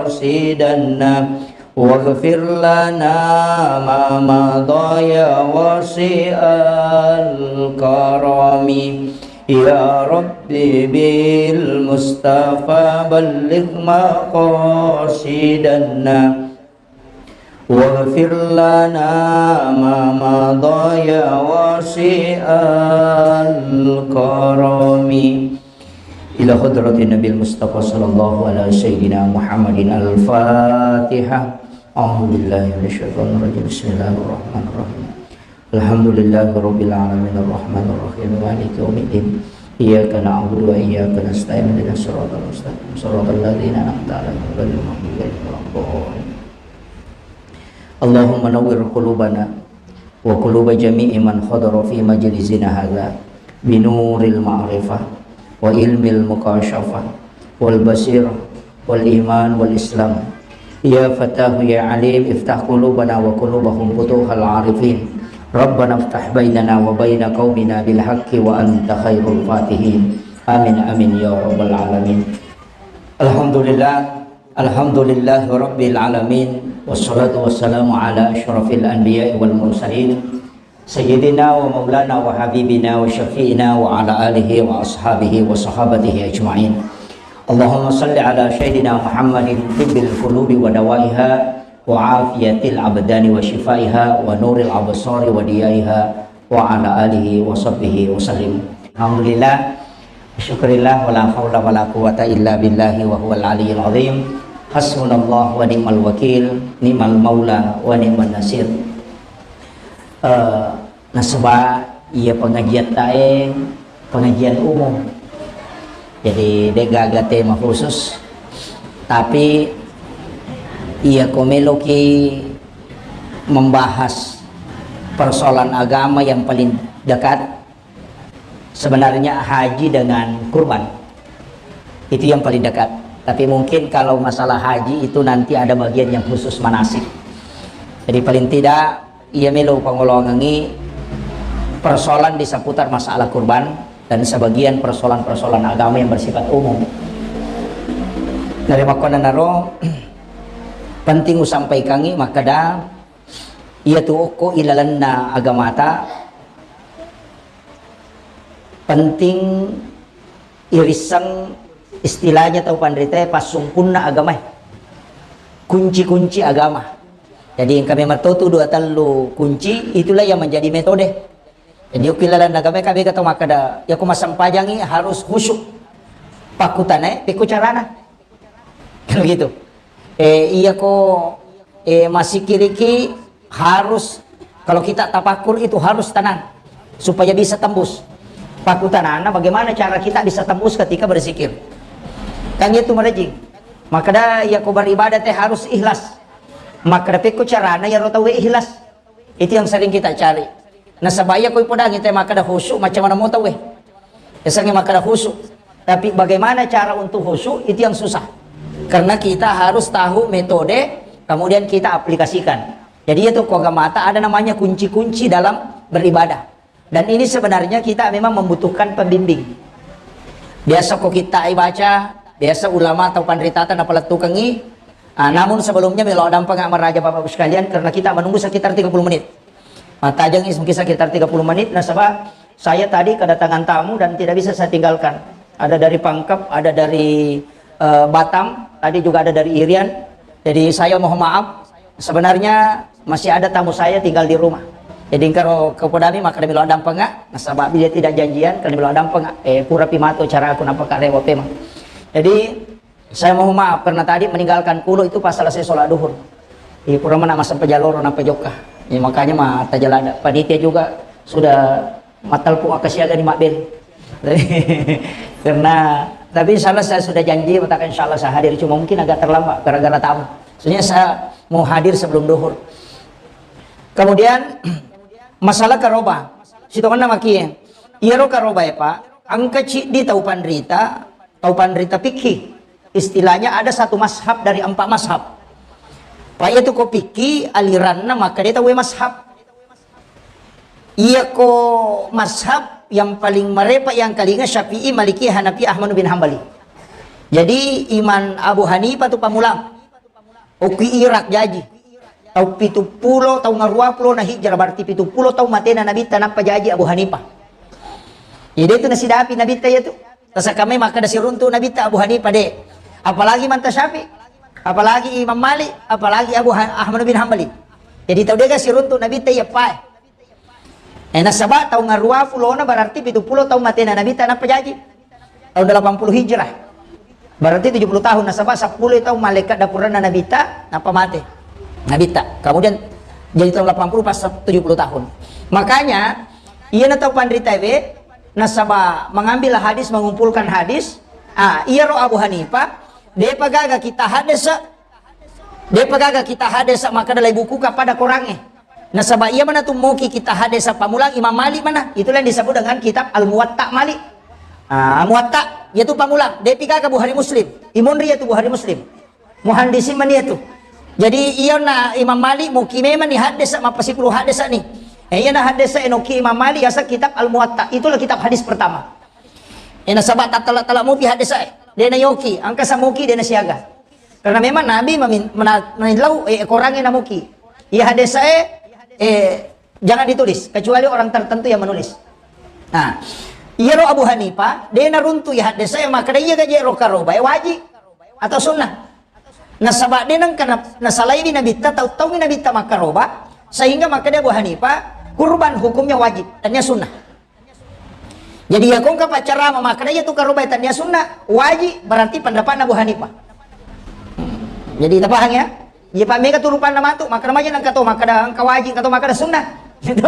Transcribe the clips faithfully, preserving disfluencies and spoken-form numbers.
قاصدنا، واغفر لنا ما مضى يا واسع الكرم. يا رب بالمصطفى بلغ مقاصدنا، واغفر لنا ما مضى يا واسع الكرم. إلى حضرة النبي المصطفى صلى الله على سيدنا محمد الفاتحة. أعوذ بالله من الشيطان الرجيم. بسم الله الرحمن الرحيم. الحمد لله رب العالمين الرحمن الرحيم مالك يوم الدين. إياك نعبد وإياك نستعين. اهدنا الصراط المستقيم. صراط الذين أنعمت عليهم غير المغضوب عليهم ولا الضالين. اللهم نور قلوبنا وقلوب جميع من حضر في مجلسنا هذا بنور المعرفة وعلم المكاشفة والبصيرة والإيمان والإسلام. يا فتاح يا عليم، افتح قلوبنا وقلوبهم فتوح العارفين. ربنا افتح بيننا وبين قومنا بالحق وأنت خير الفاتحين. آمين، آمين يا رب العالمين. الحمد لله، الحمد لله رب العالمين، والصلاة والسلام على أشرف الأنبياء والمرسلين، سيدنا ومولانا وحبيبنا وشفيعنا وعلى آله وأصحابه وصحابته أجمعين. اللهم صل على سيدنا محمد طب القلوب ودوائها وعافية الأبدان وشفائها ونور الأبصار وضيائها وعلى آله وصحبه وسلم. الحمد لله. Syukurillah, wala haula wala quwwata illa billahi wa huwal aliyyil azim. Hasbunallah wa ni'mal wakil, ni'mal maula wa ni'man nasir. Eh, nasaba iya pengajian tae pengajian umum. Jadi, de gaga tema khusus, tapi iya ko meloki membahas persoalan agama yang paling dekat, sebenarnya haji dengan kurban. Itu yang paling dekat. Tapi mungkin kalau masalah haji itu nanti ada bagian yang khusus manasik. Jadi paling tidak iya melo pangoloangengi persoalan di seputar masalah kurban dan sebagian persoalan-persoalan agama yang bersifat umum. Dari makkonanaro penting usampaikangi makkeda iya tu okko ilalenna agamata penting irisseng istilahnya tau panritae passungkunna agamae, kunci-kunci agama. Jadi engka memang totu dua tellu kunci, itulah yang menjadi metode. Jadi okko ilalenna agamae ka bega tau makkeda, ya ko massempajangi harus khusyuk. Pakkutanae, pekko carana? Kan begitu. Eh, iya ko, eh, masikiriki harus, kalau kita tapakur itu harus tenang supaya bisa tembus. Pakkutanana bagaimana cara kita bisa tembus ketika berzikir. Kan itu merejing. Makkeda iya ko beribadah te harus ikhlas. Makkeda pekko carana ya ro tauwe ikhlas. Itu yang sering kita cari. Nasaba iya ko ipodangi te makkeda khusyuk, macam mana mau tauwe? Esangi makkeda khusyuk. Tapi bagaimana cara untuk khusyuk, itu yang susah. Karena kita harus tahu metode, kemudian kita aplikasikan. Jadi itu ko agamata ada namanya kunci-kunci dalam beribadah. Dan ini sebenarnya kita memang membutuhkan pembimbing. Biasa ko kita baca, biasa ulama atau panritata napalettukengi. Ah, namun sebelumnya melo dampeng maraja Bapak Ibu sekalian karena kita menunggu sekitar tiga puluh menit. Mattajengi mungkin sekitar tiga puluh menit nasaba saya tadi kedatangan tamu dan tidak bisa saya tinggalkan. Ada dari Pangkep, ada dari, eh, Batam, tadi juga ada dari Irian. Jadi saya mohon maaf, sebenarnya masih ada tamu saya tinggal di rumah. Jadi engkaro kepodami makkeda melo dampeng, nasaba dia tidak janjian, kalau melo dampeng, eh, pura pimato cara aku nampak karewa pemang. Jadi saya mohon maaf karena tadi meninggalkan kulo itu pas selesai sholat duhur. Iya, pura mana masa pejaloro napa jokka. Ya, makanya mata jalada. Panitia juga sudah matalpu akka siaga di Mabel. Karena, tapi insya Allah saya sudah janji, matakan insya Allah saya hadir. Cuma mungkin agak terlambat gara-gara tamu. Soalnya saya mau hadir sebelum duhur. Kemudian, masalah karoba. Sitonganna makie. Iyaro karoba ya, Pak. Engka ciddi tau panrita, tau panrita fikih. Istilahnya ada satu mazhab dari empat mazhab. Pak, itu ko fikih aliranna maka dia tahu mazhab. Iya ko mazhab yang paling marepa yang kalinga Syafi'i, Maliki, Hanafi, Ahmad bin Hambali. Jadi Imam Abu Hanifah tu pamulang. Okki Irak jaji. Tau pitu pulo, tau ngarua pulo na hijrah, berarti pitu pulo tau matena Nabitta nappa jaji Abu Hanifah. Jadi itu nasidapi Nabitta iya tu. Tasakamai makkeda siruntu Nabitta Abu Hanifah de. Apalagi Manta Syafi'i, apalagi Imam Malik, apalagi Abu Ha-, Ahmad bin Hambali. Jadi tau dega siruntu Nabitta iya pae. Eh, nasaba taung ngarua pulona berarti pitu pulo taung matena Nabitta nappa jaji. Tahun delapan puluh Hijrah. Berarti tujuh puluh tahun, nasaba seppulo taung malaikat dapuranna Nabitta nappa mate. Nabitta. Kemudian jadi tahun delapan puluh pas tujuh puluh tahun. Makanya, iya na tau panrita we, nasaba mengambil hadis, mengumpulkan hadis, ah, iyaro Abu Hanifah, depa gaga kita hadis, Depa gaga kita hadesa makkeda lai bukuka pada korangnge. Nasaba iya mana tu moki kita hadesa pamulang Imam Malik mana. Itulah yang disebut dengan kitab Al-Muwatta Malik. Ah, Muwatta, yaitu pamulang. Depi gaga Bukhari Muslim. Imonri yaitu Bukhari Muslim. Muhandisin mani yaitu. Jadi iya na Imam Malik moki memang ni hadesa mappasipulu hadesa ni. Eh, iya na hadesa enoki Imam Malik yasa kitab Al-Muwatta. Itulah kitab hadis pertama. Eh, nasaba tattala-tala mopi hadesa eh. Dena yoki, angka samoki dena siaga. Karena memang Nabi memin-, mena-, menillau, eh, korangnge namuki. Iya hadesa e, eh, jangan ditulis, kecuali orang tertentu yang menulis. Nah, iyaro Abu Hanifah, de naruntu iya hadesa e, makkeda iya gaje ro karoba e waji atau sunnah. Nasaba de nengka na-, nasalaiwi Nabitta, tau-, taui Nabitta makkaroba, sehingga makkeda Abu Hanifah, kurban hukumnya wajib, tania sunnah. Jadi, iya kongka paccarama makkeda iya tu karobae tania sunnah, waji, berarti pendapatna Abu Hanifah. Jadi, tapahang ya? Iya, Pak, mega tu rupanna matu, makkeda maja nengka to, makkeda engka waji, engka to makkeda sunnah. Gitu.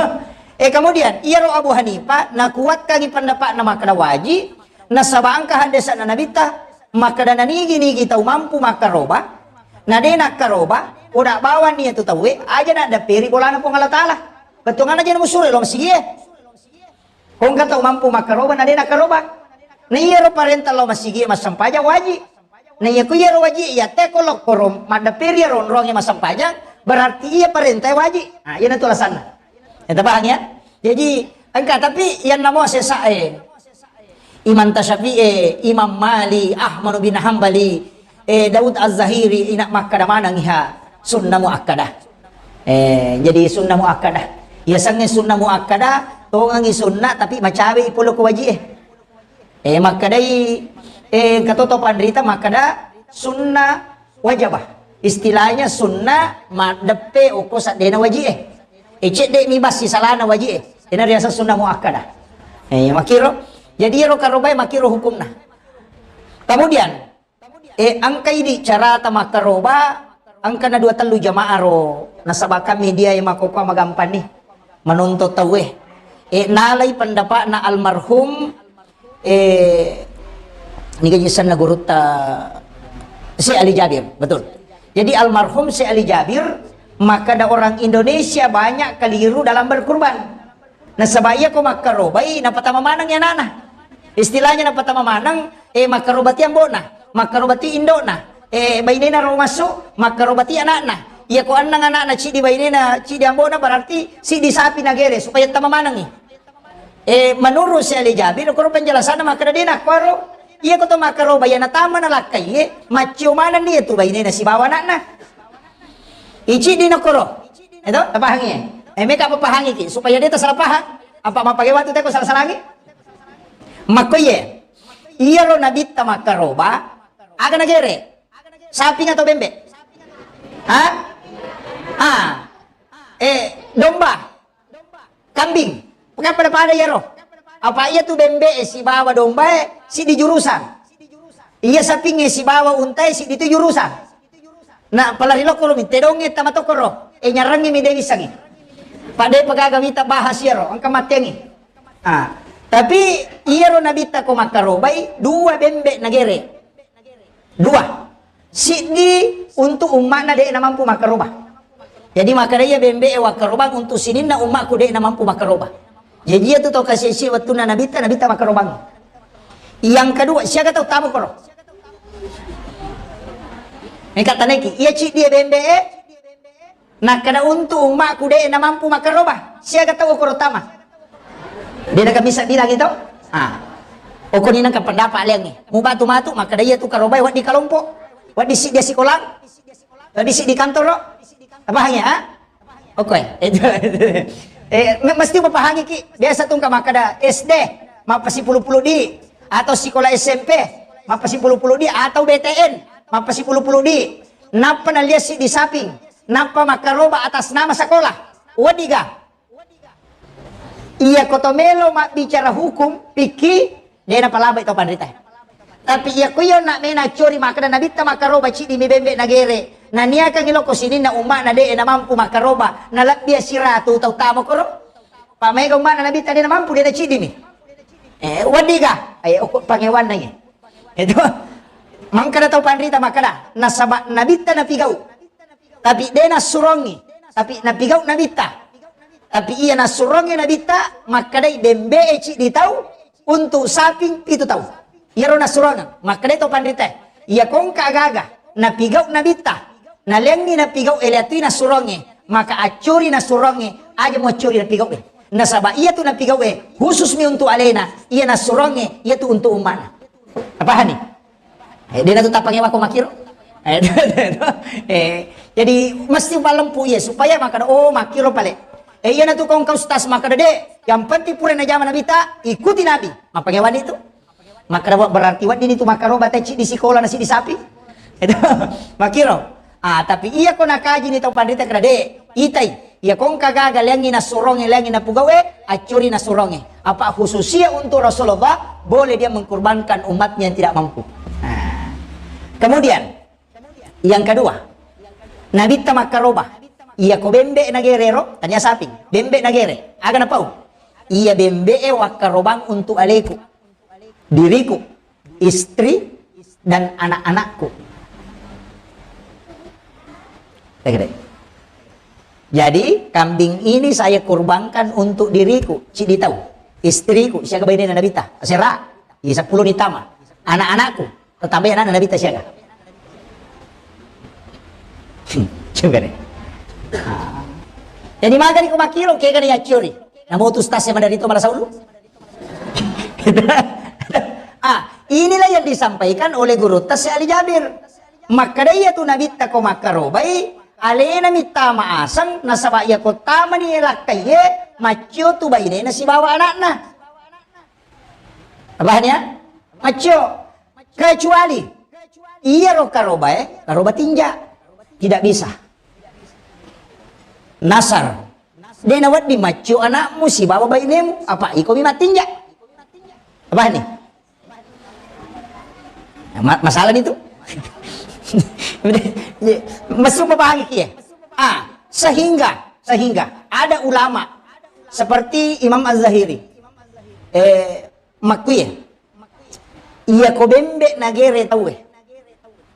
Eh, kemudian, iyaro Abu Hanifah, nakuatkangi pendapatna makkeda waji, nasaba engka haddesanna Nabitta, makkeda nanigi-nigi tau mampu makkaroba, na de nakkaroba, oda bawang nia tu tauwe, aja naddapperi bolana Puang Allah Ta'ala. Bettuanna aja namusuro lo masigie. Kongka tau mampu makkaroba, na de nakkaroba. Na iyaro parenta lao masigi massempajang waji. Na iya ku iyaro waji, iya te ko lokkoro maddapperi iyaro onronge massempajang, berarti iya parenta waji. Nah, iya natu alasanna. Ya, tapahang ya? Jadi, engka tapi yang namo sesa e. Imam Tasyafi'i, Imam Mali, Ahmad bin Hambali, eh, Daud Az-Zahiri, ina makkeda maneng iha sunnah muakkadah. Eh, jadi sunnah muakkadah. Iya sangnge sunnah muakkadah, tongengi sunnah tapi macawe i pole ko waji e. Eh, makkedai, eh, katoto panrita makkeda sunnah wajabah. Istilahnya sunnah maddeppe okko saddena waji e. Eh, cedde mi bassi salana waji e. Ena riaseng sunnah muakkadah. Eh, makiro. Jadi ero karobae makiro hukumna. Kemudian, eh, engka idi carata makkaroba, engka na dua tellu jamaah ro, nasaba kami dia e makkokkoe magampang ni menonton tauwe. Eh, nalai pendapatna almarhum, eh, niga jisenna gurutta Syekh Ali Jabir, betul. Jadi almarhum Syekh Ali Jabir, makkeda orang Indonesia banyak keliru dalam berkurban. Nasaba iya ko makkarobai, napatama maneng anana. Istilahnya napatama maneng, eh, makkarobati ambona, makkarobati indona, eh, bainena ro massu, makkarobati anakna. Iya ko annang anakna, cidi bainena, cidi ambona, berarti sidi sapi nagere supaya tama manengi. Eh, menurut Syekh Ali Jabir, koro penjelasanna makkeda de nakkoro, iya ko to makkaroba iya natama nalakkai, eh, maccio maneng dia tu bainena sibawa anakna. Icidi nakkoro. Itu, tapahangi. Eh, meka papahangi ki supaya de tasalah pahang. Apa mappake watu teko salah-salangi? Makkoye. Iyaro nabitta makkaroba, aga nagere? Saping atau bembe? Ha? Ah. Eh, domba. Kambing. Pokoknya pada-pada iyaro. Apa iya tu bembe e sibawa domba e sidi jurusan. Iya saping e sibawa unta e sidi tu jurusan. Na palari lokko ro mi tedong e tama tokko ro. E nyarangi mi dewi sangi. Pada pagaga mita bahas iyaro, engka mattengi. Ah, tapi iyaro nabitta ko makkarobai dua bembe nagere. Dua. Siddi untuk umma'na de' namampu makkaroba. Jadi makkeda iya bembe e wakkarobang untuk sininna umma'ku de' namampu makkaroba. Jadi iya tu tau kasi-, si wettunna nabitta, nabitta makkarobang. Yang kedua, siaga tau tamu koro. Engka taneki, iya ciddi e bembe e, nakkeda untuk umma'ku de' namampu makkaroba. Siaga tau koro tama. De' nakamisa bilang itu. Ah. Okoni nengka pendapat liangi. Mubatu matu, makkeda iya tu karobai waddi kalompo. Waddi siddi sikolang. Tadi si di kantor, ro? Apa hanya, ha? Oke, itu, itu. Eh, me-, mesti memahami ki. Biasa tuh makkada S D, mappasipulu-pulu di, atau sekolah S M P, mappasipulu-pulu di, atau B T N, mappasipulu-pulu di. Nappa naliasi di saping, nappa makkaroba atas nama sekolah. Wadiga. Iya ko to melo mabbicara hukum, pikki, de napalabai to panrita. Tapi iya ko iya nak mena cori makkada nabitta makkaroba cidi mi bembe nagere. Naniakangi lo ko sininna umma'na de na mampu makkaroba, nalebbi siratu tau tamo koro. Pak mega umma'na nabitta de na mampu de na cidi mi. Eh, wadiga, ayo pangewanna ye. Itu. Mangkada tau panrita makkada, nasaba nabitta napigau. Tapi de nassurongi, tapi napigau nabitta. Tapi iya nassurongi nabitta, makkadai bembe e cidi tau untuk saping pitu tau. Iyaro nassurongeng, makkadai tau panrita. Iya kongka gaga, napigau nabitta. Naleangngi napigau e, leatui nassurongnge, maka accuri nassurongnge, aja muaccuri napigau e. Nasaba iya tu napigau e, khusus mi untuk alena, iya nassurongnge, iya tu untuk ummana. Apa hani? Eh, de natu tappangewa ko makiro. Eh, eh, jadi mesti palempu iya supaya makkada, oh, makiro pale. Eh, iya natu kongka ustaz makkada de, yang penting pura najama nabitta, ikuti nabi. Mappangewani tu. Makkada, wa-, berarti wedding itu makkaroba tecci di sikola nasi di sapi. Itu, makkiro. Ah, tapi iya ko nakaji ni tau panrita kada de, itai. Iya kongka gaga leangi nassuronge, leangi napugawe, accuri nassuronge. Apa khususia untuk Rasulullah, boleh dia mengkorbankan umatnya yang tidak mampu. Nah. Kemudian, yang kedua, nabitta makkaroba. Iya ko bembe nagere ro, tania saping. Bembe nagere. Aga napau? Iya bembe e wakkarobang untuk aleku. Diriku, istri, dan anak-anakku. Jadi, kambing ini saya kurbankan untuk diriku, cidi tau, istriku, siaga bainena nabitta, asera, iya seppulo ni tama, anak-anakku, tetamba anakna nabitta siaga. Hmm, coba deh. Jadi, magani ko makiro, kega ni accuri. Namo tu stas yang dari itu malah saulu. Ah, inilah yang disampaikan oleh guru Tasya Ali Jabir. Makkada iya tu nabitta ko makkarobai, alena mittama aseng, nasaba iya ko tamani lakkaiye, maccio tu bainena sibawa anakna. Apa hanya? Maccio. Kecuali iya ro karobae, karoba tinja. Tidak bisa. Nasar. De nawedding maccio anakmu sibawa bainemu, apa iko mi mattinja. Apa ni? Ma-, masalah ni tu. Masuk pahami ki ya. Ah, sehingga, sehingga ada ulama seperti Imam Az-Zahiri. Eh, makkuye. Iya ko bembe nagere tauwe.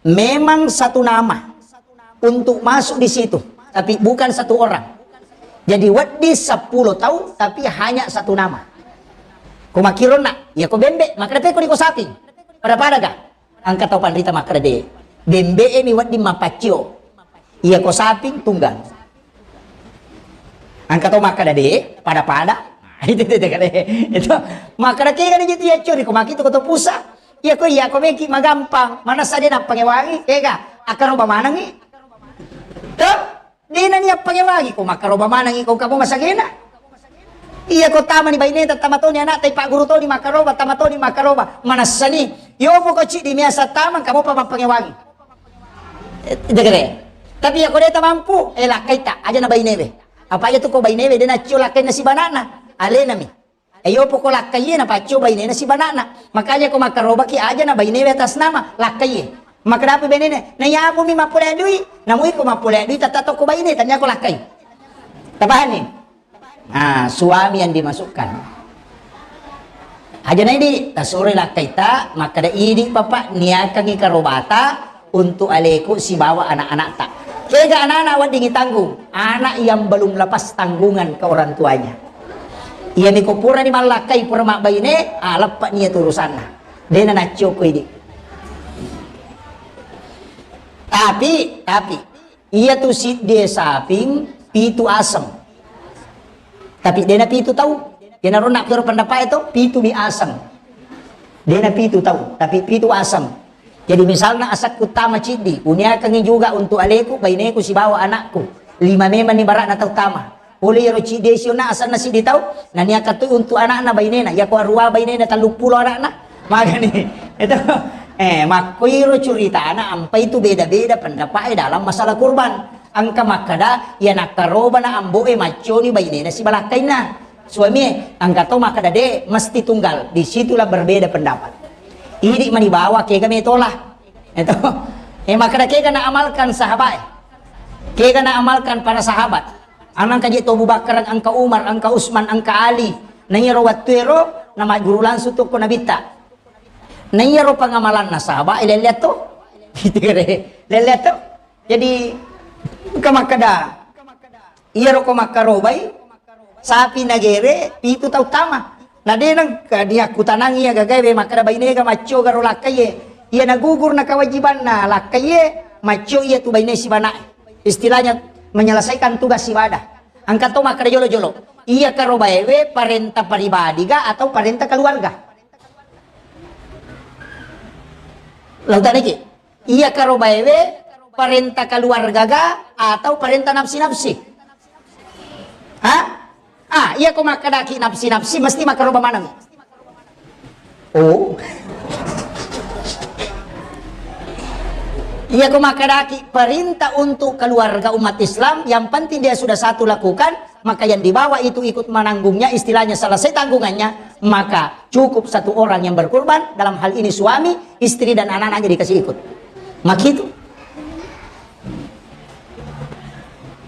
Memang satu nama untuk masuk di situ, tapi bukan satu orang. Jadi wedding seppulo tau, tapi hanya satu nama. Ko makkironna, iya ko bembe, makkada peko di ko saping. Pada-pada ga? Engka tau panrita makkada de. Bembe e mi wedding mapaccio. Iya ko saping tunggal. Engka tau makkada de, pada-pada. Itu, itu, itu, itu. Makkada kega ni jitu yaccuri ko makkitu ko to pusa. Iya ko, iya ko meki magampang. Manessa de nappangewangi, kega akkaroba manengi. To? De nani appangewangi ko makkaroba manengi ko kamu masagena. Iya ko tamani baineta, tama toni anakta, ipagguru toni makkaroba, tama toni makkaroba. Manessani. Yopo ko cidi miasa tamang kamu pa mappangewangi. Eh, jagare. Tapi iya ko de tamampu, eh, lakkaita, aja na bainewe. Apa iya tu ko bainewe, de naccio lakkainna sibanana. Alenami. Eh, yopo ko lakkaiye napaccio bainena sibanana. Makanya ko makkarobaki aja na bainewe atas nama, lakkaiye. Makkadapi bainena, na yapo mi mappole dui, namui ko mappole dui, tata to ko baine, tania ko lakkai. Tapahani? Nah, suami yang dimasukkan. Aja na idi, tasuroi lakkaita, makkada idi, Bapak, niakangi karobata untuk aleku sibawa anak-anakta. Kega anak-anak weddingi tanggung? Anak yang belum lepas tanggungan ke orang tuanya. Iya niko purani mallakkai, pura mabbaine, ah, leppa nia tu urusanna. Dena naccio ko idi. Tapi, tapi, Iya tu siddi saping pitu aseng. Tapi dena pitu tau. Iyanaro nakkero pendapat itu pitu mi aseng. Dena pitu tau, tapi pitu aseng. Jadi misalna asakku tama ciddi, uniakangi juga untuk aleku, baineku sibawa anakku. Lima memang ni barakna tau tama. Pole iyaro ciddi siona asanna siddi tau, naniaka tu untuk anakna bainena, yako arua bainena telluppulo anakna. Magani. Itu. Eh, makkoiro curitana ampai tu beda-beda pendapat dalam masalah kurban. Engka makkeda, iya nakkarobana ambo'e macconi bainena sibalakkainna. Suamie, engka to makkeda de, mesti tunggal. Di situlah berbeda pendapat. Idi mani bawa kega metola. Itu. Eh, makkeda kega na amalkan sahabat. Kega na amalkan para sahabat. Anang kaji to Abu Bakar, engka Umar, engka Utsman, engka Ali. Na iyaro wattuero na magguru langsung tu ko Nabitta. Na iyaro pangamalanna sahabat, eh, lelleat to. Lelleat to. Jadi, engka makkeda, iyaro ko makkarobai, sapi nagere, pitu tau tama. Na de nengka diakkutanang iya gagae, we makkeda bainega maccoga ro lakkaie. Iya nagugur na kewajibanna lakkaie, macco iya tu baine sibana'e. Istilahnya menyelesaikan tugas ibadah. Engka to makkeda jolo-jolo. Iya karobaewe parenta pribadi ga atau parenta keluarga? Lautaniki. Iya karobaewe parenta keluarga ga atau parenta nafsi-nafsi? Hah? Ah, iya ko makkedaki nafsi-nafsi mesti makaroba maneng. Oh. Iya ko makkedaki perintah untuk keluarga umat Islam, yang penting dia sudah satu lakukan, maka yang di bawah itu ikut menanggungnya, istilahnya selesai tanggungannya, maka cukup satu orang yang berkurban, dalam hal ini suami, istri dan anak-anaknya dikasih ikut. Makitu.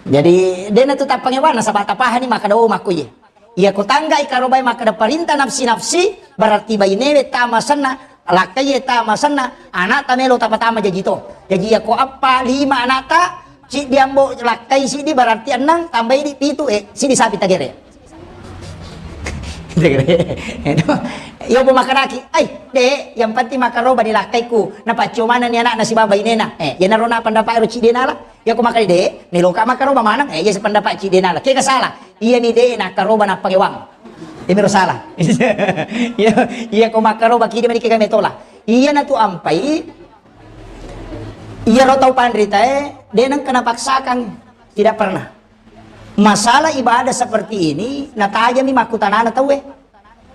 Jadi, dena tu tappangewana, sabak tapahani makkeda, oh, makkuye. Iya ko tanggai karobai makkeda perintah nafsi-nafsi, berarti bainewe tama senna, lakkaie tama senna, anakta melo tapatama jaji to. Jaji iya ko appa, lima anakta, siddi ambo lakkai siddi, berarti enneng, tambai di pitu, eh, siddi sapi tagere. Iya, bu makkedaki, ai, de, yang penting makaroba ni lakkaiku, napaccio manenni anakna sibawa bainena. Eh, iyanaro na pendapat ero ciddi nala. Iya ko makkeda de, meloka makaroba maneng, eh, iya sependapat ciddi nala. Kega salah? Iya ni de, nakaroba nappangewang. Iya mero salah. Iya, iya ko makaroba kidi mani kega metola. Iya na tu ampai, iyaro tau panritae, de nengka napaksakan. Tidak pernah. Masalah ibadah seperti ini, natajami makkutanana tauwe.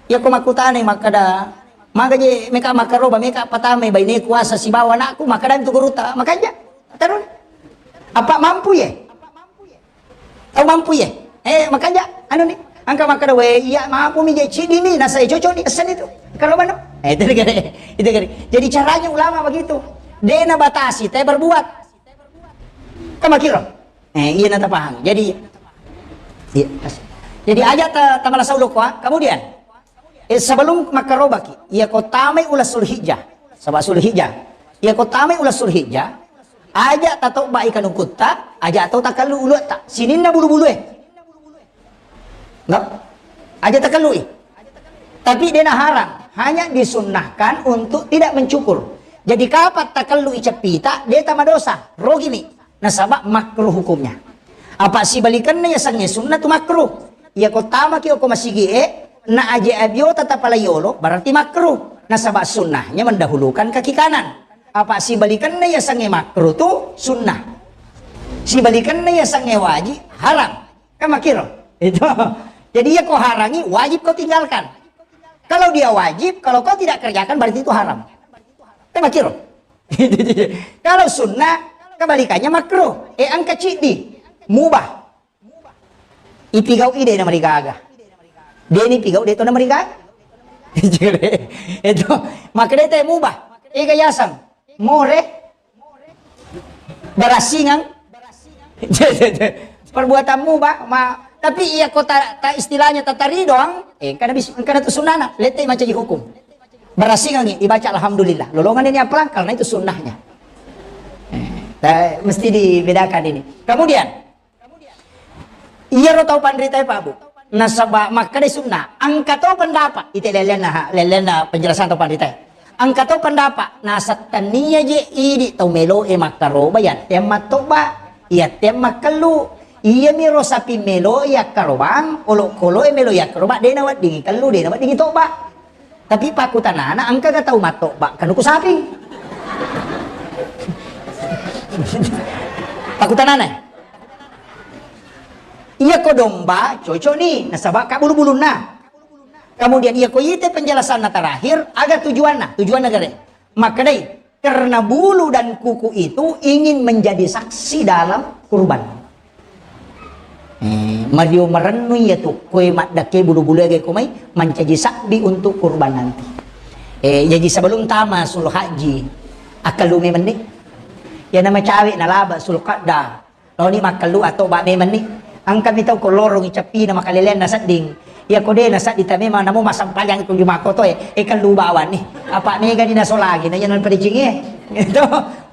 Iya ko makkutanai makkeda, maga je meka makaroba, meka patamai baine kuasa sibawa anakku, makkeda tu guruta, makanja. Terus, apa mampu ye? Tau mampu ye? Eh, makanja, anu ni, engka makkeda, we, iya mampu mi je cidi mi, nasa cocok ni, essen itu. Karoba no? Eh, itu kere, itu kere. Jadi caranya ulama begitu. Dena batasi, te berbuat. Kamakiro. Eh, iya na tapahang. Jadi, iya. Jadi aja ta, tamala sauloko, ah. Kemudian, eh, sebelum makarobaki, iya ko tamai ula Sulhijjah. Sabak Sulhijjah. Iya ko tamai ula Sulhijjah, aja tatobba ikan ukutta, aja tau takallu uluatta. Sininna bulu-bulue. Enggak? Aja takallui. Tapi dena haram, hanya disunnahkan untuk tidak mencukur. Jadi kapan takallui ceppita, de tamadosa, rogimi. Nasaba makruh hukumnya. Apa sibalikanna yasengnge sunnah tu makruh. Iya ko tamaki oko masigi e, na aje abiota tapalaiolo, berarti makruh. Nasaba sunnahnya mendahulukan kaki kanan. Apa sibalikanna yasengnge makruh tu sunnah. Sibalikanna yasengnge wajib, haram. Kan makiro. Itu. Jadi iya ko harangi, wajib kau tinggalkan. Kalau dia wajib, kalau kau tidak kerjakan, berarti itu haram. Kan makiro. Kalau sunnah, kebalikannya makruh. Eh, engka ciddi. Mubah. Ipigau ide na marigaga. Deni pigau de to na marigaga. Itu. Maka de te mubah. Ega yasang. More. Barasingang. Perbuatanmu, Pak, ma, tapi iya ko ta, ta istilahnya tatari doang, eh, engkana bis, engkana tu sunana, lete macaji hukum. Barasingangi, dibaca alhamdulillah. Lolongan ini apa? Karena itu sunnahnya. Eh, ta, mesti dibedakan ini. Kemudian, iyaro tau panritae, Pak, Bu. Nasaba makkeda sunnah, engka to pendapat, ite lellenna, lellenna penjelasan tau panritae. Engka to pendapat, nasettennia je idi tau meloe makkaroba, yatte mattobba, yatte makkellu. Iyamiro sapi melo yakkarobang, olokoloe melo yakkaroba, dena weddingi kellu, dena weddingi tobba. Tapi pakkutanana, engkaga tau mattobba kanuku sapi? Pakkutanana. Iya ko domba, cocok ni, nasaba ka bulu-bulunna. Kemudian iya ko ite penjelasanna terakhir, aga tujuanna? Tujuanna gare. Makkedai, karena bulu dan kuku itu ingin menjadi saksi dalam kurban. Eh, mario marennu iya tu, koe maddake bulu-bulu ege ko mai, mancaji sabbi untuk kurban nanti. Eh, jadi sebelum tama sul haji, akkalu memenni. Ya nama cawe nalaba sul qadda. Laoni makkellu atau ba memenni. Engka mi tau ko lorong i ceppina makaleleanna sedding. Iya ko de na sedding ta memang namo massempajang ko juma koto e, e kellu bawang ni. Apa mega ni nasolagi na jalan padicingi e. Itu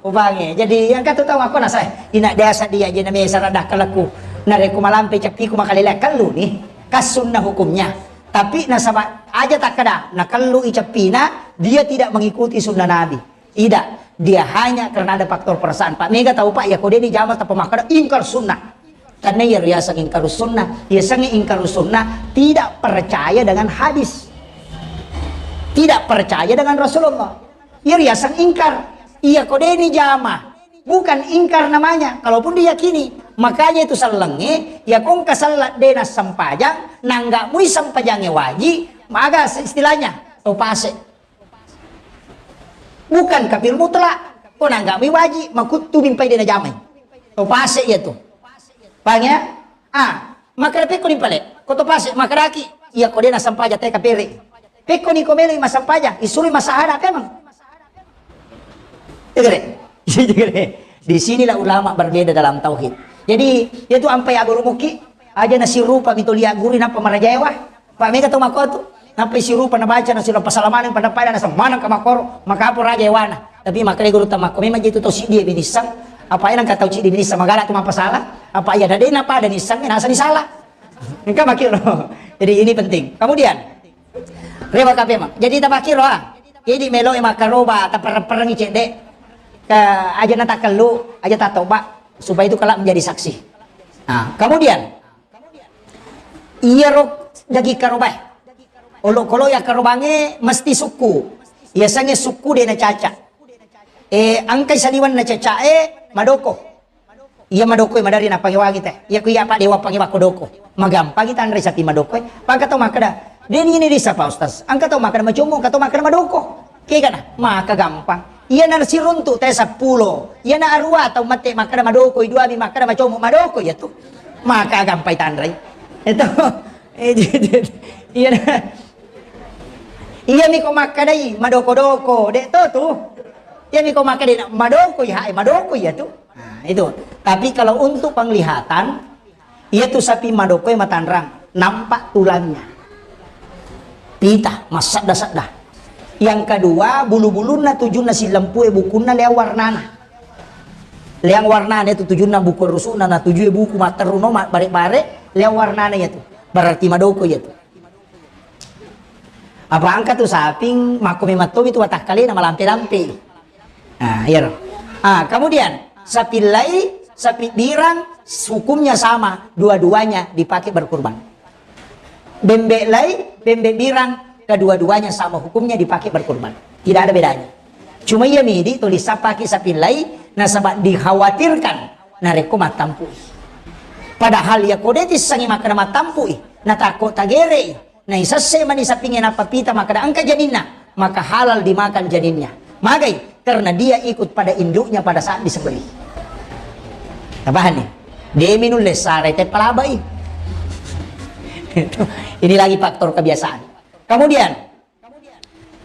upange. Jadi yang katu tau makko nasai. Ina desa dia je na mesa radah kelekku. Narekko malampe ceppiku makalelea kellu ni. Kas sunnah hukumnya. Tapi nasaba aja takkeda nakellu i ceppina, dia tidak mengikuti sunnah Nabi. Tidak, dia hanya karena ada faktor perasaan. Pak, mega tahu Pak, ya kode ni jama tapa makkeda ingkar sunnah. Karena ya riaseng ingkar sunnah, ya sangi ingkar sunnah tidak percaya dengan hadis. Tidak percaya dengan Rasulullah. Ya riaseng ingkar. Iya kode ni jama. Bukan ingkar namanya, kalaupun diyakini. Makanya itu sellengnge, ya kongka sellat dena sempajang, nangga mui sempajange waji, maga istilahnya, topase. Bukan kafir mutlak. Ko nangga mi waji, makuttu mimpai de najamai. To pase iya tu. Paham ya? Ah, maka pekko ni pale. Ko to pase, maka daki. Iya ko de nasampaja te kapere. Pekko ni ko melo masampaja, isuri masahada memang. Iya gare? Iya gare? Di sinilah ulama berbeda dalam tauhid. Jadi, itu ampai aguru muki, aja nasirupa mito lia guru napa marajaewa. Pak mega tau makko tu. Nappai sirupa nabaca nasiro pasalamaneng pada pada naseng maneng ka makkoro, makapo raja ewana. Tapi makkeda guru ta makko memang jitu tau siddi e binissang. Apa enang ka tau siddi binissang magala tu mapasala. Apa iya dade na pada nissang nasa ni salah. Engka makkiro. Jadi ini penting. Kemudian rewa kape mak. Jadi tapakkiro ah. Jadi melo e makkaroba tapereng-perengi cedde. Ke aja na takellu, aja tatoba supaya itu kelak menjadi saksi. Nah, kemudian Iyaro daging karobae. Olokolo ya karobange mesti sukku. Yasengnge sukku de nacaca. Eh, engkai saliweng nacaca e madoko. Iya madoko e madari napangewangi te. Iya ku iya pak dewa pangewa ko doko. Magampangi tanre sapi madoko e. Pangka tau makkeda. Deni ini disa Pak Ustaz. Engka tau makkeda macommo, engka tau makkeda madoko. Kegana, maka gampang. Iyana siruntu te seppulo. Iyana arua tau mate makkeda madoko, idua mi makkeda macomo madoko iya tu. Maka gampai tanrai. Itu. Eh, iyana. Iya mi ko makkedai madoko-doko, dek to tu. Iya mi ko makkedai madoko iya, eh, madoko iya tu. Nah, itu. Tapi kalau untuk penglihatan, Iyatu sapi madokoe matanrang, nampak tulangnya. Pita, massedda-sedda. Yang kedua, bulu-bulunna tujunna sillempue bukunna leang warnana. Leang warnana itu tujunna buku rusukna, na tujue buku matteruno, ma-, bare-bare, leang warnana iyatu. Berarti madoko iyatu. Apa engka tu saping, makko memang tomi tu watakkalena malampe-lampe. Nah, iyaro. Ah, kemudian sapi lai, sapi birang, hukumnya sama, dua-duanya dipakai berkurban. Bembe lai, bembe birang, kedua-duanya sama hukumnya dipakai berkurban. Tidak ada bedanya. Cuma iya midi tulisan pakai sapi lai, nasaba dikhawatirkan narekko mattampui. Padahal ya kode tissangi makkeda mattampui, natakko tagerei. Naisesse mani sapingnge nappa pita makkeda engka janinna, maka halal dimakan janinnya. Magai? Karena dia ikut pada induknya pada saat disembelih. Tapahanni? Demi nulle sarai te palabai. Ini lagi faktor kebiasaan. Kemudian,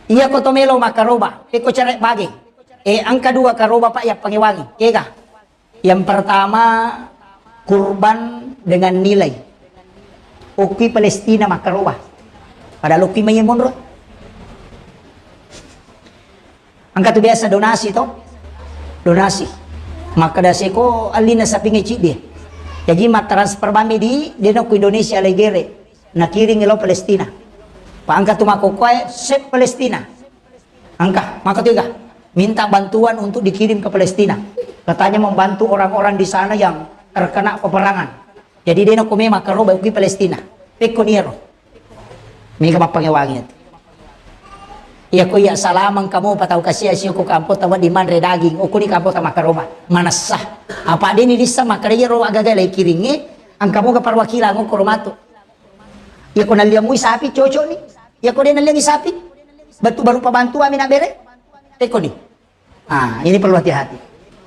iya ko to melo makkaroba, pekko cere bage. Eh, engka dua karoba pak yappangewangi. Kega? Yang pertama, kurban dengan nilai. Okki Palestina makkaroba. Padahal okki mai monro. Engka tu biasa donasi to? Donasi. Makkeda seko allina sapingnge ciddi. Jaji mattransfer bammi di, dena ku Indonesia legere. Nakiring lo Palestina. Pa engka tu makkokkoe, sep Palestina. Engka, maka tiga, minta bantuan untuk dikirim ke Palestina. Katanya membantu orang-orang di sana yang terkena peperangan. Jadi dena ko memang karo bauki Palestina. Pekko niero. Mega mappangewangi ati. Iya ko iya salamang kamu patau kasia sio ko kampo tawa di manre daging, okuni kampo ta makaroba. Manessa. Apa deni dissa makare iyaro agaga lai kiringnge, angka moga parwakilang ko romato. Iya ko nalliamui sapi cocok ni. Iya ko de nalliangi sapi. Batu baru pabantu ami na bere. Teko ni. Ah, ini perlu hati-hati.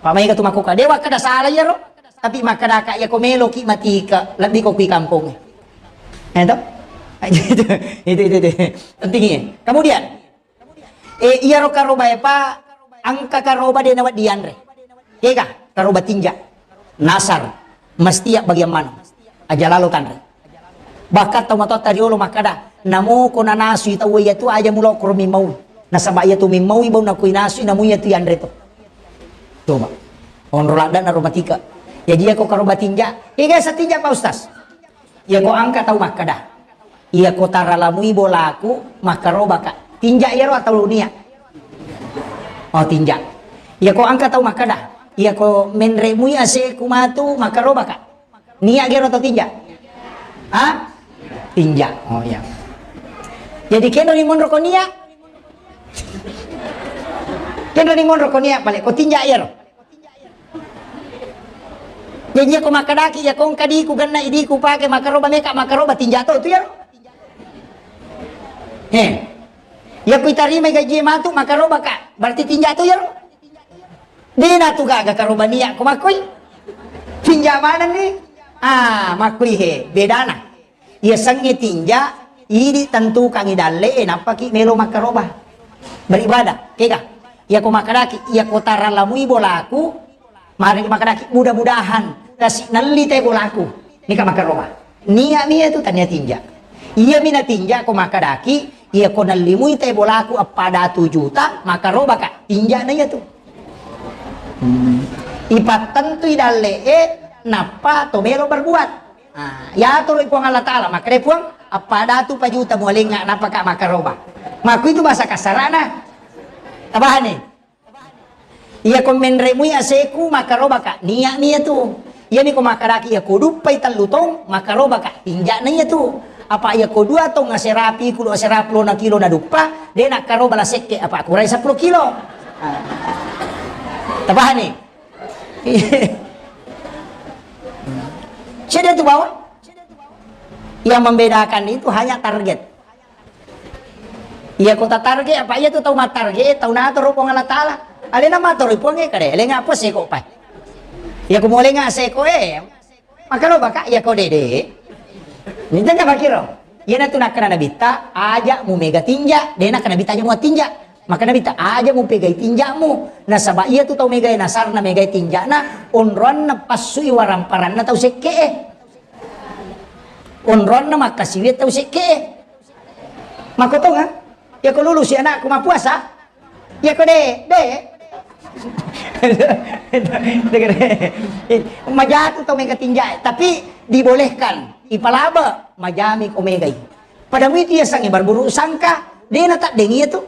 Pamai ka tu makoka, dewa kada salah iyaro. Tapi makkadaka iya ko meloki matika, lebbi ko kui kampong. Eh, to? Itu, itu, itu, itu. Penting ini. Kemudian, eh, iyaro karoba epa, angka karoba de nawa dianre. Kega, karoba tinja. Nasar. Mesti ya bagian mana? Aja lalo tanre. Bahkan tau matoatta riolo makkada, namo ko nanasui tau iya tu aja mulo koro mimmau. Nasaba iya tu mimmau ibau nakui nasui namu iya tu yanre to. Coba. Onro ladda na romatika. Jadi iya ko karoba tinja. Iya sa tinja Pak Ustaz. Iya ko angka tau makkada. Iya ko taralamui bolaku makkarobaka. Tinja iyaro atau nia? Oh tinja. Iya ko angka tau makkada. Iya ko menremui aseku matu makkarobaka. Nia gero atau tinja? Ha? Tinja. Oh iya. Jadi kenro ni monro ko nia? Kenro ni monro ko nia balik ko tinja iyaro. Jadi iya ko makkadaki iya ko engka diku genna idiku pake makaroba meka makaroba tinja to tu iyaro. He. Iya ko itarimai gaji matu makaroba ka. Berarti tinja to iyaro. Dena tu gaga karoba nia ko makkoi. Tinja maneng ni. Ah, makkoi he, bedana. Iya sengnge tinja, idi tentukangi dalle e nappaki melo makkaroba. Beribadah, kega. Iya ko makkadaki, iya ko taralamui bolaku, mari makkadaki mudah-mudahan kasi nelli te bolaku. Nika makkaroba. Nia mi itu tania tinja. Iya mi na tinja ko makkadaki, iya ko nellimui te bolaku appada tu juta, makkaroba ka. Tinja na iya tu. Hmm. Ipattentui dalle'e, nappa to melo berbuat. Ah, yatoro Puang Allah Ta'ala, makkeda Puang, appada tu pajuta mualengnga, nappa ka makkaroba. Makku itu bahasa kasarana. Tabahani. Iya ko menremui aseku, makkaroba ka. Niat, niat tu. Iya mi ko makkadaki, iya ko duppai tellu tong, makkaroba ka. Tinja'na iya tu. Apa iya ko dua tong aserapi, kulo aserapi lona kilo na duppa, de nakkaroba la sekke, apa kurai seppulo kilo. Ah. Tabahani. Cedde tu bawang. Yang membedakan itu hanya target. Iya ko ta target, apa iya tu tau ma target, tau natoro Puang Allah Ta'ala. Alena matoro Puang e kade, alenga apa seko pai. Iya ko molenga seko e, Makkaroba ka, iya ko dede. Minta ka makiro. Iya natu nakkana nabitta, aja mu mega tinja, de nakkana nabitta aja mu tinja. Maka nabitta aja mu pegai tinjamu. Nasaba iya tu tau megai nasarna megai tinjana, onroanna passui waramparanna tau sekke e. Onroanna makkasiwi tau sekke e. Makkotonga? Iya ko lulusi anakku mappuasa? Iya ko de, de. Majatu tau mega tinja, tapi dibolehkan. Ipalaba, majami ko megai. Pada muitu iya sangi berburu sangka, de na taddeng iya tu.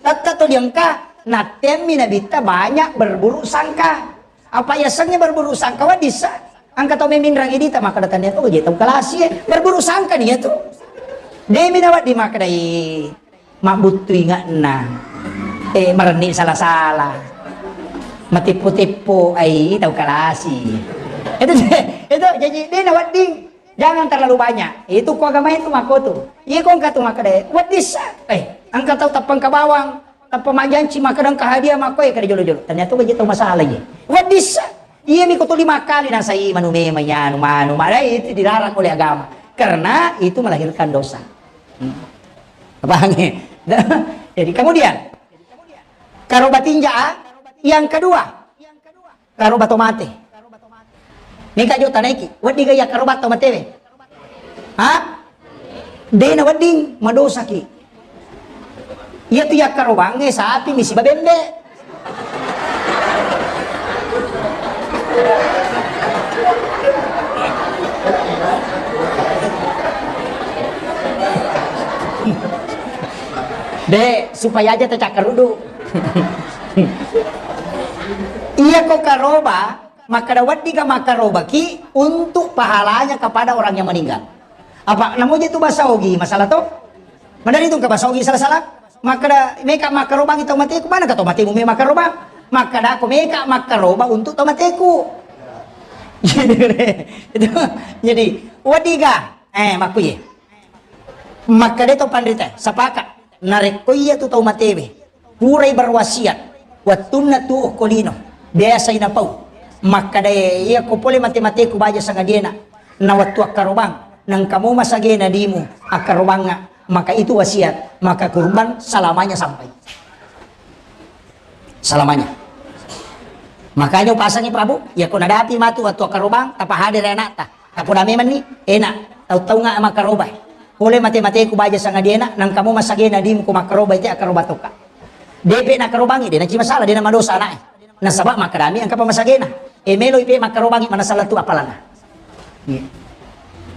Tatta to diangka, nattemmi nabitta banyak berburu sangka. Apa iya sangi berburu sangka wadissa? Angka tau meminrang idita, maka datang dia tu je tau kalasi e. Berburu sangka nia tu. Demi nawat di maka dai. Mabbuttu ingatna. Eh, marenni sala-sala. Matippo-tippo, ai, tau kalasi. Itu, itu, jadi, de na wedding. Jangan terlalu banyak. Itu ku agama itu mako tu. Iya ko engka tu maka de. Wedding sa. Eh, engka tau tappang ka bawang. Tappa majjanci maka dengka hadiah mako e kada jolo-jolo. Ternyata ko je tau masalah ye. Wedding sa. Iya mi ko tuli makkali nasai manu memang ya, anu, manu, manu, itu dilarang oleh agama. Karena itu melahirkan dosa. Hmm. Paham ya? Jadi kemudian, karoba tinja, yang kedua, karoba tomate. Neka jo tanaiki, wedding gaya karoba tomatewe. Ha? De na wedding, madosaki. Iya tu yakkarobangnge sapi mi siba bembe. De, supaya aja tacakkarudu. Iya ko karoba, makkada wedding ka makkarobaki untuk pahalanya kepada orang yang meninggal. Apa namoja tu bahasa Ogi masalah to? Mana itu ke bahasa Ogi salah-salah? Makkeda, "Meka makkarobangi tau mateku." Mana ka tau matemu me makkarobang? Makkeda, "Ko meka makkaroba untuk tau mateku." Itu, jadi, wadiga, eh, makkuye. Makkeda to panrita, sepakat. Narekko iya tu tau matewe, purai berwasiat, wettunna tuo ko lino, biasai napau. Makkeda, "Iya ko pole mate-mateku baja sangadiena, na wettu akkarobang, nengka mo masagena dimu akkarobangnga, maka itu wasiat, maka kurban selamanya sampai." Selamanya. Makanya upasangi Prabu, iya ko nadapi matu wettu akkarobang, tapahadere anakta. Tapona memenni, enak, tau-taunga makkarobai. Pole mate-mateku baja sangadiena, nengka mo masagena dimu ko makkarobai te akkaroba toka. Depe nakkarobangi, de naci masalah, de namadosa anaknya. Nasaba makkedami engka pa masagena. E, meloi pe makkarobangi, mana salah tu apalana. Iya.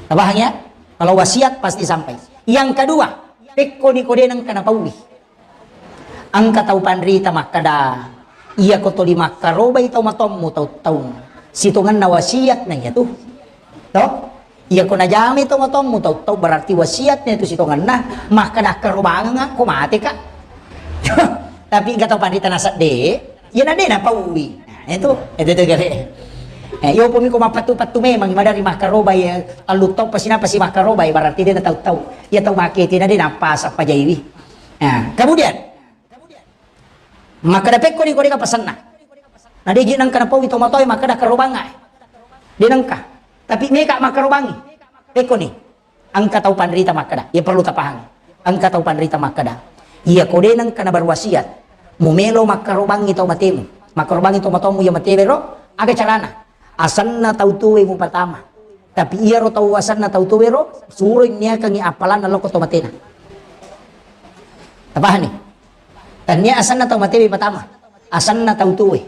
Tabahang ya? Kalau wasiat pasti sampai. Yang kedua, pekko ni ko de nengka napaui. Engka tau panrita makkeda, "Iya ko toli makkarobai tau matommu tau-taung, sitongenna wasiat na iya tu." To? Iya ko najamai tau matommu tau-taung, berarti wasiat na itu sitongenna, makkeda akkarobangeng ko mate ka. Tapi engka tau panrita nasedde, iya na de napaui. Nah, itu, itu, itu gare. Eh, iyo pumi ko mappattu-pattu memang, madari makkarobai, eh, tallu tau pasi napasi makkarobai, berarti de na tau-tau. Iya tau makete na de napasa pajaiwi. Nah, kemudian, makkeda pekko ni ko de ka pasenna. Na de ji nengka napaui tau matoe makkeda akkarobangnga. De nengka. Tapi meka makkarobangi. Pekko ni. Engka tau panrita makkeda. Iya perlu tapahangi. Engka tau panrita makkeda, "Iya ko de nengka naberwasiat, mumelo makkarobangi tau matemu. Makkarobangi tau matommu iya matewe ro, aga carana?" Asenna tau tuwe mupatama. Tapi iyaro tau asenna tau tuwe ro, suroi niakangi appalanna lokko to matena. Tapahani? Tania asenna tau matewe patama. Asenna tau tuwe.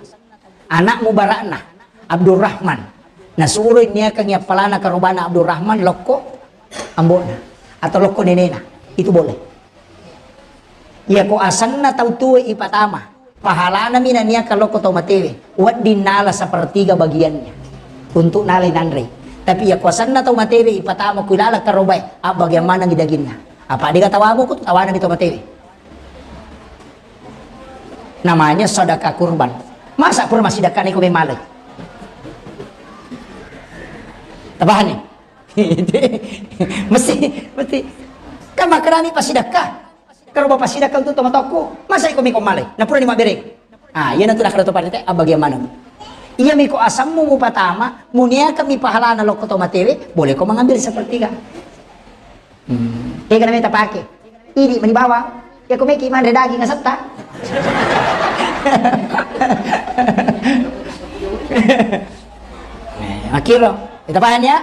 Anak mubarakna Abdurrahman. Nasuroi niakangi appalana karobana Abdurrahman lokko ambona atau lokko nenena. Itu boleh. Iya ko asenna tau tuwe ipatama. Pahalana mi naniakang lokko tau matewe, wedding nala sepertiga bagiannya untuk nalai nanrei. Tapi iya ko asenna tau matewe ipatama ku ilala karobae, abbagiang manengngi daginna. Apa dega tawamu ku tawana mi tau matewe. Namanya sedekah kurban. Masa pura massidekka neko memalai? Tabahani. Mesti, mesti. Kan makkedami passidekka. Karoba passidekka untuk tomatokku. Masa iko miko malai? Napura ni mabbereng. Ah, iya natu nakada to parete, abbagiang maneng. Iya miko asammu mupatama, muniaka mi pahalana lokko to matewe, boleh ko mengambil sepertiga. Hmm. Tega nameta pake. Idi mani bawang. Ya ko meki manre daging asetta. Eh, makiro. Kita paham ya?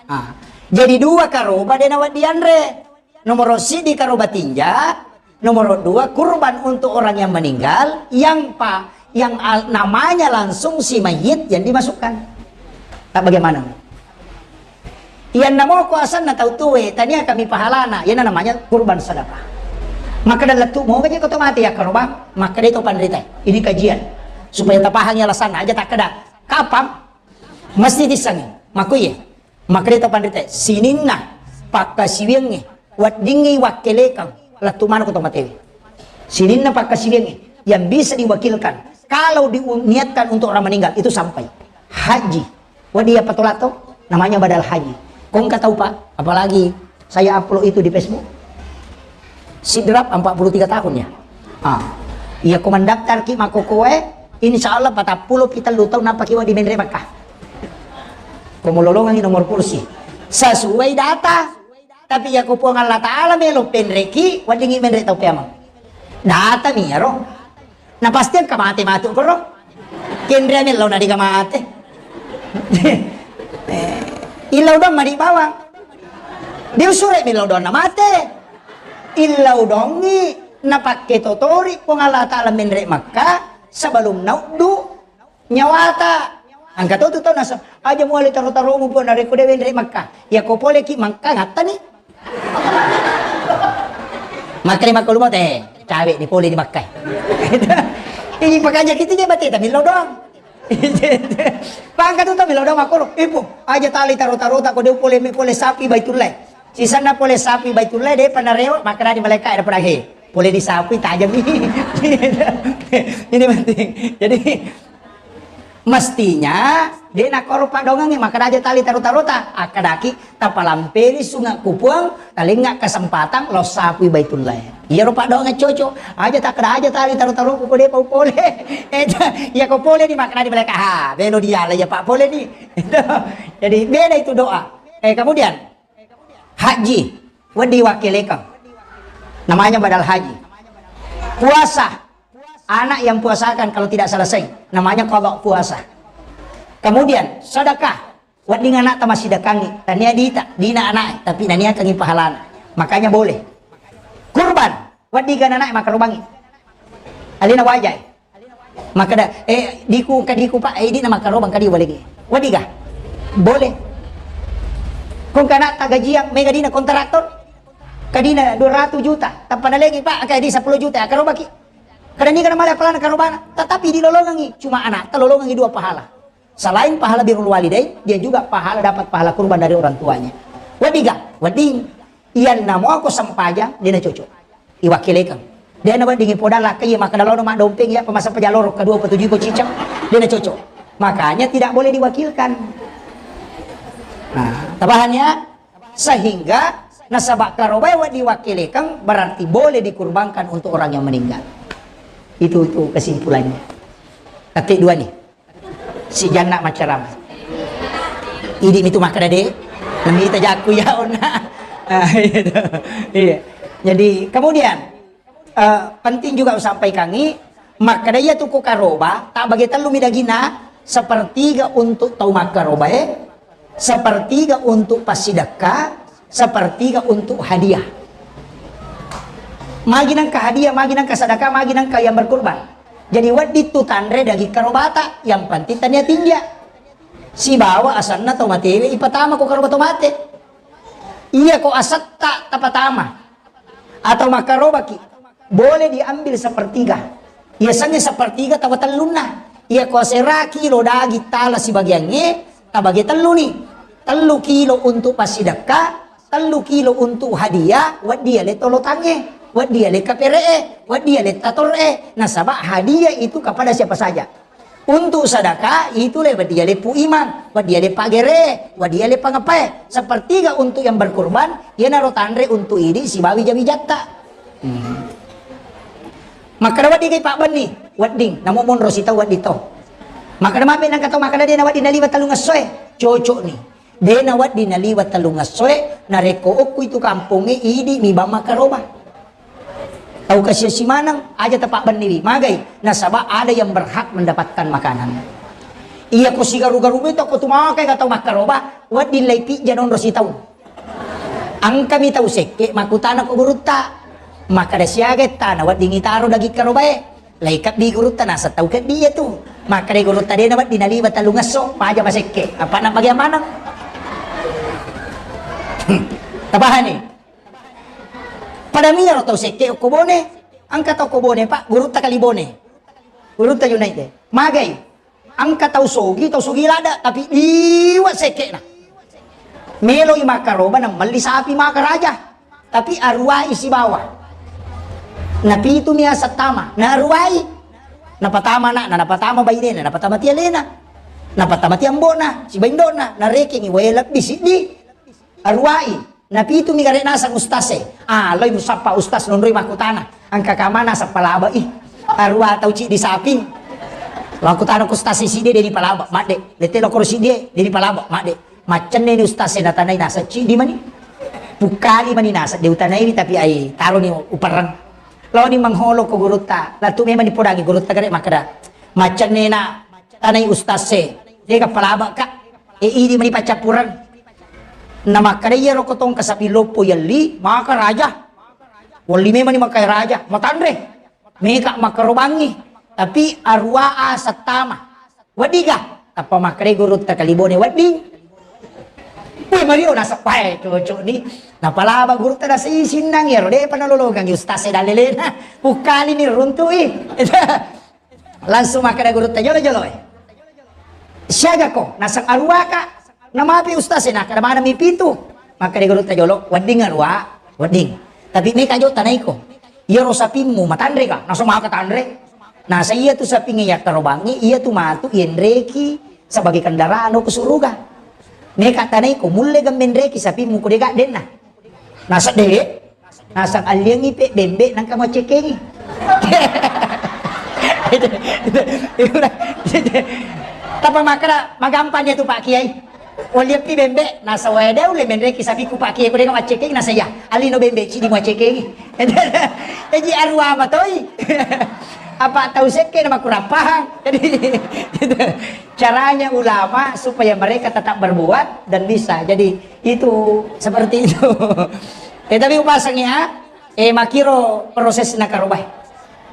Ah. Jadi dua karoba de nawa dianre. Nomor sidi karoba tinja, nomor dua kurban untuk orang yang meninggal, yang pa yang al- namanya langsung si mayit yang dimasukkan. Tak bagaimana? Iyanna moko asenna tau tuwe, tania kami pahalana, yana namanya kurban sedekah. Maka dalam tu mau aja kau mati ya karoba, maka dia itu panrita. Ini kajian supaya tapahangi alasan aja tak keda. Kapang mesti disangi. Makuye. Maka dia itu panrita. Sininna pakkasiwiangnge, waddingngi wakkelekang, lettu manuk kau matewe. Sininna pakkasiwiangnge yang bisa diwakilkan kalau diniatkan untuk orang meninggal itu sampai haji. Wadi apa tolato? Namanya badal haji. Kongka tahu, Pak? Apalagi saya upload itu di Facebook. Sidrap empat puluh tiga tahun ya. Ah. Iya ko mendaftar ki makokoe, insya Allah patappulo pita lu tahu napa ki wadi menre Makkah. Ko mololongangi nomor kursi. Sesuai data. Tapi iya ko Puang Allah Ta'ala melo penreki, wadingi menre tau peamang. Data mi ro. Na pasti engka mate matu koro. Kenre mello na diga mate. Eh, illau dong madi bawang. Diusure mello dong na mate. Illau dongi na pakke totori Puang Allah Ta'ala menre Makkah sebelum nauddu nyawata. Angka to tu tau nasa aja muali taro-taromu pun narekko de wenre Makkah. Ya ko pole ki Makkah ngattani. Makkani makkalu mate, cawe ni pole di Makkah. Ini pakanja kita je bate, tapi lo doang. Pangka tu tapi lo doang makkoro. Ibu, aja tali taro-taro tak ko dia pole mi pole sapi Baitullah. Sisanna pole sapi Baitullah de panarewa makkani malaikat ada panahe. Pole disapui tajeng. Ini penting. Jadi, mestinya de' nakkoro paddoangengnge, makkeda aja tali taro-tarota, akkadaki tapalampeni sunge' ku Puang, talengnga kesempatan lao sapui Baitullah. Iyaro paddoangeng cocok. Aja takkeda aja tali taro-taroku ko de'pa upole. Eh, iya ko pole ni makkeda di malaika, ha, melo diala iya pa' pole ni. Jadi beda itu doa. Eh, kemudian haji, wedding wakkilekeng. Namanya badal haji. Puasa, anak yang puasakan kalau tidak selesai, namanya qada puasa. Kemudian sedekah, wedding anakta massidekangngi, tania dita, dina anak, tapi naniakengngi pahalana. Makanya boleh. Kurban, wedding ga anakna makkarobangngi. Alena wajai. Makkeda, eh, diku, engka diku, Pak, eh, idi na makkarobang kadi walegi. Wedding ga? Boleh. Ko engka anakta gajiang, mega dina kontraktor. Kadina dua ratus juta, tappa nalegi, Pak, engka di sepuluh juta, akkarobaki. Kada niga namale apalana karobana, tetapi dilolongangi, cuma anakta lolongangi dua pahala. Selain pahala birrul walidain, dia juga pahala, dapat pahala kurban dari orang tuanya. Wedding ga? Wedding. Iyanna muako sempajang, de' nacocok. Iwakkilekeng. De' naweddingi podang lakkai, iya makkeda laono maddompeng, iya pemasa pajaloro kedua petuju ko ciceng. De' nacocok. Makanya tidak boleh diwakilkan. Nah, tapahanni ya? Sehingga nasaba' karobae wedding wakkilekeng berarti boleh dikurbankan untuk orang yang meninggal. Itu, itu kesimpulannya. Tapi dua nih. Si Janna maccarama. Idi mitu makkeda de', namita jakku ya onna. Ah, gitu. Iya. Jadi kemudian, eh, penting juga usampaikangi, makkeda iya tu ko karoba, tak bagi tellu mi dagina, sepertiga untuk tau makkaroba, eh, sepertiga untuk passidekka, sepertiga untuk hadiah. Magi nengka hadiah, magi nengka sedekah, magi nengka yang berkurban. Jadi wedding tu tanre daging karobata, yang penting tania tinja. Sibawa asenna tau matewe ipatama ko karoba tau mate. Iya ko asetta tapatama atau makkarobaki, boleh diambil sepertiga. Iya sengnge sepertiga tawa tellunna. Iya ko asera kilo daging tala sibagiangnge, tabage telluni. Tellu kilo untuk passidekka, tellu kilo untuk hadiah, wedding ale tolotangnge, wedding ale kapere'e, wedding ale tator'e. Nasaba hadiah itu kepada siapa saja. Untuk sedekah itu le wedding ale Pu Imang, wedding ale pagere, wedding ale pangepae. Sepertiga untuk yang berkurban, iyanaro tanre untuk idi sibawa wija-wijatta. Hmm. Makkeda wedding kai pabbenni, wedding. Namo monro sitau wedding to. Makkeda mape nengka tau makkeda de' nawedding naliwa tellung essoe, cocok ni. De' nawedding naliwa tellung essoe, narekko okku itu kampongnge idi mi bang makkaroba. Tau kasiasi maneng, aja tapabbenniwi. Magai, nasaba ada yang berhak mendapatkan makanan. Iya ko sigaru-garu itu ko tu makai ka tau makkaroba, wedding lai pijja nonro sitau. Engkami tau sekke makkutana ko gurutta. Makkeda siaga ettana wedding itaro daging karobae. Lai keddi gurutta naseng tau keddi iya tu. Makkeda gurutta de' nawedding naliwa tellung esso, maja masekke. Apa na bagian maneng? Tapahani? Pada miyaro tau sekke okko Bone. Engka tau ko Bone, Pak, gurutta kali Bone. Gurutta Junaid de. Magai. Engka tau sogi, tau sogi ladda, tapi liwa sekke'na. Meloi makkaroba namelli sapi makaraja. Tapi aruwai sibawa. Napitu mi aseng tama, naruwai. Napatama ana'na, napatama bainena, napatama ti alena. Napatama ti ambo'na, sibawa indo'na, narekengngi wae lebbi siddi. Aruwai, napitu mi gare naseng ustaz e. Ah, loi musappa ustaz nonroi makkutana. Engka kamana seppa laba i. Aruwa tau ciddi saping. Makkutana ku ustaz e siddi de' dipalaba, madde. Lette lokoro siddi e, de' dipalaba, madde. Maccenne ni ustaz e natanai naseng ciddi mani. Pukkali mani naseng de' utanai tapi ai taro ni uperreng. Lao ni mengholo ko gurutta. Latu memang dipodangi gurutta gare makkeda. Maccenne na tanai ustaz e. De' ka palaba ka. E, idi mani paccappureng. Namakkedai iyaro ko tongka sapi loppo yelli, maka raja. Welli memang ni makai raja, matanre. Meka makkarobangngi. Tapi aruwa aseng tama. Weddiga? Tappa makkedai gurutta kali Bone wedding. Woi, Mario naseppae cocok ni. Napalaba gurutta nasisinnang iyaro de'pa nalolongang ustaz e dallelena. Pukkali ni runtui. Langsung makkeda gurutta jolo-jolo e. Siaga ko? Naseng aruwa ka. Namapi ustaz e, nakkeda maneng mi pitu. Makkeda gurutta jolo, wedding aruwa, wedding. Tapi meka jo tanaiko. Iyaro sapimmu matanre ka? Nasa maka tanre. Nasa iya tu sapingnge yakkarobangngi, iya tu matu yenreki sebagai kendaraan ko suruga. Neka tanai ko mulle gemmenreki sapimmu ko dega denna. Nasa de, nasa alliangi pe bembe nangka maccekengi. Itu, itu, itu, itu. Tapa makkeda magampang iya tu Pak Kiai. Walliappi bembe, nasa wae de ulle menreki sapiku Pak Kiai, ko dega maccekengi, nasa iya. Alino bembe cidi maccekengi. Eji arua matoi. Apa tau sekke na makurang paham. Jadi, caranya ulama supaya mereka tetap berbuat dan bisa. Jadi, itu seperti itu. Eh, tapi upasang ya, eh, makiro proses na karobai.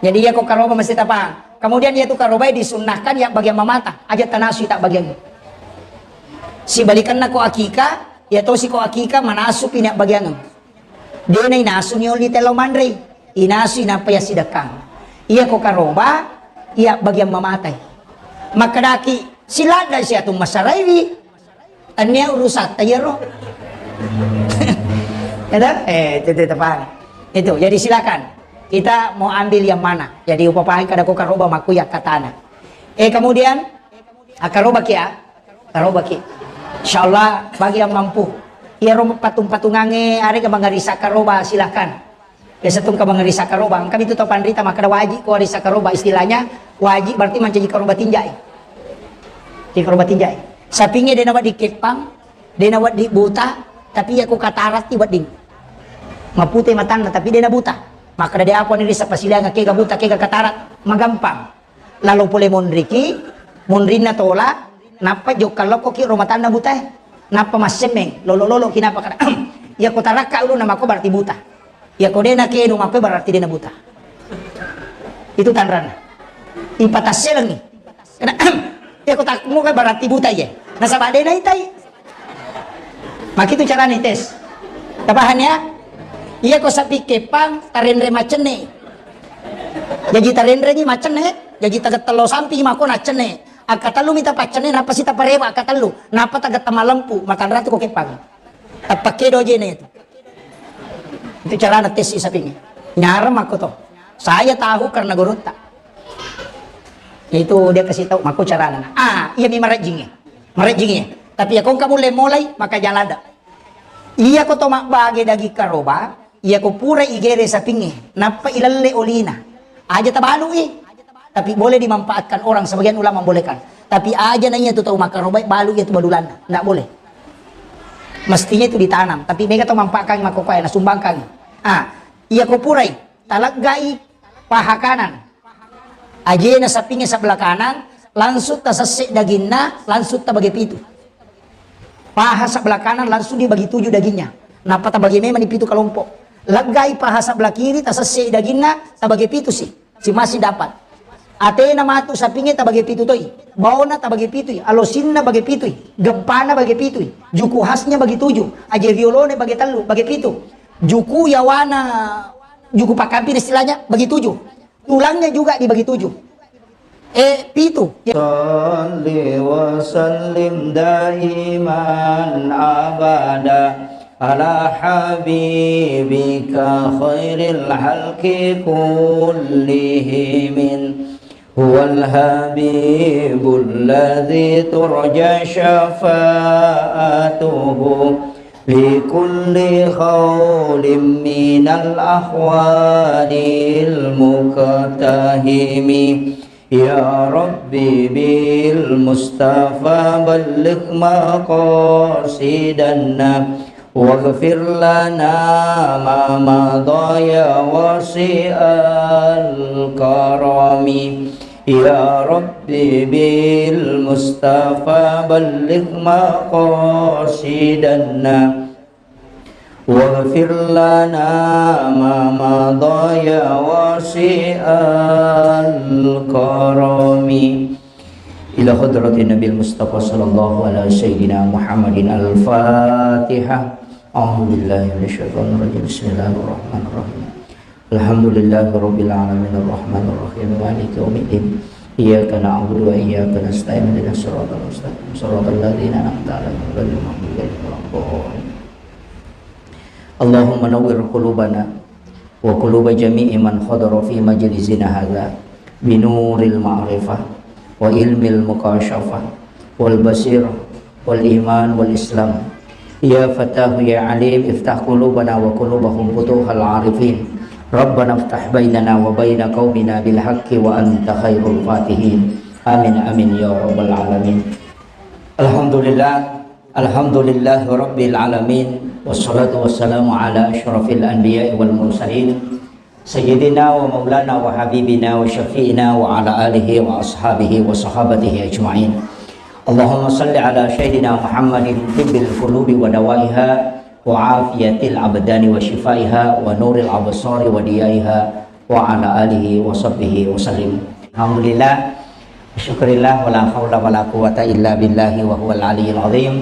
Jadi, iya ko karoba mesti tapaham. Kemudian, iya tu karobai disunnahkan ya bagian mamata. Aja tanasu tak bagian. Sibalikanna ko akika, iya tosi ko akika manasu pina bagian. Dena inasu ni oli tello manrei, inasu inappa iya sidekkang. Iya ko karoba, iya bagian mamatai. Makkedaki, siladda siatu masaraiwi. Tania urusatta iyaro. Ada? Eh, itu, itu, paham. Itu, jadi silakan. Kita mau ambil yang mana? Jadi upapahan kada ko karoba maku ya katana. Eh, kemudian, ah, karoba kia? Karoba ki. Insyaallah bagi yang mampu. Iyaro patung-patungange arega mangarisa karoba silakan. Biasa tungka mangarisa karoba. Engka mitu tau panrita makkeda wajib ko arisa karoba. Istilahnya wajib berarti mancaji karoba tinjai. Di karoba tinjai. Sapinge dena wedding keppang, dena wedding buta, tapi iya ko kataratti wedding. Mapute matanna tapi dena buta. Makkeda de apa ni risa pasilaga kega buta kega katarat. Magampang. Lalo pole monriki, monrinna tola, nappa jokka lokkoki ro matanna butae. Nappa massemmeng, lolo-loloki nappa kada. Iya ko tarakka ulunna mako berarti buta. Iya ko dena kenu mako berarti dena buta. Itu tanranna. Ipatasselengi. Karena iya ko tak muka berarti buta iya. Nasaba dena itai. Makitu carana tes. Tapahan ya? Iya ko sapi kepang tarenre macenne. Jaji tarenreni macenne, jaji tagettello sampi mako naccenne. Akkatellu mita paccenne, nappa sita parewa akkatellu. Nappa tagetta malempu, matanratu ko kepang. Tappakedo jene itu. Itu carana tes sapinge. Nyarang mako to. Saya tahu karena gurutta. Itu dia kasih tahu mako carana. Ah, iya mi marajinge. Marejjingngi. Tapi iya ko engka mulle molai, maka jalada. Iya ko to mabbage daging karoba, iya ko pura igere sapingnge, nappa ilelle olina. Aja tabalui. Tapi boleh dimanfaatkan orang, sebagian ulama membolehkan. Tapi aja na iya tu tau makarobai balu iya tu balulanna. Ndak boleh. Mestinya itu ditanam. Tapi mega to manfaatkan makokoe, nasumbangkan. Ah, iya ko purai, taleggai paha kanan. Ajena sapingnge sebelah kanan, langsung tasesse daginna, langsung tabage pitu. Paha sebelah kanan langsung dibagi tujuh dagingnya. Nappa tabage memang di pitu kelompok. Leggai paha sebelah kiri, tasesse daginna, tabage pitu si. Si masih dapat. Atena matu sapingnge tabage pitu toi. Baona tabage pitui. Alosinna bage pitui. Geppana bage pitui. Juku khasnya bagi tujuh. Aje violone bage tellu, bage pitu. Juku yawana, juku pakampir istilahnya bagi tujuh. Tulangnya juga dibagi tujuh. Eh, pitu. Salli wa sallim daiman abada ala habibika khairil halqi kullihim. Huwal habibul ladzi turja syafa'atuhu likulli khaulim minal ahwalil muqtahimi. Ya Rabbi bil Mustafa balligh maqasidana waghfir lana ma madha ya wasi'al karami. Ya Rabbi bil Mustafa balligh maqasidana waghfir lana ma madha ya wasi'al karami. Ila hadratin Nabil Mustafa sallallahu ala sayyidina Muhammadin al-Fatihah. A'udzu billahi minasyaitonir rajim. Bismillahirrahmanirrahim. Alhamdulillahi rabbil alamin, arrahmanir rahim, maliki yaumiddin. Iyyaka na'budu wa iyyaka nasta'in, ihdinas siratal mustaqim, siratal ladzina an'amta 'alaihim, ghairil maghdubi 'alaihim waladdallin. Allahumma nawwir qulubana وقلوب جميع من حضر في مجلسنا هذا بنور المعرفة وعلم المكاشفة والبصيرة والإيمان والإسلام. يا فتاح يا عليم، افتح قلوبنا وقلوبهم فتوح العارفين. ربنا افتح بيننا وبين قومنا بالحق وأنت خير الفاتحين. آمين، آمين يا رب العالمين. الحمد لله، الحمد لله رب العالمين، والصلاة والسلام على أشرف الأنبياء والمرسلين، سيدنا ومولانا وحبيبنا وشفيعنا وعلى آله وأصحابه وصحابته أجمعين. اللهم صل على سيدنا محمد طب القلوب ودوائها وعافية الأبدان وشفائها ونور الأبصار وضيائها وعلى آله وصحبه وسلم. الحمد لله. Syukurillah, wala haula wala quwata illa billahi wa huwal aliyil azim.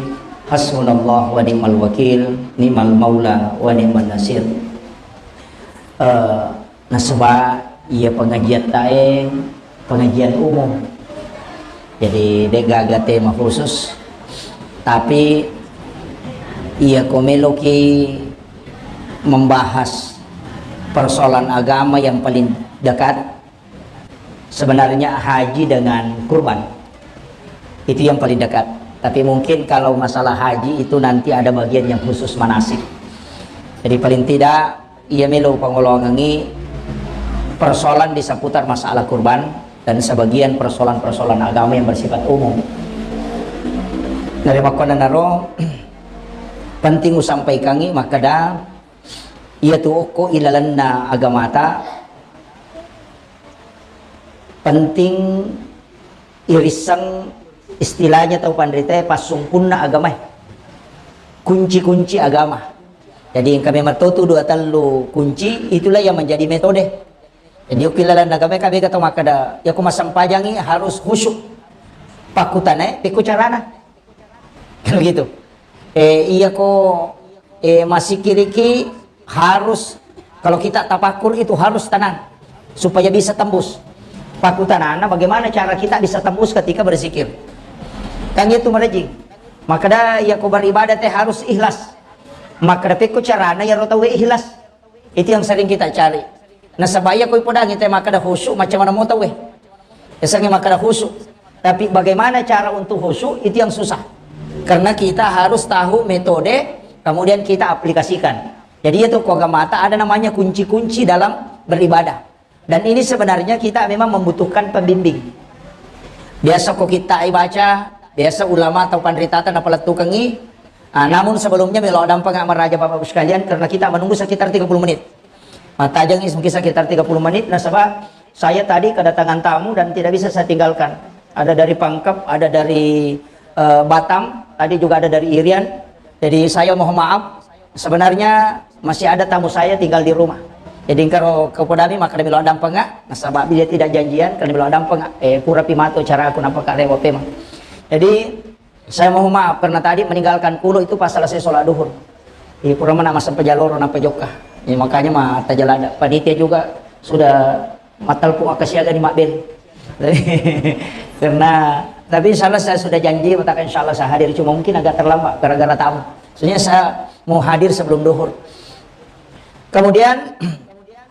Hasbunallah wa ni'mal wakil, ni'mal maula wa ni'man nasir. Eh, nasaba iya pengajian tae pengajian umum. Jadi, de gaga tema khusus. Tapi iya ko meloki membahas persoalan agama yang paling dekat, sebenarnya haji dengan kurban. Itu yang paling dekat. Tapi mungkin kalau masalah haji itu nanti ada bagian yang khusus manasik. Jadi paling tidak iya melo pangoloangengi persoalan di seputar masalah kurban dan sebagian persoalan-persoalan agama yang bersifat umum. Dari makkonanaro penting usampaikangi makkeda iya tu okko ilalenna agamata penting irisseng istilahnya tau panritae passungkunna agamae, kunci-kunci agama. Jadi engka memang totu dua tellu kunci, itulah yang menjadi metode. Jadi okko ilalenna agamae kabega tau makkeda, ya ko massempajangi harus khusyuk. Pakkutanae, pekko carana. Kan begitu. Eh, iya ko, eh, masikiriki harus, kalau kita tapakur itu harus tenang supaya bisa tembus. Pakkutanana bagaimana cara kita bisa tembus ketika berzikir. Kan itu merejing. Makkeda iya ko beribadah te harus ikhlas. Makkeda pekko carana ya ro tau ikhlas. Itu yang sering kita cari. Nasaba iya ko ipodangi te makkeda khusyuk, macam mana mau tahu eh. Esangi makkeda khusyuk. Tapi bagaimana cara untuk khusyuk, itu yang susah. Karena kita harus tahu metode, kemudian kita aplikasikan. Jadi itu ko agamata ada namanya kunci-kunci dalam beribadah. Dan ini sebenarnya kita memang membutuhkan pembimbing. Biasa ko kita baca, biasa ulama atau panritata napalettukengi. Ah, namun sebelumnya melo dampeng maraja Bapak Ibu sekalian karena kita menunggu sekitar tiga puluh menit. Matajang is mungkin sekitar tiga puluh menit nasaba saya tadi kedatangan tamu dan tidak bisa saya tinggalkan. Ada dari Pangkep, ada dari eh, Batam, tadi juga ada dari Irian. Jadi saya mohon maaf, sebenarnya masih ada tamu saya tinggal di rumah. Jadi engkaro kepodami makkeda melo dampeng, nasaba dia tidak janjian, karena melo dampeng, eh, pura pimato cara aku nampak karewa pemang. Jadi saya mohon maaf karena tadi meninggalkan kulo itu pas selesai sholat duhur. Di pura mana masa pejaloro nampak jokka. Ya, makanya ma tajalada. Panitia juga sudah mattelpung akka siaga ni mabbel. Karena tapi insya Allah saya sudah janji mengatakan insya Allah saya hadir, cuma mungkin agak terlambat gara-gara tamu. Soalnya saya mau hadir sebelum duhur. Kemudian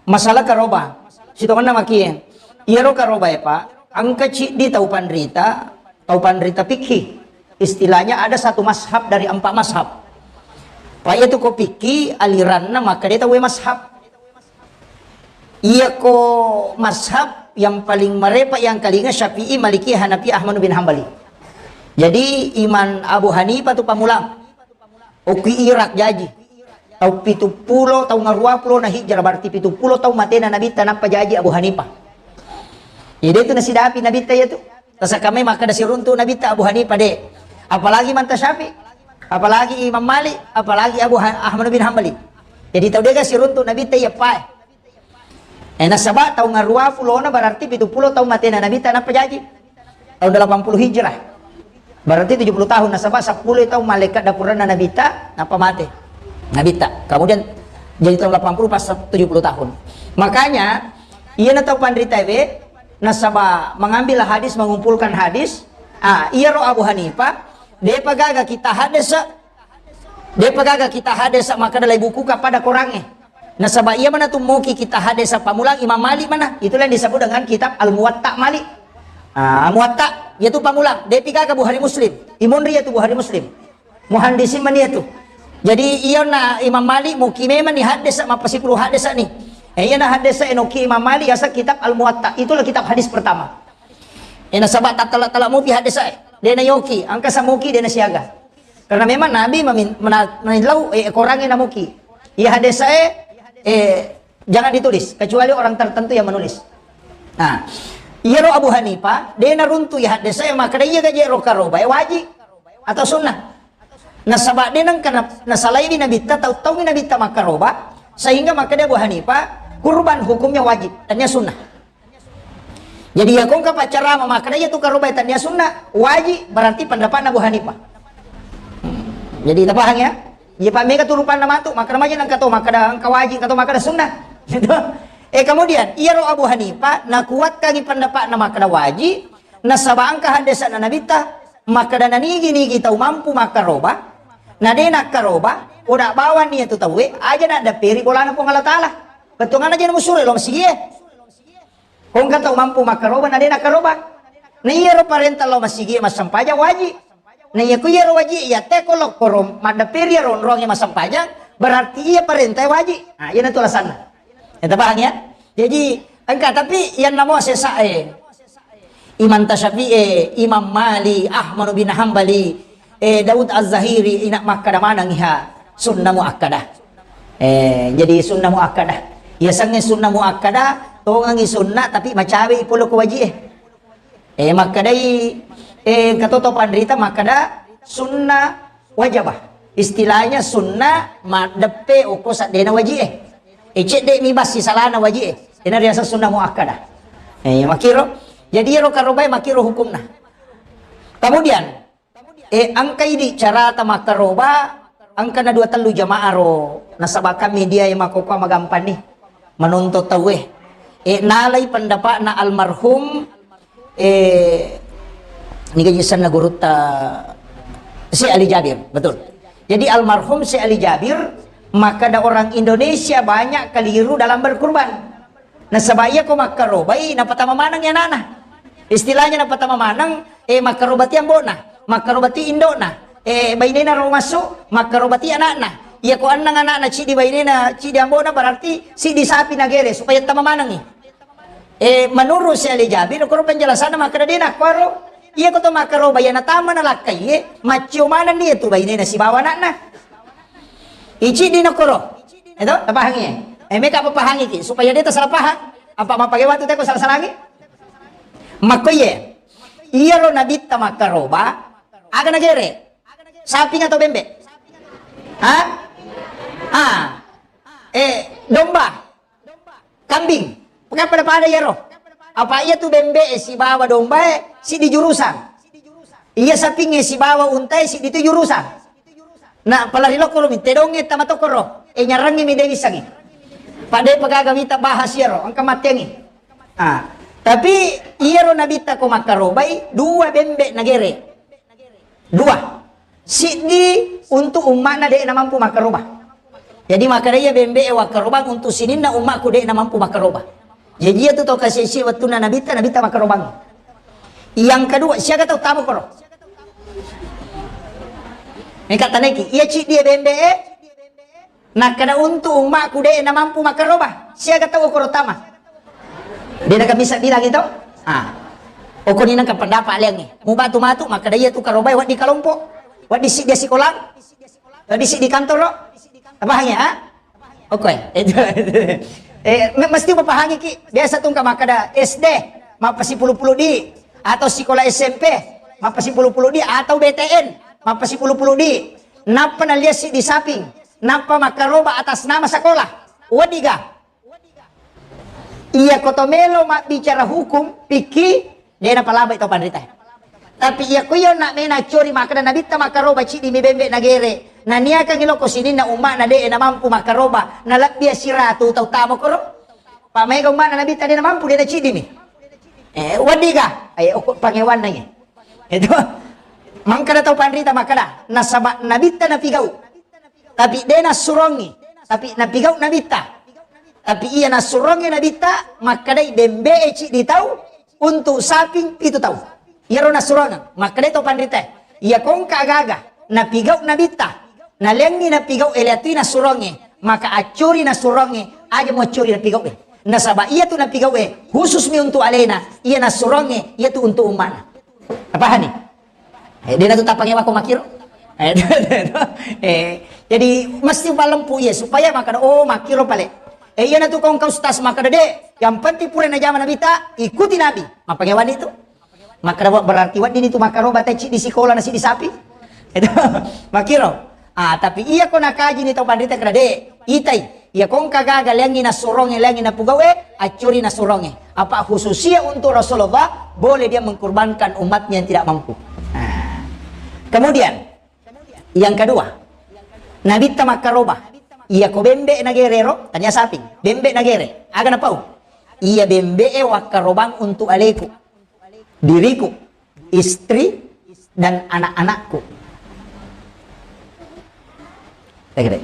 masalah karoba. Sitongenna makie. Iyaro karoba ya Pak, engka ciddi tau panrita, tau panrita fikih. Istilahnya ada satu mazhab dari empat mazhab. Pak itu ko fikih aliranna makkeda tau mazhab. Iya ko mazhab yang paling marepa yang kalinga Syafi'i, Maliki, Hanafi, Ahmad bin Hambali. Jadi Imam Abu Hanifah tu pamulang. Okki Irak jaji. Tau pitu pulo, tau ngarua pulo na hijrah, berarti pitu pulo tau matena Nabitta nappa jaji Abu Hanifah. Jadi itu nasidapi Nabitta ya tu. Tasakka mai makkeda siruntu Nabitta Abu Hanifah de. Apalagi Manta Syafi'i, apalagi Imam Malik, apalagi Abu Ha- Ahmad bin Hambali. Jadi tau dega siruntu Nabitta iya pae. Eh nasaba tau ngarua pulona berarti pitu pulo tau matena Nabitta nappa jaji. Tahun delapan puluh Hijrah. Berarti tujuh puluh tahun nasaba seppulo tau malaikat dapuranna Nabitta nappa mate. Nabitta. Kemudian jadi tahun delapan puluh pas tujuh puluh tahun. Makanya iya na tau panrita we nasaba mengambil hadis, mengumpulkan hadis. Ah, iya ro Abu Hanifah, depa gaga kita hadis, depa gaga kita hadis makkeda lai buku ka pada korangnge. Nasaba iya mana tummoki kita hadesa pamulang Imam Malik mana, itulah yang disebut dengan kitab Al-Muwatta Malik. Ah, Muwatta, yaitu pamulang. Depi gaga Bukhari Muslim. Imonri yaitu Bukhari Muslim. Muhandisin mani yaitu. Jadi iya na Imam Malik muki memang ni hadesa mappasipulu hadesa ni. Eh, iya na hadesa enoki Imam Malik yasa kitab Al-Muwatta. Itulah kitab hadis pertama. Eh, nasaba tattala-tala mupi hadesa e. Dena yoki, angka samuki dena siaga. Karena memang Nabi memin-, mena-, menillau, eh, korangnge namuki. Iya hadesa e, eh, jangan ditulis, kecuali orang tertentu yang menulis. Nah, iyaro Abu Hanifah, dena runtu iya hadesa e, makkeda iya gaje ro karoba e wajib atau sunnah. Nasaba de nengka na-, nasalaiwi Nabitta, tau-, taungi Nabitta makkaroba, sehingga makkeda Abu Hanifah, kurban hukumnya wajib, tania sunnah. Jadi iya ko engka paccarama makkeda iya tu karoba e tania sunnah, wajib, berarti pendapatna Abu Hanifah. Hmm. Jadi tapahang ya? Iya pa mega turupanna matu, makkeda maja nengka to, makkeda engka wajib, engka to makkeda sunnah. Gitu. Eh, kemudian, iyaro Abu Hanifah nakuatkangi pendapatna makkeda wajib, nasaba engka hadesana Nabitta, makkeda nanigi-nigi tau mampu makkaroba, na de nakkaroba, oda bawang nia tu tauwe, aja naddapperi bolana Puang Allah Taala. Bettuanna aja namusuro lao masigi e. Ko engka tau mampu makkaroba, na de nakkaroba. Na iyaro parenta lao masigi e massempajang wajib. Na iya ku iyaro wajib, iya te ko lokkoro maddapperi iyaro onrongnge massempajang, berarti iya parenta e wajib. Nah, iya natu alasanna. Ya, tapahang ya? Jadi, engka, tapi yang namo sesa e. Imam Tasyafi'i, Imam Malik, Ahmad bin Hambali, eh, Daud Az-Zahiri, ina makkada maneng iha sunnah muakkadah. Eh, jadi sunnah muakkadah. Iya sangnge sunnah muakkadah, tongengi sunnah tapi macawe i polo ko wajib e. Eh, makkadai, eh, katoto panrita makkada sunnah wajabah. Istilahnya sunnah maddeppe okko saddena wajib e. Eh, cedde mi bassi salana wajib e. Ina riaseng sunnah muakkadah. Eh, makiro. Jadi iyaro karobae makiro hukumna. Kemudian, eh, engka idi carata makkaroba, engka na dua tellu jamaah ro, nasaba kan media e makkokkoe magampang ni manonton tauwe. Eh, nalai pendapatna almarhum, eh, niga jisenna gurutta Syekh Ali Jabir, betul. Jadi almarhum Syekh Ali Jabir, makkada orang Indonesia banyak keliru dalam berkurban. Nasaba iya ko makkarobai, napatama maneng anana. Istilahnya napatama maneng, eh, makkarobati ambona, makkarobati indona, eh, bainena ro massu, makkarobati anakna. Iya ko annang anakna, cidi bainena, cidi ambona, berarti sidi sapi nagere supaya tama manengi. Eh, menurut Syekh Ali Jabir, koro penjelasanna makkada dena kuaro, iya ko to makkaroba, iya natama nalakkai, eh, maccio maneng dia tu bainena sibawa anakna. Icidi nakoro. Eto, tapahangi. Eh, meka papahangi ki supaya dia tersalah paham. Apa mappake waktu teko salah-salangi? Makko iye. Iyaro nabitta makkaroba, aga nagere? Saping atau bembe? Ha? Ah. Eh, domba. Kambing. Paka pada-pada iyaro. Apa iya tu bembe e sibawa domba e, sidi jurusan. Iya saping e sibawa unta e, sidi tu jurusan. Na, palari lokko lo mi, tedongnge tama tokkoro. E, nyarangngi mi de wissangi. Pade pagaga wita bahas iyaro, engka mattengi. Ah, tapi iyaro nabitta ko makkarobai, dua bembe nagere. Dua. Siddi untuk umma'na de namampu makkaroba. Jadi makkada iya bembe e wakkarobang untuk sininna umma'ku de namampu makkaroba. Jadi iya tu tau kasi-, si wettunna nabitta, nabitta makkarobang. Yang kedua, siaga tau tama koro? Meka taneki, iya ciddi e bembe e, nakkada untuk umma'ku de namampu makkaroba. Siaga tau koro tama? De nakamisa bilang itu? Ah. Okoni nangka pendapat aliangi. Mubatu matu, makkada iya tu karobai waddi kalompo. Waddi siddi sikolang. Waddi siddi kantoro. Tapahang ya? Oke. Eh, me-, mesti mapahangi ki. Biasa tu engka makkada S D, mappasipulu-pulu di, atau sikola S M P, mappasipulu-pulu di, atau B T N, mappasipulu-pulu di. Nappa naliassi di saping, nappa makkaroba atas nama sekolah. Wadiga. Iya ko to melo mabbicara hukum, pikki, de napalabai to panrita. Tapi iya ko iya nak mena cori makkada nabitta makkaroba ciddi mi bembe nagere. Naniakangi loko sininna umma'na de namampu makkaroba, nalebbi siratu tau tama koro. Pa maega umma'na nabitta de namampu de naciddi mi. Eh, wadiga. Eh, oko pangewanna iya. Itu. Mangkada tau panrita makkada, nasaba nabitta napigau. Tapi de nassurongi. Tapi napigau nabitta. Tapi iya nassurongnge Nabitta, makkedai bembe'e ciddi tau, untuk saping pitu tau. Iyaro nassurongeng, makkedai to panritae, iya kongka gaga napigau Nabitta, naleangngi napigau e, leatui nassurongnge, maka accuri nassurongnge, aja muaccuri napigau e. Nasaba iya tu napigau e, khusus mi untuk alena, iya nassurongnge, iya tu untuk umma'na. Napahani? Eh, dena tu tapangewako makkiro. Eh, eh, jadi mesti palempu iya supaya makkeda, oh, makkiro pale. Eh, iyana tu kongka ustaz makkeda, de, yang penting pura najama Nabitta, ikuti Nabi. Mappangewani tu. Makkeda, berarti wedding itu makkaroba tecci di sikola nasi di sapi. Itu makkiro. Ah, tapi iya ko nakaji ni tau panrita kena, de, itai. Iya kongka gaga leangngi nassurongnge, leangngi napugau e, accuri nassurongnge. Apa khususia untuk Rasulullah, boleh dia mengkorbankan umatnya yang tidak mampu. Nah. Kemudian, yang kedua, Nabitta makkaroba. Iya ko bembe nagere ro, tania saping. Bembe nagere. Aga napau? Iya bembe e wakkarobang untuk aleku, diriku, istri, dan anak-anakku. Tegere.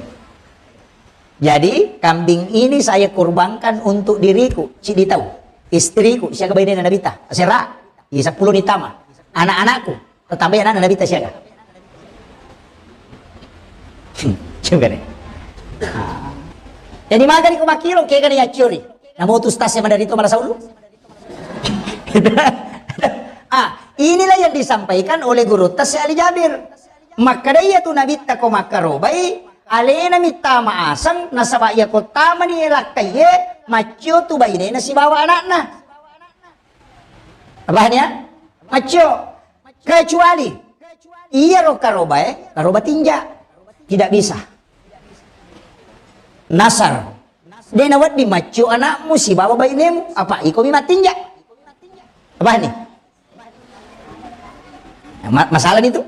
Jadi, kambing ini saya kurbankan untuk diriku, ciddi tau, istriku, siaga bainena Nabitta. Sera, iya seppulo ni tama. Anak-anakku, tetamba anakna Nabitta siaga. Hmm, coba deh. Ah. Jadi, magani ko makkiro, kega ni accuri. Namo tu stas yang dari itu malah saulu. Ah, inilah yang disampaikan oleh guru Tasya Ali Jabir. Makkeda iya tu Nabitta ko makkarobai, alena mittama aseng, nasaba iya ko tamani lakkaiye, maccio tu bainena sibawa anakna. Apa ya? Maccio. Kecuali iya ro karobae, karoba tinja. Tidak bisa. Nasar. Dena wedding maccio anakmu sibawa bainemu, apa iko mi mattinja. Apa ni? Ma-, masalah itu.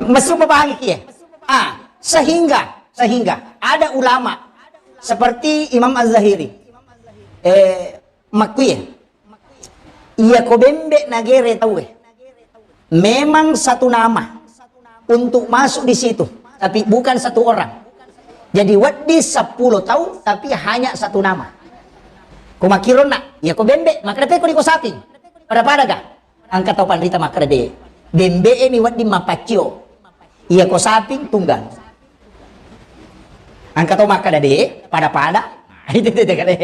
Messu papahangi kiye. Ah, sehingga, sehingga ada ulama seperti Imam Az-Zahiri. Eh, makkuye. Iya ko bembe nagere tauwe. Memang satu nama untuk masuk di situ, tapi bukan satu orang. Jadi wedding seppulo tau, tapi hanya satu nama. Ko makkironna, iya ko bembe, makkeda pekko di ko saping. Pada-pada ga? Engka tau panrita makkeda de. Bembe e mi wedding mapaccio. Iya ko saping tunggal. Engka tau makkeda de, pada-pada. Itu, itu, itu,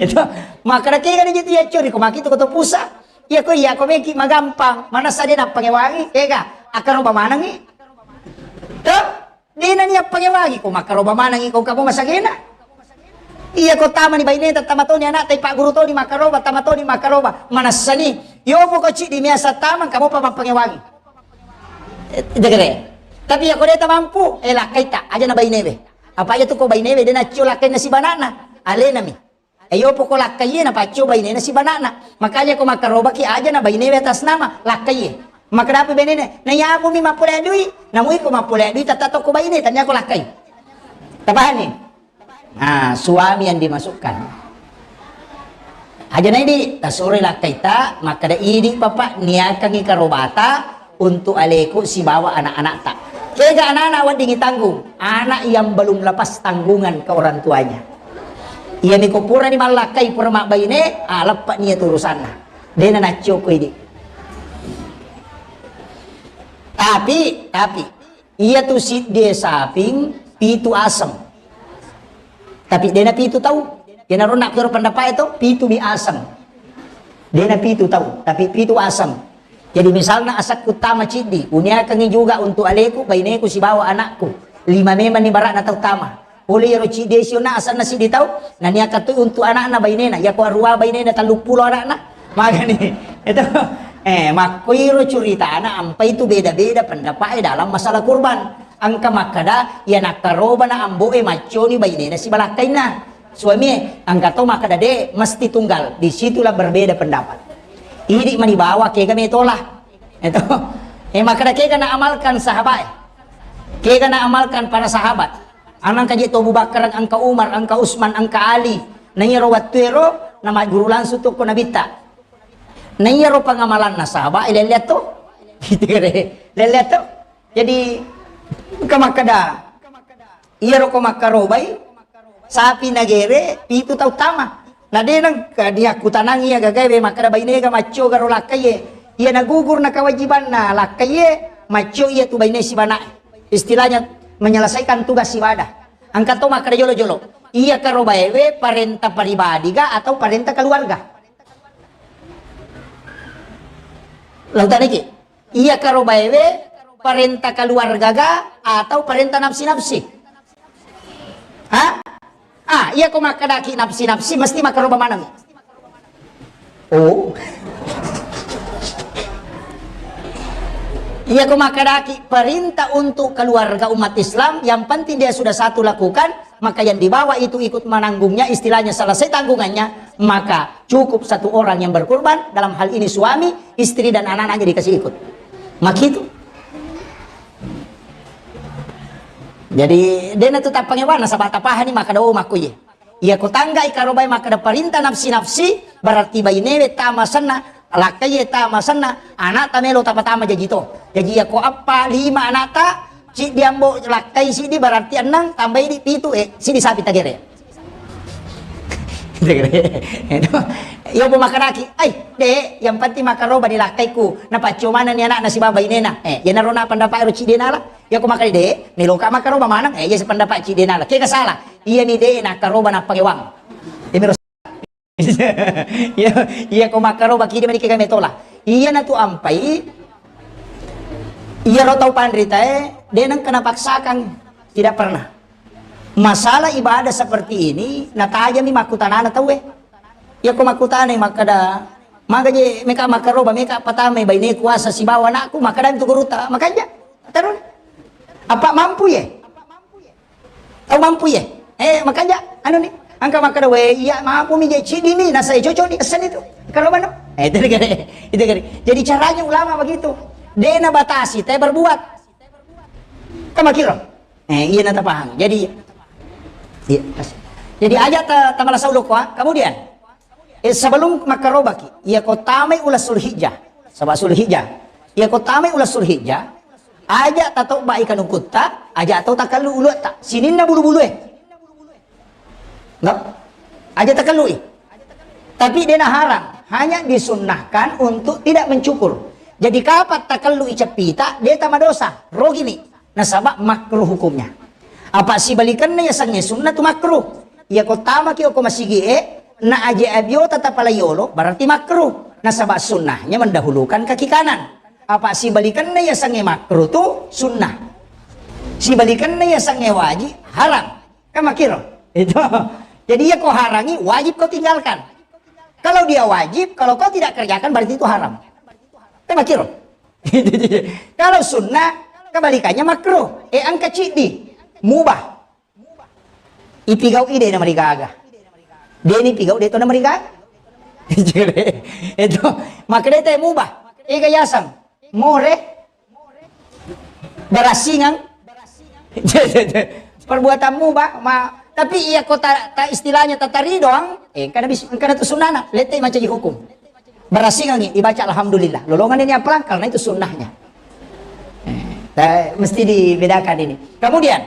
itu. Makkeda kega ni jitu yaccuri ko maki tu ko to pusa. Iya ko, iya ko meki magampang. Manessa de nappangewangi, ega, akkaroba manengi. Tuh, de nani appangewangi ko makkaroba manengi ko kamu masagena. Iya ko tamani baineta, tama toni anakta, ipagguru toni makkaroba, tama toni makkaroba. Manessani, yopo ko ciddi miasa tamang kamu pa mappangewangi. Eh, jagare. Tapi iya ko de tamampu, eh, lakkaita, aja na bainewe. Apa iya tu ko bainewe, de naccio lakkainna sibanana. Alenami. Eh, yopo ko lakkaiye napaccio bainena sibanana. Makanya ko makkarobaki aja na bainewe atas nama, lakkaiye. Makkeda apa bainena, na yapo mi mappole dui, namui ko mappole dui, tata to ko baine, tania ko lakkai. Tapahani? Nah, suami yang dimasukkan. Aja na idi, tasuroi lakkaita, makkeda idi papa, niakangi karobata untuk aleku sibawa anak-anakta. Kega anak-anak weddingi tanggung, anak yang belum lepas tanggungan ke orang tuanya. Iya niko purani mallakkai, pura mabbaine, ah, leppa nia urusanna. Dena naccio ko idi. Tapi, tapi, Iya tu siddi saping pitu aseng. Tapi dena pitu tau. Iyanaro nakkero pendapat itu pitu mi aseng. Dena pitu tau, tapi pitu aseng. Jadi misalna asakku tama ciddi, uniakangi juga untuk aleku, baineku sibawa anakku. Lima memang ni barakna tau tama. Pole iyaro ciddi sionna asenna siddi tau, naniakatoi untuk anakna bainena, yako arua bainena telluppulo anakna. Magani. Itu. Eh, makkoiro curitana ampai tu beda-beda pendapat dalam masalah kurban. Engka makkeda, iya nakkarobana ambo'e macconi bainena sibalakkainna. Suamie, engka to makkeda de, mesti tunggal. Di situlah berbeda pendapat. Idi mani bawa kega metola. Itu. Eh, makkeda kega na amalkan sahabat. Kega na amalkan para sahabat. Anang kaji to Abu Bakar, engka Umar, engka Utsman, engka Ali. Na iyaro wattuero, na majjuru langsung tu ko Nabitta. Na iyaro pangamalanna sahabat, eh, lelleat to. Lelleat to. Jadi, engka makkeda, iyaro ko makkarobai, sapi nagere, pitu tau tama. Na de nang, ka-, diakkutanang iya gagae, we makkeda bainega maccio garo lakkaie. Iya nagugur na kewajibanna lakkaie, maccio iya tu baine sibana'e. Istilahnya menyelesaikan tugas ibadah. Engka to makkeda jolo-jolo, iya karobaewe parenta pribadi ga atau parenta keluarga? Lautaniki, iya karobaewe parenta keluarga ga atau parenta nafsi-nafsi? Ha? Ah, iya ko makkedaki nafsi-nafsi, mesti makaroba maneng. Oh. Iya ko makkedaki perintah untuk keluarga umat Islam, yang penting dia sudah satu lakukan, maka yang di bawah itu ikut menanggungnya, istilahnya selesai tanggungannya, maka cukup satu orang yang berkorban, dalam hal ini suami, istri dan anak-anaknya dikasih ikut. Makitu. Jadi, dena tu tappangewana, sabab tapahani makkeda, oh, makkuye. Iya ko tanggai karobai makkeda perintah nafsi-nafsi, berarti bainewe tama senna, lakkaie tama senna, anakta melo tapatama jaji to. Jaji iya ko appa, lima anakta, siddi ambo lakkai siddi, berarti enneng, tambai di pitu, eh, siddi sapi tagere. Iya, bu makkedaki, "Ai, Dek, yang penting makaroba ni lakkaiku, napaccio maneng ni anakna sibawa bainena." Eh, iyanaro na pendapat ero ciddi nala. Iya ko makkeda, "Dek, meloka makaroba maneng." Eh, iya sependapat ciddi nala. Kega salah? Iya ni, Dek, nakaroba nappangewang. Iya miro. Iya, iya ko makaroba kidi mani kega metola. Iya na tu ampai. Iya ro tau panritae, de nengka napaksakang. Tidak pernah. Masalah ibadah seperti ini, natajami makkutanana tauwe. Iya ko makkutanai makkeda, "Maga je meka makaroba, meka patamai baine kuasa sibawa anakku?" Makkeda tu guruta, "Makanja." Terus. Apa mampu ye? Tau mampu ye? Eh, makanja, anu ni, engka makkeda, "We, iya mampu mi je ciddi mi, nasa cocok ni, essen itu." Kalau mana? Eh, itu kali, itu kali. Jadi caranya ulama begitu. De nabatasi, te berbuat. Kamakiro. Eh, iya na tapahang. Jadi, iya, pas. Jadi aja ta, tamala sauloko, ah. Kemudian, eh, sebelum makarobaki, iya ko tamai ula Sulhijjah. Sebab Sulhijjah. Iya ko tamai ula Sulhijjah, aja tatobba ikan ukutta, aja tau takallu uluatta. Sininna bulu-bulue. Enggak? Aja takallui. Tapi dena haram, hanya disunnahkan untuk tidak mencukur. Jadi kapan takallui ceppita, de tamadosa, rogini. Nasaba makruh hukumnya. Apa sibalikanna yasengnge sunnah tu makruh. Iya ko tamaki oko masigi e, na aje abiota tapalaiolo, berarti makruh. Nasaba sunnahnya mendahulukan kaki kanan. Apa sibalikanna yasengnge makruh tu sunnah. Sibalikanna yasengnge wajib, haram. Kan makiro? Itu. Jadi, iya ko harangi, wajib kau tinggalkan. Kalau dia wajib, kalau kau tidak kerjakan, berarti itu haram. Kan makiro? Kalau sunnah, kebalikannya makruh. Eh, engka ciddi. Mubah. Ipigau ide na marigaga. Deni pigau de to na marigaga. Itu. Maka de te mubah. Ega yasang. More. Barassingang. Perbuatanmu, Pak, ma-, tapi iya ko ta, ta istilahnya tatari doang, eh, engkana bis-, engkana tu sunnahna, lette mancaji hukum. Barassingangi, dibaca alhamdulillah. Lolongan ini apalang? Karena itu sunnahnya. Eh, ta-, mesti dibedakan ini. Kemudian,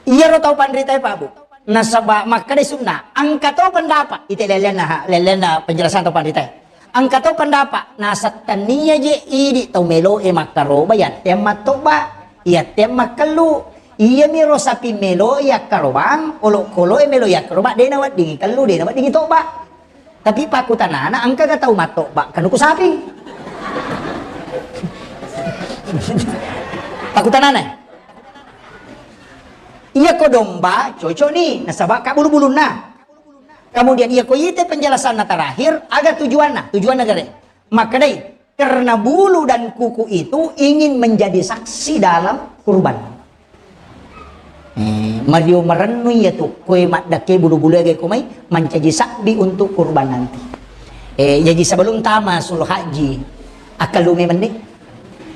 iyaro tau panritae, Pak, Bu. Nasaba makkeda sunnah, engka to pendapat. Ite lelena, lelena penjelasan tau panritae. Engka to pendapat, nasettennia je idi tau melo e makkaroba, yatteang mattobba, yatteang makkellu. Iyami ro sapi melo yakkarobang, olokolo e melo yakkaroba, de naweddingi kellu, de naweddingi tobba. Tapi pakkutanana, engkaga tau mattobba kanuku sapi? Pakkutanana. Iya ko domba, cocok ni, nasaba ka bulu-bulunna. Kemudian iya ko ite penjelasanna terakhir, aga tujuanna? Tujuanna gare. Makkedai, karena bulu dan kuku itu ingin menjadi saksi dalam kurban. Eh, mario marennu iya tu, koe maddake bulu-bulu ege ko mai, mancaji sabbi untuk kurban nanti. Eh, jadi sebelum tama Sulhajji, akkallu memeng ni.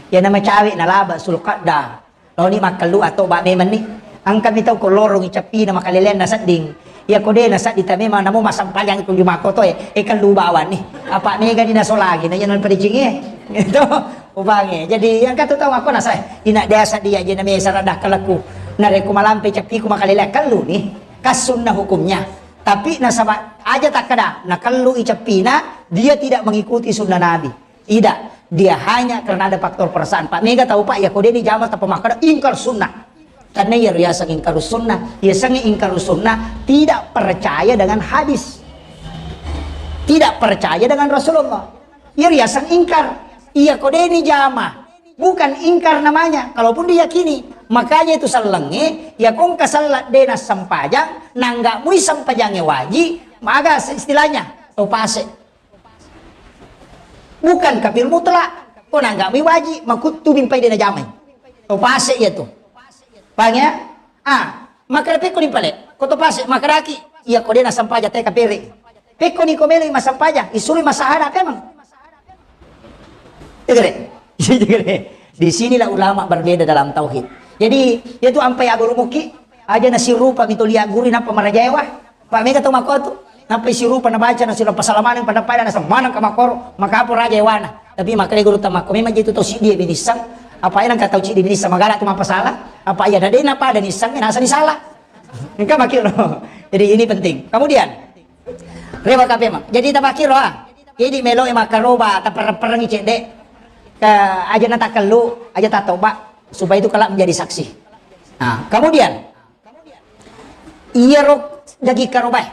Ya nama cawe nalaba Sulkada. Laoni makkellu atau ba memeng ni. Engkami tau ko lorongi cappina makaleleanna sedding. Iya ko de na sedding ta memang namo massempajang ko juma koto e, e kellu bawang ni. Apa mega ni nasolagi na iya non padicingi e. Itu ubange. Jadi yang katu tau aku nasa, ina desa dia je na mesa rada kelekku. Narekko malampe ceppiku makalele kellu ni, kas sunnah hukumnya. Tapi nasaba aja takkeda, nakellu i ceppina, dia tidak mengikuti sunnah Nabi. Tidak, dia hanya karena ada faktor perasaan. Pak, mega tau, Pak, ya kode ni jama tappa makkeda ingkar sunnah. Karena ya riaseng ingkar sunnah, ya seng ingkar sunnah, tidak percaya dengan hadis. Tidak percaya dengan Rasulullah. Ya riaseng ingkar. Iya kode ni jama. Bukan ingkar namanya, kalaupun diyakini. Makanya itu sellengnge, ya kongka sellat de nassempajang, nangga mui sempajangnge waji, maga istilahnya, tau pase. Bukan kafir mutlak, ko nangga mui waji, makuttu mimpai de najamai. Tau pase iya tu. Paham ya? Ah, makkeda pekko ni pale, ko to pase, makkedaki, iya ko de nassempajang te kapere. Pekko ni ko melo massempajang, isuro massahada memang. Iya gare? Iya gare? Di sinilah ulama berbeda dalam tauhid. Jadi, itu ampai abu rumuki, aja nasirupa mito lia guru nappa marajaewa. Pak mega to makotu. Nappa sirupa nabaca nasiro pasalamaneng pada pada nasa maneng ka makoro, makapo raja ewana. Tapi makkeda guru tamakko memang jitu to siddi binissang. Apa enang ka tau siddi binissang magala tu mapasala. Apa iya dade napa ada nissang nasa ni salah. Engka makkiro. Jadi ini penting. Kemudian, rewa kape mak. Jadi tapakkiro ah. Jadi melo e makkaroba tapereng-perengi cedde. Ke aja natakellu, aja tatoba supaya itu kelak menjadi saksi. Nah, kemudian iyaro daging karobae.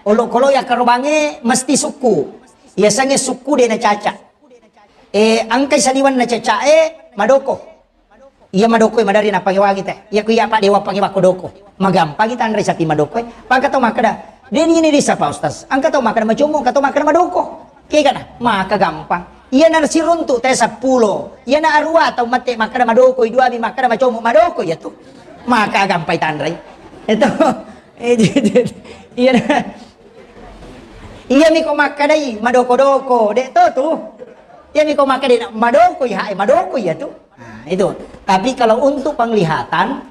Olokolo ya karobange mesti sukku. Yasengnge sukku de nacaca. Eh, engkai saliweng nacacae madoko. Iya madoko madari napangewangi te. Iya ku iya Pak Dewa pangewa ko doko. Magampangi tanre sapi madoko. Pangka tau makkeda, "Deni ini disa Pak Ustaz." Angka tau makkeda macomo, angka tau makkeda madoko. Kega na, maka gampang. Iya na siruntu te seppulo. Iya na arua tau mate makkeda madoko, i dua mi makkeda macomo, madoko iya tu. Maka gampai tanre. Itu. Eh, iya na. Iya mi ko makkedai madoko-doko, dek to tu. Iya mi ko makkedai madoko iya, eh, madoko iya tu. Nah, itu. Tapi kalau untuk penglihatan,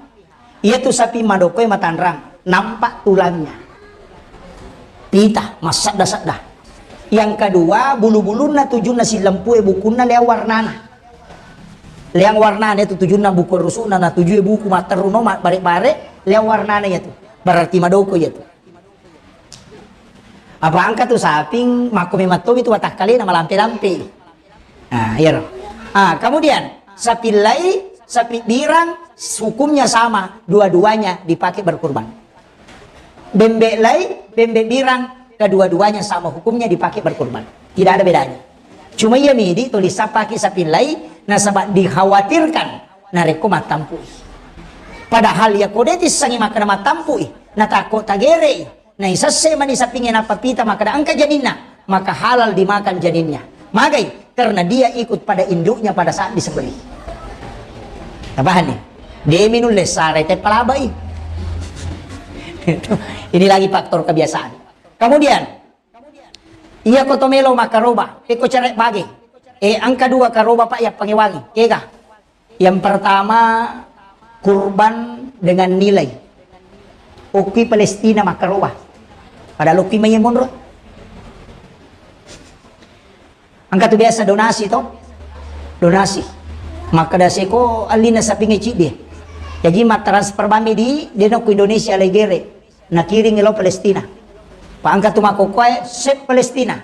iya tu sapi madoko matanrang, nampak tulangnya. Pita, massadda-sadda. Yang kedua, bulu-bulunna tujunna silempue bukunna leang warnana. Leang warnana itu tujunna buku rusukna, na tujue buku matteruno, ma-, bare-bare, leang warnana iya tu. Berarti madoko iya tu. Apa angka tu saping, makko memang tomi tu watakkalena malampe-lampe. Nah, iya. Ah, kemudian sapi lai, sapi birang, hukumnya sama, dua-duanya dipakai berkurban. Bembe lai, bembe birang, kedua-duanya sama hukumnya dipakai berkurban. Tidak ada bedanya. Cuma iya midi tulis pakai sapi lai, nasaba dikhawatirkan narekko mattampui. Padahal iya kode tissangi makkeda mattampui, natakko tagerei, naisesse mani sapinge nappa pita makkeda engka janinna, maka halal dimakan janinnya. Magai? Karena dia ikut pada induknya pada saat disembelih. Tapahanni? Demi nulle sarai te palabai. Ini lagi faktor kebiasaan. Kemudian, iya ko to melo makkaroba, pekko cere bage. Eh, angka dua karoba Pak yappangewangi. Kega? Yang pertama, kurban dengan nilai. Okki Palestina makkaroba. Pada lokki mai monro. Angka tu biasa donasi to? Donasi. Makkeda seko allina sapinge ciddi. Jaji mattransfer bammi di, deno ku Indonesia lai gere. Nakiring lo Palestina. Pa angka tu makkokkoe, sep Palestina.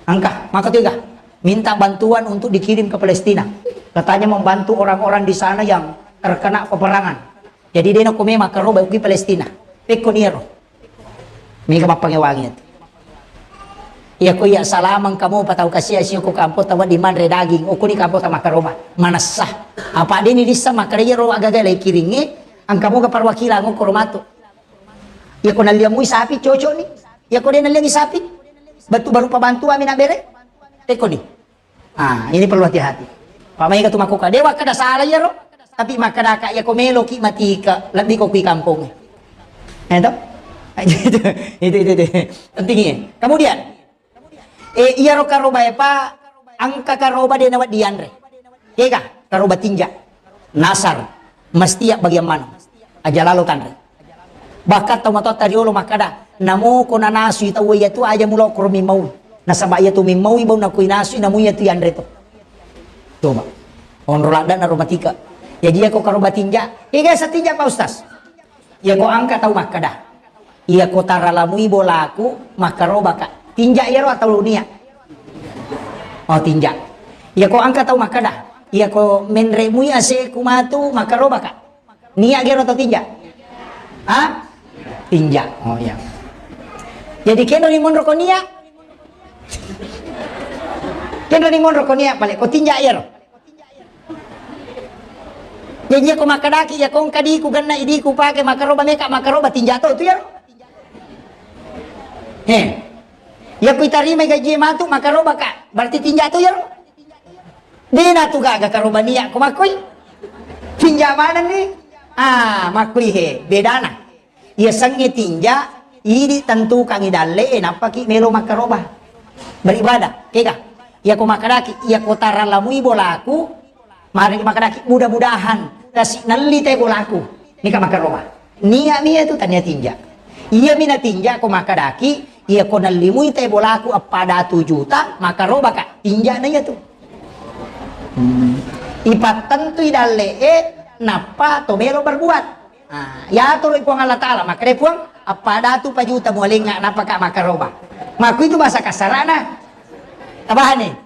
Angka, maka tiga. Minta bantuan untuk dikirim ke Palestina. Katanya membantu orang-orang di sana yang terkena peperangan. Jadi dena ko memang karo bauki Palestina. Pekko niaro. Mega mappangewangi ati. Iya ko iya salamang kamu patau kasia sio ko kampo tawa di manre daging. Okko ni kampo tamakkaroba. Manessa. Apa deni lissa makkeda iyaro agaga lai kiringnge. Angka moga perwakilan okko romatu. Iya ko nalliang mui sapi cocok ni. Iya ko de nalliangi sapi. Batu baru pabantu ami na bere. Pekko ni. Ah, ini perlu hati-hati. Pamaika tu makkokka, de wakkeda sala iyaro, tapi makkedaka iya ko meloki matika, lebbi ko kui kampongnge. Eh, to? Itu, itu, itu, itu. Penting ya. Kemudian, eh, iyaro karoba e, Pak, angka karoba de nawa dianre. Kega, karoba tinja. Nasar. Mesti ya bagian mana? Aja lalo tanre. Bahkan tau matoatta riolo makkeda, namo ko nanasui tau iya tu aja mulo koro mimmaui. Nasaba iya tu mimmaui bau nakui nasui namu iya tu yanre to. Coba. Onro ladda na romatika. Jadi iyako karoba tinja, ega sa tinja, Pak Ustaz? Iyako engka tau makkeda, iyako taralamui bolaku, makkarobaka. Tinja iyaro atau nia? Oh, tinja. Iyako engka tau makkeda, iyako menremui aseku matu, makkarobaka. Nia gero atau tinja? Ha? Tinja. Oh, iya. Jadi kenro ni monro ko nia? Kenro ni monro ko nia, pale ko tinja iyaro. Jaji iyako makkedaki, iyako engka diku, genna idiku pake, makaroba meka, makaroba tinja to tu iyaro. He. Iyako itarimai gaji matu, makaroba ka, berarti tinja to iyaro. Dena tu gaga karoba nia ko makkoi. Tinja manenni. Ah, makkoi he, bedana. Iyasengnge tinja, idi tentukangngi dalle'e, nappaki melo makkaroba. Beribadah, kega? Iyako makkedaki, iyako taralamui bolaku, mari makkedaki, mudah-mudahan tasi nelli te bolaku. Nika makkaroba. Niat mi iyatu tania tinja. Iyami natinja ko makkedaki, iyako nellimui te bolaku eppa datu juta, makkarobaka. Tinjana iyatu. Hmm. Ipattentui dalle'e, nappa to melo berbuat. Ah, yatoro Puang Allah Ta'ala, makkeda Puang, "Appada tu pajuta mualengnga, napaka makaroba." Makku itu bahasa kasarana. Tabahani.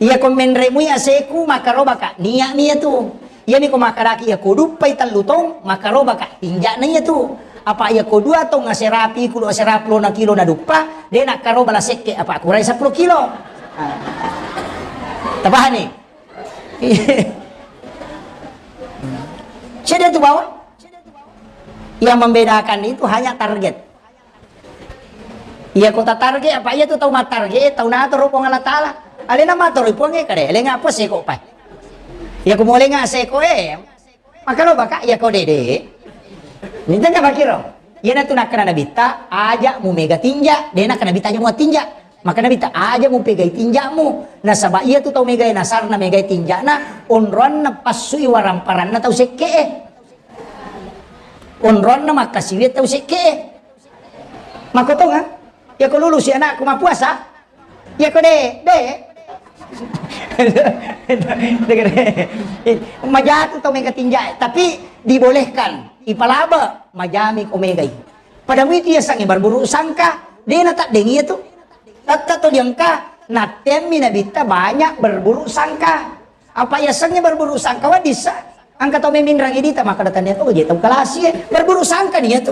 Iya ko menremui aseku, makarobaka. Niat mi iya tu. Iya mi ko makadaki iya ko duppai tellu tong, makarobaka. Tinjana iya tu. Apa iya ko dua tong aserapi kulo aserapi lo na kilo na duppa, de na karoba la sekke apa kurai seppulo kilo. Ah. Tabahani. Cedde tu bawang. Yang membedakan itu hanya target. Iya ko tatarget apa iya tu tau mattarget, tau natoro Puang Allah Ta'ala. Alena matoro Puang e kade, lenga apa seko pai. Iya ko molenga seko e. Makaro baka iya ko dede. Minta nggak bakiro. Iya natu nakkana nabitta, aja mu mega tinja, de nakkana nabitta aja mu tinja. Maka nabitta aja mu pegai tinjamu. Nasaba iya tu tau megai nasarna megai tinjana, onroanna passui waramparanna tau sekke e. Onroanna makkasiwi tau sekke e. Makkotonga? Iya ko lulusi anakku mappuasa? Iya ko de, de. Majatu tau mega tinja, tapi dibolehkan, ipalaba, majami ko megai. Pada muitu iya sangi berburuk sangka, de na taddeng iya tu. Tatta to diangka, nattemmi nabitta banyak berburuk sangka. Apa iya sangi berburuk sangka wadissa? Angka tau meminrang idita maka datang dia tu je tau kalasi e. Berburuk sangka dia tu.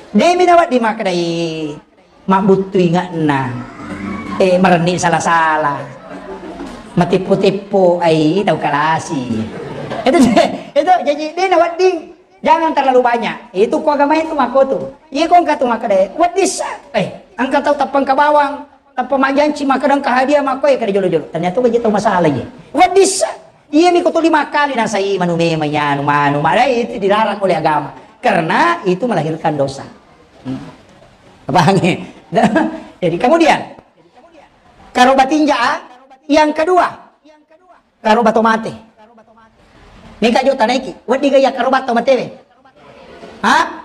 De mi nawaddi maka dai. Mabbuttu ingatna. Eh, merenni sala-sala. Matippo-tippo ai tau kalasi. Itu, itu jadi de na wedding. Jangan terlalu banyak. Itu ko agama itu mako tu. Iya ko engka tu maka de. Weddissa. Eh, engka tau tappang ka bawang. Tappa majjanci maka dengka hadiah mako e kada jolo-jolo. Ternyata ko je tau masalah ye. Weddissa. Iya mi ko tuli makkali nasai manu memang anu manu. Maka itu dilarang oleh agama. Karena itu melahirkan dosa. Hmm. Paham ya? Jadi kemudian, karoba tinja, yang kedua, karoba tomate. Neka jo tanaiki, wedding gaya karoba tomate we. Ha?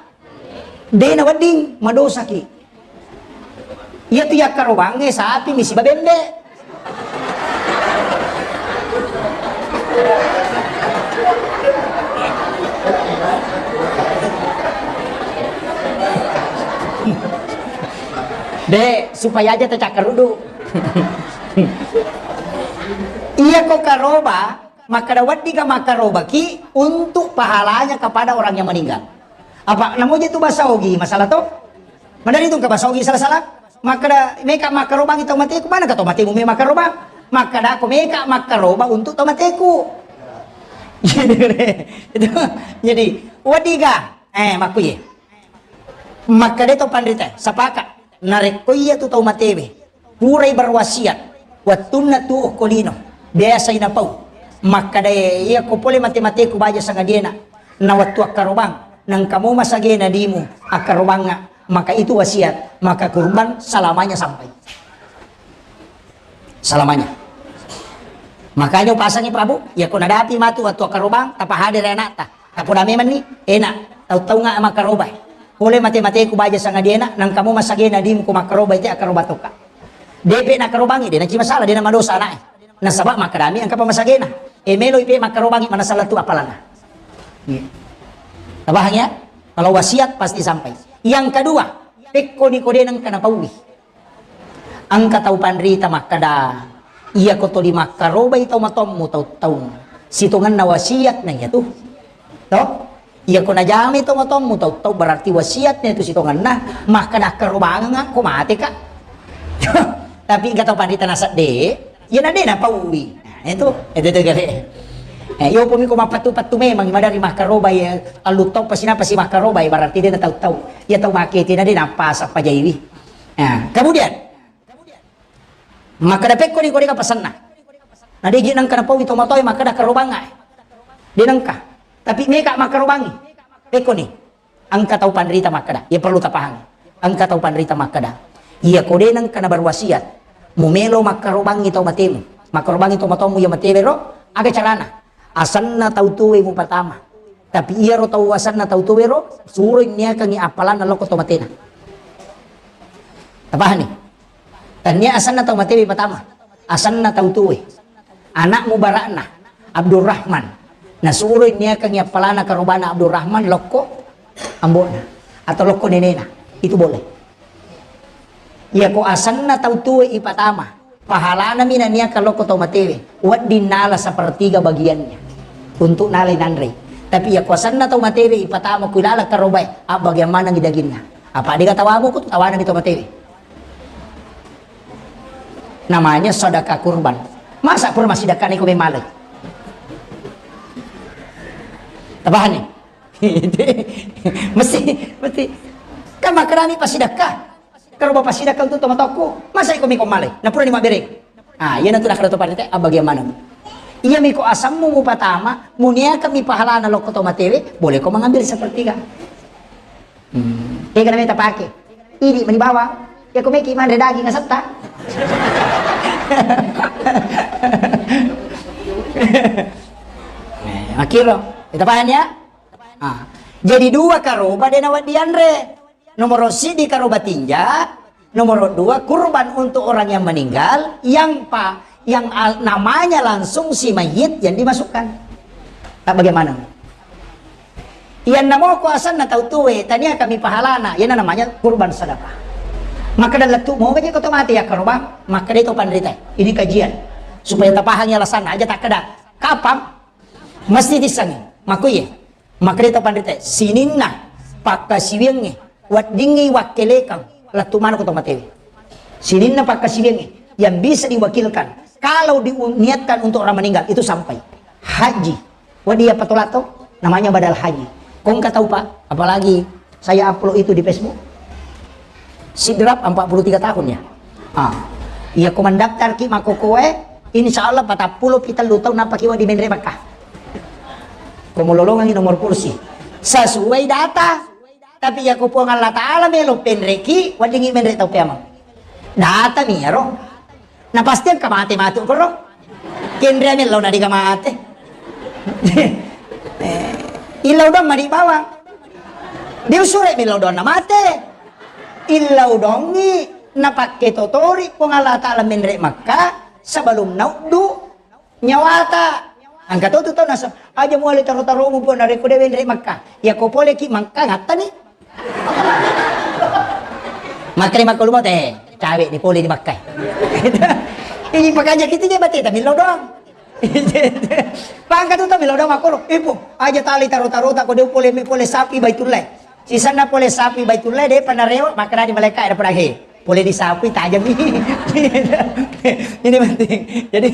Dena wedding, madosaki. Iya tu ya karobange sapi misi babembe. De, supaya aja tacakkaruddu. Iya ko karoba, makkada weddika makkarobaki untuk pahalanya kepada orang yang meninggal. Apa namoja tu bahasa ogi masalah to? Madari tu ke bahasa ogi salah-salah. Makkada meka makkarobangi tau mateku, mana ka tau matemu me makkarobang? Makkada ko meka makkaroba untuk tau mateku. Itu, jadi, wadiga, eh, makkuye. Makkada to panrita, sapaka. Narekko iya tu tau matewe, purai berwasiat, wattunna tu okkolino, biasa ina pau. Makkada iya ko pole mate-mateku baja sangadiena, na wattu akkarobang, nangka mo masagena dimu akkarobangnga. Maka itu wasiat, maka kurban selamanya sampai. Selamanya. Makanya upasangi Prabu, ya ko nadapi matu wattu akkarobang, tapa hadir anakta. Tapoda memanni, enak, tau-taunga makkarobai. Pole mate-mateku baja sangadiena, nangka mo masagena dimu ko makkarobai te akkaroba toka. Depe nakkarobangi, de naci masalah, de namadosa anaknya. Nasaba makkadami engka pamasagena. E, melo ipe makkarobangi manessa lettu appalanna. Iya. Tabahang ya? Kalau wasiat pasti sampai. Yang kedua, pekkoni ko de nengka napaui. Engka tau panrita makkeda, iya ko toli makkarobai tau matommu tau-tau. Sitongenna wasiat na iya tu. To? Iya ko najamai tau matommu tau-tau berarti wasiat na itu sitongenna, makkeda karobangeng ko mate ka. Tapi engka tau panrita nasedde, Iyana de napaui. Nah, itu, itu, itu kale. Eh, iyo pumi ko mappattu-pattu memang madari makkarobai, eh, allu tau pasi napasi makkarobai, berarti de natau-tau. Iya tau makete na de napasa pajaiwi. Nah, kemudian makkeda pekkoni ko de ka pasenna. Na de ji nengka napaui tau matoa makkeda karobanga. De nengka. Tapi meka makkarobangi. Pekkoni. Engka tau panrita makkeda, iya perlu tapahangi. Engka tau panrita makkeda, iya ko de nengka naberwasiat, mumelo makkarobangi tau matemu, makkarobangi tau matommu iya matewe ro, aga carana? Asenna tau tuwe mupatama. Tapi iyaro tau asenna tau tuwe ro, suroi niakangi appalanna lokko tau matena. Tapahani? Tania asenna tau matewe patama. Asenna tau tuwe. Anakmu bara'na Abdurrahman. Nasuroi niakangi appalana karobana Abdurrahman lokko ambo'na atau lokko nenena. Itu boleh. Iya ko asenna tau tuwe ipatama. Pahalana mi naniaka lokko tau matewe. Wedding nala sepertiga bagiannya. Untuk nalai nanre. Tapi iya ko asenna tau matewe ipatama ku ilala karobae. Abbagian manengi daginna. Apa de ga tawamu ko tawana mi tau matewe. Namanya sedekah kurban. Masa pura massidekka niko memale? Tabahani. Mesti, mesti. Kan makarani passidekka. Kalau bapak sidekka untuk tomatokku, masa iko miko male? Napura ni mabbere. Ah, iya natu nakada to parite, abbagian mana? Iya miko asammu mupatama, muniakan mi pahalana lokko to matewe, boleh ko mengambil sepertiga. Hmm. Ega nameta pake. Idi mani bawang. Ya ko meki manre daging asetta. Eh, makiro. Kita paham ya? Ah. Jadi dua karoba de nawa dianre. Nomor sidi karoba tinja, nomor dua kurban untuk orang yang meninggal, yang pa yang al- namanya langsung si mayit yang dimasukkan. Tak bagaimana? Iyanna moko asenna tau tuwe, tania kami pahalana, iyanna namanya kurban sedekah. Maka dan lettu moga je ko to mate ya karoba, maka de to panrita. Ini kajian supaya tapahangi alasanna aja tak keda. Kapang mesti disangi. Makuye. Maka de to panrita. Sininna pakkasiwiangnge, weddingngi wakkelekang lettu mano ko to matewe. Sininna pakkasiwiangnge yang bisa diwakilkan kalau diniatkan untuk orang meninggal itu sampai haji. Wadi apa tolato? Namanya badal haji. Kongka tahu, Pak? Apalagi saya upload itu di Facebook. Sidrap empat puluh tiga tahun ya. Ah. Iya ko mendaftar ki makokoe, insya Allah patappulo pita lu tahu napa kiwa di menre Makkah. Ko mololongangi nomor kursi. Sesuai data. Tapi iya ko Puang Allah Ta'ala melo penreki, weddingngi menre tau peamang. Data mi iyaro. Na pasti engka mate matu koro. Kenre mellau na dega mate. Eh, illau doang mani bawang. Diusure mellau doang na mate. Illau dongi na pakke totori Puang Allah Ta'ala menre Makkah sebelum nauddu nyawata. Engka to tu tau nasa, aja muale taro-taromu Puang narekko de wenre Makkah. Ya ko pole ki Makkah ngattani. Makkah ni Makkah lumo te, cawe ni pole di Makkah. Ini pakaja kita je mate tapi lo doang. Pangka tu tapi lo doang makoro. Ibu, aja tali taro-tarota ko de pole me pole sapi Baitullah. Sisanna pole sapi Baitullah de panarewa makkeda di malaika ada pernah he. Pole di sapi tajam ini. Ini penting. Jadi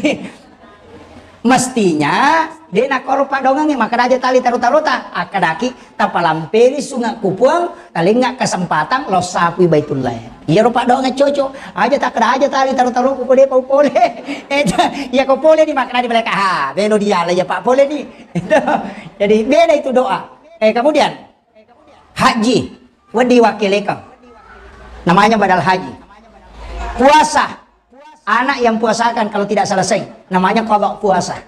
mestinya de nakoro padongangi makkeda aja tali taro-tarota. Akkadaki tapalamperi sunga kupuang talenga kesempatan lo sapi Baitullah. Iya ro padongang coco. Aja takkeda aja tali taro-taroku ko de pau pole. Eh, iya ko pole di makkeda di malaika. Ha, belo diala ya Pak pole ni. Jadi beda itu doa. Eh, kemudian haji, wedding wakkelekang. Namanya badal haji. Puasa, anak yang puasakan kalau tidak selesai, namanya qada puasa.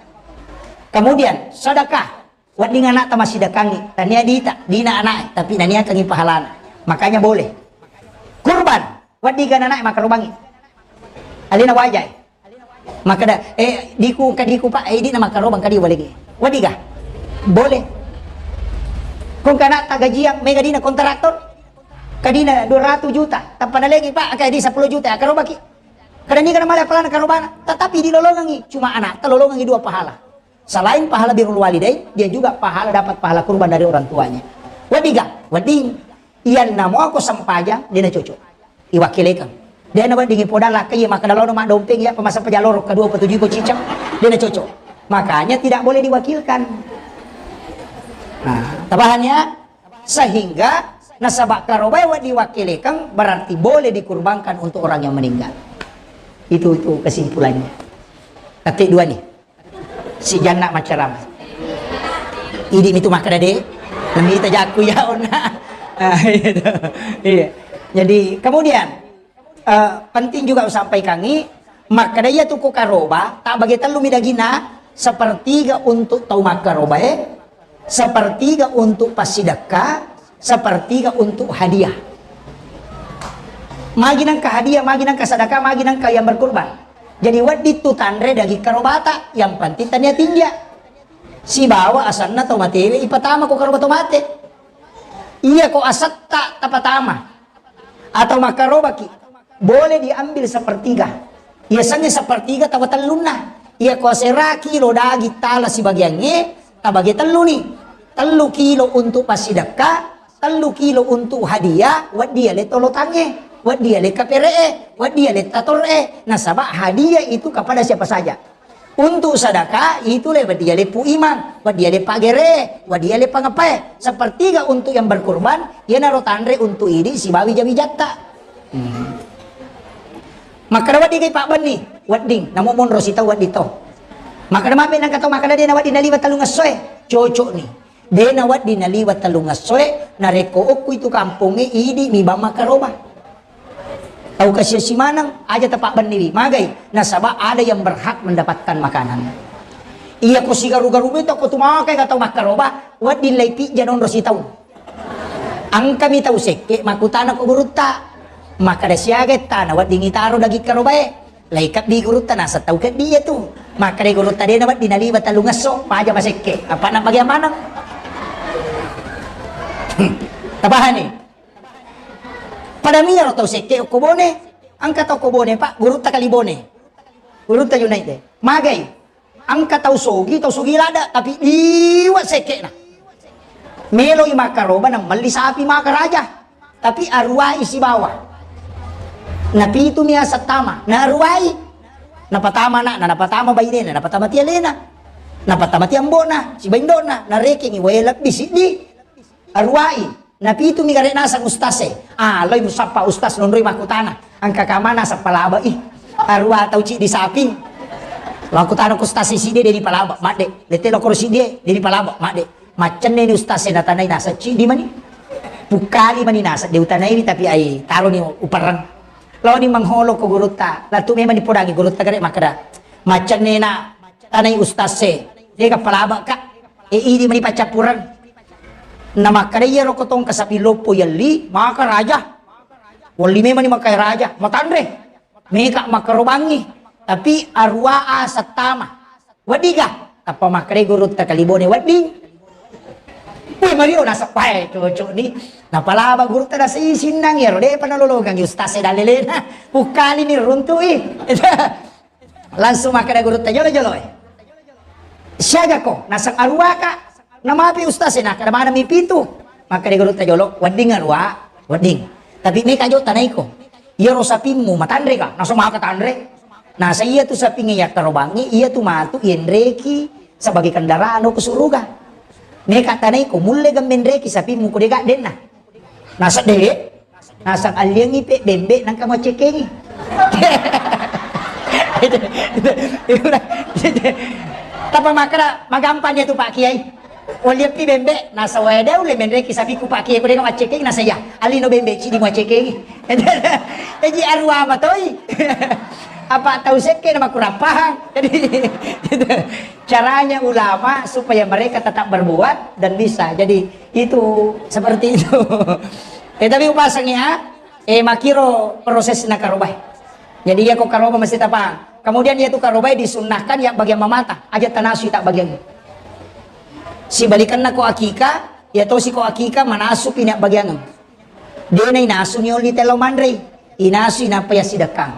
Kemudian sedekah, wedding anak tamasidekangi, tania dita, dina anak, tapi naniakangi pahalana. Makanya boleh. Kurban, wedding kan anak makarubangi. Alina wajai. Makkeda, eh, diku, engka diku, Pak, eh, idi na makkaroba, engka diu balege. Wedding ga? Boleh. Ko engka ana'ta gajiang, mega dina kontraktor? Engka dina dua ratus juta, tappa nalegi, Pak, engka di sepuluh juta, akkarobaki. Kada niga namale apalana karobana, tetapi dilolongangi, cuma ana'ta lolongangi dua pahala. Selain pahala birrul walidain, dia juga pahala, dapat pahala kurban dari orang tuanya. Wedding ga? Wedding. Iyanna muako sempajang, dena cocok. Iwakkilekeng. Dena wedding ipoda lakka iya makkeda laono maddompeng iya pemasa pajaloro kedua petuju iko cicak. Dena cocok. Makanya tidak boleh diwakilkan. Nah, tapahang ya? Sehingga nasaba karobae wedding iwakkilekeng berarti boleh dikurbankan untuk orang yang meninggal. Itu itu kesimpulannya. Tapi dua nih. Si Janna maccarama. Idi mitu makkeda de, namita jakku ya onna. Ah, iya. Iya. Jadi kemudian, eh, penting juga usampaikangi, makkeda iya tu ko karoba, tak bagi tellu mi dagina, sepertiga untuk tau makkarobae, sepertiga untuk passidekka, sepertiga untuk hadiah. Magi nengka hadiah, magi nengka sedekah, magi nengka yang berkurban. Jadi wedding tu tanre daging karobata, yang penting tania tinja. Sibawa asanna tau matewe ipatama ko karoba tau mate. Iya ko asetta tapatama atau makkarobaki, boleh diambil sepertiga. Yasengnge sepertiga tawa tellunna. Iya ko asera kilo daging tala sibagiangnge, tabage telluni. Tellu kilo untuk passidekka, tellu kilo untuk hadiah, wedding ale tolotangnge, wedding ale kapere'e, wedding ale tator'e. Nasaba hadiah itu kepada siapa saja. Untuk sedekah itu le wedding ale Pu Imang, wedding ale Pak Gere, wedding ale Pangepae. Sepertiga untuk yang berkurban, iyanaro tanre untuk idi sibawa wija-wijatta. Hmm. Makkeda wedding kai Pak Benni, wedding, namo monro sitau wedding to. Makkeda mabe nangka to makkeda de na wedding naliwa tellung essoe, cocok ni. De na wedding naliwa tellung essoe, narekko okku itu kampongnge idi mi bang makkaroba. Tau kasiasi maneng, aja tapabbenniwi. Magai, nasaba ada yang berhak mendapatkan makanan. Iya ko sigaru-garu mi to ko tu makai ka tau makkaroba, wedding lai pijja nonro sitau. Engkami tau sekke makkutana ko gurutta. Makkeda siaga ettana wedding itaro daging karobae. Lai kabbi gurutta naseng tau keddi iya tu. Makkeda gurutta de na wedding naliwa tellung esso, paja masekke. Apa na bagian maneng? Tapahani? Pada miyaro tau sekke okko Bone, engka tau okko Bone, Pak, gurutta kali Bone. Gurutta Junaid de. Magai, engka tau sogi, tau sogi lada, tapi liwa sekkena. Meloi makkaroba na melli sapi maka raja, tapi aruwai sibawa. Napitu mi aseng tama, na aruwai. Napatama anakna, napatama bainena, napatama ti alena. Napatama ti ambona, sibawa indona, narekengi wae lebbi siddi. Aruwai, napitu mi gare naseng ustase. Ah, loi musappa ustaz nonroi makkutana. Engka kamana sappa laba i. Aruwa tau ciddi saping. Makkutana ku ustase siddi de ni palaba, madde. Lete lokoro siddi de ni palaba, madde. Maccenne ni ustase natanai naseng ciddi mani. Pukkali mani naseng de utanai ni tapi ai taro ni uperreng. Lao ni mengholo ko gurutta. Latu memang dipodangi gurutta gare makkeda. Maccenne na tanai ustase. Dega palaba ka. E, idi mani paccappureng. Namakkeda iyaro ko tongka sapi loppo yelli, maka raja. Welli memang ni maka raja, matanre. Meka makkarobangi. Tapi aruwa aseng tama. Weddiga? Tappa makkeda gurutta kali Bone wedding. Woi, mario naseng pae cocok ni. Napalaba gurutta naseng sinnang iyaro depa nalolongangi ustase dalelena. Pukkali ni runtu'i. Langsung makkeda gurutta jolo-jolo e. Siaga ko? Naseng aruwa ka. Namapi ustaz e, nakkeda maneng mi pitu. Makkeda gurutta jolo, wedding aruwa, wedding. Tapi meka jo tanaiko. Iyaro sapimmu matanre ka? Naseng maka tanre. Naseng iya tu sapingnge yakkarobangngi, iya tu matu yenreki sebagai kendaraan ko suruga. Meka tanaiko mulle gemmenreki sapimmu ko dega denna. Naseng de, naseng alliangi pe bembe nangka muaccekkengi. Tappa makkeda magampang dia tu Pak Kiai. Walliappi bembe, naseng wae de ulle menreki sapiku Pak Kiai ko dega muaccekkengi, naseng iya. Allino bembe cidi muaccekkengi. Eji aruwa matoi. Apa tau sekke na makurang pahang. Jadi caranya ulama supaya mereka tetap berbuat dan bisa. Jadi itu seperti itu. Eh, tapi upaseng ya, eh, makiro proses na karobae. Jadi iya ko karoba mesti tapahang. Kemudian iyatu karobae disunnahkan ya bagian mamata, aja tanasui tak bagian. Sibalikanna ko akika, ya tosi ko akika manasupi niat bagian. Dena inasu nioli tello manrei, inasui nappa ya sidekkang.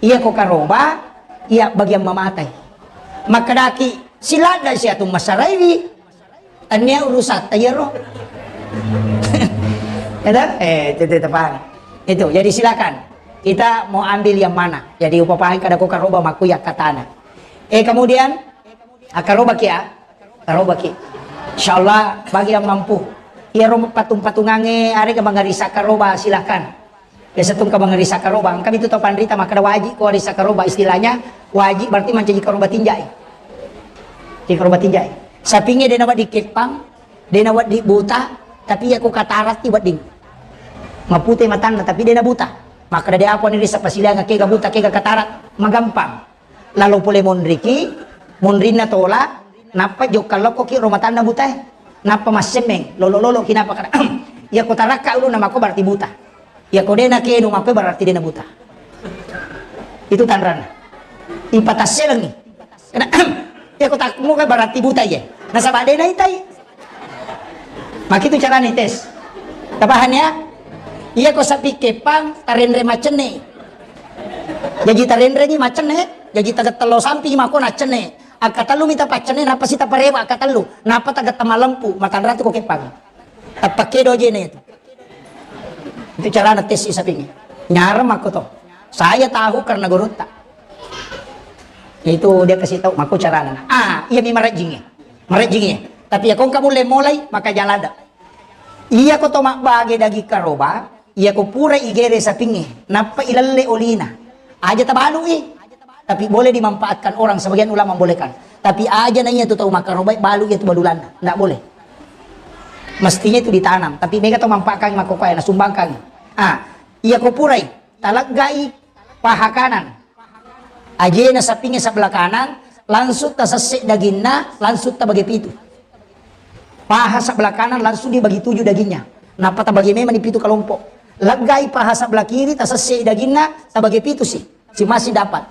Iya ko karoba, iya bagian mamatai. Makkedaki, siladda siatu masaraiwi. Tania urusatta iyaro. Ya toh? Eh, itu, itu, paham. Itu, jadi silakan. Kita mau ambil yang mana? Jadi upapahang kada ko karoba makku ya katana. Eh, kemudian, ah, karobaki ya. Karobaki. Insyaallah bagi yang mampu. Iyaro patung-patungange arega mangarisa karoba silakan. Biasa tu engka mangarisa karoba, engka itu tau panrita makkeda wajib ko arisa karoba, istilahnya wajib berarti mancaji karoba tinjai. Jadi karoba tinjai. Sapinge dena wedding keppang, dena wedding buta, tapi iya ko katarat ti wedding. Mapute matanna tapi dena buta. Makkeda de apa ni risa pasilianga kega buta kega katarat, magampang. Lalo pole monriki, monrinna tola, nappa jokka lokkoki ro matanna butae. Nappa massemmeng, lolo-loloki nappa kada. Iya ko tarakka ulunna mako berarti buta. Iya ko dena kenu mako berarti dena buta. Itu tanranna. Ipatasselengi. Kena, iya ko takmuka berarti buta iya. Nasaba dena itai. Makitu carana tes. Tapahan ya? Iya ko sapi kepang tarenre macenne. Jaji tarenreni macenne, jaji tagettello sampi mako naccenne. Akkatellu mita paccenne, nappa sita parewa akkatellu. Nappa tagetta malempu, matanratu ko kepang. Tappakedo jene itu. Itu carana tes sapinge. Nyarang mako to. Saya tahu karena gurutta. Itu dia kasih tahu mako carana. Ah, iya mi marajinge. Marajinge. Tapi ya kong kamu lemolai maka jalada. Iya ko to mabbage daging karoba, iya ko pura igere sapinge, nappa ilelle olina. Aja tabalui. Tapi boleh dimanfaatkan orang, sebagian ulama membolehkan. Tapi aja na iya tu tau makaroba, balu iya tu balulanna. Ndak boleh. Mestinya itu ditanam. Tapi mega tau manfaatkan makokoe, nasumbangkan. Ah, iya ko purai, taleggai paha kanan. Ajena sapinge sebelah kanan, langsung tasesse daginna, langsung tabage pitu. Paha sebelah kanan langsung dibagi tujuh dagingnya. Nappa tabagi memang di pitu kelompok. Leggai paha sebelah kiri, tasessei daginna, tabagi pitu si. Si masih dapat.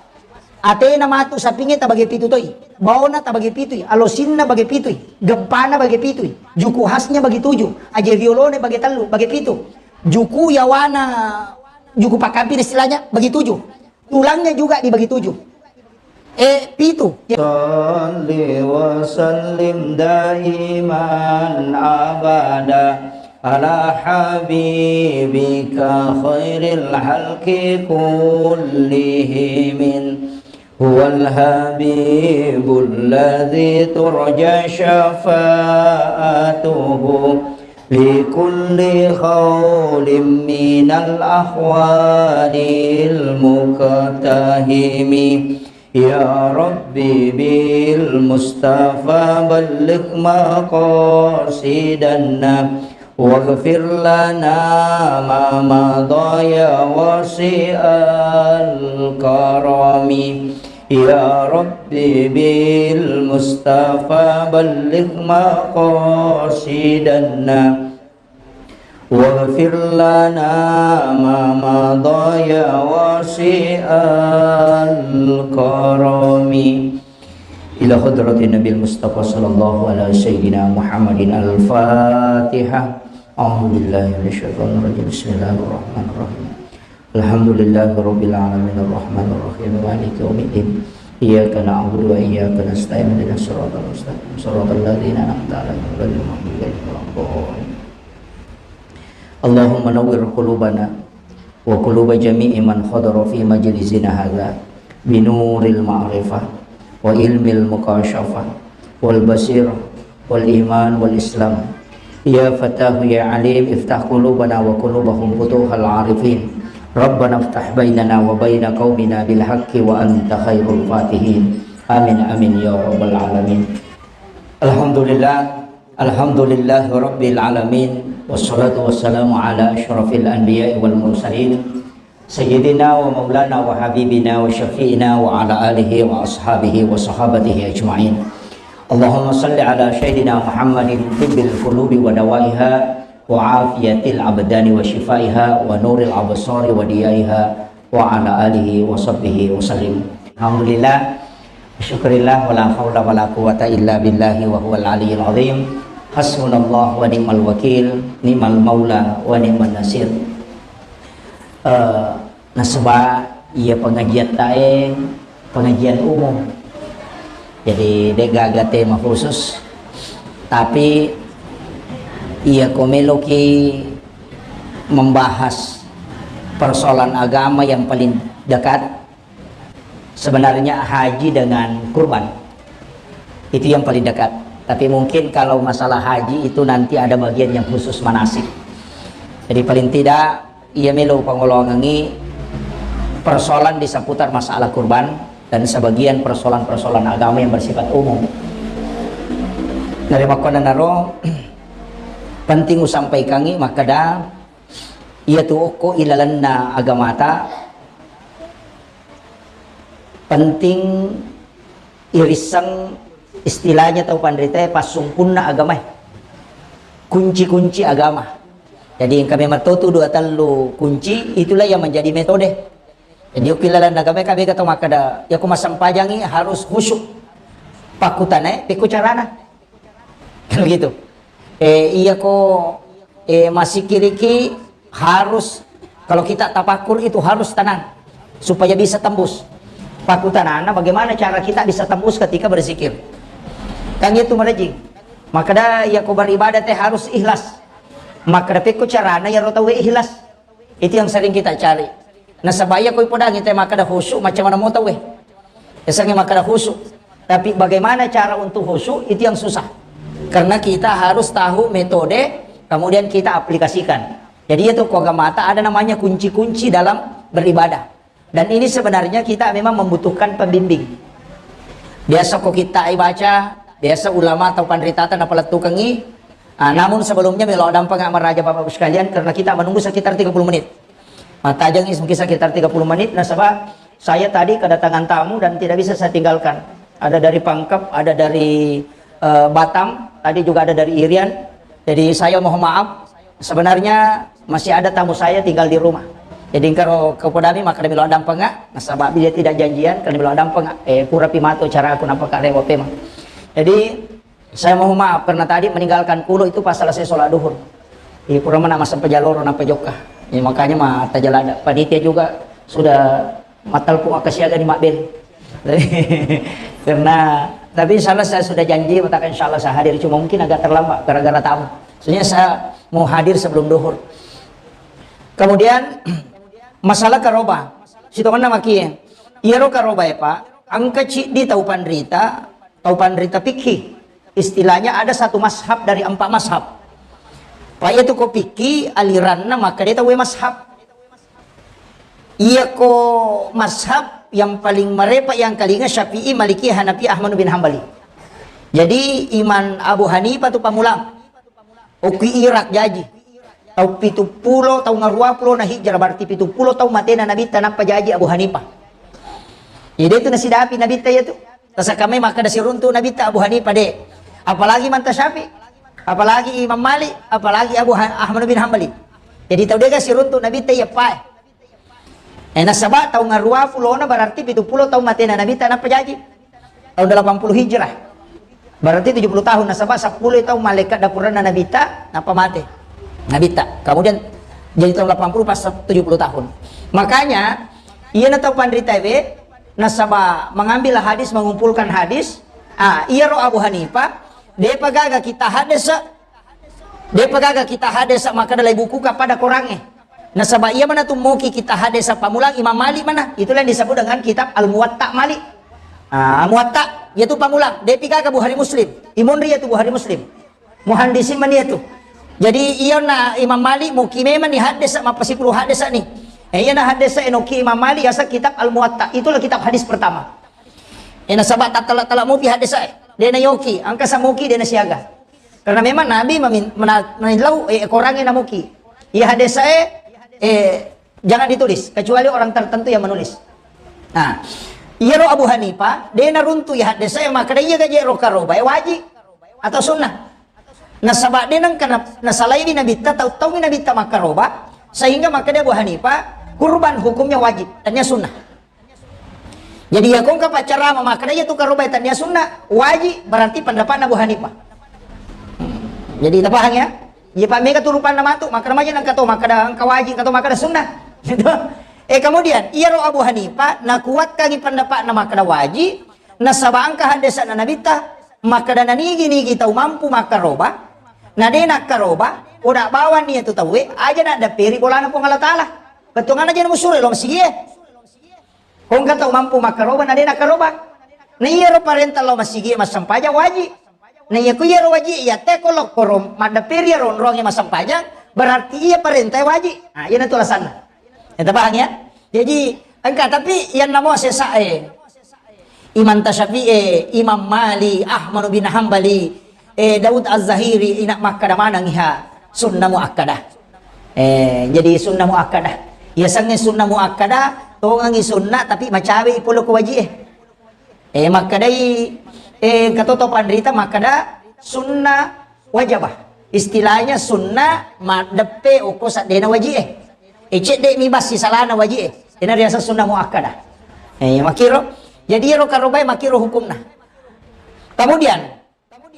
Atena matu sapinge tabagi pitu toi. Baona tabagi pitu, alosinna bagi pitu, gempana bagi pitu, juku khasnya bagi tujuh, aje riolone bagi tellu, bagi pitu. Juku yawana, juku pakampir istilahnya bagi tujuh. Tulangnya juga dibagi tujuh. Eh, pitu. صل وسلم دائما أبدا على حبيبك خير الخلق كلهم. هو الحبيب الذي ترجى شفاعته في كل هول من الأهوال المقتحم. يا رب بالمصطفى بلغ مقاصدنا واغفر لنا ما مضى يا واسع الكرم. يا رب بالمصطفى بلغ مقاصدنا واغفر لنا ما مضى يا واسع الكرم. إلى حضرة النبي المصطفى صلى الله على سيدنا محمد الفاتحة. أعوذ بالله من الشيطان الرجيم. بسم الله الرحمن الرحيم. الحمد لله رب العالمين الرحمن الرحيم مالك يوم الدين. إياك نعبد وإياك نستعين. اهدنا الصراط المستقيم. صراط الذين أنعمت عليهم غير المغضوب عليهم ولا الضالين. اللهم نور قلوبنا وقلوب جميع من حضر في مجلسنا هذا بنور المعرفة وعلم المكاشفة والبصيرة والإيمان والإسلام. يا فتاح يا عليم، افتح قلوبنا وقلوبهم فتوح العارفين. ربنا افتح بيننا وبين قومنا بالحق وأنت خير الفاتحين. آمين، آمين يا رب العالمين. الحمد لله، الحمد لله رب العالمين، والصلاة والسلام على أشرف الأنبياء والمرسلين، سيدنا ومولانا وحبيبنا وشفيعنا وعلى آله وأصحابه وصحابته أجمعين. اللهم صل على سيدنا محمد طب القلوب ودوائها وعافية الأبدان وشفائها ونور الأبصار وضيائها وعلى آله وصحبه وسلم. Alhamdulillah. Syukurillah, wala haula wala quwata illa billahi wa huwal aliyul azim. Hasbunallah wa ni'mal wakil, ni'mal maula wa ni'man nasir. Eh, nasaba iya pengajian tae pengajian umum. Jadi, de gaga tema khusus. Tapi, iya ko meloki membahas persoalan agama yang paling dekat, sebenarnya haji dengan kurban. Itu yang paling dekat. Tapi mungkin kalau masalah haji itu nanti ada bagian yang khusus manasik. Jadi paling tidak, iya melo pangoloangengi persoalan di seputar masalah kurban dan sebagian persoalan-persoalan agama yang bersifat umum. Dari makkonanaro, penting usampaikangi makkeda, iya tu okko ilalenna agamata, penting irisseng istilahnya tau panritae passumpunna agamae, kunci-kunci agama. Jadi engka memang totu dua tellu kunci, itulah yang menjadi metode. Jadi okko ilalenna agamae, kabega tau makkeda, iya ko massempajangi harus khusyuk. Pakkutanae, pekko carana? Kan begitu. Eh, iya ko, eh, masikiriki harus, kalau kita tapakur itu harus tenang supaya bisa tembus. Pakkutanana, bagaimana cara kita bisa tembus ketika berzikir? Kan itu merejing. Makkeda iya ko beribadah te harus ikhlas. Makkeda pekko carana iyaro tauwe ikhlas? Itu yang sering kita cari. Nasaba iya ko ipodangi te makkeda khusyuk, macam mana mau tauwe? Yasengnge makkeda khusyuk. Tapi bagaimana cara untuk khusyuk, itu yang susah. Karena kita harus tahu metode, kemudian kita aplikasikan. Jadi itu ko agamata ada namanya kunci-kunci dalam beribadah. Dan ini sebenarnya kita memang membutuhkan pembimbing. Biasa ko kita baca, biasa ulama atau panritata napalettukengi. Ah, namun sebelumnya melo dampeng maraja Bapak Ibu sekalian, karena kita menunggu sekitar tiga puluh menit. Mattajengngi mungkin sekitar tiga puluh menit, nasaba saya tadi kedatangan tamu dan tidak bisa saya tinggalkan. Ada dari Pangkep, ada dari, eh, Batam, tadi juga ada dari Irian. Jadi saya mohon maaf, sebenarnya masih ada tamu saya tinggal di rumah. Jadi engkaro kepodami makkeda melo dampeng, nasaba dia tidak janjian, karena melo dampeng, eh, pura pimato cara aku nampak rewa pemang. Jadi saya mohon maaf karena tadi meninggalkan kulo itu pas selesai sholat duhur. Iya, pura mana masa pejaloro napa jokka. Ya, makanya mah tajalada. Panitia juga sudah matalpu akka siaga di Mabel. Karena, tapi insya Allah saya sudah janji, matakan insya Allah saya hadir. Cuma mungkin agak terlambat gara-gara tamu. Soalnya saya mau hadir sebelum duhur. Kemudian, masalah karoba. Sitongenna makie. Iyaro karoba ya, Pak. Engka ciddi tau panrita, tau panrita fikih. Istilahnya ada satu mazhab dari empat mazhab. Pak, itu ko fikih aliranna makkeda tauwe mazhab. Iya ko mazhab yang paling marepa yang kalinga Syafi'i, Maliki, Hanafi, Ahmad bin Hambali. Jadi Imam Abu Hanifah tu pamulang. Okki Irak jaji. Tau pitu pulo, tau ngarua pulo na hijrah, berarti pitu pulo tau matena Nabitta nappa jaji Abu Hanifah. Jadi itu nasidapi Nabitta iya tu. Tasakka mai makkeda siruntu Nabitta Abu Hanifah de. Apalagi Manta Syafi'i, apalagi Imam Malik, apalagi Abu Ha-, Ahmad bin Hambali. Jadi tau dega siruntu Nabitta iya pae. Eh, nasaba tau ngarua pulona berarti pitu pulo tau matena Nabitta nappa jaji. Tahun delapan puluh Hijrah. Berarti tujuh puluh tahun, nasaba seppulo tahun malaikat dapuranna Nabitta nappa mate. Nabitta. Kemudian jadi tahun delapan puluh pas tujuh puluh tahun. Makanya, iya na tau panrita we, nasaba mengambil hadis, mengumpulkan hadis, ah, iya ro Abu Hanifah, depa gaga kita hadis, Depa gaga kita hadesa makkeda lai bukuka pada korangnge. Nasaba iya mana tu moki kita hadesa pamulang Imam Malik mana. Itulah yang disebut dengan kitab Al-Muwatta Malik. Ah, Muwatta, yaitu pamulang. Depi gaga Bukhari Muslim. Imonri yaitu Bukhari Muslim. Muhandisin mani yaitu. Jadi iya na Imam Malik moki memang ni hadesa mappasipulu hadesa ni. Eh, iya na hadesa enoki Imam Malik yasa kitab Al-Muwatta. Itulah kitab hadis pertama. Eh, nasaba tattala-tala mopi hadesa e. Dena yoki, angka samoki dena siaga. Karena memang Nabi memin-, mena-, menillau, eh, korangnge namuki. Iya hadesa e, eh, jangan ditulis, kecuali orang tertentu yang menulis. Nah, iyaro Abu Hanifah, de naruntu iya hadesa e, makkeda iya gaje ro karoba e wajib atau sunnah. Nasaba de nengka na-, nasalaiwi Nabitta, tau-, taumi Nabitta makkaroba, sehingga makkeda Abu Hanifah, kurban hukumnya wajib, hanya sunnah. Jadi, iya ko engka paccarama makkeda iya tu karobae tania sunna, waji, berarti pendapatna Abu Hanifah. Jadi, tapahang ya? Iya, pa mega tu rupanna matu, makkeda maja nengka to, makkeda engka waji, engka to makkeda sunna. Gitu. Eh, kemudian, iyaro Abu Hanifah nakuatkangi pendapatna makkeda waji, nasaba engka haddese'na Nabitta, makkeda nanigi-nigi tau mampu makkaroba, na de nakkaroba, oda bawang iya tu tauwe, aja naddepperi bolana Puang Allah Taala. Bettuanna aja namusuro lo masigie. Ko engka tau mampu makkaroba, na de nakkaroba. Na iyaro parenta lao masigi massempajang waji. Na iya ku iyaro waji, iya te ko lokkoro maddepperi iyaro onroangnge massempajang, berarti iya parenta waji. Nah, iya natu alasanna. Ya, tapahang ya? Jadi, engka tapi yang namo sesa e. Imam Tasyafi'i, Imam Mali, Ahmad bin Hambali, eh, Daud Az-Zahiri, ina makkeda maneng iha sunnah muakkadah. Eh, jadi sunnah muakkadah. Iya sangnge sunnah muakkadah, tongengi sunnah tapi macawe i polo ko waji e. Eh, makkedai, eh, katoto panrita makkeda sunnah wajabah. Istilahnya sunnah maddeppe okko saddena waji e. Eh, cedde mi bassi salana waji e. Ina riaseng sunnah muakkadah. Eh, makiro. Jadi iyaro karobae makiro hukumna. Kemudian,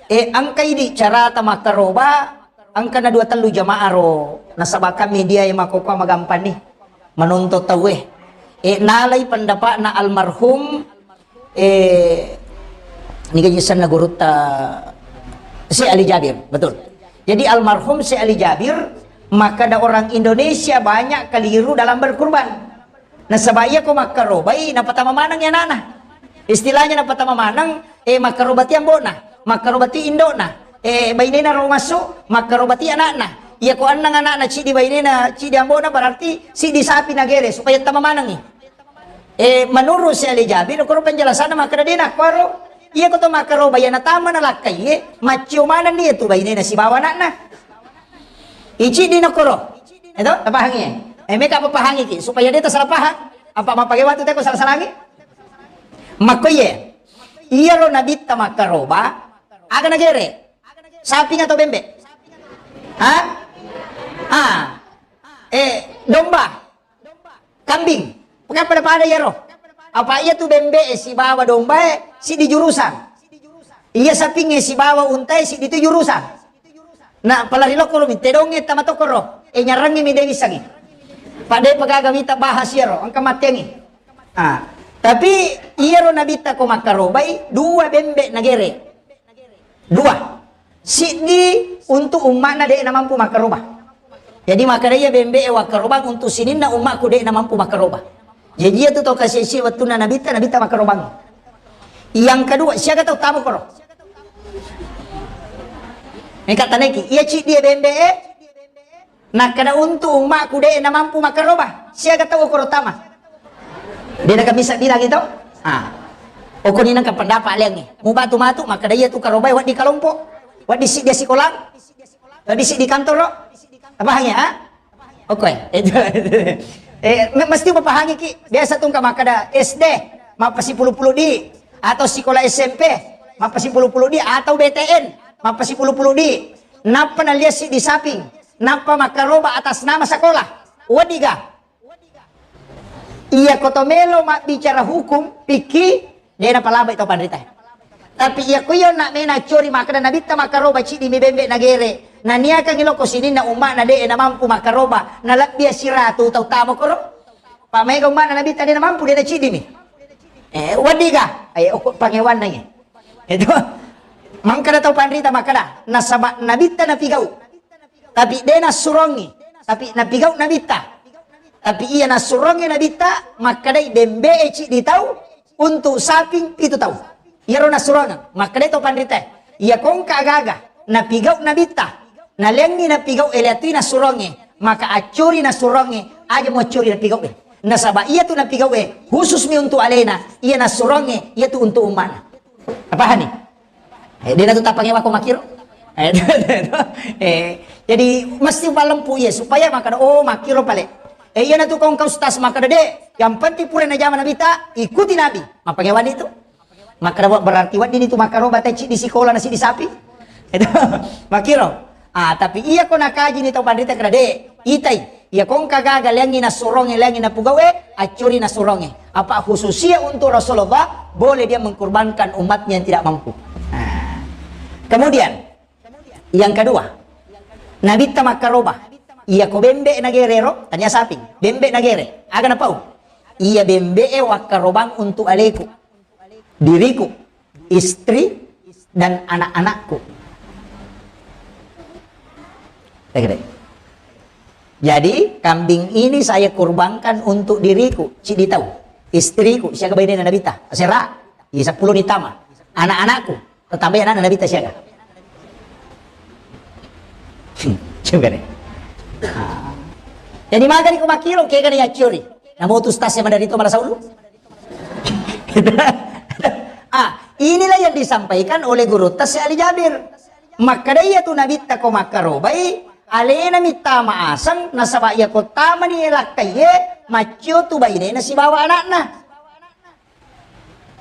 eh, engka idi carata makkaroba, engka na dua tellu jamaah ro, nasaba kami dia e makkokkoe magampanni menonton tauwe. Eh, nalai pendapatna almarhum, eh, niga jisenna gurutta Syekh Ali Jabir, betul. Jadi almarhum Syekh Ali Jabir, makkeda orang Indonesia banyak keliru dalam berkurban. Nasaba iya ko makkarobai, napatama maneng anana. Istilahnya napatama maneng, eh, makkarobati ambo'na, makkarobati indo'na, eh, bainena ro massu, makkarobati ana'na. Iya ko annang ana'na, cidi bainena, cidi ambo'na, berarti sidi sapi nagere supaya tama manengi. Eh, menurut Syekh Ali Jabir, koro penjelasanna makkeda de nakkoro, iya ko to makkaroba, iya natama nalakkai, eh, maccio manenni iya tu bainena sibawa ana'na. Icidi nakkoro. Eto, tapahangi? Eh, meka apa pahangi ki supaya de tasalah pahang. Apa mappake watu teko salah-salangi? Makko iye. Iyaro nabitta makkaroba, aga nagere? Saping atau bembe? Ha? Ah. Eh, domba. Kambing. Pokoknya pada-pada iyaro. Apa iya tu bembe e sibawa domba e, sidi jurusan. Iya saping e sibawa unta e, sidi tu jurusan. Na palari lokko ro mi tedong e tama tokko ro. E nyarangi mi dewi sangi. Pada pagaga mita bahas iyaro, engka matteangi. Ah, tapi iyaro nabitta ko makkarobai, dua bembe nagere. Dua. Siddi untuk umma'na de namampu makkaroba. Jadi makkeda iya bembe e wakkarobang untuk sininna umma'ku de namampu makkaroba. Jadi iya tu to kasisi wettunna nabitta, nabitta makkarobang. Yang kedua, siaga tau tamu koro? Meka taneki, iya ciddi e bembe e, nakkeda untuk umma'ku de namampu makkaroba. Siaga tau koro tama? De nakamisa bilang itu? Ah. Okoni nengka pendapat liangi. Mubatu matu, makkeda iya tu karobai waddi kalompo. Waddi siddi sikolang. Waddi siddi kantoro. Apa hanya, ah? Oke. Itu. Eh, me-, mesti upapahangi ki. Biasa tu engka makkeda S D, mappasipulu-pulu di. Atau sikola S M P, mappasipulu-pulu di. Atau B T N, mappasipulu-pulu di. Nappa naliasi di saping. Nappa makkaroba atas nama sekolah. Wadiga. Iya ko to melo mabbicara hukum, pikki, de napalabai to panrita. Tapi iya ko iyo nak mena cori makkeda nabitta makkaroba ciddi mi bembe nagere. Naniakangi loko sininna umma'na de namampu makkaroba, nalebbi siratu tau tamo koro. Pa mega umma'na nabitta de namampu, de naciddi mi. Eh, wadiga, eh, okko pangewanna ye. Itu. Mangkada tau panrita makkeda, nasaba nabitta napigau. Tapi de nassurongi, tapi napigau nabitta. Tapi iya nassurongi nabitta, makkedai bembe e ciddi tau untuk saping pitu tau. Iyaro nassurongeng, makkedai to panrita. Iya kongka agaga, napigau nabitta. Naleangi napigau e, leatui nassurongi, maka accuri nassurongi, aja muaccuri napigau e. Nasaba iya tu napigau e, khusus mi untuk alena, iya nassurongi, iya tu untuk ummana. Napahani? Eh, de natu tapangewako makkiro. Eh, eh, jadi mesti upalempu iya supaya makkeda, oh, makkiro pale. Eh, iya natu kongka ustaz makkeda de, yang penting pura najama nabitta, ikuti nabi. Mappangewani tu? Makkeda wa-, berarti weddini tu makkaroba tecci di sikola nasi di sapi. Itu makkiro. Ah, tapi iya ko nakaji ni tau panrita keda de, itai. Iya kongka gaga leangi nasuronge, leangi napugawe, accuri nasuronge. Apa khususia untuk Rasulullah, boleh dia mengkurbankan umatnya yang tidak mampu. Nah. Kemudian, yang kedua, Nabitta makkaroba. Iya ko bembe nagere ro, tania saping. Bembe nagere. Aga napau? Iya bembe e wakkarobang untuk aleku, diriku, istri, dan anak-anakku. Tegere. Jadi, kambing ini saya kurbankan untuk diriku, cidi tau, istriku, siaga bainena Nabitta, asera, iya seppulo ni tama, anak-anakku, tetambai anakna Nabitta siaga. Coba deh. Jadi, magani ko makkiro, kega ni acciori. Namo tu stas yang mandari to malah saulu. Ah, inilah yang disampaikan oleh gurutta Syekh Ali Jabir. Makkeda iya tu Nabitta ko makkarobai, alena mittama aseng, nasaba iya ko tamani lakkaiye, maccio tu bainena sibawa anakna.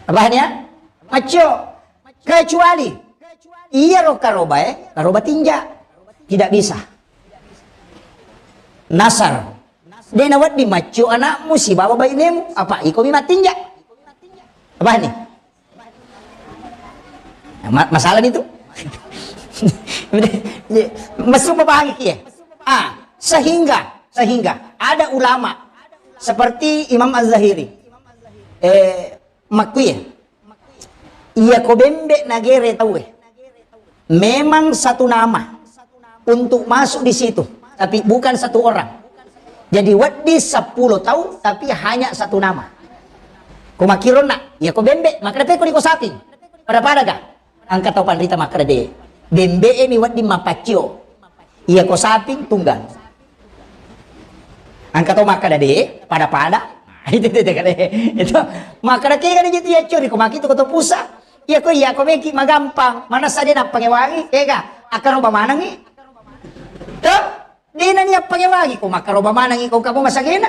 Paham ya? Maccio. Kecuali iya ro karobae, karoba tinja. Tidak bisa. Nasar. De nawedding maccio anakmu sibawa bainemu, apa iko mi mattinja. Apa ni? Ma-, masalah ni tu. Masuk paham ya? Ah, sehingga, sehingga ada ulama seperti Imam Az-Zahiri, eh, makkuye, iya ko bembe nagere tauwe, memang satu nama untuk masuk di situ, tapi bukan satu orang. Jadi wedding seppulo tau, tapi hanya satu nama. Ko makkiro na, iya ko bembe, makkeda peko di ko saping. Pada-pada ga? Engka tau panrita makkeda de. Bembe e mi wedding mapaccio. Iya ko saping tunggal. Engka tau makkeda de, pada-pada. Itu, itu, itu, itu. Makkeda kega de jadi accori ko makkitu ko to pusa. Iya ko, iya ko meki magampang. Manessa de nappangewangi, kega? Akkaroba manengi. Tuh? Dena ni appangewangi ko makkaroba manengi ko kamu masagena.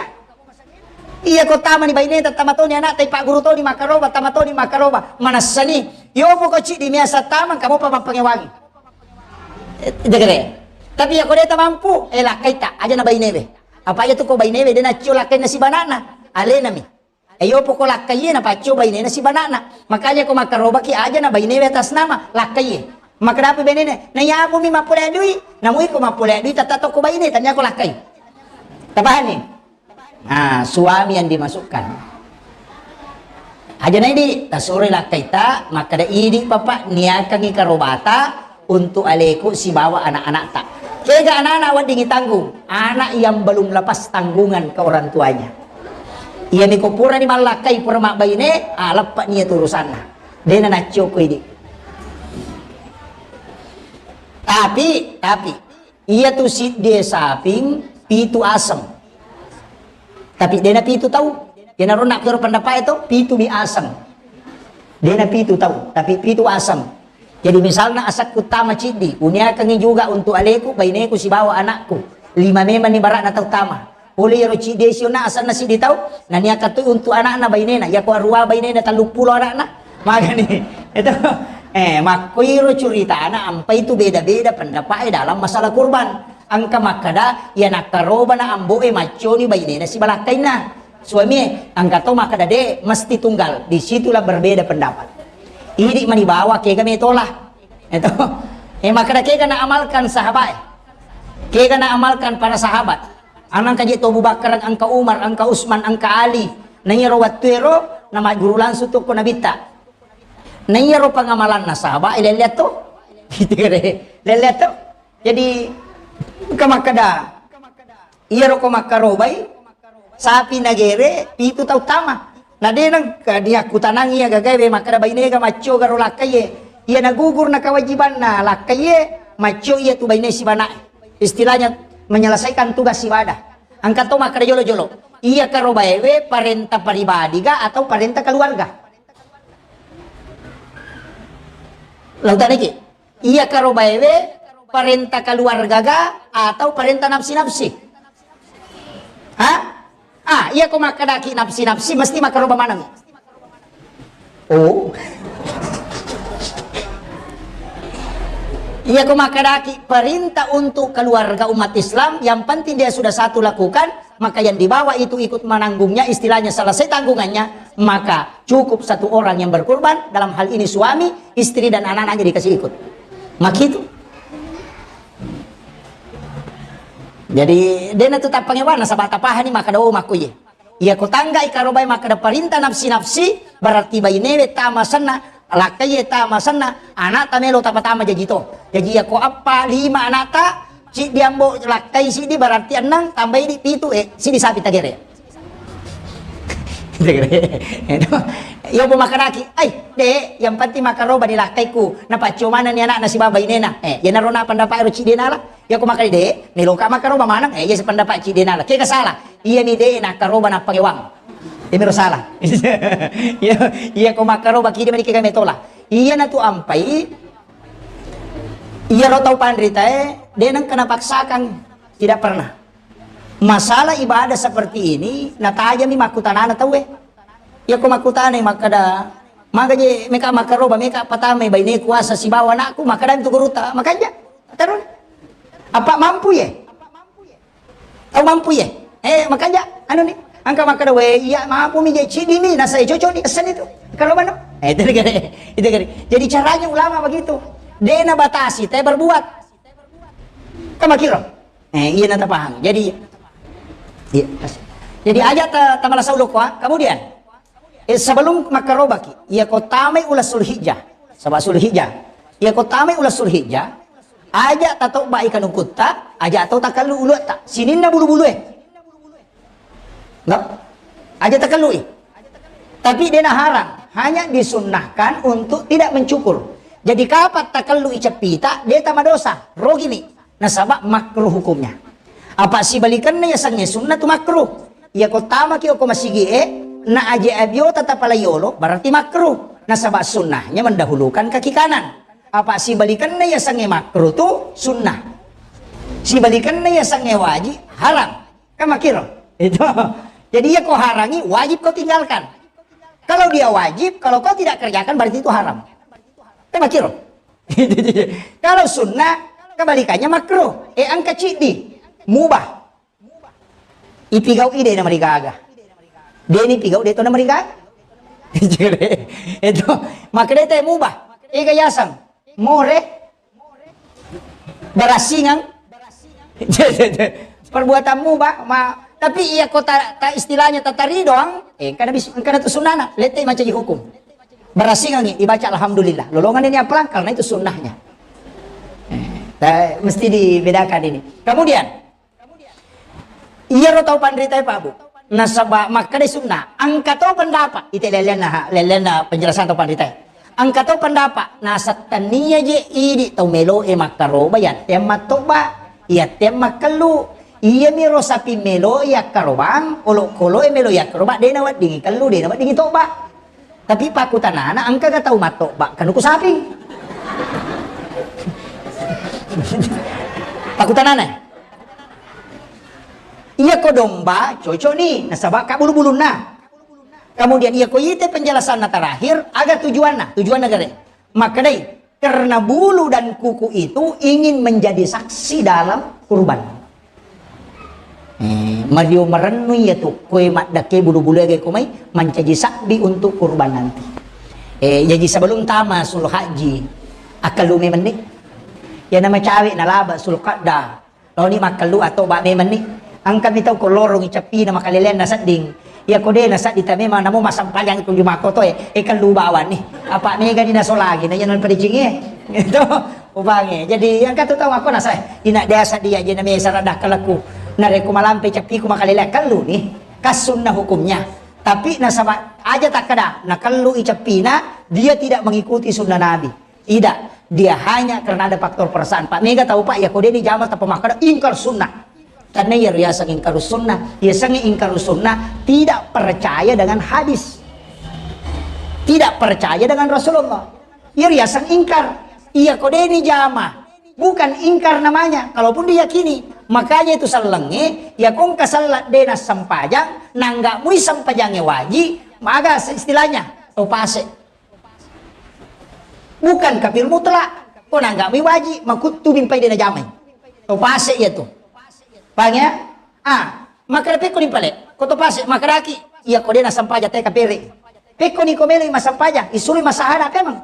Iya ko tamani baineta, tamatoni anakta, ipagguru toni makkaroba, tamatoni makkaroba. Manessani, yopo ko ciddi miasa tamang kamu pa mappangewangi. Eh, degere. Tapi iya ko deta mampu, eh, lakkaita aja na bainewe. Apa iya tu ko bainewe dena cio lakkaina sibanana. Alenami. E, yopo ko lakkaiye napaccio bainena sibanana. Makanya ko makkarobaki aja na bainewe atas nama lakkaiye. Makkeda apa bainena? Na yapo mi mappole dui, namu iko mappole dui tata tokko baine, tania ko lakkai. Tapahanni? Nah, suami yang dimasukkan. Aja na idi, tasuroi lakkaita, makkeda idi papa niakangi karobata, untuk aleku sibawa anak-anakta. Kega anak-anak weddingi tanggung? Anak yang belum lepas tanggungan ke orang tuanya. Iya niko purani mallakkai pura mabbaine, ah, leppa ni itu urusanna. Dena naccio ko idi. Tapi, tapi, iya tu siddi saping pitu aseng. Tapi dena pitu tau. Iyanaro nakkero pendapat itu, pitu mi aseng. Dena pitu tau, tapi pitu aseng. Jadi misalna asakku tama ciddi, uniakangi juga untuk aleku, baineku sibawa anakku. Lima memang ni barakna tau tama. Pole iyaro ciddi sionna asenna siddi tau, naniaka tu untuk anakna bainena, yako arua bainena telluppulo anakna. Magani. Itu, eh, makkoiro curitana, ampai tu beda-beda pendapat dalam masalah kurban. Engka makkeda, iya nakkarobana ambo'e macconi bainena sibalakkainna. Suamie, engka to makkeda de, mesti tunggal. Di situlah berbeda pendapat. Idi mani bawa kega metola. Itu. Eh, makkeda kega na amalkan sahabat. Kega na amalkan para sahabat. Anang kaje to Abu Bakar, engka Umar, engka Utsman, engka Ali. Na iyaro wattuero na magguru langsung tu ko Nabitta. Na iyaro pangamalanna sahabat, eh, lelleang to. Gitu kare. Lelleang to. Jadi, engka makkeda, iyaro ko makkarobai, sapi nagere, pitu tau tama. Na de nengka diakkutanang iya gagae, we makkeda bainega maccio garo lakkaiye. Iya nagugur na kewajibanna lakkaiye, maccio iya tu baine sibana'e. Istilahnya menyelesaikan tugas ibadah. Engka to makkeda jolo-jolo. Iya karobaewe parenta pribadi ga atau parenta keluarga? Lautaniki. Iya karobaewe parenta keluarga ga atau parenta nafsi-nafsi? Ha? Ah, iya ko makkedaki nafsi-nafsi mesti makaroba maneng. Oh. Iya ko makkedaki perintah untuk keluarga umat Islam, yang penting dia sudah satu lakukan, maka yang di bawah itu ikut menanggungnya, istilahnya selesai tanggungannya, maka cukup satu orang yang berkorban, dalam hal ini suami, istri dan anak-anaknya dikasih ikut. Makitu. Jadi, dena tu tappangewana, sabak tapahani maka do makkuye. Iya ko tanggai karobai makkeda perintah nafsi-nafsi, berarti bainewe tama senna, lakkaie tama senna, anakta melo tapatama jaji to. Jaji iya ko appa, lima anakta, siddi ambo lakkai siddi, berarti enneng, tambai di pitu, eh, siddi sapi tagere. Iyo po makkedaki, ai, de, yang penting makkaroba di lakkaiku, napaccio manenni anakna sibawa bainena. Eh, iyanaro na pendapat ero cidde nala. Iya ko makkeda de, meloka makkaroba maneng, eh, iya sependapat cidde nala. Kega salah? Iyami de nakkaroba nappangewang. Iyamiro salah. Iya, iya ko makkaroba kide mani kega metola. Iyanatu ampai, iyaro tau panritae, de nengka napaksakan. Tidak pernah. Masalah ibadah seperti ini, natajami makkutanana tauwe. Iya ko makkutanai makkeda, maga je meka makkaroba, meka patamai baine kuasa sibawa anakku, makkedami tu gurutta, makanja. Taroni. Apa mampu ye? Tau mampu ye? Eh, makanja, anu ni, engka makkeda, "We, iya mampu mi je, cidi mi, nasa cocok ni, essen itu." Kalau mana? Eh, itu gare, itu gare. Jadi caranya ulama begitu. Dena batasi, tapi berbuat. Kamakiro. Eh, iya nata paham. Jadi, iya. Jadi aja ta, tamala sauloko, ah. Kemudian, eh, sebelum makkarobaki, iya ko tamai ulas Zulhijjah. Sabak Zulhijjah. Iya ko tamai ulas Zulhijjah, aja tatobba ikanukutta, aja tau takallu uluatta. Sininna bulu-bulue. Enggak? Aja takallui. Tapi dena haram, hanya disunnahkan untuk tidak mencukur. Jadi kapan takallui ceppita, de tamadosa, rogimi. Nasaba makruh hukumnya. Apa sibalikanna yasengnge sunnah tu makruh. Iya ko tamaki oko masigi e, na aje abiota tapalayolo, berarti makruh. Nasaba sunnahnya mendahulukan kaki kanan. Apa sibalikanna yasengnge makruh tu sunnah. Sibalikanna yasengnge wajib, haram. Kan makiro? Itu. Jadi iya ko harangi, wajib kau tinggalkan. Kalau dia wajib, kalau kau tidak kerjakan, berarti itu haram. Kan makiro? Kalau sunnah, kebalikannya makruh. Eh, engka ciddi. Mubah. Ipigau ide na marigaga. Deni pigau de to na marigaga. Itu. Makanya te mubah. Ega yasang. More. Barasingang. Perbuatanmu, Pak, ma-, tapi iya ko ta, ta istilahnya tatari doang, eh, engkana bis-, engkana tu sunnahna, lette mancaji hukum. Barasingangi, dibaca alhamdulillah. Lolongan ini apalang? Karena itu sunnahnya. Eh, ta-, mesti dibedakan ini. Kemudian, iyaro tau panritae, Pak Bu. Nasaba makkeda sunnah, engka to pendapat. Ite lellenna, ha, lellenna penjelasan tau panritae. Engka to pendapat, nasettennia je idi tau melo e makkaroba, yatteang mattobba, yatteang makkellu. Iyamiro sapi melo yakkarobang, olokolo e melo yakkaroba, de naweddingi kellu, de naweddingi tobba. Tapi pakkutanana, engkaga tau mattobba kanuku saping? Pakkutanana. Iya ko domba, cocok ni, nasaba ka bulu-bulunna. Kemudian iya ko ite penjelasanna terakhir, aga tujuanna? Tujuanna gare. Makkedai, karena bulu dan kuku itu ingin menjadi saksi dalam kurban. Eh, mario marennu iya tu, koe maddake bulu-bulu ege ko mai, mancaji sabbi untuk kurban nanti. Eh, jadi sebelum tama Sulhajji, akkalumi menni. Ya nama cawe nalaba Sulkada. Laoni makkellu atau ba memenni. Engkami tau ko lorongi ceppina makaleleanna sedding. Iya ko de naseddita memang namo massempajang tu juma koto e, e kellu bawang ni. Apa mega ni nasolagi na iya non padicingi e. Itu ubangi. Jadi yang katu tau aku nasa ina desa dia je name sarada kaleku. Narekko malampe ceppiku makalelea kellu ni. Kas sunnah hukumnya. Tapi nasaba aja takkeda nakellu i ceppina, dia tidak mengikuti sunnah Nabi. Tidak, dia hanya karena ada faktor perasaan. Pak mega tau Pak, ya ko deni jama tappa makkeda ingkar sunnah. Karena iya riaseng ingkar sunnah, iya sengi ingkar sunnah tidak percaya dengan hadis. Tidak percaya dengan Rasulullah. Iya riaseng ingkar. Iya ko deni jama. Bukan ingkar namanya, kalaupun diyakini. Makanya itu sellengnge, ya kongka sellat dena sempajang, nangga mui sempajangnge waji, maga istilahnya, tau pase. Bukan kafir mutlak. Ko nangga mi waji, makuttu mimpai de najamai. To pase iya tu. Pahang ya? Ah, makkeda pekko ni pale. Ko to pase, makkedaki, iya ko de nasampaja te kapere. Pekko ni ko melo masampaja, isuri masahana pemang.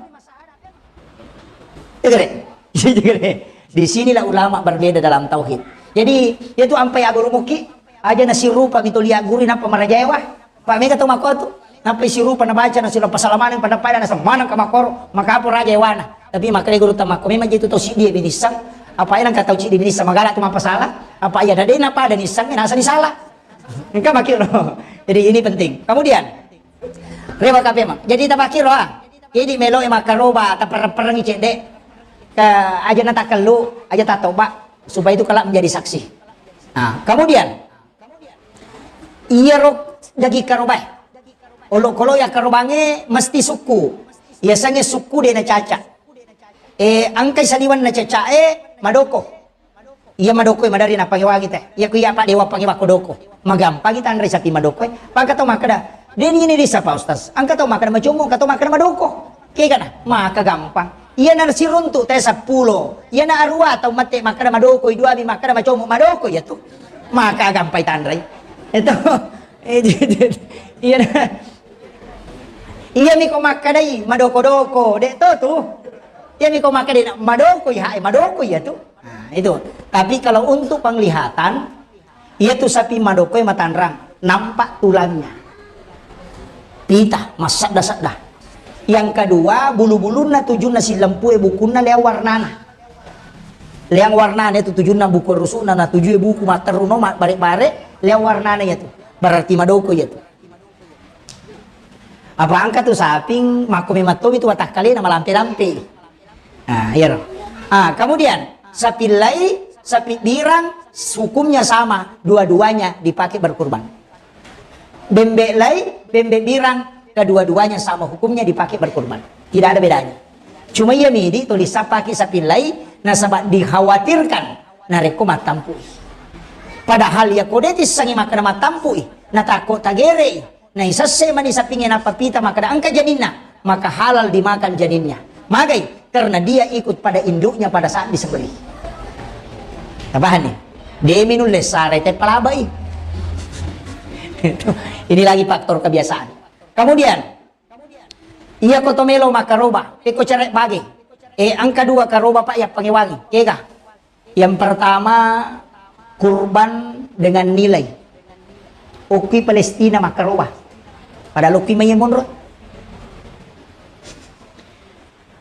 Iya gare? Iya gare? Di sinilah ulama berbeda dalam tauhid. Jadi, itu ampai aguru muki, aja nasirupa mito lia guru nappa marajaewa. Pak mega to makko tu. Nappa sirupa nabaca nasiro pasalamaneng pada pada nasa maneng ka makkoro, makapo raja ewana. Tapi makkeda guru ta makko memang jitu to siddi binissang. Apa yang kata siddi binissang magala tu mapasala. Apa iya dade napa ada nissang nasa disala. Engka makkiro. Jadi ini penting. Kemudian, rewa kape mak. Jadi tapakkiro ah. Jadi melo e makkaroba tapereng-perengi cedde. Ke aja natakellu, aja tatoba supaya itu kelak menjadi saksi. Nah, kemudian iyaro daging karobae. Olokolo ya karobange mesti sukku. Yasengnge sukku de nacaca. Eh, engkai saliweng nacacae madoko. Iya madoko madari napangewangi te. Iya ku iya pak dewa pangewa ko doko. Magampangi tanre sapi madoko. Pangka tau makkeda, deni ini disa pak ustaz. Angka tau makkeda macomo, angka tau makkeda madoko. Kegana, maka gampang. Iya na siruntu te seppulo. Iya na arua tau mate makkeda madoko, idua mi makkeda macomo madoko iya tu. Maka gampai tanre. Itu. Eh, iya na. Iya mi ko makkedai madoko-doko, dek to tu. Iya mi ko makkedai madoko iya, eh, madoko iya tu. Nah, itu. Tapi kalau untuk penglihatan, iya tu sapi madoko matanrang, nampak tulangnya. Pita, massadda-sadda. Yang kedua, bulu-bulunna tujunna silempue bukunna leang warnana. Leang warnana itu tujunna buku rusukna, na tujue buku matteru no, ma-, bare-bare, leang warnana iya tu. Berarti madoko iya tu. Apa angka tu saping, makko memang tomi tu watakkalena malampe-lampe. Nah, iya. Ah, kemudian sapi lai, sapi birang, hukumnya sama, dua-duanya dipakai berkurban. Bembe lai, bembe birang, kedua-duanya sama hukumnya dipakai berkurban. Tidak ada bedanya. Cuma iya midi tulis pakai sapi lai, nasaba dikhawatirkan narekko mattampui. Padahal iya kode tissangi makkeda mattampui, natakko tagerei, naisesse mani sapinge nappa pita makkeda engka janinna, maka halal dimakan janinnya. Magai? Karena dia ikut pada induknya pada saat disembelih. Tapahanni? Demi nulle sare te palabai. Ini lagi faktor kebiasaan. Kemudian, iya ko to melo makkaroba, pekko cere bage. Eh, angka dua karoba pak yappangewangi. Kega? Yang pertama, kurban dengan nilai. Okki Palestina makkaroba. Pada lokki mai monro.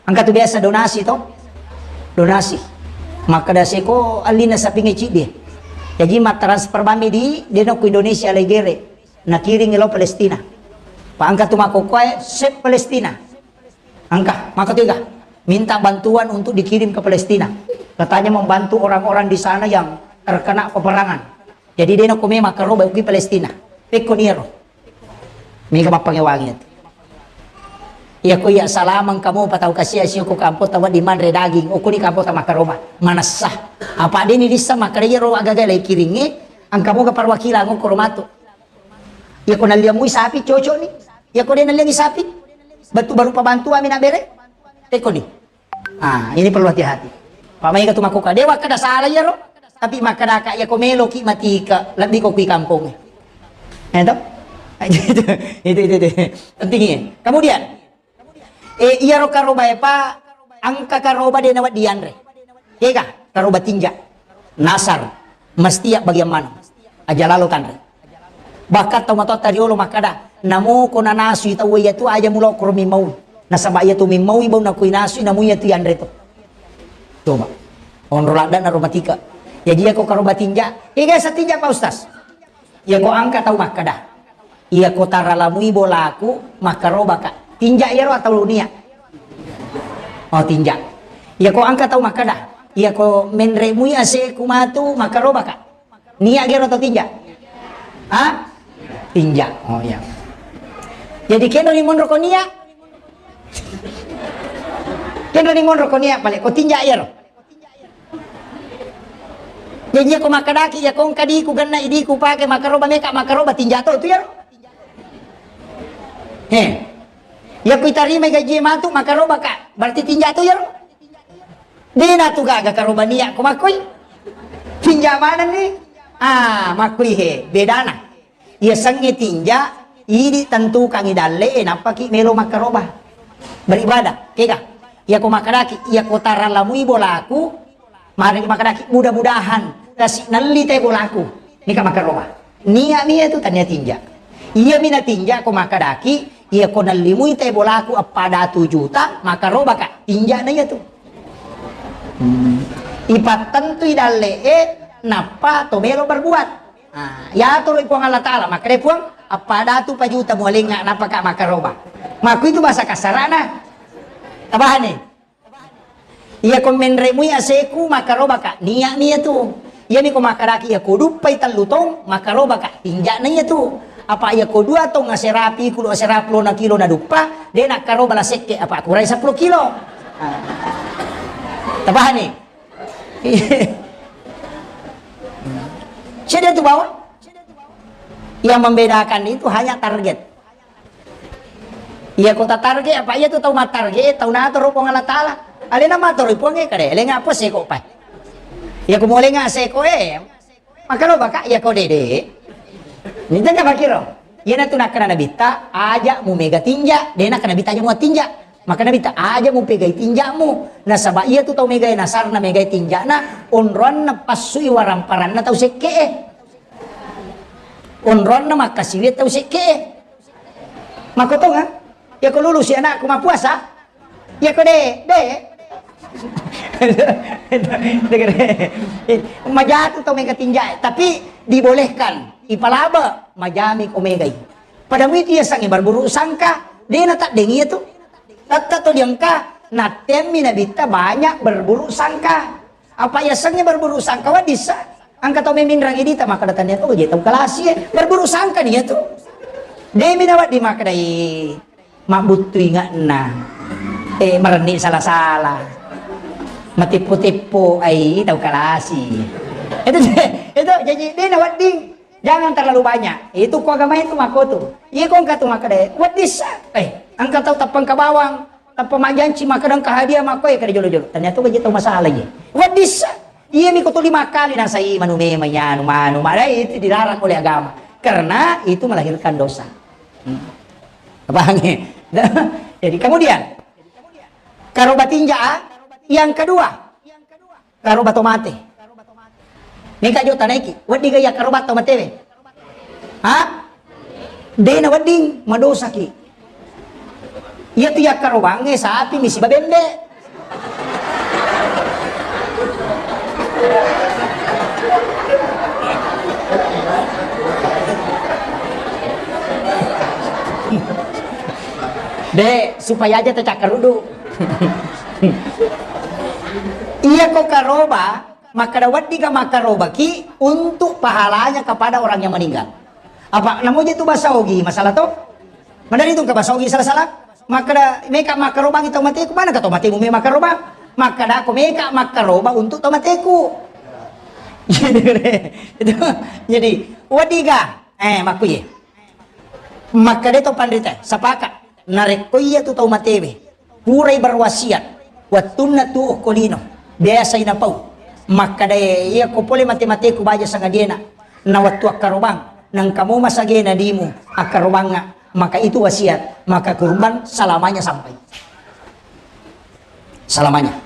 Angka tu biasa donasi to? Donasi. Makkeda seko allina sapinge ciddi. Jaji mattransfer bammi di, deno ku Indonesia lai gere. Nakiring lo Palestina. Pa angka tu makkokkoe, sep Palestina. Angka, maka tu ega, minta bantuan untuk dikirim ke Palestina. Katanya membantu orang-orang di sana yang terkena peperangan. Jadi dena ko memang karo bauki Palestina. Pekko niaro. Mega mappangewangi atu. Iya ko iya salamang kamu patau kasia sio ko kampo tawa di manre daging. Okko ni kampo ta makkaroba. Manessa. Apa deni dissa makkeda iyaro agaga lai kiringnge, angka moga perwakilan okko romatu. Iya ko nalliang mui sapi cocok ni. Iya ko de nalliangi sapi. Batu baru pabantu ami na bere. Pekko ni. Ah, ini perlu hati-hati. Pak maega tu makkokka, de wakkeda sala iyaro, tapi makkedaka iya ko meloki matika, lebbi ko kui kampongnge. Eh, to? Itu, itu, itu, itu. Penting ya. Kemudian, eh, iyaro karobae, Pak, angka karoba de nawedding yanre. Kega, karoba tinja. Nasar. Mesti ya bagian mana? Aja lalo tanre. Bahkan tau matoatta riolo makkeda, namo ko nanasui tau iya tu aja mulo koro mimmaui. Nasaba iya tu mimmaui bau nakui nasui namu iya tu yanre to. Coba. Onro ladda na romatika. Jaji iya ko karoba tinja. Iya sa tinja Pak Ustaz. Iya ko angka tau makkeda. Iya ko taralamui bolaku makkaroba ka. Tinja iyaro atau nia? Oh tinja. Iya ko angka tau makkeda. Iya ko menre mui ase ku matu makkaroba ka. Nia gero atau tinja? Ah? Tinja. Oh iya. Jadi keno ni monro ko nia. Keno ni monro ko nia pale ko tinja iyaro. Jadi iya ko makkedaki iya ko engka diku genna idiku pake makkaroba meka makkaroba tinja to tu iyaro. He. Iya ko itarimai gaji matu makkaroba ka. Berarti tinja to iyaro. Dena tu gaga karoba nia ko makkoi. Tinja manenni. Ah, makkoi he, bedana. Iya sengnge tinja, idi tentukangi dalle e, nappaki melo makkaroba. Beribadah, kega? Iya ko makkedaki, iya ko taralamui bolaku, mari makkedaki mudah-mudahan kasi nelli te bolaku. Nika makkaroba. Nia mi iya tu tania tinja. Iya mi na tinja ko makkedaki, iya ko nellimui te bolaku eppa datu juta, makkaroba ka. Tinja na iya tu. Hmm. Ipattentui dalle e, nappa to melo berbuat. Ah, yatoro Puang Allah Ta'ala, makkeda Puang, eppa datu pa juta mualengnga, nappa ka makkaroba. Makku itu bahasa kasarana. Tabahani. Iya ko menremui aseku, makkaroba ka. Nia mi iya tu. Iya mi ko makkedaki iya ko duppai tellu tong, makkaroba ka. Tinja na iya tu. Apa iya ko dua tong aserapi kulo aserapi lo na kilo na duppa, de nakkaroba la sekke apa kurai seppulo kilo. Ah. Tabahani. Cedde tu bawang. Yang membedakan itu hanya target. Iya ko tatarget apa iya tu tau mattarget, tau natoro Puang Allah Ta'ala. Alena matoro Puang e kade, lenga apa seko pai. Iya ko molenga seko e. Makkaroba ka iya ko dede. Ni tengka makiro. Iya na tu nakkana nabitta, aja mu mega tinja, de nakkana nabitta aja mu tinja. Maka nabitta aja mu pegai tinjamu. Nasaba iya tu tau megai nasarna megai tinjana, onroanna passui waramparanna tau sekke e. Onroanna makkasiwi tau sekke e. Makkotonga? Iya ko lulusi anakku mappuasa? Iya ko de, de. Majatu tau mega tinja, tapi dibolehkan. Ipalaba, majami ko megai. Pada muitu iya sangi berburu sangka, de na taddeng iya tu. Tatta to diangka, nattemmi nabitta banyak berburu sangka. Apa iya sangi berburu sangka wadissa? Angka tau meminrangi dita maka datang dia tu je tau kalasi e. Berburu sangka nia tu. De mi na waddi maka dai. Mabbuttu inge'na. Eh, marenni sala-sala. Mateppo-teppo ai tau kalasi. Itu, itu jadi de na wedding. Jangan terlalu banyak. Itu ko agama itu mako tu. Iya ko engka tu maka dai. Wedding sa. Eh, engka tau tappang ka bawang. Tappa majjanci maka dengka hadiah mako e kada jolo-jolo. Ternyata begitu masalah ye. Wedding sa. Iya mi ko tuli makkali nasai manu memang anu manu. Maka itu dilarang oleh agama. Karena itu melahirkan dosa. Hmm. Paham ya? Jadi kemudian karoba tinja, yang kedua, karoba to mate. Neka jo tanaiki, wedding ga iya karoba to matewe? Ha? Dena wedding, madosaki. Iya tu iya karobangnge sapi misi babembe. De, supaya aja tacakkaruddu. Iya ko karoba, makkada weddika makkarobaki untuk pahalanya kepada orang yang meninggal. Apa namoja tu bahasa Ogi masalah to? Madari tu ka bahasa Ogi salah-salah. Makkada meka makkarobangi tau mateku, mana ka tau matemu me makkarobang? Makkada ko meka makkaroba untuk tau mateku. Jadi, jadi, weddika, eh, makkuye. Makkada to panrita, sepakat. Narekko iya tu tau matewe, purai berwasiat, wettunna tuo ko lino, biasai napau. Makkada iya ko pole mate-mateku baja sangadiena, na wettu akkarobang, nangka mo masagena dimu akkarobangnga, maka itu wasiat, maka kurban selamanya sampai. Selamanya.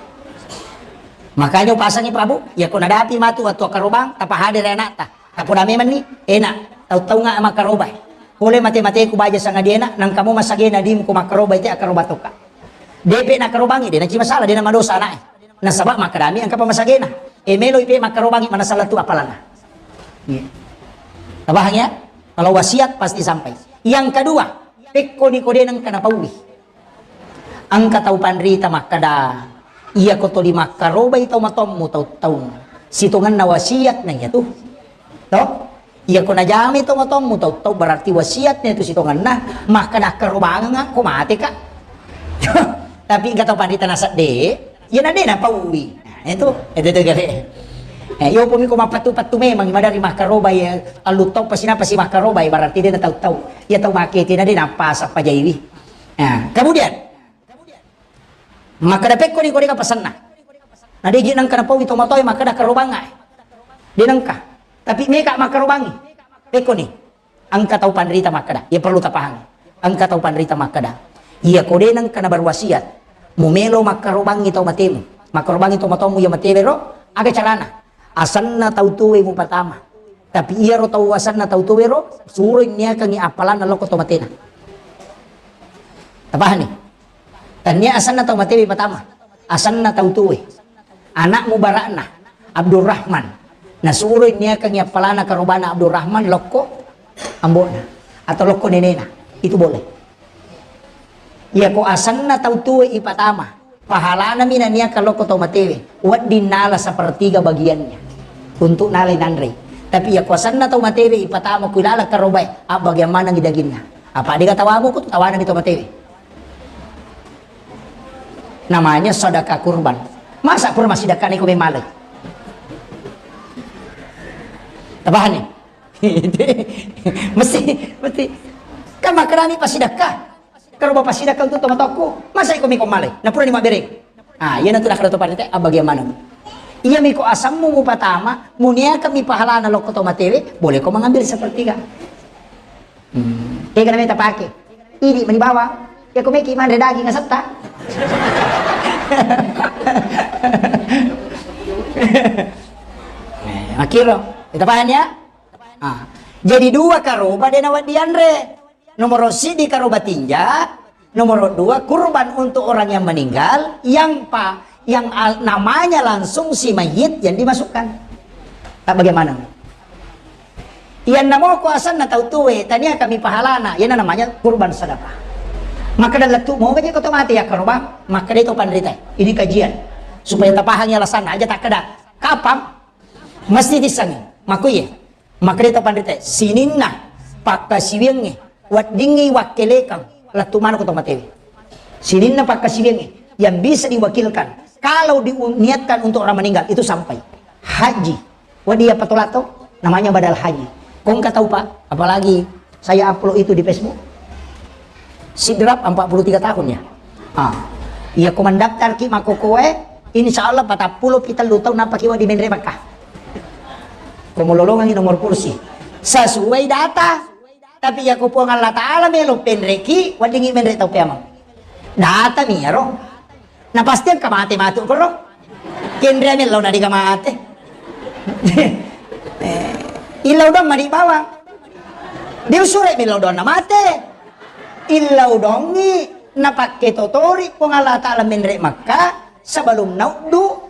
Makanya upasangi Prabu, iya ko nadapi matu wettu akkarobang, tapahadere anakta. Tapona memanni, enak, tau-taunga makkarobai. Pole mate-mateku baja sangadiena, nangka mo masagena dimu ko makkarobai te akkaroba toka. Depe nakkarobangi, de naci masalah, de namadosa anaknya. Nasaba makkadami engka pa masagena. E melo ipe makkarobangi manasala tu apalana. Iya. Tabahang ya? Kalau wasiat pasti sampai. Yang kedua, pekkoni ko de nengka napaui. Engka tau panrita makkada, iya ko toli makkarobai tau matommu tau-taung. Sitongenna wasiat na iya tu. To? Iya ko najamai tau matommu tau-tau berarti wasiat na itu sitongenna, makkada akkarobangeng ko mate ka. Tapi engka tau panrita nasedde, iya na de napaui. Nah, itu, itu, itu kali. Eh, yo pumi ko mappatu-patu memang madari makkarobai, allu tau pasi napasi makkarobai berarti de na tau-tau. Iya tau makete na de napasa pajaiwi. Nah, kemudian makkada pekkoni ko deka pasenna. Na de' je' nengka napaui tomatoae makkeda karobangnga. De' nengka. Tapi meka makkarobangngi. Pekko ni. Engka tau panrita makkeda, iya perlu tapahangi. Engka tau panrita makkeda, iya ko de' nengka naberwasiat, mumelo makkarobangngi tau matemu, makkarobangngi tau matoammu iya matewe ro, aga carana? Asenna tau tuwe mupatama. Tapi iyaro tau asenna tau tuwe ro, suroi niakangngi appalanna lokko tau matena. Tapahani? Tania asenna tau matewe patama. Asenna tau tuwe. Anakmu bara'na Abdurrahman. Nasuroi niakangngi appalana karobana Abdurrahman lokko ambo'na atau lokko nenena. Itu boleh. Iya ko asenna tau tuwe ipatama, pahalana mi naniakang lokko tau matewe, wedding nala sepertiga bagiannya untuk nalai nanre. Tapi iya ko asenna tau matewe ipatama ku ilala karobae, abbagiang manengngi daginna. Apa de' ga tawamu ku tawana mi tau matewe. Namanya sedekah kurban. Masa pura massidekka ni ko memale? Tapahani? Mesti, mesti. Kan makkedani passidekka. Kalau bapak sidakka untuk tomatokku, masa iko miko male? Na pura ni mabbereng. Ah, iya natu nakkeda to parite, abbagiang maneng. Iya miko asemmu mupatama, muniakan mi pahalana lokko to matewe, boleh ko mengambil sepertiga. Hmm. Tega namanya tapake. Ini meni bawang. Ya ko meki manre daging asetta. Eh, makiro. Kita paham ya? Ah. Jadi dua karoba de' nawedding dianre. Nomoro siddi karoba tinja, nomoro dua kurban untuk orang yang meninggal, yang pa, yang al-, namanya langsung si mayit yang dimasukkan. Tak bagaimana? Yang namo ko asenna tau tuwe, tania kami pahalana, yang namanya kurban sedekah. Maka dalam tu mau aja kau mati ya karoba, maka dia itu panrita. Ini kajian supaya tapahangi alasan aja tak keda. Kapang mesti disangi. Makuye. Makkedai to panrita, sininna pakkasiwiangnge weddingngi wakkelekang lettu maneng ko to matewe. Sininna pakkasiwiangnge yang bisa diwakilkan kalau diniatkan untuk orang meninggal itu sampai haji. Wedding iya patolato namanya badal haji. Ko engka tau, Pak, apalagi saya upload itu di Facebook. Sidrap empat puluh tiga tahun ya. Ah. Iya ko mendaftar ki makkokoe, insya Allah patappulo pi tellu tahun nappa ki wedding menre Makkah. Ko mololongangi nomor kursi. Sesuai data. Tapi iya ko Puang Allah Ta'ala melo penreki, weddingngi menre tau peamang. Data mi iyaro. Na pasti engka mate matu koro. Kenre mellau na dega mate. Eh, illau dong mani bawang. Diusure mellau dong na mate. Illau dongi napakke totori Puang Allah Ta'ala menre Makkah sebelum nauddu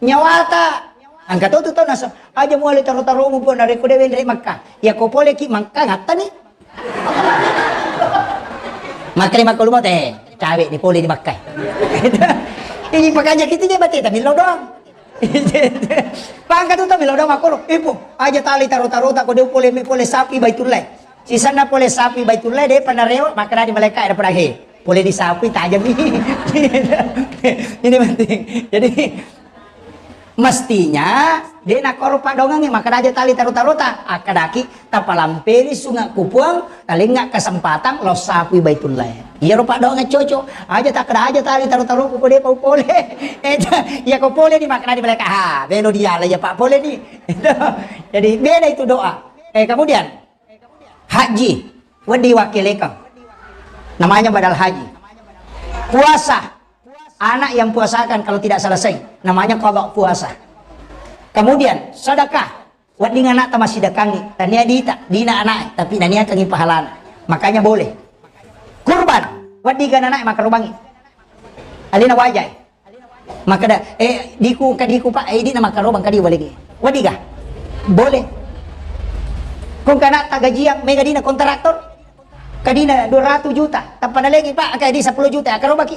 nyawata. Engka to tu tau nasa, aja muale taro-taromu Puang narekko de' wenre Makkah. Ya ko pole ki Makkah ngattani. Makkere makko lumo te, cawe ni pole di Makkah. Ini pakaja kita je bate tapi lo doang. Pangka tu tapi lo doang makko. Ibu, aja tali taro-tarota ko de' pole me pole sapi Baitullah. Sisenna pole sapi Baitullah de' panarewa, makkeda di malaika ada perahe. Pole di sapi tajam ini. Ini penting. Jadi mestinya de' nakkoro padongengnge, makkeda aja tali taro-tarota. Akkedaki tapalamperi sunga ku Puang, talengnga kesempatan lo sapi Baitullah. Iyaro padongengnge cocok. Aja takkeda aja tali taro-taroku ko de' pau pole. Eh, iya ko pole ni makkeda di malaika. Ha, belo diala ya Pak pole ni. Jadi beda itu doa. Eh, kemudian Haji, wedding wakkelekang. Namanya badal haji. Puasa, anak yang puasakan kalau tidak selesai, namanya qada puasa. Kemudian sedekah, wedding anak tamassidekkangi, tania dita, dina anak, tapi naniakangi pahalana. Makanya boleh. Kurban, wedding anak makarubangi. Alina wajai. Makkeda, eh, diku, engka diku, Pak, eh, idi na makkarobang kadi boleh ge. Wadiga? Boleh. Ko engka anatta gajiang, mega dina kontraktor. Kadina dua ratus juta, tappa nalengi, Pak, engka di sepuluh juta, akkarobaki.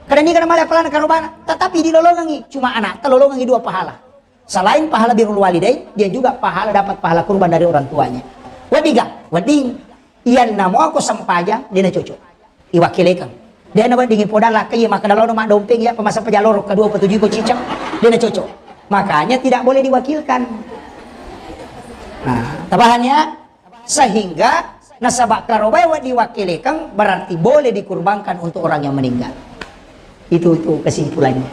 Kada niga namale apalana karobana, tetapi dilolongangi, cuma anatta lolongangi dua pahala. Selain pahala birrul walidain, dia juga pahala, dapat pahala kurban dari orang tuanya. Wadiga? Wedding. Iyanna muako sempajang, dena cocok. Iwakilekeng. Dena weddingi podang lakkai, iya makkeda lono maddompeng, iya pemasa pejaloro kedua petuju iko cicak, dena cocok. Makanya tidak boleh diwakilkan. Nah, tapahan ya? Sehingga nasaba karobae wedding wakilekeng berarti boleh dikurbankan untuk orang yang meninggal. Itu, itu kesimpulannya.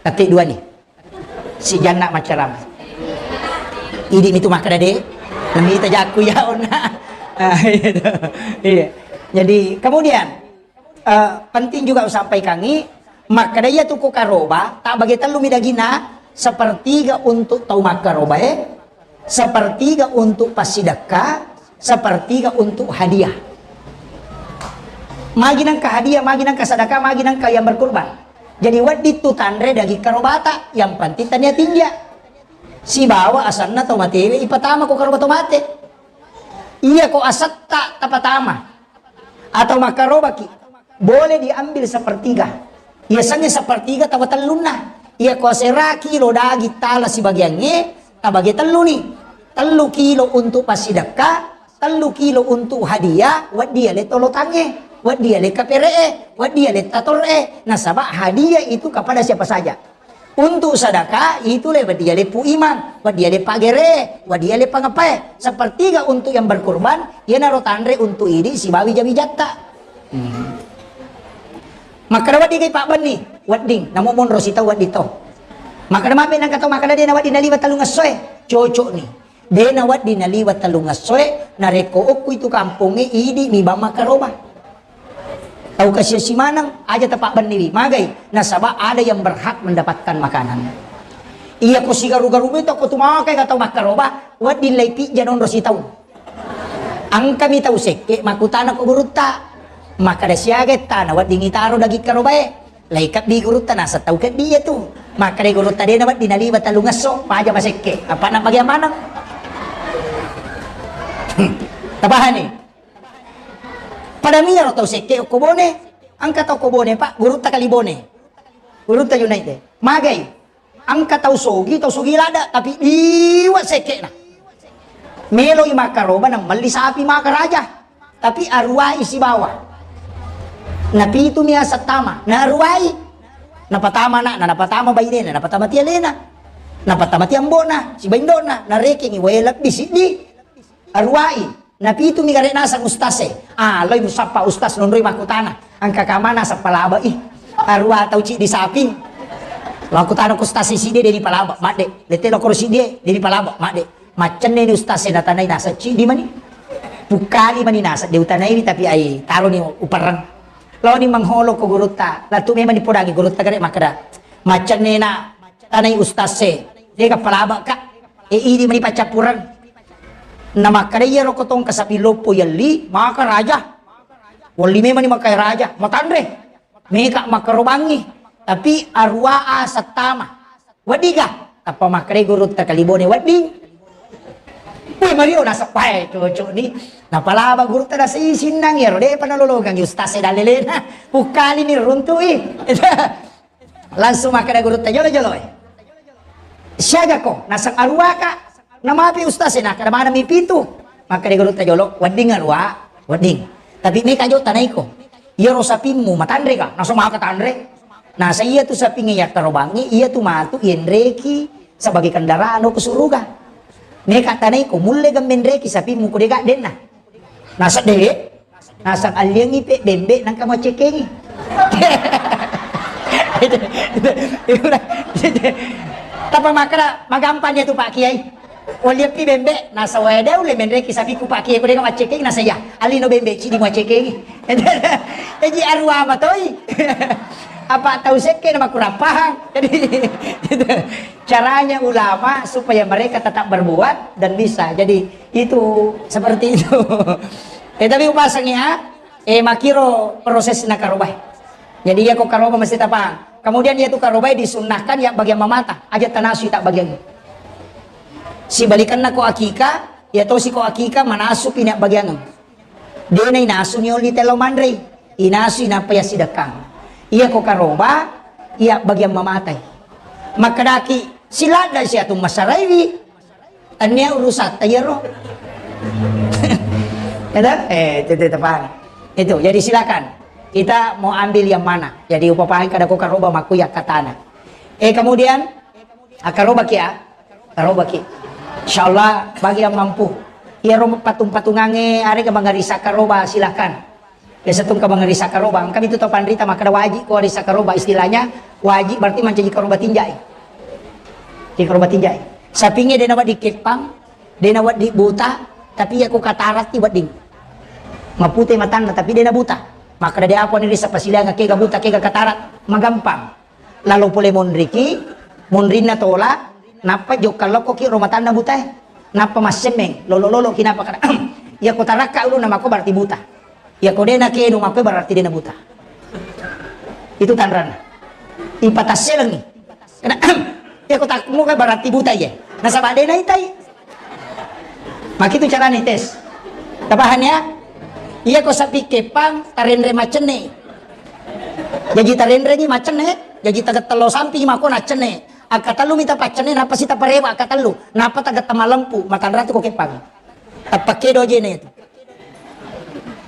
Tapi dua nih. Sijanna maccarama. Idi mitu makkeda de, namita jakku ya ona. Ah, iya. Iya. Jadi kemudian eh, penting juga usampaikangi, makkeda iya tu ko karoba, tak bagi tellu mi dagina, sepertiga untuk tau makkarobae, sepertiga untuk passidekka, sepertiga untuk hadiah. Magi nengka hadiah, magi nengka sedekah, magi nengka yang berkurban. Jadi wedding tu tanre daging karobata, yang penting tania tinja. Sibawa asanna tau matewe ipatama ko karoba tau mate. Iya ko asetta tapatama atau makkarobaki, boleh diambil sepertiga. Iya sengnge sepertiga tawa tellunna. Iya ko asera kilo daging tala sibagiangnge, tabage telluni. Tellu kilo untuk passidekka, tellu kilo untuk hadiah, wedding ale tolotangnge, wedding ale kapere'e, wedding ale tator'e. Nasaba hadiah itu kepada siapa saja. Untuk sedekah itu le wedding ale Pu Imang, wedding ale pagere, wedding ale pangapae. Sepertiga untuk yang berkurban, iyanaro tanre untuk idi sibawi jawi jatta. Hmm. Makkeda wedding kai pabbenni, wedding. Namo monro sitau wedding to. Makkeda mabe nangka tau makkeda de na wedding naliwa tellung essoe, cocok ni. De na wedding naliwa tellung essoe, narekko okku itu kampongnge idi mi bang makkaroba. Tau kasiasi maneng, aja tapabbenniwi. Magai, nasaba ada yang berhak mendapatkan makanan. Iya ko sigaru-garu mi to ko tu makai ka tau makkaroba, wedding lai pijja nonro sitaung. Engkami tau sekke makkutana ko gurutta. Makkeda siaga ettana wedding itaro daging karobae. Lai keddi gurutta naseng tau keddi iya tu. Makkeda gurutta de na wedding naliwa tellung esso, paja masekke. Apa na bagian maneng? Tapahani? Pada miyaro tau sekke okko Bone, engka tau okko Bone, Pak, gurutta kali Bone. Gurutta Junaid de. Magai, engka tau sogi, tau sogi lada, tapi liwa sekkena. Meloi makkaroba nang melli sapi maka raja. Tapi aruwai sibawa. Napitu mi aseng tama, naruwai. Napatama anakna, napatama bainena, napatama ti alena. Napatama ti ambona, sibawa indona, narekengi wae lebbi siddi. Aruwai, napitumi gare naseng ustase. Ah, loi musappa ustas nonroi makkutana. Engka kamana sappa laba i. Aruwa tau ciddi saping. Makkutana ku ustase siddi de dipalaba, madde. Lete lokoro siddi de dipalaba, madde. Maccenne ni ustase natanai naseng ciddi mani. Pukkali mani naseng de utanai ni tapi ai taro ni uperreng. Loni mengholo ko gurutta. Latu memang dipodangi gurutta gare makkeda. Maccenne na tanai ustase. Dega palaba ka. E, idi mani paccappureng. Namakkeda iyaro ko tongka sapi loppo yelli, maka raja. Welli memang ni maka raja, matanre. Meka makkarobangi. Tapi aruwa a settama. Weddiga? Tappa makkeda gurutta kali Bone wedding. Woi, Mario naseppae cocok ni. Napalaba gurutta nasei sinnang iyaro, depa nalologang ustaz e dallelena. Pukkali ni runtui. Langsung makkeda gurutta jolo-jolo e. Siaga ko? Naseng aruwaka. Namapi ustaz e, nakkeda maneng mi pitu. Makkeda gurutta jolo, wedding aruwa, wedding. Tapi meka jo tanaiko. Iyaro sapimmu matanre ka? Naseng maka tanre. Naseng iya tu sapingnge yakkarobangngi, iya tu matu yenreki sebagai kendaraan ke surga. Meka tanaiko mulle gemmenreki sapimmu ko dega denna. Naseng de. Naseng alliangngi pe bembe nangka maccekengi. Tapa makkeda magampang dia tu Pak Kiai. Walliappi bembe, naseng wae de ulle menreki sapiku Pak Kiai ko dega maccekengi, naseng ya. Allino bembe cidi maccekengi. Eji aruwa matoi. Apa tau sekke na makurang pahang. Jadi caranya ulama supaya mereka tetap berbuat dan bisa. Jadi itu seperti itu. Eh, tapi upasangi ya, eh, makiro proses na karobai. Jadi iya ko karoba mesti tapahang. Kemudian iya tu karobai disunnahkan ya bagian mamata, aja tanasu tak bagian. Sibalikanna ko akika, ya tosi ko akika manasu pina bagian. Dena inasu ni oli telo manrei, inasu inappa ya sidekkang. Iya ko karoba, iya bagian mamatai. Makkedaki, siladda siatu masaraiwi. Tania urusatta iyaro. Ya toh? Eh, itu, itu, itu paham. Itu, jadi silakan. Kita mau ambil yang mana? Jadi upapahang kada ko karoba makku ya katana. Eh, kemudian, ah, karoba ki ya? Karoba ki. Insyaallah bagi yang mampu. Iyaro patung-patungange arega mangarisa karoba silakan. Biasa tu engka mangarisa karoba, engka mitu tau panrita makkeda wajib ko arisa karoba, istilahnya wajib berarti mancaji karoba tinjai. Cekro batinjai. Sapingnge de' nawedding keppang, de' nawedding buta, tapi iya ko kataratti wedding. Mapute matanna, tapi de' nabuta. Makkeda de' apa ni risa pasilianga kega buta, kega katarat, magampang. Lalo pole monriki, monrinna tola, nappa jokka lokkoki ro matanna butae. Nappa massemmeng, lolo-loloki nappa kada, iya ko tarakka ulunna mako berarti buta. Iya ko de' nakenu mako berarti de' nabuta. Itu tanranna. Ipatasselengi. Kada, iya ko takmuka berarti buta iya. Nasaba de' naitai. Makitu carana tes. Tapahang ya? Iya ko sapi keppang, tarenre macenne. Jaji tarenreni macenne, jaji tagettello sampi mako naccenne. Akkatellu mita paccenne, nappa si taparewa akkatellu. Nappa tagetta malempu, matanratu ko keppang. Tappakedo aja itu.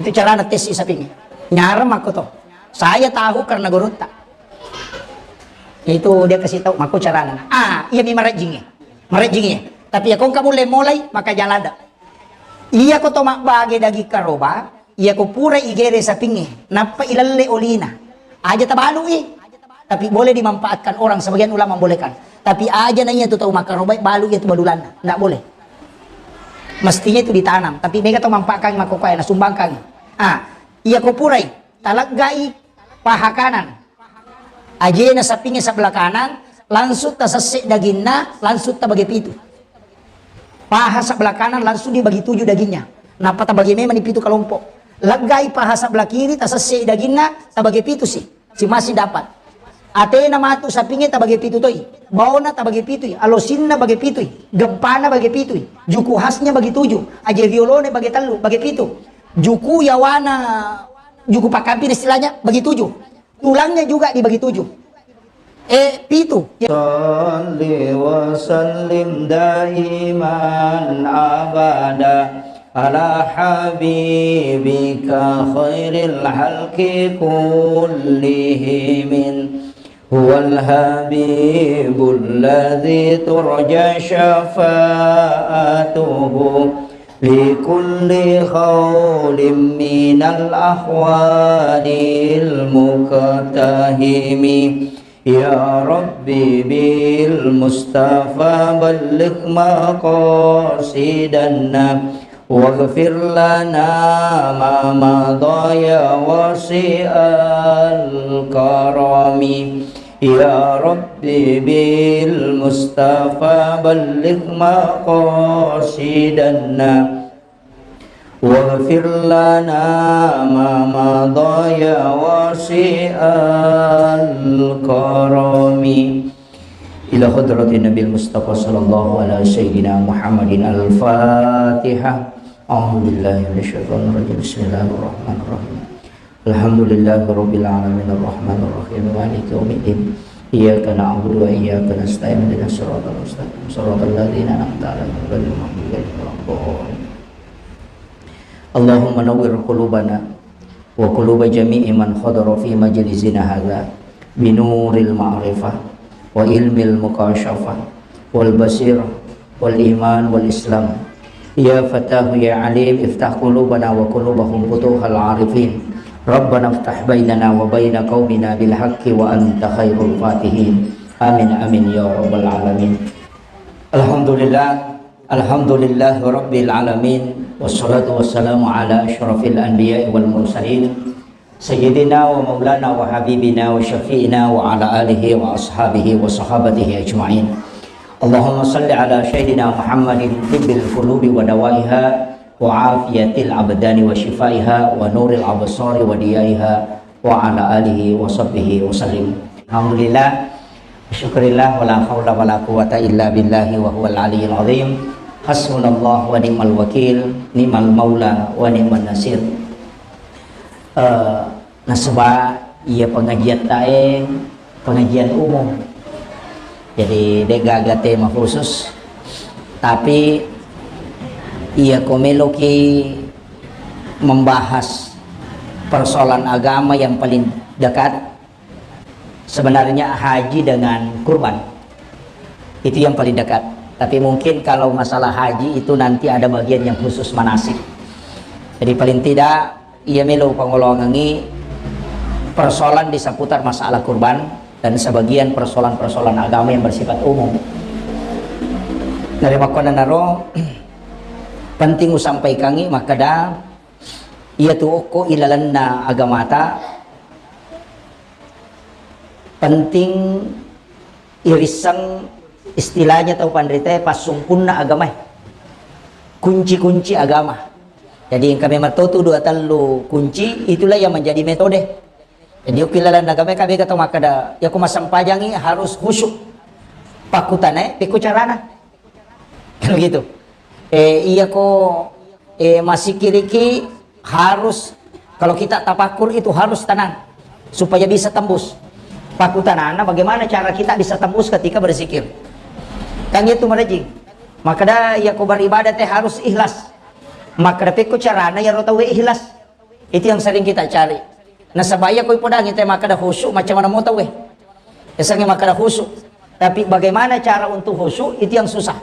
Itu carana tes sapingnge. Nyarang mako to. Saya tahu karena gurutta. Itu dia kasih tahu mako carana. Ah, iya mi marajingnge. Marejjingngi. Tapi iya ko engka mulle molai, maka jalada. Iya ko to mabbage daging karoba, iya ko pura igere sapingnge, nappa ilalle olina. Aja tabalui. Tapi boleh dimanfaatkan orang, sebagian ulama membolehkan. Tapi aja na iya tu tau makkaroba, balu iya tu balulanna. Ndak boleh. Mestinya itu ditanam. Tapi mega tau manfaatkan mako koe, nasumbangkan. Ah, iya ko purai, taleggai paha kanan. Ajena sapingnge sebelah kanan, langsung tasesse daginna, langsung tabage pitu. Paha sebelah kanan langsung dibagi tujuh dagingnya. Nappa tabage memang di pitu kelompok. Leggai paha sebelah kiri, tasesse daginna, tabage pitu si. Si masih dapat. Atena matu sapingnge tabage pitu toi. Baona tabage pitui. Alosinna bage pitui. Gempana bage pitui. Juku khasnya bagi tujuh. Aje riolone bage tellu, bage pitu. Juku yawana, juku pakkampina istilahnya, bagi tujuh. Tulangnya juga dibagi tujuh. Eh, pitu. صل وسلم دائما أبدا على حبيبك خير الخلق كلهم. هو الحبيب الذي ترجى شفاعته لكل هول من الأهوال المقتحم. يا رب بالمصطفى بلغ مقاصدنا واغفر لنا ما مضى يا واسع الكرم. يا رب بالمصطفى بلغ مقاصدنا واغفر لنا ما مضى يا واسع الكرم. إلى حضرة النبي المصطفى صلى الله على سيدنا محمد الفاتحة. أعوذ بالله من الشيطان الرجيم. بسم الله الرحمن الرحيم. الحمد لله رب العالمين الرحمن الرحيم مالك يوم الدين. إياك نعبد وإياك نستعين اهدنا الصراط المستقيم صراط الذين أنعمت عليهم غير المغضوب عليهم ولا الضالين. اللهم نور قلوبنا وقلوب جميع من حضر في مجلسنا هذا بنور المعرفة وعلم المكاشفة والبصيرة والإيمان والإسلام. يا فتاح يا عليم افتح قلوبنا وقلوبهم فتوح العارفين. ربنا افتح بيننا وبين قومنا بالحق وأنت خير الفاتحين. آمين، آمين يا رب العالمين. الحمد لله. الحمد لله رب العالمين، والصلاة والسلام على أشرف الأنبياء والمرسلين، سيدنا ومولانا وحبيبنا وشفيعنا وعلى آله وأصحابه وصحابته أجمعين. اللهم صل على سيدنا محمد طب القلوب ودوائها وعافية الأبدان وشفائها ونور الأبصار وضيائها وعلى آله وصحبه وسلم. الحمد لله. Syukurillah, wala haula wala quwwata illa billahi wa huwal aliyyil azim. Hasbunallah wa ni'mal wakil, ni'mal maula wa ni'man nasir. Eh, nasaba iya pengajian tae, pengajian umum. Jadi, de' gaga tema khusus. Tapi, iya ko meloki membahas persoalan agama yang paling dekat, sebenarnya haji dengan kurban. Itu yang paling dekat. Tapi mungkin kalau masalah haji itu nanti ada bagian yang khusus manasik. Jadi paling tidak, iya melo pangolongangi persoalan di seputar masalah kurban dan sebagian persoalan-persoalan agama yang bersifat umum. Dari makkuannanaro, penting usampaikangngi makkeda, iyatu okko ilalenna agamata, penting irisseng istilahnya tau panritae passungkunna agamae, kunci-kunci agama. Jadi engka memang totu dua tellu kunci, itulah yang menjadi metode. Jadi okko ilalenna agamae, ka bega tau makkeda, iyako massempajangngi harus khusyuk. Pakkutanae, pekko carana? Kan begitu. Eh, iyako, eh, masikiriki harus, kalau kita tapakur itu harus tenang supaya bisa tembus. Pakkutanana, bagaimana cara kita bisa tembus ketika berzikir? Kan itu merejing. Makkeda iyako beribadah te harus ikhlas. Makkeda pekko carana iyaro tauwe ikhlas? Itu yang sering kita cari. Nasaba iyako ipodangi te makkeda khusyuk, macam mana mo tauwe? Yasengnge makkeda khusyuk. Tapi bagaimana cara untuk khusyuk, itu yang susah.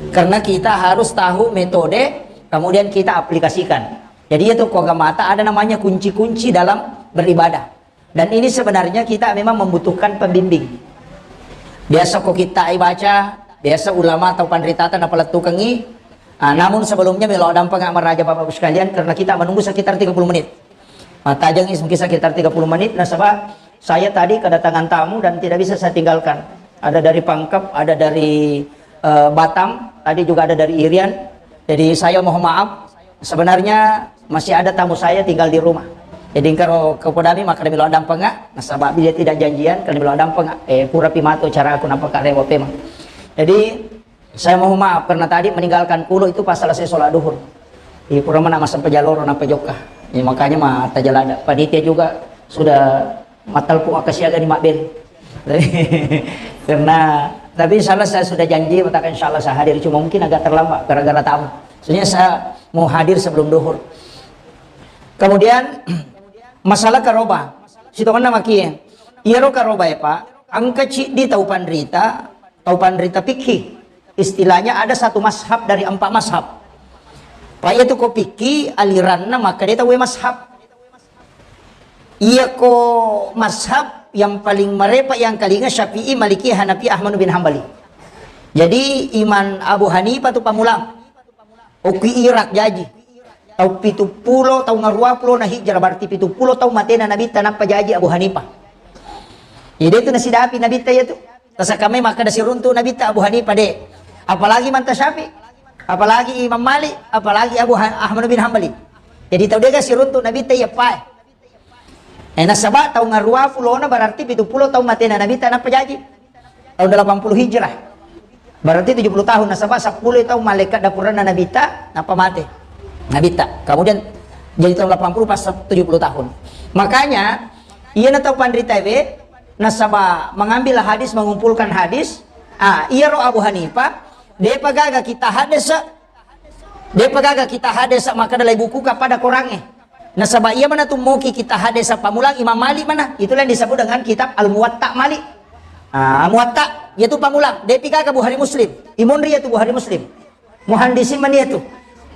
Karena kita harus tahu metode, kemudian kita aplikasikan. Jadi itu ko agamata ada namanya kunci-kunci dalam beribadah. Dan ini sebenarnya kita memang membutuhkan pembimbing. Biasa ko kita baca, biasa ulama atau panritata napalettukengngi. Ah, namun sebelumnya melo dampeng maraja Bapak Ibu sekalian, karena kita menunggu sekitar tiga puluh menit. Mattajengngi mungkin sekitar tiga puluh menit, nasaba saya tadi kedatangan tamu dan tidak bisa saya tinggalkan. Ada dari Pangkep, ada dari, eh, Batam, tadi juga ada dari Irian. Jadi saya mohon maaf, sebenarnya masih ada tamu saya tinggal di rumah. Jadi engkaro kepodami makkeda melo dampeng, nasaba dia tidak janjian, karena melo dampeng, eh, pura pimato cara aku nampak rewa pemang. Jadi saya mohon maaf karena tadi meninggalkan kulo itu pas selesai sholat duhur. Iya, pura mana masa pejaloro nampa jokka. Ya, makanya ma tajalada. Panitia juga sudah mattelpung akka siaga ni Mabel. Karena, tapi insya Allah saya sudah janji, matakan insya Allah saya hadir. Cuma mungkin agak terlambat gara-gara tamu. Soalnya saya mau hadir sebelum duhur. Kemudian, masalah karoba. Sitongenna makie. Iyaro karoba ya, Pak. Engka ciddi tau panrita, tau panrita fikih. Istilahnya ada satu mazhab dari empat mazhab. Pak, itu ko fikih aliranna makkeda tauwe mazhab. Iyako mazhab yang paling marepa yang kalinga Syafi'i, Maliki, Hanafi, Ahmad bin Hambali. Jadi Imam Abu Hanifah tu pamulang. Okki Irak jaji. Tau pitu pulo, tau ngarua pulo na hijrah, berarti pitu pulo tau matena Nabitta nappa jaji Abu Hanifah. Jadi itu nasidapi Nabitta ya tu. Tasakka mai makkeda siruntu Nabitta Abu Hanifah de. Apalagi Manta Syafi'i, apalagi Imam Malik, apalagi Abu Ha-, Ahmad bin Hambali. Jadi tau dega siruntu Nabitta iya pae. Eh, nasaba tau ngarua pulona berarti pitu pulo tau matena Nabitta nappa jaji. Tahun delapan puluh Hijrah. Berarti tujuh puluh tahun, nasaba seppulo tau malaikat dapuranna Nabitta nappa mate. Nabitta. Kemudian jadi tahun delapan puluh pas tujuh puluh tahun. Makanya, iya na tau panrita be, nasaba mengambil hadis, mengumpulkan hadis, ah, iyaro Abu Hanifah, depa gaga kita hadis, depa gaga kita hadis makkeda lai bukuka pada korangnge. Nasaba iya mana tu moki kita hadis pamulang Imam Malik mana, itulah yang disebut dengan kitab Al-Muwatta Malik. Ah, Muwatta, yaitu pamulang, depi gaga Bukhari Muslim, imonri yaitu Bukhari Muslim. Muhandisi mani itu.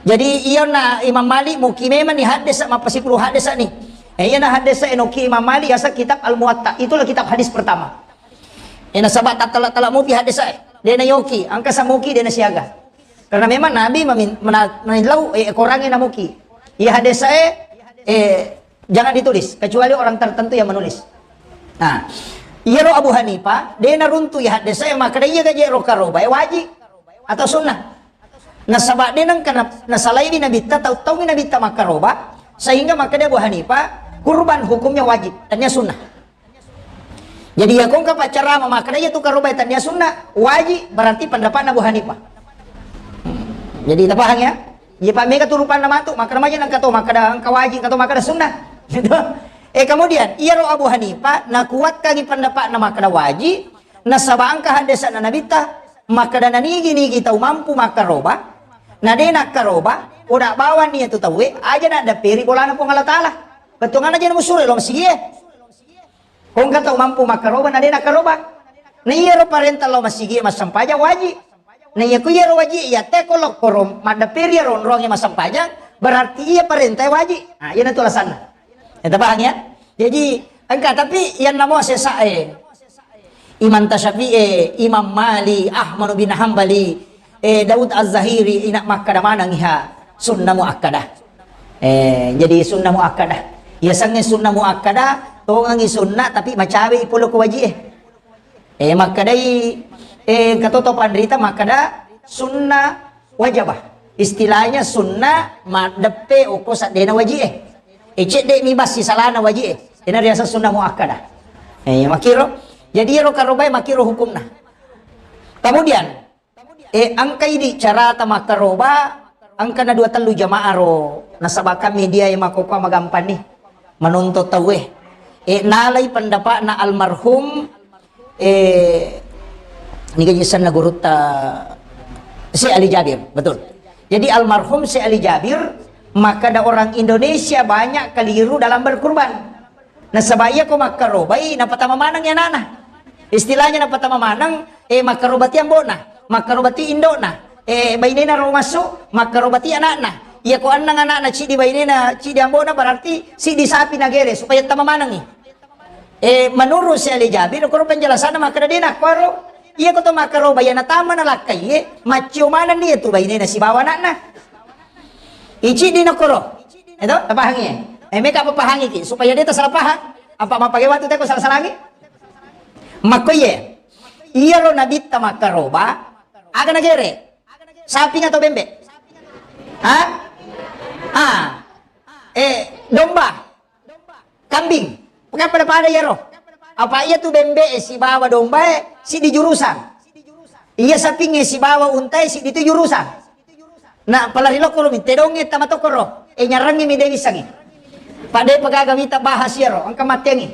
Jadi iya na Imam Malik muki memang ni hadis mappasipulu hadis ni. Eh, iya na hadis enoki Imam Malik yasa kitab Al-Muwatta. Itulah kitab hadis pertama. Eh, nasaba tattala-tala mupi hadis e. Dena yoki, angka samuki dena siaga. Karena memang Nabi memin-, mena-, menillau, eh, korangnge namuki. Iya hadis e, eh, jangan ditulis kecuali orang tertentu yang menulis. Nah, iyaro Abu Hanifah dena runtu iya hadis e makkeda iya gaje ro karoba e wajib atau sunnah. Nasaba de nengka na-, nasalaiwi Nabitta, tau-, taungi Nabitta makkaroba, sehingga makkeda Abu Hanifah, kurban hukumnya wajib, tania sunnah. Jadi ya kongka paccarama makkeda iya tu karoba tania sunnah, wajib, berarti pendapatna Abu Hanifah. Jadi tapahang ya? Iya pa mega tu rupanna matu, makkeda maja nengka to, makkeda engka wajib, engka to makkeda sunnah. Gitu. Eh, kemudian, iyaro Abu Hanifah nakuatkangi pendapatna makkeda wajib, nasaba engka haddese'na Nabitta, makkeda nanigi-nigi tau mampu makkaroba, na de nakkaroba, oda bawang iyatu tauwe, aja naddapperi bolana Puang Allah Taala. Bettuanna aja namusuro lao masigie. Ko engka tau mampu makkaroba, na de nakkaroba. Na iyaro parenta lao masigie massempajang wajib. Na iya ku iyaro wajib, iya te ko lokkoro maddapperi iyaro onroangnge massempajang, berarti iya parenta wajib. Nah, iya natu alasanna. Ya, tapahang ya? Jadi, engka, tapi yang namo sesa e. Imam Tasyafi'i, Imam Mali, Ahmad bin Hambali, eh, Daud Az-Zahiri ina makkada maneng iha sunnah muakkada. Eh, jadi sunnah muakkada. Iya sangnge sunnah muakkada, tongengi sunnah tapi macawe i pole ko waji e. Eh, makkadai, eh, engka to to panrita makkada sunnah wajabah. Istilahnya sunnah maddeppe okko saddena waji e. Eh, cedde mi bassi salana waji e. Ena riaseng sunnah muakkada. Eh, makiro. Jadi ero karobae makiro hukumna. Kemudian, eh, engka idi carata makkaroba, engka na dua tellu jamaah ro, nasaba kami dia e makkokkoe magampanni menonton tauwe. Eh, nalai pendapatna almarhum, eh, niga jisenna gurutta Syekh Ali Jabir, betul. Jadi almarhum Syekh Ali Jabir makkada orang Indonesia banyak keliru dalam berkurban. Nasaba iya ko makkarobai, napatama maneng anana. Istilahnya napatama maneng, eh, makkarobati ambo'na, makkarobati indo'na, eh, bainena ro massu, makkarobati ana'na. Iya ko annang ana'na, cidi bainena, cidi ambo'na, berarti sidi sapi nagere supaya tama manengi. Eh, menurut si Ali Jabir, koro penjelasanna makkada dena kuaro. Iya ko to makkaroba, iya natama nalakkai, eh, maccio manenni itu bainena sibawa ana'na. Icidi nakoro. Eto, tapahangi? Eh, meka apa pahangi ki supaya dia salah paham. Apa mappake watu teko salah-salangi? Makko iye. Iyaro nabitta makkaroba, aga nagere? Saping atau bembe? Ha? Ah. Eh, domba. Kambing. Pokoknya pada-pada iyaro. Apa iya tu bembe e sibawa domba e, sidi jurusan. Iya saping e sibawa unta e, sidi tu jurusan. Na pala ri lokko ro mi tedong e tama tokko ro. E nyarangngi mi de wissangi. Pada pagaga mita bahas iyaro, engka matteangi.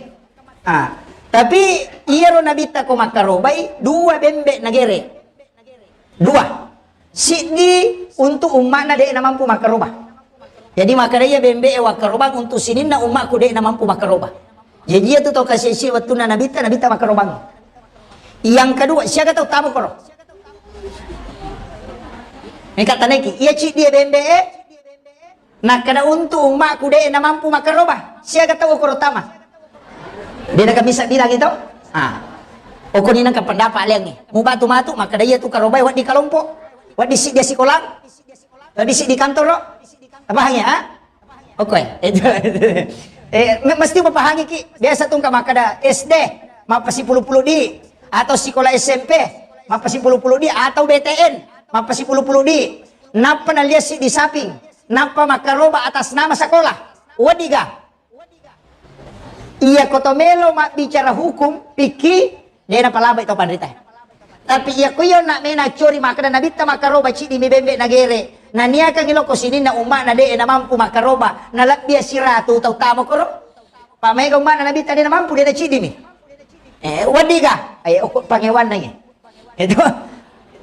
Ah, tapi iyaro nabitta ko makkarobai dua bembe nagere. Dua. Siddi untuk umma'na de namampu makkaroba. Jadi makkada iya bembe e wakkarobang untuk sininna umma'ku de namampu makkaroba. Jadi iya tu to kasisi wettunna nabitta, nabitta makkarobang. Yang kedua, siaga tau tama koro? Meka taneki, iya ciddi e bembe e, nakkada untuk umma'ku de namampu makkaroba. Siaga tau koro tama? De na kamisa bilang itu? Ah. Okoni nengka pendapat liangi. Mubatu matu, makkada iya tu karobai waddi kalompo. Waddi siddi sikolang. Waddi siddi kantoro. Apa hanya, ah? Oke, itu, itu. Eh, me-, mesti mapahangi ki. Biasa tu engka makkada S D, mappasipulu-pulu di, atau sikola S M P, mappasipulu-pulu di, atau B T N, mappasipulu-pulu di. Nappa naliassi di saping, nappa makkaroba atas nama sekolah. Wadiga. Iya koto melo mabbicara hukum, pikki, de napalabai tau panrita. Tapi iya ko iyo nak mena cori makkada nabitta makkaroba ciddi mi bembe nagere. Naniakangi loko sininna umma'na de namampu makkaroba, nalebbi siratu tau tama koro. Pa maega umma'na nabitta de namampu de naciddi mi. Eh, wadiga, eh, okko pangewanna ye. Itu.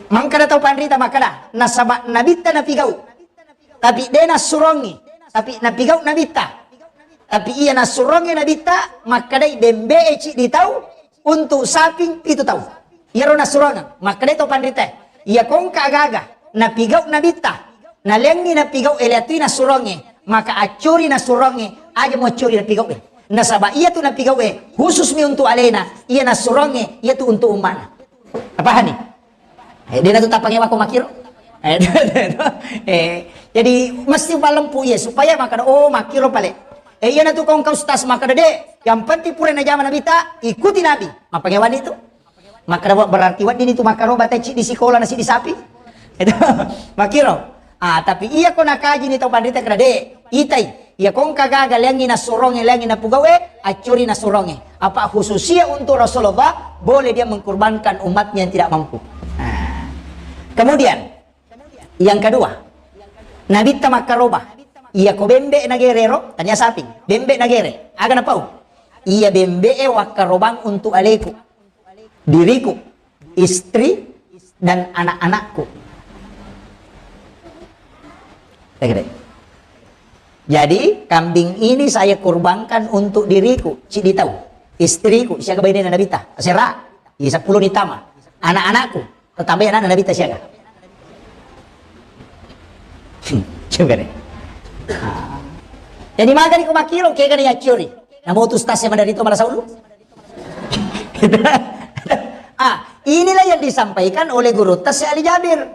Mangkada tau panrita makkada, nasaba nabitta napigau. Tapi de nassurongi, tapi napigau nabitta. Tapi iya nassurongi nabitta, makkadai bembe e ciddi tau, untuk saping pitu tau. Iyaro nassurongeng, makkadai to panrita. Iya kongka agaga, napigau nabitta. Naleangngi napigau e, leatui nassuronge, maka accuri nassuronge, aja muaccuri napigau e. Nasaba iya tu napigau e, khusus mi untuk alena, iya nassuronge, iya tu untuk ummana. Tapahani? Eh, de natu tapangewako makkiro. Eh, eh, jadi mesti malempu iya supaya makkada, oh, makkiro pale. Eh, iya natu kongka ustaz makkada de, yang penting pura najama nabitta, ikuti nabi. Mappangewani tu. Makkada wa-, berarti weddini tu makkaroba tecci di sikola nasi di sapi. Itu makkiro. Ah, tapi iya ko nakajini tau panrita kada de, itai. Iya kongka gaga leangi nassuronge, leangi napugau e, accuri nassuronge. Apa khususia untuk Rasulullah, boleh dia mengkurbankan umatnya yang tidak mampu. Nah. Kemudian, yang kedua, nabitta makkaroba. Iya ko bembe nagere ro, tania saping. Bembe nagere. Aga napau? Iya bembe e wakkarobang untuk aleku. Diriku, istri, dan anak-anakku. Jadi, kambing ini saya kurbankan untuk diriku, ciddi tau, istriku, siaga bainena nabitta, sera, iya seppulo ni tama, anak-anakku, tetamba anak nabitta siaga. Coba deh. Jadi magari ko makkiro, kega ni accuri. Namo tu stas yang dari itu malah saulu. Ah, inilah yang disampaikan oleh guru tas Ali Jabir.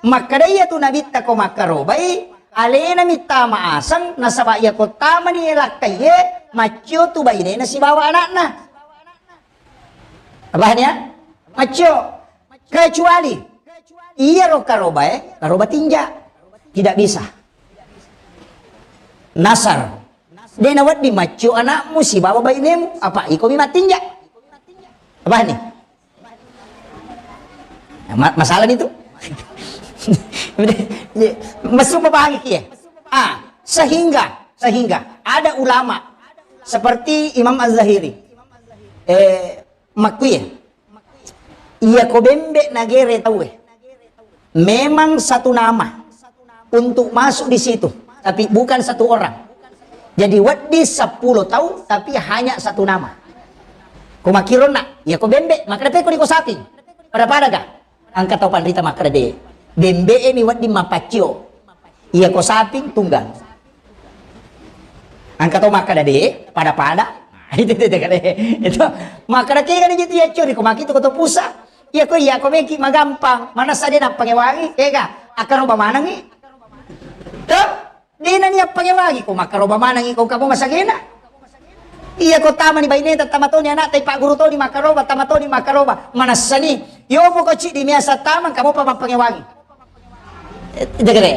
Makkeda iyatu nabitta ko makkarobai, alena mittama aseng, nasaba iyako tamani lakkaiye, maccio tu bainena sibawa anakna. Paham ya? Maccio. Kecuali iyaro karobae, karoba tinja. Tidak bisa. Nasar. De nawedding maccio anakmu sibawa bainemu, apa ikomi mattinja. Paham ni? Ma-, masalah ni tu. Masuk paham ki ya? Ah, sehingga, sehingga ada ulama seperti Imam Az-Zahiri. Eh, makkuye. Iya ko bembe nagere tauwe. Memang satu nama untuk masuk di situ, tapi bukan satu orang. Jadi wedding seppulo tau, tapi hanya satu nama. Ko makkiro na, iya ko bembe, makkeda peko di ko saping. Pada-pada ga? Engka tau panrita makkeda de. Bembe e mi wedding mapaccio. Iya ko saping tunggal. Engka tau makkeda de, pada-pada. Itu, itu, itu, itu. Makkeda kega de itu ya curi ko maki tu ko to pusa. Iya ko, iya ko meki magampang. Manessa de nappangewangi, kega akkaroba manengi. Tuh, de nani appangewangi ko makkaroba manengi ko kamu masagena. Iya ko tamani baineta, tama toni anakta, ipagguru toni makkaroba, tama toni makkaroba. Manessani, yopo ko ciddi miasa tama, kamu pa mappangewangi. Eh, jagare.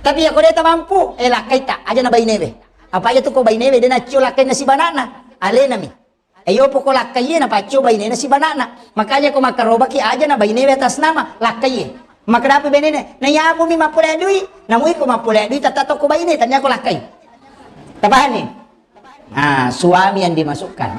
Tapi iya ko de tamampu, eh, lakkaita, aja na bainewe. Apa iya tu ko bainewe, de naccio lakkaina sibanana. Alenami. Eh, yopo ko lakkaiye napaccio bainena sibanana. Makanya ko makkarobaki aja na bainewe atas nama, lakkaiye. Makkeda apa bainena? Na iya pumi mappole dui, namu iko mappole dui, tata to ko baine, tania ko lakkai. Tapahanni? Nah, suami yang dimasukkan.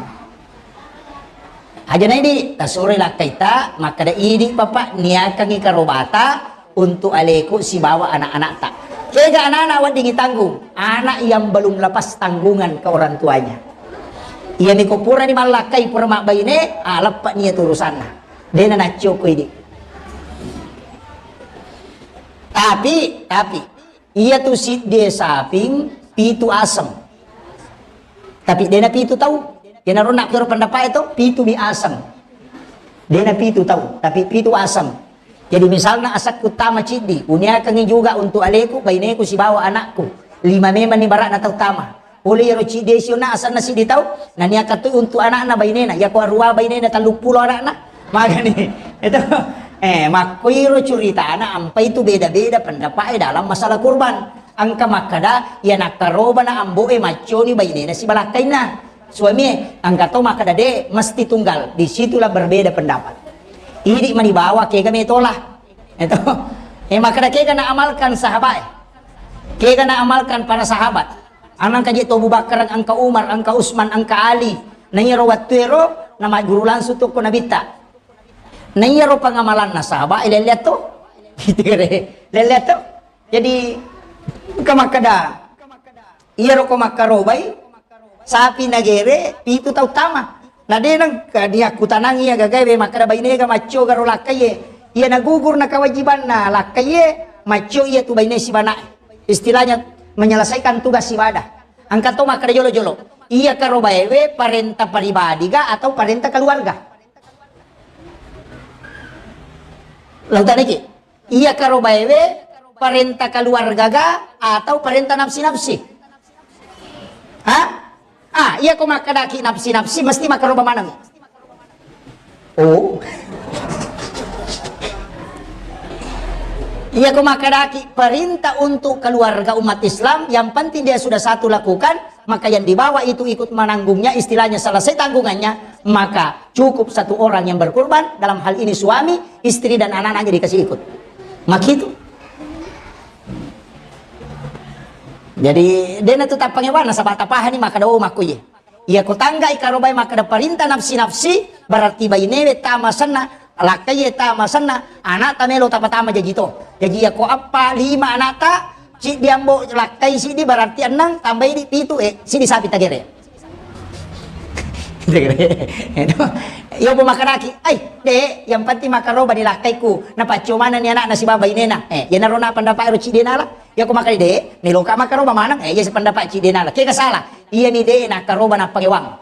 Aja na idi, tasuroi lakkaita, makkeda idi, Bapak, niakangi karobata untuk aleku sibawa anak-anakta. Kega anak-anak weddingi tanggung? Anak yang belum lepas tanggungan ke orang tuanya. Iya niko purani mallakkai, pura mabbaine, ah, leppa nia tu urusanna. Dena naccio ko idi. Tapi, tapi, iya tu siddi saping, pitu aseng. Tapi dena pitu tau. Iyanaro nakkero pendapat itu, pitu mi aseng. Dena pitu tau, tapi pitu aseng. Jadi misalna asakku tama ciddi, uniakangi juga untuk aleku, baineku sibawa anakku. Lima memang ni barakna tau tama. Pole iyaro ciddi siona asenna siddi tau, naniakattu untuk anakna bainena, yako arua bainena, telluppulo anakna. Magani. Itu, eh, makkoiro curitana, ampai tu beda-beda pendapat dalam masalah kurban. Engka makkeda, iya nakkarobana ambo'e macconi bainena sibalakkainna. Suamie, engka to makkeda de, mesti tunggal. Di situlah berbeda pendapat. Idi mani bawa kega metola. Itu. Eh, makkeda kega na amalkan sahabat. Kega na amalkan para sahabat. Anang kaje to Abu Bakar, engka Umar, engka Utsman, engka Ali. Na iyaro wattuero na majjuru langsung tu ko Nabitta. Na iyaro pangamalanna sahabat, eh, lelleatto. Lelleatto. Jadi, engka makkeda, iyaro ko makkarobai, sapi nagere, pitu tau tama. Na de nengka diakkutanang iya gagae, we makkeda bainega maccio garo lakkaiye. Iya nagugur na kewajibanna lakkaiye, maccio iya tu baine sibana'e. Istilahnya menyelesaikan tugas ibadah. Engka to makkeda jolo-jolo. Iya karobaewe parenta pribadi ga atau parenta keluarga? Lautaniki. Iya karobaewe parenta keluarga ga atau parenta nafsi-nafsi? Ha? Ah, iya ko makkedaki nafsi-nafsi, mesti makkaroba maneng. Oh. Iya ko makkedaki perintah untuk keluarga umat Islam, yang penting dia sudah satu lakukan, maka yang di bawah itu ikut menanggungnya, istilahnya selesai tanggungannya, maka cukup satu orang yang berkurban, dalam hal ini suami, istri dan anak-anaknya dikasih ikut. Makitu. Jadi, dena tu tappangewana, saba tapahani makkeda, oh, makkuye. Iya ko tanggai karobai makkeda perintah nafsi-nafsi, berarti bainewe tama senna, lakkaiye tama senna, anakta melo tapatama jaji to. Jaji iya ko appa lima anakta, siddi ambo lakkai siddi, berarti enneng, tambai di pitu, eh, siddi sapi tagere. Iya po makkedaki, ai, de, yang penting makkaroba ni lakkaiku, napaccio maneng ni anakna sibawa bainena. Eh, iyanaro na pendapat ero ciddi nala. Iya ko makkeda de, meloka makkaroba maneng, eh, iya sependapat ciddi nala. Kega salah? Iya ni de nakkaroba nappangewang.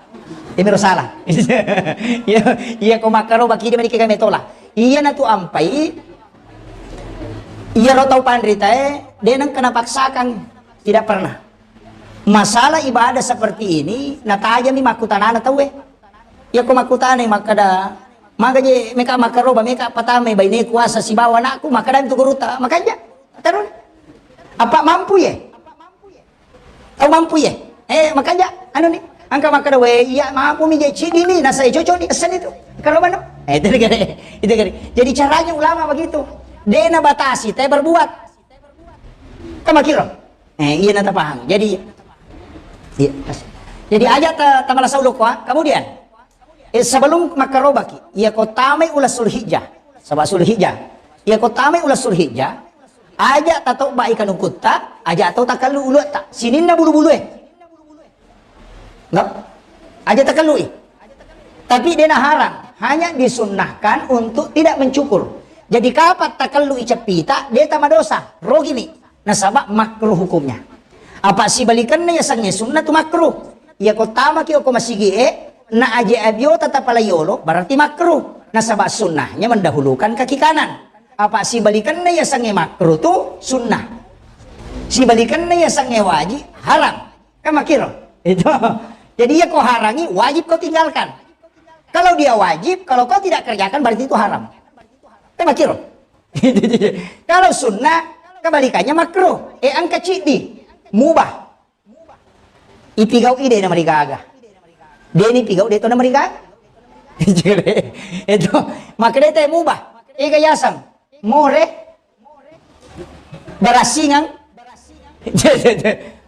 Iya mero salah. Iya, iya ko makkaroba kidi mani kega metola. Iya na tu ampai, Iyaro tau panritae de nengka napaksakang, tidak pernah. Masalah ibadah seperti ini natajami makkutanana tauwe. Iyako makkutanai makkeda, "Maga je meka makkaroba, meka patamai baineku, asa sibawa anakku?" Makkeda tu gurutta, "Makanja, taruni." Apa mampu ye? Tau mampu ye? Eh, makanja, anu ni, engka makkeda, "We, iya mampu mi je, cidi mi, nasa cocok ni, essen itu." Kalau mana? Eh, itu gare, itu gare. Jadi caranya ulama begitu. De nabatasi, tapi berbuat. Kamakiro. Eh, iya nata paham. Jadi, iya. Jadi aja ta, tamala sauloko, ah. Kemudian, eh, sebelum makkarobaki, iya ko tamai ulas Zulhijjah. Sebab Zulhijjah. Iya ko tamai ulas Zulhijjah, aja tatobba ikanukutta, aja tau takallu uluatta. Sininna bulu-bulue. Enggak? Aja takallui. Tapi dena haram, hanya disunnahkan untuk tidak mencukur. Jadi kapan takallui ceppita, de tamadosa, rogimi. Nasaba makruh hukumnya. Apa sibalikanna yasengnge sunnah tu makruh. Iya ko tamaki oko masigi e, na aje abiota tapalayolo, berarti makruh. Nasaba sunnahnya mendahulukan kaki kanan. Apa sibalikanna yasengnge makruh tu sunnah. Sibalikanna yasengnge wajib, haram. Kan makiro? Itu. Jadi ya kau harangi, wajib kau tinggalkan. Kalau dia wajib, kalau kau tidak kerjakan, berarti itu haram. Kan makiro? Kalau sunnah, kebalikannya makruh. Eh, engka ciddi, mubah. Ipigau ide na marigaga. Deni pigau de to na marigaga. Itu. Maka de te mubah. Ega yasang. More. Barasingang.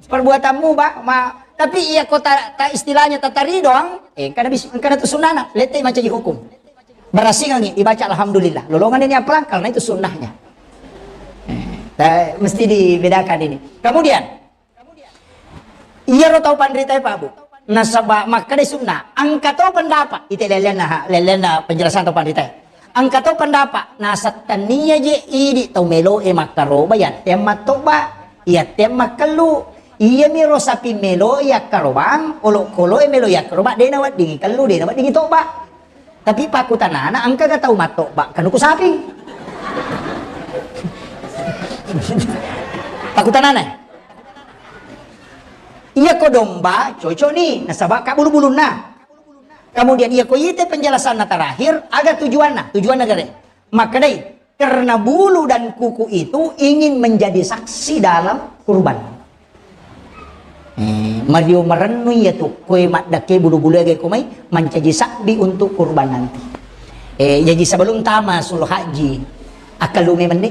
Perbuatanmu, Pak, ma-, tapi iya ko ta, ta istilahnya tatari doang, eh, engkana bis-, engkana tu sunnana, lete mancaji hukum. Barasingangi, dibaca alhamdulillah. Lolongan ini apalang? Karena itu sunnahnya. Eh, ta-, mesti dibedakan ini. Kemudian, iyaro tau panritae, Pak Bu. Nasaba makkeda sunnah, engka to pendapat. Ite lellenna, ha, lellenna penjelasan tau panritae. Engka to pendapat, nasettennia je idi tau meloe makkaroba, yatteang mattobba, yatteang makkellu. Iyamiro sapi meloe yakkarobang, olokoloe melo yakkaroba, de naweddingi kellu, de naweddingi tobba. Tapi pakkutanana, engkaga tau mattobba kanuku saping? Pakkutanana. Iya ko domba, cocok ni, nasaba ka bulu-bulunna. Kemudian iya ko ite penjelasanna terakhir, aga tujuanna? Tujuanna gare. Makkedai, karena bulu dan kuku itu ingin menjadi saksi dalam kurban. Eh, mario marennu iya tu, koe maddake bulu-bulu ege ko mai, mancaji sabbi untuk kurban nanti. Eh, jadi sebelum tama Sulhajji, akkalumi menni.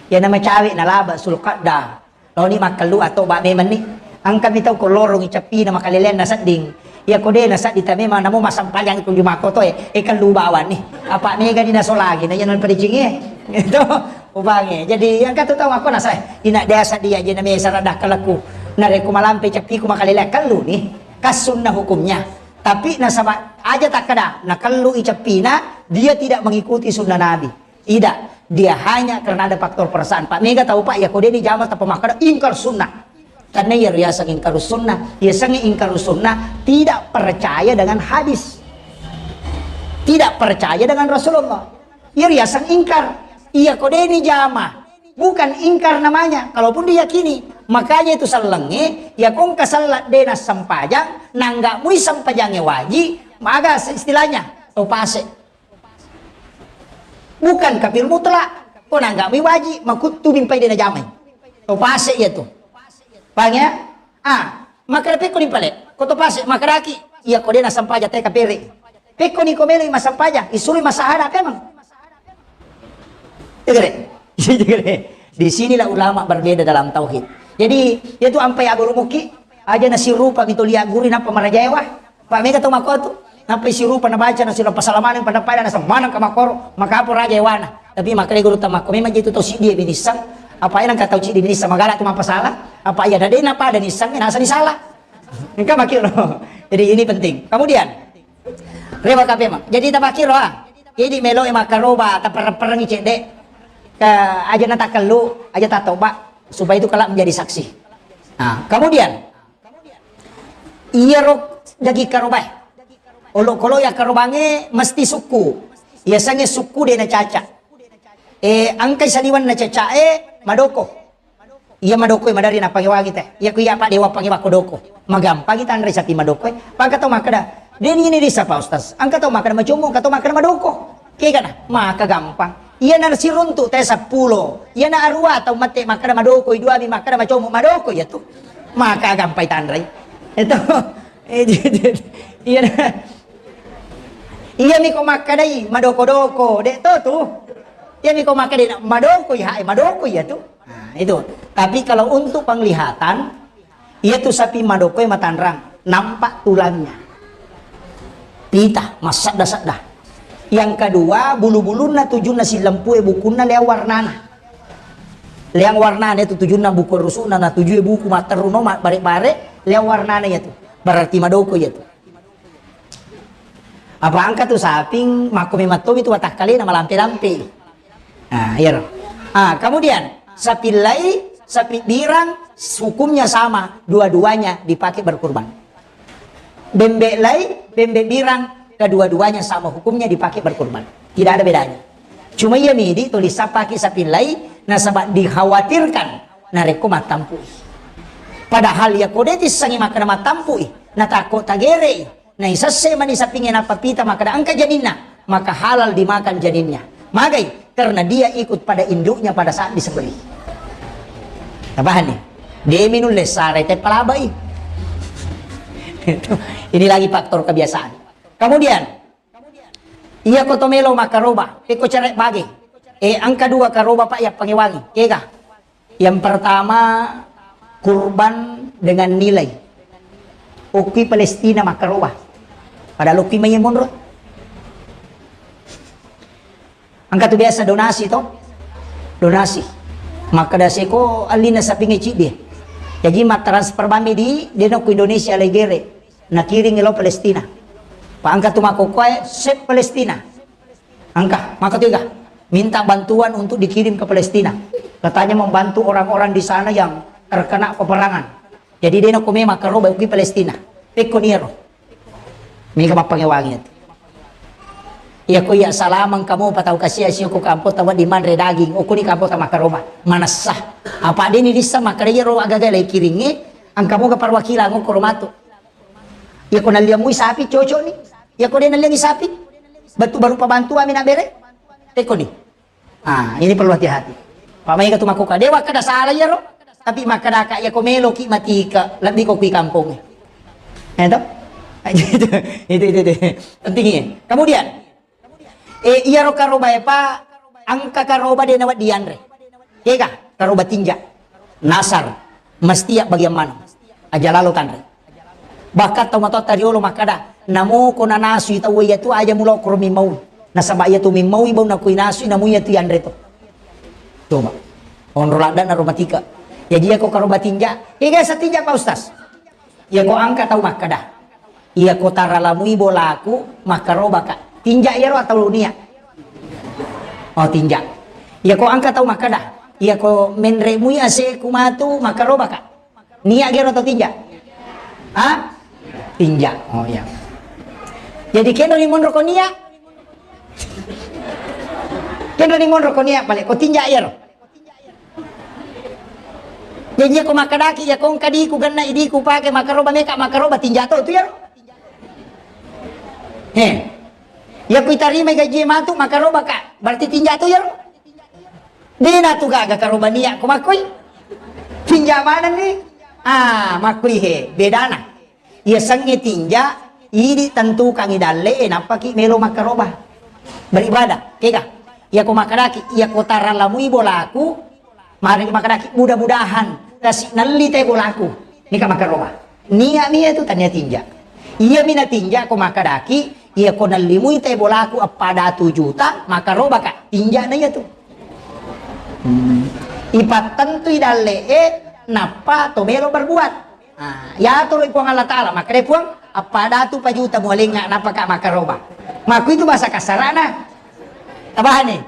Ya nama cawe nalaba Sulkada. Laoni makkellu atau ba memenni. Engkami tau ko lorongi ceppina makaleleanna sedding. Iya ko de naseddita memang namo massempajang kunju makkoto e, e kellu bawani. Apa mega di nasolagi na iya non padicingi e. Itu ubangi. Jadi yang kata tau aku nasa ina desa dia je na mesa rada kaleku. Narekko malampe ceppiku makalelea kellu ni. Kas sunnah hukumnya. Tapi nasaba aja takkeda nakellu i ceppina, dia tidak mengikuti sunnah Nabi. Tidak, dia hanya karena ada faktor perasaan. Pak mega tau Pak, ya ko de ni jama tappa makkeda ingkar sunnah. Karena iya riaseng ingkar sunnah, iya sengi ingkar sunnah tidak percaya dengan hadis. Tidak percaya dengan Rasulullah. Iya riaseng ingkar. Iya ko de ni jama. Bukan ingkar namanya, kalaupun diyakini. Makanya itu sellengnge, ya kongka sellat de nassempajang, nangga mui sempajangnge waji, maga istilahnya, tau pase. Bukan kafir mutlak. Ko nangga mi waji, makuttu mimpai de najamai. To pase iya tu. Paham ya? Ah, makkeda pekko ni pale. Ko to pase, makkedaki, iya ko de nassempajang te kapere. Pekko ni ko melo massempajang, isuri massahada memang. Iya gare? Iya gare? Di sinilah ulama berbeda dalam tauhid. Jadi, itu ampai agurumuki, aja nasirupa mito lia guri nappa marajaewa. Pak mega tau makko tu. Nappai sirupa nabaca nasiro pasalamaneng pada-pada nasa maneng ka makkoro, makapo raja ewana. Tapi makkeda gurutta makko memang je tu tau siddi e binissang. Apa enang ka tau siddi binissang magala tu mappasala. Apa iya dade napa ada nissang nasa disala. Engka makkiro. Jadi ini penting. Kemudian rewa kape mang. Jadi tapakkiro ah. Jadi melo e makkaroba taperreng-perrengi cedde. Ka aja natakellu, aja tatoba supaya itu kelak menjadi saksi. Nah, kemudian iyaro daging karobae. Olokolo yakkarobangnge mesti sukku. Yasengnge sukku de nacaca. Eh, engkai saliwenna caca'e madoko. Iya madoko e madari napangewangi te. Iya ku iya pa dewa pangewakko doko. Magampangi tanre sapi madoko e. Pangka tau makkeda, "Deni ini disa Pak Ustaz." Engka tau makkeda macommo, engka tau makkeda madoko. Kegana, maka gampang. Iya na siruntu te seppulo. Iya na arua tau mette makkeda madoko, i dua mi makkeda macommo, madoko iya tu. Maka gampai tanre. Itu. Eh, iya na. Iya mi ko makkedai madoko-doko, dek to tu. Iya mi ko makkedai madoko, iya, eh, madoko iya tu. Nah, itu. Tapi kalau untuk penglihatan, iya tu sapi madoko e matanrang, nampak tulangnya. Pita, massadda-sadda. Yang kedua, bulu-bulunna tujunna silempue bukunna leang warnana. Leang warnana itu tujunna buku rusukna, na tujue buku matteruno, ma-, bare-bare, leang warnana iya tu. Berarti madoko iya tu. Apa engka tu saping, makko memang tomi tu watakkalena malampe-lampe. Nah, iyaro. Ah, kemudian sapi lai, sapi birang, hukumnya sama, dua-duanya dipakai berkurban. Bembe lai, bembe birang, kedua-duanya sama hukumnya dipakai berkurban. Tidak ada bedanya. Cuma iya midi tulis pakai sapi lai, nasaba dikhawatirkan narekko mattampui. Padahal iya kode tissangi makkeda mattampui, natakko tagerei, naisesse mani sapinge nappa pita makkeda engka janinna, maka halal dimakan janinnya. Magai? Karena dia ikut pada induknya pada saat disembelih. Tapahanni? Demi nulle sarai te palabai. Ini lagi faktor kebiasaan. Kemudian, iya ko to melo makkaroba, pekko cere bage. Eh, engka dua karoba, Pak, yang pangewangi. Kega? Yang pertama, kurban dengan nilai. Okki Palestina makkaroba. Pada lokki mai monro. Engka tu biasa donasi to? Donasi. Makkeda seko allina sapinge ciddi. Jaji mattransfer bammi di, de nokku Indonesia lai gere. Nakiring lo Palestina. Pa engka tu makkokkoe, sep Palestina. Engka, maka tu ega. Minta bantuan untuk dikirim ke Palestina. Katanya membantu orang-orang di sana yang terkena peperangan. Jadi de nokko memang karo bauki Palestina. Pekko niaro. Mega mappangewangi atu. Iya ko iya salamang kamu patau kasia sio ko kampo tawa di manre daging. Okko ni kampo ta makkaroba. Manessa. Apa de ni dissa makkeda iyaro agaga lai kiringnge. Engka moga perwakilan okko ro matu. Iya ko nalliang mui sapi cocok ni. Iya ko de nalliangi sapi. Batu baru pabantu ami na bere. Pekko ni. Ah, ini perlu hati-hati. Pak maega tu makkoka, de wakkeda salah iyaro. Tapi makkedaka iya ko meloki matika, lebbi ko kui kampongnge. Eh, to? Itu, itu, itu, itu. Penting ya. Kemudian, eh, iyaro karoba e, Pak, engka karoba de nawedding dianre. Kega, karoba tinja. Nasar. Mesti ya bagian mana? Aja lalo tanre. Bahkan tau matoatta riolo makkeda, namo ko nanasui tau iya tu aja mulo koro mimmaui. Nasaba iya tu mimmaui bau nakui nasui namu iya tu yanre to. Coba. Onro ladda na romatika. Jaji iya ko karoba tinja. Iya ga satinja Pak Ustaz. Iya ko engka tau makkeda. Iya ko taralamui bolaku makkaroba ka. Tinja iyaro atau nia? Oh tinja. Iya ko engka tau makkeda. Iya ko menremui aseku matu makkaroba ka. Nia gero atau tinja? Ha? Tinja. Oh iya. Jadi kenro ni monro ko nia? Kenro ni monro ko nia balik ko tinja iyaro. Jadi iya ko makkedaki iya ko engka diku genna idiku pake makkaroba meka makkaroba tinja to tu iyaro. He. Iya ko itarimai gaji matu makkaroba ka. Berarti tinja to iyaro. Dena tu gaga karoba nia ko makkoi. Tinja maneng ni. Ah, makkoi he, bedana. Iya sengnge tinja, idi tentukangi dalle e nappaki melo makkaroba. Beribadah, kega. Iya ko makkedaki, iya ko taralamui bolaku, mari makkedaki mudah-mudahan kasi nelli te bolaku. Nika makkaroba. Nia mi iya tu tania tinja. Iya mi na tinja ko makkedaki, iya ko nellimui te bolaku eppa datu juta, makkaroba ka. Tinja na iya tu. Hmm. Ipattentui dalle e, nappa to melo berbuat. Ah, yatoro Puang Allah Taala, makkeda Puang, eppa datu pa juta mualengnga nappa ka makkaroba. Makku itu bahasa kasarana. Tabahani.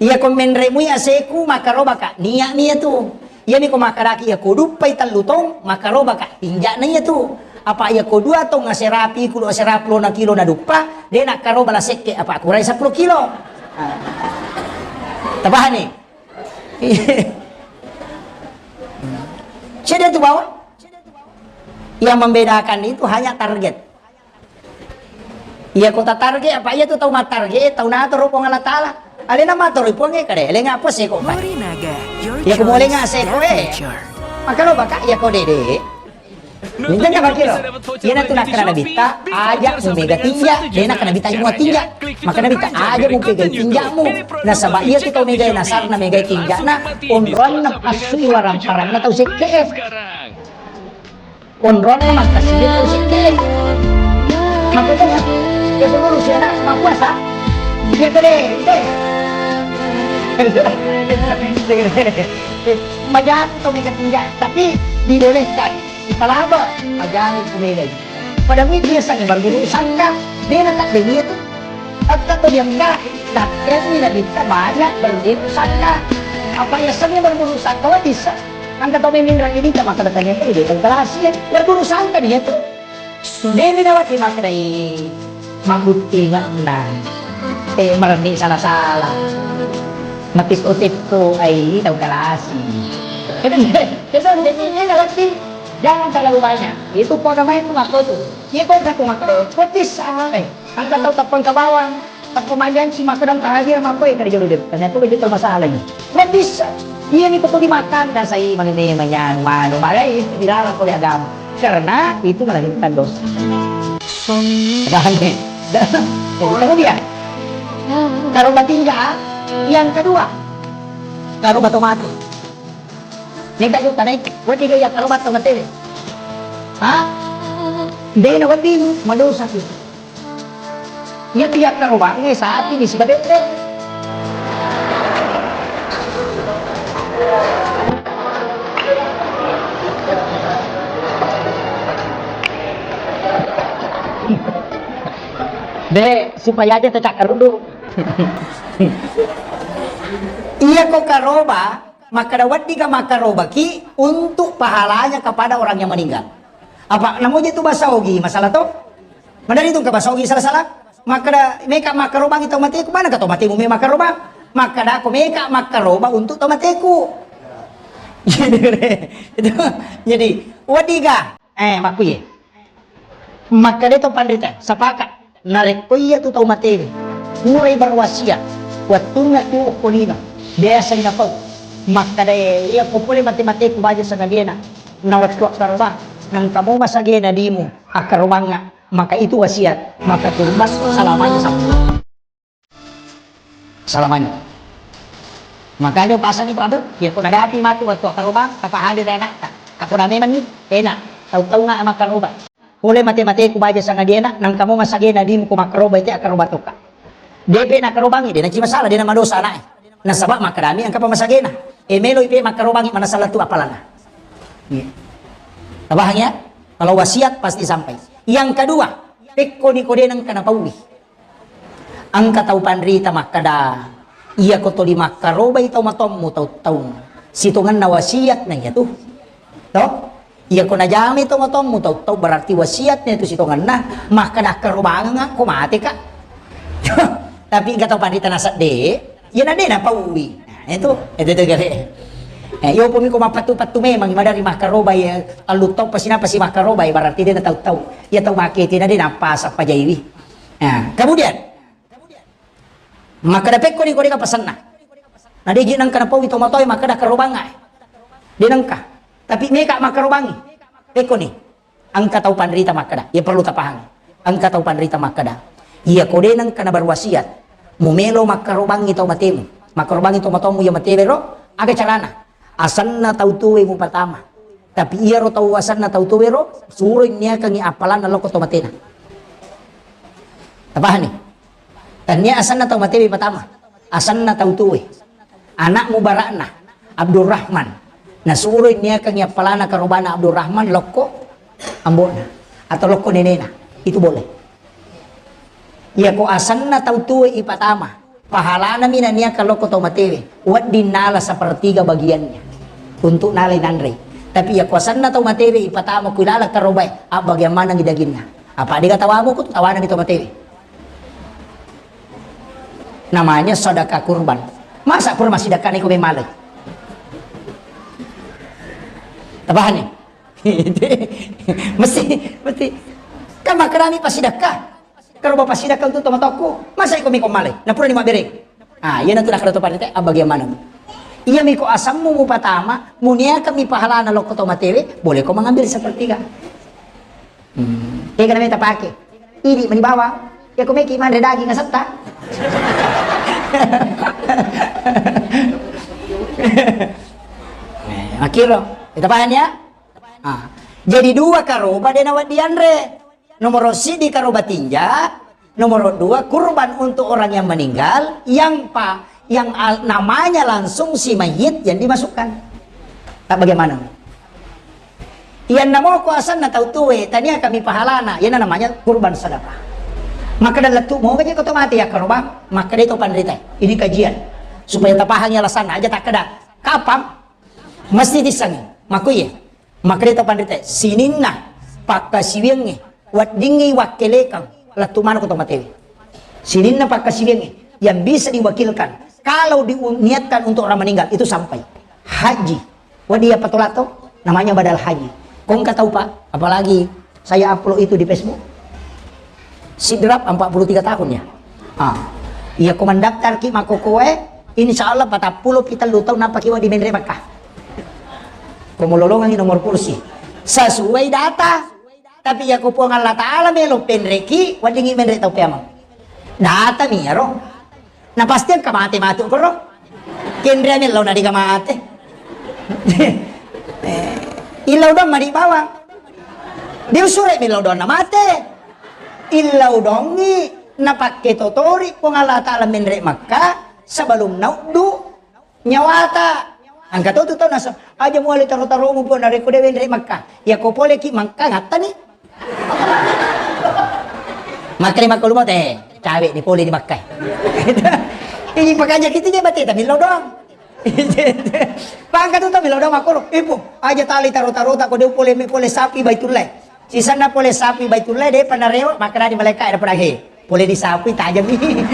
Iya ko menremui aseku makkaroba ka, nia mi iya tu. Iya mi ko makkedaki iya ko duppai tellu tong makkaroba ka, tinja na iya tu. Apa iya ko dua tong aserapi kulo aserapi lo na kilo na duppa, de nakkaroba la sekke apa kurai seppulo kilo. Ah. Tapahani? Cedde tu bawang. Yang membedakan itu hanya target. Iya ko tatarget apa iya tu tau mattarget tau natoro Puang Allah Taala. Alena matoro Puang e kade, lenga apa seko. Morinaga, your Iya ko molenga choice, seko the e. Future. Maka lo baka iya ko dede. Minta nyawa kiro. Iya na tu nakkana nabitta aja mu mega tinja, dena kana nabitta aja mu tinja. Maka nabitta aja mu pega tinjamu. Nasaba iya tu tau mega nasarna mega tinjana. Onronna assu iwarang paranna tau sekke. Onronna makkasiwiang tau sekke. Makkuto, ya dulu siapa mapuasa? Dia tadi, deh. Majang to mega tinja, tapi dibolehkan. Italaba, majang to mega. Pada mi biasa ni baru sangka, dia nak dia tu. Atau dia enggak, tapi ni nak kita banyak baru sangka. Apa ya seni baru sangka, wah, bisa. Engka tau memminrang iditta makkeda tania tu de tau kalasi e. Wedduru sangka dia tu. Demi nawati makkedai mabbuttingenna. Eh, merenni sala-sala. Matippu-tippu ai tau kalasi. Itu demi nawati. Jangan terlalu banyak. Itu poda main tu makko tu. Iya ko aku makkeda. Petis ah. Eh, engka tau tappengka bawang. Tappa majang si makkeda terakhir makko e kare jolo de. Ternyata begitu masalahnya. Nggak bisa. Iya nih kudu dimakan dan saya mana nih manyang manu magai dilarang oleh agama. Karena itu melahirkan dosa. Dahane. Jadi kemudian kalau batinja yang kedua kalau batu mati. Nengka juta naik. Wadi gaya kalau batu mati. Hah? Dia nak wadi madosa sih. Iya, iya, karobangnge sapi di Sibadette. De, supaya aja tecakkaruddu. Iya ko karoba, makkeda weddiga makkarobaki untuk pahalanya kepada orang yang meninggal. Apa namoja tu bahasa Ogi masalah to? Madari tu engka bahasa Ogi salah-salah. Makkeda meka makkarobangi tau mateku, mana ka tau matemu me makkarobang? Makkeda ko meka makkaroba untuk tau mateku. Itu, jadi, wadiga, eh, makkuye. Makkeda to panrita, sepakat. Narekko iya tu tau matewe, purai berwasiat, wettunna tu okko lino, biasa napau. Makkeda iya ko pole mate-mateku baja sangadena, na wettu akkarobang, nangka mo masagena dimu akkarobangnga. Maka itu wasiat, maka kurban salamanya satu. Salamanya. Makanya pasang itu, aduh, ya, ko nadapi matu waktu akkaroba, apa hal dari anakta. Apa namanya ni? Enak. Tahu-tahu nggak sama karoba. Boleh mate-mate ku baja sangadena, nangka mo masagena dimu ko makkaroba itu akkaroba toka. Depe na karobangi, dena ci masalah, dena madosa anak. Nasaba makkarami angka pamasagena. E melo ipe makkarobangi mana salah tu apalana. Iya. Tabahang ya? Kalau wasiat pasti sampai. Yang kedua, pekko ni ko dena angka napaui. Engka tau panrita makkeda, iya ko toli makkarobai tau matommu tau-taung. Sitongenna wasiat na iya tu. To? Iya ko najamai tau matommu tau-tau berarti wasiat na itu sitongenna makkeda akkarobangeng ko mate ka. Tapi engka tau panrita nasedde, iya na de napaui. Nah, itu, itu, itu gare. Eh, iyo pumi ko mappattu-pattu memang madari makkarobai, eh, allu tau pasi napasi makkarobai berarti de na tau-tau. Iya tau makete na de napasa pajaiwi. Nah, kemudian, makkeda pekko ni ko deka pasenna. Na de ji nangka napaui tomatoe makkeda karobanga. De nangka. Tapi meka makkarobangi. Pekko ni. Engka tau panrita makkeda. Ya perlu tapahangi. Engka tau panrita makkeda. Iya ko de nangka na berwasiat. Mu melo makkarobangi tau matemu. Makkarobangi tau matomu ya matewe ro. Aga carana. Asenna tau tuwe mupatama. Tapi iyaro tau asenna tau tuwe ro, suroi niakangi appalanna lokko to matena. Tapahani? Tania asenna tau matewe patama. Asenna tau tuwe. Anak mubarakna Abdurrahman. Nasuroi niakangi appalana karobana Abdurrahman lokko ambona atau lokko nenena. Itu boleh. Iya ko asenna tau tuwe ipatama. Pahalana mi naniakang lokko tau matewe, wedding nala sepertiga bagiannya untuk nalai nanrei. Tapi iya kuasanna tau matewe ipatama ku ilala karobae, abbagiang manengi daginna. Apa dega tawamu ku tawanami tau matewe. Namanya sedekah kurban. Masa pura massidekka iko memmalai? Tapahanni? Mesti, mesti. Kan makkedami passidekka. Karo bapa sidakka untuk tomatokku, masa iko miko malai? Napura ni mabbere. Ah, iya natu nakkeda to panrita, abbagiang maneng. Iya miko asammu mupatama, muniaka mi pahalana lokko to matewe, boleh ko mengambil sepertiga. Hmm. Tega namanya tapake. Idi mani bawang. Ya ko meki manre daging asetta. Eh, makiro. Kita paham ya? Ah. Jadi dua karoba dena waddi anre. Nomoro siddi karoba tinja, nomoro dua kurban untuk orang yang meninggal, yang pa, yang al-, namanya langsung si mayit yang dimasukkan. Tak bagaimana? Yang namo kuasanna tau tuwe, tania kami pahalana, yang namanya kurban sedekah. Maka dalam tu mau aja kau mati ya karoba, maka dia itu panrita. Ini kajian supaya tapahangi alasan aja tak keda. Kapang mesti disangi. Makuye. Makkedai to panrita, sininna pakkasiwiangnge weddingngi wakkelekang lettu maneng ko to matewe. Sininna pakkasiwiangnge yang bisa diwakilkan kalau diniatkan untuk orang meninggal itu sampai haji. Wedding iya patolato namanya badal haji. Kongka tau Pak, apalagi saya upload itu di Facebook. Sidrap empat puluh tiga tahun ya. Ah. Iya ko mendaftar ki makokoe, insya Allah patappulo pi tellu tahun nampa ki wedding menre Mekah. Ko mololongangi nomor kursi. Sesuai data. Tapi iya ko Puang Allah Ta'ala melo penreki, weddingngi menre tau peamang. Data mi iyaro. Na pasti engka mate matu koro. Kenre millau na dega mate. Eh, illau dong mari bawang. Diusure millau dong na mate. Illau dongi na pakke totori Puang Allah Ta'ala menre Mekah sebelum nauddu nyawata. Engka to tu tau nasa, aja muale taro-taromu Puang narekko de wenre Mekah. Ya ko pole ki Mekah ngattani. Makkeda makko lumo te, cawe di pole di Mekah. Ini pakaja kita je bate tapi lo doang. Pangka tu tapi lo doang makko. Ibu, aja tali taro-taro tak ko de pole me pole sapi Baitullah. Sisanna pole sapi Baitullah de panarewa makkeda di malaikat ada pernah he. Pole di sapi tajam ini.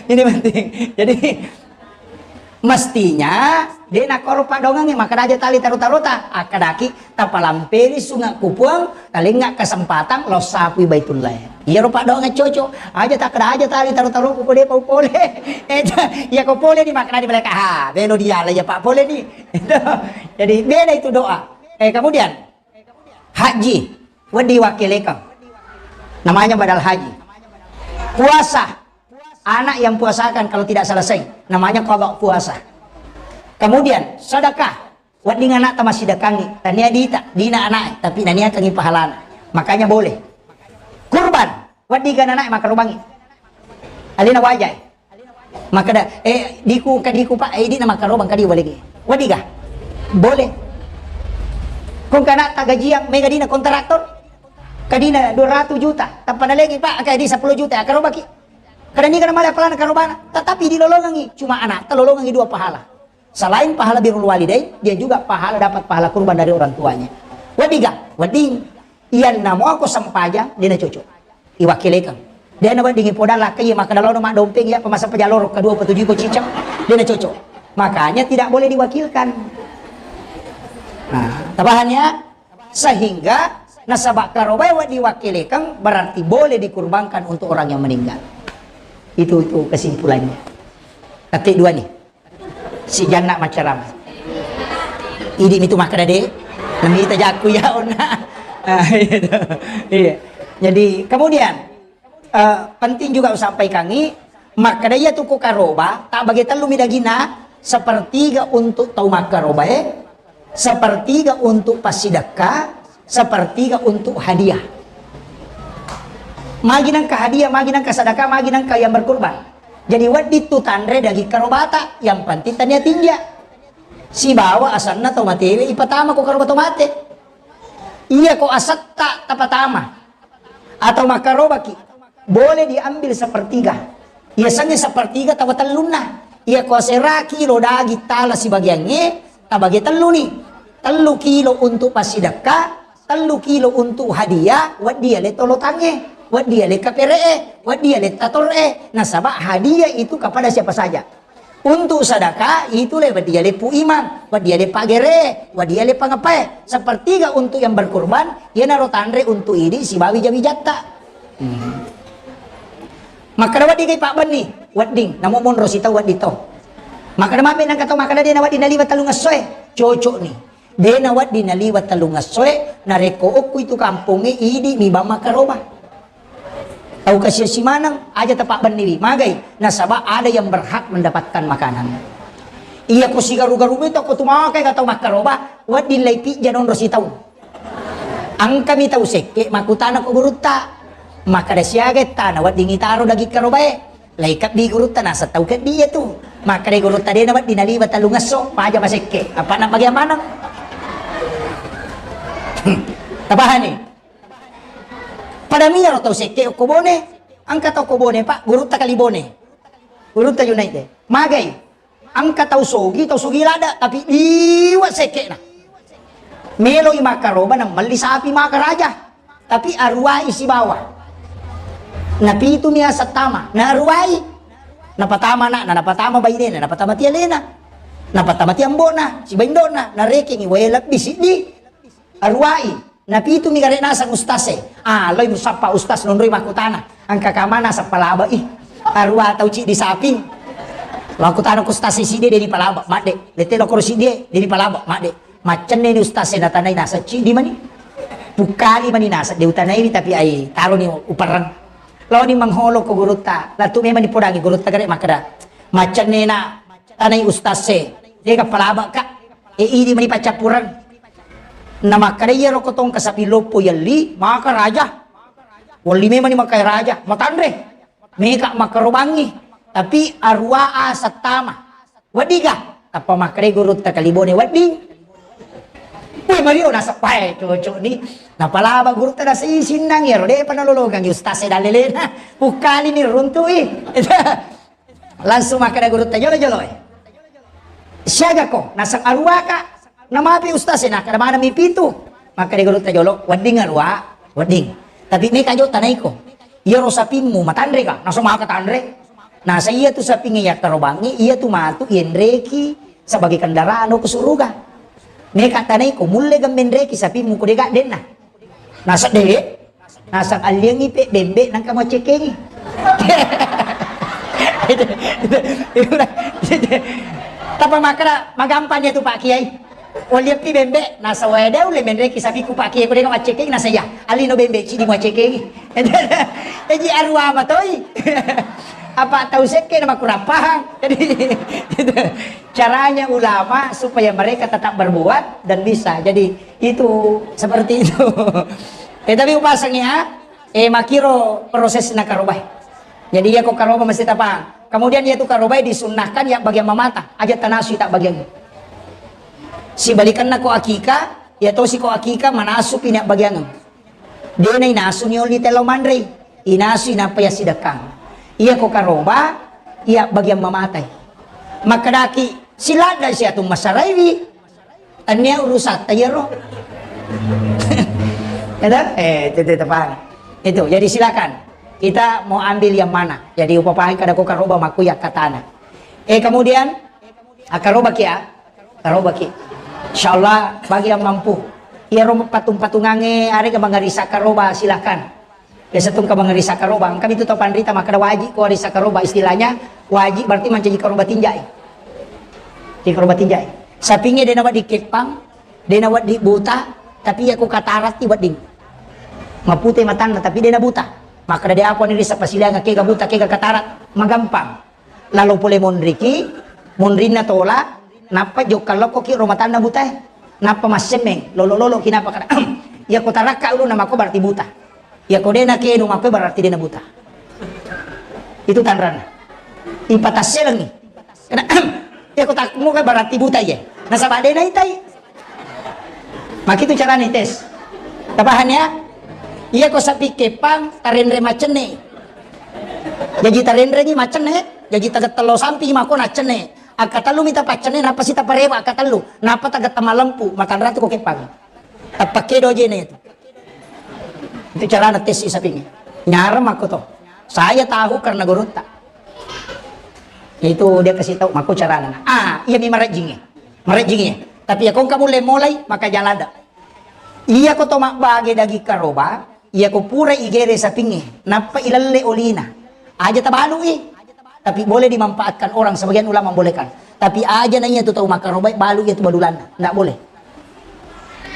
Ini penting. Jadi mestinya de nakkoro padongengnge makkeda aja tali taro-tarota, akkedaki tapalamperi sunga ku Puang, talengnga kesempatan lao sapui Baitullah. Iyaro padongengnge cocok, aja takkeda aja tali taro-taroku ko de pau pole. Eh, iya ko pole ni makkeda di malaikat, ha, belo diala ya Pak pole ni. Jadi beda itu doa. Eh, kemudian haji, wedding wakkelekeng. Namanya badal haji. Puasa, anak yang puasakan kalau tidak selesai, namanya qada puasa. Kemudian sedekah, wedding anak tamassedekangi, tania dita, dina anak, tapi naniakangi pahalana. Makanya boleh. Kurban, wedding anak makarubangi. Alena wajai. Makkeda, eh, diku, engka diku, Pak, eh, idi na makkarobang kadi boleh gi. Wadiga? Boleh. Kong kana tagajiang, mega dina kontraktor. Kadina dua ratus juta, tappa nalegi, Pak, engka di sepuluh juta, akkarobaki. Kada niga namale apalana karobana, tetapi dilolongangi, cuma anak, talolongangi dua pahala. Selain pahala birrul walidain, dia juga pahala, dapat pahala kurban dari orang tuanya. Wadiga? Wedding. Iyanna muako sempajang, dena cocok. Iwakilekeng. Dena wedding ipodang lakka iya makkeda lono maddompeng iya pemasa pejaloro kedua petuju iko cicak. Dena cocok. Makanya tidak boleh diwakilkan. Nah, tapahan ya? Sehingga nasaba karobae wedding iwakilekeng berarti boleh dikurbankan untuk orang yang meninggal. Itu itu kesimpulannya. Tapi dua nih. Si Janna maccarama. Idi mitu makkeda de, namita jakku ya onna. Ah, gitu. Iya. Jadi kemudian eh, penting juga usampaikangi, makkeda iya tu ku karoba, tak bagi tellu mi dagina, sepertiga untuk tau makkarobae, sepertiga untuk passidekka, sepertiga untuk hadiah. Magi nengka hadiah, magi nengka sedekah, magi nengka yang berkurban. Jadi wedding tu tanre daging karobata, yang penting tania tinja. Sibawa asanna to matewe ipatama ko karoba to mate. Iya ko asetta tapatama atau makkarobaki, boleh diambil sepertiga. Iya sengnge sepertiga tawa tellunna. Iya ko asera kilo daging tala sibagiangnge, tabage telluni. Tellu kilo untuk passidekka, tellu kilo untuk hadiah, wedding ale tolotangnge, wedding ale kapere'e, wedding ale tator'e. Nasaba hadiah itu kepada siapa saja. Untuk sedekah itu le wedding yale pu imang, wedding yale pagere, wedding yale pangapae. Sepertiga untuk yang berkurban, iyanaro tanre untuk idi sibawa wija-wijatta. Hmm. Makkeda wedding kai pabbenni, wedding, namo monro sitau wedding to. Makkeda mabe nangka tau makkeda de na wedding naliwa tellung essoe, cocok ni. De na wedding naliwa tellung essoe, narekko okko itu kampongnge idi mi bang makkaroba. Tau kasiasi maneng, aja tapabbenniwi, magai, nasaba ada yang berhak mendapatkan makanan. Iya ko sigaru-garu mi to ko tu makai ka tau makkaroba, wedding lai pijja nonro sitau. Engkami tau sekke makkutana ko gurutta. Makkeda siaga ettana wedding itaro daging karobae. Lai keddi gurutta naseng tau keddi iya tu. Makkeda gurutta de na wedding naliwa tellung esso, paja masekke. Apa na bagian maneng? Tapahani? Pada miyaro tau sekke okko Bone, engka tau okko Bone, Pak, gurutta kali Bone. Gurutta Junaid de. Magai. Engka tau sogi, tau sogi lada, tapi liwa sekkena. Meloi makkaroba nang melli sapi maka raja. Tapi aruwai sibawa. Napitu mi aseng tama, naruwai. Napatama anakna, napatama bainena, napatama ti alena. Napatama ti ambo'na, sibawa indo'na, narekengi wae lebbi siddi. Aruwai, napitumi gare naseng ustase. Ah, loi musappa ustas nonroi makkutana. Engka kamana sappa laba i. Aruwa tau ciddi saping. Makkutana ku ustase siddi de ni palaba, madde. Lete lokoro siddi de ni palaba, madde. Maccenne ni ustase natanai naseng ciddi mani. Pukkali mani naseng de utanai ni tapi ai taro ni uperreng. Lao ni mengholo ko gurutta. Latu memang dipodangi gurutta gare makkeda. Maccenne na tanai ustase. Dega palaba ka. E, idi mani paccappureng. Namakkeda iyaro ko tongka sapi loppo yelli, maka raja. Welli memani maka raja, matanre. Meka makkarobangi. Tapi aruwa aseng tama. Weddiga? Tappa makkeda gurutta kali Bone wedding. Woi, mario naseppae cocok ni. Napalaba gurutta nasei sinnang iyaro, depa nalologang ustase dalelena. Pukkali ni runtui. Langsung makkeda gurutta jolo-jolo e. Siaga ko? Naseng aruwa ka. Namapi ustaz e, nakkeda maneng mi pitu. Makkeda gurutta jolo, wedding aruwa, wedding. Tapi meka jo tanaiko. Iyaro sapimmu matanre ka? Naseng maka tanre. Naseng iya tu sapingnge yakkarobangnge, iya tu matu yenreki sebagai kendaraan ko suruga. Meka tanaiko, mulle gemmenreki sapimmu ko dega denna. Naseng de. Naseng alliangngi pe bembe nangka maccekengi. Tappa makkeda magampang iya tu Pak Kiai. Walliappi bembe, naseng wae de ulle menreki sapiku Pak Kiai ko de maccekengi, naseng iya. Allino bembe cidi maccekengi. Jadi aruwa matoi. Apa tau sekke na makurang pahang. Jadi caranya ulama supaya mereka tetap berbuat dan bisa. Jadi itu seperti itu. Eh, tapi upasangi ya. Eh, makkiro prosesna karobae. Jadi iya ko karoba mesti tapahang. Kemudian iya tu karobae disunnahkan ya bagian mamata, aja tanasui tak bagian. Sibalikanna ko akika, iya tosi ko akika manasupi na bagian. Dena inasu ni oli tello manrei, inasu inappa ya sidekkang. Iya ko karoba, iya bagian mamatai. Makkedaki siladda siatu masaraiwi. Tania urusatta iyaro. Ya toh? Eh, itu, itu, itu, paham. Itu, jadi silakan. Kita mau ambil yang mana? Jadi upapahang kada ko karoba makku ya katana. Eh, kemudian, ah, karoba ki ya? Karoba ki. Insyaallah bagi yang mampu. Iyaro patung-patungange arega mangarisa karoba silakan. Biasa tungka mangarisa karoba, engka mitu tau panrita makkeda wajib ko arisa karoba, istilahnya wajib berarti mancaji karoba tinjai. Di karoba tinjai. Sapingnge dena wedding keppang, dena wedding buta, tapi iya ko kataratti wedding. Mapute matanna tapi dena buta. Makkeda de apa ni risa pasilianga kega buta kega katarat, magampang. Lalo pole monriki, monrinna tola, nappa jokka lokkoki ro matanna butae. Nappa massemmeng, lolo-loloki nappa kada. Iya ko tarakka ulunna mako berarti buta. Iya ko dena kenu mako berarti dena buta. Itu tanranna. Ipatasselengi. Kada, iya ko takmu berarti buta iya. Nasaba dena itai. Makitu carana tes. Tapahang ya? Iya ko sapi kepang tarenre macenne. Jaji tarenrengi macenne, jaji tagettello sampi mako naccenne. Akkatellu mita paccenne, nappa sita parewa akkatellu. Nappa tagetta malempu, matanratu ko kepang. Tappakke dojene itu. Itu carana tes sapingnge. Nyarang mako to. Saya tahu karena gurutta. Itu dia kasih tahu, mako carana. Ah, iya mi marejjingi. Marejjingi. Tapi ya kongka mulle mulai, maka jalada. Iya ko to mabbage daging karoba, iya ko pura igere sapingnge, nappa ilalle olina. Aja tabalui. Tapi boleh dimanfaatkan orang, sebagian ulama membolehkan. Tapi aja na iya tu tau makaroba, balu iya tu balulanna. Ndak boleh.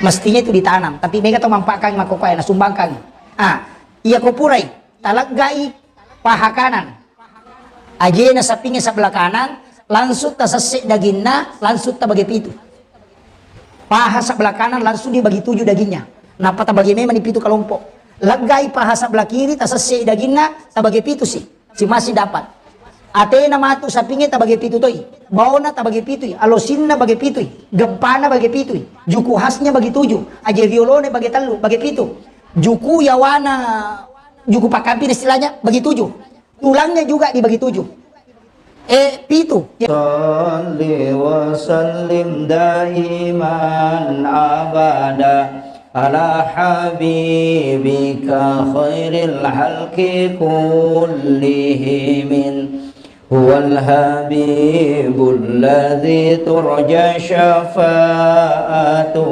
Mestinya itu ditanam. Tapi mega tau manfaatkan mako koe, nasumbangkan. Ah, iya ko purai, taleggai paha kanan. Ajena sapingnge sebelah kanan, langsung tasesse daginna, langsung tabage pitu. Paha sebelah kanan langsung dibagi tujuh dagingnya. Nappa tabagi memang di pitu kelompok. Leggai paha sebelah kiri, tasesse daginna, tabagi pitu si. Si masih dapat. Atena matu sapingnge tabagi pitu toi. Baona tabagi pitui. Alosinna bagi pitui. Gempana bagi pitui. Juku khasnya bagi tujuh. Aje riolone bagi tellu, bagi pitu. Juku yawana, juku pakampir istilahnya bagi tujuh. Tulangnya juga dibagi tujuh. Eh, pitu. صل وسلم دائما أبدا على حبيبك خير الخلق كلهم. هو الحبيب الذي ترجى شفاعته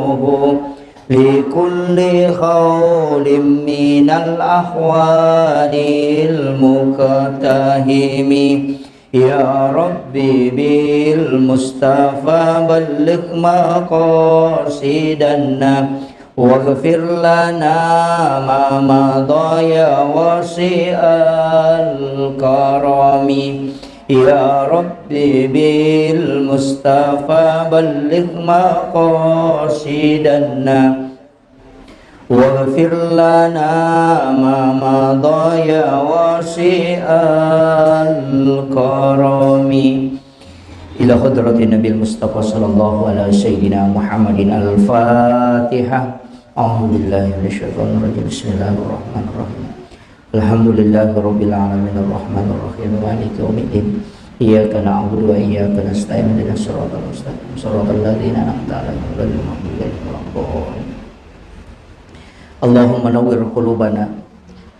في كل هول من الأهوال المقتحم. يا رب بالمصطفى بلغ مقاصدنا واغفر لنا ما مضى يا واسع الكرم. يا رب بالمصطفى بلغ مقاصدنا واغفر لنا ما مضى يا واسع الكرم. إلى حضرة النبي المصطفى صلى الله على سيدنا محمد الفاتحة. أعوذ بالله من الشيطان الرجيم. بسم الله الرحمن الرحيم. الحمد لله رب العالمين الرحمن الرحيم مالك يوم الدين. إياك نعبد وإياك نستعين اهدنا الصراط المستقيم صراط الذين أنعمت عليهم غير المغضوب عليهم ولا الضالين. اللهم نور قلوبنا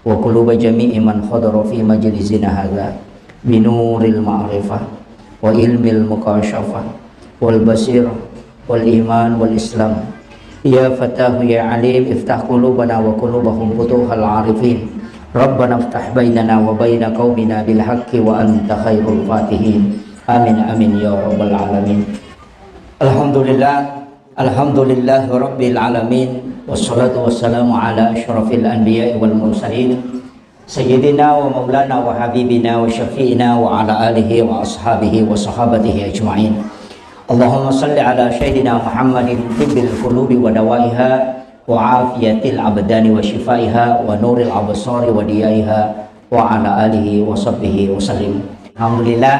وقلوب جميع من حضر في مجلسنا هذا بنور المعرفة وعلم المكاشفة والبصيرة والإيمان والإسلام. يا فتاح يا عليم افتح قلوبنا وقلوبهم فتوح العارفين. ربنا افتح بيننا وبين قومنا بالحق وأنت خير الفاتحين. آمين آمين يا رب العالمين. الحمد لله. الحمد لله رب العالمين. والصلاة والسلام على أشرف الأنبياء والمرسلين. سيدنا ومولانا وحبيبنا وشفيعنا وعلى آله وأصحابه وصحابته أجمعين. اللهم صل على سيدنا محمد طب القلوب ودوائها وعافية الأبدان وشفائها ونور الأبصار وضيائها وعلى آله وصحبه وسلم. الحمد لله.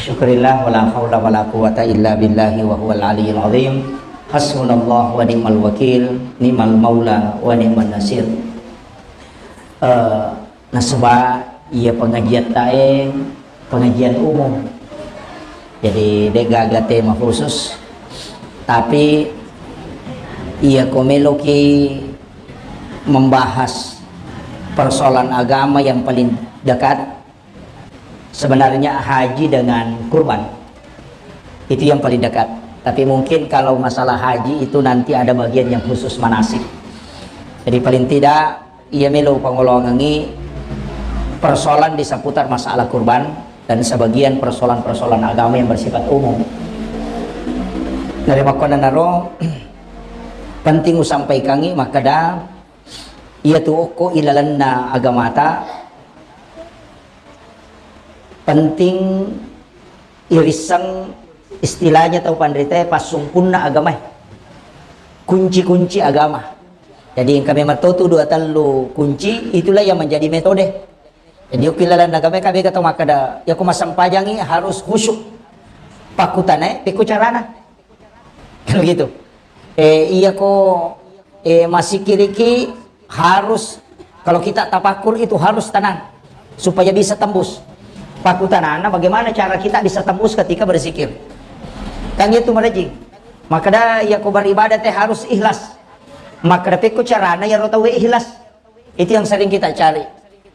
Syukurillah, wala haula wala quwwata illa billahi wa huwal aliyyil azim. Hasbunallah wa ni'mal wakil, ni'mal maula wa ni'man nasir. Eh, nasaba iya pengajian tae pengajian umum. Jadi, de gaga tema khusus. Tapi, iya ko meloki membahas persoalan agama yang paling dekat, sebenarnya haji dengan kurban. Itu yang paling dekat. Tapi mungkin kalau masalah haji itu nanti ada bagian yang khusus manasik. Jadi paling tidak iya melo pangoloangengi persoalan di seputar masalah kurban dan sebagian persoalan-persoalan agama yang bersifat umum. Dari makkonanaro penting usampaikangi makkeda iya tu okko ilalenna agamata penting irisseng istilahnya tau panritae passungkunna agamae. Kunci-kunci agama. Jadi engka memang totu dua tellu kunci, itulah yang menjadi metode. Jadi okko ilalenna agamae ka bega tau makkeda, ya ko massempajangi harus khusyuk. Pakkutanae, pekko carana. Kan begitu. Eh, iya ko, eh, masikiriki harus, kalau kita tafakur itu harus tenang supaya bisa tembus. Pakkutanana bagaimana cara kita bisa tembus ketika berzikir. Kan itu merejing. Makkeda iya ko beribadah te harus ikhlas. Makkeda pekko carana ya ro tau ikhlas. Itu yang sering kita cari.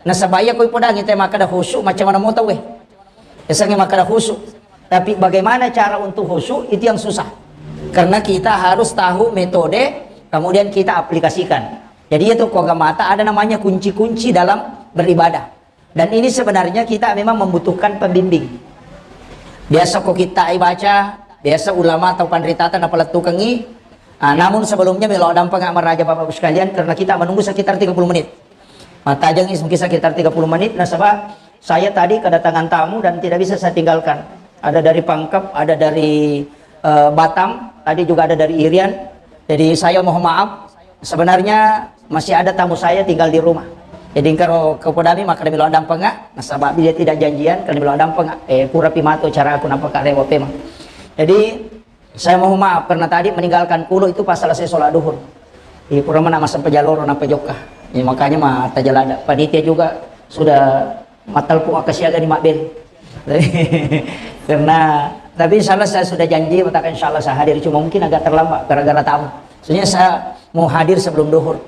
Nasaba iya ko ipodangi te makkeda khusyuk macam mana mau tau eh. Biasanya makkeda khusyuk. Tapi bagaimana cara untuk khusyuk, itu yang susah. Karena kita harus tahu metode, kemudian kita aplikasikan. Jadi itu ko agamata ada namanya kunci-kunci dalam beribadah. Dan ini sebenarnya kita memang membutuhkan pembimbing. Biasa ko kita baca, biasa ulama atau panritata napalettukengi. Ah, namun sebelumnya melo dampeng maraja Bapak Ibu sekalian, karena kita menunggu sekitar tiga puluh menit. Mattajengi mungkin sekitar tiga puluh menit, nasaba saya tadi kedatangan tamu dan tidak bisa saya tinggalkan. Ada dari Pangkep, ada dari, eh, Batam, tadi juga ada dari Irian. Jadi saya mohon maaf, sebenarnya masih ada tamu saya tinggal di rumah. Jadi engkaro kepodami makkeda melo dampeng, nasaba dia tidak janjian, karena melo dampeng, eh, pura pi matu cara aku nampak rewa pemang. Jadi saya mohon maaf karena tadi meninggalkan kulo itu pas selesai sholat duhur. Iya, pura mana masa pejaloro nampa jokka. Ya, makanya ma tajalada. Panitia juga sudah mattelpon akka siaga di Mabel. Karena, tapi insya Allah saya sudah janji, mengatakan insya Allah saya hadir. Cuma mungkin agak terlambat gara-gara tamu. Soalnya saya mau hadir sebelum duhur.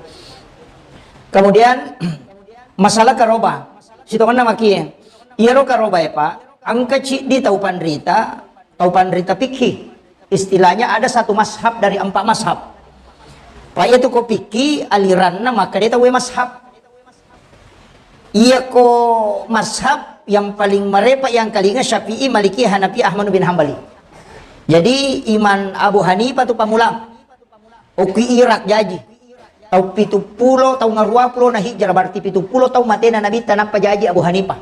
Kemudian, masalah karoba. Sitongenna makie. Iyaro karoba ya, Pak. Engka ciddi tau panrita, tau panrita fikih. Istilahnya ada satu mazhab dari empat mazhab. Pak, iya tu ko fikih aliranna makkeda tau mazhab. Iya ko mazhab yang paling marepa yang kalinga Syafi'i, Maliki, Hanafi, Ahmad bin Hambali. Jadi Imam Abu Hanifah tu pamulang. Okki Irak jaji. Tau pitu pulo, tau ngarua pulo na hijrah, berarti pitu pulo tau matena Nabitta nappa jaji Abu Hanifah.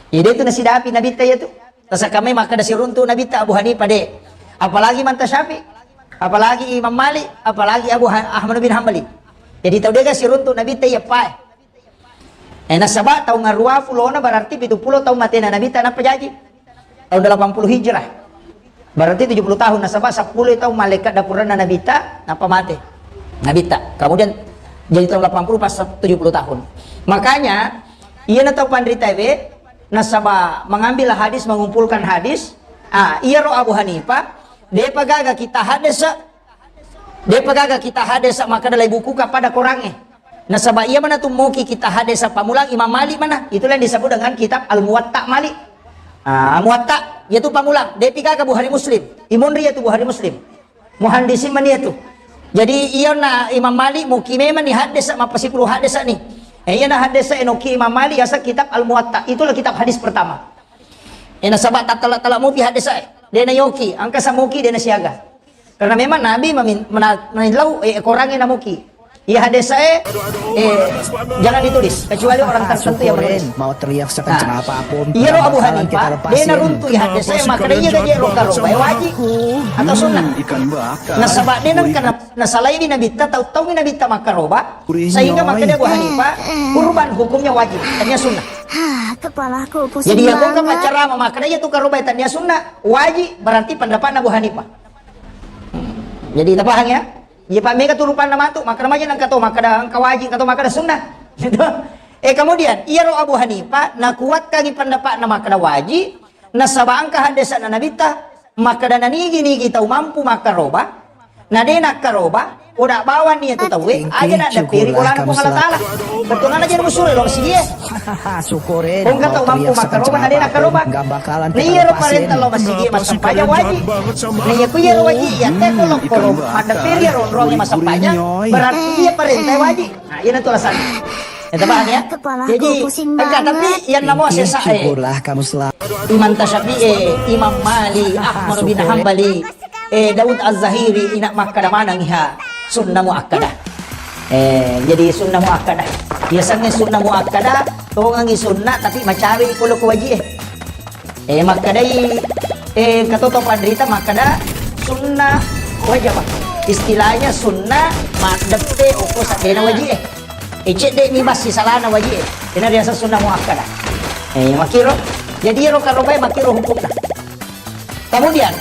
Jadi itu nasidapi Nabitta iya tu. Tasakamai makkeda siruntu Nabitta Abu Hanifah de. Apalagi manta Syafi'i. Apalagi Imam Malik, apalagi Abu Ha-, Ahmad bin Hambali. Jadi tau dega siruntu Nabitta iya pae. Eh, nasaba tau ngarua pulona berarti pitu pulo tau matena Nabitta nappa jaji. Tahun delapan puluh Hijrah. Berarti tujuh puluh tahun, nasaba seppulo tahun malaikat dapuranna Nabitta, nappa mate Nabitta. Kemudian jadi tahun delapan puluh pas tujuh puluh tahun. Makanya, iya na tau panrita be, nasaba mengambil hadis, mengumpulkan hadis, ah, iya ro Abu Hanifah, depa gaga kita hadis, Depa gaga kita hadesa makkeda lai bukuka pada korangnge. Nasaba iya mana tu moki kita hadesa pamulang Imam Malik mana. Itulah yang disebut dengan kitab Al-Muwatta Malik. Ah, Muwatta, iya tu pamulang. Depi gaga Bukhari Muslim. Imunri iya tu Bukhari Muslim. Muhandisin mani iya tu. Jadi iya na Imam Malik moki memang ni hadesa mappasipulu hadesa ni. Eh, iya na hadesa enoki Imam Malik yasa kitab Al-Muwatta. Itulah kitab hadis pertama. Eh, nasaba tattala-tala mopi hadesa e. Dena yoki, angka samoki dena siaga. Karena memang Nabi memin-, mena-, menillau, eh, korangnge namoki. Iya hadesa e, eh, jangan ditulis, kecuali orang tertentu yang menulis. Mau teriak sekencang apapun, iya ro Abu Hanifah, dena runtu iya hadesa e, makkeda iya gaji ro karoba, eh, wajib atau sunnah. Nasaba dena karena nasalai di Nabitta, tau-tau Nabitta makkaroba, sehingga makkeda Abu Hanifah, kurban hukumnya wajib, tania sunnah. Jadi ya kok kan pacara makkeda iya tu karoba tania sunnah, wajib, berarti pendapatna Abu Hanifah. Jadi tapahang ya? Iya, Pak, mega tu rupanna matu, makkeda maja nengka to, makkeda engka wajib, engka to makkeda sunnah. Gitu. Eh, kemudian, iya ro Abu Hanifah, nakuatkangi pendapatna makkeda wajib, nasaba engka hadesana Nabitta, makkeda nanigi-nigi tau mampu makkaroba, na de nakkaroba, oda bawang iya tu tauwe, aja na deperi bolana Puang Allah Taala. Bettuanna aja musure lo sigi e. Kongka tau mampu makkaroba, na de nakkaroba. Na iyaro parenta lao masigi massempajang wajib. Na iya ku iyaro wajib iya te ko lokko ro maddepperi ro onrongnge massempajang, berarti iya parenta wajib. Nah, iya natu alasanna. Kita paham ya? Jadi, enggak, tapi yang namo sesa e. Imam Tasyafi'i, Imam Malik, Ahmad bin Hambali, eh, Daud Az-Zahiri, ina makkada maneng iha sunnah muakkadah. Eh, jadi sunnah muakkadah. Biasanya sunnah muakkadah, tongangi sunnah, tapi macawe di polo ko wajib, eh. Eh, makkadai, eh, katoto panrita makkada sunnah wajib. Istilahnya sunnah maddeppe oko saddena wajib, eh. Eh, cedde mi bassi salana wajib, eh. Ina biasa sunnah muakkadah. Eh, makiro. Jadi ro karobai makiro hukumna. Kemudian,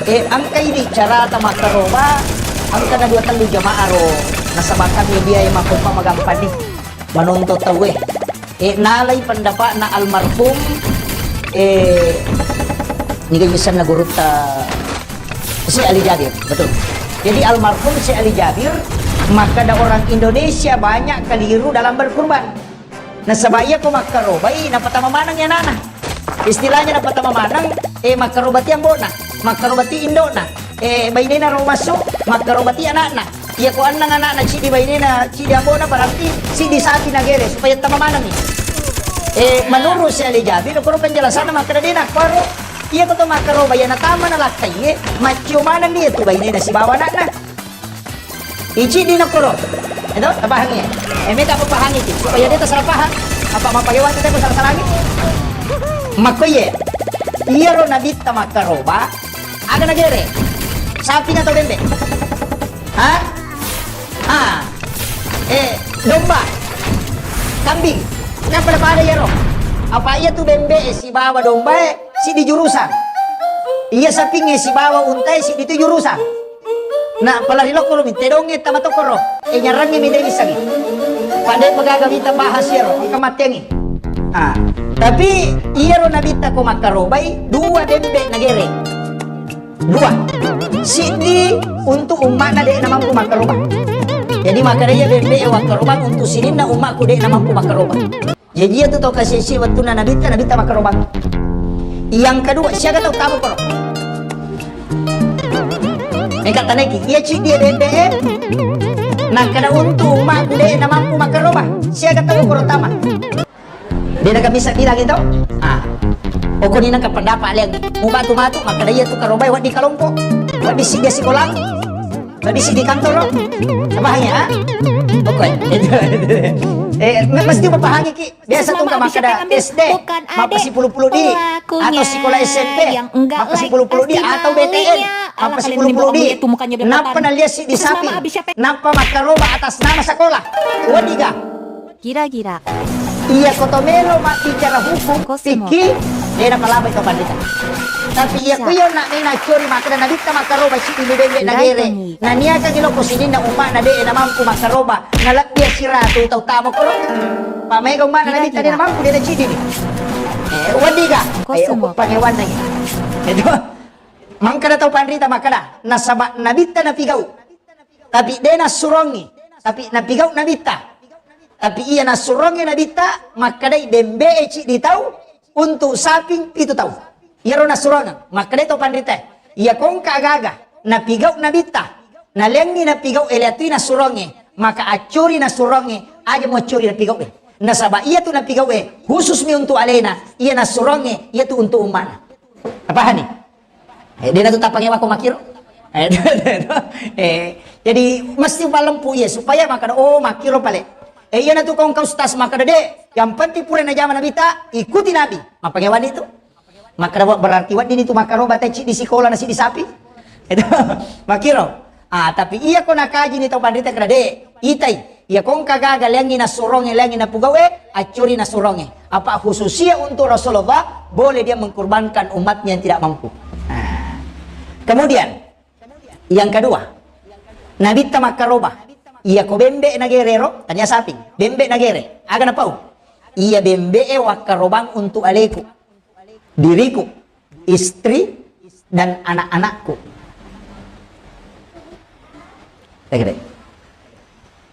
eh, engka idi carata makkaroba, engka na dua tellu jamaah ro, nasaba kami dia yang makompa magampang ni, manonton tauwe. Eh, nalai pendapatna almarhum, eh, niga isenna gurutta Syekh Ali Jabir, betul. Jadi almarhum Syekh Ali Jabir, makkada orang Indonesia banyak keliru dalam berkurban. Nasaba iya ko makkarobai, napatama maneng anana. Istilahnya napattama maneng, eh, makkarobati ambo'na, makkarobati indo'na, eh, bainena ro massu, makkarobati ana'na. Iya ko annang ana'na cidi bainena cidi ambo'na berarti sidi sapi nagere supaya tama manengngi. Eh, menurut si Ali Jabir, koro penjelasanna makkeda de' nakkuaro, iya ko to makkaroba iya natama nalakkai, eh, maccio manenni iya tu bainena sibawa ana'na. Ici di nakoro. Itu, tapahangi. Eh, meta apa pahangi ki? Supaya de' tasalah pahang. Apa mappake wati te salah-salangi? Makko iye. Iyaro nabitta makkaroba, aga nagere? Sapi atau bembe? Ha? Ha. Eh, domba. Kambing. Kan pada-pada iyaro. Apa iya tu bembe e sibawa domba e, sidi jurusan. Iya sapingnge sibawa unta e, sidi tu jurusan. Na, pala ri lokko ro, mitte donge tama tokkoro. E, nyarangnge mi de' missengi. Pade' magaga mita bahas iyaro, engka mattengi. Ah, tapi iyaro nabitta ko makkarobai, dua bembe nagere. Dua. Siddi untuk umma'na de' namampu makkaroba. Jadi makkeda iya bembe e wakkaroba untuk sininna umma'ku de' namampu makkaroba. Jaji iya tu tau kasi-, si wettunna nabitta, nabitta makkarobang. Yang kedua, siaga tau tamu koro? Meka taneki, iya ciddi e bembe e. Nakkeda untu umma'ku de' namampu makkaroba. Siaga tau koro tama? De' naga bisa bilang itu. Ah. Pokoknya nangka pendapat liang. Mau batu-batu, makkeda iya tu karobai waddi kalompo. Waddi siddi sikola. Waddi siddi kantor. Apa hanya? Pokoknya. Eh, me-, mesti memahami ki. Biasa tu makkeda S D, mappasipulupulu di, atau sekolah S M P, mappasipulupulu di, atau B T N, mappasipulupulu di. Nappa naliasi di sapi, nappa makkaroba atas nama sekolah. Wadiga. Gira-gira. Iya, koto melo mabbicara hukum, fikih, de' napalaba itu pandita. Tapi iya, kuyo nak nena curi makkeda nabitta makkaroba siddi bembe nagere. Naniakangi loko sininna umma'na de' namampu makkaroba, nalebbi siratu tau tama koro. Pamega umma'na nabitta de' namampu de' naciddi ni. Eh, wadiga. Eh, uku pangewanna ni. Itu. Mangkada tau panrita makkeda, nasaba nabitta napigau. Tapi de' nassurongi. Tapi napigau nabitta. Tapi iya nassurongi nabitta, makkedai bembe e ciddi tau untuk saping pitu tau. Iyaro nassurongeng, makkedai tau panrita. Iya kongka agaga, napigau nabitta. Naleangngi napigau e, leatui nassuronge, maka accuri nassuronge, aja muaccuri napigau e. Nasaba iya tu napigau e, khusus mi untuk alena, iya nassuronge, iya tu untuk umma'na. Tapahani? Eh, de' natu tappangewa ko makkiro. Eh, eh, jadi mesti upalempu iya supaya makkeda, oh, makkiro pale. Eh, iya natu kongka ustaz makkeda de', yang penting pura najama nabitta, ikuti nabi. Mappangewani tu. Makkeda, berarti wedding itu makkaroba tecci di sikola nasi di sapi. Itu makkiro. Ah, tapi iya ko nakaji ni tau panrita keda de', itai. Iya kongka gaga leangngi nassuronge, leangngi napugau e, accuri nassuronge. Apa khususia untuk Rasulullah, boleh dia mengkorbankan umatnya yang tidak mampu. Nah. Kemudian, yang kedua, nabitta makkaroba. Iya ko bembe nagere ro, tania saping. Bembe nagere. Aga napau? Iya bembe e wakkarobang untuk aleku. Diriku, istri, dan anak-anakku. Tegede.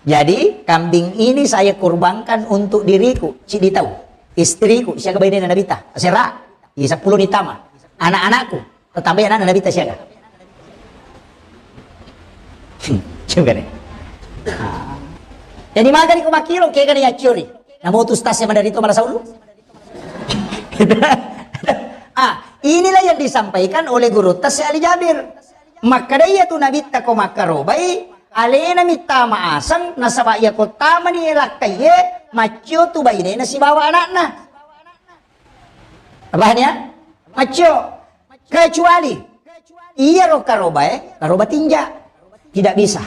Jadi, kambing ini saya kurbankan untuk diriku, ciddi tau, istriku, siaga bainena nabitta, sera, iya seppulo ni tama, anak-anakku, tetamba anakna nabitta siaga. Coba deh. Jadi magani ko makkiro, kegani accuri. Namo tu stas yang dari itu malah saulu. Ah, inilah yang disampaikan oleh guru tas Ali Jabir. Makkeda iya tu nabitta ko makkarobai, alena mittama aseng, nasaba iya ko tamani lakkaie, maccio tu bainena sibawa anakna. Paham ya? Maccio. Kecuali iya ro karobae, karoba tinja. Tidak bisa.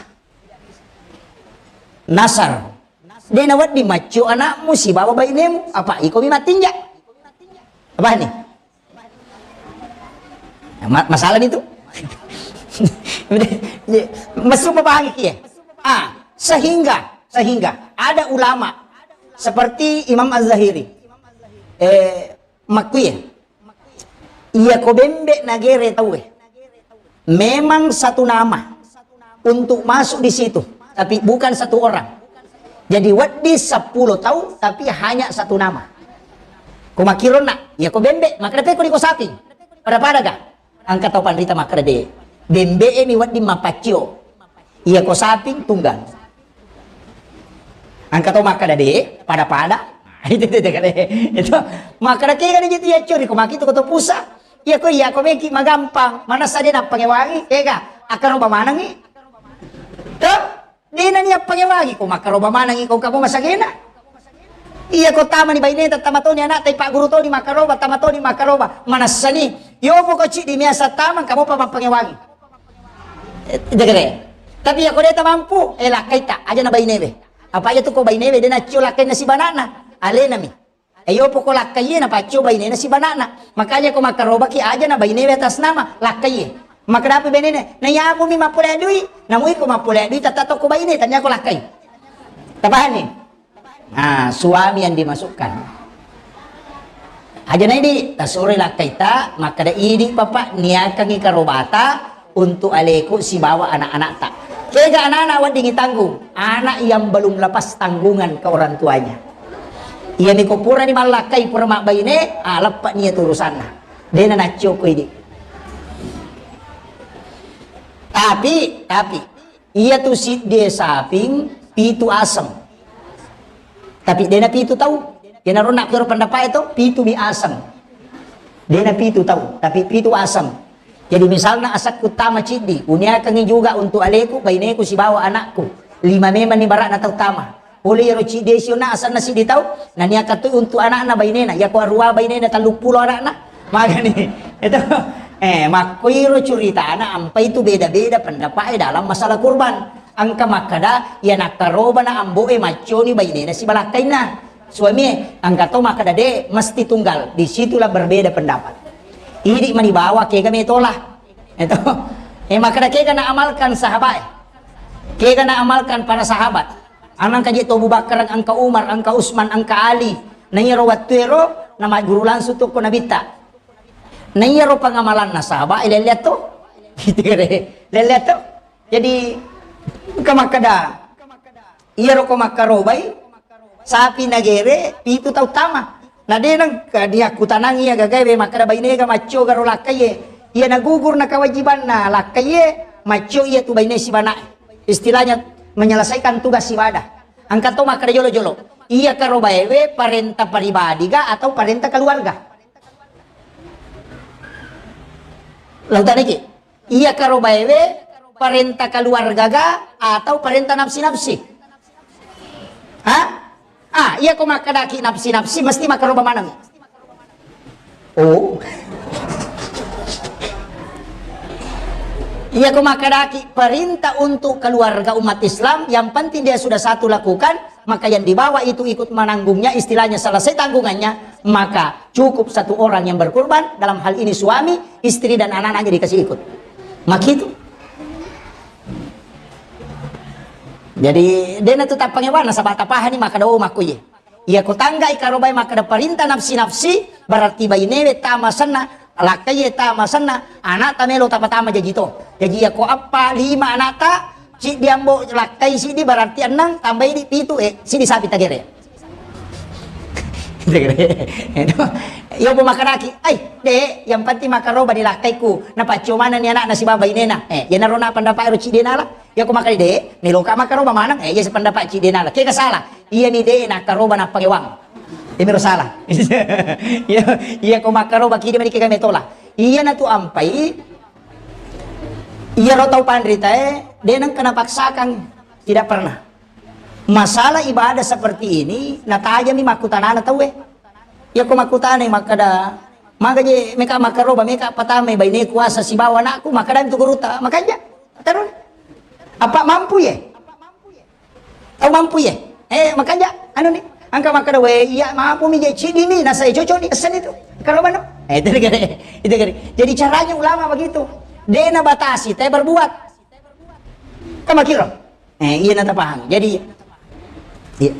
Nasar. De' nawedding maccio anakmu sibawa bainemu, apa iko mi mattinja. Apa ni? Ma-, masalah ni tu. Masuk paham ki ya? Ah, sehingga, sehingga ada ulama seperti Imam Az-Zahiri, eh, makkuye, iya ko bembe nagere tauwe. Memang satu nama untuk masuk di situ, tapi bukan satu orang. Jadi wedding seppulo tau, tapi hanya satu nama. Ko makkiro nak, Iya ko bembe, makkeda pekko di ko saping. Pada-pada ga? Engka tau panrita makkeda de. Bembe e mi wedding mapaccio. Iya ko saping tunggang. Engka tau makkeda de, pada-pada. Itu, itu, itu, itu. Makkeda kega de jitu iya curi ko maki tu ko to pusa. Iya ko iya ko meki magampang. Manessa de nappangewangi. Kega? Akkaroba manengi. Tuh. Dena ni appangewangi ko makkaroba manengi ko kamu masagena. Iya ko tamani baineta, tama toni anakta, ipagguru toni makkaroba, tama toni makkaroba. Manessani, yopo ko ciddi miasa tamang kamu pa mappangewangi. Eh, degere. Tapi iya ko deta mampu, eh, lakkaita, aja na bainewe. Apa aja tu ko bainewe, dena cio lakkaina sibanana. Alenami. E, yopo ko lakkaiye napaccio bainena sibanana. Makanya ko makkarobaki aja na bainewe atas nama lakkaiye. Makkedapi bainena, na yapo mi mappole dui, namu iko mappole dui, tata tokko baine, tania ko lakkai. Tapahanni? Nah, suami yang dimasukkan. Aja na idi, tasuroi lakkaita, makkeda idi papa niakangi karobata, untuk aleku sibawa anak-anakta. Kega anak-anak weddingi tanggung, anak yang belum lepas tanggungan ke orang tuanya. Iya niko purani mallakkai pura mabbaine, ah, leppa nia tu urusanna. Dena naccio ko idi. Tapi, tapi, iya tu siddi saping pitu aseng. Tapi dena pitu tau. Iyanaro nakkero pendapat itu, pitu mi aseng. Dena pitu tau, tapi pitu aseng. Jadi misalna asakku tama ciddi, uniakangi juga untuk aleku, baineku sibawa anakku. Lima memang ni barakna tau tama. Pole iyaro ciddi siona asanna siddi tau, naniaka tu untuk anakna bainena, yako arua bainena telluppulo anakna. Magani. Itu, eh, makkoiro curitana ampai tu beda-beda pendapat dalam masalah kurban. Engka makkeda, iya nakkarobana ambo'e macconi bainena sibalakkainna. Suamie, engka to makkeda de, mesti tunggal. Di situlah berbeda pendapat. Idi mani bawa kega metola. Itu. Eh, makkeda kega na amalkan sahabat. Kega na amalkan para sahabat. Anang kaje to Abu Bakar, engka Umar, engka Utsman, engka Ali. Na iyaro wattuero na magguru langsung tu ko Nabitta. Na iyaro pangamalanna sahabat, eh, lelleatto. Gitu kare. Lelleatto. Jadi, engka makkeda, iyaro ko makkarobai, sapi nagere, pitu tau tama. Na de nengka diakkutanang iya gagae, we makkeda bainega maccio garo lakkaiye. Iya nagugur na kewajibanna lakkaiye, maccio iya tu baine sibana'e. Istilahnya menyelesaikan tugas ibadah. Engka to makkeda jolo-jolo. Iya karobaewe parenta pribadi ga atau parenta keluarga? Lautaniki. Iya karobaewe parenta keluarga ga atau parenta nafsi-nafsi? Ha? Ah, iya ko makkedaki nafsi-nafsi mesti makaroba maneng. Oh. Iya ko makkedaki perintah untuk keluarga umat Islam, yang penting dia sudah satu lakukan, maka yang di bawah itu ikut menanggungnya, istilahnya selesai tanggungannya, maka cukup satu orang yang berkurban, dalam hal ini suami, istri dan anak-anaknya dikasih ikut. Makitu. Jadi, dena tu tappangewana, saba tapahani makkeda, oh, makkuye. Iya ko tanggai karobai makkeda perintah nafsi-nafsi, berarti bainewe tama senna, lakkaiye tama senna, anakta melo tama-tama jaji to. Jadi iya ko appa, lima anakta, siddi ambo lakkai siddi, berarti enneng, tambai di pitu, eh, siddi sapi tagere. Iya po makkedaki, ai, de, yang penting makaroba di lakkaiku, napaccio manenni anakna sibawa bainena. Eh, iyanaro na pendapat ero ciddi nala. Iya ko makkeda de, meloka makaroba maneng, eh, iya sependapat ciddi nala. Kega salah? Iya ni de, nakkaroba nappangewang. Iyamiro salah. Iya, iya ko makkaroba kidi mani kega metola. Iyana tu ampai, iyaro tau panritae, de nengka napaksakan. Tidak pernah. Masalah ibadah seperti ini, natajami makkutanana tauwe. Iya ko makkutanai makkeda, maga je meka makkaroba, meka patamai baine kuasa sibawa anakku, makkeda tu guruta, makanja. Terus, apa mampu ye? Tau mampu ye? Eh, makanja, anu ni, engka makkeda, we, iya mampu mi je cidi mi, nasa cocok ni, essen itu. Karoba no? Eh, itu kali, itu kali. Jadi caranya ulama begitu. Dena batasi, tapi berbuat. Kamakiro. Eh, iya nata paham. Jadi, iya.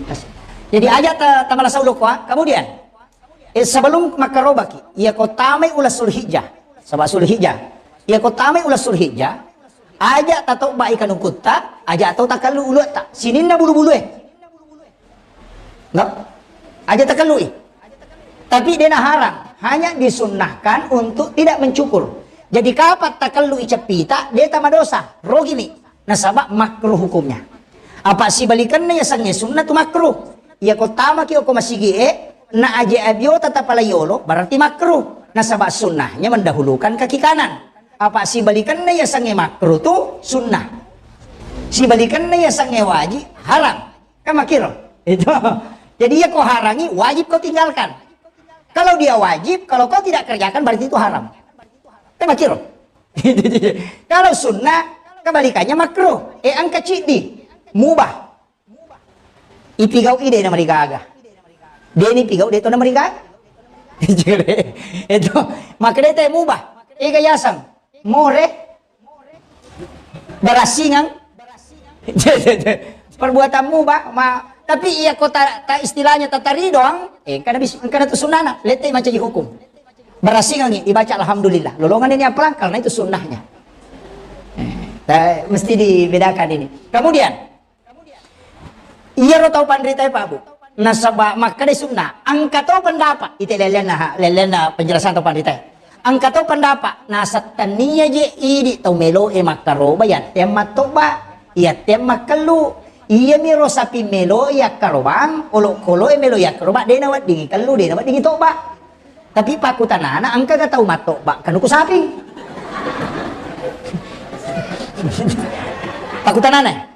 Jadi aja ta, tamala sauloko, ah. Kemudian, eh, sebelum makkarobaki, iya ko tamai ulas Zulhijjah. Sebab Zulhijjah. Iya ko tamai ulas Zulhijjah, aja tatobba ikan ukutta, aja tau takallu uluatta. Sininna bulu-bulue. Enggak? Aja takallui. Tapi dena haram. hanya disunnahkan untuk tidak mencukur. Jadi kapang takellu i ceppita, de tamadosa, rogimi. Nasaba makruh hukumnya. Apa sibalikenna yasengnge sunnah tu makruh. Iya ko tamaki oko masigi e, na aje abiota tapalai yolo, berarti makruh. Nasaba sunnahnya mendahulukan kaki kanan. Apa sibalikenna yasengnge makruh tu sunnah. Sibalikenna yasengnge wajib, haram. Kan makiro? Itu. Jadi iya ko harangi, wajib kau tinggalkan. Kalau dia wajib, kalau kau tidak kerjakan, berarti itu haram. Kan makiro? Kalau sunnah, kebalikannya makruh. Eh, engka ciddi, mubah. Ipigau ide na marigaga. Deni pigau de to na marigaga. Itu. Makanya teh mubah. Ega yaseng. More. Barasingang. Perbuatanmu, Pak, ma-, tapi iya ko ta, ta istilahnya tatari doang, eh, engkana bis-, engkana tu sunnana, lette mancaji hukum. Barasingangi, dibaca alhamdulillah. Lolongan ini apalang? Karena itu sunnahnya. Eh, ta-, mesti dibedakan ini. Kemudian, iyaro tau panritae, Pak, Bu. Nasaba makkeda sunnah, engka to pendapat, ite lellenna, ha, lellenna penjelasan tau panritae. Engka to pendapat, nasettennia je idi tau melo e makkaroba, yatteang mattobba, yatteang makkellu. Iyami ro sapi melo yakkarobang, olokolo e melo yakkaroba, de naweddingi kellu, de naweddingi tobba. Tapi pakkutanana, engkaga tau mattobba kanuku saping? Pakkutanana.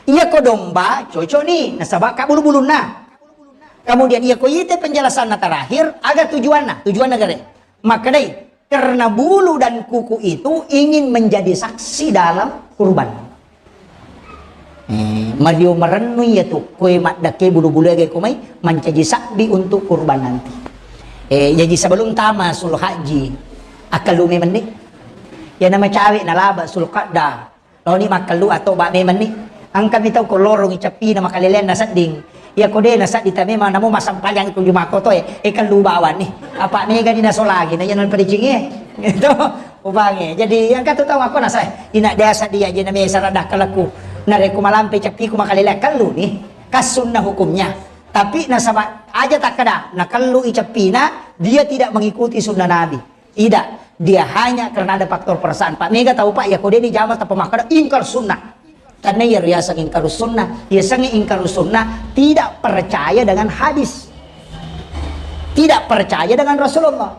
Iya ko domba, cocok ni, nasaba ka bulu-bulunna. Kemudian iya ko ite penjelasanna terakhir, aga tujuanna? Tujuanna gare. Makkedai, karena bulu dan kuku itu ingin menjadi saksi dalam kurban. Eh, mario marennu iya tu, koe maddake bulu-bulu ege ko mai, mancaji sabbi untuk kurban nanti. Eh, jadi sebelum tama sul haji, akkalu memenni. Ya nama cawe nalaba sul qadda. Laoni makkellu atau ba memenni. Engka mi tau ko lorongi ceppina makaleleanna sedding. Iya ko de na seddi ta memang namo massempajang tu juma koto e, e kellu bawang ni. Apa mega ni nasolagi na iya na padecingi e. Itu ubange. Jadi engka tu tau makko nasa, ina desa dia je na mesa rada keleku. Narekko malampe ceppiku makalelea kellu ni. Kas sunnah hukumnya. Tapi nasaba aja takkeda, nakellu i ceppina, dia tidak mengikuti sunnah Nabi. Tidak, dia hanya karena ada faktor perasaan. Pak mega tau, Pak, ya ko de ni jama tappa makkeda ingkar sunnah. Karena iya riaseng ingkar sunnah, iya sengi ingkar sunnah, tidak percaya dengan hadis. Tidak percaya dengan Rasulullah.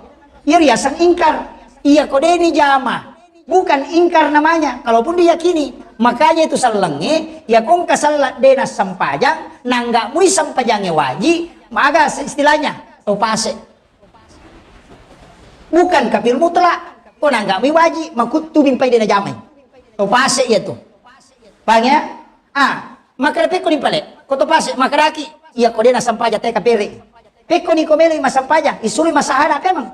Iya riaseng ingkar. Iya ko de ni jama. Bukan ingkar namanya, kalaupun diyakini. Makanya itu sellengnge, ya ko engka sella de nassempajang, nangga mui sempajangnge waji, maga istilahnya, tau pase. Bukan kafir mutlak. Ko nangga mi waji, makuttu bimpai de najamai. To pase iya tu. Paham ya? Ah, makkeda pekko ni pale. Ko to pase, makkedaki, iya ko de nassempajang te kapere. Pekko ni ko melo massempajang, isuri massahada kemang.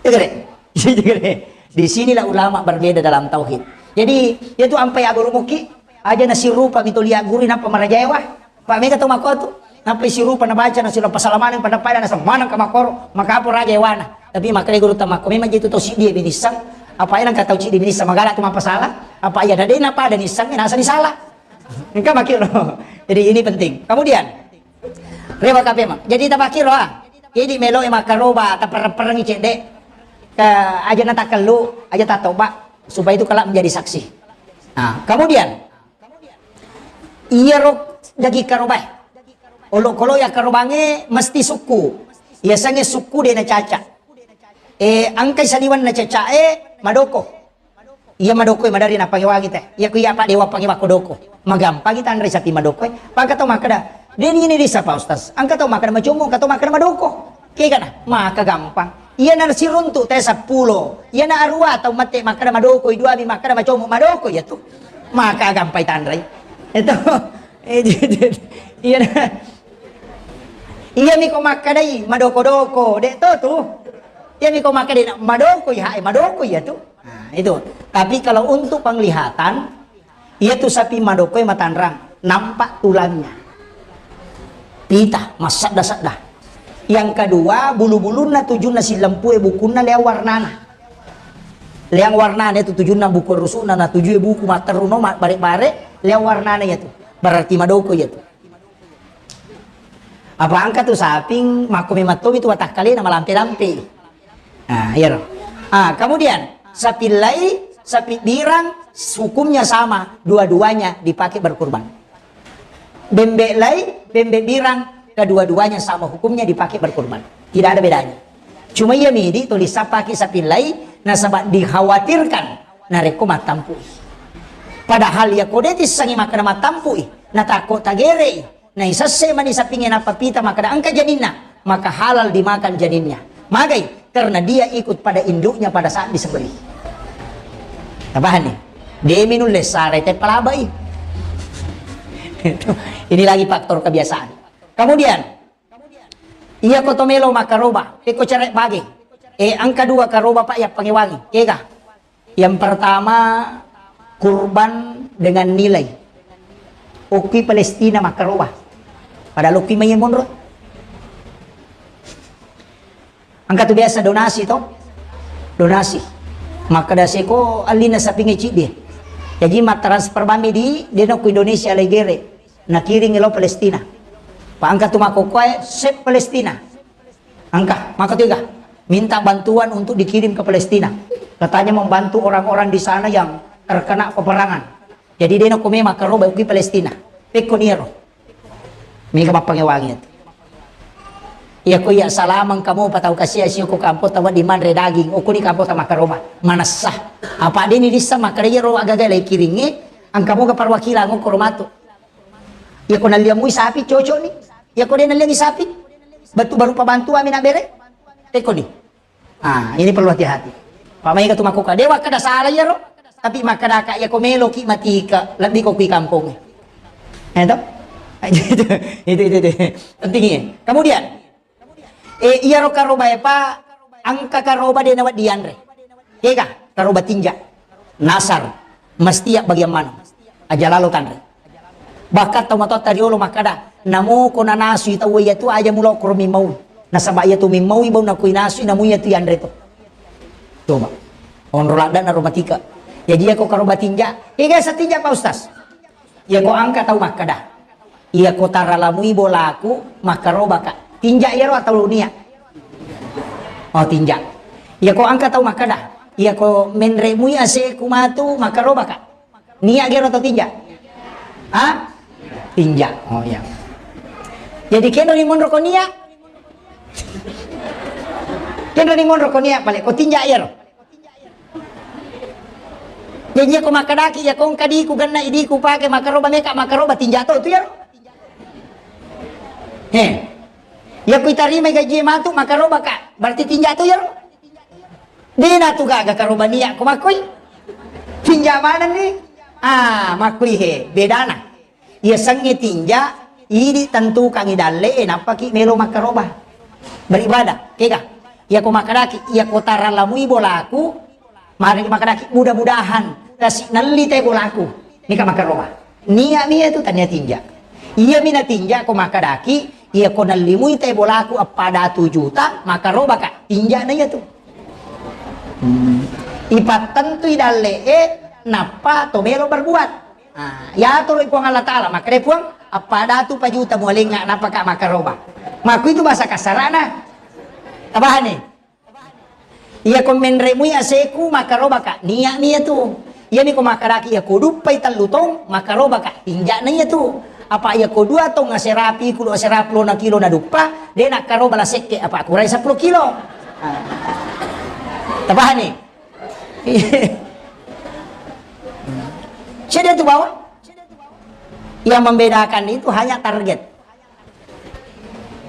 Tegere. Tegere. Di sinilah ulama berbeda dalam tauhid. Jadi, itu ampai aguru muki, aja nasirupa mito lia guru nappa marajaewa. Pak mega tau makko tu. Nappai sirupa nabaca na sila pasala maneng pada-pada na semaneng ka makkoro, makapo raja ewana. Tapi makkeda guru ta makko memang jitu tau siddi binissang. Apa ena ka tau siddi binissang magala tu mappasala. Apa iya dade na pada nissang nasa disala. Engka makkiro. Jadi ini penting. Kemudian rewa kape mang. Jadi tapakkiro ah. Jadi melo e makkaroba tapereng-perengi cedde. Ke aja na takellu, aja tatoba supaya itu kelak menjadi saksi. Nah, kemudian Iyaro daging karobae. Olokolo yakkarobangnge mesti sukku. Yasengnge sukku de nacaca. Eh, engkai saliweng nacacae madoko. Iya madoko madari napangewangi te. Iya ku iya pa dewa pangewa ko doko. Magampangi tanre sapi madoko. Paka tau makkeda, deni ini disa Pak Ustaz. Engka tau makkeda macommo, engka tau makkeda madoko. Kegana, maka gampang. Iyana siruntu te seppulo. Iyana arua tau mette makkeda madoko, iduami makkeda macommo, madoko iya tu. Maka gampai tanrai. Itu. Eh, iyana. Iyami ko makkedai madoko-doko, de to tu. Iyami ko makkedai madoko iya, eh, madoko iya tu. Nah, itu. Tapi kalau untuk penglihatan, Iyatu sapi madokoe matanrang, nampak tulangnya. Pita, massadda-sadda. Yang kedua, bulu-bulunna tujunna sillempue bukunna lea warnana. Lea warnana itu tujunna buku rusukna, na tujue buku matteruno, ma-, bare-bare, lea warnana iyatu. Berarti madoko iyatu. Apa engka tu saping, makko memang tomi tu watakkalena malampe-lampe. Nah, iyaro. Ah, kemudian sapi lai, sapi birang, hukumnya sama, dua-duanya dipakai berkurban. Bembe lai, bembe birang, kedua-duanya sama hukumnya dipakai berkurban. Tidak ada bedanya. Cuma iya midi tulis pakai sapi lai, nasaba dikhawatirkan narekko mattampu'i. Padahal iya kode tissangi makkeda mattampu'i, natakko tagerei, naisesse mani sapinge nappa pita makkeda engka janinna, maka halal dimakan janinnya. Magai? Karena dia ikut pada induknya pada saat disembelih. Tapahanni? Demi nulle sarai te palabai. Ini lagi faktor kebiasaan. Kemudian, iya ko to melo makkaroba, eko cere bage. Eh, engka dua karoba, Pak, yang pangewangi. Kega? Yang pertama, kurban dengan nilai. Okki Palestina makkaroba. Pada lokki mai monro. Engka tu biasa donasi to. Donasi. Makkeda seko allina sapinge ciddi. Jaji mattransfer bammi di, deno ku Indonesia lai gere. Nakiring lo Palestina. Pa engka tu makkokkoe, sep Palestina. Engka, maka tu ega. Minta bantuan untuk dikirim ke Palestina. Katanya membantu orang-orang di sana yang terkena peperangan. Jadi deno ko memang karoba uki Palestina. Pekko niaro. Mega mappangewangi tu. Iya ko iya salamang kamu patau kasia sio ko kampo tawa di manre daging. Okuni kampo ta makkaroba. Manessa. Apa deni dissa makkeda iyaro agaga lai kiringnge. Engka moga perwakilan ngokko romatu. Iya ko nalliamui sapi cocok ni. Iya ko de nalliangi sapi. Batu baru pabantu ami nak bere. Pekko ni. Ah, ini perlu hati-hati. Pak maega tu makkuka, dewa kada salah iyaro. Tapi makkadaka iya ko meloki matika, lebbi ko kui kampong. Eh, toh? Itu, itu, itu, itu. Penting ya. Kemudian, eh, iyaro karoba e, Pak, engka karoba de nawa dianre. Kega, karoba tinja. Nasar. Mesti ya bagian mana? Aja lalo tanre. Bahkan tau matoatta riolo makkada, namo ko nanasui tau iya tu aja mulo koro mimmau. Nasaba iya tu mimmau ibau nakui nasui namu iya tu yanre to. Coba. Onro ladda na romatika. Jadi iya ko karoba tinja. Ega satinja Pak Ustaz. Iya ko angka tau makkada. Iya ko taralamui bolaku makkaroba ka. Tinja iyaro atau nia? Oh tinja. Iya ko angka tau makkada. Iya ko menremui aseku matu makkaroba ka. Nia gero atau tinja? Ha? Tinja. Oh iya. Jadi keno ni monro ko nia? Keno ni monro ko nia pale ko tinja iyaro. Jadi iya ko makkadaki iya ko engka diku genna idiku pake makkaroba meka makkaroba tinja to tu iyaro. He. Iya ko itarimai gaji matu makkaroba ka. Berarti tinja to iyaro. Dena tu gaga karoba nia ko makkoi. Tinja maneng ni. Ah, makkoi he, bedana. Iya sengnge tinja, idi tentukangi dalle e nappaki melo makkaroba. Beribadah, kega. Iya ko makkadaki, iya ko taralamui bolaku, mari makkadaki mudah-mudahan kasi nelli te bolaku. Nika makkaroba. Nia mi itu tania tinja. Iya mi na tinja ko makkadaki, iya ko nellimui te bolaku eppa datu juta, makkaroba ka. Tinja na iya tu. Hmm. Ipattentui dalle e, nappa to melo berbuat. Ah, yatoro Puang Allah Ta'ala, makkeda Puang, appada tu pajuta mualengnga napaka makkaroba. Makku itu bahasa kasarana. Tabahani. Iya ko menremui aseku makkaroba ka, niat nia tu. Iya mi ko makkaraki iya ko duppai tellu tong makkaroba ka, tinjak na iya tu. Apa iya ko dua tong aserapi kulo aserapi lo na kilo na duppa, de nakkaroba la sekke apa kurai seppulo kilo. Ah. Tabahani. Cedde tu bawang. Yang membedakan itu hanya target.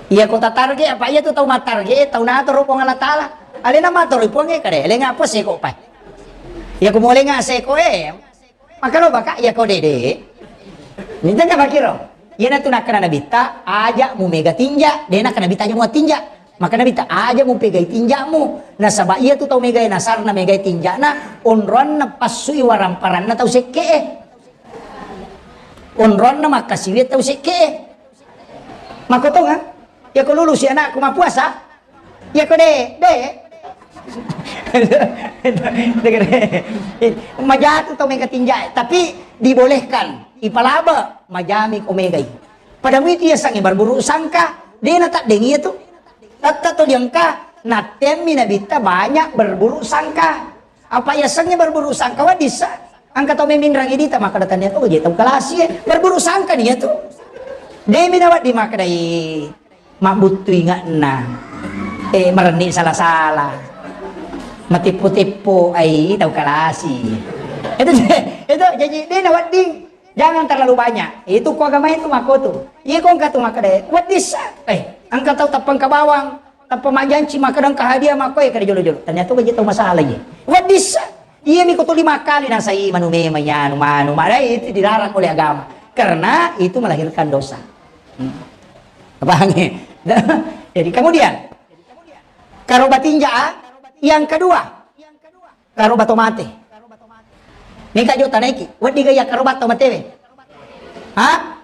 Iya kota target apa iya tu tau mattarget, tau natoro Puang Allah Ta'ala. Alena matoro Puang e kade, lenga apa seko pai. Iya ko molenga seko e. Makaro baka iya ko dede. Minta ka makiro. Iyana tu nakkana nabitta, aja mu mega tinja, de nakkana nabitta aja mu tinja. Maka nabitta aja mu pegai tinjamu. Nasaba iya tu tau megai nasarna megai tinjana, onroanna passui waramparanna tau sekke e. Onroanna makkasiwi tau sekke e. Makko tonga? Iya ko lulusi anakku mappuasa? Iya ko de, de. Majatu tau mega tinja, tapi dibolehkan. Ipalaba, majami ko megai. Pada muitu iya sangi berburuk sangka. De' na taddeng iya tu. Tette' to diengka, natteammi nabitta banyak berburuk sangka. Apa yasengnge berburuk sangka, weddissa. Engka tau meminrang idita, makkeda tania to je tau kalasi e. Berburuk sangka ni iya tu. De' mi nawedding makkedai mabbuttu inge'na. Eh, merenni sala-sala. Mateppo-teppo ai tau kalasi. Itu, itu jadi de' nawedding. Jangan terlalu banyak. Itu ko agama itu makko tu. Iya ko engka tu makkeda, weddissa. Eh, engka tau tappa engka bawang, tappa majjanci makkeda engka hadiah makko, eh, kada jolo-jolo. Ternyata ko je tau masalah iya. Weddissa. Iya mi ko tuli makkali nasai manu memang anu manu. Maka itu dilarang oleh agama. Karena itu melahirkan dosa. Hmm. Paham ya? Jadi kemudian, karoba tinja, yang kedua, karoba to mate. Meka jo tanaiki, wedding ga iya karoba to matewe? Ha?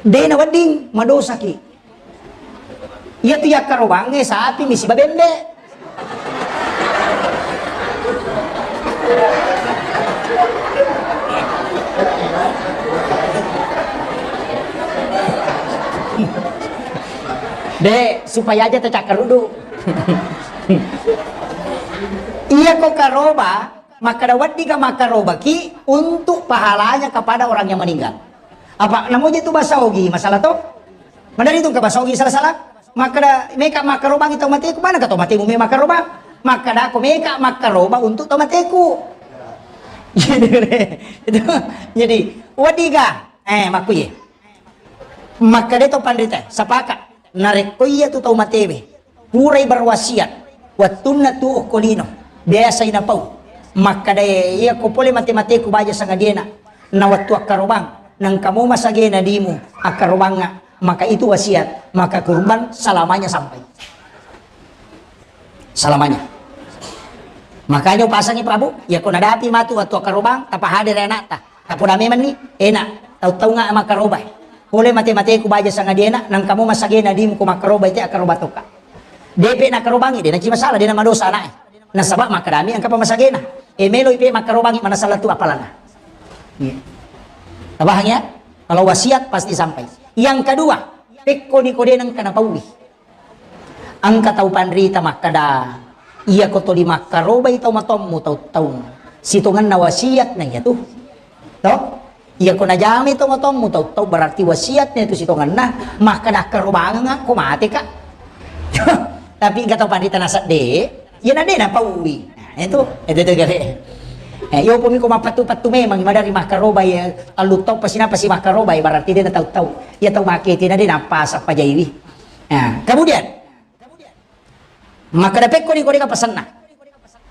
De' nawedding, madosaki. Iya tu iya karobangnge sapi mi siba bembe. De', supaya aja tacakkarudu. Iya ko karoba, makkeda wedding ga makkarobaki untuk pahalanya kepada orang yang meninggal. Apa namo je tu bahasa Ogi masalah to? Madari tu engka bahasa Ogi salah-salah. Makkeda meka makkarobangi tau mateku, mana ka tau matemu me makkarobang? Makkeda ko meka makkaroba untuk tau mateku. Jadi, itu, jadi, wedding ga, eh, makkuye. Makkeda to panrita, sepakat. Narekko iya tu tau matewe, purai berwasiat, wettunna tuo ko lino, biasai napau. Makkeda iya ko pole mate-mateku baja sangadiena, na wettu akkarobang, nengka mo masagena dimu akkarobangnga, maka itu wasiat, maka kurban selamanya sampai. Selamanya. Makanya upasangi Prabu, iya ko nadapi matu wettu akkarobang, tapahadere anakta. Tapoda memang ni, enak, tau-taunga makkarobai. Pole mate-mateku baja sangadiena, nengka mo masagena dimu ko makkarobai te akkaroba toka. Depe nakkarobangi, de' naci masalah, de' namadosa anaknya. Nasaba makkedami engka pa masagena. E, meloi pe makkarobangi, mana salah tu apalana. Iya. Tabahang ya? Kalau wasiat pasti sampai. Yang kedua, pekkoni ko de' nengka napaui. Engka tau panrita makkeda, iya ko tuli makkarobai tau matommu tau-taung, sitongenna wasiat na iya tu. To? Iya ko najamai tau matommu tau-taung berarti wasiat na itu sitongenna, makkeda akkarobangeng ko mate ka. Tapi engka tau panrita nasedde, iya na de' napaui. Nah, itu, itu, itu gare. Eh, iyo pumi ko mappattu-pattu memang madari makkarobai, allu tau pasi napasi makkarobai berarti de' na tau-tau. Iya tau makete na de' nappa sappa jaiwi. Nah, kemudian, makkeda pekkoni ko de' ka pasenna.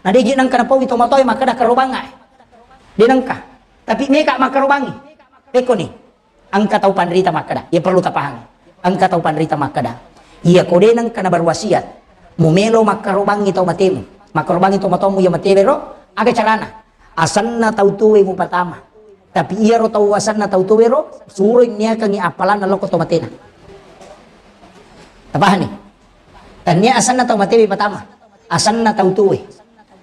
Na de' ji nengka napaui tomatoe makkeda karobanga. De' nengka. Tapi meka makkarobangi. Pekkoni. Engka tau panrita makkeda. Iya perlu tapahangi. Engka tau panrita makkeda. Iya ko de' nengka naberwasiat. Mumelo makkarobangi tau matemu. Makkarobangi tau matomu iya matewe ro. Aga carana? Asenna tau tuwe mupatama. Tapi iyaro tau asenna tau tuwe ro, suroi niakangi appalanna lokko to matena. Tapahani? Tania asenna tau matewe patama. Asenna tau tuwe.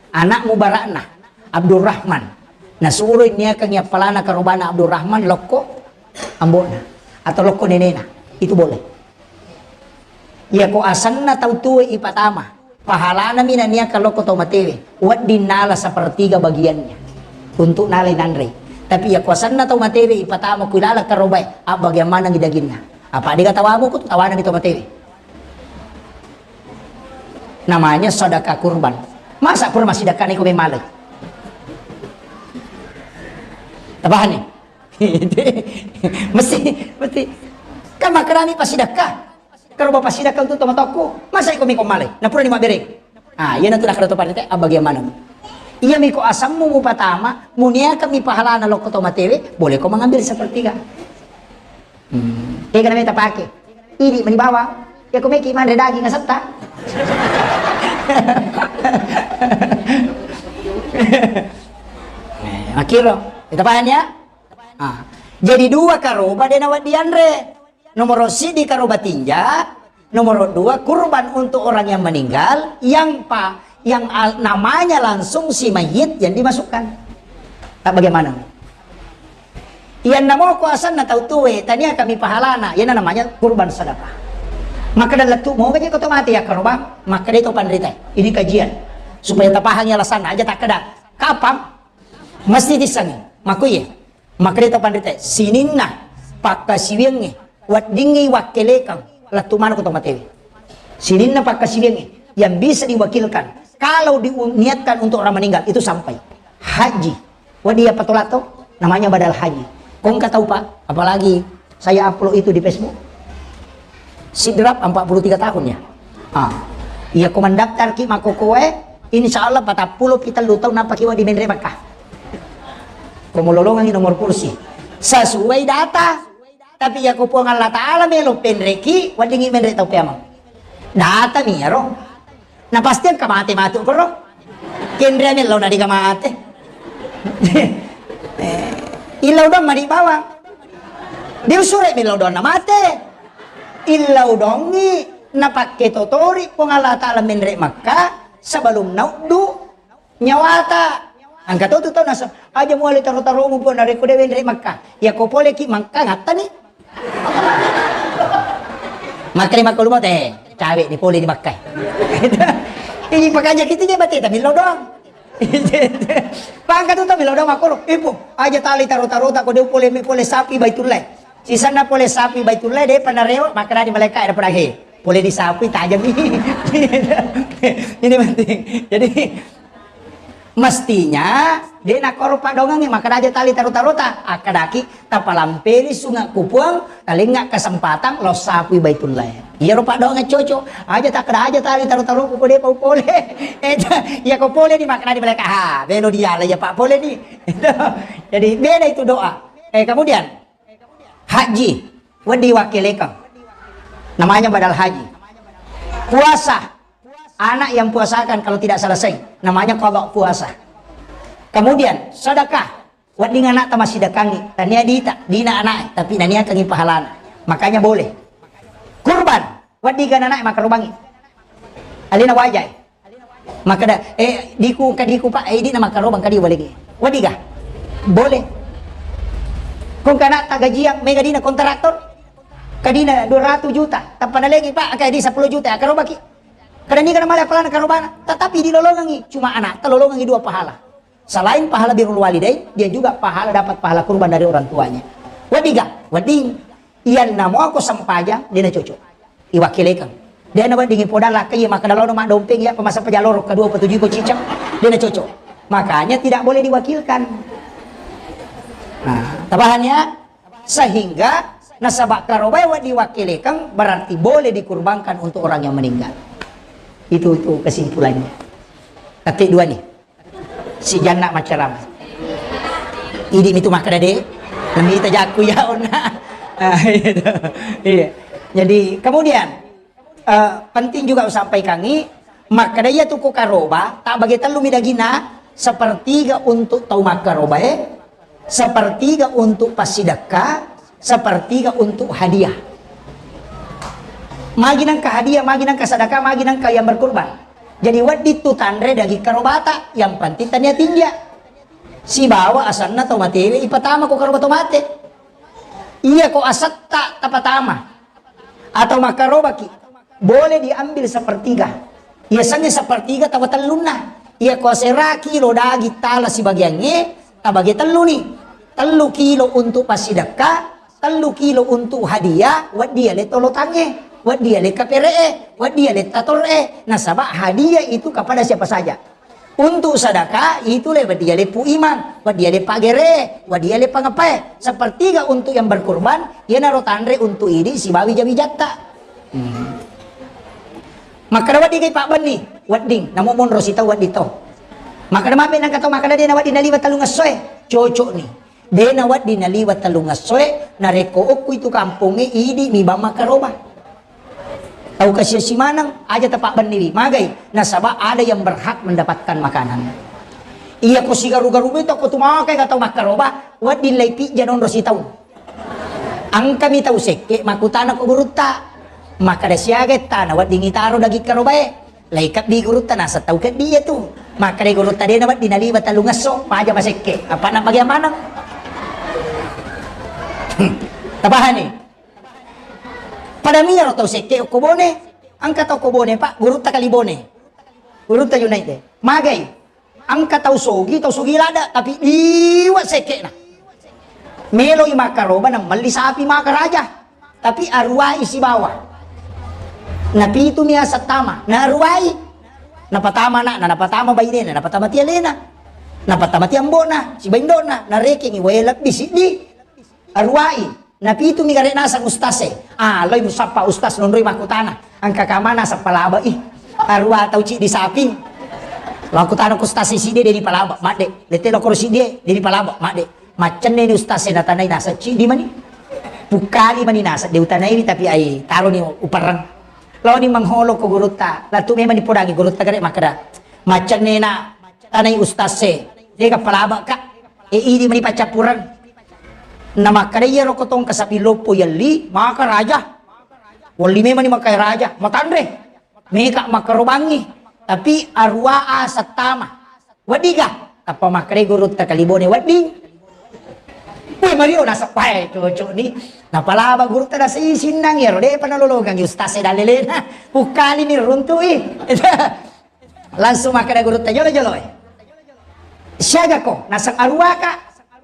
Anak mubarakna, Abdurrahman. Nasuroi niakangi appalana karobana Abdurrahman lokko ambona. Atau lokko nenena. Itu boleh. Iya ko asenna tau tuwe ipatama. Pahalana mi naniakang lokko tau matewe, wedding nala sepertiga bagiannya untuk nalai nanrei. Tapi iya ko asenna tau matewe ipatama ku ilala karobae, abbagiang manengi daginna. Apa de' ga tawamu ku tawana mi tau matewe. Namanya sedekah kurban. Masa pura massidekka neko memalai? Tabahani? Mesti, mesti. Kan makkedami passidekka. Karo bapa sidakka untuk tomatoku, masa iko miko malai? Napura ni mabbere. Ah, iya natu nakkeda to parete, abbagiang maneng. Iya miko asemmu mupatama, muniakan mi pahalana lokko to matewe, boleh ko mengambil sepertiga. Hmm. Tega nameta pake. Ini meni bawang. Ya ko meki manre daging asetta. Eh, makiro. Kita paham ya? Ah. Jadi dua karoba de nawa dianre. Nomoro siddi karoba tinja, nomoro dua kurban untuk orang yang meninggal, yang pa-, yang al-, namanya langsung si mayit yang dimasukkan. Tak bagaimana? Yang namoko asanna tau tuwe, tania kami pahalana, yang namanya kurban sedekah. Makkeda lettu moga je ko to mate ya karobang, makkeda to panrita. Ini kajian supaya tapahangi alasanna aja takkeda. Kapang mesti tissangi. Makku iye. Makkeda to panrita, sininna pakkasiwiangnge weddingngi wakkelekang lettu maneng ko to matewe. Sininna pakkasiwiangnge yang bisa diwakilkan kalau diniatkan untuk orang meninggal itu sampai haji. Wedding iya patolato, namanya badal haji. Ko engka tau, Pak, apalagi saya upload itu di Facebook. Sidrap empat puluh tiga tahun ya. Ah. Iya ko mendaftar ki makkokoe, insya Allah patappulo pi tellu tahun nampa ki wedding menre Makkah. Ko mololongangi nomor kursi. Sesuai data. Tapi iya ko Puang Allah Ta'ala melo penreki, weddingngi menre tau peamang. Data mi iyaro. Na pasti engka mate matu koro. Kenre mello na diga mate. Eh, illau dong mani bawang. Diusure mello dong na mate. Illau dongi na pakke totori Puang Allah Ta'ala menre Makkah sebelum nauddu nyawata. Engka to tu tau nasa, aja muale taro-taromu Puang narekko de wenre Makkah. Ya ko pole ki Makkah ngattani. Makkani makkalumo te, cawe ni pole di Makkah. Ini pakaja kita je bateta millo doang. Pangka tu tau millo doang makkoro. Ibu, aja tali taro-tarota ko de pole me pole sapi Baitullah. Sisanna pole sapi Baitullah de panarewa makkana di malaikat ada pernah he. Pole di sapi tajam ini. Ini penting. Jadi mestinya de nakkoro padongengnge makkada aja tali taro-tarota, akkadaki tapalamperi sunge ku Puang, talengnga kesempatan lao sapui Baitullah. Iyaro padongengnge cocok, aja takkada aja tali taro-taroku ko de pau pole. Eh, iya ko pole ni makkada di malaikat, ha, belo diala iya pak pole ni. Jadi beda itu doa. Eh, kemudian haji, wedding wakkelekeng. Namanya badal haji. Puasa, anak yang puasakan kalau tidak selesai, namanya qada puasa. Kemudian sedekah, wedding anakta massidekangi, tania dita, dina anak, tapi naniakangi pahalana. Makanya boleh. Kurban, wedding gana anak makarubangi. Alena wajai. Makkada, eh, diku, engka diku, Pak, eh, idi na makkarobang kadi boleh ge. Wadiga? Boleh. Ko engka anakta gajiang, mega dina kontraktor? Kadina dua ratus juta. Tappa nalegi, Pak, engka di sepuluh juta, akkarobaki. Kada niga namale apalana karobana, tetapi dilolongangi, cuma anakta lolongangi dua pahala. Selain pahala birrul walidain, dia juga pahala, dapat pahala kurban dari orang tuanya. Wadiga? Wedding. Iyanna muako sempajang, dena cocok. Iwakilekeng. Dena wedding ipodang lakka iya makkeda lono maddompeng iya pemasa pajaloro kedua petuju ko cicak. Dena cocok. Makanya tidak boleh diwakilkan. Nah, tapahan ya? Sehingga nasaba karobae wedding wakilekeng berarti boleh dikurbankan untuk orang yang meninggal. Itu itu kesimpulannya. Tapi dua nih. Si Janna maccarama. Idi mitu makkeda de, namita jakku ya onna. Ah, gitu. Iya. Jadi kemudian eh, penting juga usampaikangi, makkeda iya tu ko karoba, tak bagi tellu mi dagina, sepertiga untuk tau makkarobae, sepertiga untuk passidekka, sepertiga untuk hadiah. Magi nangka hadiah, magi nangka sedekah, magi nangka yang berkurban. Jadi wedding tu tanre daging karobata, yang penting tania tinja. Sibawa asanna tau matewe ipatama ko karoba tau mate. Iya ko asetta tapatama atau makarobaki, boleh diambil sepertiga. Iya sange sepertiga tawa tellunna. Iya ko asera kilo daging tala sibagiangnge, tabage telluni. Tellu kilo untuk passidekka, tellu kilo untuk hadiah, wedding ale tolotangnge, wedding ale kapere'e, wedding ale tator'e. Nasaba hadiah itu kepada siapa saja. Untuk sedekah itu le wedding ale Pu Imang, wedding ale Pak Gere, wedding ale pangepae. Sepertiga untuk yang berkurban, iyanaro tanre untuk idi sibawi jawi jatta. Hmm. Makkeda wedding kai Pak Benni, wedding, namo monro sitau wedding to. Makkeda mabe nangka tau makkeda de na wedding naliwa tellung essoe, cocok ni. De na wedding naliwa tellung essoe, narekko okku itu kampongnge idi mi bang makkaroba. Tau kasiasi maneng, aja tapabbenniwi, magai, nasaba ada yang berhak mendapatkan makanan. Iya ko sigaru-garu mi to ko tu makai ka tau makkaroba, wedding lai pijja nonro sitau. Engkami tau sekke makkutana ko gurutta. Makkeda siaga ettana wedding itaro daging karobae. Lai keddi gurutta naseng tau keddi iya tu. Makkeda gurutta de na wedding naliwa tellung esso, maja masekke. Apa na bagian maneng? Tapahani? Pada miro tau sekke okko Bone, engka tau okko Bone, Pak, gurutta kali Bone. Gurutta Junaid de. Magai. Engka tau sogi, tau sogi lada, tapi liwa sekkena. Meloi makkaroba na melli sapi maka raja. Tapi aruwai sibawa. Napitu mi aseng tama, naruwai. Napatama anakna, napatama bainena, napatama ti alena. Napatama ti ambona, sibawa indona, narekengi wae lebbi siddi. Aruwai, napitu mi gare naseng ustase. Ah, loi musappa ustas nonroi makkutana. Engka kamana sappa laba i. Aruwa tau ciddi saping. Makkutana ku ustase siddi de ni palaba, madde. Lette lokoro siddi de ni palaba, madde. Maccenne ni ustase natanai naseng ciddi mani. Pukkali mani naseng de utanai ni tapi ai taro ni uperreng. Lao ni mengholo ko gurutta. Latu memang ni podangi gurutta gare makkeda. Maccenne na tanai ustase. Dega palaba ka. E, idi mani paccappureng. Namakkeda iyaro ko tongka sapi loppo yelli, maka raja. Welli memang ni maka raja, matanre. Meka makkarobangi. Tapi aruwa aseng tama. Weddiga? Tappa makkeda gurutta kali Bone wedding. Woi, mario naseppae cocok ni. Napalaba gurutta nasei sinnang iyaro, depa nalologang ustaz e dalelena. Pukkali ni runtui. Langsung makkeda gurutta jolo-jolo e. Siaga ko, naseng aruwa ka.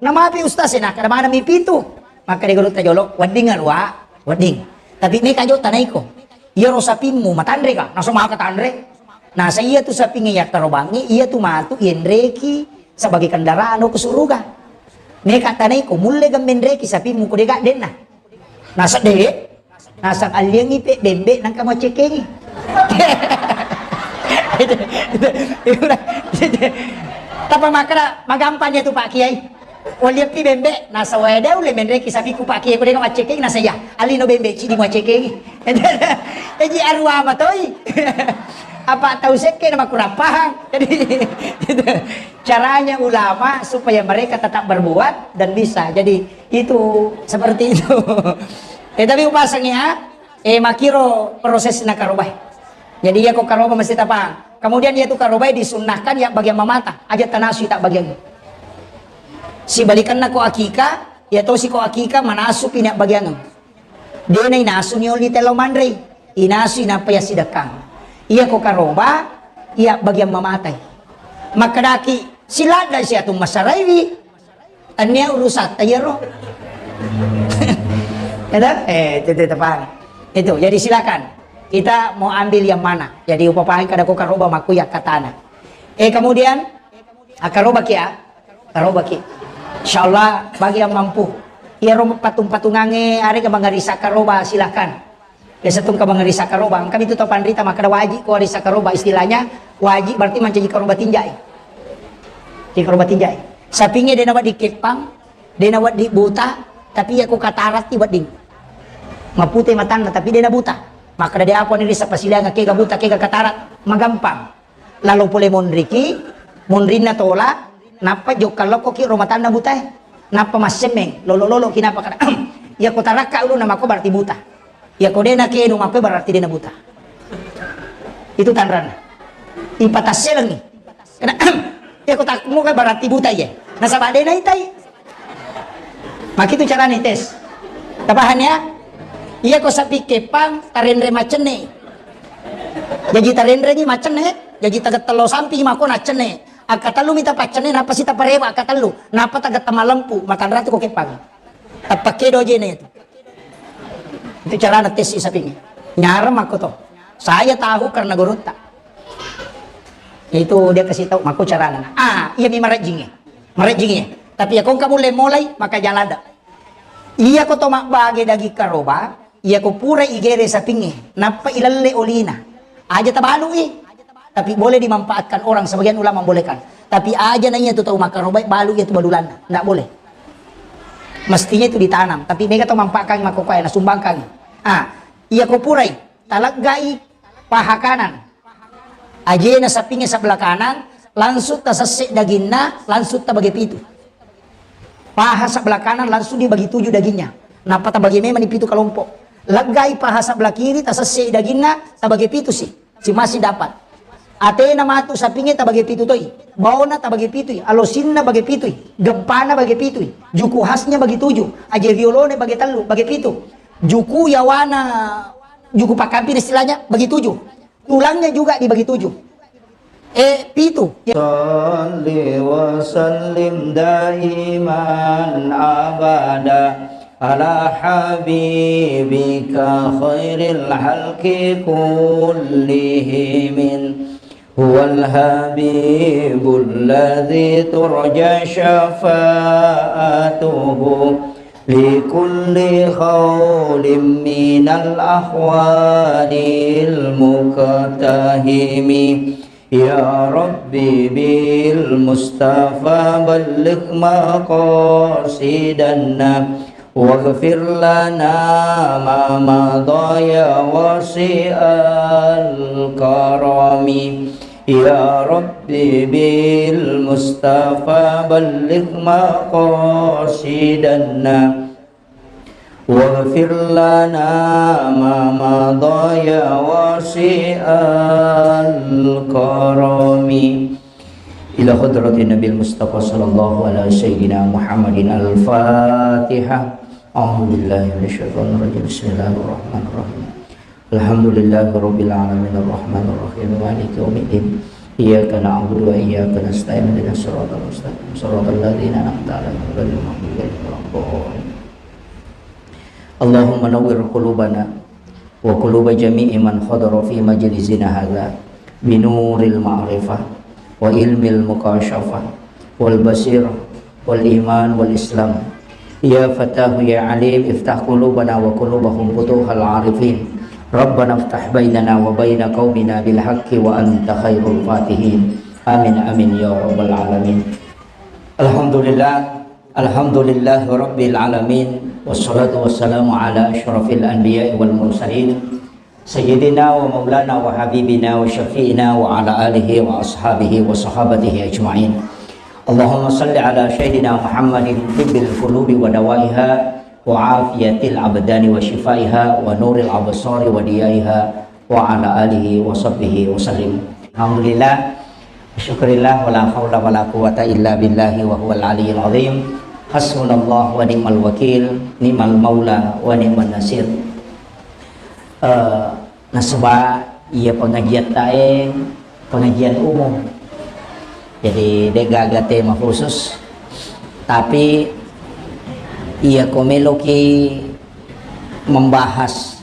Namapi ustaz e, nakkeda maneng mi pitu. Makkeda gurutta jolo, wedding aruwa, wedding. Tapi meka jo tanaiko. Iyaro sapimmu matanre ka, naseng maka tanre. Nasa iya tu sapingnge yakkarobangnge, iya tu matu yenreki sebagai kendaraan ko suruga. Meka tanaiko, mulle gemmenreki sapimmu ko dega denna. Nasa de, Nasang alliangngi pe bembe nangka maccekengi. Tappa makkeda magampang iya tu Pak Kiai. Walliappi bembe, nasa wae de ulle menreki sapiku Pak Kiai ko dega maccekengi, nasa iya. Allino bembe cidi maccekengi. Jadi aruwa matoi. Apa tau sekke na makurang pahang. Jadi caranya ulama supaya mereka tetap berbuat dan bisa. Jadi itu seperti itu. Eh, tapi upasangi, ah, eh, makiro proses na karobae. Jadi iya ko karoba mesti tapahang. Kemudian iya tu karobae disunnahkan ya bagian mamata, aja tanasu tak bagian. Sibalikanna ko akika, iya tosi ko akika manasu pi na bagian. Dena inasu ni oli tello manrei, inasu inappa ya sidekkang. Iya ko karoba, iya bagian mamatai. Makkedaki siladda siatu masaraiwi. Tania urusatta iyaro. Gitu? Eh, itu, itu, itu, paham. Itu, jadi silakan. Kita mau ambil yang mana? Jadi upapahang kada ko karoba makku ya katana. Eh, kemudian, ah, karoba ki ya. Karoba ki. Insyaallah bagi yang mampu. Iyaro patung-patungange arega mangarisa karoba silakan. Biasa tungka mangarisa karoba, engka mitu tau panrita makkeda wajib ko arisa karoba, istilahnya wajib berarti mancaji karoba tinjai. Jadi karoba tinjai. Sapingnge dena wedding keppang, dena wedding buta, tapi iya ko kataratti wedding. Mapute matanna tapi dena buta. Makkeda de apa ni risa pasilianga kega buta kega katarat, magampang. Lalo pole monriki, monrinna tola, nappa jokka lokkoki ro matanna butae. Nappa massemmeng, lolo-loloki nappa kada, iya ko tarakka ulunna mako berarti buta. Iya ko dena kenu mako berarti dena buta. Itu tanranna. Ipatasselengi. Kada, iya ko takmu berarti buta iya. Nasaba dena itai. Makitu carana tes. Tapahan ya? Iya ko sapi kepang tarenre macenne. Jaji tarenrengi macenne, jaji tagettello sampi mako naccenne. Akkatellu mita paccenne, nappa sita parewa akkatellu. Nappa tagetta malempu, matanratu ko kepang. Tappakke dojene itu. Itu carana tes sapingi. Nyareng mako to. Saya tahu karena gurutta. Itu dia kasih tahu mako carana. Ah, iya mi marajingi. Marajingi. Tapi ya kongka mulai mulai maka jalada. Iya ko to mabbage daging karoba, iya ko pura igere sapingnge, nappa ilelle olina. Aja tabalui, tapi boleh dimanfaatkan orang, sebagian ulama membolehkan. Tapi aja na iya tu tau makkarobai balu iya tu balulanna, ndak boleh. Mestinya itu ditanam, tapi mega tau manfaatkan makkokoe, nasumbangkan. Ah, iya ko purai, taleggai paha kanan. Ajena sapingnge sebelah kanan, langsung tasesse daginna, langsung tabage pitu. Paha sebelah kanan langsung dibagi tujuh dagingnya. Nappa tabagi memang di pitu kelompok. Leggai paha sebelah kiri, tasesse daginna, tabagi pitu si. Si masih dapat. Atena matu sapingnge tabagi pitu toi. Baona tabagi pitu, alosinna bagi pitu, gempana bagi pitu, juku khasnya bagi tujuh, aje riolone bagi tellu, bagi pitu. Juku yawana, juku pakkampir istilahnya bagi tujuh. Tulangnya juga dibagi tujuh. Eh, pitu. صل وسلم دائما أبدا على حبيبك خير الخلق كلهم. هو الحبيب الذي ترجى شفاعته لكل هول من الأهوال المقتحم. يا رب بالمصطفى بلغ مقاصدنا واغفر لنا ما مضى يا واسع الكرم. يا رب بالمصطفى بلغ مقاصدنا واغفر لنا ما مضى يا واسع الكرم. إلى حضرة النبي المصطفى صلى الله على سيدنا محمد الفاتحة. أعوذ بالله من الشيطان الرجيم. بسم الله الرحمن الرحيم. الحمد لله رب العالمين الرحمن الرحيم مالك يوم الدين. إياك نعبد وإياك نستعين اهدنا الصراط المستقيم صراط الذين أنعمت عليهم غير المغضوب عليهم ولا الضالين. اللهم نور قلوبنا وقلوب جميع من حضر في مجلسنا هذا بنور المعرفة وعلم المكاشفة والبصيرة والإيمان والإسلام. يا فتاح يا عليم افتح قلوبنا وقلوبهم فتوح العارفين. ربنا افتح بيننا وبين قومنا بالحق وأنت خير الفاتحين. آمين، آمين يا رب العالمين. الحمد لله. الحمد لله رب العالمين، والصلاة والسلام على أشرف الأنبياء والمرسلين، سيدنا ومولانا وحبيبنا وشفيعنا وعلى آله وأصحابه وصحابته أجمعين. اللهم صل على سيدنا محمد طب القلوب ودوائها وعافية الأبدان وشفائها ونور الأبصار وضيائها وعلى آله وصحبه وسلم. الحمد لله. Syukurillah, wala haula wala quwwata illa billahi wa huwal aliyil azim. Hasbunallah wa ni'mal wakil, ni'mal maula wa ni'man nasir. Eh, nasaba iya pengajian tae, pengajian umum. Jadi, de' gaga tema khusus. Tapi, iya ko meloki membahas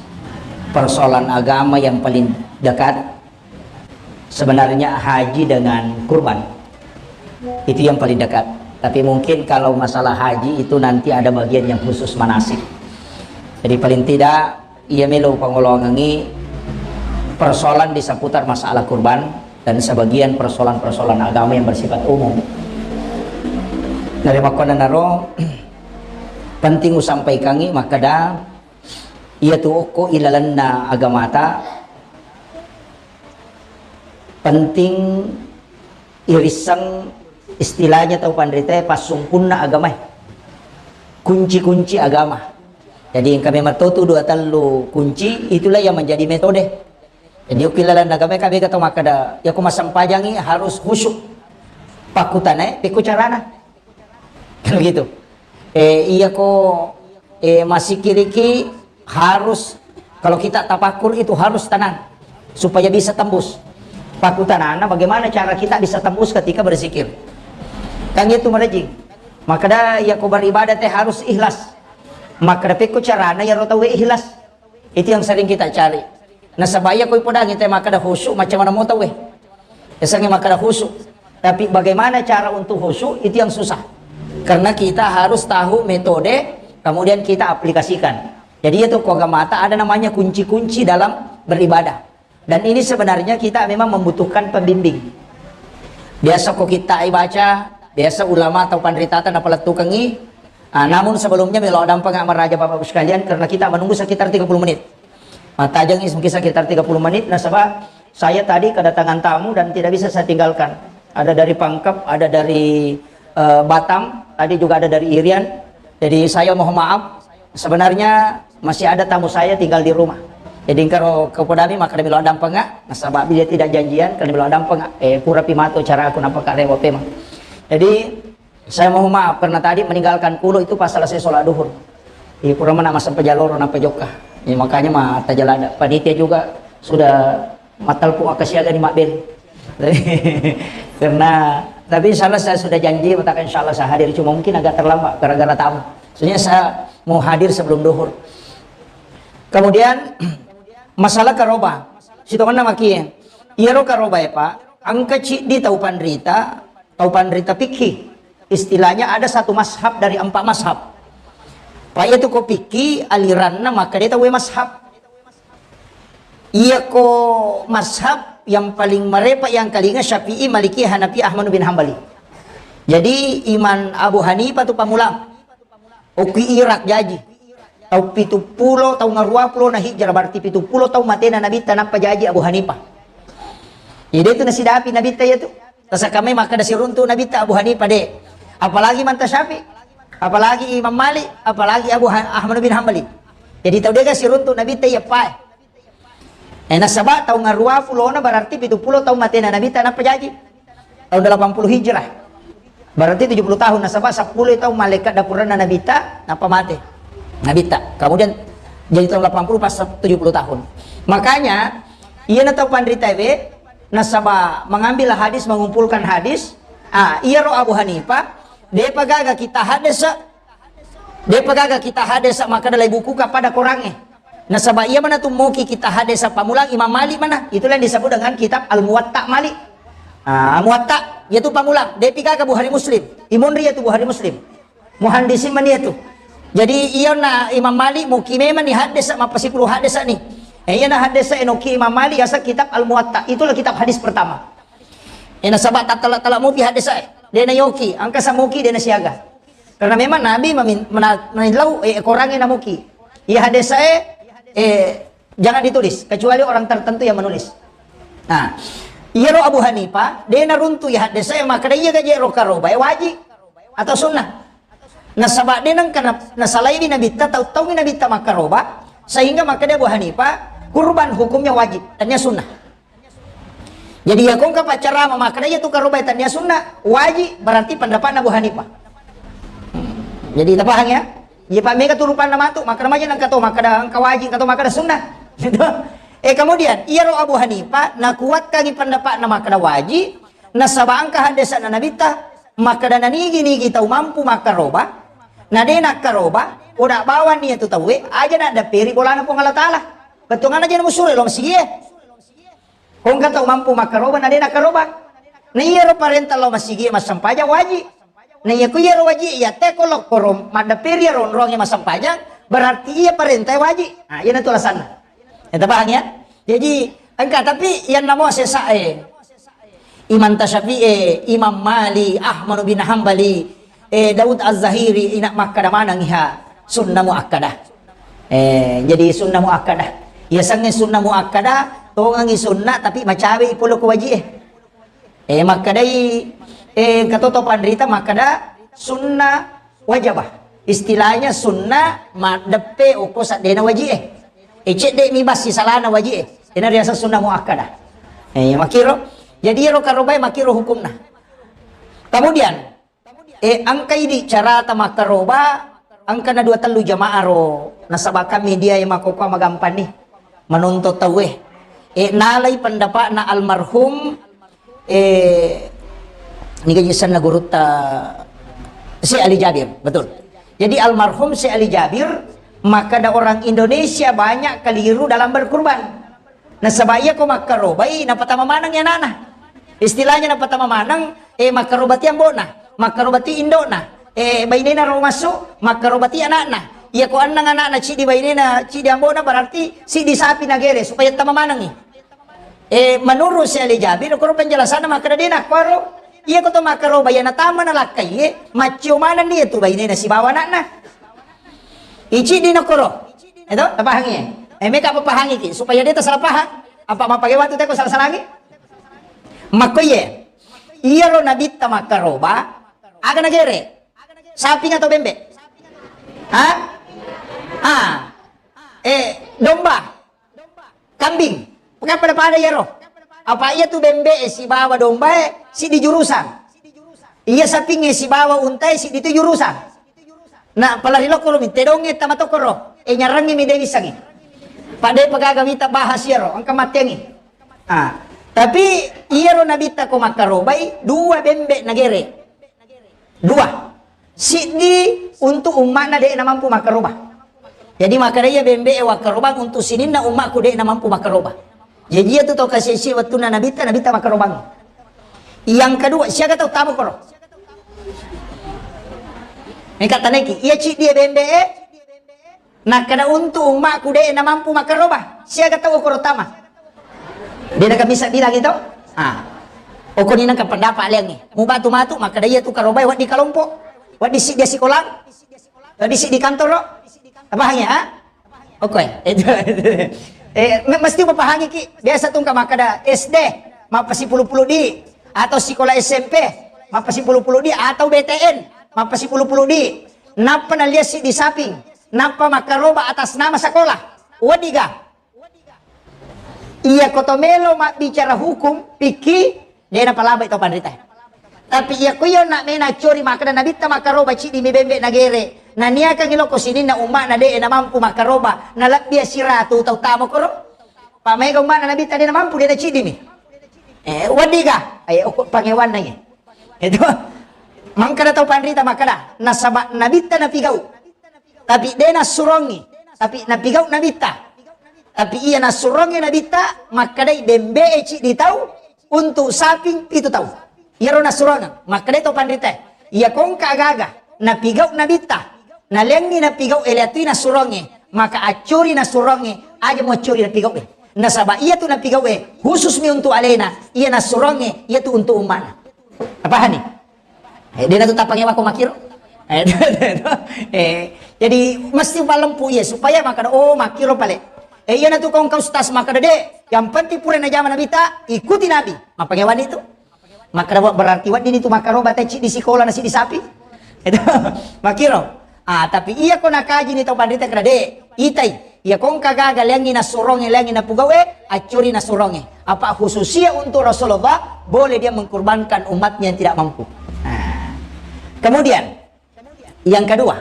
persoalan agama yang paling dekat, sebenarnya haji dengan kurban. Itu yang paling dekat. Tapi mungkin kalau masalah haji itu nanti ada bagian yang khusus manasik. Jadi paling tidak, iya melo pangoloangengi persoalan di seputar masalah kurban dan sebagian persoalan-persoalan agama yang bersifat umum. Nari makkonanaro, penting usampaikangi makkeda, iya tu okko ilalenna agamata, penting irisseng istilahnya tau panritae passungkunna agamae. Kunci-kunci agama. Jadi engka memang totu dua tellu kunci, itulah yang menjadi metode. Jadi okko ilalenna agamae, ka bega tau makkeda, iya ko massempajangi harus khusyuk. Pakkutanae, pekko carana. Kan begitu. Eh, iya ko, eh, masikiriki harus, kalau kita tafakur itu harus tenang supaya bisa tembus. Pakkutanana bagaimana cara kita bisa tembus ketika berzikir. Kan itu merejing. Makkeda iya ko beribadah te harus ikhlas. Makkeda pekko carana iyaro tauwe ikhlas. Itu yang sering kita cari. Nasaba iya ko ipodangi te makkeda khusyuk, macam mana mau tauwe. Yasengnge makkeda khusyuk. Tapi bagaimana cara untuk khusyuk, itu yang susah. Karena kita harus tahu metode, kemudian kita aplikasikan. Jadi itu ko agamata ada namanya kunci-kunci dalam beribadah. Dan ini sebenarnya kita memang membutuhkan pembimbing. Biasa ko kita baca, biasa ulama atau panritata napalettukengi. Ah, namun sebelumnya melo dampeng maraja Bapak Ibu sekalian, karena kita menunggu sekitar tiga puluh menit. Mattajengngi mungkin sekitar tiga puluh menit, nasaba saya tadi kedatangan tamu dan tidak bisa saya tinggalkan. Ada dari Pangkep, ada dari, eh, Batam, tadi juga ada dari Irian. Jadi saya mohon maaf, sebenarnya masih ada tamu saya tinggal di rumah. Jadi engkaro ko podami makkeda melo dampeng, nasaba dia tidak janjian, karena melo dampeng, eh, pura pi mato cara aku nampak karewa pemang. Jadi saya mohon maaf karena tadi meninggalkan kulo itu pas selesai sholat duhur. Iya, pura mana masa pajaloro napa jokka. Ya, makanya ma tajalada. Panitia juga sudah matalpu akka siaga ni Mabel. Karena, tapi insya Allah saya sudah janji, mengatakan insya Allah saya hadir. Cuma mungkin agak terlambat gara-gara tamu. Soalnya saya mau hadir sebelum duhur. Kemudian, masalah karoba. Sitonganna maki. Iyaro karoba ya, Pak. Engka ciddi tau panrita, tau panrita fikih. Istilahnya ada satu mazhab dari empat mazhab. Pak, iya tu ko fikih aliranna maka dia tau mazhab. Iya ko mazhab yang paling marepa yang kalinga Syafi'i, Maliki, Hanafi, Ahmad bin Hambali. Jadi Imam Abu Hanifah tu pamulang. Okki Irak jaji. Tau pitu pulo, tau ngarua pulo na hijrah, berarti pitu pulo tau matena Nabitta nappa jaji Abu Hanifah. Jadi itu nasidapi Nabitta iya tu. Tasakamai makkada siruntu Nabitta Abu Hanifah de. Apalagi Manta Syafi'i, apalagi Imam Malik, apalagi Abu Ha-, Ahmad bin Hambali. Jadi tau dega siruntu Nabitta iya pae. Eh, nasaba tau ngarua pulona berarti pitu pulo tau matena Nabitta nappa jaji. Tahun delapan puluh Hijrah. Berarti tujuh puluh tahun, nasaba seppulo tahun malaikat dapuranna Nabitta nappa mate. Nabitta. Kemudian jadi tahun delapan puluh pas tujuh puluh tahun. Makanya, iya na tau panrita we, nasaba mengambil hadis, mengumpulkan hadis, ah, iyaro Abu Hanifah, depa gaga kita hadis, depa gaga kita hadis maka dalai buku kepada korangnge. Nasaba iya mana tu moki kita hadis pamulang Imam Malik mana? Itulah yang disebut dengan kitab Al-Muwatta Malik. Ah, Muwatta, yaitu pamulang. Depi gaga Bukhari Muslim. Imunri yaitu Bukhari Muslim. Muhandisin mani yaitu. Jadi iya na Imam Malik moki memang ni hadis mappasikulu hadis ni. Eh, iya na hadis enoki Imam Malik yasa kitab Al-Muwatta. Itulah kitab hadis pertama. Eh, nasaba tattala-tala mopi hadis eh. Dena yoki, angka samoki dena siaga. Karena memang Nabi memin-, mena-, menillau, eh, korangnge namoki. Iya hadis eh, eh, jangan ditulis, kecuali orang tertentu yang menulis. Nah, iyaro Abu Hanifah, de naruntu iya hadis eh, maka iya gaji ro karoba, eh, wajib atau sunnah. Nasaba de nengka na-, nasalaiwi Nabitta, tau-, taungi Nabitta makkaroba, sehingga maka dia Abu Hanifah, kurban hukumnya wajib, tania sunnah. Jadi, iya kongka paccarama makkeda iya tu karobae tania sunnah, wajib, berarti pendapatna Abu Hanifah. Jadi, tapahang ya? Iya, Pak, mega tu rupanna matu, makkeda maja nengka to, makkeda engka wajib, engka to makkeda sunnah. Gitu. Eh, kemudian, iyaro Abu Hanifah, nakuatkangi pendapatna makkeda wajib, nasaba engka haddesanna Nabitta, makkeda nanigi-nigi tau mampu makkaroba, na de nakkaroba, oda bawang nia tu tauwe, aja naddapperi bolana Puang Allah Taala. Bettuanna aja namusuro lo masigi e. Ko engka tau mampu makkaroba, na de nakkaroba. Na iyaro parenta lao masigi e massempajang wajib. Na iya ku iyaro wajib, iya te ko lokkoro maddepperi iyaro onroangnge massempajang, berarti iya parentae wajib. Nah, iya natu alasanna. Ya, tapahang ya? Jadi, engka, tapi yang namo sesa e. Imam Tasyafi'i, Imam Malik, Ahmad bin Hambali, eh, Daud Az-Zahiri, ina makkada maneng iha sunnah muakkadah. Eh, jadi sunnah muakkadah. Iya sangnge sunnah muakkadah, tongengi sunnah, tapi macawe i polo ko wajib e. Eh, makkadai, eh, engka to to panrita makkada sunnah wajabah. Istilahnya sunnah maddeppe okko saddena wajib e. Eh, cedde mi bassi salana wajib e. Ena riaseng sunnah muakkadah. Eh, makiro. Jadi ero karobae makiro hukumna. Kemudian, eh, engka idi carata makkaroba, engka na dua tellu jamaah ro. Nasaba kami dia e makkokkoe magampang ni. Menonton tauwe. Eh, nalai pendapatna almarhum, eh, niga ji senna gurutta Syekh Ali Jabir, betul. Jadi almarhum Syekh Ali Jabir, makkada orang Indonesia banyak keliru dalam berkurban. Nasaba iya ko makkarobai, napatama maneng ya anana. Istilahnya napatama maneng, eh, makkarobati ambona, makkarobati indona, eh, bainena ro massu, makkarobati anakna. Iya ko annang anakna, cidi bainena, cidi ambona, berarti sidi sapi nagere supaya tama manengi. Eh, menurut Syekh Ali Jabir, koro penjelasanna makkada dena kuaro. Iya ko to makkaroba iya natama nalakkai, eh, maccio maneng dia tu bainena sibawa anakna. Icidi nakoro. Eto, tapahangi. Eh, meka papahangi ki supaya dia tersalah paham. Apa mappake watu teko salah-salangi? Makkoye. Iyaro nabitta makkaroba, aga nagere? Saping atau bembe? Ha? Ah. Eh, domba. Kambing. Bukan pada-pada iyaro. Apa iya tu bembe e sibawa domba e sidi jurusan. Iya saping e sibawa unta e sidi tu jurusan. Na pala ri lokko ro mi tedongnge tama tokko ro. E, nyarangngi mi de wissangi. Pade pagaga wita bahas iyaro, engka matteangi. Ah, tapi iyaro nabitta ko makkarobai dua bembe nagere. Dua. Siddi untuk umma'na de namampu makkaroba. Jadi makkeda iya bembe e wakkarobang untuk sininna umma'ku de namampu makkaroba. Jadi iya tu tau kasisi wettunna nabitta, nabitta makkarobang. Yang kedua, siaga tau tama koro? Engka taneki, iya ciddi e bembe e, nakkeda untuk umma'ku de namampu makkaroba. Siaga tau okoro tama? De nakamisa bilang itu. Ah. Okoni nangka pendapat liangi. Mubatu matu, makkeda iya tu karobai waddi kalompo. Waddi siddi sikolang. Waddi siddi kantoro. Apa hanya, ah? Oke, itu, itu. Eh, me-, mesti mapahangiki. Biasa tu engka makkeda S D, mappasipulu-pulu di, atau sikola S M P, mappasipulu-pulu di, atau B T N, mappasipulu-pulu di. Nappa naliassi di saping, nappa makkaroba atas nama sekolah. Wadiga. Iya koto melo mabbicara hukum, pikki, de napalabai tau panrita. Tapi iya ko iya na mena cori makkeda nabitta makkaroba ciddi mi bembe nagere. Naniakangi loko sininna umma'na de namampu makkaroba, nalebbi siratu tau tama koro. Pa mega umma'na nabitta de namampu de naciddi mi. Eh, wadiga. Ayo, okko pangewanna ye. Itu. Mangkada tau panrita makkeda, nasaba nabitta napigau. Tapi de nassurongi. Tapi napigau nabitta. Tapi iya nassurongi nabitta, makkedai bembe e ciddi tau, untuk saping pitu tau. Iyaro nassurongeng, makkedai tau panrita. Iya kongka agaga, napigau nabitta. Naleangngi napigau ele atui nassuronge, maka accuri nassuronge, aja muaccuri napigau e. Nasaba iya tu napigau e, khusus mi untuk alena, iya nassuronge, iya tu untuk umma'na. Napahani? Eh, de natu tappangewa ko makkiro. Eh, eh, jadi mesti palempu iya supaya makkeda, oh, makkiro pale. Eh, iya natu kongka ustaz makkeda de, yang penting pura najama nabitta, ikuti nabi. Mappangewani tu? Makkeda, "Wah, berarti wedding itu makkaroba tecci di sikola nasi di sapi." Itu makkiro. Ah, tapi iya ko nakaji ni tau panrita keda de, itai. Iya kongka gaga leangi nassuronge, leangi napugau e, accuri nassuronge. Apa khususia untuk Rasulullah, boleh dia mengkorbankan umatnya yang tidak mampu. Nah. Kemudian, yang kedua,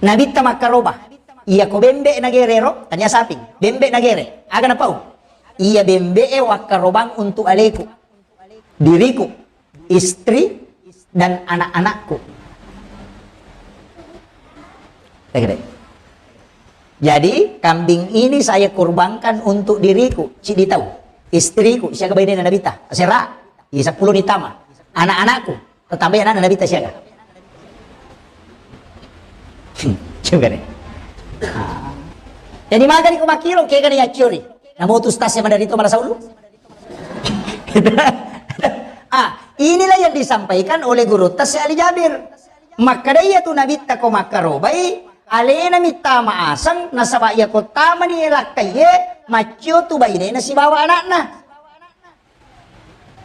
nabitta makkaroba. Iya ko bembe nagerero, tania saping. Bembe nagere. Aga napau? Iya bembe e wakkarobang untuk aleku. Diriku, istri, dan anak-anakku. Jadi, kambing ini saya kurbankan untuk diriku, ciddi tau, istriku, siaga bainena nabitta, sera, iya seppulo ni tama, anak-anakku, tetamba anak nabitta siaga. Coba deh. Jadi magari ko makkiro, kega ni accuri. Namo tu stas yang dari itu malah saulu. Ah, inilah yang disampaikan oleh guru Tasya Ali Jabir. Makkeda iya tu nabitta ko makkarobai, alena mittama aseng, nasaba iya ko tamani lakkaiye, maccio tu bainena sibawa anakna.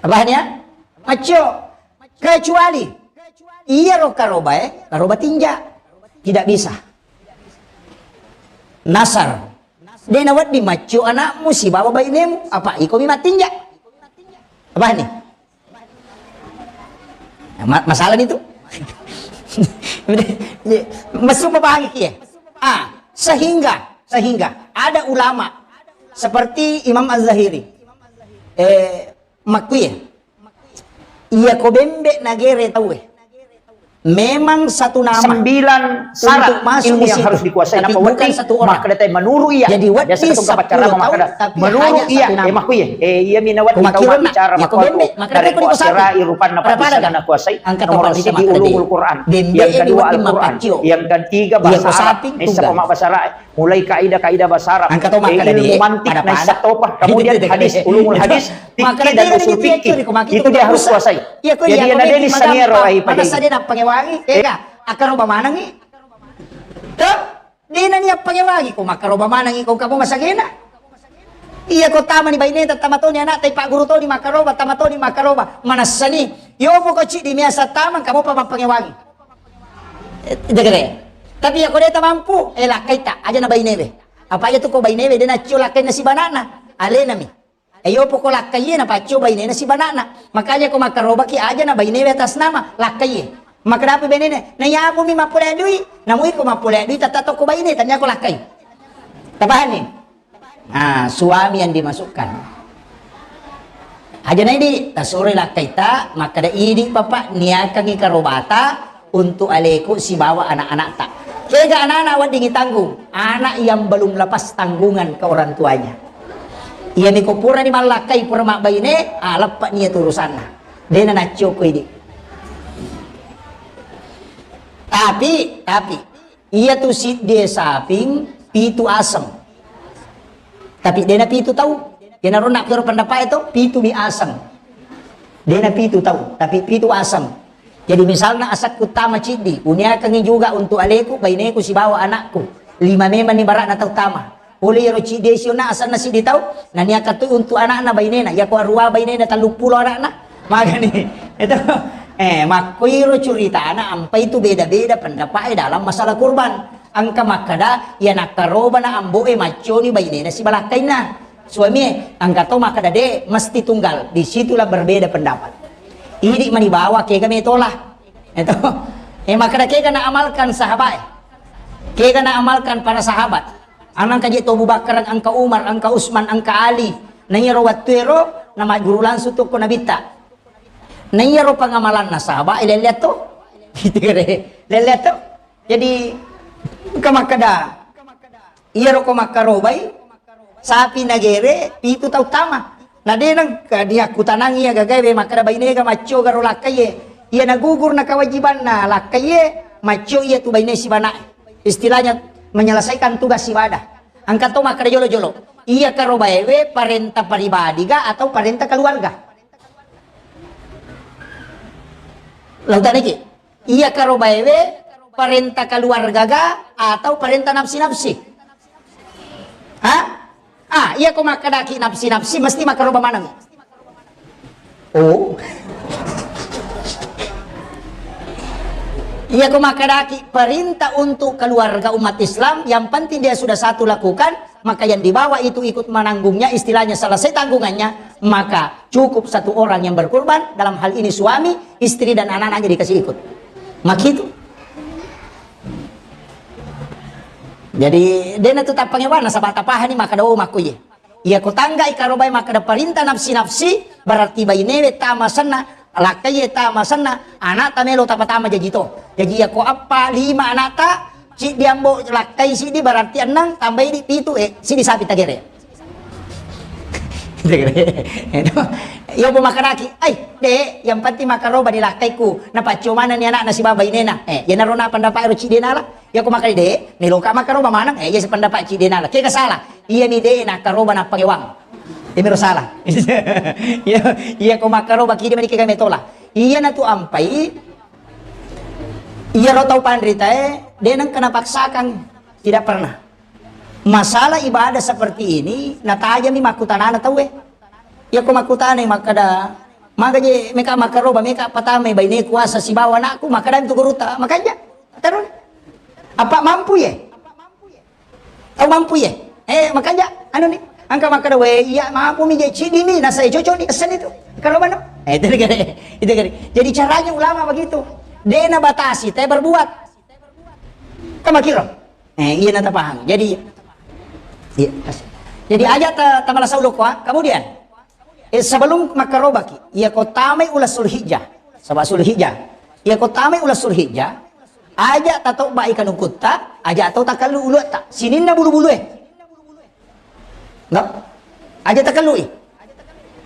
Paham ya? Maccio. Kecuali iya ro karobae, karoba tinja. Tidak bisa. Nasar. De nawedding maccio anakmu sibawa bainemu, apa iko mi mattinja. Apa ni? Ma-, masalah itu. Masuk paham ya? Ah, sehingga, sehingga ada ulama seperti Imam Az-Zahiri. Eh, makkuye. Iya ko bembe nagere tauwe. Memang satu nama. Sembilan syarat ilmu yang harus dikuasai. Tapi bukan satu orang. Jadi, wedding sepuluh tahun, tapi hanya satu nama. Menurut iya, eh, makkuye, eh, iya mina wedding tau bicara makkuye, dari kuasai rupanna, pada kuasai. Nomor siji ulumul Quran. Yang kedua Al-Quran. Yang ketiga bahasa Arab. Mulai kaidah-kaidah bahasa Arab, eh, ilmu mantik, naisseng topa, kemudian hadis, ulumul hadis, fikih dan usul fikih. Itu dia harus kuasai. Jadi, iya, na deni sangero ai pajai. Manessa de nappangewangi, ega, akkaroba manengi. Tuh, de nani appangewangi, ko makkaroba manengi, ko kamu masagena. Iya, ko tamani baineta, tama toni anakta, ipagguru toni makkaroba, tama toni makkaroba. Manessani, yopo ko ciddi miasa tamang, kamu pa mappangewangi. Eh, jaga de. Tapi iya ko de tamampu, eh, lakkaita, aja na bainewe. Apa iya tu ko bainewe, de naccio lakkaina sibanana, alenami. Eh, yopo ko lakkaiye, napaccio bainena sibanana. Makanya ko makkarobaki aja na bainewe atas nama, lakkaiye. Makkeda apa bainena? Naiyapo mi mappole dui, namu iko mappole dui, tata tokko baine, tania ko lakkai. Tapahanni? Nah, suami yang dimasukkan. Aja na idi, tasuroi lakkaita, makkeda, "Idi, Bapak, niakangi karobata untuk aleku sibawa anak-anakta." Kega anak-anak weddingi tanggung, anak yang belum lepas tanggungan ke orang tuanya. Iya niko purani mallakkai, pura mabbaine, ah, leppa nia tu urusanna. Dena naccoko idi. Tapi, tapi, iya tu siddi saping pitu aseng. Tapi dena pitu tau. Iyanaro nakkero pendapat itu, pitu mi aseng. Dena pitu tau, tapi pitu aseng. Jadi misalna asakku tama ciddi, uniakangi juga untuk aleku, baineku sibawa anakku. Lima memang ni barakna tau tama. Pole iyaro ciddi siona asenna siddi tau, naniaka tu untuk anakna bainena, yako arua bainena telluppulo anakna. Magani. Itu, eh, makkoiro curitana, ampai tu beda-beda pendapat dalam masalah kurban. Engka makkeda, iya nakkarobana ambo'e macconi bainena sibalakkainna. Suamie, engka to makkeda de, mesti tunggal. Disitulah berbeda pendapat. Idi mani bawa kega metola. Itu. Eh, makkeda kega na amalkan sahabat. Kega na amalkan para sahabat. Anangka je to Abu Bakar, engka Umar, engka Utsman, engka Ali. Na iyaro wattuero, na magguru langsung tu ko Nabitta. Na iyaro pangamalanna sahabat, eh, lelleang to. Gitu kere. Lelleang to. Jadi, engka makkeda, iyaro ko makkarobai, sapi nagere, pitu tau tama. Na de nengka diakkutanang iya gagae, we makkeda bainega maccio garo lakkaie. Iya nagugur na kewajibanna lakkaie, maccio iya tu baine sibana'e. Istilahnya menyelesaikan tugas ibadah. Engka to makkeda jolo-jolo. Iya karobaewe parenta pribadi ga atau parenta keluarga? Lau taniki. Iya karobaewe parenta keluarga ga atau parenta nafsi-nafsi? Ha? Ah, iya ko makkedaki nafsi-nafsi mesti makaroba maneng. Oh. Iya ko makkedaki perintah untuk keluarga umat Islam, yang penting dia sudah satu lakukan, maka yang di bawah itu ikut menanggungnya, istilahnya selesai tanggungannya, maka cukup satu orang yang berkurban, dalam hal ini suami, istri dan anak-anaknya dikasih ikut. Makitu. Jadi, dena tu tappangewana, saba tapahani makkeda, oh, makkuye. Iya ko tangga ikarobai makkeda perintah nafsi-nafsi, berarti bainewe tama senna, lakkaie tama senna, anakta melo tapatama jaji to. Jaji iya ko appa, lima anakta, siddi ambo lakkai siddi, berarti enneng, tambai di pitu, eh, siddi sapi tagere. Iya po makkedaki, "Ai, de, yang penting makaroba ni lakkaiku, napaccio manenni anakna sibawa bainena." Eh, iyanaro na pendapat ero ciddi nala. Iya ko makkeda, "De, meloka makaroba maneng." Eh, iya sependapat ciddi nala. Kega salah? Iya ni de nakkaroba nappangewang. Iyamiro salah. Iya, iya ko makkaroba kidi mani kega metola. Iyana tu ampai, iyaro tau panritae, de nengka napaksakan. Tidak pernah. Masalah ibadah seperti ini, natajami makkutanana tauwe. Iya ko makkutanai makkeda, "Maga je meka makkaroba, meka patamai baine kuasa sibawa anakku," makkeda tu gurutta, "Makanja, taruni. Apa mampu ye? Tau mampu ye? Eh, makanja, anu ni, engka makkeda, we, iya mampu mi je cidi mi, nasa cocok ni, essen itu. Kalau mana?" Eh, itu kan, itu kan. Jadi caranya ulama begitu. De nabatasi, te berbuat. Kamakiro. Eh, iya nata paham. Jadi, iya. Jadi aja ta, tamala sauloko, ah. Kemudian, eh, sebelum makkarobaki, iya ko tamai ula Zulhijjah. Saba Zulhijjah. Iya ko tamai ula Zulhijjah, aja tatobba ikanukutta, aja tau takallu uluatta. Sininna bulu-bulue. Enggak? Aja takallui.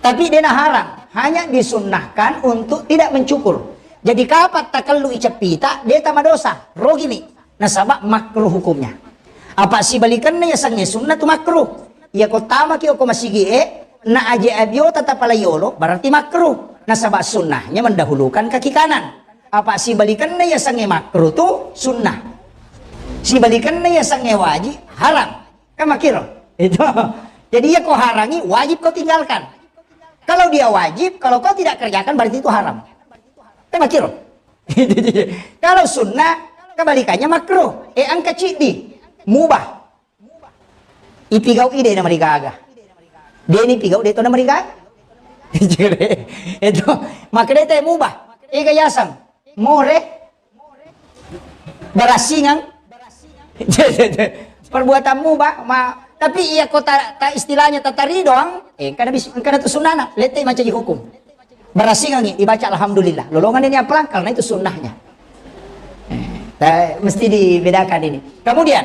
Tapi dena haram, hanya disunnahkan untuk tidak mencukur. Jadi kapan takallui ceppita, de tamadosa, rogimi. Nasaba makruh hukumnya. Apa sibalikanna yasengnge sunnah tu makruh. Iya ko tamaki oko masigi e, na aje abiota tapalai yolo, berarti makruh. Nasaba sunnahnya mendahulukan kaki kanan. Apa sibalikanna yasengnge makruh tu sunnah. Sibalikanna yasengnge wajib, haram. Kan makiro? Itu. Jadi iya ko harangi, wajib kau tinggalkan. Kalau dia wajib, kalau kau tidak kerjakan, berarti itu haram. Kan makiro? Kalau sunnah, kebalikannya makruh. Eh, engka ciddi, mubah. Ipigau ide na marigaga. Deni pigau de to na marigaga. Itu. Makanya te mubah. Ega yasang. More. Barasingang. Perbuatanmu, ba, ma, tapi iya ko ta, ta istilahnya tatari doang, eh, engkana bis-, engkana tu sunnana, lette mancaji hukum. Barasingangi, dibaca alhamdulillah. Lolongan ini apa? Karena itu sunnahnya. Eh, ta, mesti dibedakan ini. Kemudian,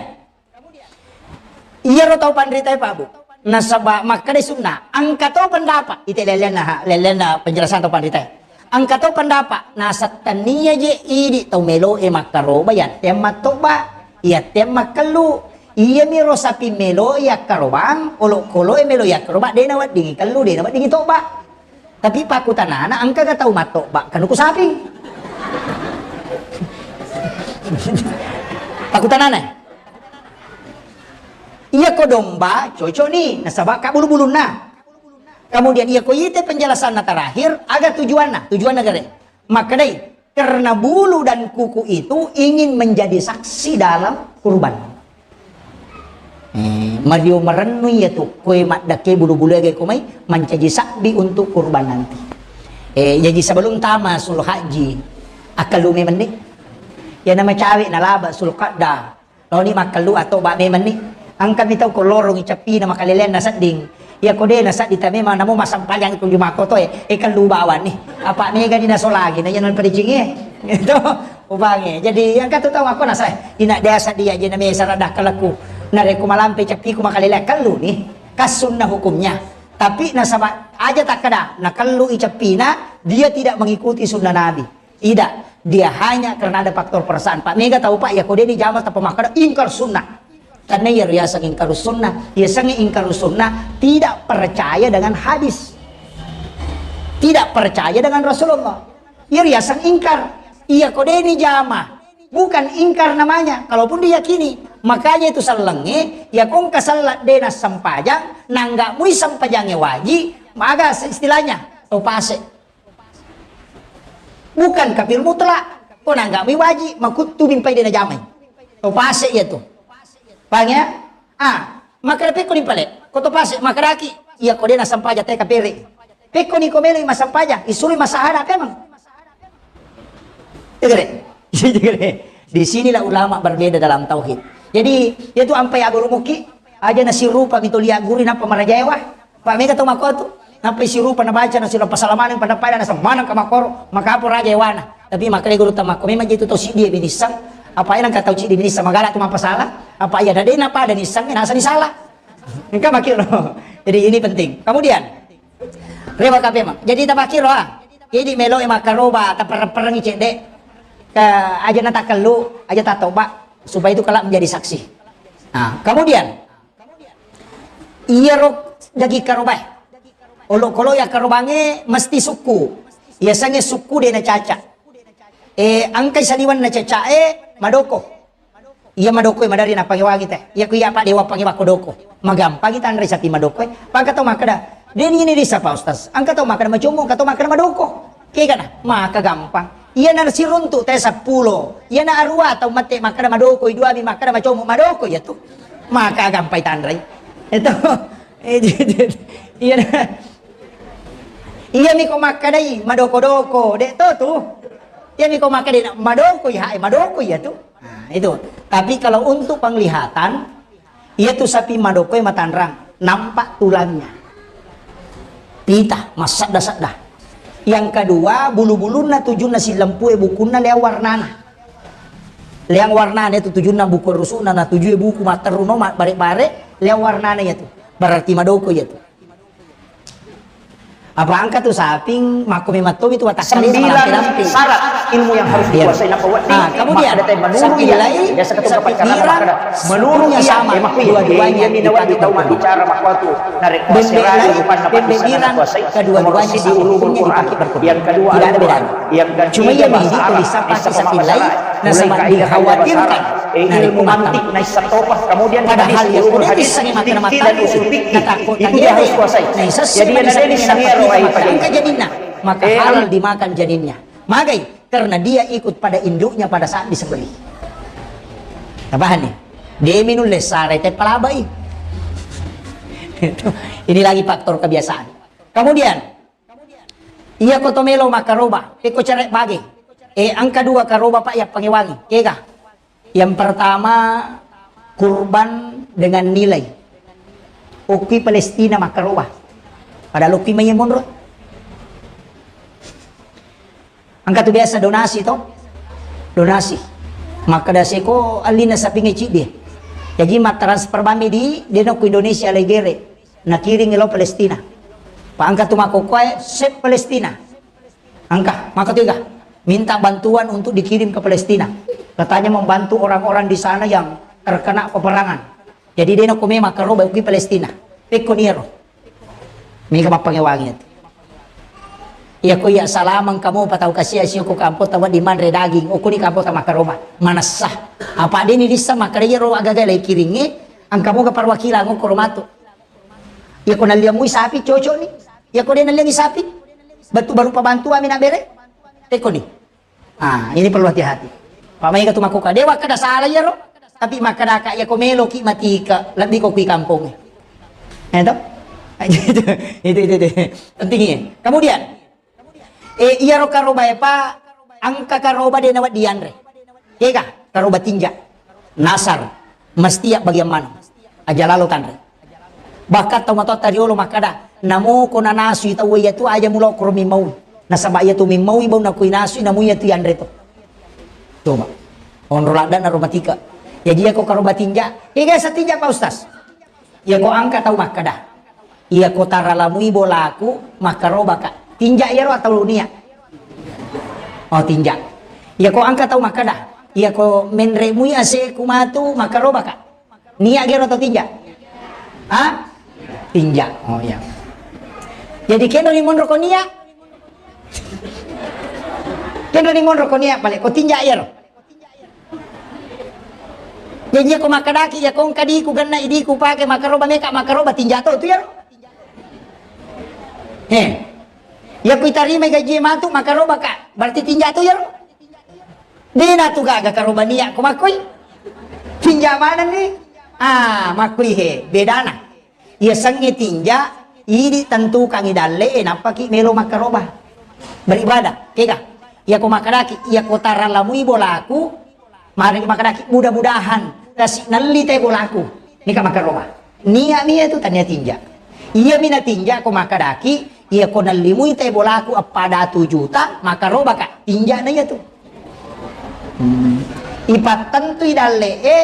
iyaro tau panritae, Pak Bu. Nasaba makkeda sunna, engka to pendapat. Ite lelena, ha, lelena penjelasan tau panritae. Engka to pendapat, nasaba tennia je idi tau melo e makkaroba, yatte mattobba, yatte makkellu. Iyami ro sapi melo yakkarobang, olokolo e melo yakkaroba, de naweddingi kellu, de naweddingi tobba. Tapi pakkutanana, engkaga tau mattobba kanuku saping? Pakkutanana. Iya ko domba, cocok ni, nasaba ka bulu-bulunna. Kemudian iya ko ite penjelasanna terakhir, aga tujuanna? Tujuanna gare. Makkedai, karena bulu dan kuku itu ingin menjadi saksi dalam kurban. Eh, mario marennu iya tu, koe maddake bulu-bulu ege ko mai, mancaji sabbi untuk kurban nanti. Eh, jadi sebelum tama sul haji, akkalu memeng ni. Ya nama cawe nalaba sul qadda. Laoni makkellu atau ba memeng ni. Engka mi tau ko lorongi cappina makaleleanna sedding. Iya ko de nasedding ta memang namo massempajang ko juma koto e, e kellu bawang ni. Apa mega ni nasolagi na iya non padicingi. Itu ubangi. Jadi engka tu tau makko nasa ina desa dia je na mesa rada kelleku. Narekko malampe cappiku makalelea kellu ni. Kasunna hukumnya. Tapi nasaba aja takkeda nakellu i cappina, dia tidak mengikuti sunnah Nabi. Tidak, dia hanya karena ada faktor perasaan. Pak mega tau Pak, ya ko de ni jama tappa makkeda ingkar sunnah. Karena iya riaseng ingkar sunnah, iya sange ingkar sunnah tidak percaya dengan hadis. Tidak percaya dengan Rasulullah. Iya riaseng ingkar. Iya ko de ni jama. Bukan ingkar namanya, kalaupun diyakini. Makanya itu sellengnge, ya ko engka sella de nassempajang, nangga mui sempajangnge waji, maga istilahnya, tau pase. Bukan kafir mutlak. Ko nangga mi waji, makuttu mimpai de najamai. To pase iya tu. Paham ya? Ah, makkeda pekko ni pale. Ko to pase, makkedaki, iya ko de nassempajang te kapere. Pekko ni ko melo massempajang, isuri massahada memang. Iya gare? Di sinilah ulama berbeda dalam tauhid. Jadi, itu ampai agurumuki, aja nasirupa mito lia guri napa marajaewa. Pak mega tau makko tu. Nappai sirupa nabaca nasiro pasalamaneng pada-pada naseng maneng ka makkoro, makapo raja ewana. Tapi makkeda guru ta makko memang jitu tau siddi binissang. Apa ena engka tau siddi binissang magala tu mappasala. Apa iya dade na pada nissang nasa ni sala. Engka makkiro. Jadi ini penting. Kemudian rewa kape mang. Jadi tapakkiro ah. Jadi melo e makkaroba taperreng-perrengi cedde. Ka aja na takellu, aja tatoba supaya itu kelak menjadi saksi. Nah, kemudian Iyaro daging karobae. Olokolo yakkarobangnge mesti sukku. Iyasengnge sukku de nacaca. E, engkai saliwenna cacae madoko. Iya madoko e madari napangewangi te. Iya ku iya pa dewa pangewakko doko. Magampangi tanre sapi madoko e. Pangka tau makkeda, deni ini disa pa ustaz. Engka tau makkeda macommo, engka tau makkeda madoko. Kegana, maka gampang. Iyana siruntu te seppulo, iyana arua tau mate makkeda madoko, iduami makkeda macomo, madoko iya tu. Maka gampai tanrai. Itu. Iyana. Iya miko makkedai madoko-doko, dek to tu. Iya miko makkedai madoko iya, eh, madoko iya tu. Nah, itu. Tapi kalau untuk penglihatan, Iya tu sapi madoko e matanrang, nampak tulangnya. Pita, massedda-sedda. Yang kedua, bulu-bulunna tujunna silempue bukunna leang warnana. Leang warnana itu tujunna buku rusukna, na tujue buku matteru no, ma-, bare-bare, leang warnana iya tu. Berarti madoko iya tu. Apa engka tu saping, makko memang tomi tu watakkalena. Sembilan syarat ilmu yang harus dikuasai. Iya. Nappa wedding. Ah, kemudian, makkeda te menurut iya, sapillai, biasa ketua saping pacara nirang, makkeda, menurut iya, sama, eh, makku iya, dua-duanya iya, minawati dipakai tau berguru. Bicara makku tu, narekko bembe serai lai, rupanna bembe patisana nirang, kuasai, kedua-duanya sama, hukumnya dipakai berguru. Yang kedua, tidak ada bedanya. Cuma iya, bahasa Arab, tulisan pakai sapillai, nasaba dikhawatirkan. Eh, ilmu mantik naisseng topa, kemudian hadis, ilmu hadis, fikih dan usul fikih, itu dia harus kuasai. Jadi, yang ada di sana, kita masih angka jadinna, maka halal dimakan janinnya. Magai? Karena dia ikut pada induknya pada saat disembelih. Tapahan nih? Dia minum lesare te palabai. Ini lagi faktor kebiasaan. Kemudian, iya ko to melo makkaroba, pekko cere bage. Eh, engka dua karoba, Pak, yang pangewangi. Kega? Yang pertama, kurban dengan nilai. Okki Palestina makkaroba. Padahal okki mai monro. Engka tu biasa donasi to. Donasi. Makkeda seko allina sapingnge ciddi. Jaji mattransfer bammi di, dena ku Indonesia lai gere. Nakiring lo Palestina. Pa engka tu makkokkoe, sep Palestina. Engka, maka tu ega, minta bantuan untuk dikirim ke Palestina. Katanya membantu orang-orang di sana yang terkena peperangan. Jadi dena ko memang karoba ki Palestina. Pekko ni ero. Mega mappangewangi atu. Iya ko iya salamang kamu patau kasia sio ko kampo tawa di manre daging. Okko ni kampo ta makaroba. Manessa. Apa deni dissa makare ero agaga lai kiringi. Angkamu ga perwakilan okko romatu. Iya ko nalliamui sapi cocok ni. Iya ko de nalliangi sapi. Batu baru pabantu ami na bere. Pekko ni. Ah, ini perlu hati-hati. Pamai ka tu makkokka, de wakkeda sala iyaro, tapi makkedaka iya ko meloki matika, lebbi ko kui kampongnge. Eh, to? Itu, itu, itu, itu. Penting ya. Kemudian, eh, iyaro karoba e pa, engka karoba de nawedding yanre. Kega, karoba tinja. Nasar. Mesti ya bagian mana? Aja lalo tanre. Bahkan tau matoatta riolo makkeda, namo ko nanasui tau iya tu aja mulo koro mimmaui. Nasaba iya tu mimmaui bau nakui nasui namu iya tu yanre to. Coba. Onro ladda na romatika. Jadi iya ko karoba tinja. Iya sa tinja Pak Ustaz. Iya ko angka tau makkeda. Iya ko taralamui bolaku makkarobaka. Tinja iyaro atau nia? Oh, tinja. Iya ko angka tau makkeda. Iya ko menremui aseku matu makkarobaka. Nia gero atau tinja? Ha? Tinja. Oh iya. Jadi keno ni monro ko nia? Keno ni monro ko nia balik ko tinja iyaro. Jadi iya ko makkedaki iya ko engka diku genna idiku pake makaroba meka makaroba tinja to tu iyaro. He. Iya ko itarimai gaji matu makaroba ka. Berarti tinja to iyaro. Dena tu gaga karoba nia ko makoi. Tinja mana ni? Ah, makoi he. Bedana. Iya sengnge tinja, idi tentukangi dalle e, nappaki melo makkaroba. Beribadah, kega? Iya ko makkedaki, iya ko taralamui bolaku, mari makkedaki mudah-mudahan kasi nelli te bolaku. Nika makkaroba. Nia mi itu tania tinja. Iya mi na tinja ko makkedaki, iya ko nellimui te bolaku appada tu juta, makkaroba ka. Tinja na iya tu. Hmm. Ipattentui dalle e,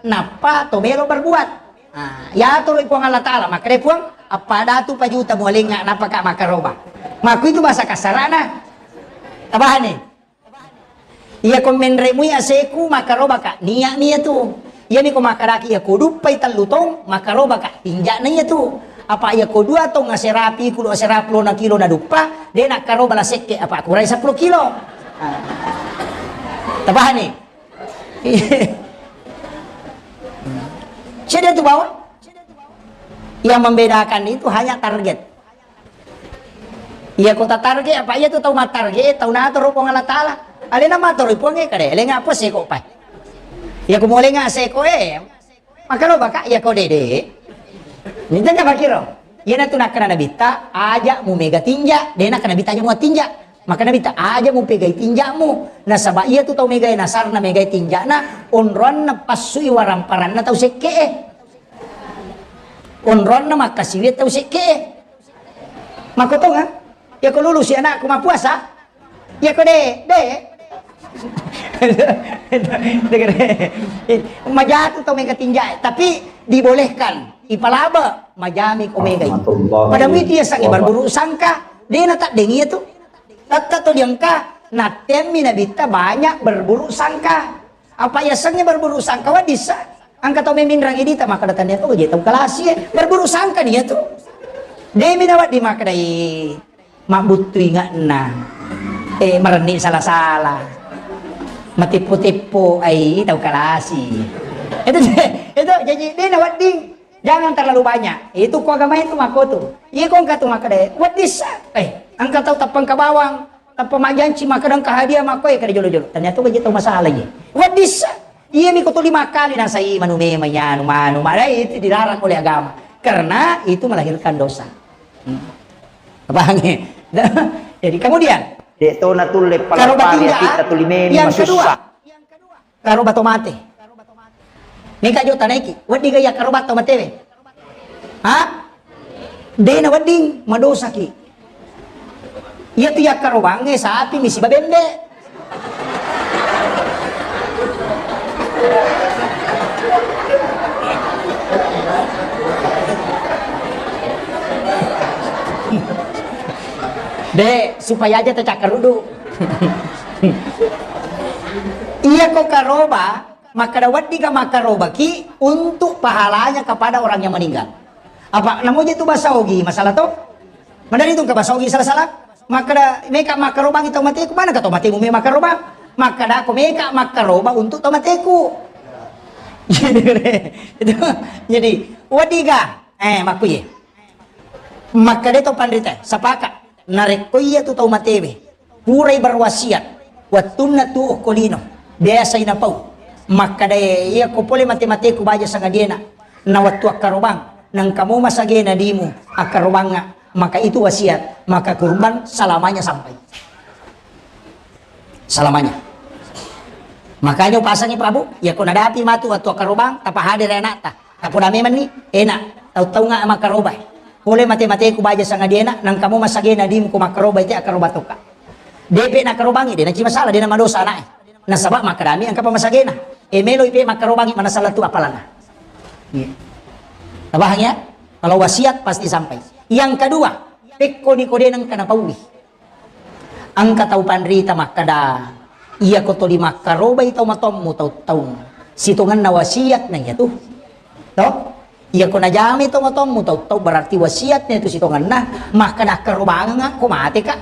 nappa to melo berbuat. Ah, yatoro Puang Allah Ta'ala, makkeda Puang, appada tu pajuta mualengnga napaka makaroba. Makku itu bahasa kasarana. Tabahani. Iya ko menremui aseku makaroba ka, nia mi iya tu. Iya mi ko makkedaki iya ko duppai tellu tong makaroba ka, tinja na iya tu. Apa iya ko dua tong aserapi kulo aserapi lo na kilo na duppa, de na karoba la sekke apa kurai seppulo kilo. Ah. Tabahani. Cedde tu bawang. Yang membedakan itu hanya target. Iya kota target apa iya tu tau ma target tau natoro Puang Allah Ta'ala. Alena matoro Puang e kade, lenga apa seko pai. Iya ko molenga seko e. Maka lo baka iya ko dede. Ini tengah bakiro. Iya na tu nakkana nabitta aja mu mega tinja, de nakkana nabitta aja mu tinja. Maka nabitta aja mu pegai tinjamu. Nasaba iya tu tau megai nasarna megai tinjana, onroanna passui waramparanna tau sekke e. Onroanna makkasiwi tau sekke e. Makkotonga? Iya ko lulusi anakku mappuasa? Iya ko de, de. Majatu tau mega tinja, tapi dibolehkan, ipalaba, majami ko megai. Rahmatullahi Pada muiti iya sangi wabarakatuh. Berburu sangka, de na taddeng iya tu. Tatta to diangka, nattemmi nabitta banyak berburu sangka. Apa yasengnge berburu sangka waddissa? Angka tau meminrang idita maka datang dia tu je tau kalasi e. Berburu sangka dia tu. Demi nawaddi maka dai mabbuttu ingatna. Eh, merenni sala-sala. Matippo-tippo ai tau kalasi. Itu itu jadi dia nawaddi. Jangan terlalu banyak. Itu ku agama itu makko tu. Iya ko engka tu makkeda, weddissa. Eh, engka tau tappangka bawang, tappa majjanci makkeda engka hadiah makko e kada jolo-jolo. Ternyata begitu masalah iya. Weddissa. Iya mi ko tuli makkali nasai manu memang anu manu madai itu dilarang oleh agama. Karena itu melahirkan dosa. Hmm. Paham ya? Jadi kemudian, De to natulle pala-pali atitta tuli meni masussa. Karo bato mate. Meka jo tanaiki, weddiga yakkarobang tau matewe? Ha? De' nawedding, madosaki. Iyatu yakkarobangnge sapi mi siba bembe. De', supaya aja tacakkaruddu. Iyako karoba, makkeda weddiga makkarobaki untuk pahalanya kepada orang yang meninggal. Apa namoja tu bahasa Ogi masalah to? Madari tu engka bahasa Ogi salah-salah. Makkeda meka makkarobangi tau mateku, manaka tau matemu me makkarobang? Makkeda ko meka makkaroba untuk tau mateku. Jadi, itu, jadi, weddiga, eh, makkuye. Makkeda to panrita, sepakat. Narekko iya tu tau matewe, purai berwasiat, wettunna tuo ko lino, biasai napau. Makkeda iya ko pole mate-mateku baja sangadiena, na wettu akkarobang, nengka mo masagena dimu akkarobangnga, maka itu wasiat, maka kurban selamanya sampai. Selamanya. Makanya upasangi Pak Bu, ya ko nadapi matu wettu akkarobang, tapahadere anakta. Tapona memanni, enak, tau-taunga makkarobai. Pole mate-mateku baja sangadiena, nengka mo masagena dimu ko makkarobai te akkaroba toka. Depe nakkarobangi, de' naci masalah, de' namadosa anaknya. Nasaba makkedami engka pa masagena. E melo ipe makkarobangi manasala tu apalana. Iya. Tabahang ya? Kalau wasiat pasti sampai. Yang kedua, pekkoni ko de' nengka napaui. Engka tau panrita makkeda, iyako toli makkarobai tau matommu tau-taung, sitongenna wasiat na iyatu. To? Iyako najamai tau matommu tau-taung, berarti wasiat na itu sitongenna, makkeda akkarobangeng ko mateka.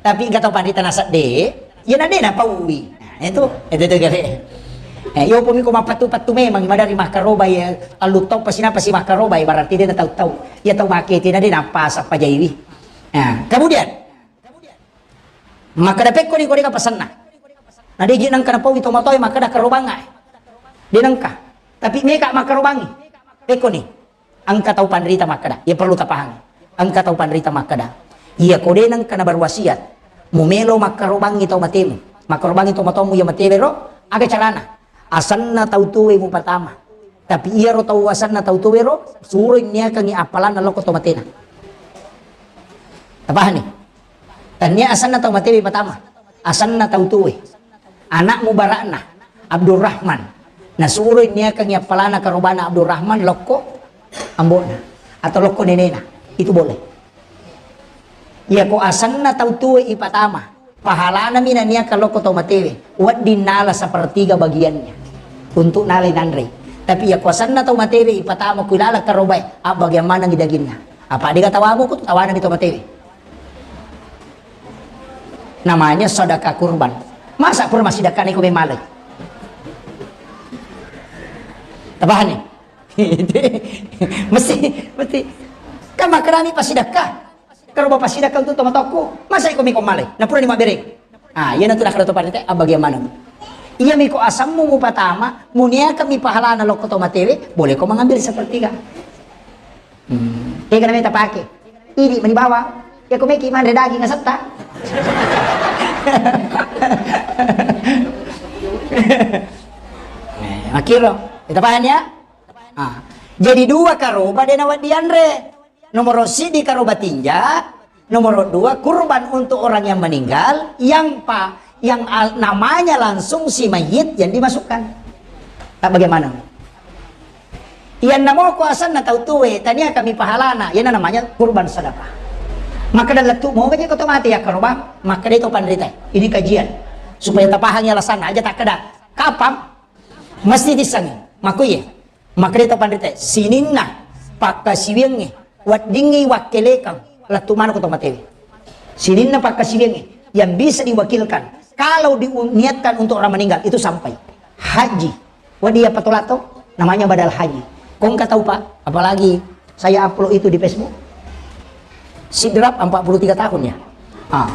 Tapi engka tau panrita nasedde, iya na de' napaui. Nah, itu, itu, itu gare. Eh, yo pumi ko mappattu-pattu memang, madari makkarobai, ya, allu tau pasi napasi makkarobai, berarti de' na tau-tau. Iya tau makete na de' napasa pajaiwi. Nah, kemudian, makkeda pekkoni ko de' ka pasenna. Na de' ji nengka napaui tomatoe makkeda akkarobangnga. De' nengka. Tapi meka makkarobangi. Pekkoni. Engka tau panrita makkeda. Iya perlu tapahangi. Engka tau panrita makkeda. Iya ko de' nengka naberwasiat. Mumelo makkarobangi tau matemu. Makkarobangi tau matommu iya matewe ro. Aga carana? Asenna tau tuwe mupatama. Tapi iyaro tau asenna tau tuwero, suroi niakangi appalanna lokko to matena. Tapahani? Tania asenna tau matewe patama. Asenna tau tuwe. Anak mubarakna, Abdurrahman. Nasuroi niakangi appalana karobana Abdurrahman lokko ambona. Atau lokko nenena. Itu boleh. Iyako asenna tau tuwe ipatama. Pahalana mi naniakka lokko tau matewe, wedding nala sepertiga bagiannya untuk nalai nanrei. Tapi iya kuasanna tau matewe ipatama ku ilala karobae, abbagiang manengngi daginna. Apa dega tawamu ku tawanami tau matewe. Namanya sedekah kurban. Masa pura massidekka neko memalai? Tabahani? Mesti, mesti. Kan makkedami passidekka. Karo bapa sidakka untuk tomatokku, masa iko miko malai? Napura ni mabbere. Ah, iya natu nakkeda to parete, abbagiang maneng. Iya miko asammu mupatama, muniaka mi pahalana lokko to matewe, boleh ko mengambil sepertiga. Hmm. Tega nameta pake. Idi mani bawang. Ya ko meki manre daging asetta. Eh, makiro. Kita paham ya? Ah. Jadi dua karoba de nawedding dianre. Nomoro siddi karoba tinja, nomoro dua kurban untuk orang yang meninggal, yang pa, yang al-, namanya langsung si mayit yang dimasukkan. Tak bagaimana? Yang namo ko asanna tau tuwe, tania kami pahalana, yang namanya kurban sedekah. Maka dalam tu mau aja kau mati ya karoba, maka dia itu panrita. Ini kajian supaya tapahami alasan aja tak keda. Kapang mesti disangi. Makuye. Makkedai to panrita, sininna pakkasiwiangnge, weddingngi wakkelekang lettu maneng ko to matewe. Sininna pakkasiwiangnge yang bisa diwakilkan, kalau diniatkan untuk orang meninggal itu sampai. Haji, wedding iya patolato, namanya badal haji. Ko engka tau, Pak, apalagi saya upload itu di Facebook. Sidrap empat puluh tiga tahun ya. Ah.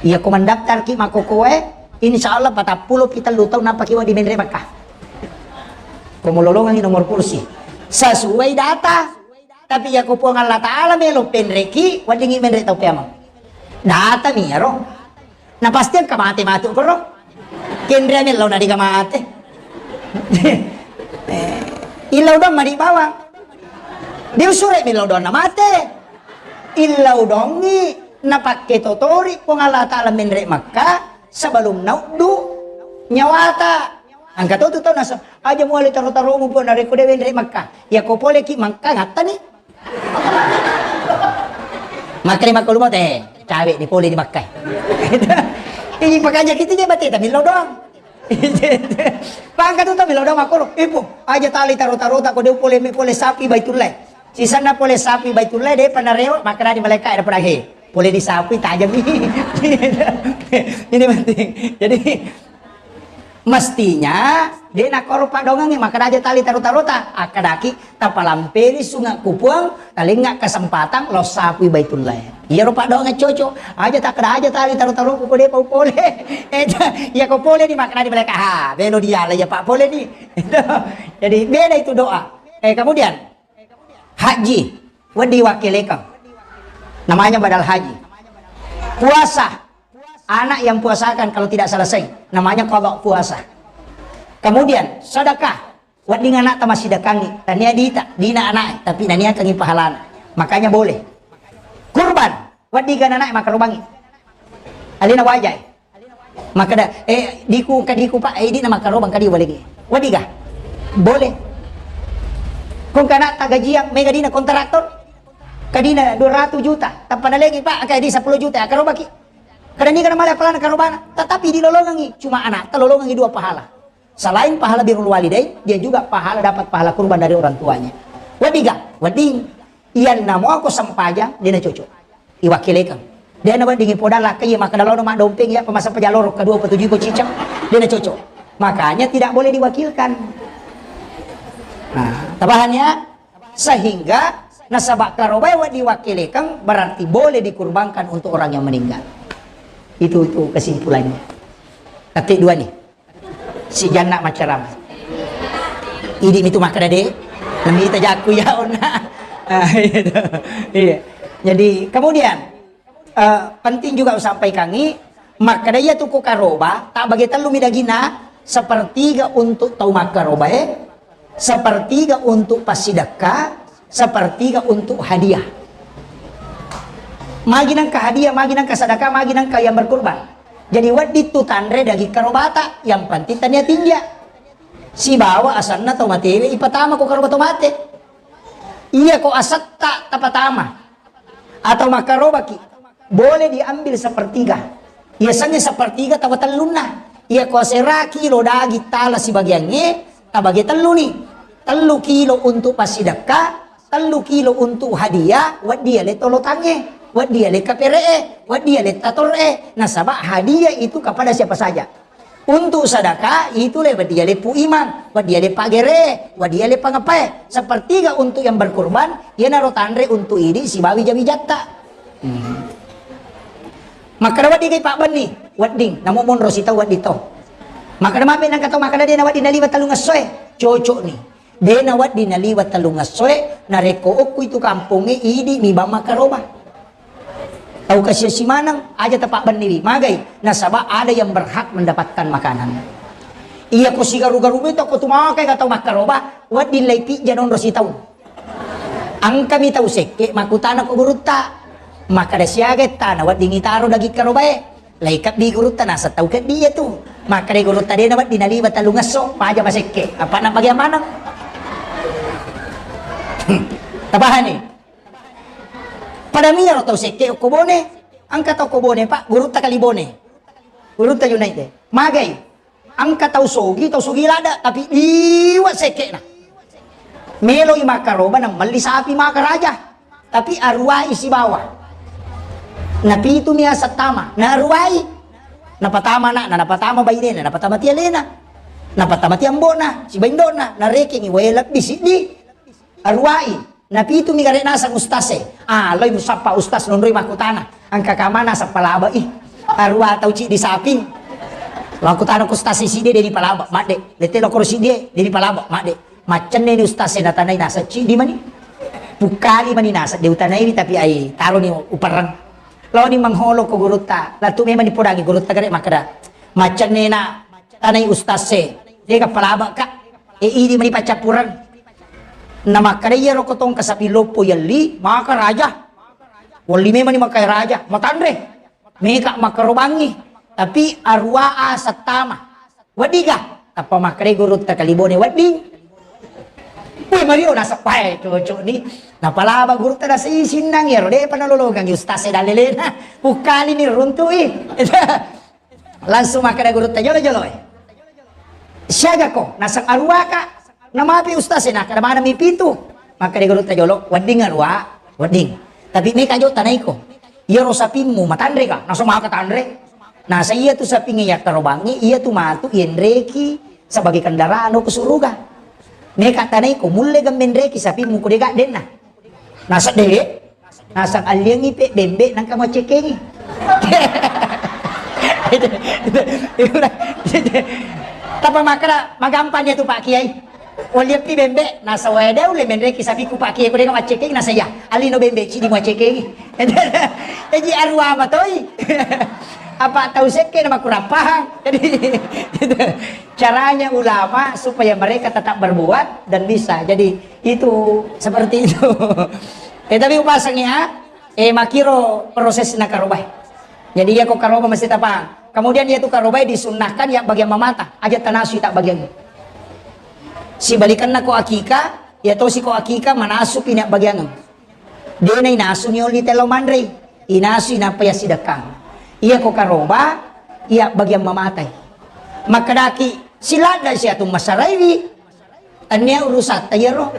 Iya ko mandaftar ki makkokoe, insya Allah patappulo pi tellu taung nappa ki wedding menre Mekah. Ko mololongangi nomor kursi. Sesuai data. Tapi iya ko Puang Allah Ta'ala melo penreki, weddingngi menre tau peamang. Data mi iyaro. Na pasti engka mate matu koro. Kenre mello na dega mate. Illau doang mani bawang. Diusure mi illau doang na mate. Illau doangngi napakke totori Puang Allah Ta'ala menre Makkah sebelum nauddu nyawata. Engka to tu tau nasa, aja muale taro-taromu Puang narekko de wenre Makkah. Iya ko pole ki Makkah ngattani. Makkani makko lumo te, cawe ni pole di Makkah. Ini pakaja kita je bate tapi illau doang. Pangka tu tau mi lao doang makkoro, "Eh, Puang, aja tali taro-tarota ko de pole me pole sapi Baitullah." Sisenna pole sapi Baitullah, de pa narewa, makkedani malaika, ada pernah, "He, pole di sapi tajam ini." Ini penting. Jadi, mestinya de nakkoro paddoangengnge, makkeda aja tali taro-tarota, akkadaki tapalampeni sunge ku Puang, talengnga kesempatan lao sapui Baitullah. Iyaro paddoange cocok. Aja takkeda aja tali taro-taroku ko depa upole. Eh, iya ko pole ni makkeda di malaika, ha, belo diala iya pa pole ni. Jadi beda itu doa. Eh, kemudian haji, wedding wakkelekeng. Namanya badal haji. Puasa, anak yang puasakan kalau tidak selesai, namanya qada puasa. Kemudian sedekah, wedding anakta massidekangngi, tania dita, dina anak, tapi naniakangngi pahalana. Makanya boleh. Kurban, wedding ga anak makkarobangngi. Alena wajai. Makkeda, eh, diku, engka diku, Pak, eh, dina makkarobang kadi boleh gi. Wedding ga? Boleh. Ko engka anakta gajiang, mega dina kontraktor. Kadina dua ratus juta, tappa nalengi, Pak, engka di sepuluh juta, akkarobaki. Kada niga namale apalana karobana, tetapi dilolongangi, cuma anakta lolongangi dua pahala. Selain pahala birrul walidain, dia juga pahala, dapat pahala kurban dari orang tuanya. Wedding ga? Wedding. Iyanna muako sempajang, dena cocok. Iwakilekeng. Dena wedding ipodang lakka iya makkeda lono maddompeng iya pemasa pajaloro kedua petuju ko cicak. Dena cocok. Makanya tidak boleh diwakilkan. Nah, tabahan ya? Sehingga nasaba karobae wedding wakkelekeng berarti boleh dikurbankan untuk orang yang meninggal. Itu, itu kesimpulannya. Tapi dua nih. Si Janna maccarama. Idi mitu makkeda de. Namita jakku ya onna. Ah, gitu. Iya. Jadi kemudian eh, penting juga usampaikangi, makkeda iya tu ko karoba, tak bagi tellu mi dagina, sepertiga untuk tau makkarobae, sepertiga untuk passidekka, sepertiga untuk hadiah. Magi nengka hadiah, magi nengka sedekah, magi nengka yang berkurban. Jadi wedding tu tanre daging karobata, yang penting tania tinja. Sibawa asanna tau matewe ipatama ko karoba tau mate. Iya ko asetta tapatama. Atau makkarobaki, boleh diambil sepertiga. Yasengnge sepertiga tawa tellunna. Iya ko asera kilo daging tala sibagiangnge, tabage telluni. Tellu kilo untuk passidekka, tellu kilo untuk hadiah, wedding ale tolotangnge, wedding ale kapere'e, wedding ale tator'e. Nasaba hadiah itu kepada siapa saja. Untuk sedekah, itu le wedding ale Pu Imang, wedding ale pagere, wedding ale pangapae. Sepertiga untuk yang berkurban, iyanaro tanre untuk idi sibawa wija-wijatta. Hmm. Makkeda wedding kai pabbenni, wedding, namo monro sitau wedding to. Makkeda mabe nangka tau makkeda de nawedding naliwa tellung essoe, cocok ni. De nawedding naliwa tellung essoe, narekko okku itu kampongnge idi mi bang makkaroba. Tau kasiasi maneng, aja tapabbenniwi, magai, nasaba ada yang berhak mendapatkan makanan. Iya ko sigaru-garu mi to ko tu makai ga tau makkaroba, wedding lai pijja nonro sitaung. Engkami tau sekke makkutana ko gurutta. Makkeda siaga ettana wedding itaro daging karobae. Lai keddi gurutta naseng tau keddi iya tu. Makkeda gurutta de nawedding naliwa tellung esso, paja masekke. Apa na bagian maneng? Tabahani. Pada miro tau sekke okko Bone, engka tau ko Bone, Pak, gurutta kali Bone. Gurutta Junaid de. Magai, engka tau sogi, tau sogi lada, tapi liwa sekkena. Meloi makkaroba na melli sapi maka raja. Tapi aruwai sibawa. Napitu mi aseng tama, naruwai. Napatama anakna, napatama bainena, napatama tialena. Napatama tiambona, sibaindona, narekengi wae lebbi siddi. Aruwai, napitu mi gare naseng ustase. Ah, loi musappa ustas nonroi makkutana. Engka kamana sappa laba i. Aruwa tau ciddi saping. Makkutana ku ustase siddi de dipalaba, madde. Lete lokoro siddi de dipalaba, madde. Maccenne ni ustase natanai naseng ciddi mani. Pukkali mani naseng de utanai ni tapi ai taro ni uperreng. Lao ni mengholo ko gurutta. Latu memang dipodangi gurutta gare makkeda. Maccenne na tanai ustase. Dega palaba ka. E idi mani paccappureng. Namakkeda iyaro ko tongka sapi loppo yelli, maka raja. Welli memang ni maka raja, matanre. Meka makkarobangngi, tapi arua a settama. Weddiga? Tappa makkeda gurutta Kalibone, wedding. Woi, Mario, naseppae cocok ni. Napalaba gurutta nasei sinnang iyaro, de'pa nalolongang ustaz e dallelena. Ukkali ni runtui. Langsung makkeda gurutta, jolo-jolo e. Siaga ko? Naseng arua ka. Namapi ustaz e, nakkeda maneng mi pitu. Makkeda gurutta jolo, wedding arua, wedding. Tapi meka jo tanaiko. Iyaro sapimmu matanre ka? Naseng maka tanre. Nasa iya tu sapingnge yakkarobangngi, iya tu matu yenreki sebagai kendaraan ke suruga. Meka tanaiko, mulle gemmenreki sapimmu ko dega denna. Nasedde, nasang alliangngi pe bembe nangka maccekengi. Tappa makkeda magampang dia tu Pak Kiai. Walliappi bembe, nasawai dau le menreki sapiku Pak Kiai, ko dega maccekengi, nasaya. Allino bembe cidi maccekengi. Eji arua matoi. Apa tau sekke na makurang pahang. Jadi caranya ulama supaya mereka tetap berbuat dan bisa. Jadi itu seperti itu. Eh, tapi upasangi, ah, eh, makiro proses na karobai. Jadi iya ko karoba mesti tapahang. Kemudian iya tu karobai disunnahkan ya bagian mamata, aja tanasui tak bagian. Sibalikanna ko akika, ya tosi ko akika manasu pina bagian. Dena inasu nioli telo manrei, inasu inappa ya sidekkang. Iya ko karoba, iya bagian mamatai. Makkedaki, siladda siatu masaraiwi. Tania urusatta iyaro.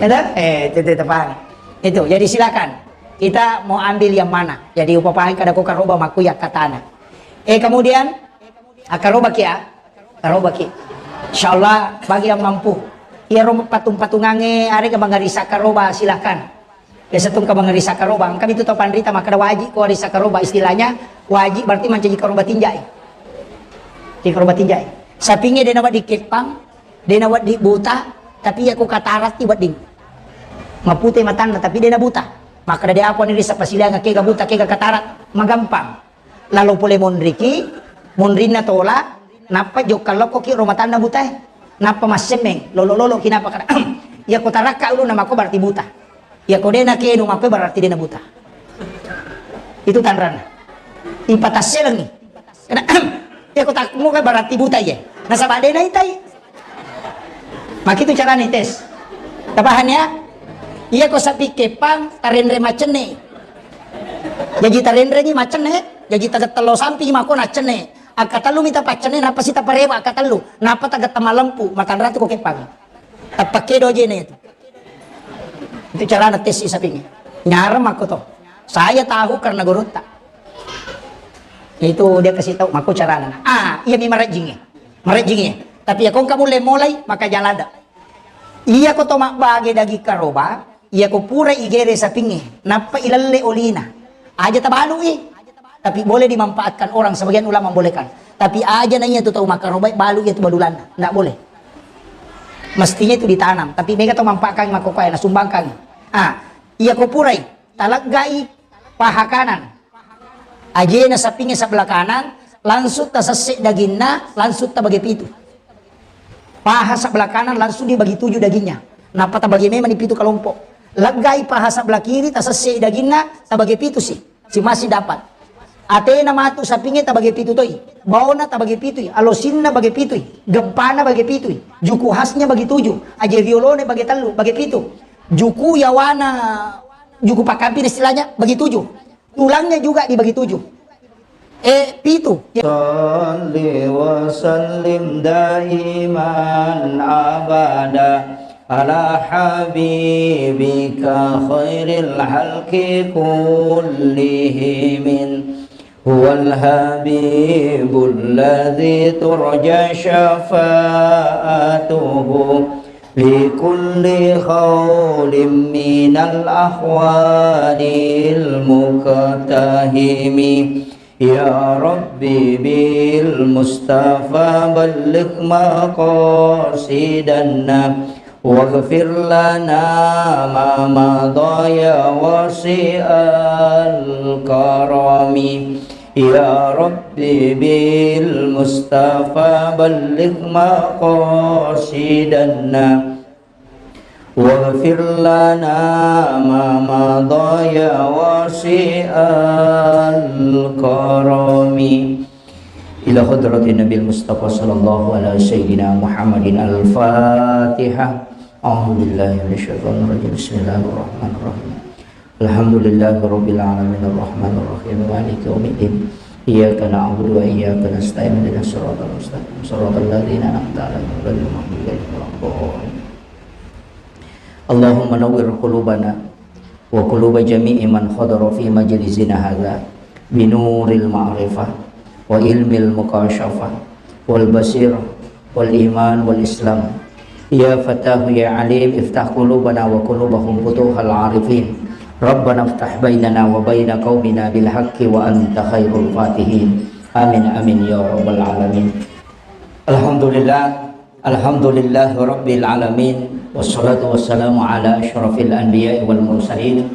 Ya toh? Eh, itu, itu, itu paham. Itu, jadi silakan. Kita mau ambil yang mana? Jadi upapahang kada ko karoba makku ya katana. Eh, kemudian, ah, karoba ki ya? Karoba ki. Insyaallah bagi yang mampu. Iyaro patung-patungange arega mangarisa karoba, silakan. Biasa tu engka mangarisa karoba, engka itu tau panrita makkeda wajib ko arisa karoba, istilahnya wajib berarti mancaji karoba tinjai. Di karoba tinjai. Sapinge dena wedding keppang, dena wedding buta, tapi iya ko katarat ti wedding. Mapute matanna tapi dena buta. Makkeda de apa ni risa pasilianga kega buta kega katarat, magampang. Lalo pole monriki, monrinna tola, nappa jokka lokkoki ro matanna butae. Nappa massemmeng, lolo-lolo ki nappa kada. Iya ko tarakka ulunna mako berarti buta. Iya ko dena kenu mako berarti dena buta. Itu tanranna. Ipatasselengi. Kada, iya ko takmu berarti buta iye. Nasaba dena itai. Makitu carana tes. Tapahan ya? Iya ko sapi kepang tarenre macenne. Jaji tarenreni macenne, jaji tagettello sampi mako naccenne. Akkatellu mita paccenne, nappa sita parewa akkatellu. Nappa tagetta malempu, matanratu ko kepang. Tappakke dojene itu. Itu carana tes sapinge. Nyarang mako to. Saya tahu karena gurutta. Itu dia kasih tahu mako carana. Ah, iya mi marajinge. Marajinge. Tapi ya kongka mulle mulai maka jalada. Iya ko to mabbage daging karoba, iya ko pura igere sapinge, nappa ilalle olina. Aja tabalui. Tapi boleh dimanfaatkan orang, sebagian ulama membolehkan. Tapi aja na iya tu tau makarobai balu iya tu balulanna. Ndak boleh. Mestinya itu ditanam, tapi mega tau manfaatkan makokoe na sumbangkan. Ah, iya ko purai taleggai paha kanan. Ajena sapinge sebelah kanan, langsung tasesse daginna, langsung tabage pitu. Paha sebelah kanan langsung dibagi tujuh dagingnya. Nappa tabagi memang di pitu kelompok. Leggai paha sebelah kiri, tasesse daginna, tabagi pitu si. Si masih dapat. Atena matu sapinge tabagi pitu toi. Baona tabagi pitu, alosinna bagi pitu, gempana bagi pitu, juku khasnya bagi tujuh, aje riolone bagi tellu, bagi pitu. Juku yawana, juku pakampi istilahnya bagi tujuh. Tulangnya juga dibagi tujuh. Eh, pitu. صل وسلم دائما أبدا على حبيبك خير الخلق كلهم. هو الحبيب الذي ترجى شفاعته في كل هول من الأهوال المقتحم. يا رب بالمصطفى بلغ مقاصدنا واغفر لنا ما مضى يا واسع الكرم. يا رب بالمصطفى بلغ مقاصدنا، واغفر لنا ما مضى يا واسع الكرم. إلى حضرة النبي المصطفى صلى الله على سيدنا محمد. الفاتحة. أعوذ بالله من الشيطان الرجيم. بسم الله الرحمن الرحيم. الحمد لله رب العالمين الرحمن الرحيم مالك يوم الدين. إياك نعبد وإياك نستعين. اهدنا الصراط المستقيم. صراط الذين أنعمت عليهم غير المغضوب عليهم ولا الضالين. اللهم نور قلوبنا وقلوب جميع من حضر في مجلسنا هذا بنور المعرفة وعلم المكاشفة والبصيرة والإيمان والإسلام. يا فتاح يا عليم، افتح قلوبنا وقلوبهم فتوح العارفين. ربنا افتح بيننا وبين قومنا بالحق وأنت خير الفاتحين. آمين، آمين يا رب العالمين. الحمد لله، الحمد لله رب العالمين، والصلاة والسلام على أشرف الأنبياء والمرسلين،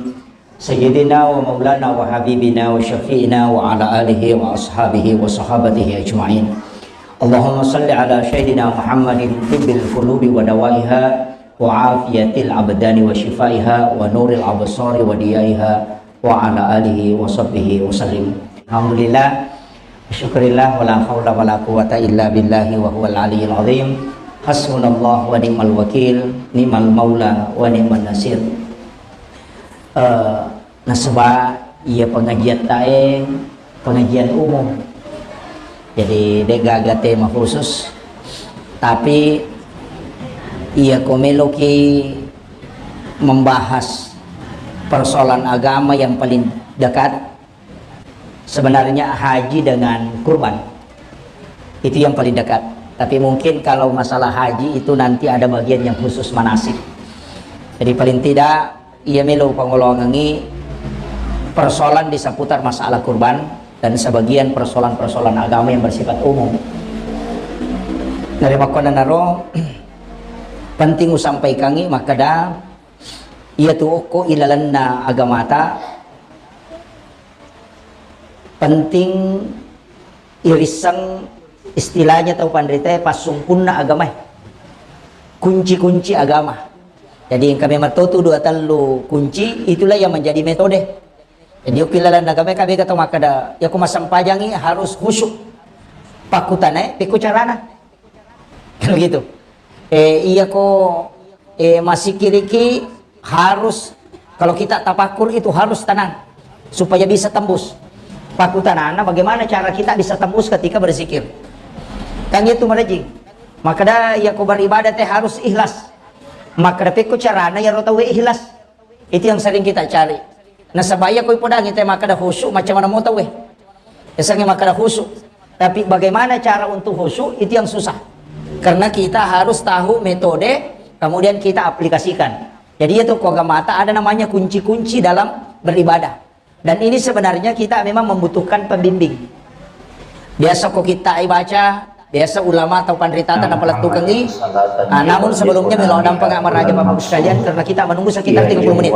سيدنا ومولانا وحبيبنا وشفيعنا وعلى آله وأصحابه وصحابته أجمعين. اللهم صل على سيدنا محمد طب القلوب ودوائها وعافية الأبدان وشفائها ونور الأبصار وضيائها وعلى آله وصحبه وسلم. الحمد لله. Syukurillah, wala haula wala quwwata illa billahi wa huwal aliyil azim. Hasbunallah wa ni'mal wakil, ni'mal maula wa ni'man nasir. Eh, nasaba iya pengajian tae pengajian umum. Jadi, de' gaga tema khusus, tapi iya ko meloki membahas persoalan agama yang paling dekat, sebenarnya haji dengan kurban. Itu yang paling dekat. Tapi mungkin kalau masalah haji itu nanti ada bagian yang khusus manasik. Jadi paling tidak, iya melo pangoloangengi persoalan di seputar masalah kurban dan sebagian persoalan-persoalan agama yang bersifat umum. Dari makkonanaro penting usampaikangi makkeda, iya tu okko ilalenna agamata penting irisseng istilahnya tau panritae passungkunna agamae. Kunci-kunci agama. Jadi engka memang totu dua tellu kunci, itulah yang menjadi metode. Jadi okko ilalenna agamae, ka bega tau makkeda, iya ko massempajangi harus khusyuk. Pakkutanae, pekko carana. Kan begitu. Eh, iya ko, eh, masikiriki harus, kalau kita tapakur itu harus tenang supaya bisa tembus. Pakkutanana bagaimana cara kita bisa tembus ketika berzikir. Kan itu merejing. Makkeda iya ko beribadah te harus ikhlas. Makkeda pekko carana iyaro tauwe ikhlas. Itu yang sering kita cari. Nasaba iya ko ipodangi te makkeda khusyuk, macam mana mau tauwe? Esangi makkeda khusyuk. Tapi bagaimana cara untuk khusyuk, itu yang susah. Karena kita harus tahu metode, kemudian kita aplikasikan. Jadi itu ko agamata ada namanya kunci-kunci dalam beribadah. Dan ini sebenarnya kita memang membutuhkan pembimbing. Biasa ko kita baca, biasa ulama atau panritata napalettukengi. Ah, namun sebelumnya melo dampeng maraja Bapak Ibu sekalian, karena kita menunggu sekitar tiga puluh menit.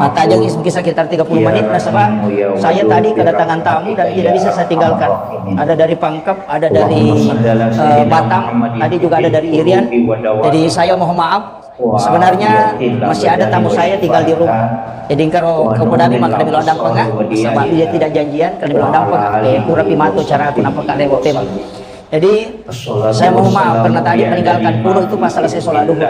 Matajangi mungkin sekitar tiga puluh menit, nasaba saya tadi kedatangan tamu dan tidak bisa saya tinggalkan. Ada dari Pangkep, ada dari, eh, Batam, tadi juga ada dari Irian. Jadi saya mohon maaf. Sebenarnya masih ada tamu saya tinggal di rumah. Jadi engkaro ko podami makkeda melo dampeng, ah, sebab dia tidak janjian, kalau melo dampeng, ah, eh, pura pi matu cara aku nampak kak lewat tema. Jadi saya mohon maaf karena tadi meninggalkan pulau itu pas selesai sholat duhur.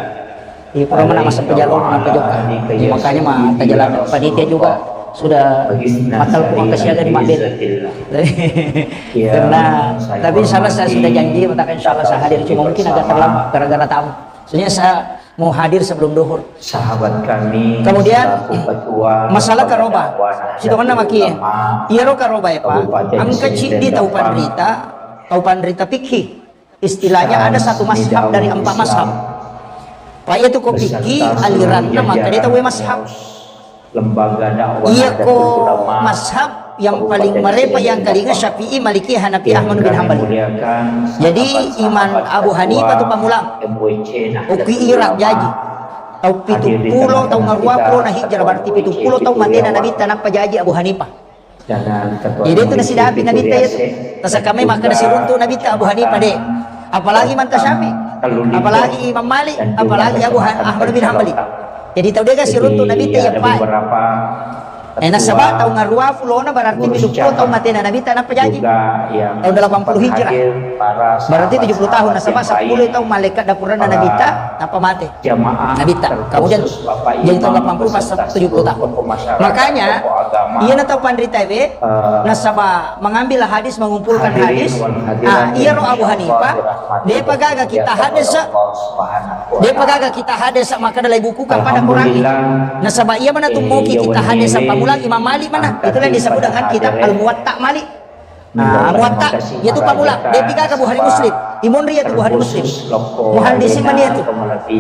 Iya, pura mana masa pejalo kenapa juga. Jadi makanya mah terjalan panitia juga sudah matal ku angka siaga di Madrid. Karena tapi insya Allah saya sudah janji, maka insya Allah saya hadir, cuma mungkin agak terlambat gara-gara tamu. Soalnya saya mau hadir sebelum duhur. Sahabat kami, kemudian, selaku ketua masalah karoba. Situ mana maki? Iya ro karoba ya, Pak. Angka cik di tau panrita, tau panrita fikih. Istilahnya ada satu mazhab dari empat mazhab. Pak, itu ko fikih aliranna maka dia tahu mazhab. Lembaga dakwah, iya ko mazhab yang paling marepa yang kalinga Syafi'i, Maliki, Hanafi, Ahmad bin Hambal. Jadi Imam Abu Hanifah tu pamulang. Uki Irak jaji. Tau pitu pulo, tau ngarua pulo na hijrah, berarti pitu pulo tau matena Nabi tanapa jaji Abu Hanifah. Jadi itu nasidapi Nabitta itu. Tasakkamai makkeda siruntu Nabitta Abu Hanifah de. Apalagi Imam Syafi'i, apalagi Imam Malik, apalagi Abu Han-, Ahmad bin Hambali. Jadi tau dega siruntu Nabitta iya pai. Eh, nasaba taung aruwa pulona berarti pitu pulo taung matena Nabitta nappa jaji. Taung delapan puluh Hijrah. Berarti tujuh puluh tahun, nasaba seppulo taung malaikat dapuranna Nabitta nappa mate. Nabitta. Kemudian jadi taung delapan puluh pas tujuh puluh tahun. Makanya, iya na tau panrita we, nasaba mengambil hadis, mengumpulkan hadis. Ah, iyaro Abu Hanifah, depa gaga kita hadis, depa gaga kita hadis makkeda lai bukukan pada Quran. Nasaba iya mana tummoki kita hadis pamulang Imam Malik mana. Itulah yang disebut dengan kitab Al-Muwatta Malik. Ah, Muwatta, yaitu pamulang. Depi gaga Bukhari Muslim. Imonri yatu Bukhari Muslim. Muhaddisin mani yatu.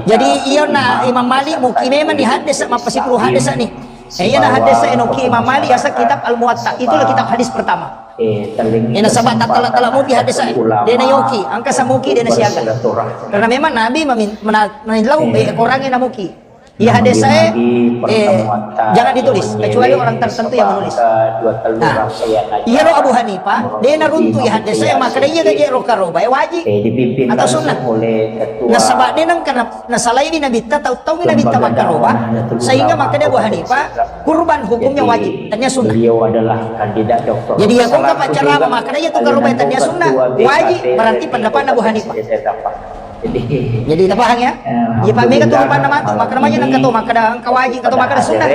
Jadi iya na Imam Malik muki memang di hadis, mappasipulu hadis ni. Eh, iya na hadis enoki Imam Malik, asa kitab Al-Muwatta. Itulah kitab hadis pertama. Eh, nasaba tattala-tala muki hadis. Dena yoki, angka samuki dena siaga. Karena memang Nabi mamin-, mena-, menillau, eh, Quran na muki. Iya hadis saya, eh, jangan ditulis, kecuali orang tertentu yang menulis. Nah, iyaro Abu Hanifah, dena runtu iya hadis saya, makkeda iya gaji ro karoba, eh, wajib atau sunnah. Nasaba dena karena nasalai Nabitta, tau-tau Nabitta makkaroba, sehingga makkeda Abu Hanifah, kurban hukumnya wajib, tania sunnah. Jadi ya kok apa cara makkeda iya tu karoba tania sunnah, wajib, berarti pendapat Abu Hanifah. Jadi tapahang ya? Iya, Pak, mega tu rupanna matu, makkeda maja nengka to, makkeda engka wajib, engka to makkeda sunnah.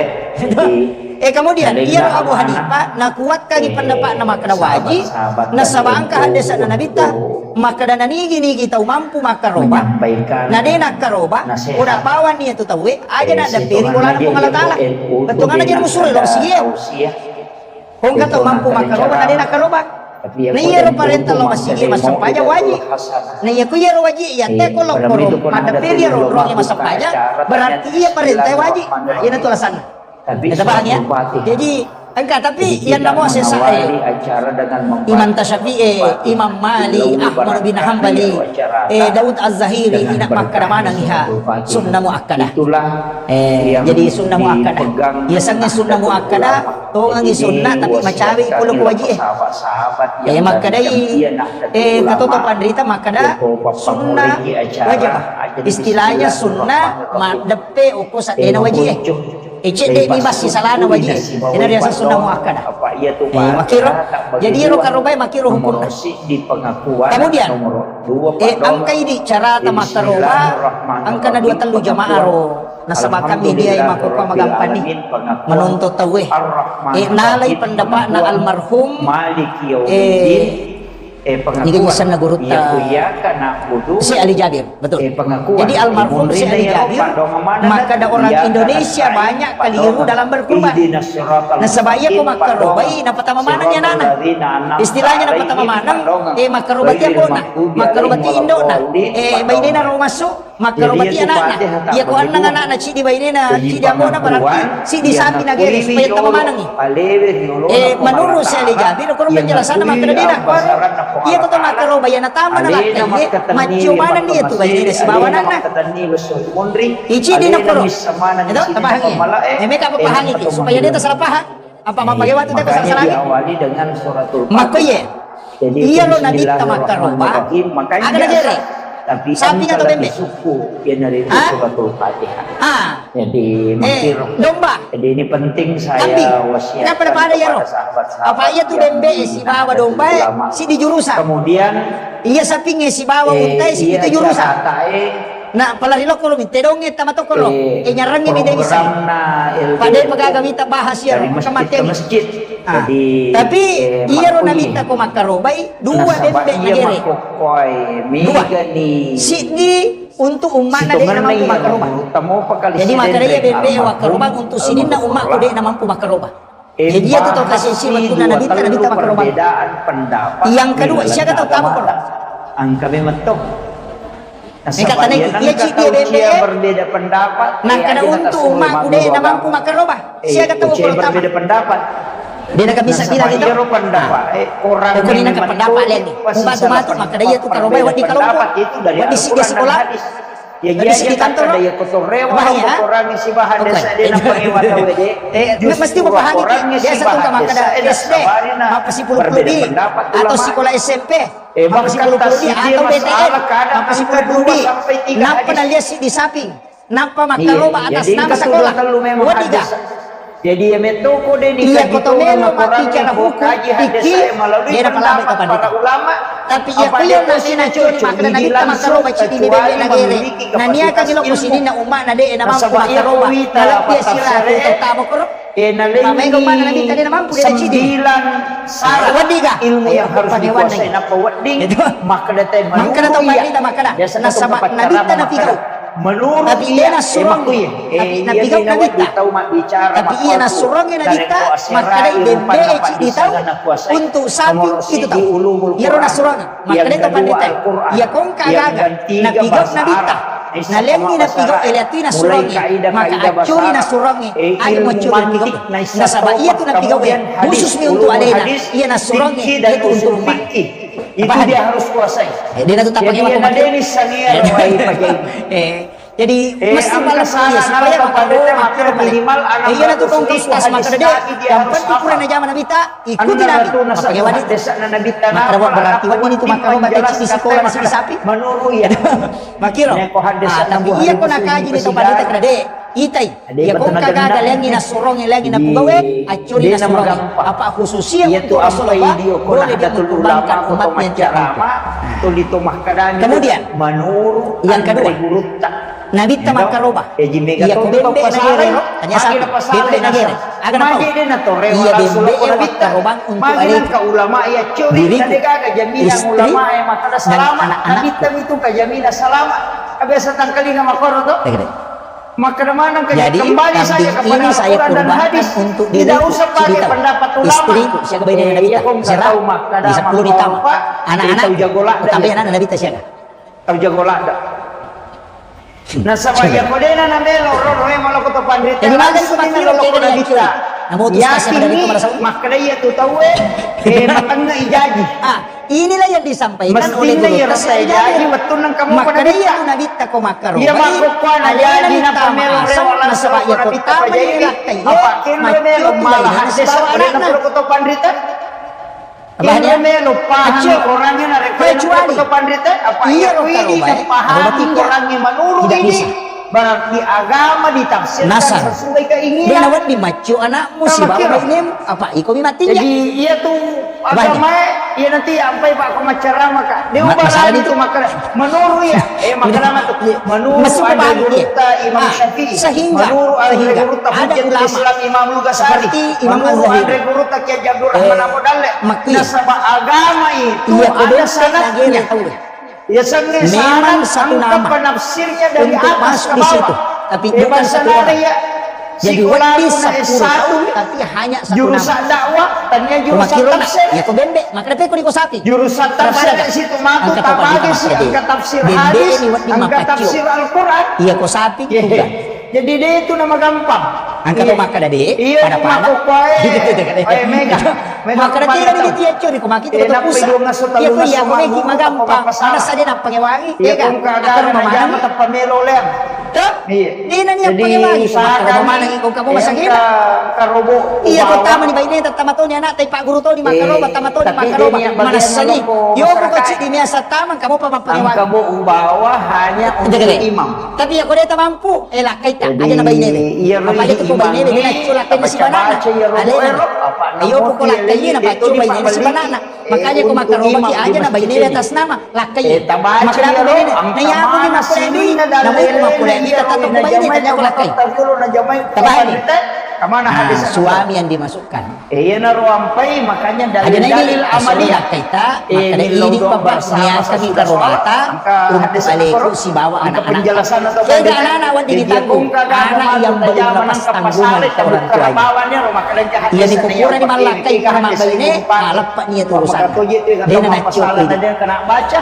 Eh, kemudian, iya Abu Hanifah, nakuatkan pendapatna makkeda wajib, nasaba engka hadis na Nabitta, makkeda nanigi-nigi tau mampu makkaroba, na de nakkaroba, udah bawa niat tu tauwe, aja na daperi bolana Puang Allah Taala. Bettuanna jadi musuh lo siye. Hongka tau mampu makkaroba, na de nakkaroba. Na iyaro parenta lao masigi massempajang wajib. Na iya ku iyaro wajib, iya te ko lo koro maddepe iyaro ronge massempajang, berarti iya parenta wajib. Nah, iya tu alasanna. Kita paham ya? Jadi, engka, tapi yang namo sesa, eh, Imam Tasyafi'i, eh, Imam Malik, Ahmad bin Hambali, eh, Daud Az-Zahiri, ina makkeda maneng iha sunnah muakkada. Eh, jadi sunnah muakkada. Iya sange sunnah muakkada, tongengi sunnah tapi macawe pole ko wajib, eh. Eh, makkedai, eh, katoto panrita makkeda sunnah wajib. Istilahnya sunnah maddeppe okko seddena wajib, eh. Eh, cedde mi bassi salana wajib, eh. Ina riaseng sunnah muakkada. Eh, makkiro. Jadi ero karobae makkiro hukumna. Kemudian, eh, engka idi carata makkaroba, engkana dua tellu jamaah ro. Nasaba kan media e makkokko magampang ni menonton tauwe. Eh, nalai pendapatna almarhum, eh, niga isenna gurutta Syekh Ali Jabir, betul. Jadi almarhum Syekh Ali Jabir makkeda orang Indonesia banyak keliru dalam berkurban. Nasaba iya ko makkarobai napatama maneng anana. Istilahnya napatama maneng, eh, makkarobati ambo'na, makkarobati indo'na, eh, bainena ro massu. Makkarobati ana'na. Iya ko annang ana'na cidi bainena, cidi ambo'na, berarti sidi sambi nagere supaya tama manengi. Eh, menurut Syekh Ali Jabir, ko penjelasanna makkeda de nakkoro. Iya ko to makkaroba iya natama na lakkai, maccio maneng iya tu bainena sibawa ana'na. Icidi nakkoro. Itu tapahangi. Eh, meka apa pahangi ki supaya de tasalah pahang. Apa mappake watu teko salah-salah? Makko iye. Iya lo Nabitta makkaroba. Aga nagere? Sapi atau bembe? Ah? Jadi, eh, domba. Jadi ini penting saya wasiatkan kepada sahabat-sahabat. Kenapa ada iya ro? Apa iya tu bembe sibawa domba e, sidi jurusan. Kemudian iya sapingnge sibawa unta e, sidi jurusan. Na pala ri lokko lo mitte donge tama tokko lo. Eh, nyarangngi mi de bisa. Pada pagaga mita bahas iya ro kematian. Ah, tapi iya ro Nabitta ko makkarobai dua bembe nagere. Dua. Siddi untuk umma'na de namampu makkaroba. Jadi makkeda iya bembe wakkaroba untuk sidinna umma'ku de namampu makkaroba. Jadi iya tu tau kasih isi wettuna Nabitta, Nabitta makkaroba. Yang kedua, siaga tau tamu koro? Engka memang to. Nasaba iya nengka tau cia berbeda pendapat, nangkana untuk umma'ku de namampu makkaroba. Siaga tau cia berbeda pendapat. De naka bisa bilang itu. Iyaro pendapat, eh, orang pokoknya naka pendapat lain. Mubatu-batu makkeda iya tu karobai wedding kalompo. Wedding siddi sekolah. Ya, jadi iya, di kantor, ada ya kotorewa, bahaya, kotorangi sibaha desa de na pangewa tau de. Eh, mesti memahami, biasa tuh makkeda S D, mappasipulupulu di, atau sekolah S M P, eh, mappasipulupulu di, atau B T N, mappasipulupulu di. Nappa naliasi di saping. Nappa makkaroba atas nama sekolah. Wadiga. Jadi iya metto ko de, iya, koto melo mabbicara hukum fikih, de napalabek para ulama. Tapi iya ko iya nasina cocok makkeda nabitta makkaroba cidi bebe nagere. Naniakangi lo ko sininna ummana de namampu makkaroba. Nalebbi sira ko tamo koro. Eh, nalengi sembilan syarat ilmu yang harus dikuasai. Nappa wedding makkeda te, makkeda tau makkeda, nasaba nabitta napigau. Menurut, tapi iya, iya, nassurongi. Tapi napigau nabitta. Tapi iya nassurongi nabitta, makkeda dembee cidi tau untuk sapi itu tau. Iyaro nassurongi. Makkeda to pandita, iya kongka gaga napigau nabitta. Nalengi napigau, ele atui nassurongi. Maka accuri nassurongi. Ayo maccuri napigau. Nasaba iya tu napigau, khusus mi untuk alena. Iya nassurongi, iya tu untuk umat. Itu dia harus kuasai. Eh, dia tu tapake. Jadi, iya, makko na deni sangia. Eh, jadi mesti malas dia supaya makko makkiro balik. Eh, iya tu kongkos tas makkeda de. Yang penting pura najama nabitta, ikuti nabi. Makanya wadi. Makkeda berarti wadi itu makkero bate cidi sekolah nasi sapi. Menurut iya. Makkiro. Tapi iya ko nakaji ni to pandita kena de. Itai. Iya kongka gaga lengi nassurongi, lengi napugawe, accuri nassurongi. Apa khususia untuk Rasulullah boleh dia mengkembangkan umatnya yang tidak mampu. Kemudian, yang kedua, nabitta makkaroba. Iya ko bembe nagere, tanya sapi, bembe nagere. Aga napau? Iya bembe makkarobang untuk aleku, diriku, istri, dan anak-anakku. Jadi kambing ini saya kurbankan untuk diriku, istri, istriku, siaga bainena nabitta. Sera, di sepuluh ditama. Anak-anak, tapi anak nabitta siaga. Tau jago ladda. Nasaba iya ko dena namelo ro, ro e maloko to panrita. Jadi maga langsung melo ko nabitta. Yakin ni makkeda iya tu tau e, eh, matengnga ijaji. Ah, inilah yang disampaikan oleh guru. Mestinya iya rasa ijaji, wettunna kamu makkeda iya tu nabitta ko makkaro. Iya makko kuana jaji nappa melo rewa langsung ko nabitta pajaji. Apa kenro melo malah hadis ko dena maloko to panrita. Iya, melo pahami orangnya narekko kecuali iya, pahami orangnya menurut ini. Berarti agama ditafsirkan sesuai keinginan. Dena wedding maccio anakmu sibawa bainemu, apa iko mi mattinja. Jadi iya tu agama, iya nanti ampai pak ko maccarama ka. Dia ubah itu makkeda menurut iya. Eh, makkeda tu. Menurut Andre Gurutta Imam Syafi'i. Sehingga, menurut Andre Gurutta Hujjatul Islam Imam Al-Ghazali. Menurut Andre Gurutta Kiai Abdul Rahman Abu Dalle. Nasaba agama itu ada syaratnya. Ya, memang satu nama penafsirnya dari atas ke bawah. Tapi bukan satu orang. Jadi wedding seppulo tahun, tapi hanya satu nama. Jurusan dakwah, tania jurusan tafsir. Ya ko bembe, makkeda pekko iko sapi. Jurusan tafsir situ matu tabagi si angka tafsir hadis, angka tafsir Al-Quran. Iya ko sapi. Jadi de itu nama gampang. Angka to makkeda de, pada pala. Iya, mega. Makkeda tidak di dia curi ko maki itu pusat. Iya ko iya ko meki magampang. Mana saja nak pakai wangi. Iya ko angka gaga na jama tappa melo leang. Iya. Dena ni apa lagi? Usahakan mana iko kamu masang ini. Karobo. Iya ko tama ni baine tattama toni anak tai pak guru toni makkaroba tama toni makkaroba. Mana sani? Yo ko kecil di masa tama kamu apa pakai wangi. Angka bo ubawa hanya untuk imam. Tapi ya ko deta mampu, eh lakkaita aja na baine. Iya, apa aja tu baine, dia nak culak ini si banana. Iya, pokok lakkai ini na baca baine si banana. Makanya ko makkaroba ki aja na baine atas nama lakkai. Makkaroba ini. Nah, ya aku ni makkulai ini. Namu ko makkulai ini kata tu baine tanya ko lakkai. Tabaini. Nah, suami yang dimasukkan. Eh, iyanaro ampai, makanya dalil-dalil amali. Kaita, eh, makanya ini bapak niakangi karomata untuk aleku sibawa anak-anak. Kega anak-anak wedding ditanggung, anak yang belum lepas tanggungan ke orang tuanya. Iya ni kukurani mallakkai karena ini, aleppa ni itu urusan. Dena naccio.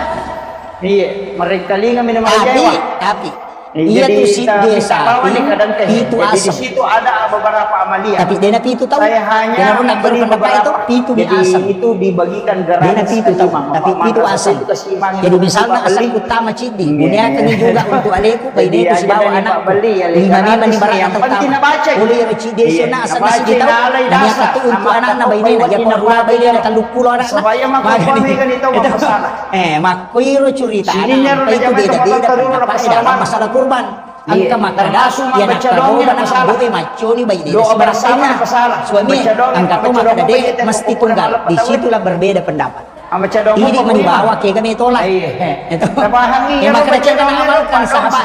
Iya, mereka linga minum aja. Tapi, tapi Iya tu siddi sapi, pitu aseng. Di situ ada beberapa amalia. Tapi dena pitu tau. Saya hanya beri beberapa. Pitu mi aseng. Itu dibagikan gratis. Dena pitu tau, tapi pitu aseng. Jadi misalna aseng utama ciddi, buniakangi juga untuk aleku, baineku sibawa anakku. Lima memang ni barakka utama. Ulu iyaro ciddi sunna aseng na sidi tau. Naniakkatu untuk anakna bainena, iya ko rua bainena, telluppulo anakna. Magani. Eh, makkoiro curitana, ampai tu beda-beda pendapat dalam masalah kurban. Engka makkeda, iya, nakkaroba na mabbuke macconi bainena sibawa anakna. Suami, engka to makkeda de, mesti tunggal. Di situlah berbeda pendapat. Idi manibawa kega metola. Iya. Itu. Makkeda kega naamalkan sahabat.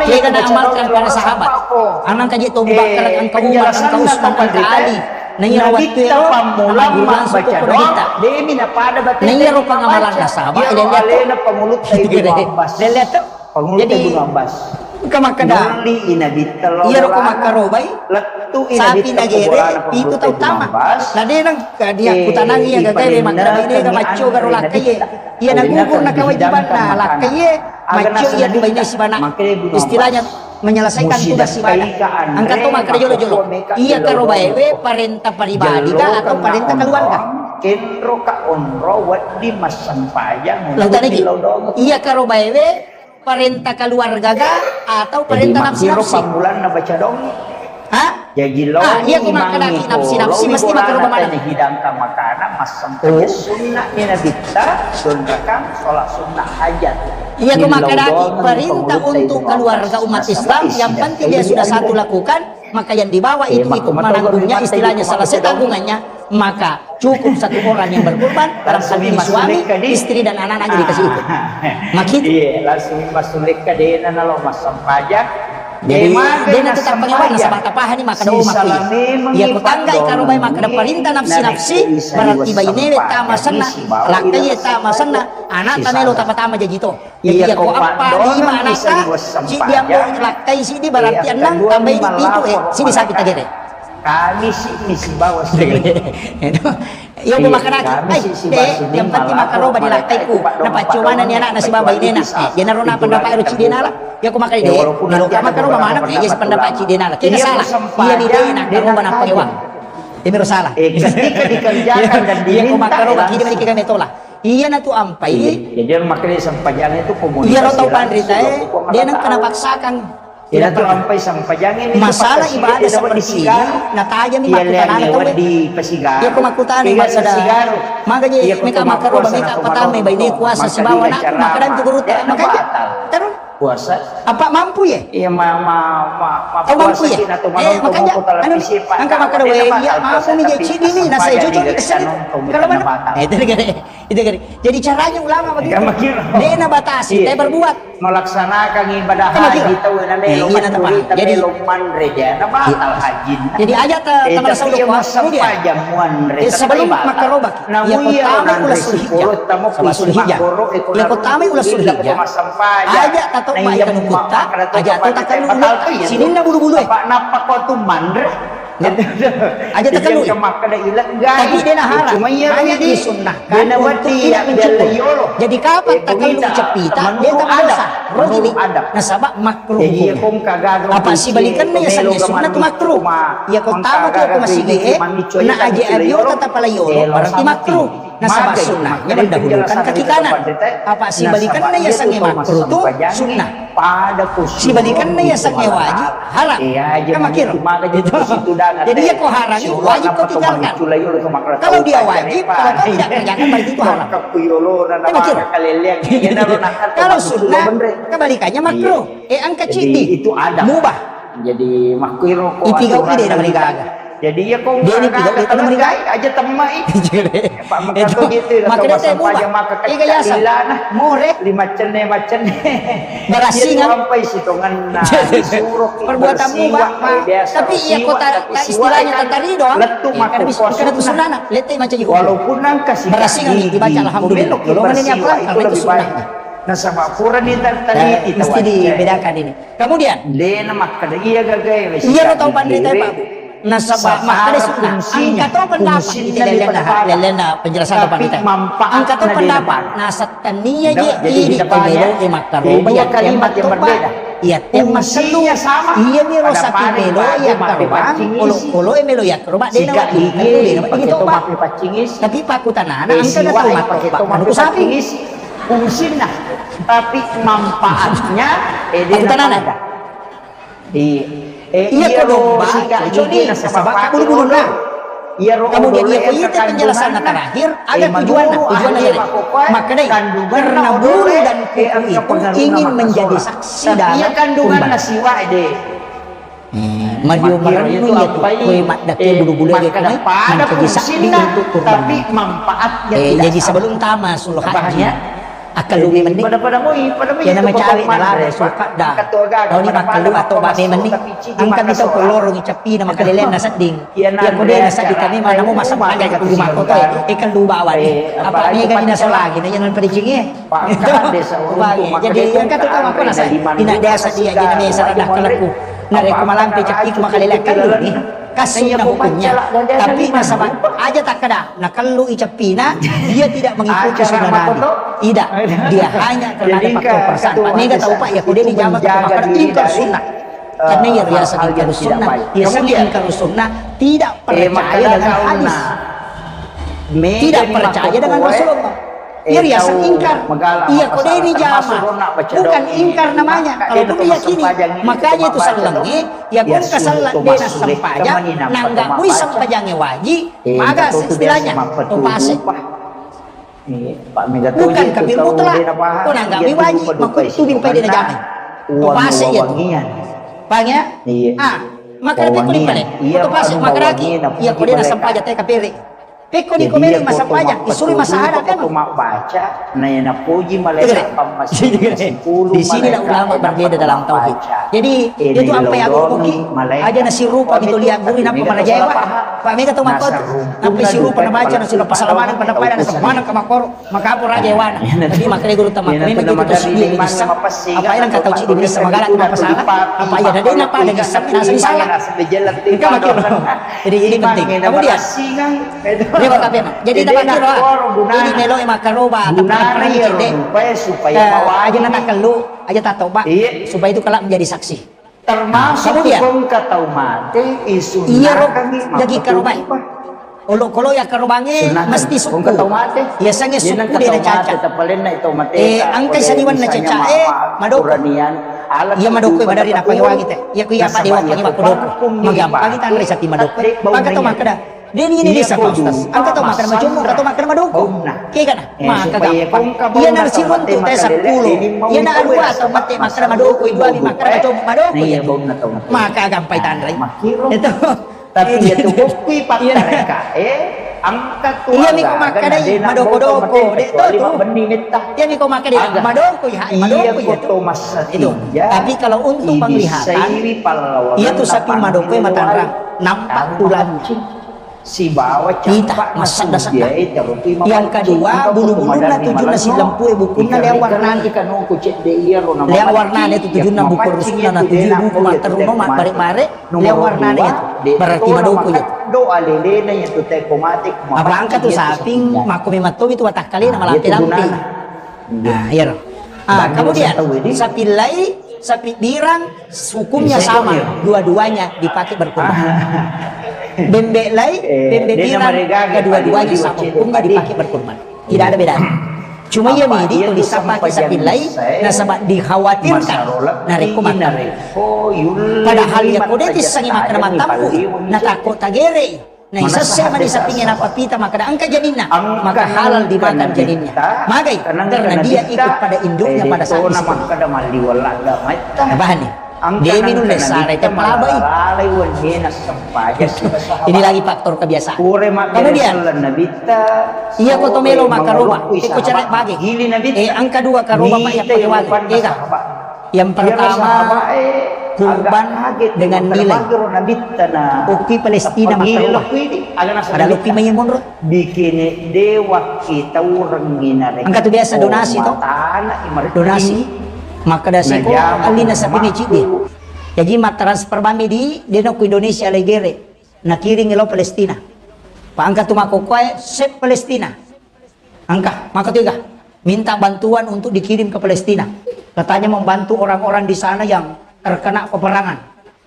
Kega naamalkan para sahabat. Anang kaje to Abu Bakar, engka Umar, engka Utsman, engka Ali. Naiyaro wettuero, nagguru langsung ko Nabitta. Naiyaro pangamalanna sahabat, lelleatto. Lelleatto. Jadi, engka makkeda, iyaro ko makkarobai, sapi nagere, pitu tau tama. Na de nengka dia kutanang iya gagae makkeda bainega macco garo lakkaie. Iya nagugur na kewajibanna lakkaie, macco iya tu baine sibawa anakna. Istilahnya menyelesaikan tugas sibawa anakna. Engka to makkeda jolo-jolo, iya karobaewe parenta pribadi kah atau parenta keluarga? Kenro ka onro wedding massempajang untuk. Iya karobaewe parenta keluarga ga atau parenta nafsi-nafsi? Pammulanna baca dong. Hah? Jaji lo, iya ko makkeda nafsi-nafsi mesti makkaroba maneng. Hidang ka makanan massempajang sunna ni Nabitta, sunrakang sholat sunnah hajat. Iya ko makkeda parenta untuk keluarga umat Islam, yang penting dia sudah satu lakukan, maka yang dibawa itu ikut menanggungnya, istilahnya selesai tanggungannya, maka cukup satu orang yang berkorban, dalam hal ini suami, istri dan anak-anak jadi kasih ikut. Makin. Iya, langsung masuk leka dena nalo massempajang. Jadi dena tetap pengewana sebab tapahani makkeda makku. Iya ko tanggai karobai makkeda parenta nafsi-nafsi, berarti bainewe tama senna, lakkaie tama senna, anakta melo tapatama jaji to. Iya ko appa lima anakta, siddi ambo lakkai siddi berarti enneng, tambai pitu, eh, siddi sapi tagere. Kami siddi sibawa siddi. Iya ko makkedaki, ai, de, yang penting makkaroba di lakkaiku. Napaccio manenni anakna sibawa bainena. Eh, jenaro napa pendapat ero ciddi nala. Iya ko makkeda de, melo ka makkaroba maneng, eh, iya sependapat ciddi nala. Kega salah. Iya ni de nakkaroba nappa ewang. Iya mero salah. Iya ko makkaroba kidi mani kega metola. Iyana tu ampai. Iya, jadi makkeda sempajang itu komunitas. Iyaro tau panritae, de nengka napaksakan. Iyana tu ampai sempajang ini. Masalah ibadah seperti ini, natajami makkutanana tau. Iya ko makkutana makkeda, maga je meka makkaroba, meka patama baine kuasa sibawa anakku, makkeda tu gurutta, makanya terus. Puasa. Apa mampu ya? Iya, ma, ma, ma, ma, oh, mampu ya? Eh, makanya, anu, engka makkeda, iya, mampu mi je, cidi mi, nasa jojo mi kesel. Kalau mana? Eh, itu kan, itu kan. Jadi caranya ulama begitu. Dia na batasi, dia berbuat. Melaksanakan ibadah haji, tahu na melo. Iya, na tepat. Jadi, melo manre dia, na batal haji. Jadi aja ta, eh, tamala saulu ko, kemudian, eh, sebelum makkaroba. Iya, ko tamai uleng Sulhijjah. Iya, ko tamai uleng Sulhijjah. Aja' tatobba'i kanukutta, aja' to takellu' sininna bulu-bulu e. Aja' takellu'. Tapi de' naharang. Hanya disunnahkan untuk tidak mencukur. Jadi kapan takellu' ceppita, de' tadosa. Rojimi. Nasaba' makruh hukumna. Apa' sibalikanna yasengnge sunnah tu makruh. Iya, ko tama ko masigi'e, na aje' abiota tapala yolo, berarti makruh. Nasaba' sunnahnya mendahulukan kaki kanan. Apa' sibalikanna yasengnge makruh tu sunnah. Sibalikanna yasengnge wajib, haram. Kan makkiro. Jadi iya ko haram, wajib ko tinggalkan. Kalau dia wajib, kalau kau tidak kerjakan, berarti itu haram. Kan makkiro. Kalau sunnah, kebalikannya makruh. Eh, engka ciddi. Mubah. Jadi makkuiro ko ipigau'i de' namarigaga. Jadi iya ko de' nipigau'i de' namarigaga. Aja' temmai. Makkedai tau massempajang maka kecil ilana. More. Lima cenne, macenne. Barasingan. Ampai sitonganna. Perbuatan mubah. Tapi iya ko ta, istilahnya tatarido. Lettu makkuasa. Lettu maca. Walaupun engka si barasingan dibaca alhamdulillah. Kalau mana ni apa? Itu lebih baik. Nasaba' purani tadi, eh, mesti dibedakan ini. Kemudian, de' na makkeda iya gagae wes. Iyaro tau panritae, Pak Bu. Nasaba makkeda sunna, engka to pendapat, kita lelena, lelena penjelasan depan kita. Engka to pendapat, nasettennia je idi melo e makkaroba, ya kalimat yang berbeda. Iya, temma sellu. Iya, mi rosa pi melo e yakkaroba, olo-olo e melo yakkaroba, dena wajib. Tapi pakkutanana, engka na to makkaroba, anu ku sapi. Fungsinna, tapi manfaatnya, eh, dena. Pakkutanana. Iya. Eh, iya, ko domba, cocokni nasaba bulu-bulunna. Kemudian iya, ko ita penjelasanna terakhir, ada tujuanna. Tujuanna iya. Makkedai, karena bulu dan kuku itu ingin menjadi saksi dalam kurban. Mario marennu iya tu, kue maddake bulu-bulu e, kue mancaji saksi untuk kurban. Eh, jadi sebelum tama sulhajji, akkalumi menni. Iya, nama cawe na lare sulkadda. Tau ni makkallu atau ba memang ni. Engka mi tau ko lorong i cappina makkaleleng na sedding. Iya, ko de na sedding kami mana mau masang panjang di rumah koto e. E, kallu bawani. Apa mega ni nasolagi na iya na paricingi e. Jadi engka tu tau makko nasa. Ina desa dia jadi mesa rada kalakku. Narekko malampe cappikku makkaleleng kallu ni. Kasunna hukumnya. Tapi nasaba aja takkeda. Nakellu i cappina, dia tidak mengikuti sunnah Nabi. Tidak, dia hanya karena ada faktor perasaan. Pak mega tau Pak, ya ko de ni jama tu makkedai ingkar sunnah. Karena iya riaseng ingkar sunnah, iya seng ingkar sunnah, tidak percaya dengan hadis. Tidak percaya dengan Rasulullah. Iya riaseng ingkar. Iya ko de ni jama. Bukan ingkar namanya. Kalau ko meyakini, makanya itu sellengnge, iya ko engka selleng de na sempajang, nangga mui sempajangnge wajib, Maga istilahnya, to pase. Bukan kafir mutlak. Ko nanggami wajib, makkutu bimpai de na jama. To pase iya tu. Paham ya? Ah, maka pekko ni pale. To pase, maka lagi. Iya ko de na sempajang te kafir. Pekko ni ko melo massempajang, isuro massahada kan? Di sinilah ulama berbeda dalam tauhid. Jadi, itu ampai aku oki, aja nasirupa mito liang guri nampa marajaewa. Pak mega tau makko, nampa sirupa na baca, nasirupa salamaneng, pada pada nasirupa maneng ka makkoro, maka apa rajaewana. Tapi makanya guru tamak, memang gitu tuh sendiri bisa. Apa yang kata uci bisa magala kenapa salah? Apa ya dade napa ada bisa, nasa salah. Enggak makin. Jadi ini penting. Kemudian, Iya, Pak, Pak, Pak. Jadi, jadi, tapakkiro, ah. Ini melo e makkaroba, tapi gunana iya, cedde. Supaya, supaya, eh, aja na takellu, aja tatoba, iya, supaya itu kelak menjadi saksi. Termasuk kemudian, kongka tau mate, isunna iya, ro, kami jadi makkutu karobai. Olo-kolo ya karobange, sunnakan, mesti sukku. Kongka tau mate. Iya, sange sukku de na caca. Tapalenna itu mate. Eh, angkai saniwan na caca, eh, madoko. Iya, madoko, madari na pangewangi te. Iya, ku iya, Pak, dewa pangi makkodoko. Magampangi tanre sati madoko. Maka tau makkeda. Deni ini desa Pak Ustaz. Engka tau makkeda majommo, engka tau makkeda madoko. Kegana? Maka gampang. Iya na siruntu te seppulo. Iya na arua tau mate makkeda madoko, dua mi makkeda majommo, madoko. Iya, maka gampang tanre. Itu. Tapi iya tu bukti pakkareka. Eh, engka tu. Iya mi ko makkeda madoko-doko, de to tu. Iya mi ko makkeda madoko, iya, madoko iya tu. Itu. Tapi kalau untuk penglihatan, iya tu sapi madoko matanra. Nampak tulangnya. Sibawa kita massadda-sadda. Yang kedua, bulu-bulunna tujunna silempue bukunna lea warnane. Lea warnane tu tujunna buku rusunna na tuju buku matteruno mabbare-bare lea warnane itu. Berarti madoko itu. Doa lelena yang tu teko mate. Apa engka tu saping makko memang tomi tu watakkalena malampe-lampe. Nah, iya. Ah, kemudian sapi lai, sapi birang, hukumnya sama, dua-duanya dipakai berkurban. Bembe lai, bembe birang, kedua-duanya sama hukumnya dipakai berkurban. Tidak ada bedanya. Cuma iya midi kalau disampaikan sapi lai, nasaba dikhawatirkan narekko makan. Padahal ya kode tissangi makan matampu, natakko tagere. Naisesse mani sapinge napapita makkeda engka janinna, maka halal dimakan janinnya. Magai? Karena dia ikut pada induknya pada saat istri. Paham nih? Demi nulle sarai te palabai. Ini lagi faktor kebiasaan. Kemudian, iya ko to melo makkaroba, iko cere bage. Eh, engka dua karoba pak yang pakai wale. Ega. Yang pertama, kurban dengan nilai. Okki Palestina makkaroba. Ada lokki mai monro. Bikini dewa kita ureng minare. Engka tu biasa donasi to. Donasi. Makkeda siko allina sapinge ciddi. Jaji mattransfer bammi di deno ku Indonesia lai gere. Nakiring lao Palestina. Pa engka tu makkokkoe, save Palestina. Engka, maka tu ega, minta bantuan untuk dikirim ke Palestina. Katanya membantu orang-orang di sana yang terkena peperangan.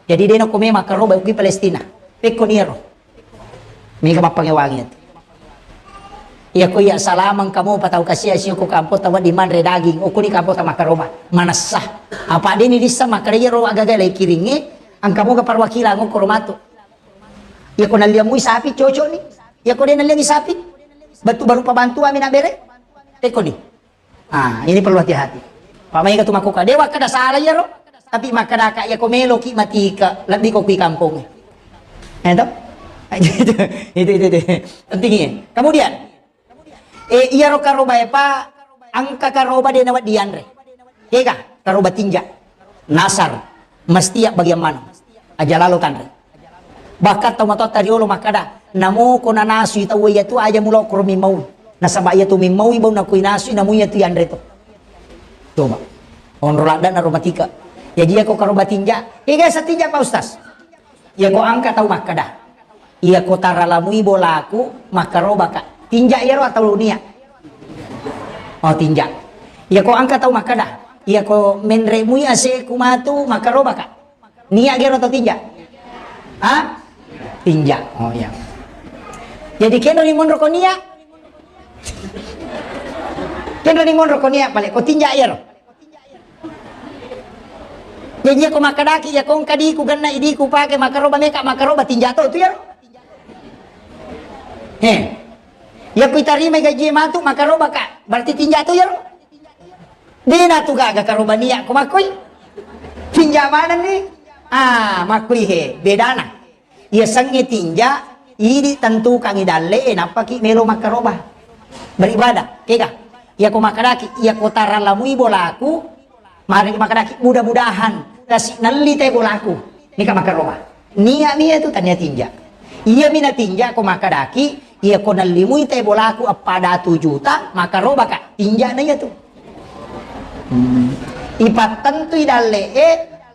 Jadi de' nako memang makkaroba ki Palestina. Pekko ni ero. Mega mappangewangi atu. Iya ko iya salamang kamu patau kasia sio ko kampo tawa di manre daging. Okko ni kampo ta makkaroba. Manessa. Apa de' ni dissa makkada iyaro agaga lai kiringnge. Engka moga perwakilan okko ro matu. Iya ko nalliang mui sapi cocok ni. Iya ko de' nalliangi sapi. Betu baru pabantu ami na bere. Pekko ni. Ah, ini perlu hati-hati. Pak maega tu makkokkoe, de' wakkada sala iyaro, tapi makkadaka iya ko meloki matika, lebbi ko kui kampongnge. Eh, toh? Itu, itu, itu, itu. Penting ya. Kemudian, eh, iyaro karobae pa, engka karoba de' nawedding yanre. Kega, karoba tinja. Nasar. Mesti ya bagian mana? Aja lalo tanre. Bahkan tau matoatta riolo makkada, namo ko nanasui tau iya tu aja mulo koro mimmau. Nasaba iya tu mimmau bau nakoi nasui namu iya tu yanre to. Coba. Onro ladda na romatika. Jadi iya ko karoba tinja. Ega sa tinja Pak Ustaz. Iya ko engka tau makkada. Iya ko taralamui bolaku makkarobaka. Tinja iyaro atau nia? Oh, tinja. Iya ko engka tau makkada. Iya ko menremui aseku matu makkarobaka. Nia gero atau tinja? Ha? Tinja. Oh iya. Jadi kenro ni monro ko nia? Kenro ni monro ko nia pale ko tinja iyaro. Jadi iya ko makkadaki iya ko engka diku genna idiku pake makkaroba meka makkaroba tinja to tu iyaro. He. Iya ko itarimai gaji matu makkaroba ka. Berarti tinja to iyaro. De' natu gaga karoba nia ko makkoi. Tinja maneng ni. Ah, makkoi he, bedana. Iya sengnge tinja, idi tentukangi dalle e nappaki melo makkaroba. Beribadah, kega. Iya ko makkadaki, iya ko taralamui bolaku, mari makkadaki mudah-mudahan kasi nelli te bolaku. Nika makkaroba. Nia mi iya tu tania tinja. Iya mi na tinja ko makkadaki, iya ko nellimui te bolaku eppa datu juta, makkaroba ka. Tinja na iya tu. Hmm. Ipattentui dalle e,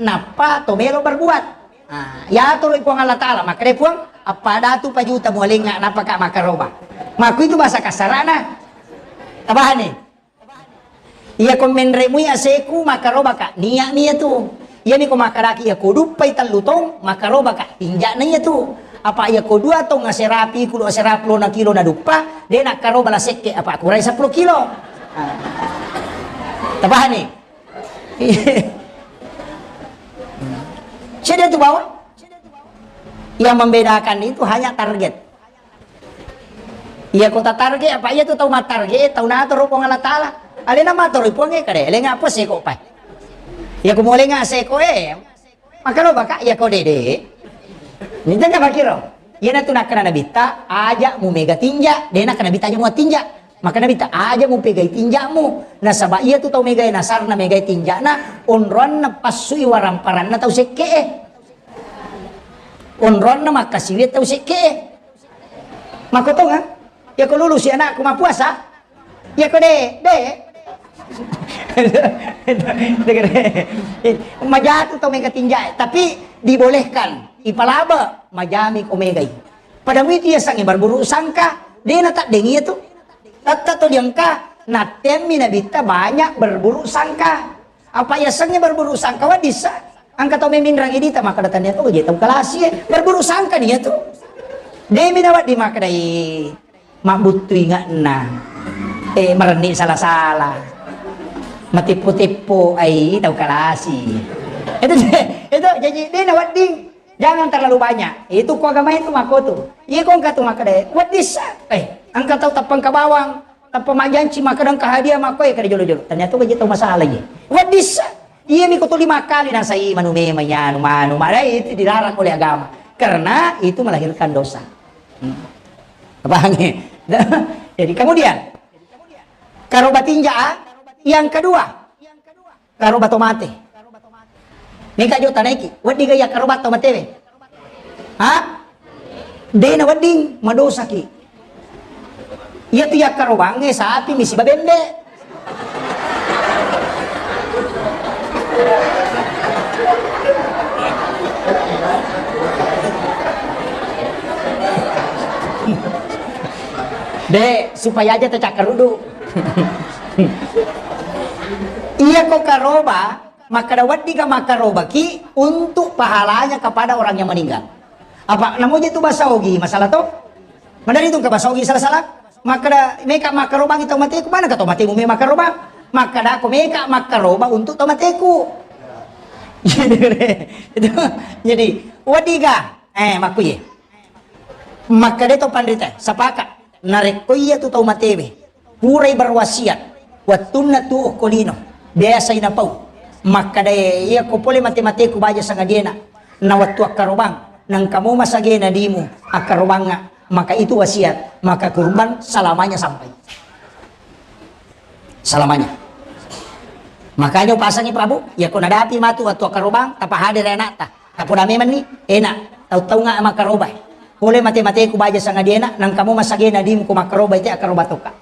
nappa to melo berbuat. Ah, yatoro Puang Allah Ta'ala, makkeda Puang, eppa datu pa juta mualengnga napaka makkaroba. Makku itu bahasa kasarana. Tabahani. Iya ko menremui aseku makkaroba ka, nia mi iya tu. Iya mi ko makkadaki iya ko duppai tellu tong makkaroba ka, tinja na iya tu. Apa iya ko dua tong aserapi kulo aserapi lo na kilo na duppa, de' nakkaroba la sekke apa kurai seppulo kilo. Ah. Tabahani. Cedde tu bawang. Yang membedakan itu hanya target. Iya ko ta target apa iya tu tau ma target tau natoro Puang Allah Ta'ala. Alena matoro Puang e kade, lenga apa seko pai. Iya ko mau lenga seko e. Makkaroba ka iya ko dede. Ni tengka makiro. Iya na tu nakkana nabitta aja mu mega tinja, de' nakkana nabitta aja mu tinja. Maka nabitta aja mu pegai tinjamu. Nasaba iya tu tau megai nasarna megai tinjana, onroanna passui waramparanna tau sekke e. Onroanna makkasiwi tau sekke e. Makkotonga? Iya ko lulusi anakku mappuasa? Iya ko de, de. Majatu tau mega tinja, tapi dibolehkan, ipalaba, majami ko megai. Pada muitu iya sangi berburuk sangka, de' na taddeng iya tu. Tatta to diangka, nattemmi nabitta banyak berburuk sangka. Apa iya sangi berburuk sangka wadissa? Angka tau meminrang idita maka datang dia tu je tau kalasi e. Berburuk sangka dia tu. De' mi nawaddi maka dai mabuttu ingatna. Eh, merenni sala-sala. Matippo-tippo ai tau kalasi. Itu, itu jadi de' nawaddi. Jangan terlalu banyak. Itu ko agama itu mako tu. Iya ko engka tu makkeda, weddissa. Eh, engka tau tappangka bawang, tappa majjanci makkeda engka hadiah makko e kada jolo-jolo. Ternyata ko je tau masalah ye. Weddissa. Iya mi ko tuli makkali nasai manu memang ya anu manu. Maka itu dilarang oleh agama. Karena itu melahirkan dosa. Hmm. Paham ya? Jadi kemudian karoba tinja, yang kedua, karoba to mate. Meka jo tanaiki, wedding ga iya karoba to matewe? Ha? De' nawedding, madosaki. Iya tu iya karobangnge sapi misi babembe. Eh, supaya aja tacakkaruddu. Iya ko karoba, makkada weddiga makkarobaki untuk pahalanya kepada orang yang meninggal. Apa namoja tu bahasa Ogi masalah to? Madari tu ke bahasa Ogi salah-salah. Makkada meka makkarobangi tau mateku, mana ka tau matemu me makkarobang? Makkada ko meka makkaroba untuk tau mateku. Jadi, itu, jadi, weddiga, eh, makkuye. Makkeda to panrita, sepakat. Narekko iya tu tau matewe, purai berwasiat, wettunna tuo ko lino, biasai napau. Makkeda iya ko pole mate-mateku baja sangadiena, na wettu akkarobang, nangka mo masagena dimu akkarobangnga, maka itu wasiat, maka kurban selamanya sampai. Selamanya. Makanya upasangi Prabu, iya ko nadapi matu wettu akkarobang, tapahadere anakta. Tapoda memanni, enak, tau-taunga makkarobai. Pole mate-mateku baja sangadiena, nangka mo masagena dimu ko makkarobai te akkaroba toka.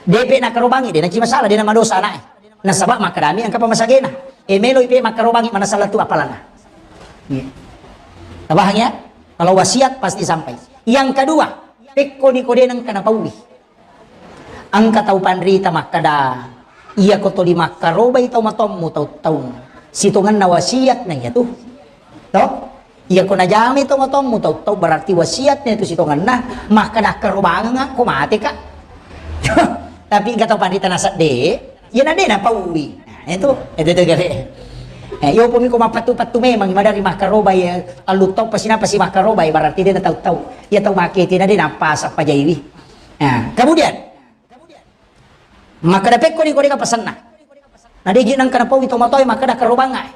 Depe nakkarobangi, de naci masalah, de namadosa anaknya. Nasaba makkedami engka pa masagena. E meloi pe makkarobangi, mana salah tu apalana. Iya. Tabahang ya? Kalau wasiat pasti sampai. Yang kedua, pekkoni ko de nengka napaui. Engka tau panrita makkeda, iya ko toli makkarobai tau matommu tau-taung. Sitongenna wasiat na iya tu. To? Iya ko najamai tau matommu tau-tau berarti wasiat na itu sitongenna, makkeda akkarobangeng ko mate ka. Tapi engka tau panrita nasedde, iya na de napaui. Nah, itu, itu, itu gare. Eh, yo pumi ko mappattu-pattu memang madari makkarobai, allu tau pasi napasi makkarobai berarti de na tau-tau. Iya tau makete na de napasa pajaiwi. Nah, kemudian, makkeda pekkoni ko de ka pasenna. Na de je nengka napaui tomatoe makkeda karobanga.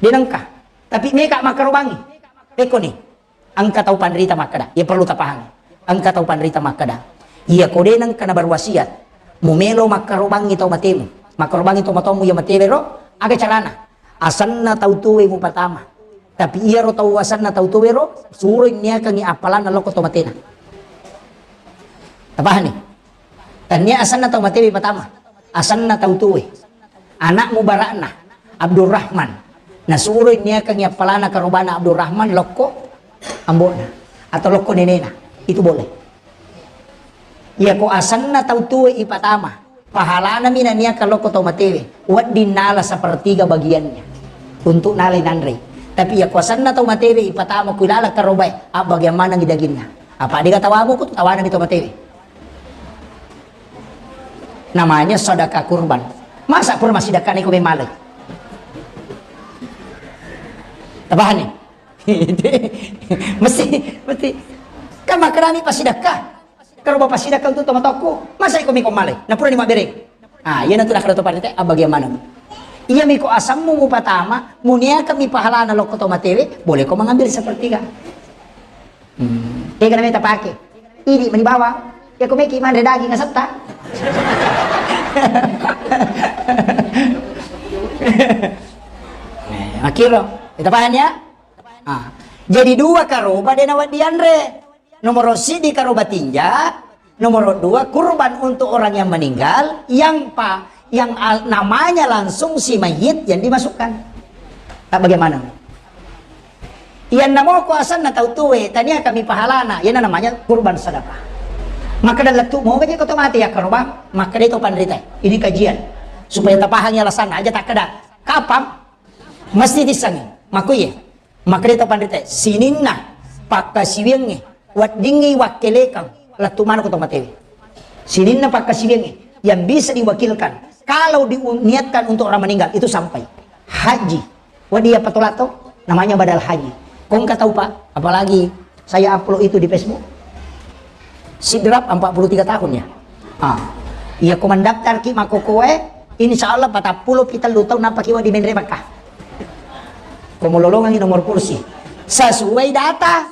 De nengka. Tapi meka makkarobangi. Pekkoni. Engka tau panrita makkeda. Iya perlu tapahangi. Engka tau panrita makkeda. Iya ko de nengka na berwasiat. Mumelo makkarobangi tau matemu. Makkarobangi tau matomu iya matewe ro. Aga carana. Asenna tau tuwe mupatama. Tapi iyaro tau asenna tau tuwero, suroi niakangi appalanna lokko to matena. Tapahani? Tania asenna tau matewe patama. Asenna tau tuwe. Anak mubarakna, Abdurrahman. Nasuroi niakangi appalana karobana Abdurrahman lokko ambokna. Atau lokko nenena. Itu boleh. Iyako asenna tau tuwe ipatama, pahalana mi naniakka lokko tau matewe, wedding nala sepertiga bagiannya untuk nalai nanrei. Tapi iyako asenna tau matewe ipatama ku ilala karobae, abbagiang manengi daginna. Apa dega tawamu ku tawanami tau matewe. Namanya sedekah kurban. Masa pura masidakkani ko memale? Tapahani? Mesti, mesti. Kan makkedami pasidakka. Kalau bapak sidakka untuk tomatokku, masa iko miko malai? Napura ni mabere. Ah, iya natu nakada to parite, abbagiang maneng. Iya miko asammu mupatama, muniaka mi pahalana lokko to matewe, boleh ko mengambil sepertiga. Hmm. Tega namanya tapake. Ini meni bawang. Ya ko meki manre daging asetta. Eh, makiro. Kita paham ya? Ah, jadi dua karoba de nawedding dianre. Nomoro siddi karoba tinja, nomoro dua kurban untuk orang yang meninggal, yang pa, yang al-, namanya langsung si mayit yang dimasukkan. Tak bagaimana? Yang namoko asanna tau tuwe, tania kami pahalana, yang namanya kurban sedekah. Maka dalam tu mau aja kau mati ya karoba, maka dia itu panrita. Ini kajian supaya tapahangi alasan aja tak keda. Kapang mesti disangi. Makuye. Makkedai to panrita, sininna pakkasiwiangnge, weddingngi wakkelekang, lettu maneng ko to matewe. Sininna pakkasiwiangnge yang bisa diwakilkan, kalau diniatkan untuk orang meninggal, itu sampai. Haji. Wedding iya patolak to, namanya badal haji. Ko engka tau, Pak, apalagi saya upload itu di Facebook. Sidrap empat puluh tiga tahun ya. Ah. Iya ko mendaftar ki makokoe, insya Allah patang puluh pi tellu tahun nampa ki wedding menre Mekah. Ko mololongangi nomor kursi. Sesuai data.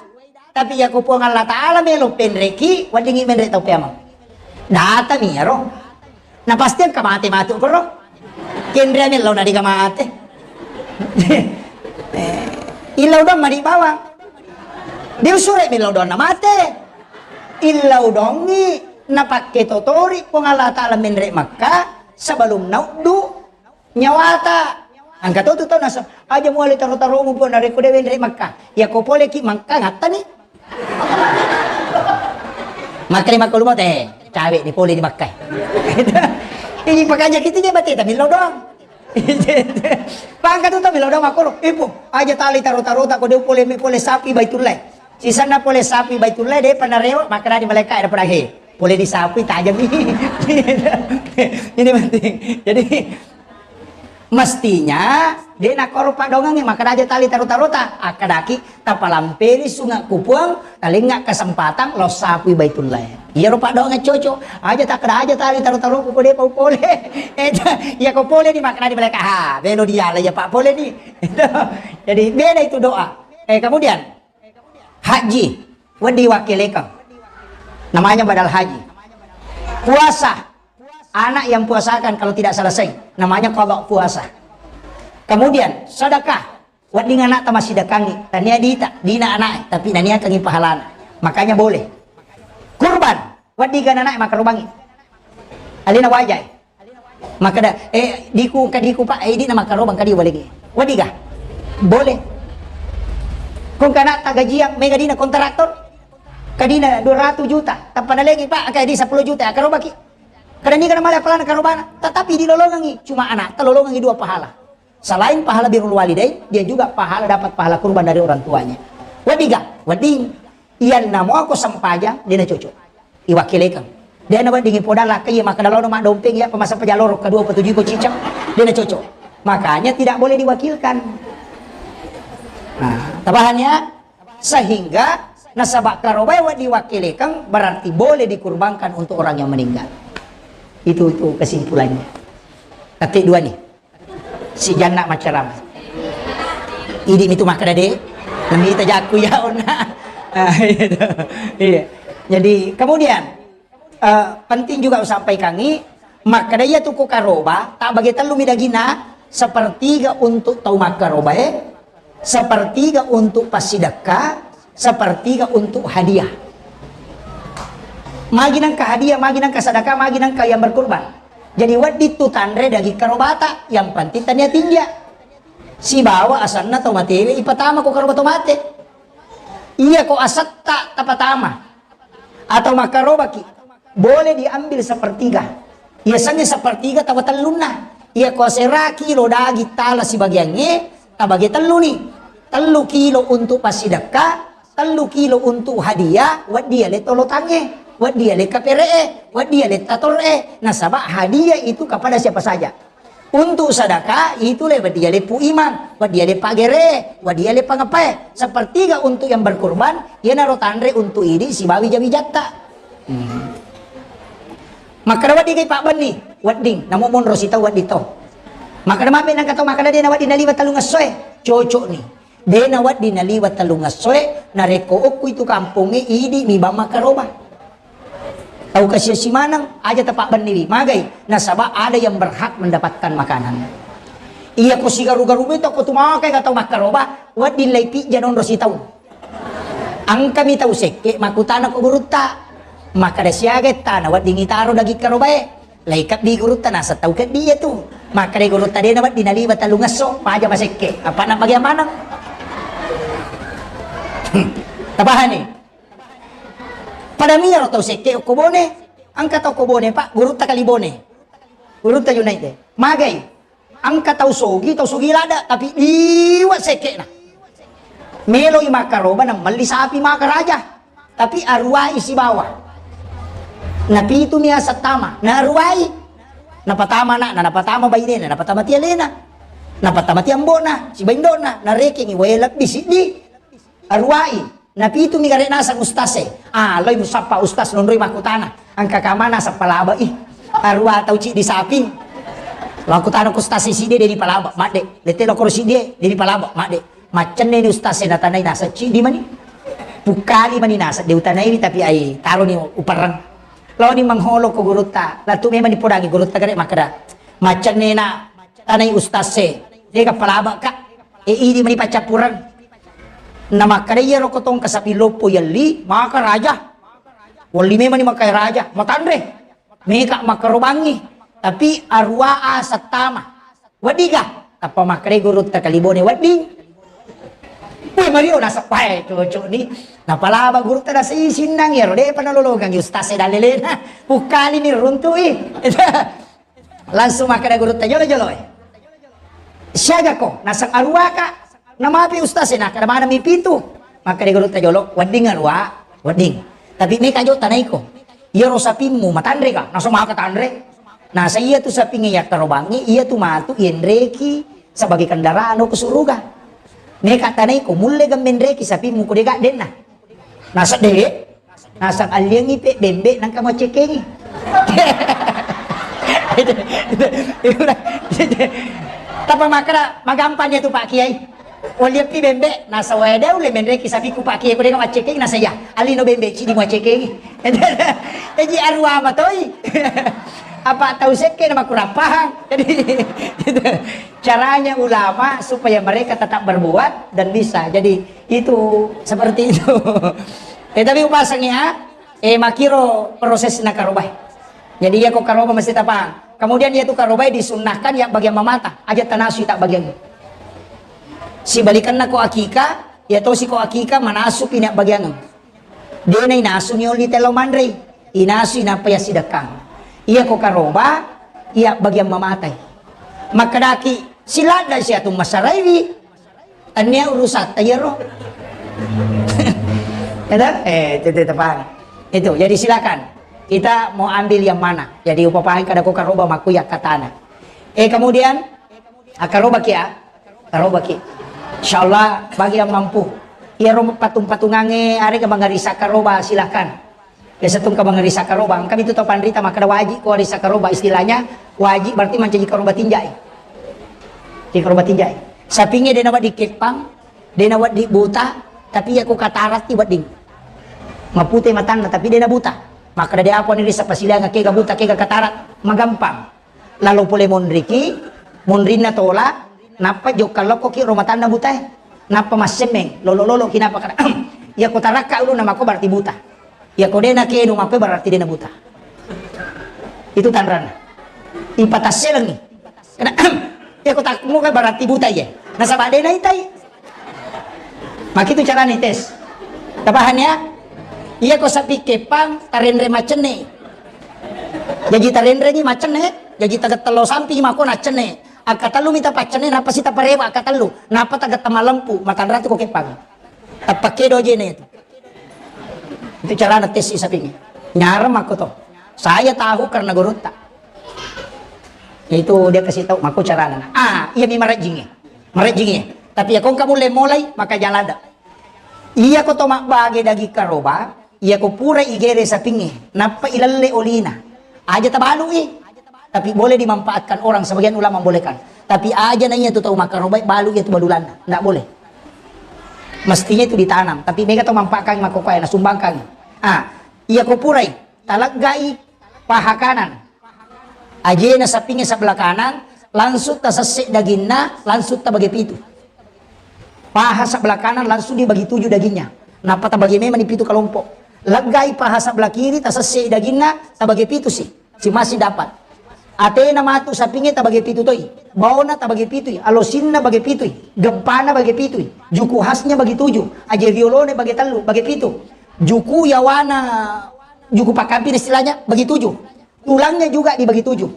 Tapi iya ko Puang Allah Ta'ala melo penreki, weddingngi menre tau peamang. Data mi iyaro. Na pasti engka mate matu koro. Kenrea millau na dega mate. Eh, illau doang mani bawang. Diusure millau doang na mate. Illau dongi napakke totori Puang Allah Ta'ala menre Mekah sebelum nauddu nyawata. Engka to tu tau nasa, aja muale taro-taromu Puang narekko de wenre Mekah. Ya ko pole ki Mekah ngattani. Makkeda makkalu mate. Cawe ni pole di makkai. Ini pakanja kita je bate tapi lo doang. Pangka tu tapi lo doang makoro. Ibu, aja tali taro-taro tak kode pole mi pole sapi Baitullah. Sisanna pole sapi Baitullah de panarewa makana di malaikat ada pernah he. Pole di sapi tajam ini. Ini penting. Jadi mestinya de nakkoro paddoangengnge, makkeda aja tali taro-tarota, akkadaki tapalampeni sunge ku Puang, talengnga kesempatan lao sapui Baitullah. Iyaro paddoangeng coco, aja takkeda aja tali taro-taroku ko depa upole. Eh, iya ko pole ni makkeda di malaika, ha, belo diala iya pak pole ni. Jadi beda itu doa. Eh, kemudian Haji, wedding wakkelekeng. Namanya badal haji. Puasa, anak yang puasakan kalau tidak selesai, namanya qada puasa. Kemudian sedekah, wedding anak tamassidekkangi, tania dita, dina anak, tapi naniakangi pahalana. Makanya boleh. Kurban, wedding anak makarubangi. Alena wajai. Makkeda, eh, diku, engka diku, Pak, eh, idi na makkarobang kadi walegi. Wadiga? Boleh. Kong kana tagajiang, mega dina kontraktor? Kadina dua ratus juta, tappa nalegi, Pak, engka di sepuluh juta, akkarobaki. Kada niga namale apalana karobana, tetapi dilolongangi, cuma anak, telolongangi dua pahala. Selain pahala birrul walidain, dia juga pahala, dapat pahala kurban dari orang tuanya. Wadiga? Wedding. Iyanna muako sempajang, dena cocok. Iwakkelekeng. Dena weddingi podang lakka iya makkeda lono maddompeng iya pemasa pajaloro kedua petuju ko cicak. Dena cocok. Makanya tidak boleh diwakilkan. Nah, tabahan ya? Sehingga nasaba karobae wedding wakkelekeng berarti boleh dikurbankan untuk orang yang meninggal. Itu itu kesimpulannya. Tapi dua nih. Si Janna maccarama. Idi mitu makkeda de, namita jakku ya onna. Ah, gitu. Iya. Jadi kemudian eh, penting juga usampaikangi makkeda iya tuku karoba tak bagi tellu mi dagina, sepertiga untuk tau makkarobae, sepertiga untuk passidekka, sepertiga untuk hadiah. Magi nengka hadiah, magi nengka sedekah, magi nengka yang berkurban. Jadi wedding tu tanre daging karobata, yang penting tania tinja. Sibawa asanna tau matewe ipatama ko karoba tau mate. Iya ko asetta tapatama atau makkarobaki, boleh diambil sepertiga. Iya sengnge sepertiga tawa tellunna. Iya ko asera kilo daging tala sibagiangnge, tabage telluni. Tellu kilo untuk passidekka, tellu kilo untuk hadiah, wedding ale tolotangnge, wedding ale kapere'e, wedding ale tator'e. Nasaba hadiah itu kepada siapa saja. Untuk sedekah itu le wedding ale pu imang, wedding ale pagere, wedding ale pangapae. Sepertiga untuk yang berkurban, iyanaro tanre untuk idi sibawi jawi jatta. Hmm. Makkeda wedding kai pabbenni, wedding, namo monro sitau wedding to. Makkeda mabe nangka tau makkeda de na wedding naliwa tellung essoe, cocok ni. De na wedding naliwa tellung essoe, narekko okku itu kampongnge idi mi bang makkaroba. Tau kasiasi maneng, aja tapabbenniwi, magai, nasaba ada yang berhak mendapatkan makanan. Iya ko sigaru-garu mi to ko tu makai ka tau makkaroba, wedding lai pijja nonro sitau. Engkami tau sekke makkutana ko gurutta. Makkeda siaga ettana wedding itaro daging karobae. Lai keddi gurutta naseng tau keddi iya tu. Makkeda gurutta de na wedding naliwa tellung esso, maja masekke. Apa na bagian maneng? Tabahani. Pada miyaro tau sekke okko Bone. Engka tau ko Bone, Pak, gurutta kali Bone. Gurutta Junaid de. Magai. Engka tau sogi, tau sogi ladda, tapi liwa sekke'na. Meloi makkaroba na melli sapi maka raja, tapi aruwai sibawa. Napitu mi aseng tama, naruwai. Napatama ana'na, napatama bainena, napatama ti alena. Napatama ti ambo'na, sibawa indo'na, narekengi wae lebbi siddi. Aruwai, napitu mi gare naseng ustase. Ah, loi musappa ustas nonroi makkutana. Engka kamana sappa laba i. Aruwa tau ciddi saping. Makkutana ku ustase siddi de dipalaba, madde. Lete lokoro siddi de dipalaba, madde. Maccenne ni ustase natanai naseng ciddi mani. Pukkali mani naseng de utanai ni tapi ai taro ni uperreng. Lao ni mengholo ko gurutta. Latu memang dipodangi gurutta gare makkeda. Maccenne na tanai ustase. Dega palaba ka. E, idi mani paccappureng. Namakkeda iyaro ko tongka sapi loppo yelli, maka raja. Welli memani maka raja, matanre. Meka makkarobangi. Tapi aruwa aseng tama. Weddiga? Tappa makkeda gurutta kali Bone wedding. Woi, Mario, naseppae cocok ni. Napalaba gurutta nasei sinnang iyaro, de'pa nalolongang ustaz e dallelena. Pukkalini runtu'i. Langsung makkeda gurutta jolo-jolo e. Siaga ko? Naseng aruaka. Namapi ustaz e, nakkeda maneng mi pitu. Makkeda gurutta jolo, wedding arua, wedding. Tapi meka jo tanaiko. Iyaro sapimmu matanre ka? Naseng maka tanre. Nasa iya tu sapingnge yakkarobangnge, iya tu matu yenreki sebagai kendaraan ko suruga. Meka tanaiko, mulle gemmenreki sapimmu ko dega denna. Nasa de, nasang alliangi pe bembe nangka maccekengi. Tapa makkeda magampang iya tu Pak Kiai. Walliappi bembe, nasa wae de ulle menreki sapiku Pak Kiai ko dega maccekengi, nasa iya. Allino bembe cidi maccekengi. Eji arua matoi. Apa tau sekke na makurang paham. Jadi, caranya ulama supaya mereka tetap berbuat dan bisa. Jadi, itu seperti itu. Eh, tapi upasang ya, eh, makiro proses na karobai. Jadi, iya ko karoba mesti tapaham. Kemudian, iya tu karobai disunnahkan ya bagian mamata. Aja tanasu tak bagian. Sibalikanna ko akika, iya tosi ko akika, manasu pina bagian. Dena inasu ni oli tello manrei. Inasu inappa ya sidekkang. Iya ko karoba, iya bagian mamatai. Makkedaki, siladda siatu masaraiwi. Tania urusatta iyaro. Ada? Eh, itu, itu, paham. Itu, jadi silakan. Kita mau ambil yang mana? Jadi upapahang kada ko karoba makku ya katana. Eh, kemudian, ah, karoba ki ya? Karoba ki. Insyaallah bagi yang mampu. Iyaro patung-patungange arega mangarisa karoba silakan. Biasa tungka mangarisa karoba, engka mitu tau panrita makkeda wajib ko arisa karoba, istilahnya wajib berarti mancaji karoba tinjai. Di karoba tinjai. Sapinge dena wedding keppang, dena wedding buta, tapi iya ko kataratti wedding. Mapute matanna tapi dena buta. Makkeda de apa ni risa pasilianga kega buta kega katarat, magampang. Lalo pole monriki, monrinna tola, nappa jokka lokkoki ro matanna butae. Nappa massemmeng, lolo-lolo ki nappa kada. Iya ko tarakka ulunna mako berarti buta. Iya ko dena kedo mako berarti dena buta. Itu tanranna. Ipatasselengi. Kada, iya ko takmu berarti buta iya. Nasaba dena itai. Makitu carana tes. Tapahan ya? Iya ko sapi kepang tarenre macenne. Jaji tarenreni macenne, jaji tagettello sampi mako naccenne. Akkatellu mita paccenne, nappa sita parewa akkatellu. Nappa tagetta malempu, matanratu ko kepang. Tappakedo jene itu. Itu carana tes sapinge. Nyarang mako to. Saya tahu karena gurutta. Itu dia kasih tahu mako carana. Ah, iya mi marajinge. Marejjingngi. Tapi iya ko engka mulle molai, maka jalada. Iya ko to mabbage daging karoba, iya ko pura igere sapingnge, nappa ilelle olina. Aja tabalui. Tapi boleh dimanfaatkan orang, sebagian ulama membolehkan. Tapi aja na iya tu tau makkarobai balu iya tu balulanna. Ndak boleh. Mestinya itu ditanam. Tapi mega to manfaatkan makkokoe, nasumbangkan. Ah, iya ko purai, taleggai paha kanan. Ajena sapingnge sebelah kanan, langsung tasesse daginna, langsung tabage pitu. Paha sebelah kanan langsung dibagi tujuh dagingnya. Nappa tabage memang di pitu kelompok. Leggai paha sebelah kiri, tasesse daginna, tabage pitu si. Si masih dapat. Atena matu sapingnge tabage pitu toi. Baona tabage pitui. Alosinna bage pitui. Gempana bage pitui. Juku khasnya bagi tujuh. Aje riolone bage tellu, bage pitu. Juku yawana, juku pakkampina istilahnya bagi tujuh. Tulangnya juga dibagi tujuh.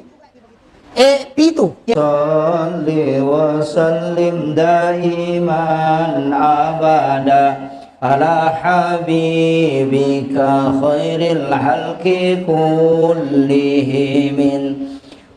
Eh, pitu. Salli wa sallim daiman abada ala habibika khairil halqi kullihim.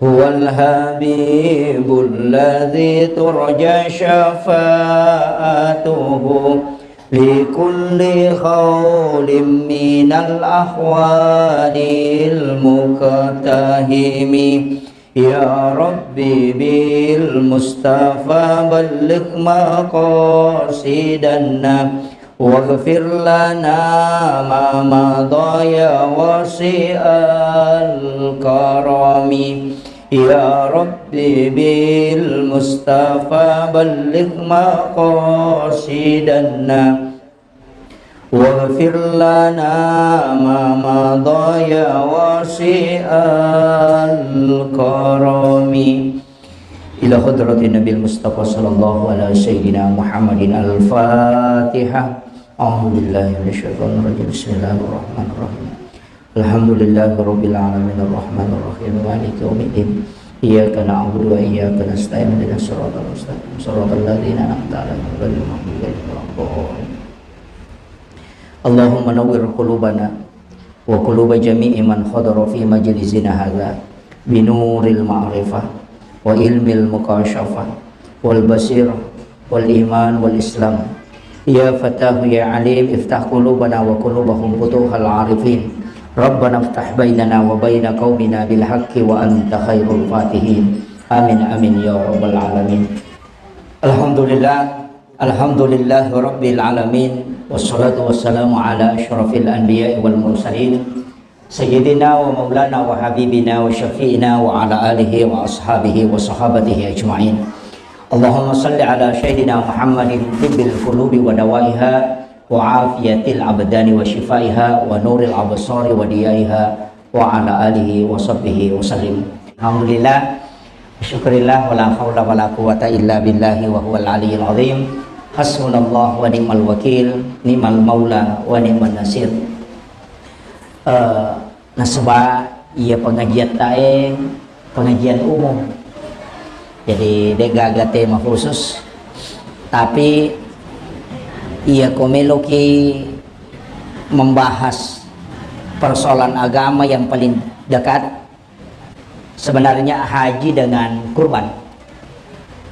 Huwal habibul ladzi turja syafa'atuhu likulli haulin minal ahwalil muqtahimi. Ya Rabbi bil Mustafa balligh maqasidana waghfir lana ma madha ya wasi'al karami. Ya Rabbi bil Mustafa balligh maqasidana waghfir lana ma madha ya wasi'al karami. إلى حضرة النبي المصطفى صلى الله على سيدنا محمد. الفاتحة. أعوذ بالله من الشيطان الرجيم. بسم الله الرحمن الرحيم. الحمد لله رب العالمين، الرحمن الرحيم، مالك يوم الدين، إياك نعبد وإياك نستعين، اهدنا الصراط المستقيم، صراط الذين أنعمت عليهم غير المغضوب عليهم ولا الضالين. اللهم نور قلوبنا وقلوب جميع من حضر في مجلسنا هذا بنور المعرفة وعلم المكاشفة والبصيرة والإيمان والإسلام. يا فتاح يا عليم، افتح قلوبنا وقلوبهم فتوح العارفين. ربنا افتح بيننا وبين قومنا بالحق وأنت خير الفاتحين. آمين، آمين يا رب العالمين. الحمد لله، الحمد لله رب العالمين، والصلاة والسلام على أشرف الأنبياء والمرسلين، سيدنا ومولانا وحبيبنا وشفيعنا وعلى آله وأصحابه وصحابته أجمعين. اللهم صل على سيدنا محمد طب القلوب ودوائها وعافية الأبدان وشفائها ونور الأبصار وضيائها وعلى آله وصحبه وسلم. الحمد لله. Syukurillah, wala haula wala quwwata illa billahi wa huwal aliyyil azim. Hasbunallah wa ni'mal wakil, ni'mal maula wa ni'man nasir. Eh, nasaba iya pengajian tae pengajian umum. Jadi de gaga tema khusus. Tapi iya ko meloki membahas persoalan agama yang paling dekat, sebenarnya haji dengan kurban.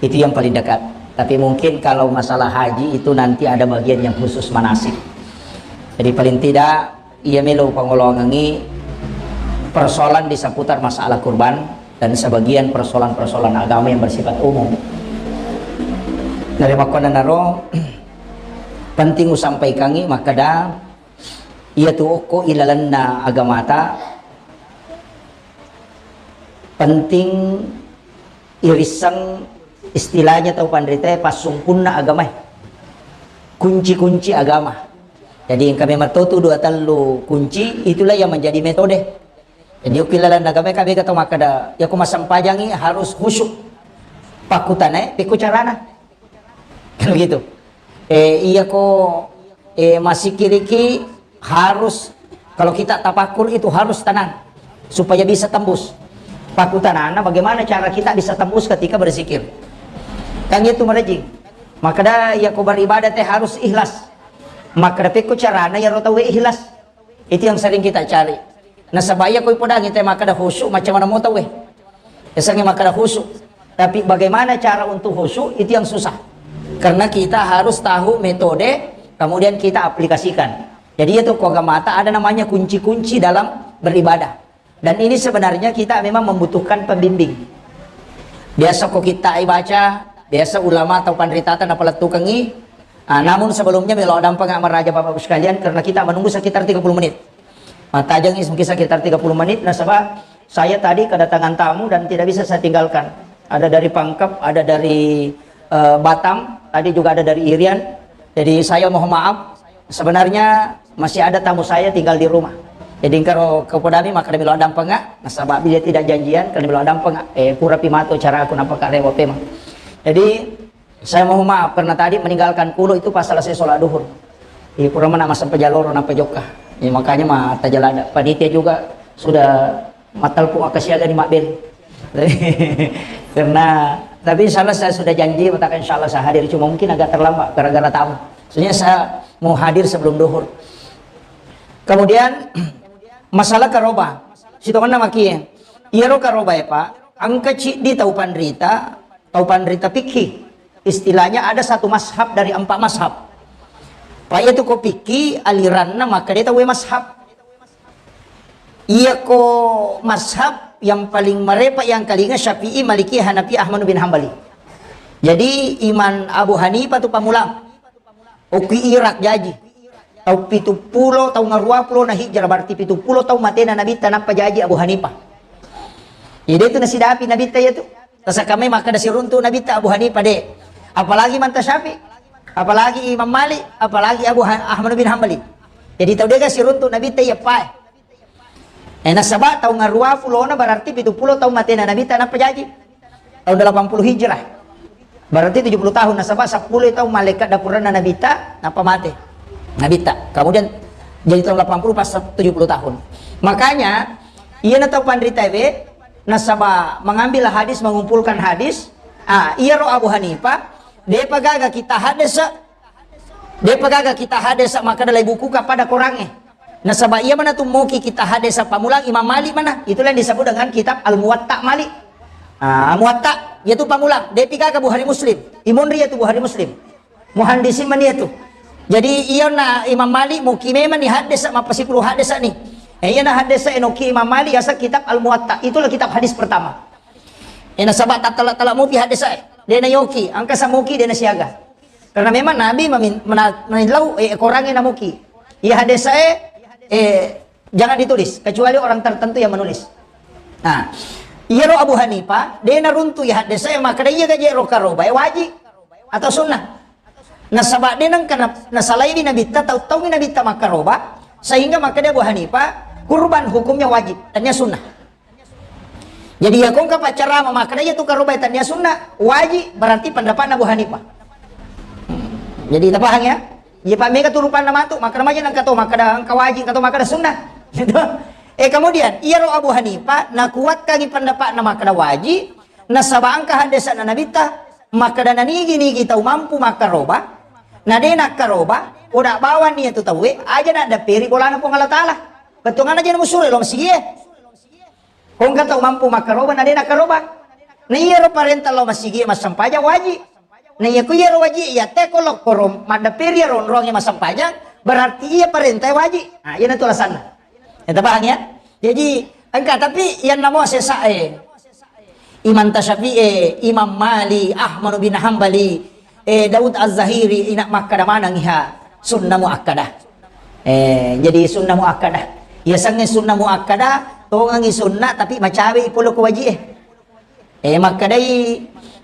Itu yang paling dekat. Tapi mungkin kalau masalah haji itu nanti ada bagian yang khusus manasik. Jadi paling tidak iya melo pangoloangengi persoalan di seputar masalah kurban dan sebagian persoalan-persoalan agama yang bersifat umum. Dari makkonanaro penting usampaikangi makkeda iya tu okko ilalenna agamata penting irisseng istilahnya tau panritae passungkunna agamae, kunci-kunci agama. Jadi engka memang totu dua tellu kunci, itulah yang menjadi metode. Jadi okko ilalenna agamae ka bega tau makkeda yako massempajangi harus khusyuk pakkutanae pekko carana. Kan begitu. Eh, iya ko eh, masikiriki harus, kalau kita tapakur itu harus tenang supaya bisa tembus. Pakutanana bagaimana cara kita bisa tembus ketika berzikir. Kan itu merejing. Makada iya ko beribadah teh harus ikhlas. Makada pekko carana ya rotawe ikhlas. Itu yang sering kita cari. Nasaba iya ko ipodangi te makkada khusyuk macam mana mau tahu eh. Esangi makkada khusyuk. Tapi bagaimana cara untuk khusyuk itu yang susah. Karena kita harus tahu metode kemudian kita aplikasikan. Jadi itu ko agamata ada namanya kunci-kunci dalam beribadah. Dan ini sebenarnya kita memang membutuhkan pembimbing. Biasa ko kita baca, biasa ulama atau panritata napalettukengi. Ah, namun sebelumnya melo dampeng maraja Bapak Ibu sekalian karena kita menunggu sekitar tiga puluh menit. Matajengi mungkin sekitar tiga puluh menit, nasaba saya tadi kedatangan tamu dan tidak bisa saya tinggalkan. Ada dari Pangkep, ada dari eh, Batam, tadi juga ada dari Irian. Jadi saya mohon maaf, sebenarnya masih ada tamu saya tinggal di rumah. Jadi engkaro kepodami maka melo dampeng, nasaba dia tidak janjian, kalau melo dampeng, eh, pura pimato cara aku nampak rewa pemang. Jadi saya mohon maaf karena tadi meninggalkan pulo itu pas selesai sholat duhur. Di pura mana masa pejaloro napa jokka. Ya, makanya ma tajalada. Panitia juga sudah matalpu akka siaga ni mabbel. Karena tapi insya Allah saya sudah janji mengatakan insya Allah saya hadir, cuma mungkin agak terlambat gara-gara tamu. Soalnya saya mau hadir sebelum duhur. Kemudian masalah karoba. Sitonganna makie. Iyaro karoba ya Pak, engka ciddi tau panrita, tau panrita fikih. Istilahnya ada satu mazhab dari empat mazhab. Pak itu ko fikih aliranna maka dia tahu mazhab. Iya ko mazhab yang paling marepa yang kalinga Syafi'i, Maliki, Hanafi, Ahmad bin Hambali. Jadi Imam Abu Hanifah tu pamulang. Okki Irak jaji. Tau pitu pulo, tau ngarua pulo na hijrah, berarti pitu pulo tau matena Nabitta nappa jaji Abu Hanifah. Jadi itu nasidapi Nabitta ya tu. Tasakamai maka da siruntu Nabitta Abu Hanifah de. Apalagi Manta Syafi'i, apalagi Imam Malik, apalagi Abu Ha- Ahmad bin Hambali. Jadi tau dega siruntu Nabitta ya pae. Eh, nasaba tau ngarua pulona berarti pitu pulo tau matena Nabitta nappa jaji. tahun delapan puluh Hijrah. Berarti tujuh puluh tahun, nasaba seppulo tahun malaikat dapuranna Nabitta, nappa mate Nabitta. Kemudian jadi tahun delapan puluh pas tujuh puluh tahun. Makanya, iyana tau panrita we, nasaba mengambil hadis, mengumpulkan hadis, ah, iyaro Abu Hanifah, depa gaga kita hadis, depa gaga kita hadis makkeda lai bukuka pada korangnge. Nasaba iya mana tu moki kita hadis pamulang Imam Malik mana? Itulah yang disebut dengan kitab Al-Muwatta Malik. Ah, Muwatta, yaitu pamulang. Depi gaga Bukhari Muslim. Imonri yaitu Bukhari Muslim. Muhandisin mani yaitu. Jadi iya na Imam Malik moki memang ni hadis mappasipulu hadis ni. Eh, iya na hadis enoki Imam Malik yasa kitab Al-Muwatta. Itulah kitab hadis pertama. Eh, nasaba tattala-tala mopi hadis eh. Dena yoki, angka samoki dena siaga. Karena memang Nabi memin-, mena-, menillau, eh, korangnge namoki. Iya hadis eh, eh, jangan ditulis kecuali orang tertentu yang menulis. Nah, iyaro Abu Hanifah, dena runtu iya hadis eh, makkeda iya gaje ro karoba, eh, wajib atau sunnah. Nasaba de nengka na-, nasalaiwi Nabitta, tau-, taui Nabitta makkaroba, sehingga makkeda Abu Hanifah, kurban hukumnya wajib, tania sunnah. Jadi, iya kongka paccarama makkeda iya tu karoba tania sunnah, wajib, berarti pendapatna Abu Hanifah. Jadi, tapahang ya? Iya, Pak, mega tu rupanna matu, makkeda maja nengka to, makkeda engka wajib, engka to makkeda sunnah. Gitu. Eh, kemudian, iyaro Abu Hanifah, nakuatkangi pendapatna makkeda wajib, nasaba engka haddesanna Nabitta, makkeda nanigi-nigi tau mampu makkaroba, na de nakkaroba, oda bawang nia tu tauwe, aja naddapperi bolana Puang Allah Ta'ala. Bettuanganna aja namusuro lo masigie. Kongka tau mampu makkaroba, na de nakkaroba. Na iyaro parenta lao masigie massempajang wajib. Na iya ku iyaro wajib, iya te ko lokkoro maddapperi iyaro onrongnge massempajang, berarti iya parenta wajib. Nah, iya natu alasanna. Ya, tapahang ya? Jadi, engka, tapi yang namo sesa eh. Imam Tasyafi'i, Imam Malik, Ahmad bin Hambali, eh, Daud Az-Zahiri, ina makkada maneng iha sunnah muakkadah. Eh, jadi sunnah muakkadah. Iya sangnge sunnah muakkadah, tongengi sunnah tapi macawe i polo ko wajib eh. Eh, makkadai,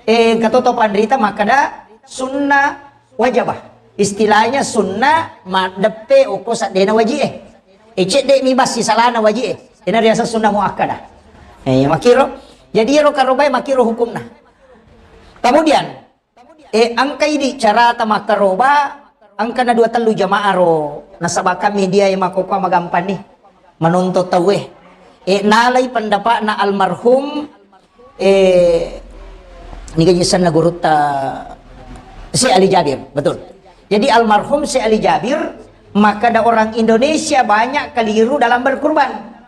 eh, katoto panrita makkada sunnah wajabah. Istilahnya sunnah maddeppe okko saddena wajib eh. Eh, cedde mi bassi salana wajib eh. Ena riaseng sunnah muakkadah. Eh, makiro. Jadi ero karobae makiro hukumna. Kemudian, eh, engka idi carata makkaroba, engka na dua tellu jamaah ro. Nasaba kan media e makkokkoe magampang ni. Menonton tauwe. Eh, nalai pendapatna almarhum, eh, niga jisenna gurutta Syekh Ali Jabir, betul. Jadi almarhum Syekh Ali Jabir, makkada orang Indonesia banyak keliru dalam berkurban.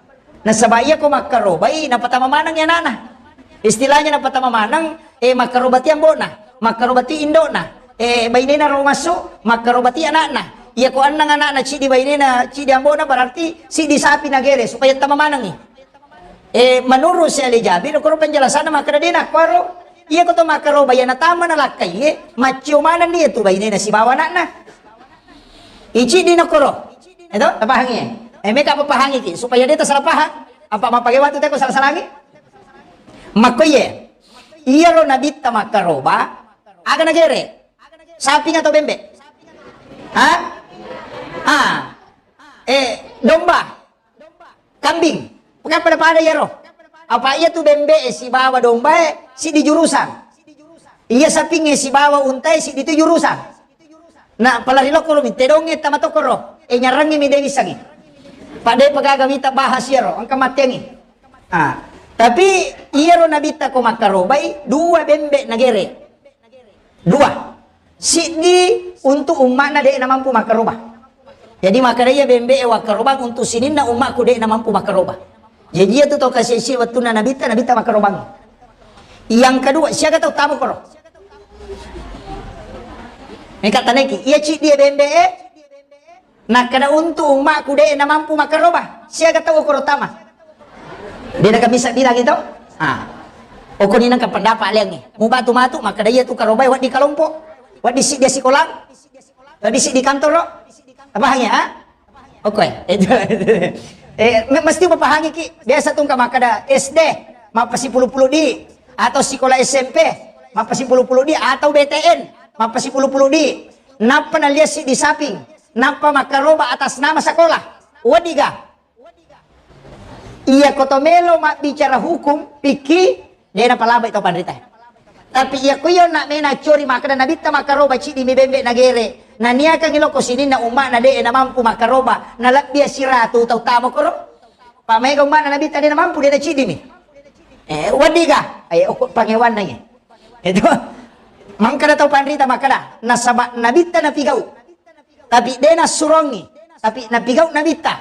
Nasaba iya ko makkarobai, napatama maneng anakna. Istilahnya napatama maneng, eh, makkarobati ambo'na, makkarobati indo'na, eh, bainena ro massu, makkarobati anakna. Iya ko annang anakna, cidi bainena, cidi ambo'na, berarti sidi sapi nagere supaya tama manengi. Eh, menurut Syekh Ali Jabir, koro penjelasanna makkada dena kuaro, iya ko to makkaroba iya natama nalakkai, eh, maccio maneng dia tu bainena sibawa anakna. Icidi nakoro. Eto, tapahangi. Eh, meka papahangi ki supaya de tasalah pahang. Apa mappake watu teko salah-salangi? Makkoye. Iyaro nabitta makkaroba, aga nagere? Saping atau bembe? Ha? Ah. Eh, domba. Kambing. Kan pada-pada iyaro. Apa iya tu bembe e sibawa domba e sidi jurusan. Iya saping e sibawa unta e sidi tu jurusan. Na, palari lokko ro mi, tedongnge tama tokko ro. E, nyarangnge mi de wissangi. Pade pagaga mita bahas iyaro, engka mattengi. Ah, tapi iyaro nabitta ko makkarobai, dua bembe nagere. Dua. Siddi untuk umma'na de namampu makkaroba. Jadi makkada iya bembe e wakkarobang untuk sininna umma'ku de namampu makkaroba. Jadi iya tu tau kasi-, si wettunna nabitta, nabitta makkarobang. Yang kedua, siaga tau tamu koro. Engka taneki, iya ciddi e bembe e, nakkada untuk umma'ku de namampu makkaroba. Siaga tau koro tama. De nakamisa bilang itu. Ah. Okoni nengka pendapat liangi. Mubatu matu, makkada iya tu karobai waddi kalompo. Waddi siddi sikolang. Waddi siddi kantoro. Apa hanya, ah? Oke, itu, itu. Eh, me-, mesti mapahangi ki. Biasa tu engka makkada S D, mappasipulu-pulu di, atau sekolah S M P, mappasipulu-pulu di, atau B T N, mappasipulu-pulu di. Nappa naliasi di saping, nappa makkaroba atas nama sekolah. Wadiga. Iya koto melo mabbicara hukum, pikki, de napalabai to panrita. Tapi iya ko iya onna mena accori makkeda Nabitta makkaroba ciddi mi bembe nagere. Naniakangi loko sininna umma'na de' namampu makkaroba, nalebbi siratu tau tama koro. Pa maega umma'na Nabitta de' namampu, de' naciddi mi. Eh, weddiga? Eh, okko pangewanna ye. Itu. Mangkada tau panrita makkeda, nasaba Nabitta napigau. Tapi de' nassurongi. Tapi napigau Nabitta.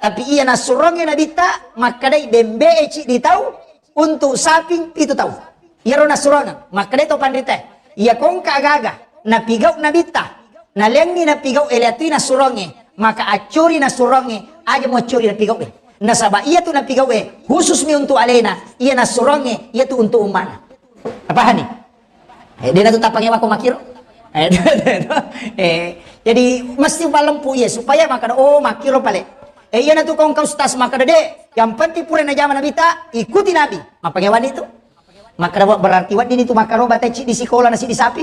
Tapi iya nassurongi Nabitta, makkedai bembe e ciddi tau, untuk saping pitu tau. Iyaro nassurongeng, makkedai tau panrita, iya kongka agaga napigau Nabitta, naleangngi napigau e, leatui nassuronge, maka accori nassuronge, aja muaccori napigau e. Nasaba iya tu napigau e khusus mi untuk alena, iya nassuronge iya tu untuk ummana. Apa hani? Eh, de' natu tappangewa ko makkiro. Eh, eh, jadi mesti upalempu iya supaya makkeda, oh, makkiro pale. Eh, iya natu kongka ustaz makkeda de', yang penting pura najama Nabitta, ikuti Nabi. Mappangewani tu. Makkeda, wah, berarti wedding itu makkaroba tecci di sikola nasi di sapi.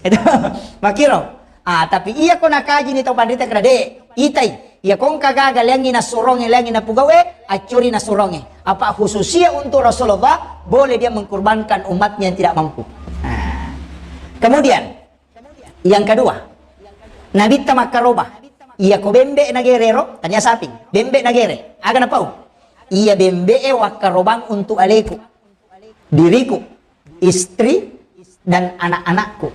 Itu makkiro. Ah, tapi iya ko nakaji ni tau panrita keda de', itai. Iya kongka gaga leangngi nassuronge, leangngi napugau e, accori nassuronge. Apa khususia untuk Rasulullah, boleh dia mengkurbankan umatnya yang tidak mampu. Nah. Kemudian, yang kedua, Nabitta makkaroba. Iya ko bembe nagere ro, tania saping. Bembe nagere. Aga napau? Iya bembe e wakkarobang untuk aleku, diriku, istri, dan anak-anakku.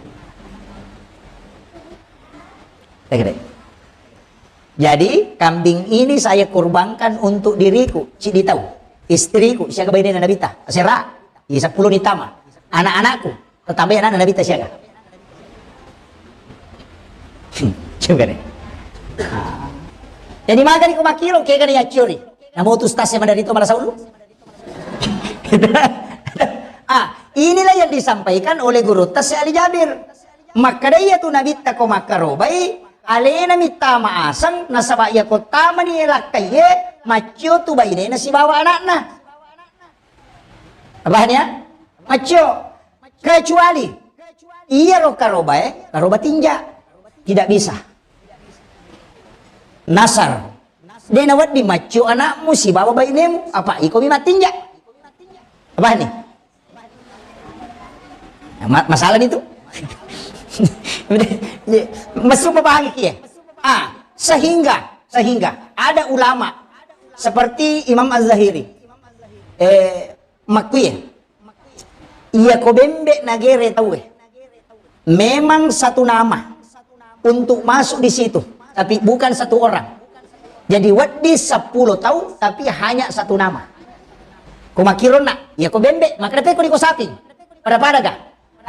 Jadi, kambing ini saya kurbankan untuk diriku, ciddi tau, istriku, siaga bainena Nabitta, sera, iya seppulo ni tama, anak-anakku, tetamba anak Nabitta siaga. Coba deh. Jadi magani ko makkiro, kega ni accori. Namo tu stas yang dari itu malah saulu. Ah, inilah yang disampaikan oleh guru tas Ali Jabir. Makkeda iya tu Nabitta ko makkarobai, alena mittama aseng, nasaba iya ko tamani lakkaiye, maccio tu bainena sibawa anakna. Apa hanya? Maccio. Kecuali iya ro karobae, karoba tinja. Tidak bisa. Nasar. De' nawedding maccio anakmu sibawa bainemu, apa iko mi mattinja. Apa ni? Ma-, masalah ni tu. Masuk paham ki ya? Ah, sehingga, sehingga ada ulama seperti Imam Az-Zahiri, eh, makkuye, iya ko bembe nagere tauwe, memang satu nama untuk masuk di situ, tapi bukan satu orang. Jadi wedding seppulo tau, tapi hanya satu nama. Ko makkironna, iya ko bembe, makkeda pekko di ko saping. Pada-pada ga?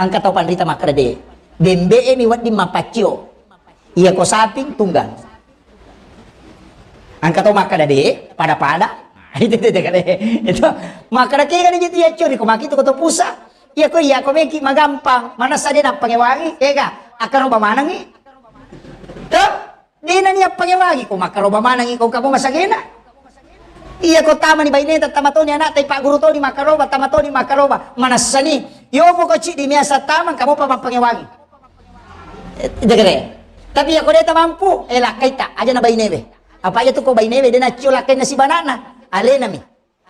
Engka tau panrita makkeda de'. Bembe e mi wedding mapaccio. Iya ko saping tunggal. Engka tau makkeda de', pada-pada. Itu, itu, itu, itu. Makkeda kega ni jitu yaccori ko makkitu ko to pusa. Iya ko, iya ko meki magampang. Manessa de' nappangewangi, kega? Akkaroba manengi. Tuh, de' nani appangewangi ko makkaroba manengi ko kamu masagena. Iya ko tamani baineta, tama toni anakta, ipagguru toni makkaroba, tama toni makkaroba. Manessani, yopo ko ciddi miasa tamang, kamu pa mappangewangi. Eh, jagare. Tapi iya ko de' tamampu, eh, lakkaita, aja na bainewe. Apa iya tu ko bainewe, de' naccio lakkainna sibanana. Alenami.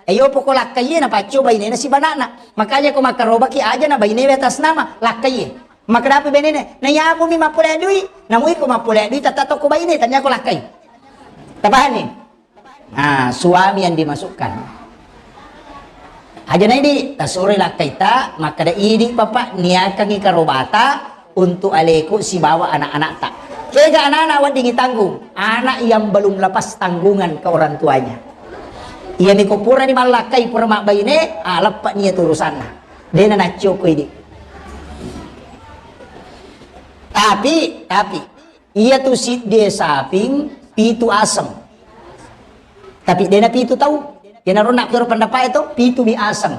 Eh, yopo ko lakkaiye, napaccio bainena sibanana. Makanya ko makkarobaki aja na bainewe atas nama, lakkaiye. Makkeda apa bainena? Na iya mumi mappole dui, namu iko mappole dui, tata tokko baine, tania ko lakkai. Tapahanni? Nah, suami yang dimasukkan. Aja na idi, tasuro lakkaita, makkeda idi, Bapak, niakangi karobata untuk aleku sibawa anak-anakta. Kega anak-anak weddingi tanggung? Anak yang belum lepas tanggungan ke orang tuanya. Iya mi ko purani mallakkai, pura mabbaine, ah, leppa ni iya tu urusanna. De' na naccio ko idi. Tapi, tapi, iya tu siddi saping pitu aseng. Tapi de' na pitu tau. Iyanaro nakkero pendapat itu pitu mi aseng.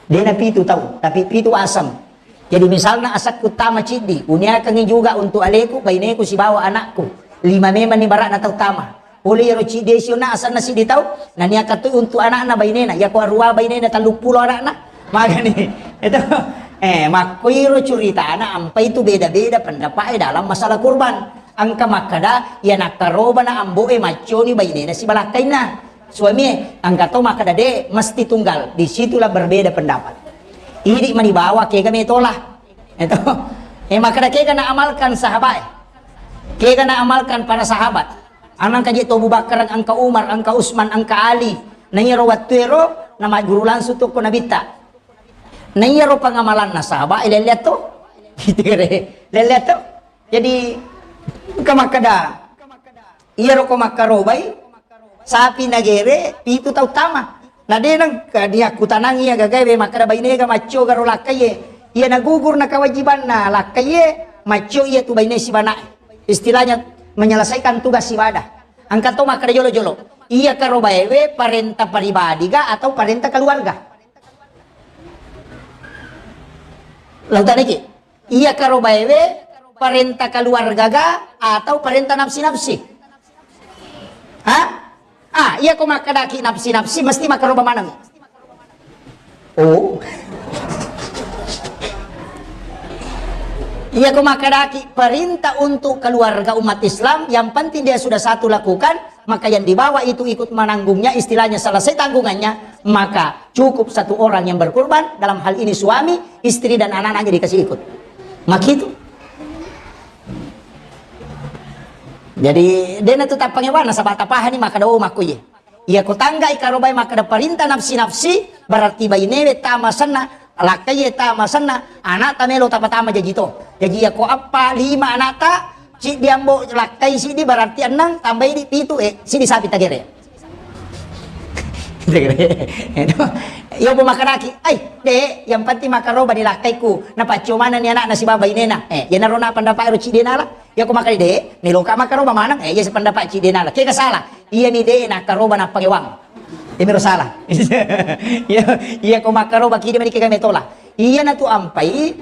De' na pitu tau, tapi pitu aseng. Jadi misalna asakku tama ciddi, uniakangi juga untuk aleku, baineku sibawa anakku. Lima memang ni barakna tau tama. Pole iyaro ciddi sionna asenna siddi tau, naniakatu untuk anakna bainena, yako arua bainena telluppulo anakna. Magani. Itu, eh, makkuiro curitana, ampai tu beda-beda pendapat dalam masalah kurban. Engka makkeda, iya nakkarobana ambo'e macconi bainena sibalakkainna. Suamie, engka to makkeda de', mesti tunggal. Di situlah berbeda pendapat. Idi mani bawa kega metola. Eto. Eh, makkeda kega na amalkan sahabat. Kega na amalkan para sahabat. Anangka je to Abu Bakar, angka Umar, angka Usman, angka Ali. Na iyaro wattuero na magguru langsung to ko Nabitta. Na iyaro pangamalanna sahabat, eh, lelleat to. Lelleat to. Jadi, engka makkeda, iyaro ko makkarobai, sapi nagere, pitu tau tama. Na de nengka diakkutanang iya gagae, we makkeda bainega maccio garo lakkaie. Iya nagugur na kewajibanna lakkaie, maccio iya tu baine sibana'e. Istilahnya menyelesaikan tugas ibadah. Engka to makkeda jolo-jolo. Iya karobaewe parenta pribadi ga atau parenta keluarga? Lau taniki. Iya karobaewe parenta keluarga ga atau parenta nafsi-nafsi? Ha? Ah, iya ko makkedaki nafsi-nafsi, mesti makkaroba maneng. Oh. Iya ko makkedaki perintah untuk keluarga umat Islam, yang penting dia sudah satu lakukan, maka yang di bawah itu ikut menanggungnya, istilahnya selesai tanggungannya, maka cukup satu orang yang berkurban, dalam hal ini suami, istri dan anak-anaknya dikasih ikut. Makitu. Jadi, dena tu tappangewana, saba tapahani makkeda, oh, makkuye. Iya ko tangga ikarobai makkeda perintah nafsi-nafsi, berarti bainewe tama senna, lakkaie tama senna, anakta melo tapatama jaji to. Jaji iya ko appa, lima anakta, siddi ambo lakkai siddi, berarti enneng, tambai di pitu, eh, siddi sapi tagere. Iya po makkedaki, ai, de, yang penting makkaroba ni lakkaiku, napaccio manenni anakna sibawa bainena. Eh, iyanaro na pendapat ero cidde nala. Iya ko makkeda de, meloka makkaroba maneng, eh, iya sependapat cidde nala. Kega salah? Iya ni de nakkaroba nappangewang. Iya miro salah. Iya, iya ko makkaroba kide mani kega metola. Iya natu ampai,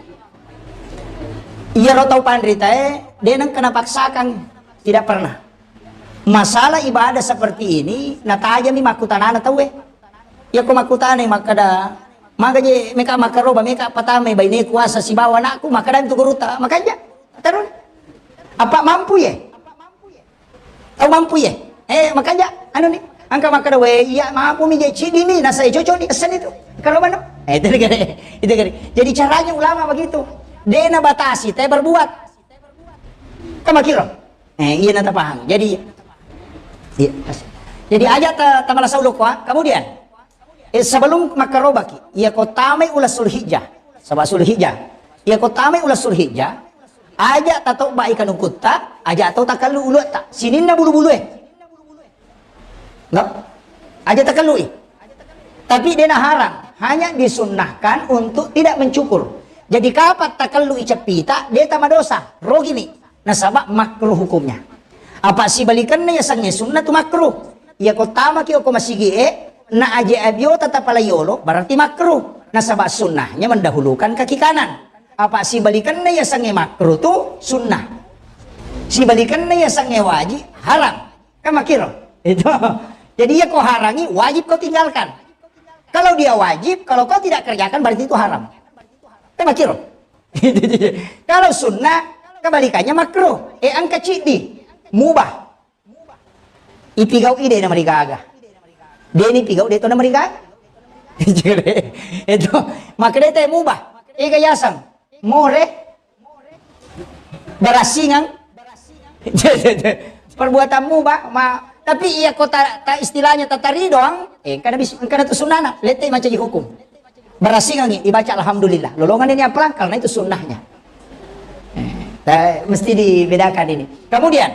iyaro tau panritae, de nengka napaksakan. Tidak pernah. Masalah ibadah seperti ini, natajami makkutanana tauwe. Iya ko makkutanai makkeda, maga je meka makkaroba, meka patamai baine kuasa sibawa anakku, makkeda tu guruta, makanja. Tarun. Apa mampu ye? Tau mampu ye? Eh, makanja, anu ni, engka makkeda, we, iya mampu mi je cidi mi, nasa cocok ni, essen itu. Karoba no? Eh, itu gare, itu gare. Jadi caranya ulama begitu. De nabatasi, te berbuat. Kamakiro. Eh, iya nata paham. Jadi, iya. Jadi aja ta, tamala saulu ko, ah. Kemudian, eh, sebelum makkarobaki, iya ko tamai ula Sulhijjah. Saba Sulhijjah. Iya ko tamai ula Sulhijjah, aja tatobbai kanukutta, aja tau takallu uluatta. Sininna bulu-bulue. Enggak? Aja takallui. Tapi dena haram, hanya disunnahkan untuk tidak mencukur. Jadi kapan takallui ceppita, de tamadosa, rogini. Nasaba makruh hukumnya. Apa sibalikanna yasengnge sunnah tu makruh. Iya ko tamaki oko masigi e, na aje abiota tapalai yolo, berarti makruh. Nasaba sunnahnya mendahulukan kaki kanan. Apa sibalikanna yasengnge makruh tu sunnah. Sibalikanna yasengnge wajib, haram. Kan makiro. Itu. Jadi iya ko harangi, wajib kau tinggalkan. Kalau dia wajib, kalau kau tidak kerjakan, berarti itu haram. Kan makiro. Kalau sunnah, kebalikannya makruh. Eh, engka ciddi, mubah. Ipigau ide na marigaga. Deni pigau de to na marigaga. Itu. Maka de te mubah. Ega yasang. More. Barasingang. Perbuatanmu, Pak, ma, tapi iya ko ta, ta istilahnya tatari doang, eh, engkana bis, engkana tu sunnana, lete mancaji hukum. Barasingangi, dibaca alhamdulillah. Lolongan ini apa? Karena itu sunnahnya. Eh, ta, mesti dibedakan ini. Kemudian,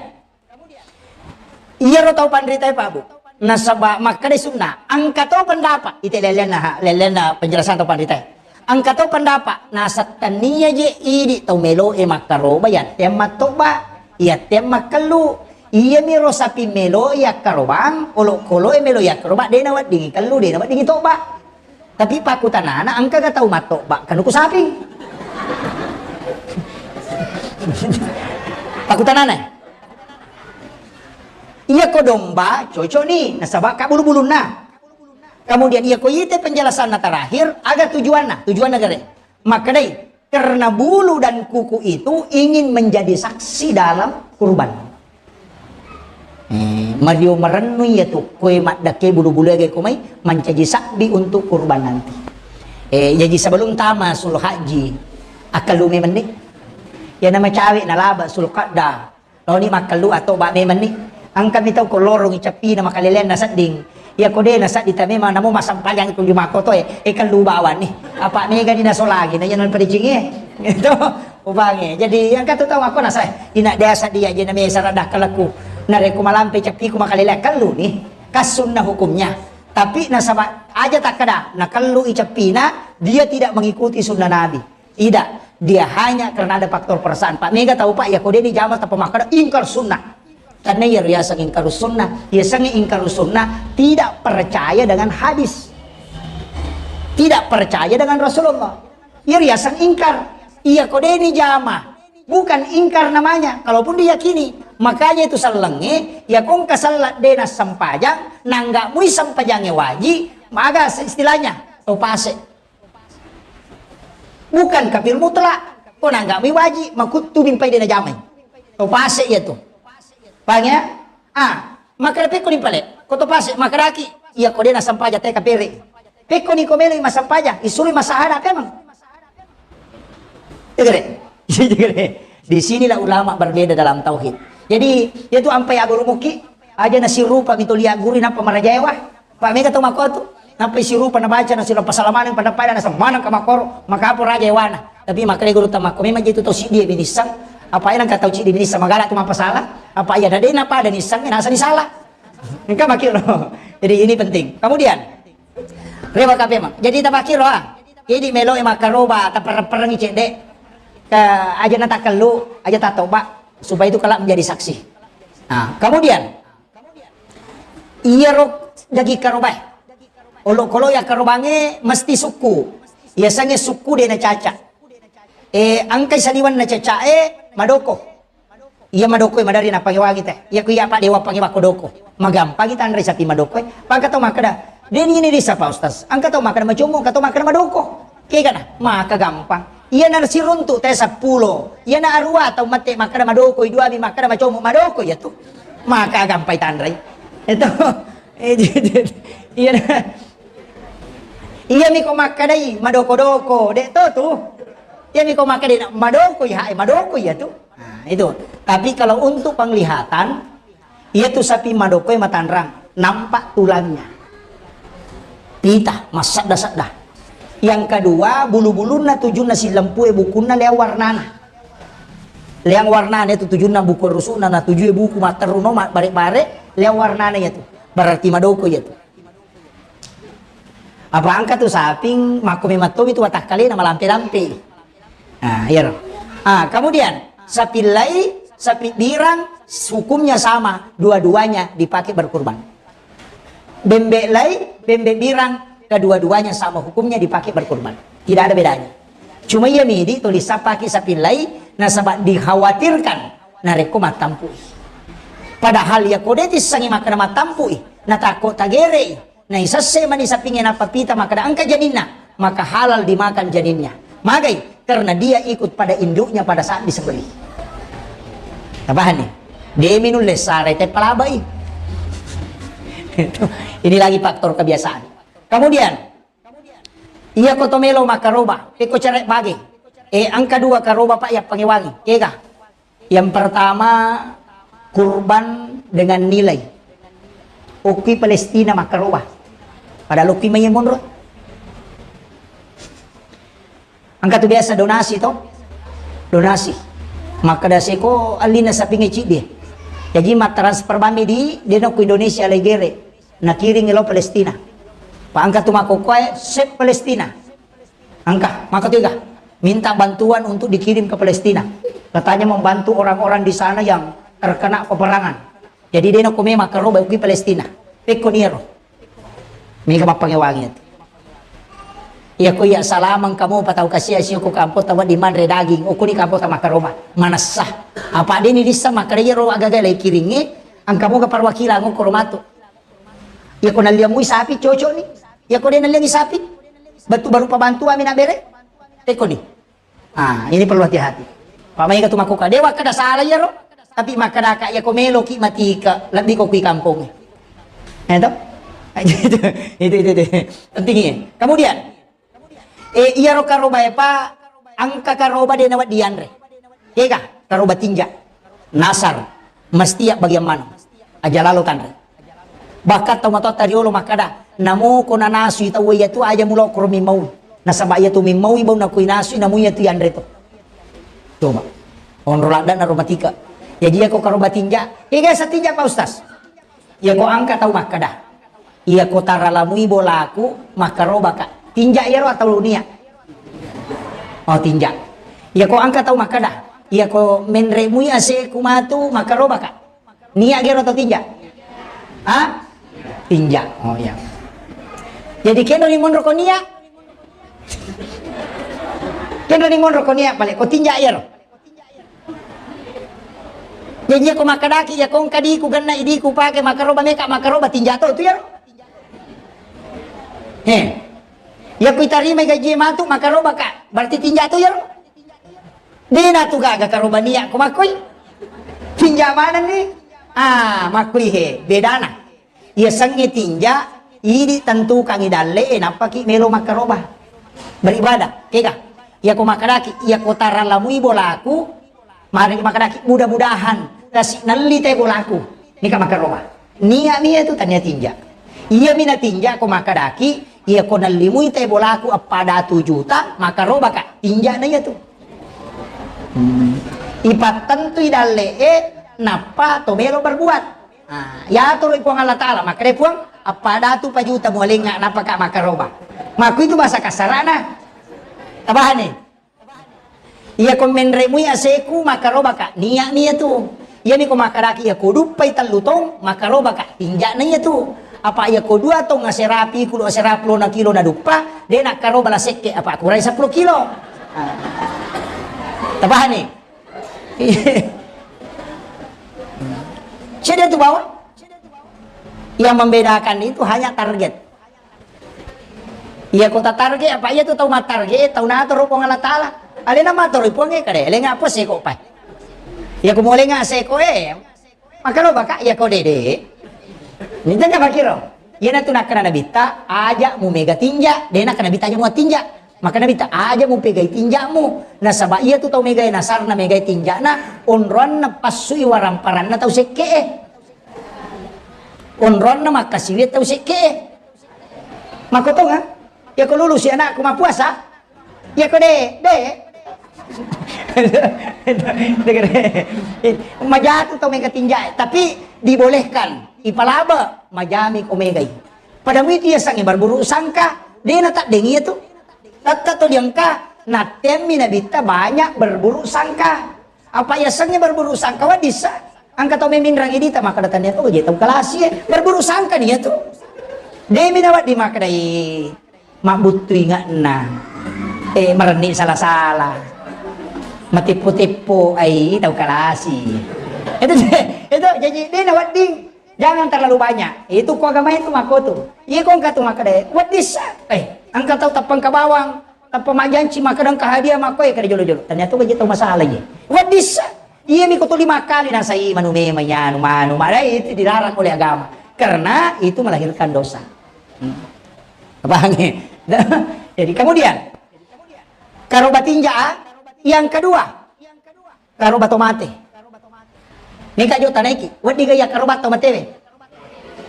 iyaro tau panrita, Pak, Bu. Nasaba makkeda sunnah, engka to pendapat. Ite lelena, lelena penjelasan tau panrita. Engka to pendapat, nasettennia je idi tau melo e makkaroba, yatteang mattoba, yatteang makkellu. Iyamiro sapi melo yakkarobang, olokolo e melo yakkaroba, de naweddingi kellu, de naweddingi toba. Tapi pakkutanana, engkaga tau mattoba kanuku sapi? Pakkutanana. Iya ko domba, cocok ni, nasaba ka bulu-bulunna. Kemudian iya ko ite penjelasanna terakhir, aga tujuanna? Tujuanna gare. Makkedai, karena bulu dan kuku itu ingin menjadi saksi dalam kurban. Eh, mario marennu iya tu, koe maddake bulu-bulu aga ko mai, mancaji sabbi untuk kurban nanti. Eh, jaji sebelum tama Sulhajji, akkellu memenni. Iya namacawe nalaba Sulqa'dah. Laoni makkellu atau ba memenni. Engka mi tau ko lorongi cappina makaleleanna sedding. Iya ko de nasedding ta memang namo massempajang ko juma koto e, e kellu bawani. Apa mega ni nasolagi na iya nalpadecingi. Itu ubangi. Jadi engka tu tau makko nasai. Ina desa dia je na mesa rada kelleku. Narekko malampe cappiku makalelea kellu ni. Kas sunnah hukumnya. Tapi nasaba aja takkeda, nakellu i cappina, dia tidak mengikuti sunnah Nabi. Tidak, dia hanya karena ada faktor perasaan. Pak mega tau Pak, ya ko de ni jama tappa makkeda ingkar sunnah. Karena iya riaseng ingkar sunnah, iya sengi ingkar sunnah tidak percaya dengan hadis. Tidak percaya dengan Rasulullah. Iya riaseng ingkar. Iya ko de ni jama. Bukan ingkar namanya, kalaupun diyakini. Makanya itu sellengnge, ya kongka sellat de nassempajang, nangga mui sempajangnge waji, maga istilahnya, tau pase. Bukan kafir mutlak, ko nangga mui waji, makuttu mimpai de najamai. Tau pase iya tu. Paham ya? Ah, makkeda pekko ni pale, ko to pase, makkedaki, iya ko de nassempajang te kapere. Pekko ni ko meloi massempajang, isuri massahada pemeng. Iya gare? Iya gare? Di sinilah ulama berbeda dalam tauhid. Jadi, itu ampai aguru muki, aja nasirupa mito lia guru nappa marajaewa. Pak mega tau makko tu. Nappa sirupa nabaca nasiro pasalamaneng pada pada nasa maneng ka makkoro, makapo raja ewana. Tapi makkeda guru ta makko memang jitu tau siddi binissang. Apa ena ka tau siddi binissang magala tu mappasala. Apa iya dade na pada nissang nasa disala. Engka makkiro. Jadi ini penting. Kemudian, rewa kape mang. Jadi tapakkiro ah. Jadi melo e makkaroba taperreng-perrengi cedde. Ke aja na takellu, aja tatoba supaya itu kelak menjadi saksi. Nah, kemudian iyaro daging karobae. Olokolo ya karobange mesti sukku. Yasengnge sukku de nacaca. Eh, engkai saliweng nacaca e madoko. Iya madoko e madari napangewangi te. Iya ku iya pak dewa pangewa ko doko. Magampangi tanre sapi madoko e. Pangka tau makkeda, de ni ini disa pak ustaz. Engka tau makkeda macommo, engka tau makkeda madoko. Kegana, maka gampang. Iya na siruntu te seppulo. Iya na arua tau mate makkeda madoko, i dua mi makkeda macommo madoko iya tu. Maka gampai tanre. Itu. Eh, iya na. Iya mi ko makkedai madoko-doko, de to tu. Iya mi ko makkedai madoko iya, eh, madoko iya tu. Nah, itu. Tapi kalau untuk penglihatan, iya tu sapi madoko e matanrang, nampak tulangnya. Pita, massedda-sedda. Yang kedua, bulu-bulunna tujunna sillempu e bukunna leang warnana. Leang warnana itu tujunna buku rusukna, na tujue buku matteru no, ma-, bare-bare, leang warnana iya tu. Berarti madoko iya tu. Apa engka tu saping, makko memang tomi tu watakkalena malampe-lampe. Nah, iya ro. Ah, kemudian, sapi lai, sapi birang, hukumnya sama, dua-duanya dipakai berkurban. Bembe lai, bembe birang, kedua-duanya sama hukumnya dipakai berkurban. Tidak ada bedanya. Cuma iya midi tulis pakai sapi lai, nasaba dikhawatirkan narekko mattampui. Padahal iya ko de tissengi makkeda mattampui, natakko tagerei. Naisesse mani sapingnge nappa pita makkeda engka janinna, maka halal dimakan janinnya. Magai? Karena dia ikut pada induknya pada saat disembelih. Tapahanni? Demi nulle sarai te palabai. Ini lagi faktor kebiasaan. Kemudian, iya ko to melo makkaroba, pekko cere bage. Eh, engka dua karoba pak yappangewangi. Kega? Yang pertama, kurban dengan nilai. Okki Palestina makkaroba. Padahal okki mai monro. Engka tu biasa donasi to. Donasi. Makkeda seko allina sapingnge ciddi. Jaji mattransfer bammi di, dena ku Indonesia lai gere. Nakiring lo Palestina. Pa engka tu makkokkoe, sep Palestina. Engka, maka tu ega, minta bantuan untuk dikirim ke Palestina. Katanya membantu orang-orang di sana yang terkena peperangan. Jadi dena ko memang karo bauki Palestina. Pekko niaro. Mega mappangewangi atu. Iya ko iya salamang kamu patau kasia sio ko kampo tawa di manre daging. Okuni kampo ta makaroba. Manessa. Apa deni dissa makare ro agaga lai kiringi. Angkamu ga perwakilan ko romatu. Iya ko nalliang mui sapi cocok ni. Iya ko de nalliangi sapi. Batu baru pabantu ami na bere. Pekko ni. Ah, ini perlu hati-hati. Pak maega tu makkokka, de wakkeda salah iyaro. Tapi makkeda ka iya ko melo ki mati ke lebih ko kui kampung. Eh, to? Itu, itu, itu, itu. Penting ya. Kemudian, Eh, iyaro karoba epa, engka karoba de nawedding yanre. Kega, karoba tinja. Nasar, mesti ya bagian manu. Aja lalo tanre. Bahkan tau matoatta riolo makkada, namo ko nanasui tau iya tu aja mulo koro mimmau. Nasaba iya tu mimmau bau nakui nasui namu iya tu yanre to. Coba. Onro ladda na romatika. Jadi iya ko karoba tinja. Kega sa tinja Pak Ustaz? Iya ko engka tau makkada. Iya ko taralamui bolaku, makkarobaka. Tinja iyaro atau nia? Oh, tinja. Iya ko engka tau makkada. Iya ko menremui aseku matu, makkarobaka. Nia gero atau tinja? Ha? Tinja. Oh, iya. Jadi keno ni monro ko nia? Keno ni monro ko nia balik ko tinja iyaro. Jadi iya ko makkadaki, iya ko engka diku, genna idiku pake makkaroba meka, makkaroba tinja to tu iyaro. He. Iya ko itarimai gaji matu makkaroba ka, berarti tinja to iyaro. Dena tu gaga karoba nia ko makkoi. Tinja maneng ni. Ah, makkoi he, bedana. Iya sengnge tinja, idi tentukangi dalle e, nappaki melo makkaroba. Beribadah, kega? Iya ko makkadaki, iya ko taralamui bolaku, mari makkadaki mudah-mudahan kasi nelli te bolaku. Nika makkaroba. Nia mi iya tu tania tinja. Iya mi na tinja ko makkadaki, iya ko nellimui te bolaku eppa datu juta, makkaroba ka. Tinja na iya tu. Hmm. Ipattentui dalle e, nappa to melo berbuat. Ah, yatoro Puang Allah Ta'ala, makkeda Puang, appada tu pajuta mualengnga napaka makkaroba. Makku itu bahasa kasarana. Tabahani. Iya ko menremui aseku makkaroba ka, niat niat tu. Iya ni ko makkadaki iya ko duppai tellu tong makkaroba ka, tinjak na iya tu. Apa iya ko dua tong aserapi kulo aserapi lona kilo na duppa, de nakkaroba la sekke apa kurai sepuluh kilo. Ah. Tabahani. Cedde tu bawang. Yang membedakan itu hanya target. Iya kota target apa iya tu tau ma target, tau nato ro Puang Allah Ta'ala. Alena mato ro Puang e kade, lenga apa seko pai. Iya ko molenga seko e. Makkaroba ka iya ko dede. Ni tanya makiro. Iya na tu nakkana nabitta aja mu mega tinja, de nakkana nabitta aja mu tinja. Maka nabitta aja mu pegai tinjamu. Nasaba iya tu tau megai nasarna megai tinjana, onroanna passui waramparanna tau sekke e. Onroanna makkasiwi tau sekke e. Makkotonga? Iya ko lulusi anakku mappuasa? Iya ko de, de. Majatu tau mega tinja, tapi dibolehkan, ipalaba, majami ko megai. Pada muitu iya sangi berburu sangka, de na taddeng iya tu. Tetta to diengka, nattemmi nabitta banyak berburu sangka. Apa iya sangi berburu sangka wadissa? Angka tau meminrang idita maka datang dia, oh, je tau kalasi e. Berburu sangka ni iya tu. De mi nawaddi maka dai. Mabbuttu inge'na. Eh, marenni sala-sala. Mateppo-teppo, ai, tau kalasi. Itu, itu, jadi, de na wedding. Jangan terlalu banyak. Itu ko agama itu makko tu. Iya ko engka tu makkeda, weddissa. Eh, engka tau tappang ka bawang. Tappa majjanci makkeda engka hadiah makko, eh, kada jolo-jolo. Ternyata ko je tau masalah, iya. Weddissa. Iya mi ko tuli makkali nasai manu memang ya, anu, manu, manu. Itu dilarang oleh agama. Karena itu melahirkan dosa. Hmm. Paham ya? Jadi kemudian, karoba tinja, yang kedua, karoba tomate. Neka jo tanaiki, wedding gaya karoba tomatewe.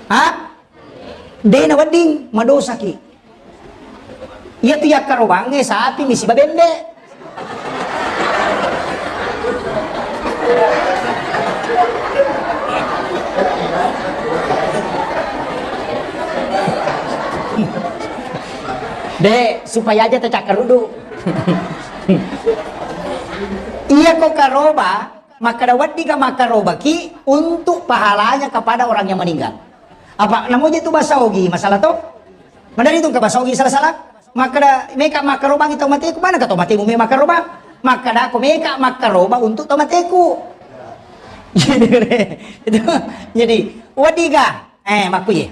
Ha? Dena wedding, madosaki. Iya tu yakkarobangnge sapi misi babembe. De, supaya aja tacakkarudu. Iya ko karoba, makkada weddiga makkarobaki untuk pahalanya kepada orang yang meninggal. Apa namoja tu bahasa ogi masalah to? Madari tu ke bahasa ogi salah-salah. Makkada meka makkarobangi tau mateku, mana ka tau matemu me makkarobang? Makkada ko meka makkaroba untuk tau mateku. Jadi, itu, jadi, weddiga, eh, makkuye.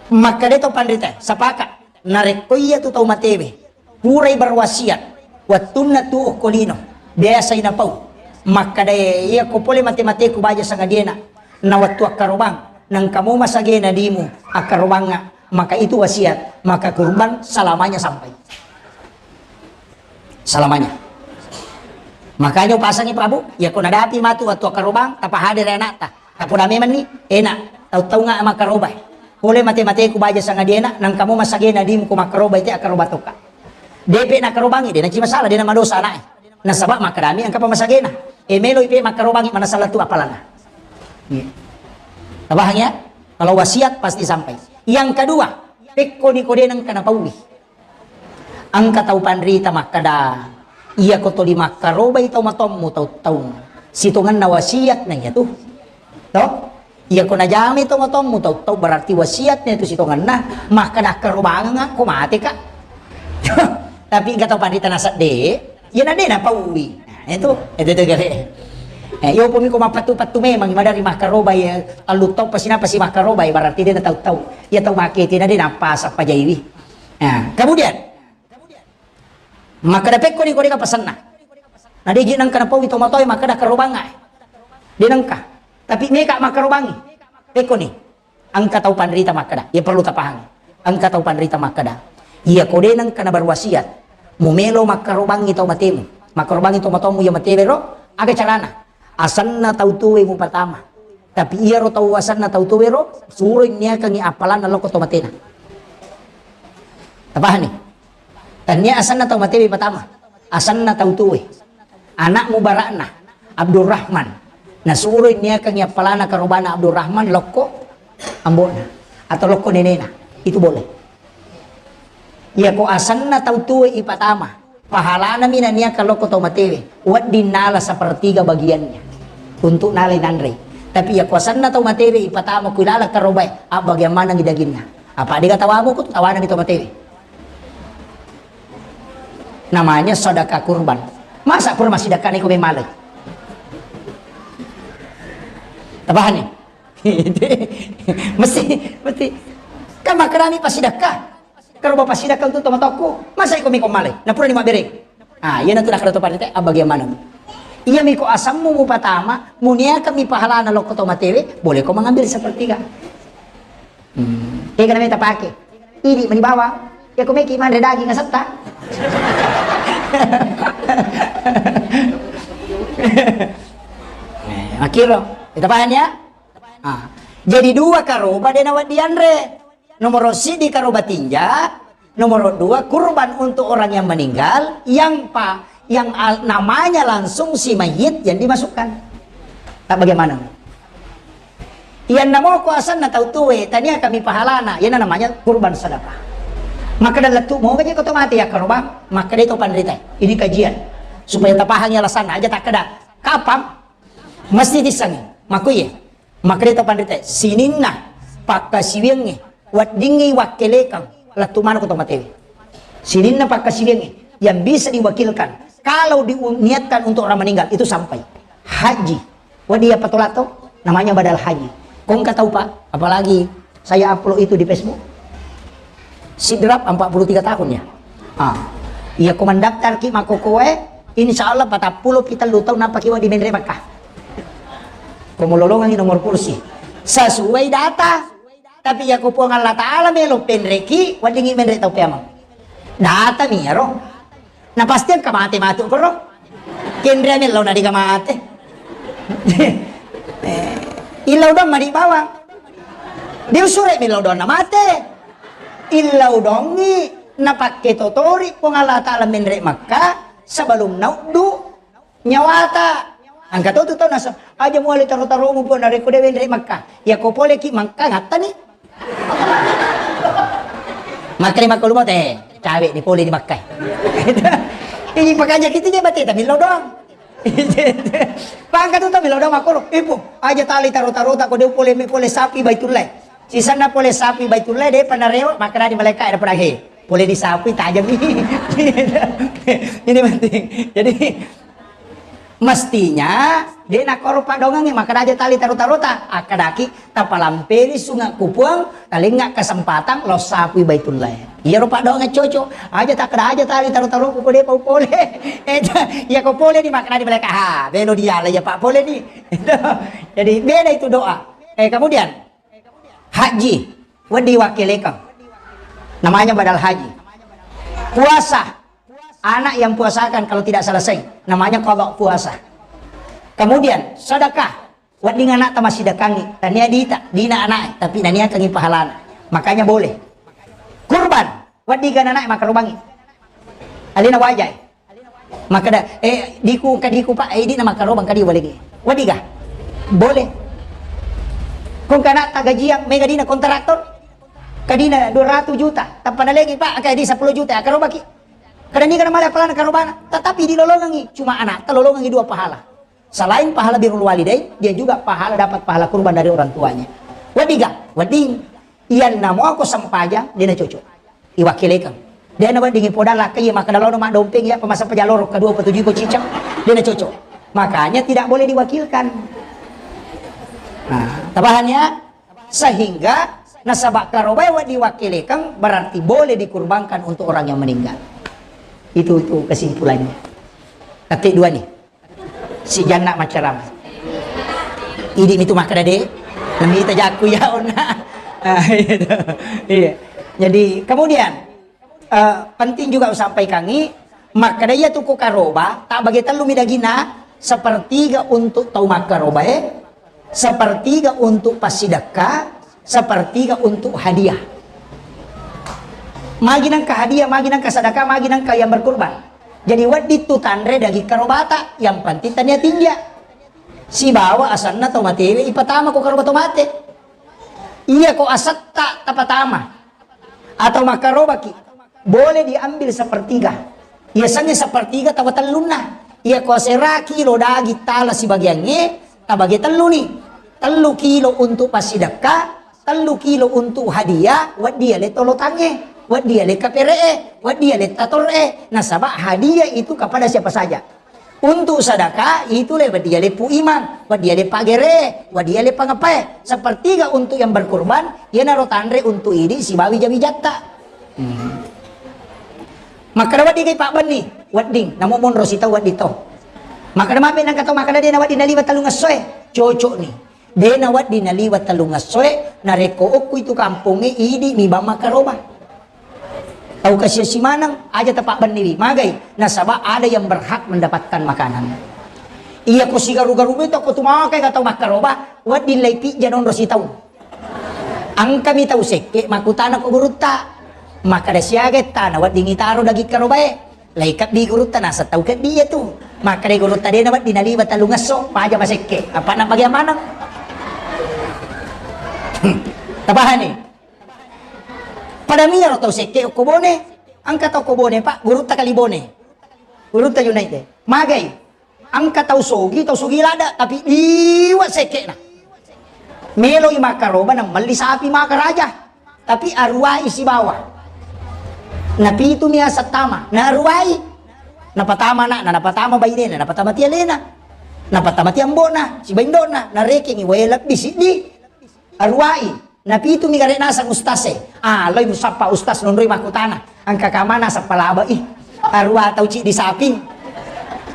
Makkada to panrita, sepakat. Narekko iya tu tau matewe, purai berwasiat, wettunna tuo ko lino, biasai napau. Makkada iya ko pole mate-mateku baja sangadiena, na wettu akkarobang, nangka mo masagena dimu akkarobangnga, maka itu wasiat, maka kurban selamanya sampai. selamanya. Makanya upasangi Pak Bu, ya ko nadapi matu atau karobang, tapa hadere anakta. Tapi udah memang ni, enak, tau-tau nggak makarobai. Pole mate-mateku baja sanga di enak, nang kamu masagena dimu ko makarobai te akaroba toka. Depe nakarobangi, de naci masalah, de namadosa anaknya. Nasaba makadami engka pa masagena. E melo ipe makarobangi mana salah tu apalana. Iya. Tabahang ya? Kalau wasiat pasti sampai. Yang kedua, pekko ni ko de nengka napaui. Engka tau panrita makkada, iya ko toli makkarobai tau matommu tau-tau. Sitongenna wasiat na iya tu. To? Iya ko najamai tau matommu tau-tau berarti wasiat na itu sitongenna, makkada akkarobangeng ko mate ka. Tapi engka tau panrita nasedde, iya na de napaui. Nah, itu, itu, itu gare. Eh, yo pumi ko mapattu-pattu memang madari makkarobai, ya, allu tau pasi napa si makkarobai berarti de na tau-tau. Iya tau make tina de napa sappa jaiwi. Nah, kemudian makkada pekko ni ko de ka pasenna. Na de je nengka napaui tomatoe makkada karobanga. De nengka. Tapi meka makkarobangi. Pekko ni. Engka tau panrita makkada. Ya perlu tapahangi. Engka tau panrita makkada. Iya ko de nengka na berwasiat. Mu melo makkarobangi tau matemu. Makkarobangi tau matomu ya matewe ro. Aga carana. Asenna tau tuwe mu patama. Tapi iyaro tau asenna tau tuwero, suroi niakangngi appalanna lokko to matena. Tapahani? Tania asenna tau matewe patama. Asenna tau tuwe. Anak mubarakna, Abdurrahman. Nasuroi niakangngi appalana karobana Abdurrahman lokko ambona. Atau lokko nenena. Itu boleh. Iya ko asenna tau tuwe ipatama. Pahalana mi naniakka lokko tau matewe, wedding nala sepertiga bagiannya untuk nalai nanrei. Tapi iya kuasanna tau matewe ipatama ku ilala karobae, abbagiang manengi daginna. Apa dega tawamu ku tawana mi tau matewe. Namanya sedekah kurban. Masa kurban sidekah ni ko memale? Tabahani? Mesti, mesti. Kan makkadami pasidekah. Karo bapa sidakka untuk tomatokku, masa iko miko malai? Napura ni mabbere. Ah, iya natu nakada to parite, abbagiang maneng. Iya miko asammu mupatama, muniaka mi pahalana lokko to matewe, boleh ko mengambil sepertiga. Hmm. Tega nameta pake. Idi mani bawang. Ya ko meki manre daging asetta. Eh, makiro. Kita paham ya? Ah. Jadi dua karoba de nawedding dianre. Nomor siddi karoba tinja, nomor dua kurban untuk orang yang meninggal, yang pa, yang al-, namanya langsung si mayit yang dimasukkan. Tak bagaimana? Yang namo ko asanna tau tuwe, tania kami pahalana, yang namanya kurban sedekah. Maka dalam tu mau aja kau mati ya karoba, maka dia itu panrita. Ini kajian supaya tapahami alasan aja tak keda. Kapang mesti disangi. Makuye. Makkedai to panrita, sininna pakkasiwiangnge, weddingngi wakkelekang lettu maneng ko to matewe. Sininna pakkasiwiangnge yang bisa diwakilkan, kalau diniatkan untuk orang meninggal itu sampai. Haji, wedding iya patolak to, namanya badal haji. Ko engka tau, Pak, apalagi saya upload itu di Facebook. Sidrap empat puluh tiga tahun ya. Ah. Iya ko mendaftar ki makkokoe, insya Allah patappulo pi tellu taung nappa ki wedding menre Makkah. Ko mololongangi nomor kursi. Sesuai data. Tapi iya ko Puang Allah Ta'ala melo penreki, weddingngi menre tau peamang. Data mi iyaro. Na pasti engka mate matu koro. Kenre mellau na dega mate. Eh, illau dong mani bawang. Diusure mellau dong na mate. Illau dongi napakke totori Puang Allah Ta'ala menre Makkah sebelum nauddu nyawata. Engka to tu tau nasa, aja muali taro-taromu Puang narekko de wenre Makkah. Ya ko pole ki Makkah ngattani. Makkani makko lumo te, cawe ni pole di Makkah. Ini pakaja kita je bate tapi lo doang. Pangka tu tapi lo doang makko lo. Ibu, aja tali taro-taro tak ko de pole mi pole sapi Baitullah. Sisanna pole sapi Baitullah de panarewa makkada di malaikat ada pernah he. Pole di sapi tajam ini. Ini penting. Jadi mestinya de nakkoro padongangnge makkada aja tali taro-tarota, akkadaki tapalampeni sunga ku Puang, talengnga kesempatan lao sapui Baitullah. Iyaro padongang cocok, aja takkada aja tali taro-taroku ko de pau pole. Eh, iya ko pole ni makkada di malaikat, ha, belo diala iya pak pole ni. Jadi beda itu doa. Eh, kemudian haji, wedding wakkelekang. Namanya badal haji. Puasa, anak yang puasakan kalau tidak selesai, namanya qada puasa. Kemudian sedekah, wedding anakta massidekangngi, tania dita, dina anak, tapi naniakangngi pahalana. Makanya boleh. Kurban, wedding ga anak makkarobangngi. Alena wajai. Makkeda, eh, diku, engka diku, Pak, eh, idi na makkarobang kadi waligi. Wadiga? Boleh. Kong kana tagajiang, mega dina kontraktor? Kadina dua ratus juta, tappa nalengi, Pak, engka di sepuluh juta, akkarobaki. Kada niga namale apalana karobana, tetapi dilolongangi, cuma anak, talolongangi dua pahala. Selain pahala birrul walidain, dia juga pahala, dapat pahala kurban dari orang tuanya. Wadiga? Wedding. Iyanna muako sempajang, dena cocok. Iwakkilekeng. Dena weddingngi podang lakka iya makkeda lono maddompeng iya pemasa pajaloro kedua petuju iko cicang. Dena cocok. Makanya tidak boleh diwakilkan. Nah, tabahan ya? Sehingga nasaba karobae wedding wakkilekeng berarti boleh dikurbankan untuk orang yang meninggal. Itu itu kesimpulannya. Tapi dua nih. Si Janna maccarama. Idi mitu makkeda de, namita jakku ya onna. Ah, itu. Iya. Jadi kemudian eh, penting juga usampaikangi, makkeda iya tu ku karoba, tak bagi tellu mi dagina, sepertiga untuk tau makkarobae, sepertiga untuk passidekka, sepertiga untuk hadiah. Magi nengka hadiah, magi nengka sedekah, magi nengka yang berkurban. Jadi wedding tu tanre daging karobata, yang penting tania tinja. Sibawa asanna tau matewe ipatama ko karoba tau mate. Iya ko asetta tapatama atau makkarobaki, boleh diambil sepertiga. Iya sengnge sepertiga tawa tellunna. Iya ko asera kilo daging tala sibagiangnge, tabage telluni. Tellu kilo untuk passidekka, tellu kilo untuk hadiah, wedding ale tolotangnge, wedding ale kapere'e, wedding ale tator'e, nasaba hadiah itu kepada siapa saja. Untuk sedekah itu le wedding ale pu imang, wedding ale pagere, wedding ale pangapae. Sepertiga untuk yang berkurban, iyanaro tanre untuk idi sibawa wija-wijatta. Hmm. Makkeda wedding kai pabbenni, wedding, namo monro sitau wedding to. Makkeda mape nengka tau makkeda de na wedding naliwa tellung essoe, cocok ni. De na wedding naliwa tellung essoe, narekko okku itu kampongnge idi mi bang makkaroba. Tau kasiasi maneng, aja tapabbenniwi, magai, nasaba ada yang berhak mendapatkan makanan. Iya ko sigaru-garu mi to ko tu makai ka tau makkaroba, wedding lai pijja nonro sitau. Engkami tau sekke makkutana ko gurutta. Makkeda siaga ettana wedding itaro daging karobae. Lai keddi gurutta naseng tau keddi iya tu. Makkeda gurutta de na wedding naliwa tellung esso, maja masekke. Apa na bagian maneng? Tapahani? Pada miyaro tau sekke okko Bone, engka tau ko Bone, Pak, gurutta kali Bone. Gurutta Junaid de. Magai, engka tau sogi, tau sogi lada, tapi liwa sekke'na. Meloi makkaroba na melli sapi maka raja. Tapi aruwai sibawa. Napitu mi aseng tama, naruwai. Napatama ana'na, napatama bainena, napatama ti alena. Napatama ti ambo'na, sibawa indo'na, narekengi wae lebbi siddi. Aruwai, napitu mi gare naseng ustaz e. Ah, loi musappa ustaz nonroi makkutana. Engka kamana sappa laba i. Aruwa tau ciddi saping.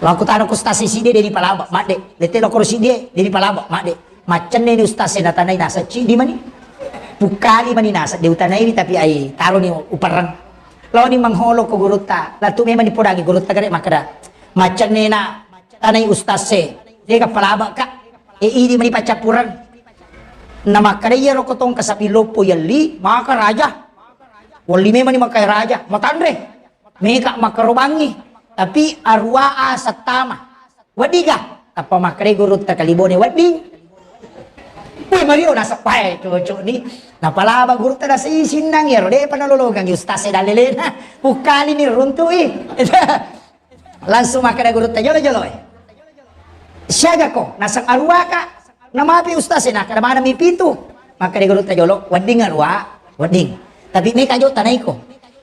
Makkutana ku ustaz e siddi de dipalaba, madde. Lete lokoro siddi e, de dipalaba, madde. Maccenne ni ustaz e natanai naseng ciddi mani. Pukkali mani naseng de utanai ni tapi ai taro ni uperreng. Lao ni mengholo ko gurutta. Latu memang dipodangi gurutta gare makkeda. Maccenne na tanai ustaz e. Dega palaba ka. E, idi mani paccappureng. Namakkedai iyaro ko tongka sapi loppo yelli, maka raja. Welli memani maka raja, matanre. Meka makkarobangi. Tapi aruwa a settama. Weddiga? Tappa makkedai gurutta kali Bone wedding. Woi, Mario naseppae cocok ni. Napalaba gurutta nasei sinnang iyaro, depa nalolongang ustaz e dallelena. Pukkali ni runtui. Langsung makkeda gurutta jolo-jolo e. Siaga ko? Naseng aruwa ka. Namapi ustaz e, nakkeda maneng mi pitu. Makkeda gurutta jolo, wedding aruwa, wedding. Tapi meka jo tanaiko.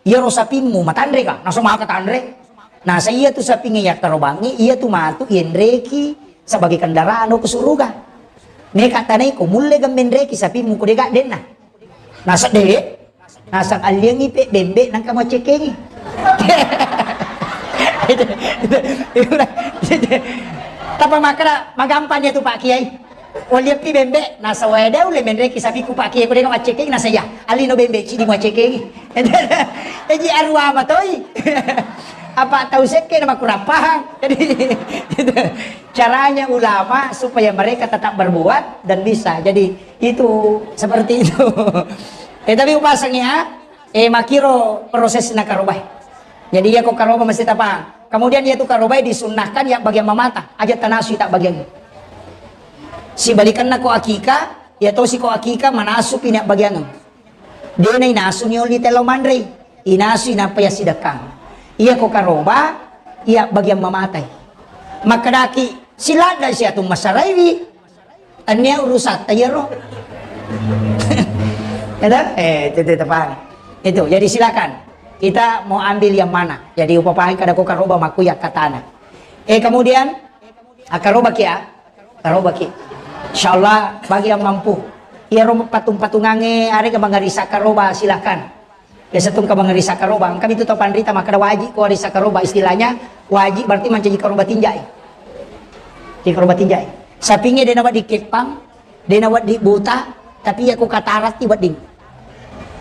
Iyaro sapimmu matanre ka? Naseng maka tanre. Naseng iya tu sapingnge yakkarobangngi, iya tu matu yenreki sebagai kendaraan ko suruga. Meka tanaiko, mulle gemmenreki sapimmu ko dega denna. Naseng de, naseng alliangi pe bembe nangka maccekengi. Tappa makkeda magampang iya tu Pak Kiai. Walliappi bembe, naseng wae de ulle menreki sapiku Pak Kiai ko dega maccekengi, naseng iya. Allino bembe cidi maccekengi. Eji aruwa matoi. Apa tau sekke na makurang pahang. Jadi, itu caranya ulama supaya mereka tetap berbuat dan bisa. Jadi, itu seperti itu. Eh, tapi upasang ya, eh, makiro proses na karobai. Jadi, iya ko karoba mesti tapahang. Kemudian, iya tu karobai disunnahkan ya bagian mamata. Aja tanasui tak bagian. Sibalikanna ko akika, iya tosi ko akika, manasu pina bagian. Dena inasu nioli tello manrei, inasu inappa yassidekkang. Iya ko karoba, iya bagian mamatai. Makkedaki, siladda siatu masaraiwi. Tania urusatta iyaro. Ada? Eh, itu, itu, paham. Itu, jadi silakan. Kita mau ambil yang mana? Jadi upapahan kada ko karoba maku ya katana. Eh, kemudian, ah, karoba kia? Karobaki. Insyaallah bagi yang mampu. Iyaro patung-patungange arega mangarisa karoba, silakan. Biasa tungka mangarisa karoba, engka mitu tau panrita makkeda wajib ko arisa karoba, istilahnya wajib berarti mancaji karoba tinjai. Di karoba tinjai. Sapinge dena wedding keppang, dena wedding buta, tapi iya ko kataratti wedding.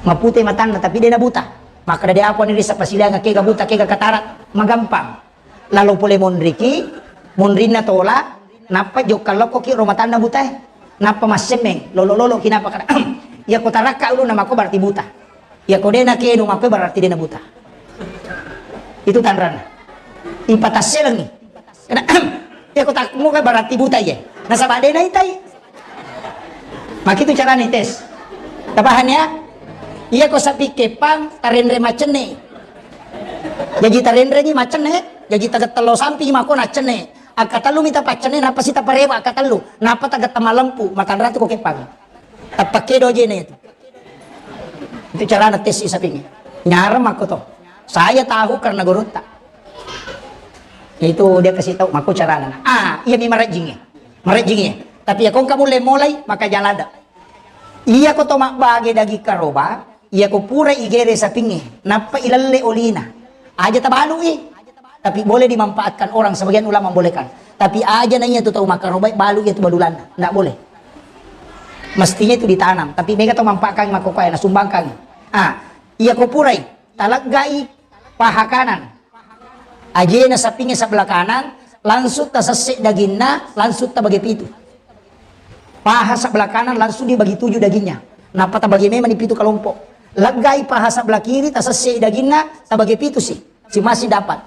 Mapute matanna tapi dena buta. Makkeda de apa ni risa pasilianga kega buta kega katarat, magampang. Lalo pole monriki, monrinna tola, nappa jokka lokkoki ro matanna butae. Nappa massemmeng, lolo-loloki nappa kada. Iya ko tarakka ulunna mako berarti buta. Iya ko dena kenu mako berarti dena buta. Itu tanranna. Ipatasselengi. Kada, iya ko takmuka berarti buta iye. Nasaba dena itai. Makitu carana tes. Tapahan ya? Iya ko sapi kepang tarenre macenne. Jaji tarenreni macenne, jaji tagettello sampi mako naccenne. Akkatellu mita paccenne, nappa si taparewa akkatellu, nappa tagetta malempu, matanratu ko kepang. Tappakke dojene itu. Itu carana tes sapinge. Nyarang mako to. Saya tahu karena gurutta. Itu dia kasih tahu mako carana. Ah, iya mi marajinge. Marajinge. Tapi ya kong kamu lemolai maka jalada. Iya ko to mabbage daging karoba, iya ko pura igere sapinge, nappa ilalle olina. Aja tabalui. Tapi boleh dimanfaatkan orang, sebagian ulama membolehkan. Tapi aja na iya tu tau makarobai balu iya tu balulanna. Ndak boleh. Mestinya itu ditanam. Tapi mega tau manfaatkan makokoe, nasumbangkan. Ah, iya ko purai, taleggai paha kanan. Ajena sapinge sebelah kanan, langsung tasesse daginna, langsung tabage pitu. Paha sebelah kanan langsung dibagi tujuh dagingnya. Nappa tabagi memang di pitu kelompok. Leggai paha sebelah kiri, tasessei daginna, tabagi pitu si. Si masih dapat.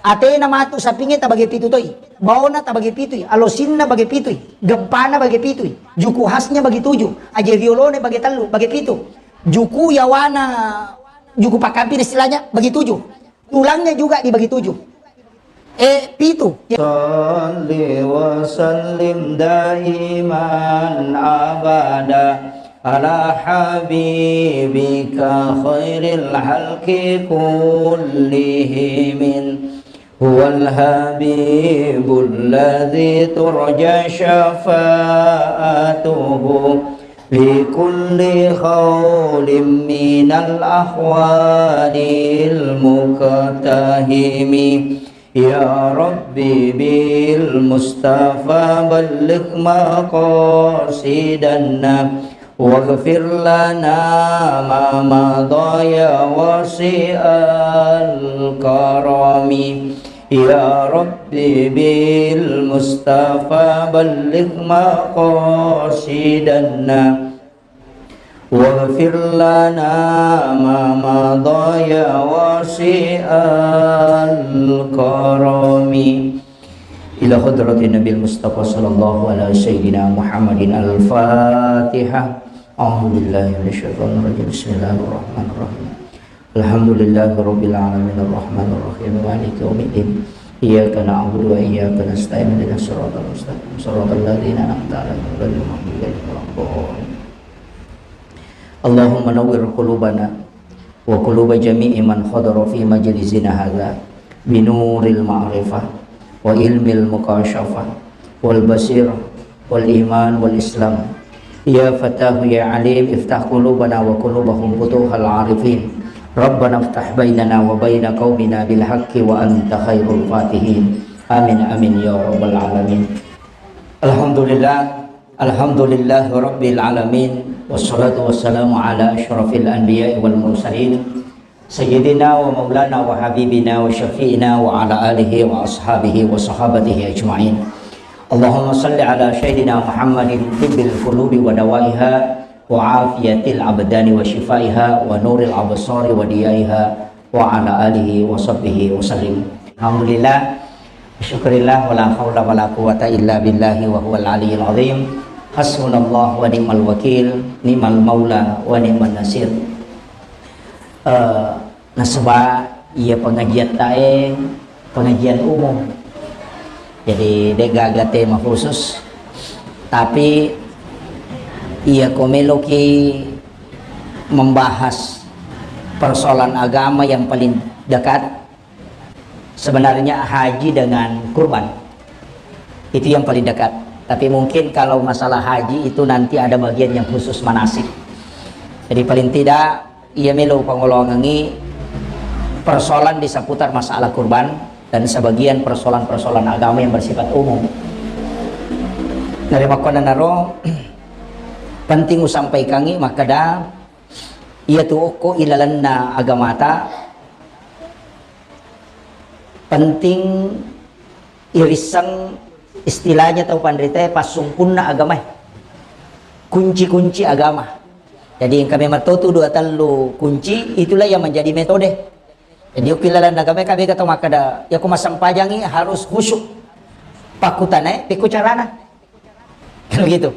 Atena matu sapinge tabagi pitu toi. Baona tabagi pitu i. Alosinna bagi pitu i. Gempana bagi pitu i. Juku khasnya bagi tujuh. Aje riolone bagi tellu, bagi pitu. Juku yawana, juku pakampina istilahnya bagi tujuh. Tulangnya juga dibagi tujuh. Eh, pitu. Salli wa sallim daiman abada ala habibika khairil halki kullihimin. Huwal habibul ladzi turja syafa'atuhu fi kulli haulim minal ahwalil muqtahimi. Ya Rabbi bil Mustafa balligh maqasidana waghfir lana ma madha ya wasi'al karami. Ya Rabbi bil Mustafa balligh maqasidana waghfir lana ma madha ya wasi'al karami. Ila hadratin Nabil Mustafa sallallahu ala sayyidina Muhammadin al-Fatihah. A'udzu billahi minasyaitonir rajim. Bismillahirrahmanirrahim. Alhamdulillahi rabbil alamin arrahmanir rahim maliki yaumiddin. Iyyaka na'budu wa iyyaka nasta'in ihdinas siratal mustaqim siratal ladzina an'amta 'alaihim ghairil maghdubi 'alaihim waladdallin. Allahumma nawwir qulubana wa quluba jami'i man hadara fi majlisina hadza binuril ma'rifah wa ilmil mukasyafah wal basir wal iman wal islam. Ya Fattahu ya Alim, iftah qulubana wa qulubahum futuhal arifin. Rabbana iftah bainana wa baina qaumina bil haqqi wa anta khairul fatihin. Amin, amin, ya rabbal alamin. Alhamdulillah, alhamdulillahi rabbil alamin. Wassalatu wassalamu ala asyrafil anbiya'i wal mursalin. سيدنا ومولانا وحبيبنا وشفيعنا وعلى آله وأصحابه وصحابته أجمعين. اللهم صل على سيدنا محمد طب القلوب ودوائها وعافية الأبدان وشفائها ونور الأبصار وضيائها وعلى آله وصحبه وسلم. الحمد لله. Syukurillah, wala haula wala quwata illa billahi wa huwal aliyil azim. Hasbunallah wa ni'mal wakil, ni'mal maula wa ni'man nasir. Eh, nasaba iya pengajian tae pengajian umum. Jadi de' gaga tema khusus. Tapi iya ko meloki membahas persoalan agama yang paling dekat, sebenarnya haji dengan kurban. Itu yang paling dekat. Tapi mungkin kalau masalah haji itu nanti ada bagian yang khusus manasik. Jadi paling tidak iya melo pangoloangengngi persoalan di seputar masalah kurban dan sebagian persoalan-persoalan agama yang bersifat umum. Dari makkonanaro penting usampaikangngi makkeda iya tu okko ilalenna agamata penting irisseng istilahnya tau panritae passungkunna agamae, kunci-kunci agama. Jadi engka memang totu dua tellu kunci, itulah yang menjadi metode. Jadi okko ilalenna agamae ka bega tau makkeda, ya ko massempajangi harus khusyuk. Pakkutanae, pekko carana. Kan begitu.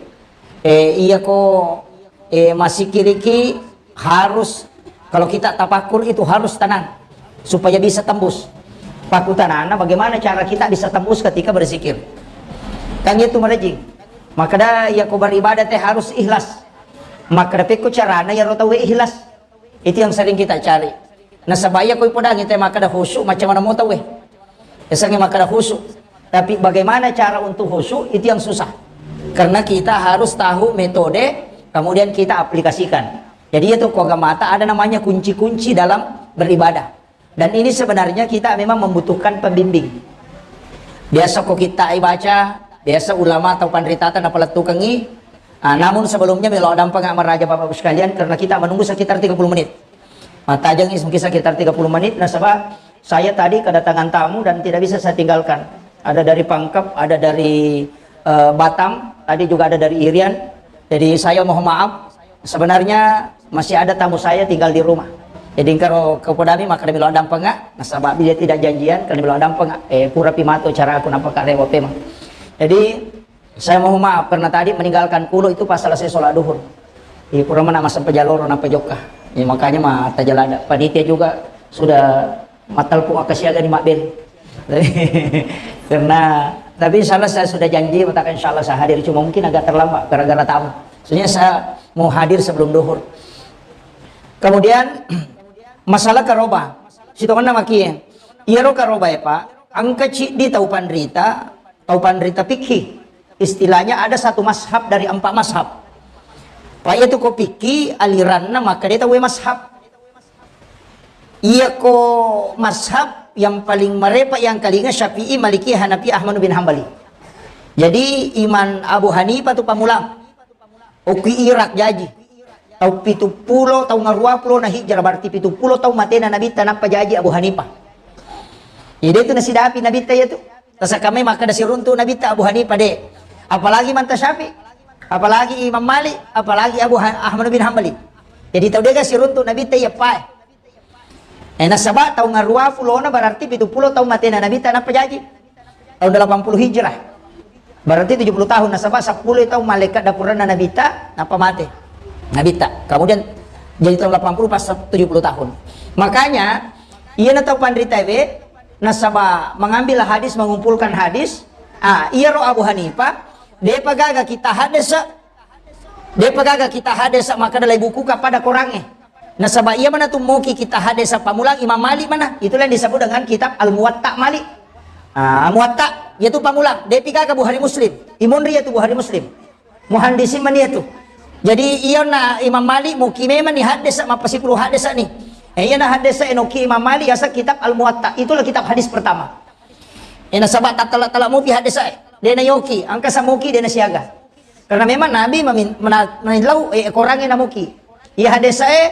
Eh, iya ko eh, masikiriki harus, kalau kita tapakur itu harus tenang supaya bisa tembus. Pakutanana bagaimana cara kita bisa tembus ketika berzikir. Kan itu merejing. Makkeda iya ko beribadah te harus ikhlas. Makkeda pekko carana ya ro tau ikhlas. Itu yang sering kita cari. Nasaba iya ko ipodangi te makkeda khusyuk macam mana mau tau eh. Esangi makkeda khusyuk. Tapi bagaimana cara untuk khusyuk itu yang susah. Karena kita harus tahu metode, kemudian kita aplikasikan. Jadi itu ko agamata ada namanya kunci-kunci dalam beribadah. Dan ini sebenarnya kita memang membutuhkan pembimbing. Biasa ko kita baca, biasa ulama atau panritata napalettukengi. Ah, namun sebelumnya melo dampeng maraja Bapak Ibu sekalian karena kita menunggu sekitar tiga puluh menit. Matajang mungkin sekitar tiga puluh menit nasaba saya tadi kedatangan tamu dan tidak bisa saya tinggalkan. Ada dari Pangkep, ada dari eh, Batam, tadi juga ada dari Irian. Jadi saya mohon maaf, sebenarnya masih ada tamu saya tinggal di rumah. Jadi engkaro kepodami makkeda melo dampeng, nasaba dia tidak janjian, kalau melo dampeng, eh, pura pimato cara aku nampak karewa pemang. Jadi saya mohon maaf karena tadi meninggalkan kulo itu pas selesai sholat duhur. Di pura mana masa pejaloro napa jokka. Ya, makanya mah tajalada. Panitia juga sudah mattelpon akka siaga di Mabel. Karena tapi insya Allah saya sudah janji mengatakan insya Allah saya hadir, cuma mungkin agak terlambat gara-gara tamu. Sebenarnya saya mau hadir sebelum duhur. Kemudian masalah karoba. Sitongenna makie. Iyaro karoba ya Pak, engka ciddi tau panrita, tau panrita fikih. Istilahnya ada satu mazhab dari empat mazhab. Pak itu ko fikih aliranna makkeda tau mazhab. Iya ko mazhab yang paling marepa yang kalinga Syafi'i, Maliki, Hanafi, Ahmad bin Hambali. Jadi Imam Abu Hanifah tu pamulang. Okki Irak jaji. Tau pitu pulo, tau ngarua pulo na hijrah, berarti pitu pulo tau matena Nabitta nappa jaji Abu Hanifah. Jadi itu nasidapi Nabitta iya tu. Tasakamai makkeda siruntu Nabitta Abu Hanifah de. Apalagi manta Syafi'i, apalagi Imam Malik, apalagi Abu Ha- Ahmad bin Hambali. Jadi tau dega siruntu Nabitta iya pae. Eh, nasaba tau ngarua pulona berarti pitu pulo tau matena Nabitta nappa jaji. Tahun delapan puluh Hijrah. Berarti tujuh puluh tahun, nasaba seppulo tau malaikat dapuranna Nabitta nappa mate. Nabitta. Kemudian jadi tahun delapan puluh pas tujuh puluh tahun. Makanya iyana tau panrita we nasaba mengambil hadis, mengumpulkan hadis. Ah, iyaro Abu Hanifah, depa gaga kita hadis Depa gaga kita hadesa makkeda lai bukuka pada korangnge. Nasaba iya mana tu moki kita hadesa pamulang Imam Malik mana. Itulah yang disebut dengan kitab Al-Muwatta Malik. Ah, Muwatta, yaitu pamulang. Depi gaga Bukhari Muslim. Imonri yaitu Bukhari Muslim. Muhandisin mani yaitu. Jadi iya na Imam Malik moki memang ni hadesa mappasipulu hadesa ni. Eh, iya na hadesa enoki Imam Malik yasa kitab Al-Muwatta. Itulah kitab hadis pertama. Eh, nasaba tattala-tala mopi hadesa eh. Dena yoki, angka samoki dena siaga. Karena memang Nabi memin- mena- menillau eh, korangnge namuki. Iya hadesa eh,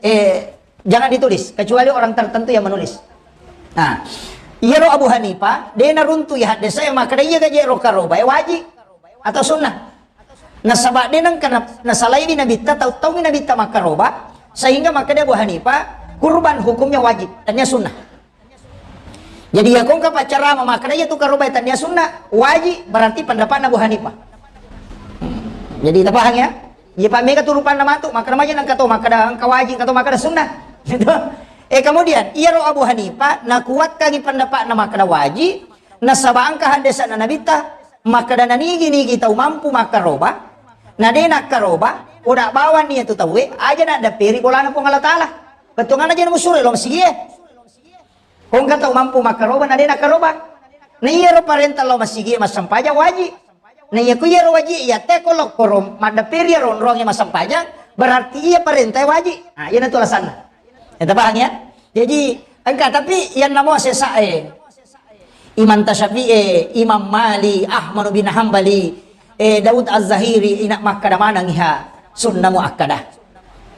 eh, Jangan ditulis, kecuali orang tertentu yang menulis. Nah, iyaro Abu Hanifah, de' naruntu' iya haddesa e makkeda iya gaje ro karoba e wajib atau sunnah. Nasaba de' nengka na-, nasalaiwi Nabitta, tau-, taungi Nabitta makkaroba, sehingga makkeda Abu Hanifah, kurban hukumnya wajib, tania sunnah. Jadi, iya ko engka paccarama makkeda iya tu karoba e tania sunnah, wajib, berarti pendapatna Abu Hanifah. Jadi, tapahang ya? Iya, pa mega tu rupanna matu, makkeda maja nengka to makkeda engka wajib, engka to makkeda sunnah. Gitu. Eh, kemudian, iyaro Abu Hanifah nakuatkangi pendapatna makkeda wajib, nasaba engka haddesana Nabitta makkeda nanigi-nigi tau mampu makkaroba, na de' nakkaroba, oda bawang iya tu tauwe, aja naddapperi bolana Puang Allah Taala. Bettuanna aja namusuro lao masigie. Ko engka tau mampu makkaroba, na de' nakkaroba. Na iyaro parenta lao masigie massempajang wajib. Na iya ku iyaro wajib, iya te ko lokkoro maddapperi iyaro onrongnge massempajang, berarti iya parenta wajib. Nah, iyana tu alasanna. Ya, tapahang ya? Jadi, engka, tapi yang namo sesa e. Imam Tasyafi'i, Imam Malik, Ahmad bin Hambali, eh, Daud Az-Zahiri, ina makkeda maneng iha sunnah muakkadah.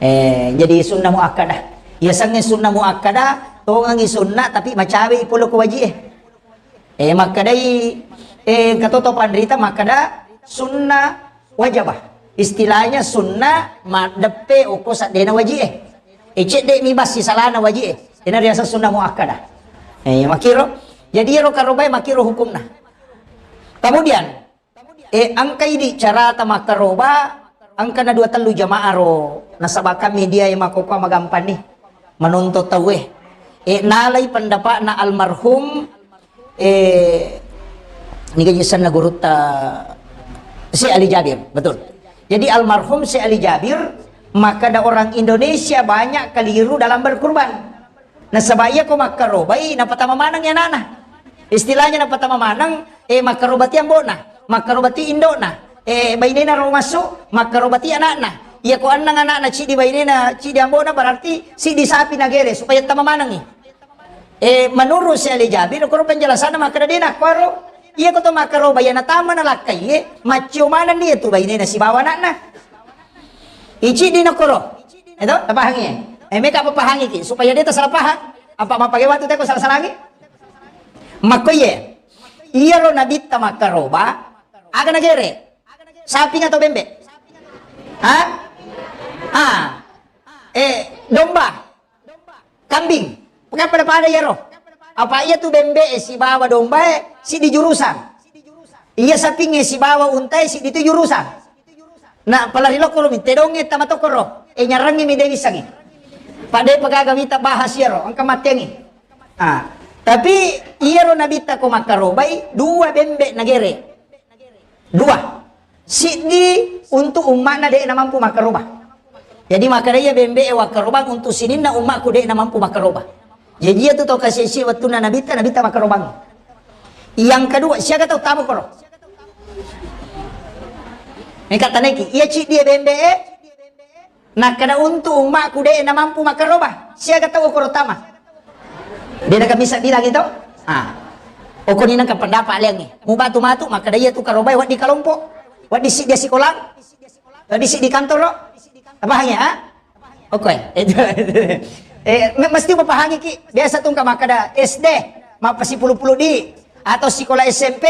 Eh, jadi sunnah muakkadah. Iya sangnge sunnah muakkadah, tongengi sunnah tapi macawe i pole ko wajib e. Eh, makkedai, eh, engka to to panrita makkeda sunnah wajabah. Istilahnya sunnah maddeppe okko seddena wajib e. Eh, cedde mi bassi salana wajib e. Ina riaseng sunnah muakkadah. Eh, makkiro. Jadi iyaro karobae makkiro hukumna. Kemudian, eh, engka idi carata makkaroba, engka na dua tellu jamaah ro, nasaba kan media e makkokkoe magampang ni menonton tauwe. Eh, nalai pendapatna almarhum, eh, niga ji senna gurutta Syekh Ali Jabir, betul. Jadi almarhum Syekh Ali Jabir makkeda orang Indonesia banyak keliru dalam berkurban. Nasaba iya ko makkarobai, napatama maneng ana'na. Istilahnya napatama maneng, eh, makkarobati ambo'na, makkarobati indo'na, eh, bainena ro massu, makkarobati ana'na. Iya ko annang ana'na, ciddi bainena, ciddi ambo'na, berarti siddi sapi nagere supaya tama manengi. Eh, menurut Syekh Ali Jabir, koro penjelasanna makkeda de' nakkoro, iya ko to makkaroba iya natama nalakkai, eh, maccio maneng dia tu bainena sibawa ana'na. Iciddi nakkoro. Eto, tapahangi. Eh, meka papahangiki supaya de' tasalah pahang. Apa mappake watu teko salah-salangi? Makkoiye. Iyaro nabitta makkaroba, aga nagere? Saping atau bembe? Ha? Ah. Eh, domba. Kambing. Pokoknya pada-pada iyaro. Apa iya tu bembe e sibawa domba e siddi jurusan. Iya saping e sibawa unta e siddi tu jurusan. Na pala ri lokko ro mi tedong e tama tokko ro. E nyarangngi mi de' wissangi. Pada pagaga wita bahas iyaro, engka matteangi. Ah, tapi iyaro nabitta ko makkarobai dua bembe nagere. Dua. Siddi untuk umma'na de' namampu makkaroba. Jadi makkeda iya bembe e wakkarobang untuk sininna umma'ku de' namampu makkaroba. Jadi iya tu tau kasi-, si wettunna nabitta, nabitta makkarobang. Yang kedua, siaga tau tama koro? Meka taneki, iya ciddi e bembe e, nakkeda untuk umma'ku de' namampu makkaroba. Siaga tau koro tama? De' nakamisa bilang itu? Ah. Okoni nengka pendapat aliangnge. Mubatu matu, makkeda iya tu karobai wedding kalompo. Wedding siddi sikolang. Wedding siddi kantoro. Tapahang ya? Ah? Oke. Itu, itu. Eh, me-, mesti mupahangiki. Biasa tu engka makkeda S D, mappasipulu-pulu di. Atau sikola S M P,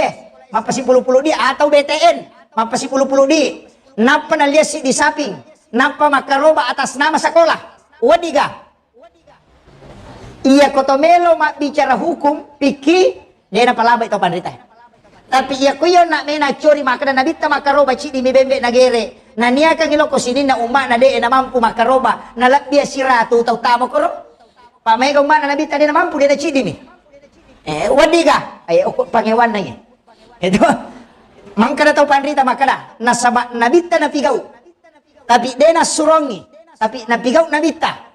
mappasipulu-pulu di. Atau B T N, mappasipulu-pulu di. Nappa nallia siddi saping. Nappa makkaroba atas nama sekolah. Wedding ga? Iya ko to melo mabbicara hukum, fikih, de' napalabai to panrita. Tapi iya ko iya na mena cori makkeda nabitta makkaroba ciddi mi bembe nagere, naniakangi lokko sininna umma'na de' namampu makkaroba, nalebbi siratu tau tama koro. Pa mega umma'na nabitta de' namampu, de' naciddi mi. Eh, wedding ga? Eh, okko pangewanna iya. Itu. Mangkada tau panrita makkeda, nasaba nabitta napigau. Tapi de' nassurongi, tapi napigau nabitta.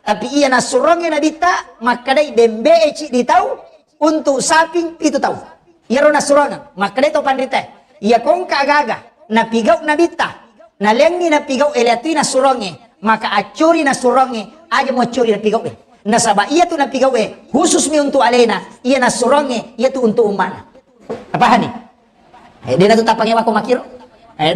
Tapi iya nassurongi nabitta, makkedai bembe e ciddi tau untuk saping pitu tau. Iyaro nassurongeng, makkedai tau panrita. Iya ko engka aga-aga napigau nabitta, nalengngi napigau e, liatui nassurongnge, maka accuri nassurongnge, aja muaccuri napigau e. Nasaba iya tu napigau e khusus mi untuk alena, iya nassurongnge iya tu untuk umma'na. Tapahani? Eh, de' natu tapangewako makkiro. Eh,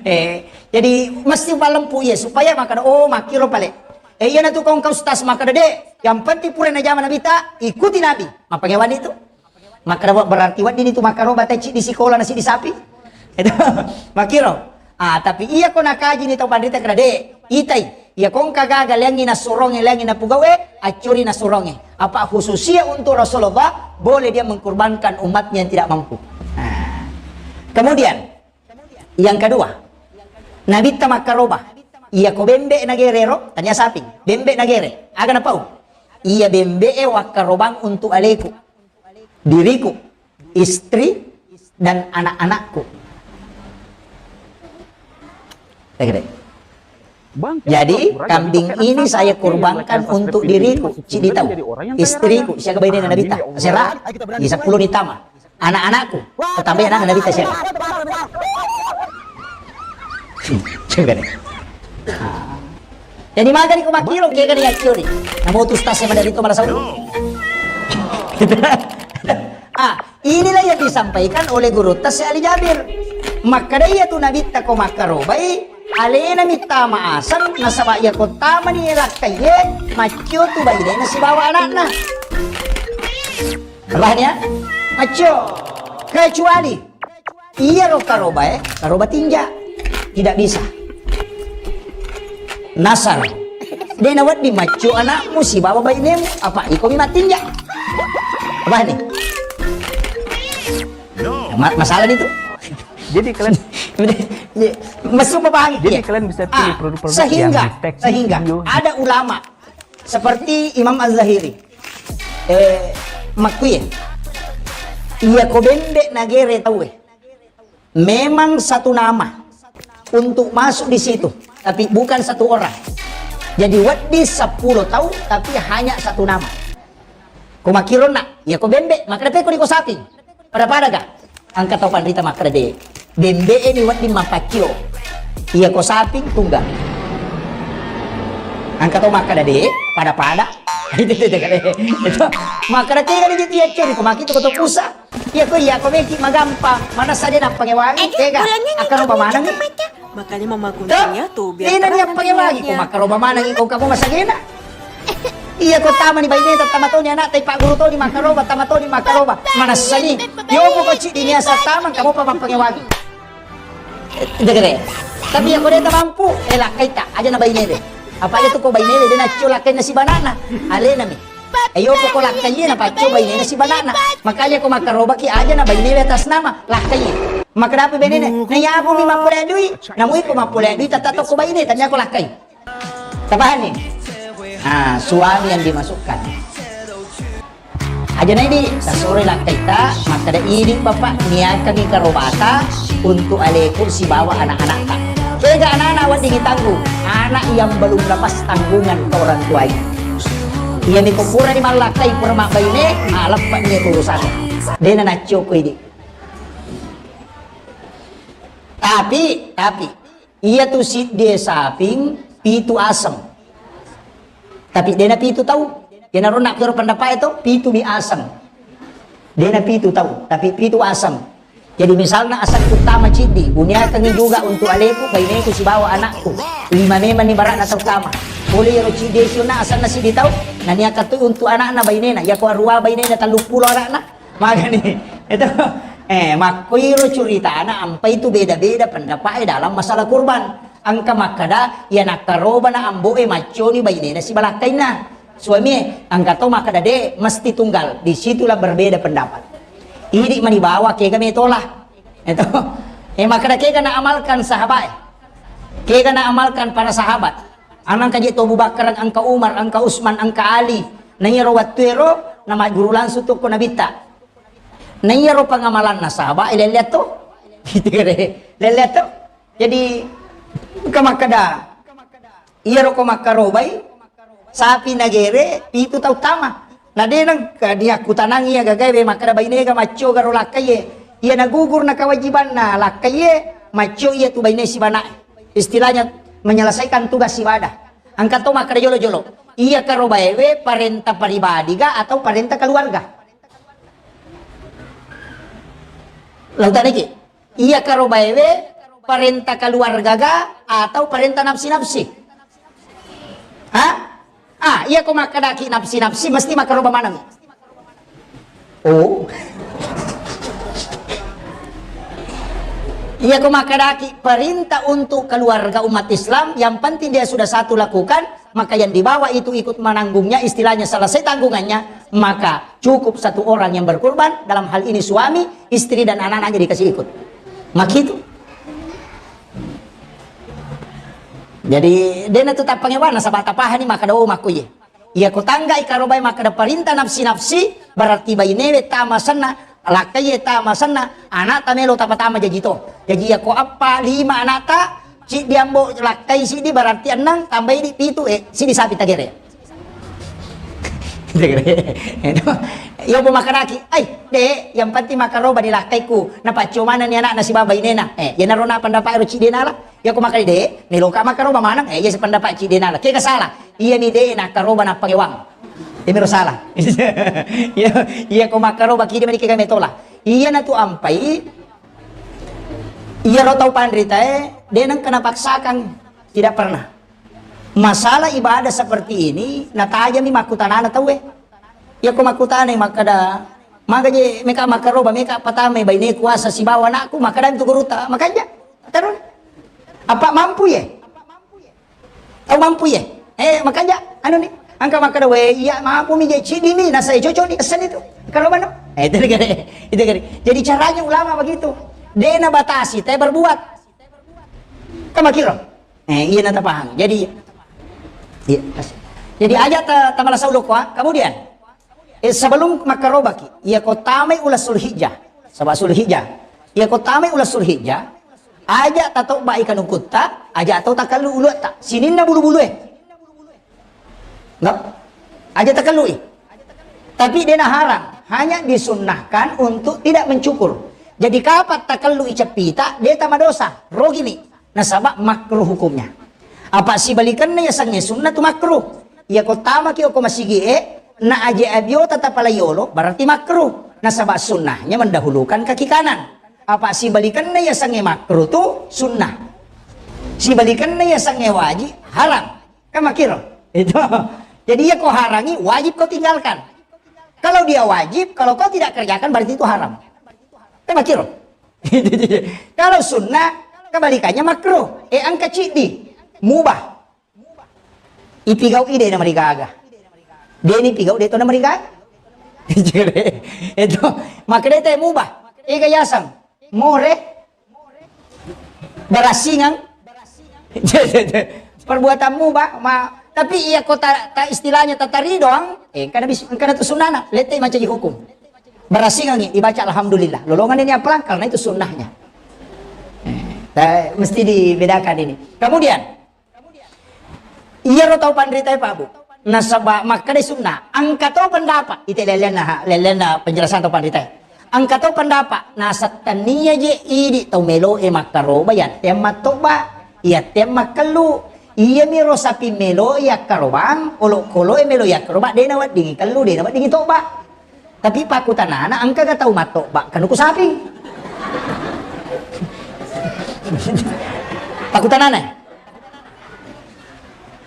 eh, jadi mesti palempu iya supaya makkeda, oh, makkiro pale. Eh, iyanatu kau engka ustaz makkeda, "De', yang penting pura najama Nabitta, ikuti Nabi." Mappangewani tu? Makkeda, "Berarti wedding itu makkaroba tecci di sikola nasi di sapi?" Itu makkiro. Ah, tapi iya ko nakaji ni tau panrita kena, "De', itai, iya ko engka gaga leangi nasoronge, leangi napugawe, accuri nasoronge." Apa khususia untuk Rasulullah, boleh dia mengkorbankan umatnya yang tidak mampu. Nah. Kemudian, yang kedua, Nabitta makkaroba. Iya ko bembe' nagerero, tania saping, bembe' nagere. Aga napau? Iya bembe'e wakkarobang untuk aleku, diriku, istri, dan anak-anakku. Tegere. Jadi, kambing ini saya kurbankan untuk diriku, cidi tau. Istriku, siaga bainena Nabitta. Sera, di sepuluh ni tama. Anak-anakku, tambai anak Nabitta siaga. Siaga ni. Jadi, magani ko makkiro, kega ni yaccuri. Namo tu stas sama dari itu malah saudara. Ah, inilah yang disampaikan oleh gurutta Syekh Ali Jabir. Makkeda iya tu Nabitta ko makkarobai, alena mittama aseng, nasaba iya ko tamani lakkaiye, maccio tu bainena sibawa anakna. Paham ya? Maccio. Kecuali iyaro karobae, karoba tinja. Tidak bisa. Nasar. De' nawedding maccio anakmu sibawa bainemu, apa iko mi mattinja. Apa ni? Ma-, masalah itu. Jadi kalian Messu paham. Jadi kalian bisa pilih produk-produk yang sehingga, deteksi sehingga ada ulama seperti Imam Az-Zahiri. Eh, makkui. Iya ko bembe' nagere tauwe. Memang satu nama untuk masuk di situ, tapi bukan satu orang. Jadi wedding sepuluh tau, tapi hanya satu nama. Ko makkironna, iya ko bembe', makkeda pekko di ko saping. Pada-pada ga? Engka tau panrita makkeda de'. Bembe'e ni wedding mappaccio. Iya ko saping tunggal. Engka tau makkeda de', pada-pada. Itu, itu, itu, itu. Makkeda kega ni dia curi, ko maki tu ko to pusa. Iya ko, iya ko meki magampang. Manessa de' nappangewangi, tega. Akan apa maneng? Makanya mama kuncinya tuh biar terang nanti niatnya. Ini dia pangewangi, ko makkaroba maneng, ko kamu masagena. Iya ko tamani baineta, tama toni anakta, ipagguru toni makkaroba, tama toni makkaroba. Manessani. Yopo ko ciddi niasa tamang, kamu pa mappangewangi. Degere. Tapi iya ko de' tamampu, eh, lakkaita, aja na bainede. Apa iya tu ko bainede, de' naccio lakkainna sibanana. Alena mi. Eh, yopo ko lakkaiye napaccio bainena sibanana. Makanya ko makkarobaki aja na bainewe atas nama, lakkaiye. Makkeda apa bainena? Na yapo mi mappole dui, namu iko mappole dui, tata tokko baine, tania ko lakkai. Tapahang ni? Ah, suami yang dimasukkan. Aja na idi, tasuro lakkaita, makkeda idi bapak, niakangi karobata untuk aleku sibawa anak-anakta. Kega anak-anak wedding ditanggung, anak yang belum lepas tanggungan ke orang tuanya. Iya ni ko pura ni mallakkai, pura mabbaine, ah, leppa ni urusan. De' na naccio ko idi. Tapi, tapi, Iya tu siddi saping pitu aseng. Tapi de' na pitu tau. Iyanaro nakkiro pendapat itu pitu mi aseng. De' na pitu tau, tapi pitu aseng. Jadi misalna aseng utama ciddi, uniakangi juga untuk aleku, baineku sibawa anakku. Lima memang ni barakna tau utama. Pole iyaro ciddi sionna asenna siddi tau, naniakan tu untuk anakna bainena, yako arua bainena telluppulo anakna. Magani. Itu, eh, makkuiro curitana, ampai tu beda-beda pendapat dalam masalah kurban. Engka makkeda, iya nakkarobana ambo'e macconi bainena sibalakkainna. Suamie, engka to makkeda de', mesti tunggal. Di situlah berbeda pendapat. Idi mani bawa kega metola. Itu. Eh, makkeda kega na amalkan sahabat. Kega na amalkan para sahabat. Anangka je to Abu Bakar, engka Umar, engka Utsman, engka Ali. Na iyaro wettuero, na magguru langsung tokko Nabitta. Na iyaro pengamalanna sahabat, eh, lelleang to. Gitu kere. Lelleang to. Jadi, engka makkeda, iyaro ko makkarobai, sapi nagere, pitu tau tama. Na de' nengka diakkutanang iya gagae, we makkeda bainega maccio garo lakkaiye. Iya nagugur na kewajibanna lakkaiye, maccio iya tu baine sibana'e. Istilahnya menyelesaikan tugas ibadah. Engka to makkeda jolo-jolo. Iya karobaewe parenta pribadi ga atau parenta keluarga? Lautaniki. Iya karobaewe parenta keluarga ga atau parenta nafsi-nafsi? Ha? Ah, iya ko makkedaki nafsi-nafsi, mesti makkaroba maneng. Oh. Iya ko makkedaki perintah untuk keluarga umat Islam, yang penting dia sudah satu lakukan, maka yang di bawah itu ikut menanggungnya, istilahnya selesai tanggungannya, maka cukup satu orang yang berkurban, dalam hal ini suami, istri dan anak-anaknya dikasih ikut. Makitu. Jadi, dena tu tappangewana, saba tapahani makkeda, oh, makkuye. Iya ko tanggai karobai makkeda perintah nafsi-nafsi, berarti bainewe tama senna, lakkaie tama senna, anakta melo tapatama jaji to. Jaji iya ko appa, lima anakta, siddi ambo lakkai siddi, berarti enneng, tambai di pitu, eh, siddi sapi tagere. Iya, bu makkedaki, "Ai, Dek, yang penting makkaroba ni lakkaiku, napaccio manenni anakna sibawa bainena." Eh, iyanaro na pendapat ero cidde nala. Iya ko makkeda, "Dek, meloka makkaroba maneng." Eh, iya sependapat cidde nala. Kega salah? Iya ni de nakkaroba nappangewang. Iyamiro salah. Iya, iya ko makkaroba kidi mani kega metola. Iya natu ampai, iyaro tau panritae, de nengka napaksakang. Tidak pernah. Masalah ibadah seperti ini, natajami makkutanana tauwe. Iya ko makkutanai makkeda, "Maga je meka makkaroba, meka patamai baine kuasa sibawa anakku?" Makkeda tu guruta, "Makanja." Terus? Apa mampu ye? Tau mampu ye? Eh, makanja, anu ni, engka makkeda, "We, iya mampu mi je cidi mi, nasa cocok ni, essen itu." Kalau mana? Eh, itu kali, itu kali. Jadi caranya ulama begitu. De nabatasi, te berbuat. Kamakiro. Eh, iya nata paham. Jadi, iya. Jadi aja ta, tamala saulo ko, ah. Kemudian, eh, sebelum makkarobaki, iya ko tamai ula Sulhijjah. Saba Sulhijjah. Iya ko tamai ula Sulhijjah, aja tatobba ikanukutta, aja tau takallu uluatta. Sininna bulu-bulue. Enggak. Aja takallui. Tapi dena haram, hanya disunnahkan untuk tidak mencukur. Jadi kapan takallui ceppita, de tamadosa, rogimi. Nasaba makruh hukumnya. Apa sibalikanna yasengnge sunnah tu makruh. Iya ko tamaki oko masigi e, na aje abiota tapalaiolo, berarti makruh. Nasaba sunnahnya mendahulukan kaki kanan. Apa sibalikanna yasengnge makruh tu sunnah. Sibalikanna yasengnge wajib, haram. Kan makiro. Itu. Jadi iya ko harangi, wajib kau tinggalkan. Kalau dia wajib, kalau kau tidak kerjakan, berarti itu haram. Kan makiro. Kalau sunnah, kebalikannya makruh. Eh, engka ciddi. Mubah. Ipigau ide na marigaga. Deni pigau de to na marigaga. Itu. Maka de te mubah. Ega yasang. More. Barasingang. Perbuatanmu, Pak, ma, tapi iya ko ta, ta istilahnya tatari doang, eh, engkana bis, engkana tu sunnana, lete mancaji hukum. Barasingangi, dibaca alhamdulillah. Lolongan ini apalang? Karena itu sunnahnya. Eh, ta, mesti dibedakan ini. Kemudian, iyaro tau panritae, Pak, Bu. Nasaba makkeda sunnah, engka to pendapat. Ite lelena, lelena penjelasan tau panritae. Engka to pendapat, nasettennia je idi tau melo e makkaroba, yatte mattobba, yatte makkellu. Iyamiro sapi melo yakkarobang, olokolo e melo yakkaroba, de naweddingi kellu, de naweddingi tobba. Tapi pakkutanana, engkaga tau mattobba kanuku sapi? Pakkutanana.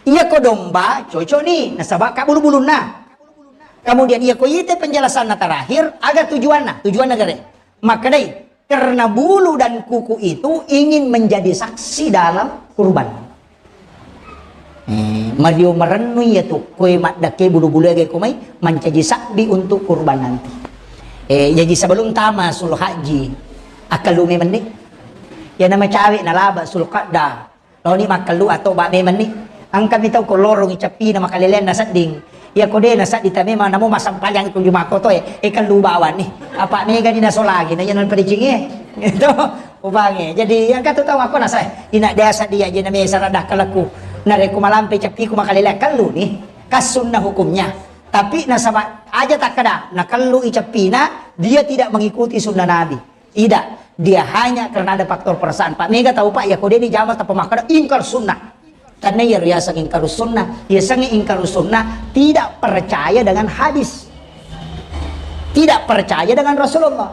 Iya ko domba, cocok ni, nasaba ka bulu-bulunna. Kemudian iya ko ite penjelasanna terakhir, aga tujuanna? Tujuanna gare. Makkedai, karena bulu dan kuku itu ingin menjadi saksi dalam kurban. Eh, mario marennu iya tu koe maddake bulu-bulu ege ko mai mancaji sabbi untuk kurban nanti. Eh, jadi sebelum tama sul haji, akkalu memenni. Ya nama cawe nalaba sul qadda. Laoni makkellu atau ba memenni. Engka mi tau ko lorongi ceppina makaleleanna sedding. Iya ko de na seddi ta memang namo massempajang ko juma koto e, e kellu bawanni. Apa mega ni nasolangi na iya na padicingi e. Itu upange. Jadi yang katu tau aku nasa ina desa dia je na mesa rada kelekku. Narekko malampe ceppiku makalelea kellu ni. Kas sunnah hukumnya. Tapi nasaba aja takkeda nakellu i ceppina, dia tidak mengikuti sunnah Nabi. Tidak, dia hanya karena ada faktor perasaan. Pak mega tau Pak, ya ko de ni jama tappa makkeda ingkar sunnah. Karena iya riaseng ingkar sunnah, iya sengi ingkar sunnah tidak percaya dengan hadis. Tidak percaya dengan Rasulullah.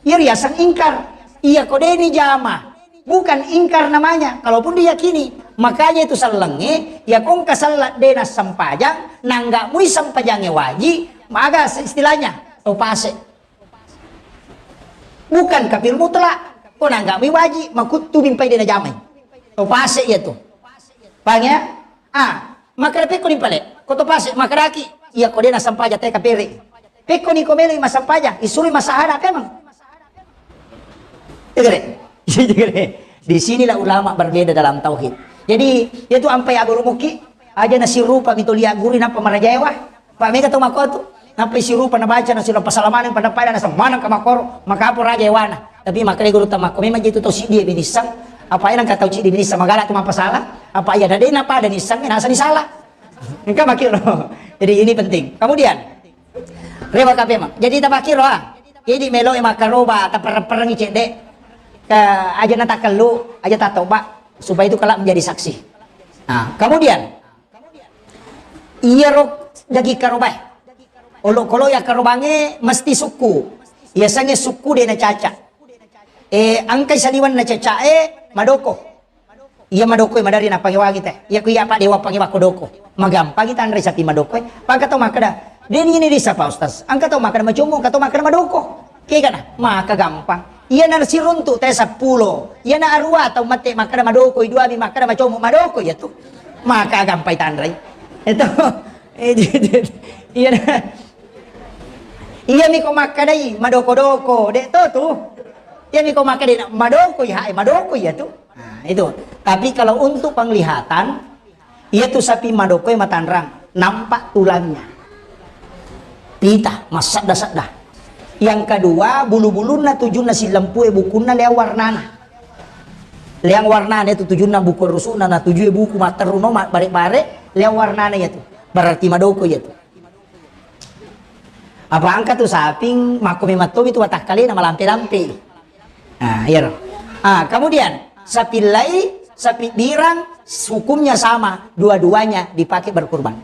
Iya riaseng ingkar. Iya ko de ni jama. Bukan ingkar namanya. Kalaupun diyakini, Makanya itu sellengnge, ya kongka sella de nassempajang, nangga mui sempajangnge waji, maga istilahnya, to pase. Bukan kafir mutlak, ko nangga mui waji, makuttu mimpai de najamai. To pase ya tu. Paham ya? Ah, makkeda pekko ni pale, ko to pase, makkedaki, iya ko de nassempajang te kapere. Pekko ni ko melo massempajang, isuri massahada pemang. Iya gare? Iya gare? Di sinilah ulama berbeda dalam tauhid. Jadi, itu ampai aguru muki, aja nasirupa mito lia guri napa marajaewa. Pak mega tau makko tu. Napa sirupa nabaca nasila pasalamaneng pada pada nasa maneng ka makkoro, makapo raja ewana. Tapi makkeda guru ta makko memang jitu tau siddi binissang. Apa aja nangka tau siddi binissang magala tu mapasala. Apa aja dade napa ada nissang nasa disala. Engka makkiro. Jadi ini penting. Kemudian, Rewa kape mang. Jadi tapakkiro ah. Jadi melo e makkaroba taperreng-perrengi cedde. Ke aja na takellu, aja tatoba supaya itu kelak menjadi saksi. Nah, kemudian iyaro daging karobae. Olokolo ya karobange mesti sukku. Yasengnge sukku de nacaca. Eh, angkai saliwan nacaca e madoko. Iya madoko e madari napangewangi te. Iya ku iya pa dewa pangewa ko doko. Magampangi tanre sapi madoko e. Paka tau makkeda, "Deni ini disa Pak Ustaz." Angka tau makkeda macomo, angka tau makkeda madoko. Kegana, maka gampang. Iya na siruntu te seppulo. Iya na arua tau mate makkeda madoko, i dua mi makkeda macomo, madoko iya tu. Maka gampai tanre. Itu. Eh, iya na. Iya mi ko makkedai madoko-doko, dek to tu. Iya mi ko makkedai na madoko iya, eh, madoko iya tu. Nah, itu. Tapi kalau untuk penglihatan, iya tu sapi madoko e matanrang, nampak tulangnya. Pita, massadda-sadda. Yang kedua, bulu-bulunna tujunna silempue bukunna leang warnana. Leang warnana itu tujunna buku rusukna na tujue buku matteru no ma-, bare-bare, leang warnana iya tu. Berarti madoko iya tu. Apa angka tu saping makko memang tomi tu watakkalena malampe-lampe. Nah, iya ro. Ah, kemudian sapi lai, sapi birang hukumnya sama, dua-duanya dipakai berkurban.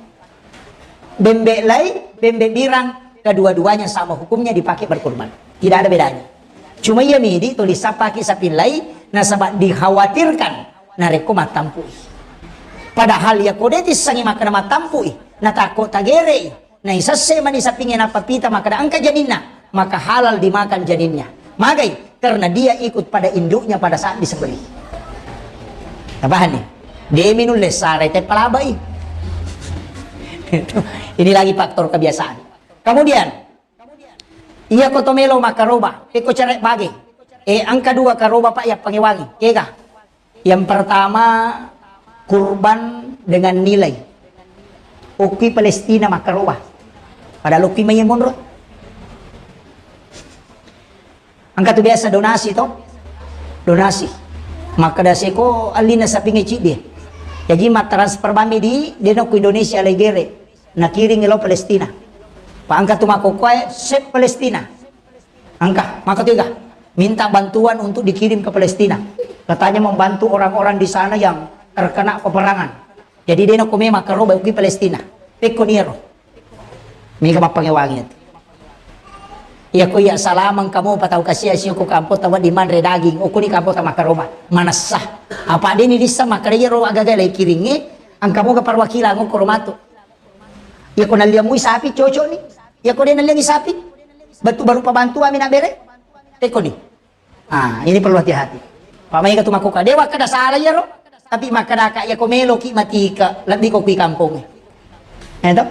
Bembe lai, bembe birang, kedua-duanya sama hukumnya dipakai berkurban. Tidak ada bedanya. Cuma iya midi tulis pakai sapi lai nasaba dikhawatirkan narekko mattampui. Padahal iya kode tissangi makkeda mattampui, natakko tagerei. Naisesse mani sapingnge nappa pita makkeda engka janinna, maka halal dimakan janinnya. Magai? Karena dia ikut pada induknya pada saat disembelih. Tapahanni? Demi nulle sarai te palabai. Ini lagi faktor kebiasaan. Kemudian, iya ko to melo makkaroba, pekko cere bage. Eh, angka dua karoba pak ya pangewangi. Kega? Yang pertama, kurban dengan nilai. Okki Palestina makkaroba. Padahal okki mai monro. Angka tu biasa donasi to. Donasi. Makkeda seko allina sapingnge ciddi. Jaji mattransfer bammi di, deno ku Indonesia lai gere. Nakiring lo Palestina. Pa angka tu makkokkoe, sep Palestina. Angka, maka tiga, minta bantuan untuk dikirim ke Palestina. Katanya membantu orang-orang di sana yang terkena peperangan. Jadi dena ko memang karo bauki Palestina. Pekko niaro. Mega mappangewangi atu. Iya ko iya salamang kamu patau kasia sio ko kampo tawa di manre daging. Okuni kampo ta makaroba. Manessa. Apa deni dissa makare ro agaga lai kiringi. Angka moga perwakilan ko romatu. Iya ko nalliang mui sapi cocok ni. Iya ko de nalliangi sapi. Batu baru pabantu ami nak bere. Pekko ni. Ah, ini perlu hati-hati. Pak maega tu makkuka, de wakkeda sala iyaro, tapi makkedaka iya ko meloki matika, lebbi ko kui kampongnge. Eh, to?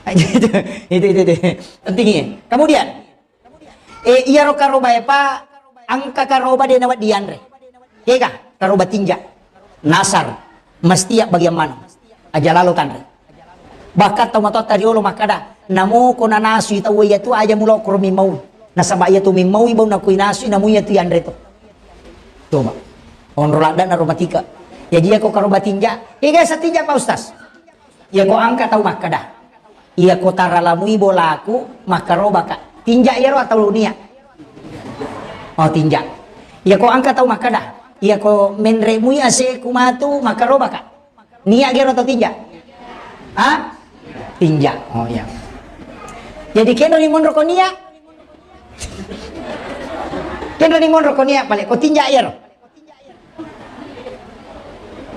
Itu, itu, itu, itu. Penting iya. Kemudian, eh, iyaro karobae pa, angka karoba de nawedding yanre. Kega, karoba tinja. Nasar. Mesti ya bagian mana? Aja lalo tanre. Bahkan tau matoatta riolo makkada, namo ko nanasui tau iya tu aja mulo koro mimmau. Nasaba iya tu mimmau bau nakui nasui namu iya tu yanre to. Coba. Onro ladda na romatika. Jaji iya ko karoba tinja. Iya ga satinja Pak Ustaz. Iya ko angka tau makkada. Iya ko taralamui bolaku makkarobaka. Tinja iyaro atau nia? Oh, tinja. Iya ko angka tau makkada. Iya ko menremui aseku matu makkarobaka. Nia gero atau tinja? Ha? Tinja. Oh iya. Jadi keno ni monro ko nia? Keno ni monro ko nia pale ko tinja iyaro.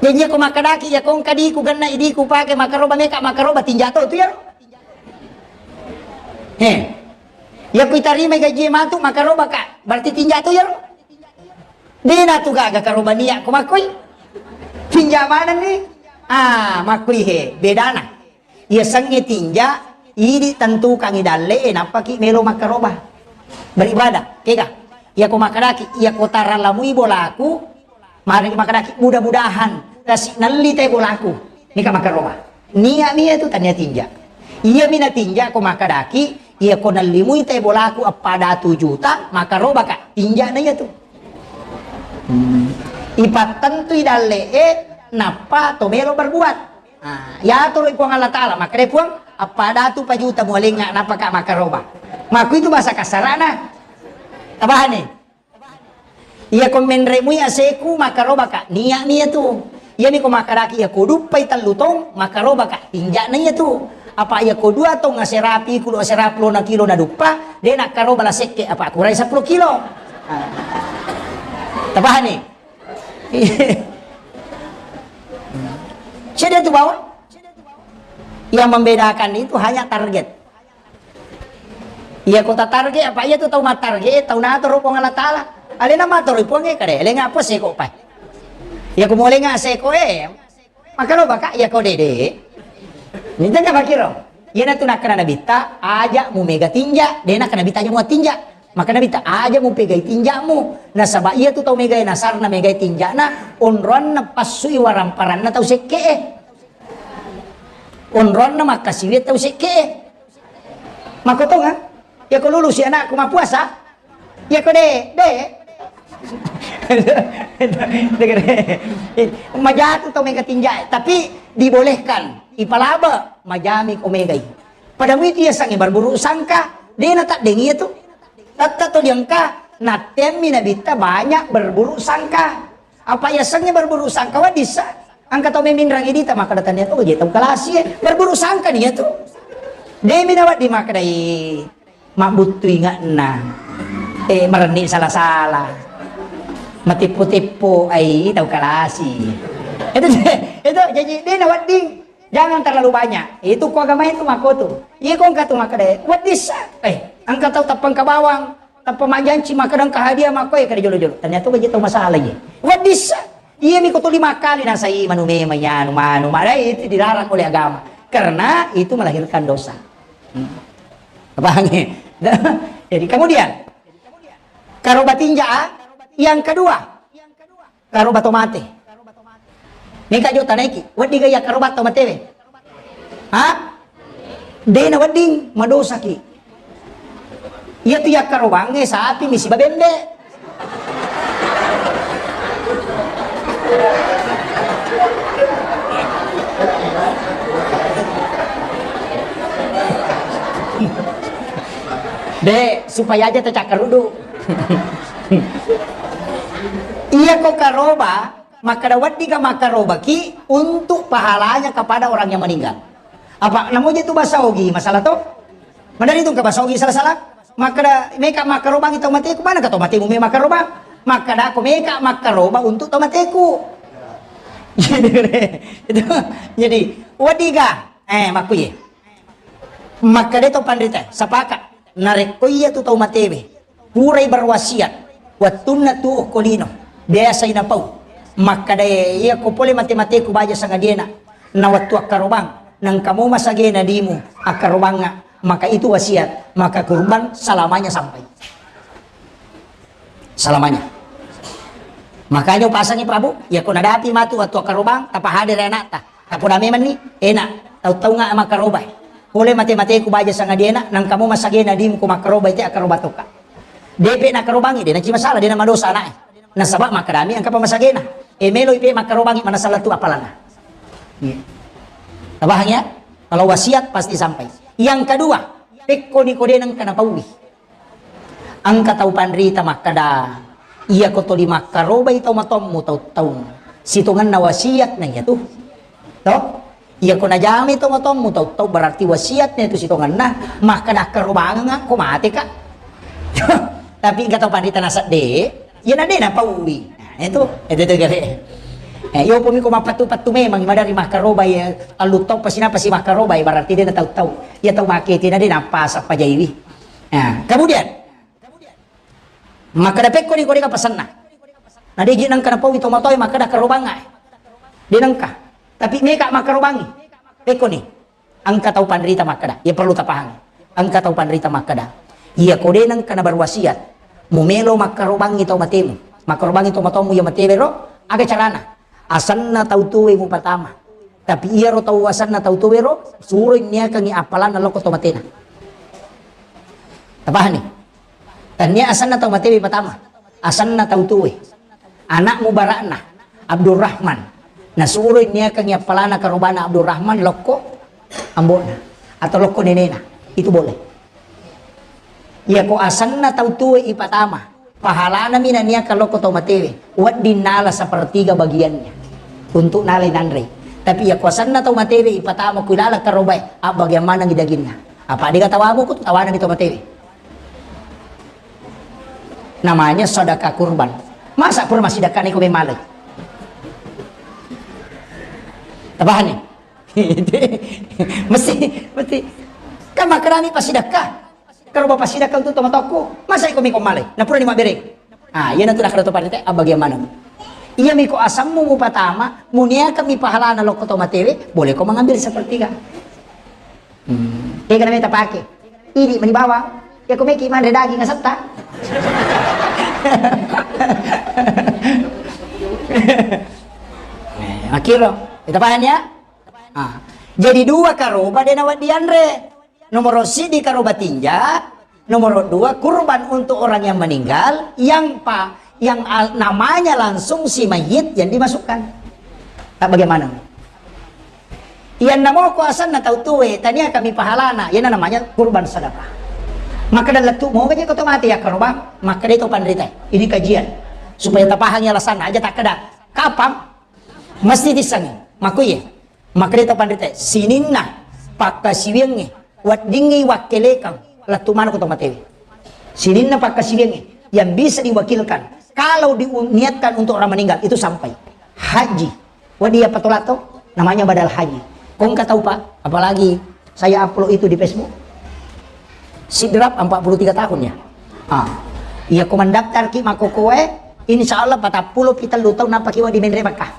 Iya ko makkadaki, iya ko engka diku genna idiku pake makaroba meka makaroba tinja to tu yaro. He. Iya ko itarimai gaji matu makaroba ka, berarti tinja to yaro. Dena tu gaga karoba nia ko makoi. Tinja maneng ni. Ah, makoi he, bedana. Iya sengnge tinja, idi tentukangi dalle e nappaki melo makaroba. Beribadah, kega. Iya ko makkadaki, iya ko taralamui bolaku, Mari makkadaki, mudah-mudahan kasi nelli te bolaku. Nika makaroba. Nia mia tu tania tinja. Iya mina tinja ko makkadaki, iya ko nellimui te bolaku eppa datu juta, makaroba ka. Tinja na iya tu. Hmm. Ipattentui dalle e, nappa to melo berbuat. Ah, ya toro Puang Allah Ta'ala, makkada Puang, eppa datu pa juta mualenga, nappa ka makaroba. Makku itu bahasa kasarana. Tabahani. Iya ko menremui aseku, makaroba ka. Nia mia tu. Iya mi ko makkadaki iya ko duppai tellu tong, makaroba ka. Tinja na iya tu. Apa iya ko dua tong aserapi kulo aserapi lo na kilo na duppa, de na karoba la sekke apa kurai seppulo kilo. Ah. Tabahani. Cede tu bawang. Yang membedakan itu hanya target. Iya ko tatarget apa iya tu tau mattarget, tau natoro Puang Allah Ta'ala. Alena matoro Puang e kade, lenga apa seko pai. Iya ko molenga seko e. Maka lo baka iya ko dede. Ninta ka makiro. Iya na tu nakkana nabitta, aja mu mega tinja, de nakkana nabitta aja mu tinja. Maka nabitta aja mu pegai tinjamu. Nasaba iya tu tau mega nasarna megai tinjana, onroanna passui waramparanna tau sekke e. Onroanna makkasiwi tau sekke e. Makkotonga? Iya ko lulusi anakku mappuasa? Iya ko de, de. Majatu tau mega tinja, tapi dibolehkan, ipalaba, majami ko megai. Pada muitu iya sangi berburuk sangka, de na taddeng iya tu. Tatta to diangka, nattemmi nabitta banyak berburuk sangka. Apa yasengnge berburuk sangka waddissa? Engka tau meminrangi dita makkada tania to je tau kalasi e. Berburuk sangka nia tu. Demi nawaddi makkadai mabbuttu ingatna. Eh, merenni sala-sala. Matippo-tippo ai tau kalasi. Itu, itu jadi de nawadding. Jangan terlalu banyak. Itu ko agama itu makko tu. Iya ko engka tu makkada waddissa. Eh, engka tau tappangka bawang. Tappa majjanci makkeda engka hadiah makkoe kade jolo-jolo. Ternyata ko je tau masalah ye. Waddissa. Iya mi ko tuli makkali nasai manu memang ya anu manu. Maka itu dilarang oleh agama. Karena itu melahirkan dosa. Hmm. Paham ya? Jadi kemudian karoba tinja, yang kedua, Karoba to mate. Meka jo tanaiki, wedding ga yakkaroba to matewe? Ha? De na wedding, madosaki. Iya tu yakkarobangnge sapi mi siba bembe. De, supaya aja tacakkarudu. Iya ko karoba, Makkeda, "Weddiga makkarobaki untuk pahalanya kepada orang yang meninggal." Apa namoja tu bahasa Ogi masalah to? Madari tu ke bahasa Ogi salah-salah. Makkeda, "Meka makkarobangi tau mateku, mana ke tau matemu me makkarobang?" Makkeda, "Ko meka makkaroba untuk tau mateku." Jadi, itu, jadi, weddiga, eh, makkuye. Makkeda to panrita, sepakat. Narekko iya tu tau matewe, purai berwasiat, wettunna tuo ko lino, biasai napau. Makkeda, iya ko pole mate-mateku baja sangadiena, na wettu akkarobang, nangka mo masagena dimu akkarobangnga, maka itu wasiat, maka kurban selamanya sampai. Selamanya. Makanya upasangi Prabu, iya ko nadapi matu wettu akkarobang, tapahadere anakta. Tapona memang ni, enak. Tau-taunga makkarobai. Pole mate-mateku baja sangadiena, nangka mo masagena dimu ko makkarobai te akkaroba toka. Depe nakkarobangi, de naci masalah, de namadosa anaknya. Nasaba makkedami engka pa masagena. E meloi pe makkarobangi manasala tu apalana. Iya. Tabahang ya? Kalau wasiat pasti sampai. Yang kedua, pekko ni ko de nengka napaui. Engka tau panrita makkeda, iya ko tuli makkarobai tau matommu tau-taung, sitongenna wasiat na iya tu. To? Iya ko najamai tau matommu tau-taung, berarti wasiat na itu sitongenna, makkeda akkarobangeng ko mate ka. Tapi engka tau panrita nasedde, iya na de napaui. Nah, itu, itu, itu gare. Eh, iyo pumi ko mappattu-pattu memang, madari makkarobai, eh, allu tau pasi napasi makkarobai, berarti de na tau-tau. Iya tau make tena de napasa pajaiwi. Nah, kemudian, makkeda pekko ni ko de ka pasenna. Na de ji nengka napaui tomatoae makkeda karobanga. De nengka. Tapi meka makkarobangi. Pekko ni. Engka tau panrita makkeda, iya perlu tapahangi. Engka tau panrita makkeda, iya ko de nengka naberwasiat, mumelo makkarobangi tau matemu, makkarobangi tau matomu iya matewe ro, aga carana? Asenna tau tuwe mupatama. Tapi iyaro tau asenna tau tuwe ro, suroi niakangi appalanna lokko tau matena. Tapahani? Tania asenna tau matewe patama. Asenna tau tuwe. Anak mubarakna Abdurrahman. Nasuroi niakangi appalana karobana Abdurrahman lokko ambona atau lokko nenena. Itu boleh. Iya ko asenna tau tuwe ipatama. Pahalana mi naniaka lokko tau matewe. Wedding nala sepertiga bagiannya. Untuk nala nanre. Tapi iya ko asenna tau matewe ipatama ku ilala karobae. Abbagian manengi daginna. Apa dega tawamu ku tawana mi tau matewe. Namanya sedekah kurban. Masa pura massidekah ni ko memale? Tabahani. Mesti, mesti. Kan makarami passidekah. Kalau bapak sidekah untuk tomatokku, masa iko miko male? Nah, pura ni mabbere. Ah, iya natu nakada to parite, abbagian mana? Iya miko asammu mupatama, muniaka mi pahalana lokko to matewe, boleh ko mengambil sepertiga. Hmm. Tega nameta pake. Idi mani bawang. Ya ko meki manre daging asetta. Eh, makiro. Kita paham ya? Ah. Jadi dua karoba de nawa dianre. Nomor sidi karoba tinja, nomor dua kurban untuk orang yang meninggal, yang pa, yang al-, namanya langsung si mayit yang dimasukkan. Tak bagaimana? Iyanna moko asenna tau tuwe, tania kami pahalana, iyana namanya kurban sedekah. Maka dalam tu moga je kau mati ya karoba, maka dia itu panrita. Ini kajian supaya tapahangi alasan aja tak keda. Kapang mesti disangi. Maku iya. Maka dia itu panrita. Sininna pakkasiwiangnge, weddingngi wakkelekang lettu manuk to matewe. Sininna pakkasiwiangnge yang bisa diwakilkan kalau diniatkan untuk orang meninggal itu sampai haji. Wadi apa tolato? Namanya badal haji. Kongka tahu Pak? Apalagi saya upload itu di Facebook. Sidrap empat puluh tiga tahun ya. Ah. Iya ko mendaftar ki makokoe, insya Allah patappulo pitellu tahun nampa ki wadi menre Makkah.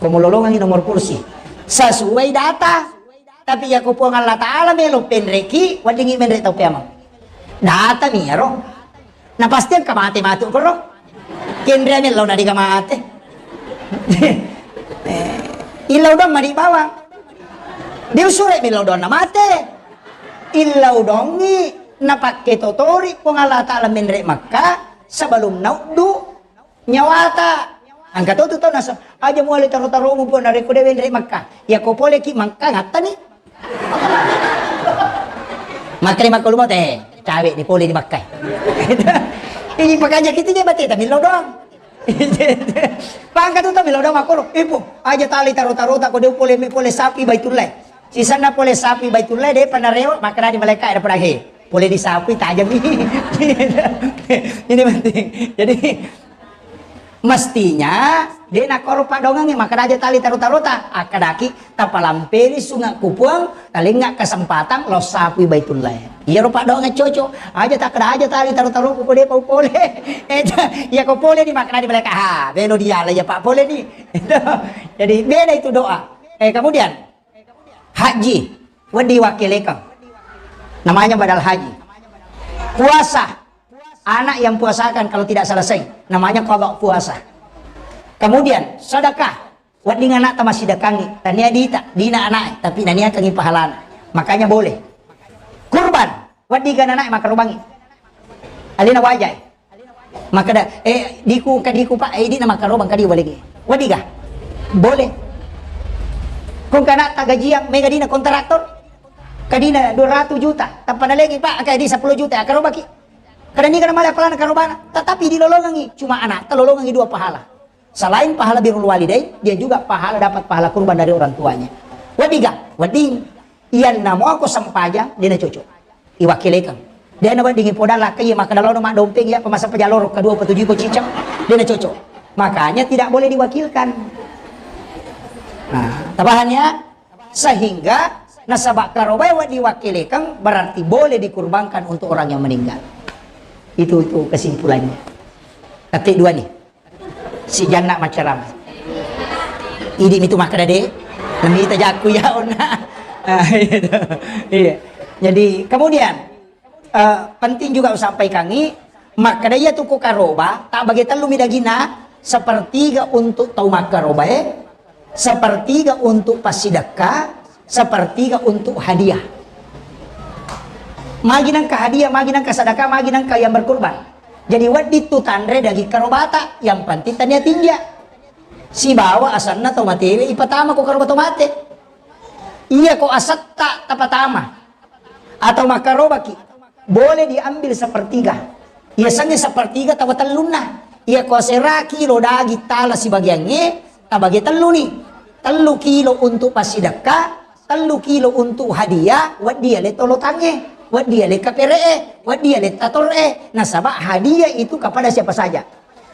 Ko mololongangi nomor kursi. Sesuai data. Tapi iya ko Puang Allah Ta'ala melo penreki, weddingngi menre tau peamang. Data mi iyaro. Na pasti engka mate matu koro. Kenre mello na diga mate. Eh, illau dong madi bawang. Diusure mello dong na mate. Illau dongi na pakke totori Puang Allah Ta'ala menre Makkah sebelum nauddu nyawata. Angka to tu tau nasa, aja muali taro-taromu pun narekko de wenre Makkah. Ya ko pole ki Makkah ngattani. Makkah di Makkah lumo te, cawe di pole di Makkah. Ini pakaja kita je bate tapi lo doang. Pangka tu tapi lo doang makoro. Ibu, aja tali taro-taro tak ko de pole mi pole sapi Baitullah. Sisenna pole sapi Baitullah de panarewa makkeda di malaika ada pernah he. Pole di sapi tajam ini. Ini penting. Jadi mestinya de nakoro padongangi makkeda aja tali taro-tarota. Akkadaki tapalampeni sunga kupuang talenga kesempatan lo sapi Baitullah. Iya ro padongang coco. Aja takkeda aja tali taro-taro ko de pau pole. Eh, iya ko pole ni makkeda di malaika. Ha, belo dia lah ya Pak pole ni. Jadi beda itu doa. Eh, kemudian haji, wedding wakkelekang. Namanya badal haji. Puasa, anak yang puasakan kalau tidak selesai, namanya qada puasa. Kemudian sedekah, wedding anak tamassedekangi, tania dita, dina anak, tapi naniakangi pahalana. Makanya boleh. Kurban, wedding gana anak makarubangi. Alina wajai. Makkeda, eh, diku, engka diku, Pak, eh, idi na makkarobang kadi waligi. Wadiga? Boleh. Kong kana tagajiang, mega dina kontraktor. Kadina dua ratus juta, tappa nalegi, Pak, engka di sepuluh juta, akkarobaki. Kada niga namale apalana karobana, tetapi dilolongangi, cuma anak, talolongangi dua pahala. Selain pahala birrul walidain, dia juga pahala, dapat pahala kurban dari orang tuanya. Wadiga? Wedding. Iyanna muako sempajang, dena cocok. Iwakilekeng. Dena wedding ipodang lakka iya makkeda lono maddompeng iya pemasa pajaloro kedua petuju iko cicak. Dena cocok. Makanya tidak boleh diwakilkan. Nah, tapahan ya? Sehingga nasaba karobae wedding diwakilkan berarti boleh dikurbankan untuk orang yang meninggal. Itu itu kesimpulannya. Tapi dua nih. Si Janna macerama. Idi mitu makkeda de. Namita jakku ya onna. Ah, gitu. Iya. Jadi kemudian eh, penting juga usampaikangi, makkeda iya tu ko karoba, tak bagi tellu mi dagina, sepertiga untuk tau makkarobae, sepertiga untuk passidekka, sepertiga untuk hadiah. Magi nangka hadiah, magi nangka sadaka, magi nangka yang berkurban. Jadi wedding tu tanre daging karobata, yang penting tania tinja. Sibawa asanna tau matewe ipatama ko karoba tau mate. Iya ko asetta tapatama. Atau makkarobaki, boleh diambil sepertiga. Iya sengnge sepertiga tawa tellunna. Iya ko asera kilo daging tala sibagiangnge, tabage telluni. Tellu kilo untuk passidekka, tellu kilo untuk hadiah, wedding ale tolotangnge, wedding ale kapere'e, wedding ale tator'e. Nasaba hadiah itu kepada siapa saja.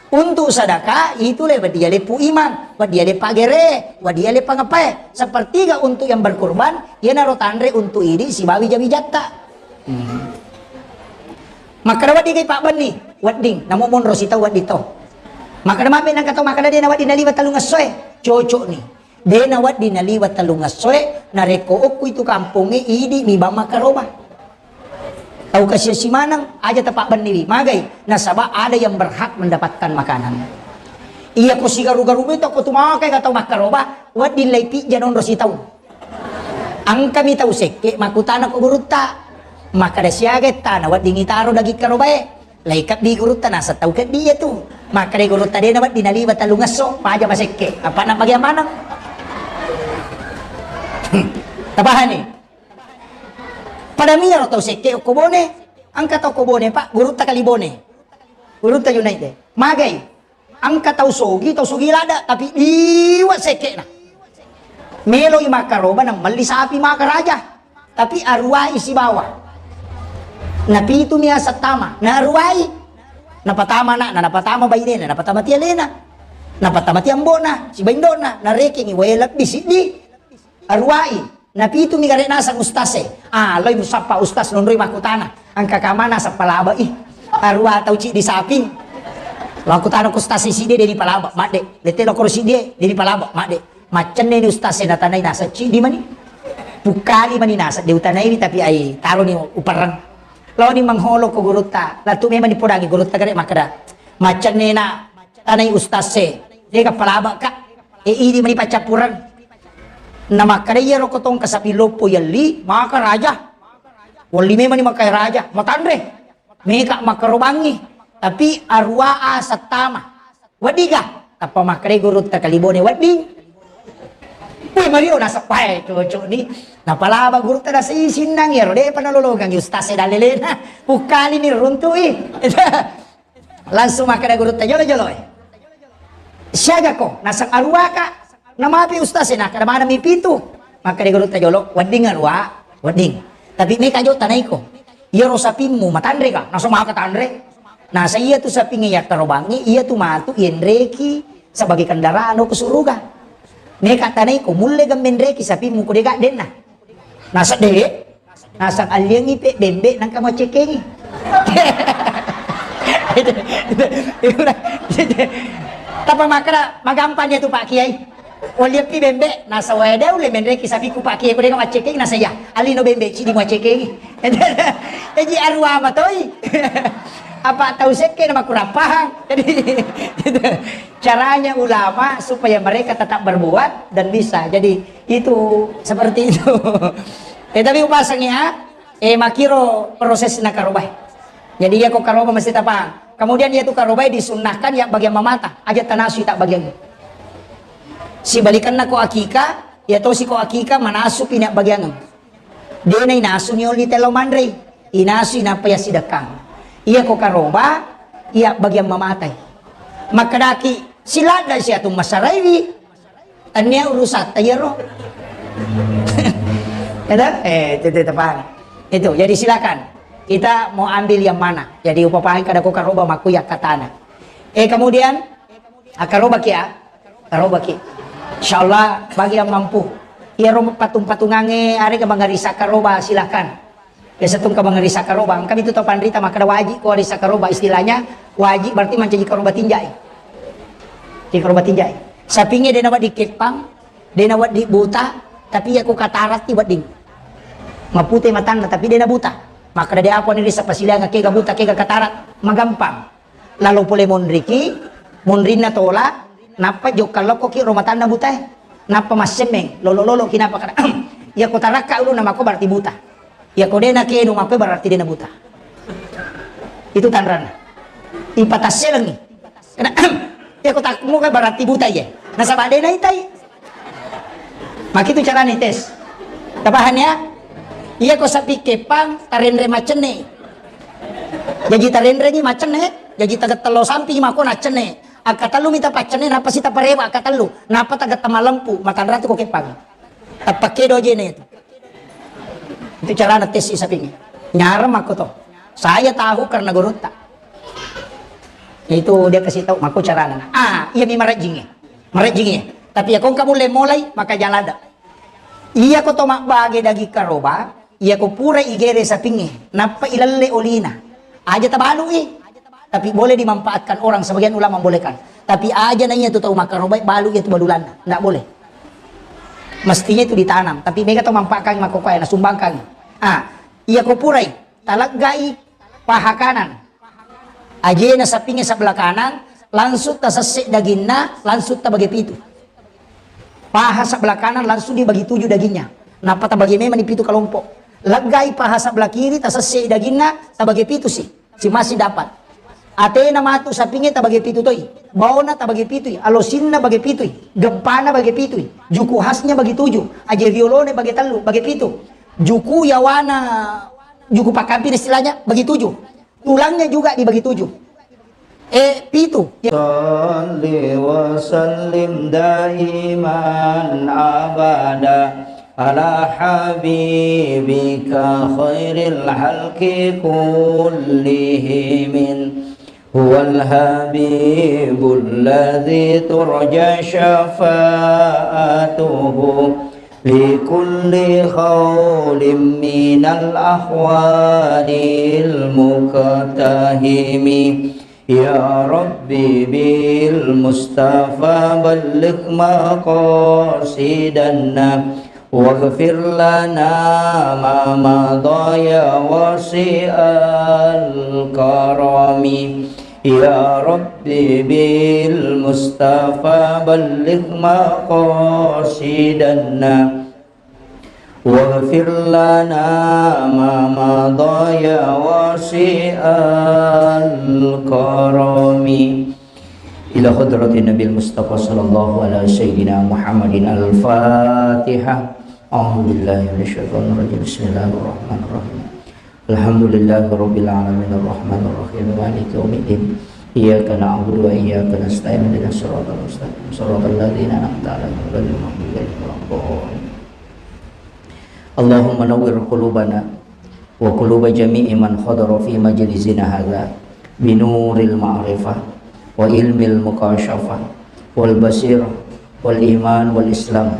Untuk sedekah itu le wedding ale pu imang, wedding ale pagere, wedding ale pangapae. Sepertiga untuk yang berkurban, iyanaro tanre untuk idi sibawa wija-wijatta. Hmm. Makkeda wedding kai pabbenni, wedding. Namo monro sitau wedding to. Makkeda mabe nangka tau makkeda de nawedding naliwa tellung essoe, cocok ni. De nawedding naliwa tellung essoe, narekko okku itu kampongnge idi mi bang makkaroba. Tau kasiasi maneng, aja tapabbenniwi. Magai, nasaba ada yang berhak mendapatkan makanan. Iya ko sigaru-garu itu ko tu makai ka tau makkaroba, wedding lai pijja nonro sitau. Angkami tau sekke makkutana ko gurutta. Makkeda siaga ettana wedding itaro daging karobae. Lai kabbi gurutta naseng tau keddi iya tu. Makkeda gurutta de nawedding naliwa tellung esso, maja masekke. Apa na bagian maneng? Tapahani? Pada miyaro tau sekke okko Bone, engka tau ko Bone, Pak, gurutta kali Bone. Gurutta Junaid de. Magai, engka tau sogi, tau sogi lada, tapi liwa sekke'na. Meloi makkaroba nang melli sapi makaraja, tapi aruwai sibawa. Napitu mi aseng tama, naruwai. Napatama anakna, napatama bainena, napatama tialena. Napatama tiambona, sibaindona, narekengi wae lebbi siddi. Aruwai, napitumi gare naseng ustaz e. Ah, loi musappa ustaz nonroi makkutana. Engka kamana seppalaba i. Aruwa tau ciddi saping. Makkutana ku ustaz e siddi de dipalaba, madde. Lete lokoro siddi e, de dipalaba, madde. Maccenne ni ustaz e natanai naseng ciddi mani. Pukkali mani naseng de utanai tapi ai taro ni uperreng. Lao ni mengholo ko gurutta. Latu memang dipodangi gurutta gare makkeda. Maccenne na tanai ustaz e. Dega palaba ka. E, idi mani paccappureng. Namakkedai iyaro ko tongka sapi loppo yelli, maka raja. Welli memani maka raja, matanre. Meka makarobangi. Tapi aruwa a settama. Weddiga? Tappa makkedai gurutta kalibone wedding. Wih, Mario naseppae cocok ni. Napalaba gurutta nasei sinnang iyaro, depa nalolongang ustaz e dalelena. Pukkali ni runtui. Langsung makkeda gurutta jolo-jolo e. Siaga ko, naseng aruwa ka. Namapi ustaz e, nakkeda maneng mi pitu. Makkeda gurutta jolo, wedding aruwa, wedding. Tapi meka jo tanaiko. Iyaro sapimmu matanre ka, naseng maka tanre. Nasa iya tu sapingnge yakkarobangnge, iya tu matu yenreki sebagai kendaraan ke suruga. Meka tanaiko, mulle gemmenreki sapimmu ko dega denna. Naseng de, naseng alliangi pe bembe nangka maccekengi. Tapa makkeda magampang ya tu Pak Kiai. Walliappi bembe, naseng wae de ulle menreki sapiku Pak Kiai ko dega maccekengi naseng ya. Allino bembe cidi maccekengi. Eji aruwa matoi. Apa tau sekke na makurang paham. Jadi caranya ulama supaya mereka tetap berbuat dan bisa. Jadi itu seperti itu. Eh, tapi upasangi ya, eh, makiro proses na karobai. Jadi iya ko karoba mesti tapaham. Kemudian iya tu karobai disunnahkan ya bagian mamata, aja tanasu tak bagian. Sibalikanna ko akika, iya tosi ko akika manasu pina bagian. Dena inasu ni oli telo manrei, inasu inappa ya sidekkang. Iya ko karoba, iya bagian mamatai. Makkedaki siladda siatu masaraiwi. Tania urusatta iyaro. Ada? Eh, itu, itu, itu, paham. Itu, jadi silakan. Kita mau ambil yang mana? Jadi upapahan kada ko karoba maku ya katana. Eh, kemudian Akkarobaki ya. Karobaki. Insyaallah bagi yang mampu. Iyaro patung-patungangnge arega mangarisa karoba, silakan. Biasa tungka mangarisa karoba. Engka mitu tau panrita makkeda wajib ko arisa karoba. Istilahnya wajib berarti mancaji karoba tinjai. Jadi karoba tinjai. Sapingnge dena wedding keppang, dena wedding buta, tapi iya ko kataratti wedding. Mapute matanna tapi dena buta. Makkeda de apa ni risa pasiliang kega buta kega katarat. Magampang. Lalo pole monriki, monrinna tola, nappa jokka lokkoki ro matanna butae. Nappa massemmeng, lolo-loloki nappa kada. Iya ko tarakka ulunna mako berarti buta. Iya ko dena kedo mako berarti dena buta. Itu tanranna. Ipatasselengi. Kena, iya ko takmuka berarti buta iya. Nasaba dena itai. Makitu carana tes. Tapahan ya? Iya ko sapi kepang tarenre macenne. Jaji tarenreni macenne, jaji tagettello sampi mako naccenne. Akkatellu mita paccenne, nappa si taparewa akkatellu, nappa tagetta malempu, matanratu ko kepang. Tappakedo jene itu. Itu carana tes sapingnge. Nyarang mako to. Saya tahu karena gurutta. Itu dia kasih tahu mako carana. Ah, iya mi marajinge. Marajinge. Tapi ya kongka mulle mulai maka jalada. Iya ko to mabbage daging karoba, iya ko pura igere sapingnge, nappa ilalle olina. Aja tabalui. Tapi boleh dimanfaatkan orang, sebagian ulama membolehkan. Tapi aja na iya tu tau makkarobai balu iya tu balulanna. Ndak boleh. Mestinya itu ditanam, tapi mega to manfaatkan makokoe nasumbangkan. Ah, iya ko purai talaggai paha kanan. Ajena sapingnge sebelah kanan, langsung tasesse daginna, langsung tabage pitu. Paha sebelah kanan langsung dibagi tujuh dagingnya. Nappa tabage memang di pitu kelompok. Laggai paha sebelah kiri, tasesse daginna, tabage pitu si. Si masih dapat. Atena matu sapingnge tabage pitu toi. Baona tabage pitu, alosinna bage pitu, gempana bage pitu, juku khasnya bagi tujuh, aje violone bage tellu, bage pitu. Juku yawana, juku pakkampir istilahnya bagi tujuh. Tulangnya juga dibagi tujuh. Eh, pitu. Salli wa sallim daiman abada ala habibika khairil halqi kullihim. Huwal habibul ladzi turja syafa'atuhu likulli khaulim minal ahwalil muqtahimi. Ya Rabbi bil Mustafa balligh maqasidana waghfir lana ma madha ya wasi'al karami. Ya Rabbi bil Mustafa balligh maqasidana waghfir lana ma madha ya wasi'al karami. Ila hadratin Nabil Mustafa sallallahu ala sayyidina Muhammadin al-Fatihah. A'udzu billahi minasyaitonir rajim. Bismillahirrahmanirrahim. Alhamdulillahi rabbil alamin arrahmanir rahim maliki yaumiddin. Iyyaka na'budu wa iyyaka nasta'in ihdinas siratal mustaqim siratal ladzina an'amta 'alaihim ghairil maghdubi 'alaihim waladdallin. Allahumma nawwir qulubana wa quluba jami'i man hadara fi majlisina hadza binuril ma'rifah wa ilmil mukasyafah wal basirah wal iman wal islam.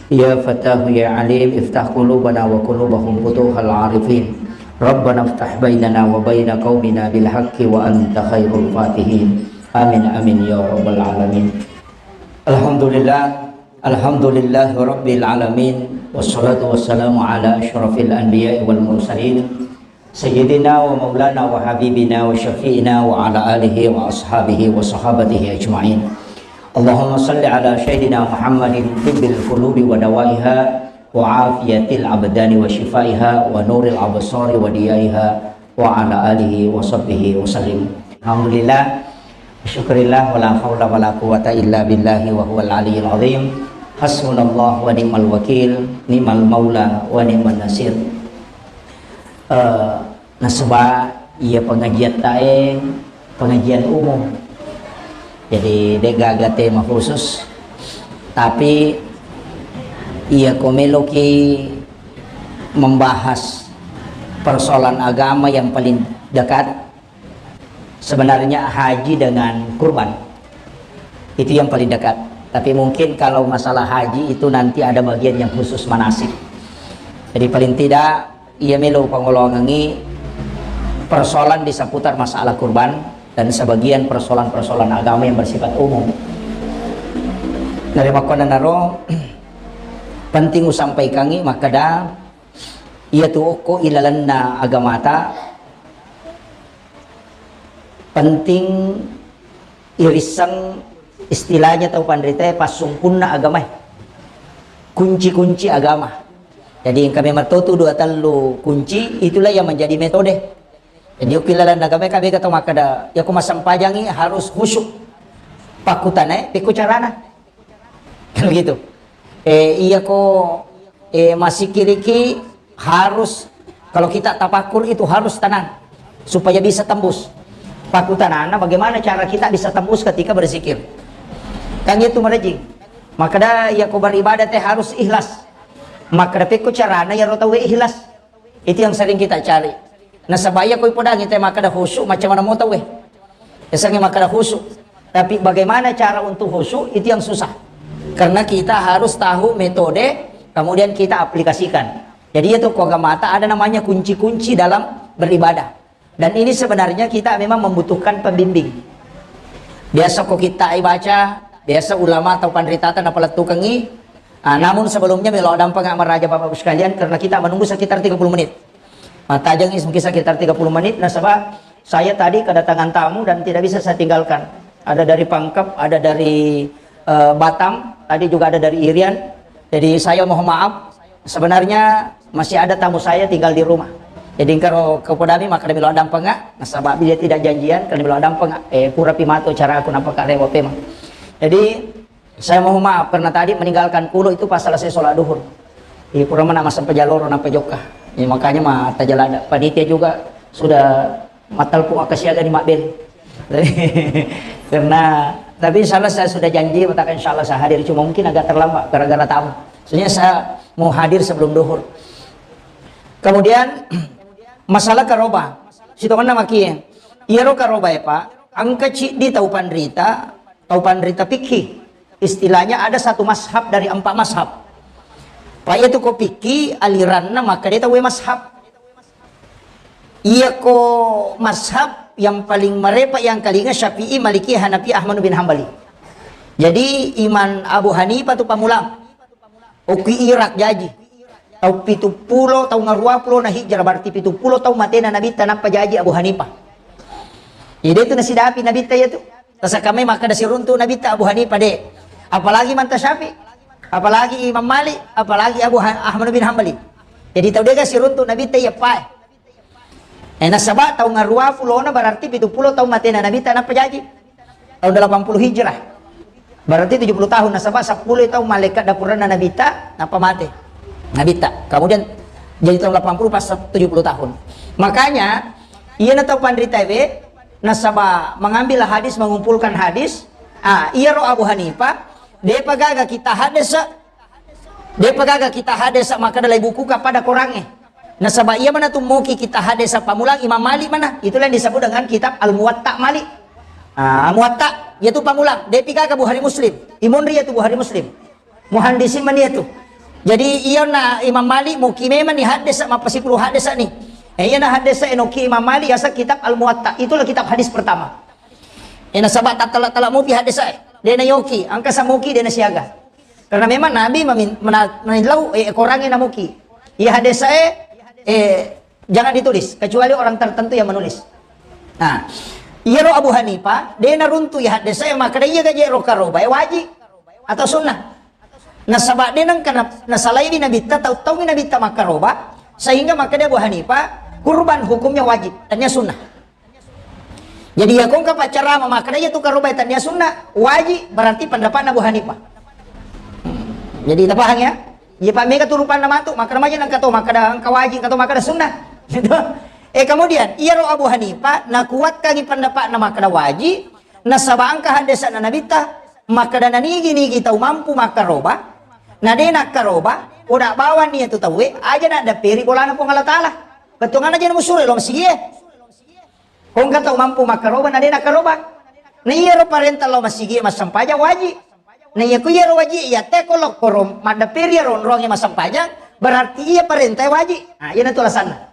Ya Fattahu ya Alim, iftah qulubana wa qulubahum futuhal arifin. Rabbana iftah bainana wa baina qaumina bil haqqi wa anta khairul fatihin. Amin, amin, ya rabbal alamin. Alhamdulillah, alhamdulillahi rabbil alamin. Wassalatu wassalamu ala asyrafil anbiya'i wal mursalin. Sayyidina wa maulana wa habibina wa syafi'ina wa ala alihi wa ashabihi wa sahabatihi ajma'in. Allahumma salli ala sayyidina Muhammadin tibbil qulubi wa dawaiha wa afiyatil abdani wa shifaiha wa nuril absari wa diyaiha wa ala alihi wa sahbihi wa sallim. Alhamdulillah. Syukurillah, wala haula wala quwwata illa billahi wa huwal aliyyil azim. Hasbunallah wa ni'mal wakil, ni'mal maula wa ni'man nasir. Eh, nasaba iya pengajian tae pengajian umum. Jadi de gaga tema khusus. Tapi iya ko meloki membahas persoalan agama yang paling dekat, sebenarnya haji dengan kurban. Itu yang paling dekat. Tapi mungkin kalau masalah haji itu nanti ada bagian yang khusus manasik. Jadi paling tidak ia melo pangoloangengi persoalan di seputar masalah kurban dan sebagian persoalan-persoalan agama yang bersifat umum. Dari makkonanaro penting usampaikangi makkeda iya tu okko ilalenna agamata penting irisseng istilahnya tau panritae passungkunna agamae, kunci-kunci agama. Jadi engka memang totu dua tellu kunci, itulah yang menjadi metode. Jadi okko ilalenna agamae kabega tau makkeda yako massempajangi harus khusyuk. Pakkutanae pekko carana. Kan begitu. Eh, iya ko eh, masikiriki harus, kalau kita tapakur itu harus tenang supaya bisa tembus. Pakutanana bagaimana cara kita bisa tembus ketika berzikir. Kan itu merejing. Maka da iya ko beribadah teh harus ikhlas. Maka da pekko carana ya rotawe ikhlas. Itu yang sering kita cari. Nasaba iya ko ipodangi te makkeda khusyuk, macam mana mau tahu eh. Esangi makkeda khusyuk. Tapi bagaimana cara untuk khusyuk itu yang susah. Karena kita harus tahu metode, kemudian kita aplikasikan. Jadi itu ko agamata ada namanya kunci-kunci dalam beribadah. Dan ini sebenarnya kita memang membutuhkan pembimbing. Biasa ko kita baca, biasa ulama atau panritata napalettukengi. Ah, namun sebelumnya melo dampeng maraja Bapak Ibu sekalian karena kita menunggu sekitar tiga puluh menit. Mattajengngi mungkin sekitar tiga puluh menit nasaba saya tadi kedatangan tamu dan tidak bisa saya tinggalkan. Ada dari Pangkep, ada dari eh, Batam, tadi juga ada dari Irian. Jadi saya mohon maaf, sebenarnya masih ada tamu saya tinggal di rumah. Jadi engkaro kepodami maka melo dampeng, nasaba dia tidak janjian, kalau melo dampeng, eh pura pimato cara aku nampak rewa pemang. Jadi saya mohon maaf karena tadi meninggalkan kulo itu pas selesai sholat duhur. Iya, pura mana masa pejaloro napa jokka. Ya, makanya mah tajalada. Panitia juga sudah matalpung akka siaga di Mabel. Karena tapi insya Allah saya sudah janji mengatakan insya Allah saya hadir, cuma mungkin agak terlambat gara-gara tamu. Sebenarnya saya mau hadir sebelum duhur. Kemudian masalah karoba. Sitongenna makie. Iyaro karoba ya Pak, engka ciddi tau panrita, tau panrita fikih. Istilahnya ada satu mazhab dari empat mazhab. Pak itu ko fikih aliranna maka dia tahu mazhab. Iya ko mazhab yang paling marepa yang kalinga Syafi'i, Maliki, Hanafi, Ahmad bin Hambali. Jadi Imam Abu Hanifah tu pamulang. Okki Irak jaji. Tau pitu pulo, tau ngarua pulo na hijrah, berarti pitu pulo tau matena Nabitta nappa jaji Abu Hanifah. Jadi itu nasidapi Nabitta ya tu. Tasakamai makkeda siruntu Nabitta Abu Hanifah de. Apalagi Manta Syafi'i, apalagi Imam Malik, apalagi Abu Ha- Ahmad bin Hambali. Jadi tau dega siruntu Nabitta iya pae. Eh, nasaba tau ngarua pulona berarti pitu pulo tau matena Nabitta nappa jaji. Tahun delapan puluh Hijrah. Berarti tujuh puluh tahun nasaba seppulo tau malaikat dapuranna Nabitta nappa mate. Nabitta. Kemudian jadi tahun delapan puluh pas tujuh puluh tahun. Makanya iya na tau panrita we nasaba mengambil hadis, mengumpulkan hadis. Ah, iya ro Abu Hanifah, depa gaga kita hadis Depa gaga kita hadesa makkeda lai bukuka pada korangnge. Nasaba iya mana tu moki kita hadesa pamulang Imam Malik mana. Itulah yang disebut dengan kitab Al-Muwatta Malik. Ah, Muwatta, yaitu pamulang. Depi gaga Bukhari Muslim. Imonri yaitu Bukhari Muslim. Muhandisin mani yaitu. Jadi iya na Imam Malik moki memang ni hadesa mappasipulu hadesa ni. Eh, iya na hadesa enoki Imam Malik yasa kitab Al-Muwatta. Itulah kitab hadis pertama. Eh, nasaba tattala-tala mopi hadesa eh. Dena yoki, angka samoki dena siaga. Karena memang Nabi memin- mena- menillau eh, korangnge namuki. Iya hadesa eh, eh, jangan ditulis kecuali orang tertentu yang menulis. Nah, iyaro Abu Hanifah de naruntu iya hadesa eh, makkeda iya gaje ro karoba eh, wajib atau sunnah. Nasaba de nengka na- nasalaiwi Nabitta, tau-taumi Nabitta makkaroba, sehingga makkeda Abu Hanifah kurban hukumnya wajib, tania sunnah. Jadi iya kongka paccarama makkeda iya tu karoba tania sunnah, wajib, berarti pendapatna Abu Hanifah. Jadi tapahang ya? Iya pa mega tu rupanna matu, makkeda maja nengka to makkeda engka wajib, engka to makkeda sunnah. Gitu. Eh kemudian iya ro Abu Hanifah nakuatkangi pendapatna makkeda wajib, nasaba engka hadesana Nabitta makkeda nanigi-nigi tau mampu makkaroba, na de nakkaroba, oda bawang ni tu tauwe, aja naddapperi bolana Puang Allah Taala. Bettuanna aja namusuro lo masigie. Kongka tau mampu makkaroba na de nakkaroba. Na iyaro parenta lao masigi massempajang waji. Na iya ku iyaro waji iya te ko lokkoro maddepperi iyaro onrongnge massempajang, berarti iya parenta waji. Nah, iya natu alasanna.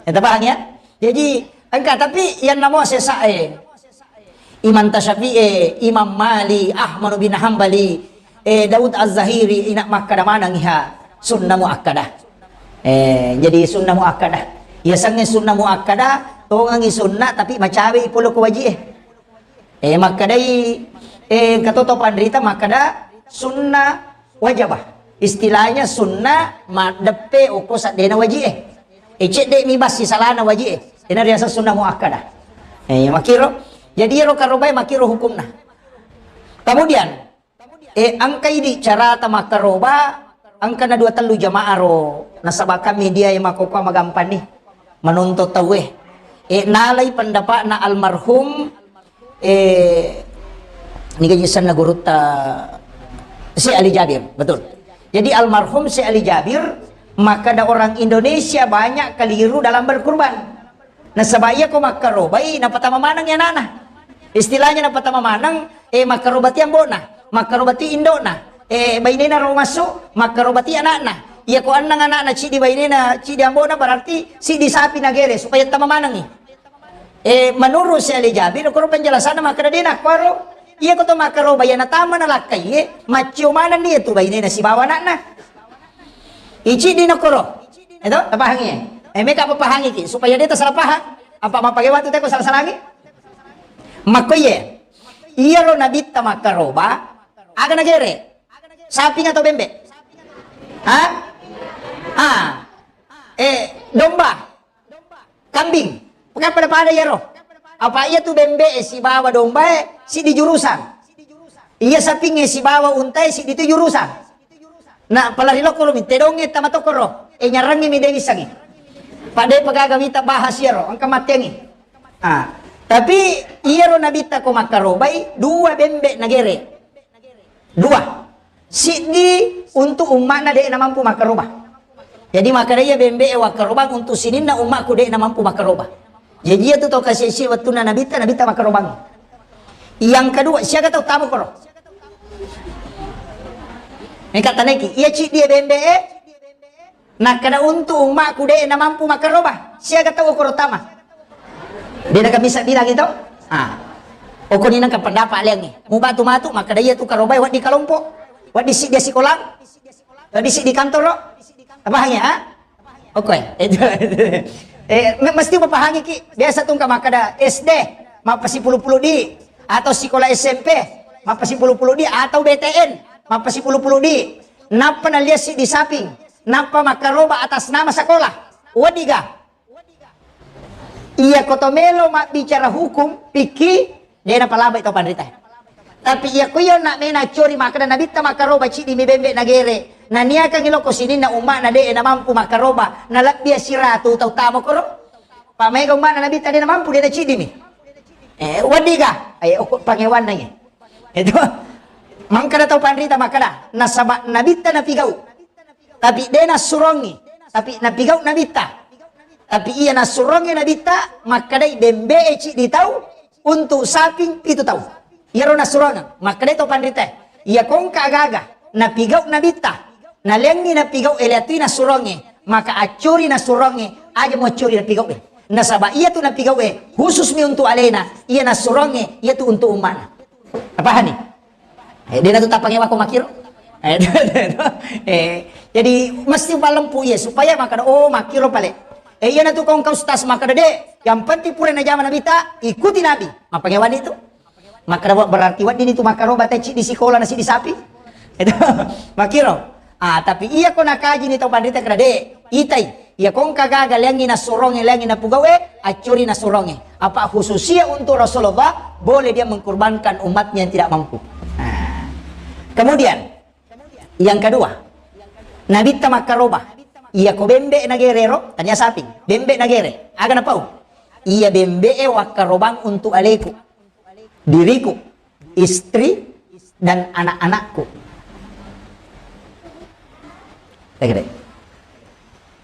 Ya, tapahang ya? Jadi, engka tapi yang namo sesa e. Imam Tasyafi'i, Imam Mali, Ahmad bin Hambali, eh, Daud Az-Zahiri, ina makkada maneng iha sunnah muakkadah. Eh, jadi sunnah muakkadah. Iya sangnge sunnah muakkadah, tongengi sunnah tapi macawe i polo ko waji e. Eh, makkadai, eh, katoto panrita makkada sunnah wajabah. Istilahnya sunnah maddeppe okko saddena waji e. Eh, cedde mi bassi salana waji e. Ina riaseng sunnah muakkadah. Eh, makiro. Jadi ero karobae makiro hukumna. Kemudian, eh, engka idi carata makkaroba, engka na dua tellu jamaah ro, nasaba kami dia yang makokkoa magampang ni menonton tauwe. Eh, nalai pendapatna almarhum, eh, ini gaji senna gurutta Syekh Ali Jabir, betul. Jadi almarhum Syekh Ali Jabir, maka ada orang Indonesia banyak keliru dalam berkurban. Nasaba iya ko makkarobai, napatama maneng ya nana. Istilahnya napatama maneng, eh, makkarobati ambo'na, makkarobati indo'na, eh, bainena ro massu, makkarobati anakna. Iya ko annang anakna, cidi bainena, cidi ambo'na, berarti sidi sapi nagere, supaya tama manengi. Eh, menurut Syekh Ali Jabir, koro penjelasanna makkada dena kuaro, iya ko to makkaroba, iya natama nalakkai, eh, maccio maneng dia tu bainena sibawa anakna. Icidi nakoro. Itu, tapahangi, eh? Eh, meka papahangi ki, supaya dia tersalah paham. Apa mappake waktu teko salah-salangi? Makko iye. Iyaro nabitta makkaroba, aga nagere? Saping atau bembe? Ha? Ah. Eh, domba. Kambing. Pokoknya pada-pada iyaro. Apa iya tu bembe e sibawa domba e sidi jurusan. Iya saping e sibawa unta e sidi tu jurusan. Na pala ri lokko ro mi tedong e tama tokko ro. E nyarangngi mi dewi sangi. Pada pagaga mita bahas iyaro, engka mattengi. Ah, tapi iyaro nabitta ko makkarobai dua bembe nagere. Dua. Siddi untuk umma'na de' namampu makkaroba. Jadi makkada iya bembe e wakkarobang untuk sininna umma'ku de' namampu makkaroba. Jadi iya tu tau kasi-, si wettunna nabitta, nabitta makkarobang. Yang kedua, siaga tau tama koro? Engka taneki, iya ciddi e bembe e, nakkada untuk umma'ku de' namampu makkaroba. Siaga tau koro tama? De' nakamisa bilang itu? Ah. Okoni nengka pendapat liangi. Mubatu matu, makkada iya tu karobai waddi kalompo. Waddi siddi sikola. Waddi siddi kantoro. Tapahangi, ah? Oke, itu, itu. Eh, me-, mesti mapahangi ki. Biasa tu engka makkada S D, mappasipulu-pulu di, atau sikola S M P, mappasipulu-pulu di, atau B T N, mappasipulu-pulu di. Nappa naliassi di saping, nappa makkaroba atas nama sekolah. Wadiga. Iya koto melo mabbicara hukum, pikki, de' napalabai tau panrita. Tapi iya ko iya na mena cori makkada nabitta makkaroba ciddi mi bembe nagere. Naniakangi loko sininna umma'na de' namampu makkaroba, nalebbi siratu tau tama koro. Pa maega umma'na nabitta de' namampu de' naciddi mi. Eh, wadiga. Ayo, okko pangewanna iya. Itu. Mangkada tau panrita makkada, nasaba nabitta napigau. Tapi de' nassurongi. Tapi napigau nabitta. Tapi iya nassurongi nabitta, makkadai bembe e ciddi tau, untuk saping pitu tau. Iyaro nassurongeng, makkadai tau panrita. Iya kongka agaga, napigau nabitta. Naleangi napigau e, leatui nassuronge, maka accuri nassuronge, aja muaccuri napigau e. Nasaba iya tu napigau e, khusus mi untuk alena, iya nassuronge, iya tu untuk umma'na. Apahani? Eh, de' natu tappangewa ko makkiro. Eh, eh, jadi mesti palempu iya supaya makkada, oh, makkiro pale. Eh, iya natu kongka ustaz makkada de', yang penting pura najama nabitta, ikuti nabi. Mappangewani tu. Makkada wa-, berarti wedding itu makkaroba tecci di sikola nasi di sapi. Itu makkiro. Ah, tapi iya ko nakaji ni tau panrita kada de', itai. Iya kongka gaga leangi nassuronge, leangi napugau e, accuri nassuronge. Apa khususia untuk Rasulullah, boleh dia mengkorbankan umatnya yang tidak mampu. Nah. Kemudian, yang kedua, nabitta makkaroba. Iya ko bembe nagere ro, tania saping. Bembe nagere. Aga napau? Iya bembe e wakkarobang untuk aleku. Diriku, istri, dan anak-anakku.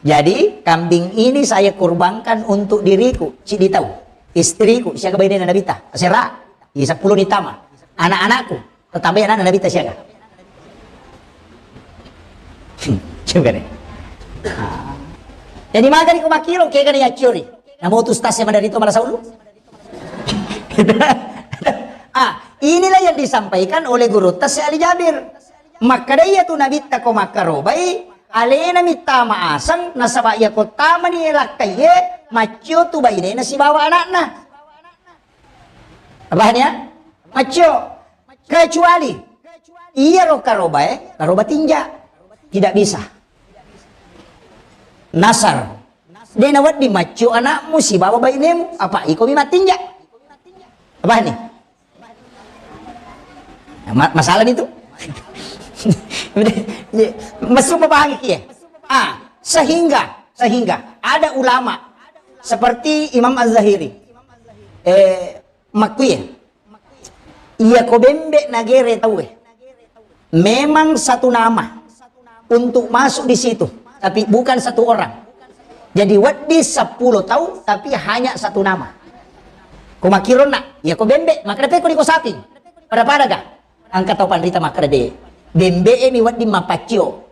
Jadi, kambing ini saya kurbankan untuk diriku, ciddi tau, istriku, siaga bainena nabitta, asera. Iya, seppulo ni tama. Anak-anakku, tetamba anakna Nabitta siaga. Coba deh. Jadi magani ko makkiro, kegani acciori. Namo tu stas yang dari itu malah saulu. Ah, inilah yang disampaikan oleh guru tas Ali Jabir. Makkeda iya tu Nabitta ko makkarobai, alena mittama aseng, nasaba iya ko tamani lakkaiye, maccio tu bainena sibawa anakna. Apa ya? Maccio. Kecuali iyaro karobae, karoba tinja. Tidak bisa. Nasar. De nawedding maccio anakmu sibawa bainemu, apa iko mi mattinja. Apa ni? Ma-, masalah itu. Masuk paham ya? Ah, sehingga, sehingga ada ulama seperti Imam Az-Zahiri. Eh, makkuye. Iya ko bembe nagere tauwe. Memang satu nama untuk masuk di situ, tapi bukan satu orang. Jadi wedding seppulo tau, tapi hanya satu nama. Ko makkiro na, iya ko bembe, makkeda peko di ko saping. Pada-pada ga? Engka tau panrita makkeda de. Bembe e mi wedding mapaccio.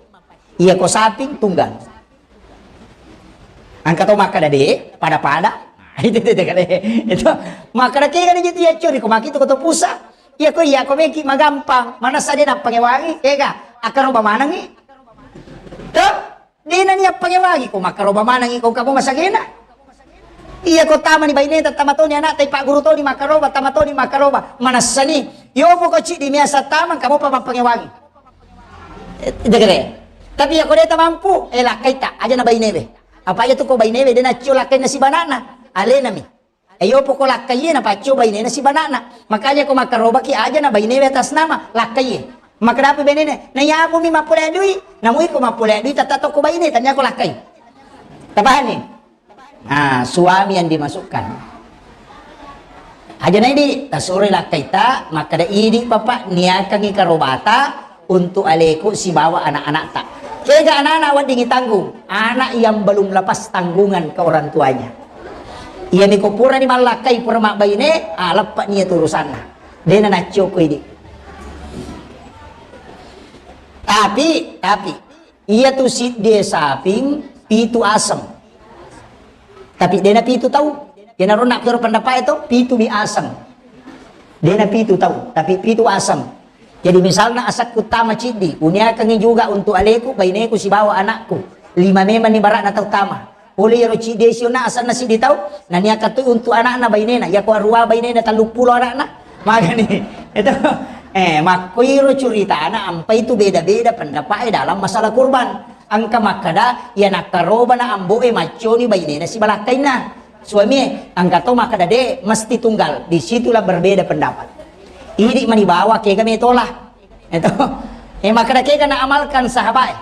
Iya ko saping tunggal. Engka tau makkeda de, pada-pada. Itu, itu, itu, itu. Makkeda kega de itu ya curi ko maki tu ko to pusa. Iya ko, iya ko meki magampang. Manessa de nappangewangi, kega akkaroba manengi. Tuh, de nani appangewangi ko makkaroba manengi ko kamu masagena. Iya ko tamani baineta, tama toni anakta, ipagguru toni makkaroba, tama toni makkaroba. Manessani, yopo ko ciddi miasa tama, kamu pa mappangewangi. Eh, jagare. Tapi iya ko de tamampu, eh, lakkaita, aja na bainewe. Apa iya tu ko bainewe, de naccio lakkainna sibanana, alenami. Eh, yopo ko lakkaiye, napaccio bainena sibanana. Makanya ko makkarobaki aja na bainewe atas nama, lakkaiye. Makkeda apa bainena, na iya pumi mappole dui, namu iko mappole dui, tata to ko baine, tania ko lakkai. Tapahanni? Nah, suami yang dimasukkan. Aja na idi, tasuroi lakkaita, makkeda idi, Bapak, niakangi karobata untuk aleku sibawa anak-anakta. Kega anak-anak weddingi tanggung? Anak yang belum lepas tanggungan ke orang tuanya. Iya niko purani mallakkai, pura mabbaine, ah, leppa ni itu urusanna. De na naccio ko idi. Tapi, tapi, Iya tu siddi saping pitu aseng. Tapi dena pitu tau. Iyanaro nakkero pendapat itu pitu mi aseng. Dena pitu tau, tapi pitu aseng. Jadi misalna asakku tama ciddi, uniakangi juga untuk aleku, baineku sibawa anakku. Lima memang ni barakna tau tama. Pole iyaro ciddi sionna asenna siddi tau, naniakang toi untu anakna bainena, iyako aruwa bainena telluppulo anakna. Magani. Itu. Eh, makkoiro curitana, ampai tu beda-beda pendapat e dalam masalah kurban. Engka makkeda, iya nakkarobana ambo e macconi bainena sibalakkainna. Suami e, engka to makkeda de, mesti tunggal. Di situlah berbeda pendapat. Idi mani bawa kega metola. Itu. Eh, makkeda kega na amalkan sahabat e.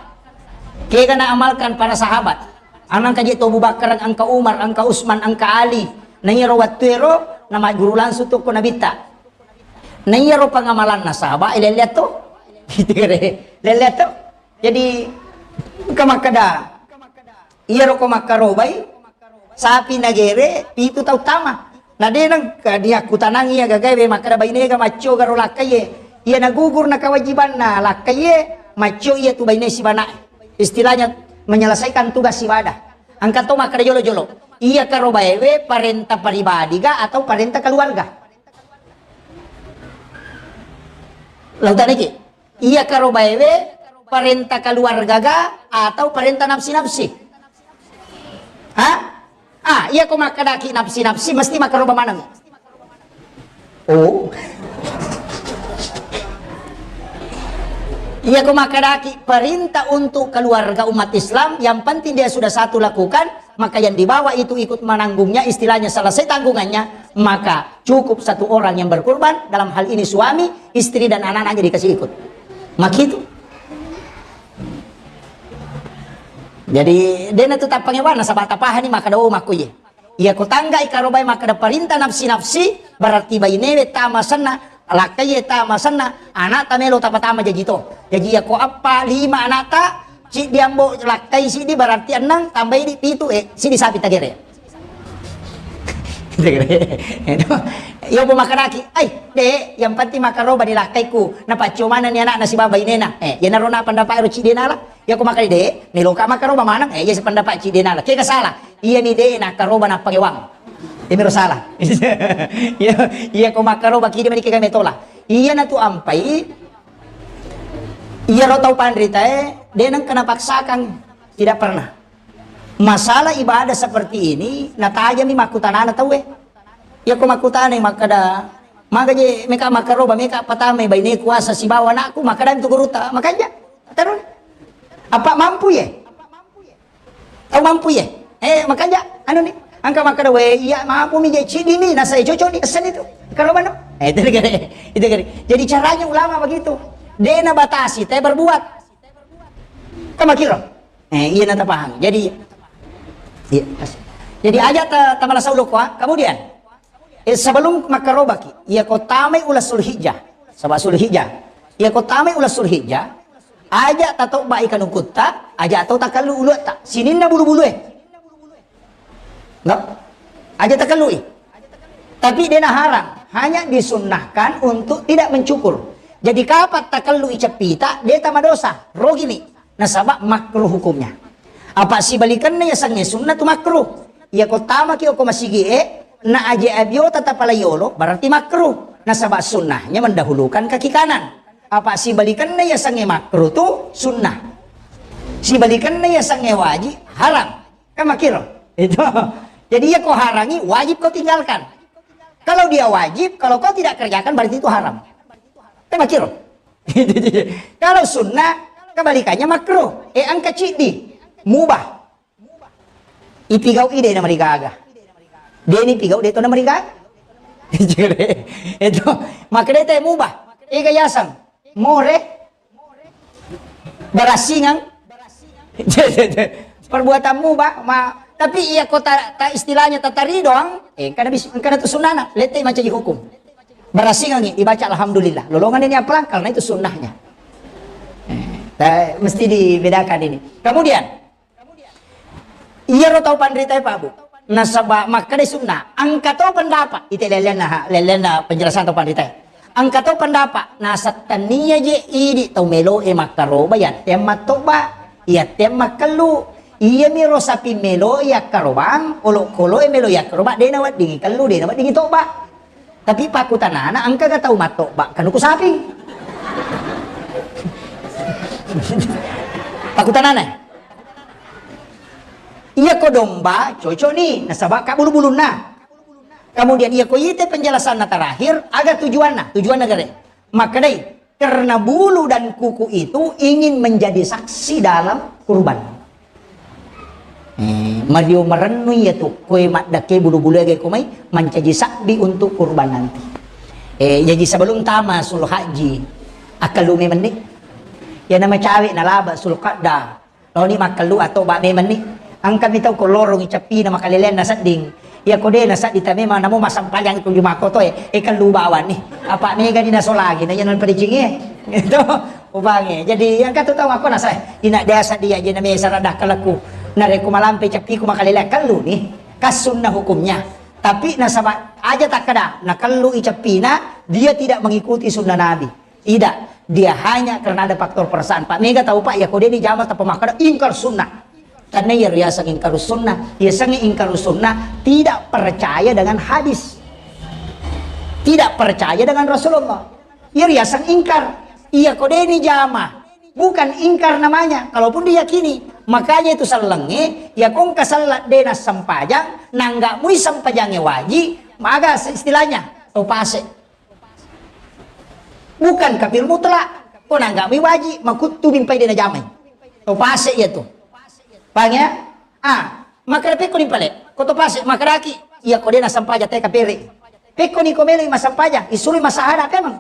Kega na amalkan para sahabat. Anangka je to Abu Bakar, engka Umar, engka Utsman, engka Ali. Na iyaro wettuero, na magguru langsung tokko Nabitta. Na iyaro pangamalanna sahabat e, lelleang to. Lelleang to. Jadi, engka makkeda, iyaro ko makkarobai, sapi nagere, pitu tau tama. Na de nengka diakkutanang iya gagae, we makkeda bainega maccio garo lakkaie. Iya nagugur na kewajibanna lakkaie, maccio iya tu baine sibana'e. Istilahnya menyelesaikan tugas ibadah. Engka to makkeda jolo-jolo. Iya karobaewe parenta pribadi ga atau parenta keluarga? Lau taniki. Iya karobaewe parenta keluarga ga atau parenta nafsi-nafsi? Ha? Ah, iya ko makkedaki nafsi-nafsi mesti makkaroba maneng. Oh. Iya ko makkedaki perintah untuk keluarga umat Islam, yang penting dia sudah satu lakukan, maka yang di bawah itu ikut menanggungnya, istilahnya selesai tanggungannya, maka cukup satu orang yang berkurban, dalam hal ini suami, istri dan anak-anaknya dikasih ikut. Makitu. Jadi, dena tu tappangewana, saba tapahani makkeda, oh, makkuye. Iya ko tanggai karobai makkeda perintah nafsi-nafsi, berarti bainewe tama senna, lakkaie tama senna, anakta melo tapatama jaji to. Jaji iya ko appa, lima anakta, siddi ambo lakkai siddi, berarti enneng, tambai di pitu, eh, siddi sapi tagere. Iya, bu makkedaki, "Ai, de, yang penting makkaroba ni lakkaiku, napaccio manenni anakna sibawa bainena." Eh, iyanaro na pendapat ero ciddi nala. Iya ko makkeda, "De, meloka makkaroba maneng." Eh, iya si pendapat ciddi nala. Kega salah? Iyani de nakkaroba nappangewang. Iyamiro salah. Iya, iya ko makkaroba kidi mani kega metola. Iyanatu ampai, iyaro tau panritae, de nengka napaksakan. Tidak pernah. Masalah ibadah seperti ini, natajami makkutanana tauwe. Iya ko makkutanai makkeda, "Maga je meka makkaroba, meka patamai baine kuasa sibawa anakku?" Makkeda tu gurutta, "Makanja, terus apa mampu ye? Tau mampu ye?" Eh, makanja, anu ni, angka makkeda, "We, iya mampu mi je cidi mi, nasa cocok ni, essen itu. Karobano." Eh, itu kan, itu kan. Jadi caranya ulama begitu. De nabatasi, te berbuat. Kan makiro. Eh, iya, na tapaham. Jadi, iya. Jadi, aja ta, tamala saulu ko, ah. Kemudian, eh, sebelum makkarobaki, iya ko tamai ula Sulhijjah. Sebab Sulhijjah. Iya ko tamai ula Sulhijjah, aja tatobba ikan ukutta, aja tau takallu uluatta. Sininna bulu-bulue. Enggak? Aja takallui. Tapi dena haram, hanya disunnahkan untuk tidak mencukur. Jadi kapan takallui ceppita, de tamadosa, rogimi. Nasaba makruh hukumnya. Apa sibalikanna yasengnge sunnah tu makruh. Iya ko tamaki oko masigi e, na aje abiota tapalai yolo, berarti makruh. Nasaba sunnahnya mendahulukan kaki kanan. Apa sibalikanna yasengnge makruh tu sunnah. Sibalikanna yasengnge wajib, haram. Kan makiro. Itu. Jadi iya ko harangi, wajib kau tinggalkan. Kalau dia wajib, kalau kau tidak kerjakan, berarti itu haram. Kan makiro. Kalau sunnah, kebalikannya makruh. Eh, angka ciddi. Mubah. Ipigau ide na marigaga. Deni pigau de to na marigaga. Itu. Maka de te mubah. Ega yasang. More. Barasingang. Perbuatanmu, Pak, ma, tapi iya ko ta, ta istilahnya tatari doang, eh, engkana bis-, engkana tu sunnana, lete mancaji hukum. Barasingangi, dibaca alhamdulillah. Lolongan ini apalang? Karena itu sunnahnya. Eh, ta, mesti dibedakan ini. Kemudian, iyaro tau panrita, Pak, Bu. Nasaba makkeda sunna, engka to pendapat, ite lellenna, lellenna penjelasan to panrita. Engka to pendapat, nasettennia je idi tau melo e makkaroba, yatteang mattoba, yatteang makkellu. Iyamiro sapi melo yakkarobang, olokolo e melo yakkaroba, de naweddingi kellu, de naweddingi toba. Tapi pakkutanana, engka ga tau mattoba, kanuku sapi. Pakkutanana. Iya ko domba, cocok ni, nasaba ka bulu-bulunna. Kemudian iya ko ite penjelasanna terakhir, aga tujuanna? Tujuanna gare. Makkedai, karena bulu dan kuku itu ingin menjadi saksi dalam kurban. Eh, mario marennu iya tu, koe maddake bulu-bulu aga ko mai, mancaji sabbi untuk kurban nanti. Eh, jadi sebelum tama sul haji, akkalu memeng ni. Ya nama cawe nalaba sul qadda. Laoni makkellu atau ba memeng ni. Engka mi tau ko lorongi ceppina makaleleanna sedding. Iya ko de naseddita memang namo massempajang ko juma koto e, e kellu bawang ni. Apa mega ni nasolagi na iya na padicingi e. Itu upange. Jadi engka tu tau makko nasa, ina desa dia je na mesa rada kelleku. Narekko malampe ceppiku makalelea kellu ni. Kas sunnah hukumnya. Tapi nasaba aja takkeda, nakellu i ceppina, dia tidak mengikuti sunnah Nabi. Tidak, dia hanya karena ada faktor perasaan. Pak, mega tau, Pak, ya ko de ni jama tappa makkeda ingkar sunnah. Karena iya riaseng ingkar sunnah, iya sengi ingkar sunnah tidak percaya dengan hadis. Tidak percaya dengan Rasulullah. Iya riaseng ingkar. Iya ko de ni jama. Bukan ingkar namanya, kalaupun diyakini. Makanya itu sellengnge, ya ko engka sella de nassempajang, nangga mui sempajangnge waji, maga istilahnya, tau pase. Bukan kafir mutlak. Ko nanggami waji, makuttu mimpai de najamai. To pase iya tu. Paham ya? Ah, makkeda pekko ni pale. Ko to pase, makkedaki, iya ko de nassempajang te kapere. Pekko ni ko melo massempajang, isuru massahada pemeng.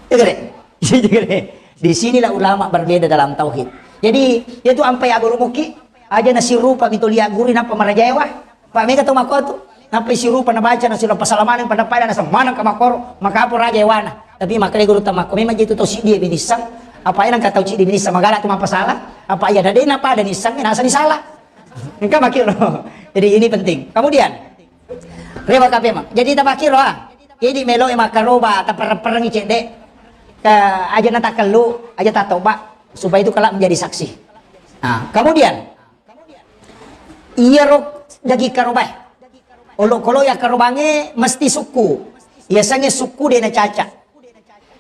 Iya gare? Iya gare? Di sinilah ulama berbeda dalam tauhid. Jadi, iya tu ampai aguru muki, aja nasirupa mito lia guri nappa marajaewa. Pak, mega tau makko tu. Nappai sirupa nabaca, nasila pasala maneng, pada-pada nasa maneng ka makkoro, makapo raja ewana. Tapi makkeda gurutta makko, memang je tu tau siddi e binissang. Apa iya nengka tau siddi binissang magala tu mappasala? Apa iya dade na pada nissang, nasa ni sala. Engka makkiro. Jadi ini penting. Kemudian, Rewa kapemang. Jadi tapakkiro, ah. Jadi melo e makkaroba, taperreng-perrengi cedde. Ke aja natakellu, aja tatoba, supaya itu kelak menjadi saksi. Nah, kemudian, iyaro daging karobae. Olokolo ya karobange mesti sukku. Yasengnge sukku de nacaca.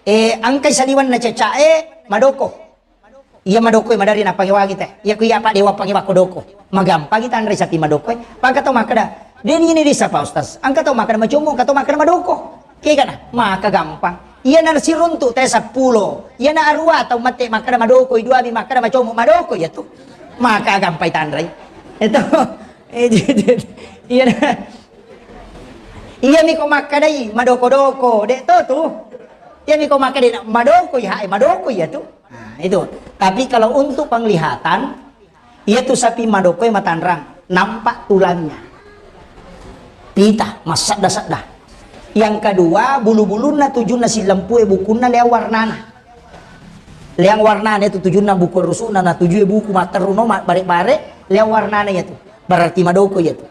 Eh, engkai saliwenna cacae madoko. Iya madoko e madari napangewangi te. Iya ku iya pa dewa pangewa ko doko. Magampangi tanre sapi madoko e. Pangka tau makkeda, "Deni ini disa Pak Ustaz." Angka tau makkeda macomo, angka tau makkeda madoko. Kegana, maka gampang. Iya na siruntu te seppulo. Iya na arua tau mate makkeda madoko, i dua mi makkeda macomo, madoko iya tu. Maka gampai tanre. Itu. Eh, iya na. Iya mi ko makkedai madoko-doko, dek to tu. Iya mi ko makkedai madoko iya, eh, madoko iya tu. Nah, itu. Tapi kalau untuk penglihatan, iya tu sapi madoko e matanrang, nampak tulangnya. Pita, massadda-sadda. Yang kedua, bulu-bulunna tujunna sillempu e bukunna leang warnana. Leang warnana itu tujunna buku rusukna, na tujue buku matteru no, ma-, bare-bare, leang warnana iya tu. Berarti madoko iya tu.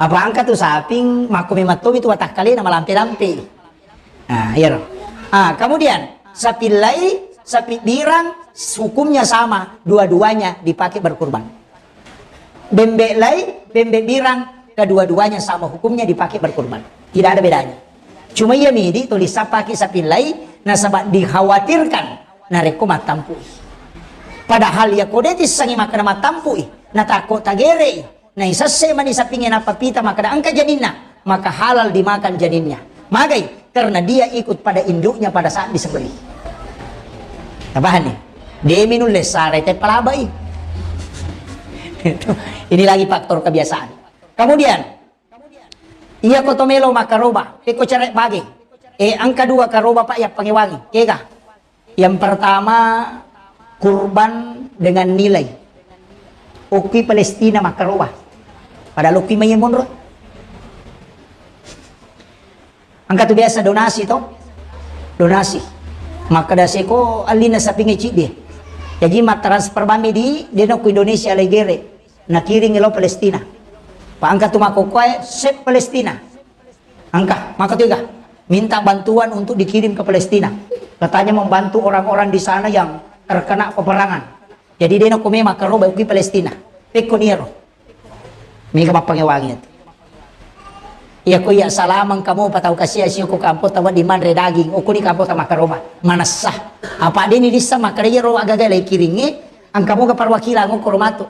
Apa angka tu saping, makko memang tomi tu watakkalena malampe-lampe. Nah, iya ro. Ah, kemudian, sapi lai, sapi birang, hukumnya sama, dua-duanya dipakai berkurban. Bembe lai, bembe birang, kedua-duanya sama hukumnya dipakai berkurban. Tidak ada bedanya. Cuma iya midi tulis pakai sapi lai, nasaba dikhawatirkan narekko mattampui. Padahal iya kode tissangi makkeda mattampui, natakko tagerei, naisesse mani sapinge nappa pita makkeda engka janinna, maka halal dimakan janinnya. Magai? Karena dia ikut pada induknya pada saat disembelih. Tapahanni? Demi nulle sarai te palabai. Ini lagi faktor kebiasaan. Kemudian, iya ko to melo makkaroba, pekko cere bage. Eh, angka dua karoba pak yappangewangi. Kega? Yang pertama, kurban dengan nilai. Okki Palestina makkaroba. Padahal okki mai monro. Angka tu biasa donasi to? Donasi. Makkeda seko allina sapinge ciddi. Jaji mattransfer bammi di, deno ku Indonesia lai gere. Nakiring lo Palestina. Pa angka tu makkokkoe, sep Palestina. Angka, maka tiga. Minta bantuan untuk dikirim ke Palestina. Katanya membantu orang-orang di sana yang terkena peperangan. Jadi deno ko memang karo bauki Palestina. Pekko niaro. Mega mappangewangi atu. Iya ko iya salamang kamu patau kasia sio ko kampo tawa di manre daging. Okko ni kampo ta makkaroba. Manessa. Apa deni dissa makkeda iyaro agaga lai kiringnge. Angka moga perwakilan okko romatu.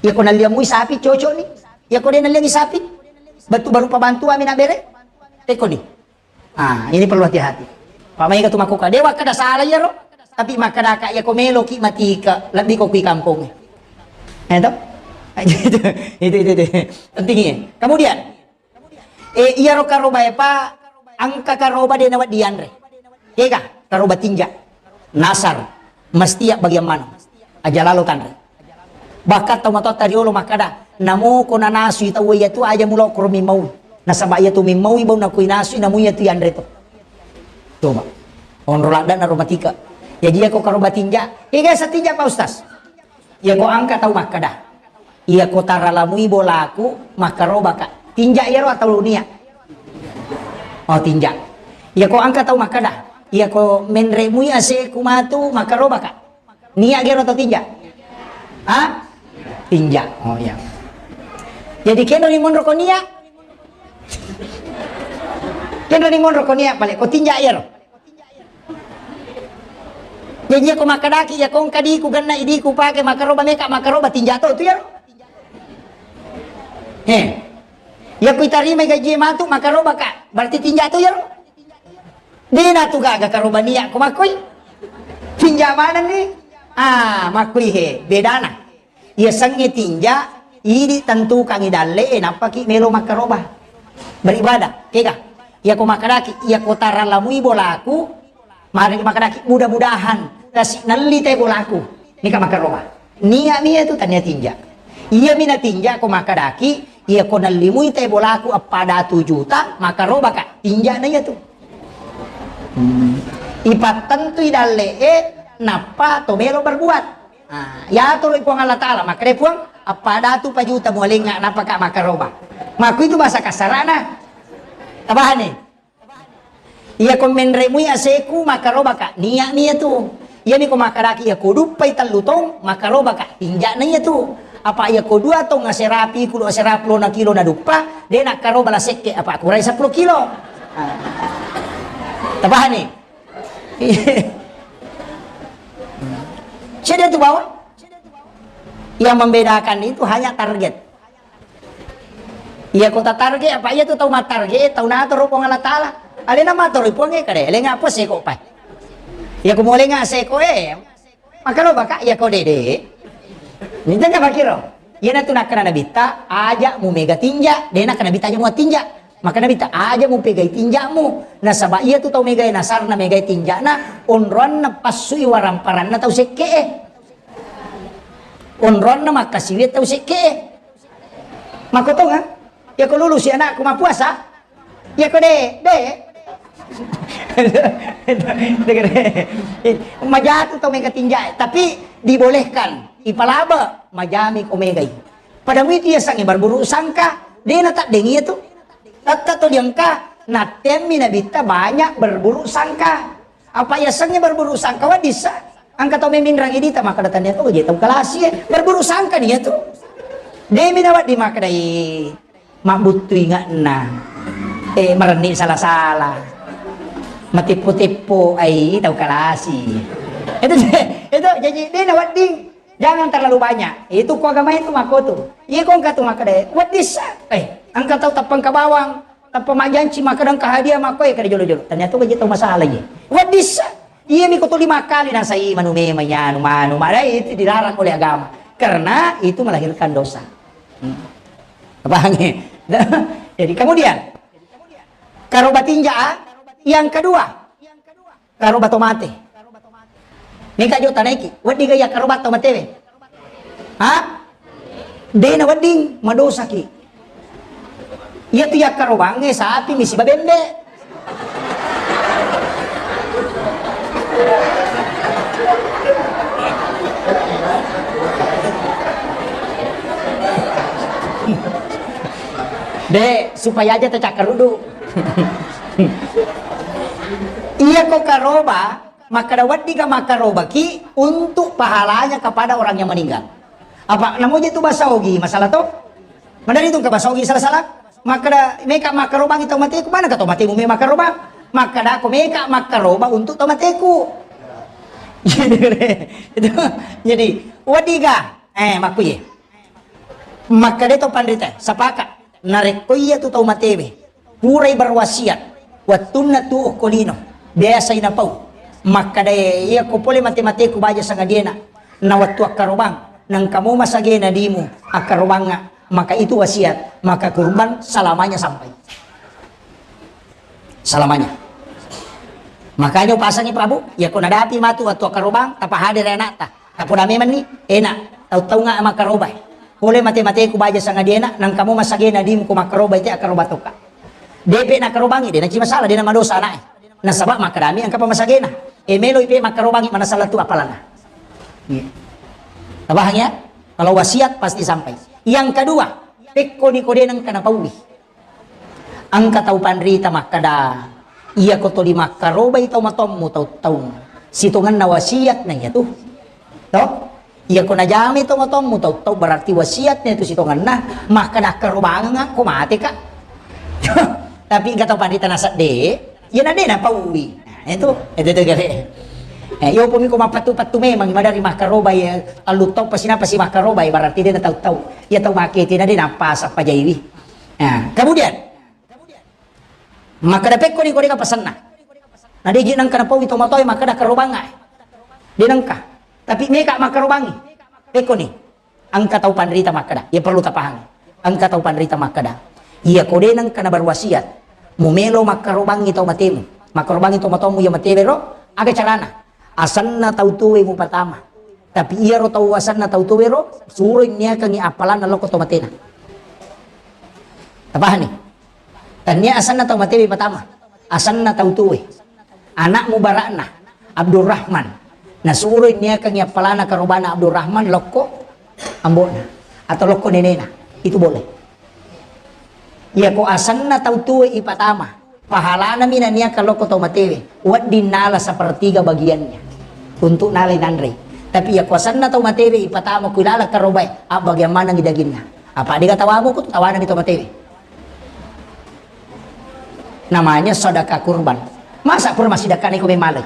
Iya ko nalliang mui sapi cocok ni. Iya ko de nalliangi sapi. Batu baru pabantu ami na bere. Pekko ni. Ah, ini perlu hati-hati. Pak maega tu makkuka, dewa kada salah iyaro. Tapi makkadaka iya ko meloki matika, lebbi ko kui kampong. Eh, to? Itu, itu, itu, itu. Penting ya. Kemudian, eh, iyaro karoba e, Pak, angka karoba de nawa dianre. Kega, karoba tinja. Nasar. Mesti ya bagian mana? Aja lalo tanre. Bahkan tau matoatta riolo makkada, namo ko nanasui tau iya tu aja mulo koro mimmau. Nasaba iya tu mimmaui bau nakui nasui namu iya tu yanre to. Coba. Onro ladda na romatika. Jadi iya ko karoba tinja. Kega sa tinja Pak Ustaz. Iya ko angka tau makkada. Iya ko taralamui bolaku makkaroba ka. Tinja iyaro atau nia? Oh tinja. Iya ko angka tau makkada. Iya ko menremui ase ku matu makkaroba ka. Nia gero atau tinja? Ha? Tinja. Oh iya. Jadi kenro ni monro ko nia? Kenro ni monro ko nia pale ko tinja iyaro. Jadi iya ko makkadaki iya ko engka diku genna idiku pake makkaroba meka makkaroba tinja to tu iyaro. He. Iya ko itarimai gaji matu makkaroba ka. Berarti tinja to iyaro. Dena tu gaga karoba nia ko makkui. Tinja maneng ni. Ah, makkui he, bedana. Iya sengnge tinja, idi tentukangi dalle e nappaki melo makkaroba. Beribadah, kega. Iya ko makkadaki, iya ko taralamui bolaku, mari makkadaki mudah-mudahan kasi nelli te bolaku. Nika makkaroba. Nia mi iya tu tania tinja. Iya mi na tinja ko makkadaki, iya ko nellimui te bolaku eppa datu juta, makkaroba ka. Tinja na iya tu. Hmm. Ipattentui dalle e, nappa to melo berbuat. Ah, yatoro Puang Allah Ta'ala, makkeda Puang, Appada tu pajuta mualengnga napaka makkaroba. Makku itu bahasa kasarana. Tabahani. Iya ko menremui aseku makkarobaka, niat mi iya tu. Iya mi ko makkaraki iya ko duppai tellu tong makkarobaka, tinja'na iya tu. Apa iya ko dua tong aserapi kulo aserapi lona kilo na duppa, de nakkaroba la sekke apa kurai seppulo kilo. Ah. Tabahani. Cede tu bawang. Yang membedakan itu hanya target. Iya kota target apa iya tu tau mattarget tau natoro Puang Allah Taala. Alena matoro Puang e kade, lenga apa seko pai. Iya ko molenga seko e. Maka lo baka iya ko dede. Minta ka pakiro. Iya natu nakkana nabitta aja mu mega tinja, de nakkana nabitta aja mu tinja. Maka nabitta aja mu pegai tinjamu. Nasaba iya tu tau megai nasarna megai tinjana, onroanna passui waramparanna tau sekke e. Onroanna makkasiwi tau sekke e. Makkotonga? Iya ko lulusi anakku mappuasa? Iya ko de, de. Majatu tau mega tinja, tapi dibolehkan, ipalaba, majami ko megai. Pada muitu iya sangi berburuk sangka, de na taddeng iya tu. Tatta to diangka, nattemmi nabitta banyak berburuk sangka. Apa yasengnge berburuk sangka waddissa? Engka tau meminrangi dita makkeda tania to je tau kalasi e. Berburuk sangka nia tu. Demi nawedding makkeda i mabbuttu inge'na. Eh, marenni sala-sala. Mateppo-teppo ai tau kalasi. Itu itu jadi de nawedding. Jangan terlalu banyak. Itu ko agama itu makko tu. Iya ko engka tu makkeda weddissa. Eh, engka tau tappangka bawang. Tappa majjanci makkeda engka hadiah makko e kada jolo-jolo. Ternyata ko je tau masalah ye. Weddissa. Iya mi ko tuli makkali nasai manu memang ya anu manu madai itu dilarang oleh agama. Karena itu melahirkan dosa. Hmm. Paham ya? Jadi kemudian karoba tinja, yang kedua, karoba to mate. Meka jo tanaiki, wedding ga yakkaroba to matewe? Ha? De na wedding, madosaki. Iya tu yakkarobangnge sapi mi siba bembe. De, supaya aja tacakkarudu. Iya ko karoba, makkeda wedding ga makkarobaki untuk pahalanya kepada orang yang meninggal. Apa namoja tu bahasa ogi masalah to? Madari tu ke bahasa ogi salah-salah. Makkeda meka makkarobangi tau mateku, mana ka tau matemu me makkarobang? Makkeda ko meka makkaroba untuk tau mateku. Itu, jadi wedding ga, eh, makkuye. Makkeda to panrita, sepakat. Narekko iya tu tau matewe, purai berwasiat, wettunna tuo ko lino, biasai napau. Makkeda iya ko pole mate-mateku baja sangadiena, na wettu akkarobang, nengka mo masagena dimu akkarobangnga, maka itu wasiat, maka kurban selamanya sampai. Selamanya. Makanya upasangi Prabu, iya ko nadapi matu wettu akkarobang, tapahadere anakta. Tapona memang ni, enak. Tau-taunga makkarobai. Pole mate-mateku baja sangadiena, nangka mo masagena dimu ko makkarobai te akkaroba toka. Depe nakkarobangi, de naci masalah, de namadosa anaknya. Nasaba makkedami engka pa masagena. E meloi pe makkarobangi manasala tu apalana. Iya. Tabahang ya? Kalau wasiat pasti sampai. Yang kedua, pekkoni ko de nengka napaui. Engka tau panrita makkeda, iya ko toli makkarobai tau matommu tau-tau sitongenna wasiat na iya tu. To? Iya ko najamai tau matommu tau-tau berarti wasiat na itu sitongenna, makkeda akkarobangeng ko mate ka. Tapi engka tau panrita nasedde, iya na de napaui. Nah, itu, itu, itu gare. Eh, yo pumi ko mappattu-pattu memang madari makkarobai, eh, allu tau pasi napasi makkarobai berarti de na tau-tau. Iya tau make tina de napasa pajaiwi. Nah, kemudian makkeda pekkoni ko deka pasenna. Na deji nengka napaui tomatoe makkeda karobanga. De nengka. Tapi meka makkarobangi. Pekkoni. Engka tau panrita makkeda. Iya perlu tapahangi. Engka tau panrita makkeda. Iya ko de nengka na berwasiat. Mu melo makkarobangi tau matemu. Makkarobangi tau matomu iya matewe ro. Aga carana? Asenna tau tuwe mupatama. Tapi iyaro tau asenna tau tuwe ro, suroi niakangi appalanna lokko to matena. Tapahani? Tania asenna tau matewe patama. Asenna tau tuwe. Anak mubarakna, Abdurrahman. Nasuroi niakangi appalana karobana Abdurrahman lokko ambona. atau lokko nenena, itu boleh. Iya ko asenna tau tuwe ipatama, pahalana mi naniakan lokko tau matewe, wedding nala sepertiga bagiannya untuk nala nanre. Tapi iya ko asenna tau matewe ipatama ku ilala karobae, abbagian manengi daginna. Apa dega tawamu ku tawana mi tau matewe. Namanya sedekah kurban. Masa pura masih sedekah ni ko memale.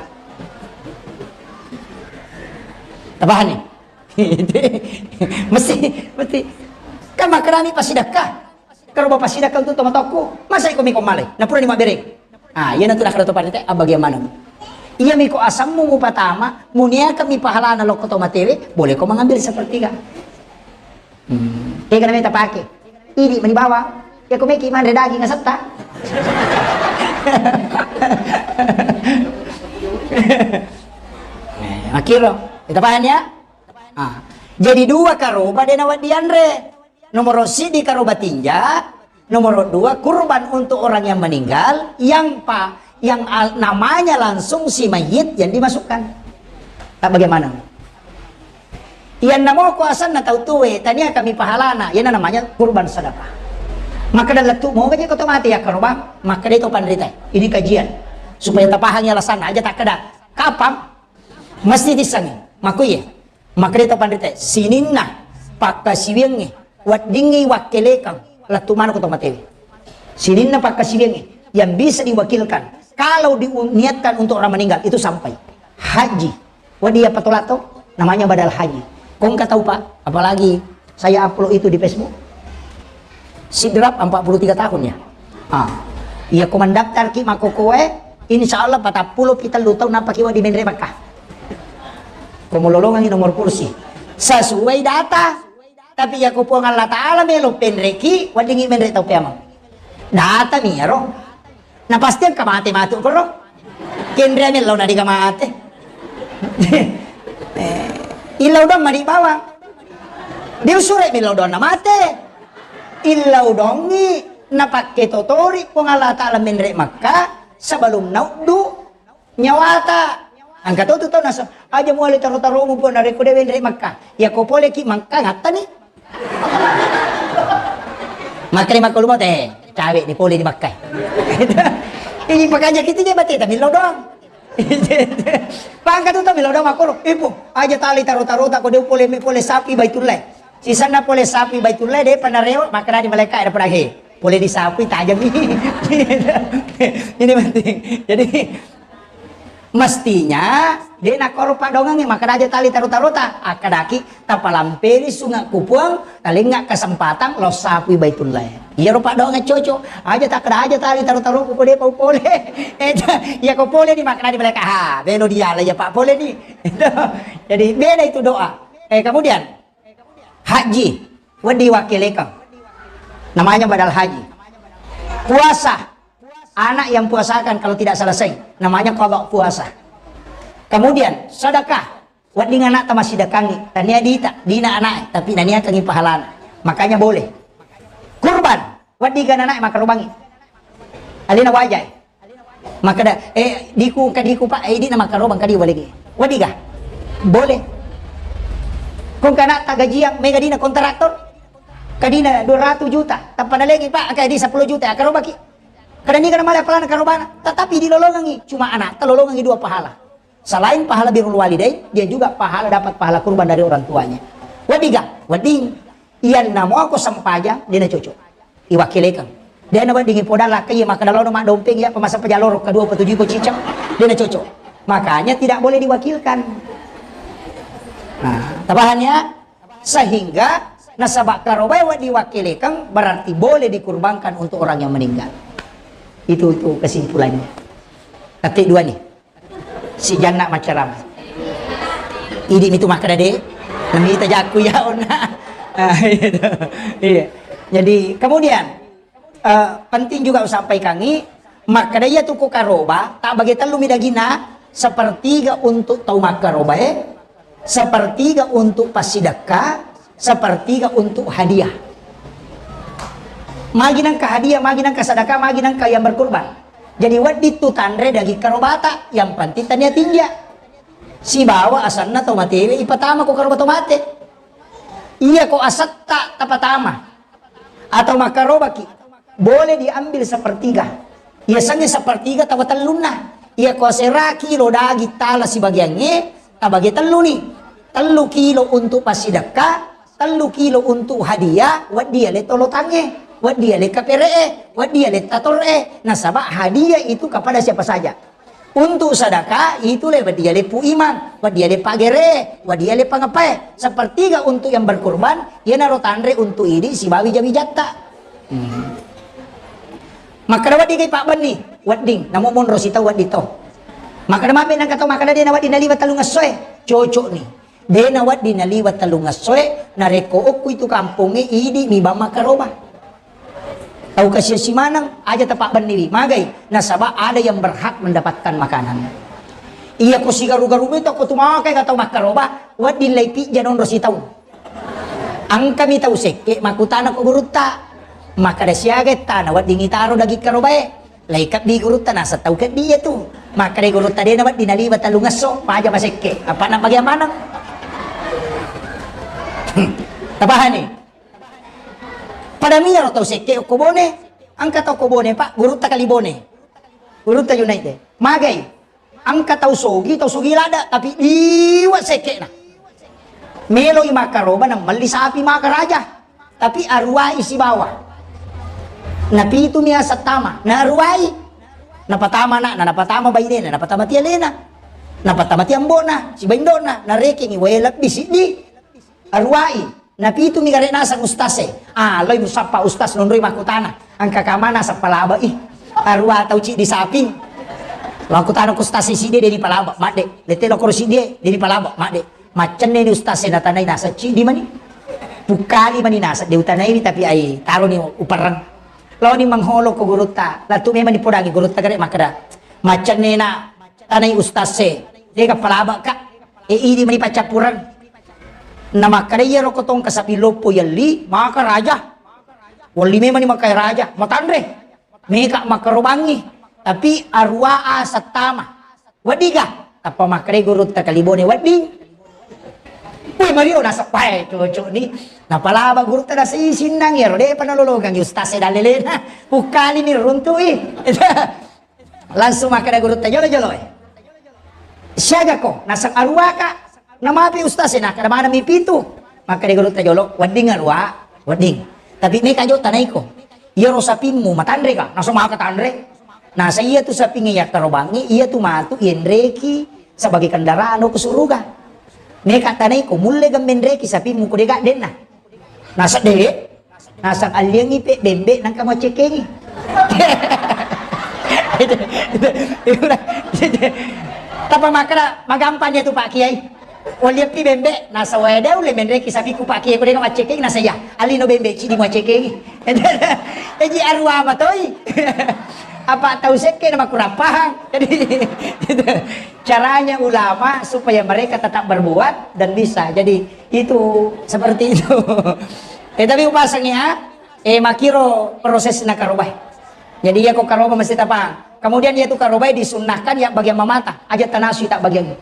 Tabahan ni? Mesti, mesti. Kan makarami pasidakka. Karo bapa sidakka untuk tomatokku. Masa iko miko male. Na pura ni mabbere. Ah, iya natu nakada to parite, abbagian maneng. Iya miko asammu mupatama, muniaka mi pahalana lokko to matewe, boleh ko mengambil sepertiga. Hmm. Tega nameta pake. Idi mani bawang. Ya ko meki manre daging asetta. Eh, makiro. Kita paham ya? Ah. Jadi dua karoba de nawa dianre. Nomor sidi karoba tinja, nomor dua kurban untuk orang yang meninggal, yang pa, yang al-, namanya langsung si mayit yang dimasukkan. Tak bagaimana? Yang namo ko asanna tau tuwe, tania kami pahalana, yang namanya kurban sedekah. Maka dalam tu mau aja kau mati ya karoba, maka dia itu panrita. Ini kajian supaya tapahang ya alasan aja tak keda. Kapang mesti disangi. Maku iya. Makkedai to panrita, sininna pakkasiwiangnge, weddingngi wakkelekang, lettu maneng ko to matewe. Sininna pakkasiwiangnge yang bisa diwakilkan, kalau diniatkan untuk orang meninggal, itu sampai. Haji, wedding iya patolak to, namanya badal haji. Ko engka tau, Pak, apalagi saya upload itu di Facebook. Sidrap empat puluh tiga tahun ya. Ah. Iya ko mendaftar ki makkokoe, insya Allah patappulo pi tellu taung nappa ki wedding menre Makkah. Ko mulolongangi nomor kursi. Sesuai data. Tapi iya ko Puang Allah Ta'ala melo penreki, weddingngi menre tau peamang. Data mi iyaro. Na pasti engka mate matu koro. Kenre mellau na dega mate. Eh, illau doang mani bawang. Diusure mellau doang na mate. Illau dongi napakke totori Puang Allah Ta'ala menre Makkah sebelum nauddu nyawata. Engka to tu tau nasa, aja muali taro-taromu Puang narekko de wenre Makkah. Ya ko pole ki Makkah ngattani. Makkani makko lumo te, cawe ni pole di Makkah. Ini pakanja kita je mate tapi lo doang. Pangka tu tapi lo doang makko lo. Ibu, aja tali taro-taro tak ko de pole mi pole sapi Baitullah. Sisanna pole sapi Baitullah de panarewa makkani malaika ada pernah he. Pole di sapi tajam ini. Ini penting. Jadi mestinya de nakkoro padongengnge, makkeda aja tali taro-tarota, akkadaki tapalampeni sunge ku Puang, talengnga kesempatan lao sapui Baitullah. Iyaro padongengnge cocok, aja takkeda aja tali taro-taroku ko depa upole. Eh, iya ko pole ni makkeda di belakang, ha, belo diala iya Pak pole ni. Jadi beda itu doa. Eh, kemudian haji, wedding wakkelekeng. Namanya badal haji. Puasa, anak yang puasakan kalau tidak selesai, namanya qada puasa. Kemudian sedekah, wedding anakta massidekangngi, tania dita, dina anak, tapi naniakengngi pahalana. Makanya boleh. Kurban, wedding gana anak makarobangi. Alena wajai. Makkeda, eh, diku, engka diku, Pak, eh, idi na makkarobang kadi walege. Wedding ga? Boleh. Ko engka anakta gajiang, mega dina kontraktor. Kadina dua ratus juta, tappa nalegi, Pak, engka di sepuluh juta, akkarobaki. Kadani kana male apalana karobana, tetapi dilolongangi, cuma anakta lolongangi dua pahala. Selain pahala birrul walidain, dia juga pahala, dapat pahala kurban dari orang tuanya. Wedding ga? Wedding. Iyanna muako sempajang, dena cocok. Iwakilekeng. Dena wedding ipodang lakka iya makkeda lono maddompeng iya pemasa pejaloro kedua petuju iko cicak. Dena cocok. Makanya tidak boleh diwakilkan. Nah, tabahan ya? Sehingga nasaba karobae wedding wakilekeng berarti boleh dikurbankan untuk orang yang meninggal. Itu itu kesimpulannya. Tapi dua nih. Si Janna maccarama. Idi mitu makkeda de, namita jakku ya onna. Ah, iya. Iya. Jadi kemudian eh, penting juga usampaikangi, makkeda iya tu ku karoba, tak bagi tellu mi dagina, sepertiga untuk tau makkarobae, sepertiga untuk passidekka, sepertiga untuk hadiah. Magi nengka hadiah, magi nengka sedekah, magi nengka yang berkurban. Jadi wedding tu tanre daging karobata, yang penting tania tinja. Sibawa asanna tau matewe ipatama ko karoba tau mate. Iya ko asetta tapatama atau makkarobaki, boleh diambil sepertiga. Iya sengnge sepertiga tawa tellunna. Iya ko asera kilo daging tala sibagiangnge, tabage telluni. Tellu kilo untuk passidekka, tellu kilo untuk hadiah, wedding ale tolotangnge, wedding ale kapere'e, wedding ale tator'e. Nasaba hadiah itu kepada siapa saja. Untuk sedekah itu le wedding ale pu imang, wedding ale pagere, wedding ale pangapae. Sepertiga untuk yang berkurban, iyanaro tanre untuk idi sibawa wija-wijatta. Hmm. Makkeda wedding kai pabbenni, wedding. Namo monro sitau wedding to. Makkeda mape nangka to makkeda de nawedding naliwa tellung essoe, cocok ni. De nawedding naliwa tellung essoe, narekko okku itu kampongnge idi mi bang makkaroba. Tau kasiasi maneng, aja tapabbenniwi. Magai, nasaba ada yang berhak mendapatkan makanan. Iya ko sigaru-garu itu ko tumakai ka tau makkaroba, wedding lai pijja nonro sitaung. Engkami tau sekke makkutana ko gurutta. Makkeda siaga ettana wedding itaro daging karobae. Lai kebbi gurutta naseng tau kebbi iya tu. Makkeda gurutta de nawedding naliwa tellung esso, maja masekke. Apa na bagian maneng? Tapahani? Pada miyaro tau sekke okko Bone, engka tau okko Bone, Pak, gurutta kali Bone. Gurutta Junaid de. Magai, engka tau sogi, tau sogi lada, tapi liwa sekke'na. Meloi makkaroba nang melli sapi makaraja, tapi aruwai sibawa. Napitu mi aseng tama, naruwai. Napatama anakna, napatama bainena, napatama tialena. Napatama tiambona, sibaindona, narekengi wae lebbi siddi. Aruwai, napitumi gare naseng ustaz e. Ah, loi musappa ustaz nonroi makkutana. Engka kamana seppalaba i. Aruwa tau ciddi saping. Makkutana ku ustaz e siddi de dipalaba, madde. Lete lokoro siddi e, de dipalaba, madde. Maccenne ni ustaz e natanai naseng ciddi mani. Pukkali mani naseng de utanai tapi ai taroni uperreng. Loni mengholo ko gurutta. Latu memang dipodangi gurutta gare makkeda. Maccenne na tanai ustaz e. Dega palaba ka. E, idi mani paccappureng. Namakkedai iyaro ko tongka sapi loppo yelli, maka raja. Welli memang ni maka raja, matanre. Meka makarobangi. Tapi aruwa a settama. Weddiga? Tappa makkedai gurutta kali Bone wedding. Wih, Mario naseppae cocok ni. Napalaba gurutta nasei sinnang iyaro, depa nalolongang ustaz e dalelena. Pukkali ni runtui. Langsung makkeda gurutta jolo-jolo e. Siaga ko, naseng aruwa ka. Namapi ustaz e, nakkeda maneng mi pitu. Makkeda gurutta jolo, wedding aruwa, wedding. Tapi meka jo tanaiko. Iyaro sapimmu matanre ka, naseng maka tanre. Naseng iya tu sapingnge yakkarobangnge, iya tu matu yenreki sebagai kendaraan ro ke suruga. Meka tanaiko, mulle gemmenreki sapimmu ko dega denna. Naseng de, naseng alliangi pe bembe nangka maccekengi. Tapa makkeda magampang iya tu Pak Kiai. Walliappi bembe, naseng wae de ulle menreki sapiku Pak Kiai ko dega maccekengi naseng iya. Allino bembe cidi maccekengi. Eji aruwa matoi. Apa tau sekke na makurang paham. Jadi caranya ulama supaya mereka tetap berbuat dan bisa. Jadi itu seperti itu. Eh, tapi upasangi ya, eh, makiro proses na karobai. Jadi iya ko karoba mesti tapaham. Kemudian iya tu karobai disunnahkan ya bagian mamata, aja tanasu tak bagian.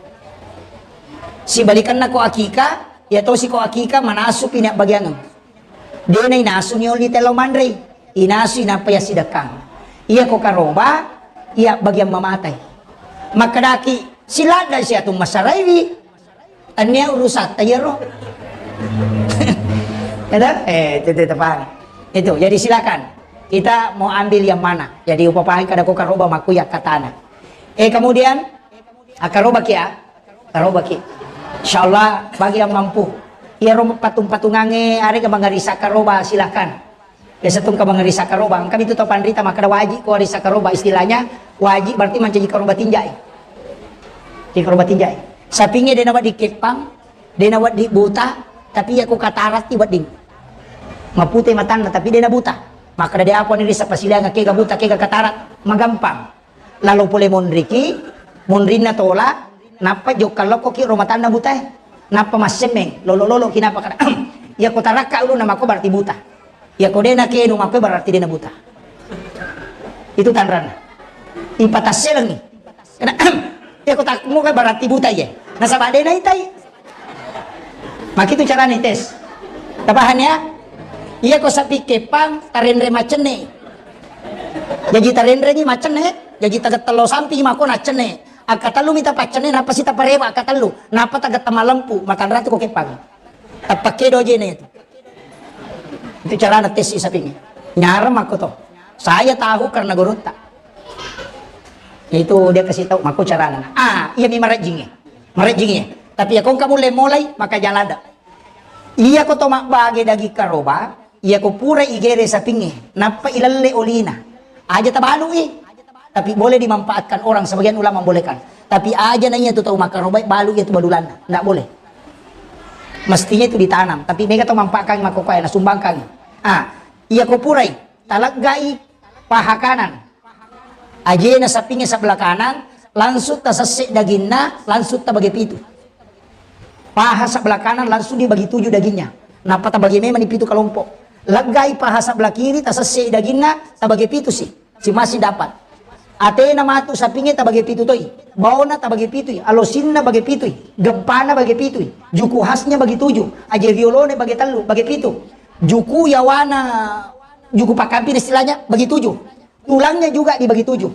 Sibalikanna ko akika, ya tosi ko akika manasu pina bagian. Dena inasu ni oli telo manrei, inasu inappa ya sidekang. Iya ko karoba, iya bagian mamatai. Makkedaki siladda siatu masaraiwi. Tania urusatta iyaro. Ada? Eh, itu, itu, paham. Itu, jadi silakan. Kita mau ambil yang mana? Jadi upapahan kada ko karoba maku ya katana. Eh, kemudian, ah, karoba ki ya. Karoba ki. Insyaallah bagi yang mampu. Iyaro patung-patungange arega mangarisa karoba silakan. Biasa tu engka mangerisa karoba, engka mitu tau panrita makkeda wajib ko arisa karoba, istilahnya wajib berarti mancaji karoba tinjai. Jadi karoba tinjai. Sapingnge dena wedding keppang, dena wedding buta, tapi iya ko katarat ti wedding. Mapute matanna tapi dena buta. Makkeda de apa ni risa pasiliang kega buta kega katarat, magampang. Lalo pole monriki, monrinna tola, nappa jokka lokkoki ro matanna butae. Nappa massemmeng, lolo-lolo ki nappa kada. Iya ko tarakka ulunna mako berarti buta. Iya ko dena kenu mako berarti dena buta. Itu tanranna. Ipatasselengi. Kena, iya ko takmu berarti buta iye. Nasaba dena itai. Makitu carana tes. Tapahang ya? Iya ko sapi kepang, tarenre maccenne. Jaji tarenreni maccenne, jaji tagettello sampi mako naccenne. Akkatellu mi tapaccenne, nappa si taparewa akkatellu, nappa tagetta malempu, matanratu ko kepang. Tappakedo jene itu. Itu carana tesi sapinge. Nyarang mako to. Saya tahu karena gurutta. Itu dia kasih tahu mako carana. Ah, iya mi marajinge. Marajinge. Tapi ya kong kamu lemolai maka jalada. Iya ko to mabbage daging karoba, iya ko pura igere sapinge, nappa ilalle olina. Aja tabalui. Tapi boleh dimanfaatkan orang, sebagian ulama membolehkan. Tapi aja na iya tu tau makkarobai balu iya tu balulanna. Ndak boleh. Mestinya itu ditanam, tapi mega to manfaatkan makokoe na sumbangkan. Ah, iya ko purai taleggai paha kanan. Ajena sapinge sebelah kanan, langsung tasesse daginna, langsung tabage pitu. Paha sebelah kanan langsung dibagi tujuh dagingnya. Nappa tabagi memang di pitu kelompok. Leggai paha sebelah kiri, tasesse daginna, tabagi pitu si. Si masih dapat. Atena matu sapinge tabagi pitu toi. Baona tabagi pitu. Alosinna bagi pitu. Gempana bagi pitu. Juku khasnya bagi tujuh. Aje riolone bagi tellu, bagi pitu. Juku yawana, juku pakampin istilahnya bagi tujuh. Tulangnya juga dibagi tujuh.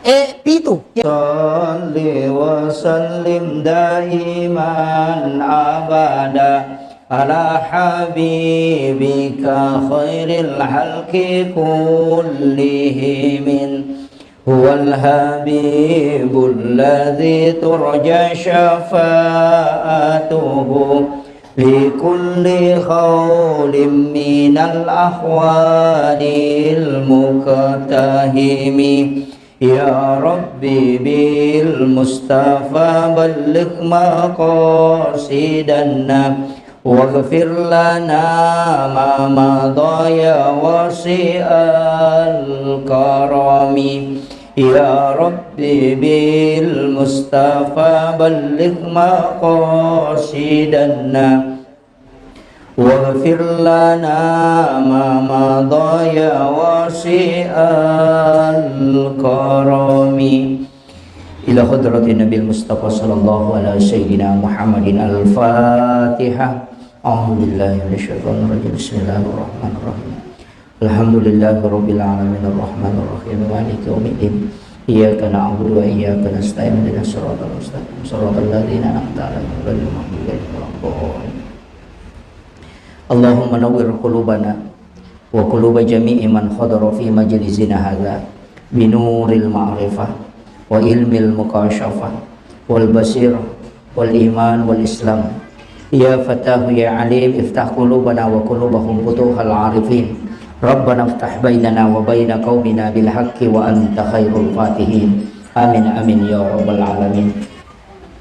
Eh, pitu. Salli wa sallim daiman abada ala habibika khairil halqi kullihimin. Huwal habibul ladzi turja syafa'atuhu fi kulli haulim minal ahwalil muqtahimi. Ya Rabbi bil Mustafa balligh maqasidana waghfir lana ma madha ya wasi'al karami. Ya Rabbi bil Mustafa balligh maqasidana waghfir lana ma madha ya wasi'al karami. Ila hadratin Nabil Mustafa sallallahu ala sayyidina Muhammadin al-Fatihah. A'udzu billahi minasyaitonir rajim. Bismillahirrahmanirrahim. Alhamdulillahi rabbil alamin, arrahmanir rahim, maliki yaumiddin. Iyyaka na'budu wa iyyaka nasta'in, ihdinas siratal mustaqim, siratal ladzina an'amta 'alaihim, ghairil maghdubi 'alaihim waladdallin. Allahumma nawwir qulubana wa quluba jami'i man hadara fi majlisina hadza binuril ma'rifah wa ilmil mukasyafah wal basir wal iman wal islam. Ya Fattahu ya Alim, iftah qulubana wa qulubahum futuhal arifin. Rabbana iftah bainana wa baina qaumina bil haqqi wa anta khairul fatihin. Amin, amin, ya rabbal alamin.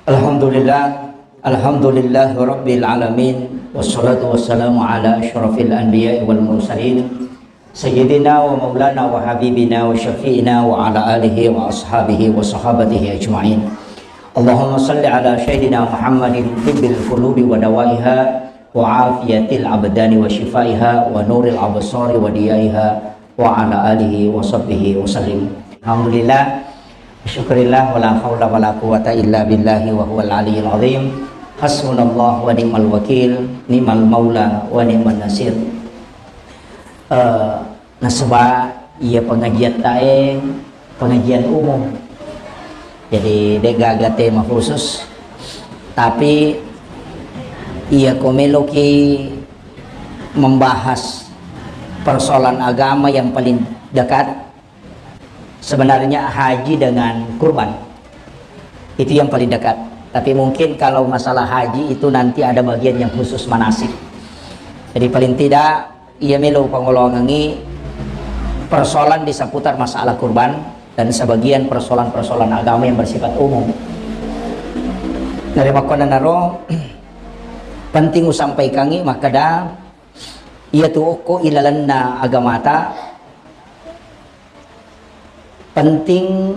Alhamdulillah, alhamdulillahi rabbil alamin. Wassalatu wassalamu ala asyrafil anbiya'i wal mursalin. Sayyidina wa maulana wa habibina wa syafi'ina wa ala alihi wa ashabihi wa sahabatihi ajma'in. Allahumma salli ala sayyidina Muhammadin tibbil qulubi wa dawaiha wa afiyatil abdani wa shifaiha wa nuril absari wa diyaiha wa ala alihi wa sahbihi wa sallim. Alhamdulillah. Syukurillah, wala haula wala quwata illa billahi wa huwal aliyyil azim. Hasbunallah wa ni'mal wakil, ni'mal maula wa ni'man nasir. Eh, nasaba iya pengajian tae pengajian umum. Jadi de gaga tema khusus. Tapi iya ko meloki membahas persoalan agama yang paling dekat, sebenarnya haji dengan kurban. Itu yang paling dekat. Tapi mungkin kalau masalah haji itu nanti ada bagian yang khusus manasik. Jadi paling tidak iya melo pangoloangengi persoalan di seputar masalah kurban dan sebagian persoalan-persoalan agama yang bersifat umum. Dari makkonanaro penting usampaikangi makkeda iya tu okko ilalenna agamata penting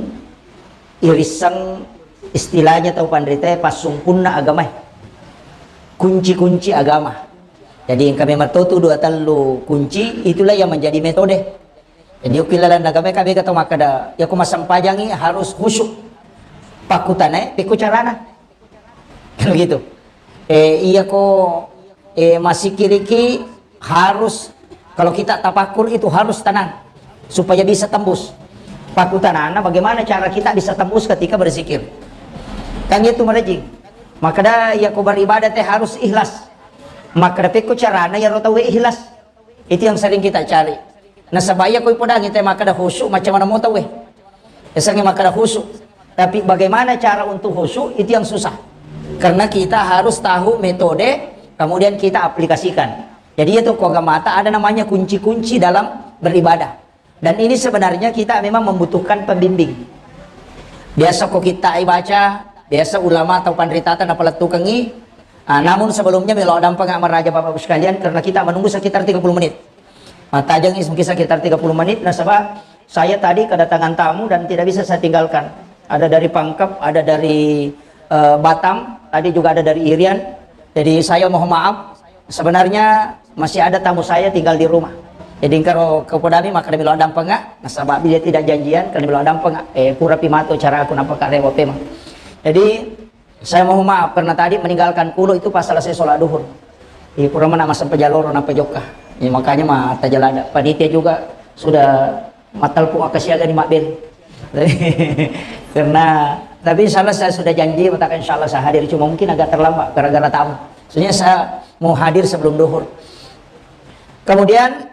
irisseng istilahnya tau panritae passumpunna agamae, kunci-kunci agama. Jadi engka memang totu dua tellu kunci, itulah yang menjadi metode. Jadi okko ilalenna agamae ka mega tau makkeda, ya ko massempajangi harus khusyuk. Pakkutanae pekko carana. Begitu. Eh, iya ko eh, masikiriki harus, kalau kita tafakkur itu harus tenang supaya bisa tembus. Pakutanana, bagaimana cara kita bisa tembus ketika berzikir? Kan itu merejing. Maka da, ya, ko beribadah teh harus ikhlas. Maka da pekko carana ya ro tau ikhlas. Itu yang sering kita cari. Nasaba iya ko ipodangi te makkeda khusyuk, macam mana mau tahu, eh? Esangi makkeda khusyuk. Tapi bagaimana cara untuk khusyuk, itu yang susah. Karena kita harus tahu metode, kemudian kita aplikasikan. Jadi itu ko agama ta ada namanya kunci-kunci dalam beribadah. Dan ini sebenarnya kita memang membutuhkan pembimbing. Biasa ko kita baca, biasa ulama atau panritata napalettukengi. Ah, namun sebelumnya melo dampeng maraja Bapak Ibu sekalian, karena kita menunggu sekitar tiga puluh menit. Mattajengngi mungkin sekitar tiga puluh menit, nasaba saya tadi kedatangan tamu dan tidak bisa saya tinggalkan. Ada dari Pangkep, ada dari, eh, Batam, tadi juga ada dari Irian. Jadi saya mohon maaf, sebenarnya masih ada tamu saya tinggal di rumah. Jadi engkaro ke podami maka melo dampeng, nasaba dia tidak janjian, kalau melo dampeng, eh, pura pimato cara aku nampak karewa pemang. Jadi saya mohon maaf karena tadi meninggalkan kulo itu pas selesai sholat duhur. Iya, pura mana masa pejaloro napa jokka. Ya, makanya mah tajalada. Panitia juga sudah matalpung akka siaga di Mabel. Karena, tapi insya Allah saya sudah janji, mengatakan insya Allah saya hadir. Cuma mungkin agak terlambat gara-gara tamu. Soalnya saya mau hadir sebelum duhur. Kemudian,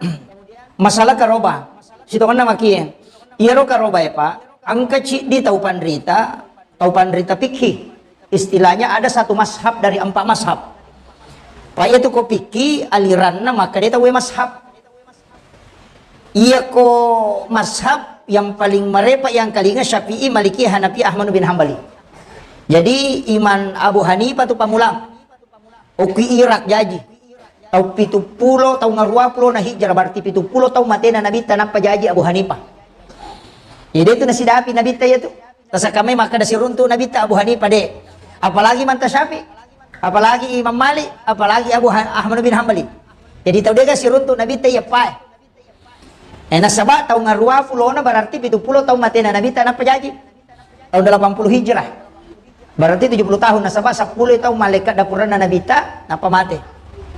masalah karoba. Sitonganna makie. Iyaro karoba ya, Pak. Engka ciddi tau panrita, tau panrita fikih. Istilahnya ada satu mazhab dari empat mazhab. Pak, itu ko fikih aliranna maka dia tahu mazhab. Iya ko mazhab yang paling marepa yang kalinga Syafi'i, Maliki, Hanafi, Ahmad bin Hambali. Jadi Imam Abu Hanifah tu pamulang. Oki Irak jaji. Tau pitu pulo, tau ngarua pulo na hijrah, berarti pitu pulo tau matena Nabitta nappa jaji Abu Hanifah. Jadi itu nasidapi Nabitta ya tu. Tasakamai makkeda siruntu Nabitta Abu Hanifah de. Apalagi Manta Syafi'i, apalagi Imam Malik, apalagi Abu Ha-, Ahmad bin Hambali. Jadi tau dega siruntu Nabitta iya pae. Eh, nasaba tau ngarua pulona berarti pitu pulo tau matena Nabitta nappa jaji. Tahun delapan puluh Hijrah. Berarti tujuh puluh tahun, nasaba seppulo tahun malaikat dapuranna Nabitta nappa mate.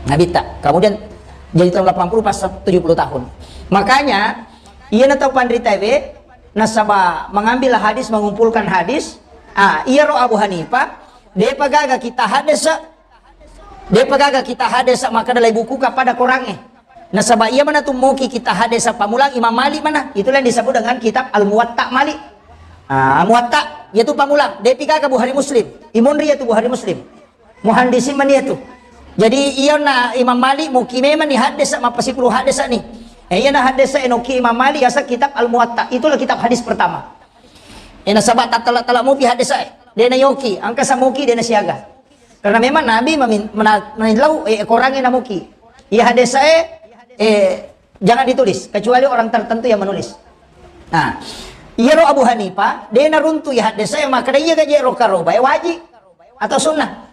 Nabitta. Kemudian jadi tahun delapan puluh pas tujuh puluh tahun. Makanya, iya na tau panrita we, nasaba mengambil hadis, mengumpulkan hadis, ah, iya ro Abu Hanifah, depa gaga kita hadis, Depa gaga kita hadesa makkeda lai buku ka pada korangnge. Nasaba iya mana tummoki kita hadesa pamulang Imam Malik mana. Itulah yang disebut dengan kitab Al-Muwatta Malik. Ah, Muwatta, yaitu pamulang. Depi gaga Bukhari Muslim. Imunri yaitu Bukhari Muslim. Muhandisin mani yaitu. Jadi iya na Imam Malik muki memang ni hadesa mappasipulu hadesa ni. Eh, iya na hadesa enoki Imam Malik yasa kitab Al-Muwatta. Itulah kitab hadis pertama. Eh, nasaba tattala-tala mupi hadesa e. Dena yoki, angka samuki dena siaga. Karena memang Nabi memin-, mena-, menillau, eh, korangnge namuki. Iya hadesa e, eh, jangan ditulis, kecuali orang tertentu yang menulis. Nah, iyaro Abu Hanifah, de naruntu iya hadesa e, makkeda iya gaje ro karoba e waji atau sunnah.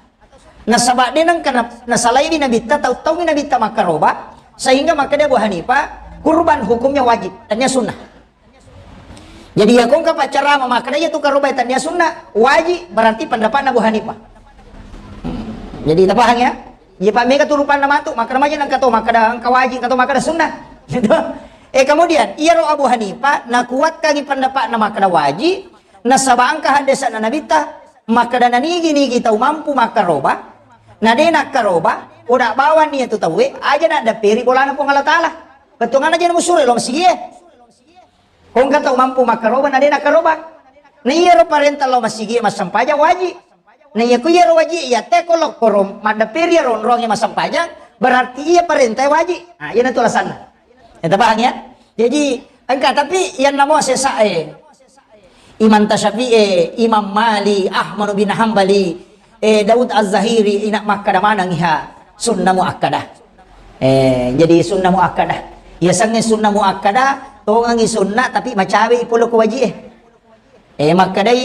Nasaba de nengka na-, nasalai di Nabitta, tau-, taumi Nabitta makkaroba, sehingga makkeda Abu Hanifah, kurban hukumnya wajib, tania sunnah. Jadi, iya kongka paccarama makkeda iya tu karoba e tania sunnah, waji, berarti pendapatna Abu Hanifah. Hmm. Jadi, tapahang ya? Iya, Pak, mega tu rupanna matu, makkeda maja nengka to, makkeda engka waji, engka to makkeda sunnah. Gitu. Eh, kemudian, iyaro Abu Hanifah, nakuatkangi pendapatna makkeda waji, nasaba engka haddesanna Nabitta, makkeda nanigi-nigi tau mampu makkaroba, na de nakkaroba, oda bawang ni tu tauwe, aja naddapperi bolana Puang Allah Taala. Bettuanna aja namusuro lo masigi e. Kongka tau mampu makkaroba, na de nakkaroba. Na iyaro parenta lao masigi massempajang waji. Na iya ku iyaro waji, iya te ko lokkoro maddapperi iyaro onrongnge massempajang, berarti iya parenta waji. Nah, iya natu alasanna. Ya, tapahang ya? Jadi, engka, tapi yang namo sesa e. Imam Tasyafi'i, Imam Mali, Ahmad bin Hambali, eh, Daud Az-Zahiri, ina makkada maneng iha sunnah muakkadah. Eh, jadi sunnah muakkadah. Iya sangnge sunnah muakkadah, tongengi sunnah tapi macawe i pole ko waji e. Eh, makkadai,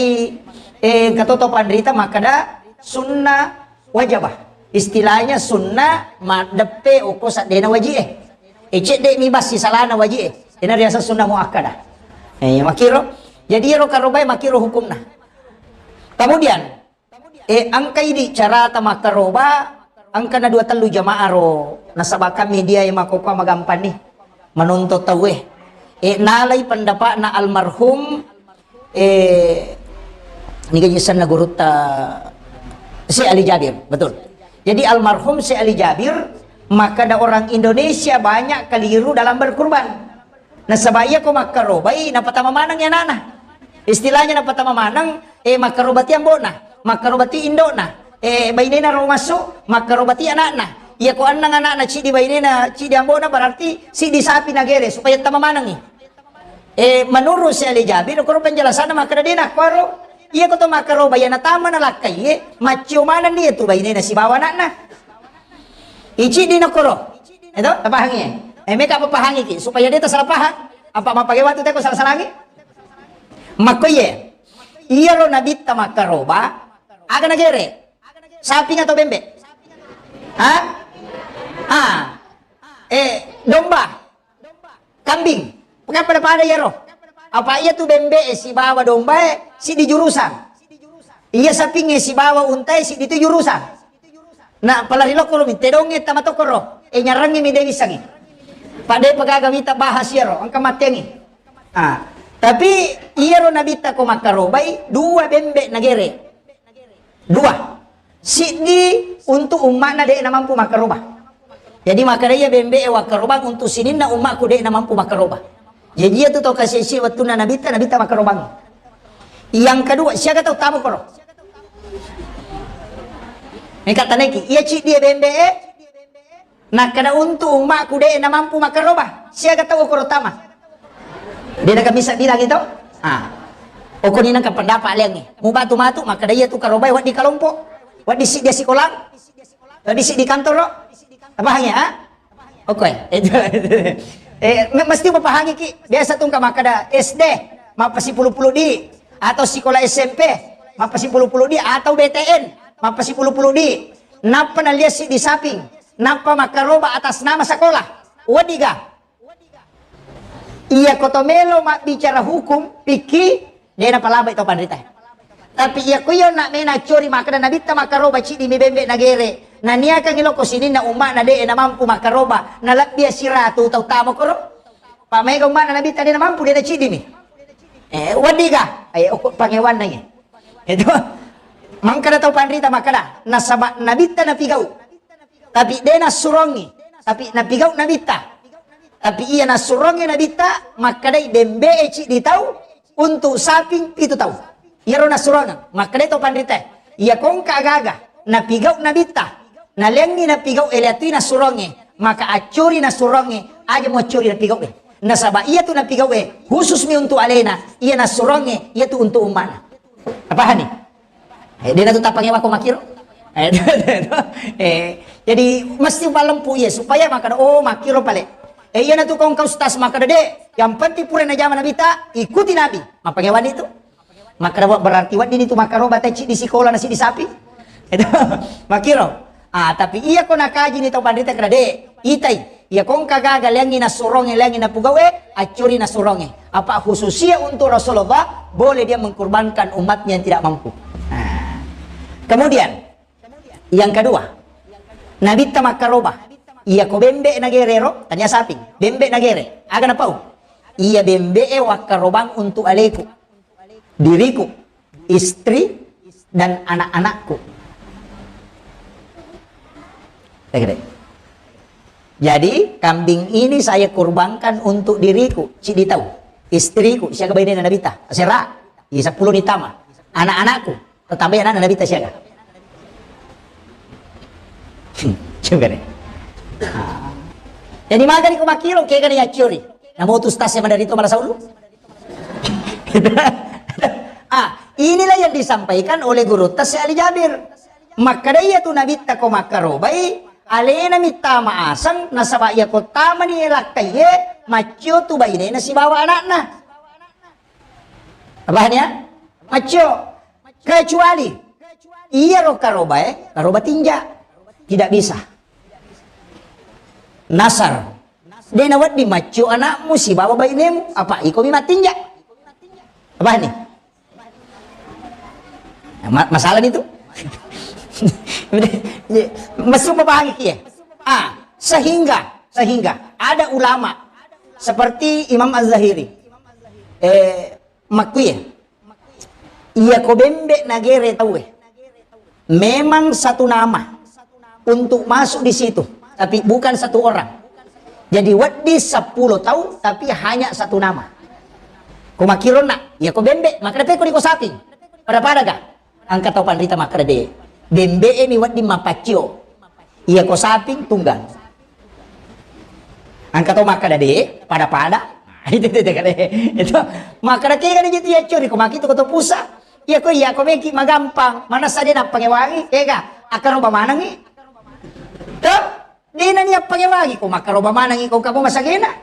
eh, katoto panrita makkada sunnah wajabah. Istilahnya sunnah maddeppe okko saddena waji e. Eh, cedde mi bassi salana waji e. Ina riaseng sunnah muakkadah. Eh, makiro. Jadi iyaro karobae makiro hukumna. Kemudian, eh, engka idi carata makkaroba, engka na dua tellu jamaah ro, nasaba kan media e makkokkoe magampang ni manonton tauwe. E, nalai pendapatna almarhum, e, niga isenna gurutta Syekh Ali Jabir, betul. Jadi almarhum Syekh Ali Jabir makkeda orang Indonesia banyak keliru dalam berkurban. Nasaba iya ko makkarobai, napatama maneng ana'na. Istilahnya napatama maneng, eh, makkarobati ambo'na, makkarobati indo'na, eh, bainena ro massu, makkarobati ana'na. Iya ko annang ana'na, cidi bainena, cidi ambo'na, berarti sidi sapi nagere supaya tama manengi. Eh, menurut Syekh Ali Jabir, koro penjelasanna makkeda de nakkuaro. Iya ko to makkaroba iya natama nalakkai, eh, maccio maneng dia tu bainena sibawa ana'na. Icidi nakoro. Itu, tapahangi, eh? Eh, meka papahangi ki supaya de tasalah pahang. Apa mappake watu teko salah-salangi? Makko iye. Iyaro nabitta makkaroba, aga nagere? Saping atau bembe? Ha? Ah. Eh, domba. Kambing. Pokoknya pada-pada iyaro. Apa iya tu bembe e sibawa domba e sidi jurusan. Iya saping e sibawa unta e sidi tu jurusan. Na pala ri lokko mi tedong e tama tokkoro. E nyarangi mi dewi sangi. Pade pagaga mita bahas iyaro, engka mattengi. Ah, tapi iyaro nabitta ko makkarobai dua bembe nagere. Dua. Siddi untuk umma'na de namampu makkaroba. Jadi makkeda iya bembe e wakkarobang untuk sininna umma'ku de namampu makkaroba. Jadi iya tu tau kasi-, si wettunna nabitta, nabitta makkarobang. Yang kedua, siaga tau tama koro? Meka taneki, iya ciddi e bembe e, nakkeda untuk umma'ku de namampu makkaroba. Siaga tau koro tama? De naga bisa bilang itu? Ah. Okoni nengka pendapat liangi. Mubatu matu, makkeda iya tu karobai waddi kalompo. Waddi siddi sikolang. Waddi siddi kantoro. Apa hanya? Ah? Oke, itu, itu. Eh, me-, mesti mapahangi ki. Biasa tu engka makkeda S D, mappasipulu-pulu di, atau sekolah S M P, mappasipulu-pulu di, atau B T N, mappasipulu-pulu di. Nappa naliasi di saping, nappa makkaroba atas nama sekolah. Wadiga. Iya koto melo mabbicara hukum, pikki, de napalabai to panrita. Tapi iya ko iya nak mena cori makkeda nabitta makkaroba cidi mi bembe nagere. Naniakangi loko sininna umma'na de namampu makkaroba, nalebbi siratu tau tama koro. Pa maega umma'na nabitta de namampu de nacidi mi. Eh, wadiga. Ayo, okko pangewanna iya. Itu. Mangkada tau panrita makkeda, nasaba nabitta napigau. Tapi de nassurongi. Tapi napigau nabitta. Tapi iya nassurongi nabitta, makkedai bembe e cidi tau, untuk saping pitu tau. Iyaro nassurongeng, makkedai tau panrita. Iya kongka agaga, napigau nabitta, naleangi napigau e, liatui nassuronge, maka accuri nassuronge, aja muaccuri napigau e. Nasaba iya tu napigau e, khusus mi untuk alena, iya nassuronge, iya tu untuk umma'na. Apa hani? Eh, de natu tappangewa ko makkiro. Eh, eh, jadi mesti palempu iya supaya makkeda, oh, makkiro pale. Eh, iya natu kongka ustaz makkeda de, yang penting pura najama nabitta, ikuti nabi. Mappangewani tu. Makkeda, wah, berarti wedding itu makkaroba tecci di sikola nasi di sapi. Itu makkiro. Ah, tapi iya ko nakaji ni tau panrita keda de, itai. Iya kongka gaga leangi nassuronge, leangi napugau e, accuri nassuronge. Apa khususia untuk Rasulullah, boleh dia mengkorbankan umatnya yang tidak mampu. Nah. Kemudian, yang kedua, nabitta makkaroba. Iya ko bembe nagere ro, tania saping. Bembe nagere. Aga napau? Iya bembe e wakkarobang untuk aleku. Diriku, istri, dan anak-anakku. Jadi, kambing ini saya kurbankan untuk diriku, cidi tau, istriku, siaga bainena nabitta, asera, iya seppulo ni tama, anak-anakku, tetamba anakna nabitta siaga. Coba deh. Jadi magani ko makkiro, kegani acciori. Namo tu stase madarito marasa ulu. Ah, inilah yang disampaikan oleh guru Tasya Ali Jabir. Makkeda iya tu nabitta ko makkarobai, alena mittama aseng, nasaba iya ko tamani lakkaiye, maccio tu bainena sibawa anakna. Apa hanya? Maccio. Kecuali iya ro karobae, karoba tinja. Tidak bisa. Nasar. De nawedding maccio anakmu sibawa bainemu, apa iko mi mattinja? Apa ni? Ma-, masalah ni tu. Messu papahangi ki, ya. Ah, sehingga, sehingga ada ulama seperti Imam Az-Zahiri, eh, makkui, ya. Iya ko bembe nagere tauwe. Memang satu nama untuk masuk di situ, tapi bukan satu orang. Jadi wedding seppulo tau, tapi hanya satu nama. Ko makkiro na, iya ko bembe, makkeda peko di ko saping. Pada-pada ga? Engka tau panrita makkeda de. Bembe e mi wedding mapaccio. Iya ko saping tunggal. Engka tau makkeda de, pada-pada. Itu, itu, itu, itu. Makkeda kega ni jitu ya curi ko maki tu ko to pusa. Iya ko, iya ko meki magampang. Manessa de nappangewangi, kega akkaroba manengi. Tuh, de nani appangewangi ko makkaroba manengi ko kamu masagena.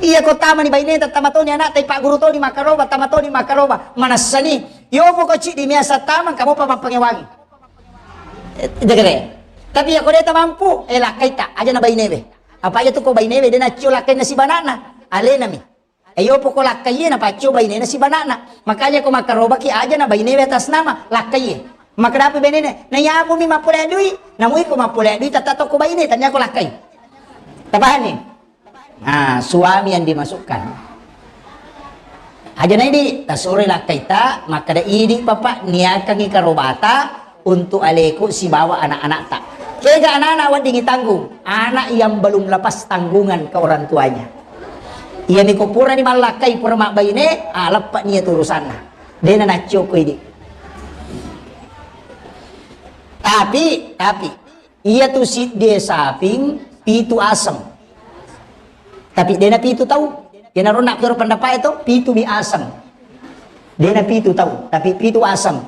Iya ko tamani baineta, tama toni anakta, ipagguru toni makkaroba, tama toni makkaroba. Manessani. Yopo ko ciddi miasa tamang kamu pa mappangewangi. Eh, jagare. Tapi iya ko de tamampu, eh, lakkaita aja na bainewe. Apa aja tu ko bainewe de naccio lakkainna sibanana. Alenami. Eh, yopo ko lakkaiye napaccio bainena sibanana. Makanya ko makkarobaki aja na bainewe atas nama lakkaiye. Makkeda apa bainena? Na yapo mi mappole dui, namu iko mappole dui tata to ko baine tania ko lakkai. Tapahani? Nah, suami yang dimasukkan. Aja na idi, tasuro lakkaita, makkeda idi papa niakangi karobata untuk aleku sibawa anak-anakta. Kega anak-anak weddingi tanggung, anak yang belum lepas tanggungan ke orang tuanya. Iya niko purani mallakkai pura mabbaine, aleppa nia tu urusanna. Dena naccio ko idi. Tapi, tapi, iya tu siddi saping pitu aseng. Tapi dena pitu tau. Iyanaro nak kero pendapat itu pitu mi aseng. Dena pitu tau, tapi pitu aseng.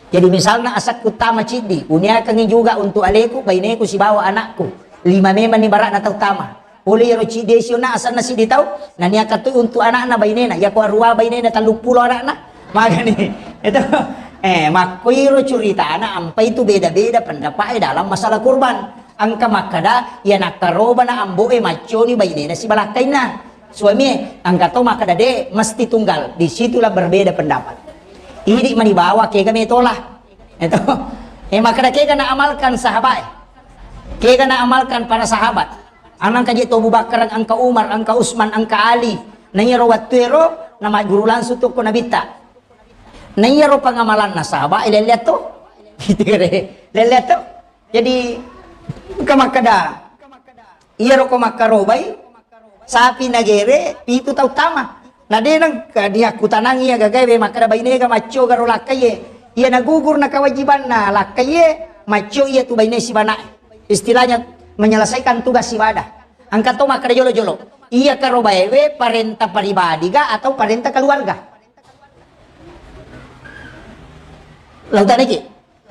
Jadi misalna asakku tama ciddi, uniakangi juga untuk aleku, baineku sibawa anakku. Lima memang ni barakna tau tama. Pole iyaro ciddi siona asenna siddi tau, naniaka tu untuk anakna bainena, yako arua bainena telluppulo anakna. Magani. Itu. Eh, makkoiro curitana ampai tu beda-beda pendapat dalam masalah kurban. Engka makkeda, iya nakkarobana ambo'e macconi bainena sibalakkainna. Suamie, engka to makkeda de, mesti tunggal. Di situlah berbeda pendapat. Idi mani bawa kega metola. Itu. Eh, makkeda kega na amalkan sahabat. Kega na amalkan para sahabat. Anang kaje to Abu Bakar, engka Umar, engka Utsman, engka Ali. Na iyaro wattuero na magguru langsung tu ko Nabitta. Na iyaro pangamalanna sahabat, eh, lelle to. Gitu kere. Lelle to. Jadi, engka makkeda, iyaro ko makkarobai, sapi nagere, pitu tau tama. Na de nengka diakkutanang iya gagae, we makkeda bainega maccoga ro lakkaiye. Iya nagugur na kewajibanna lakkaiye, macco iya tu baine sibanae. Istilahnya menyelesaikan tugas ibadah. Engka to makkeda jolo-jolo. Iya karobaewe parenta pribadi ga atau parenta keluarga? Lau taniki.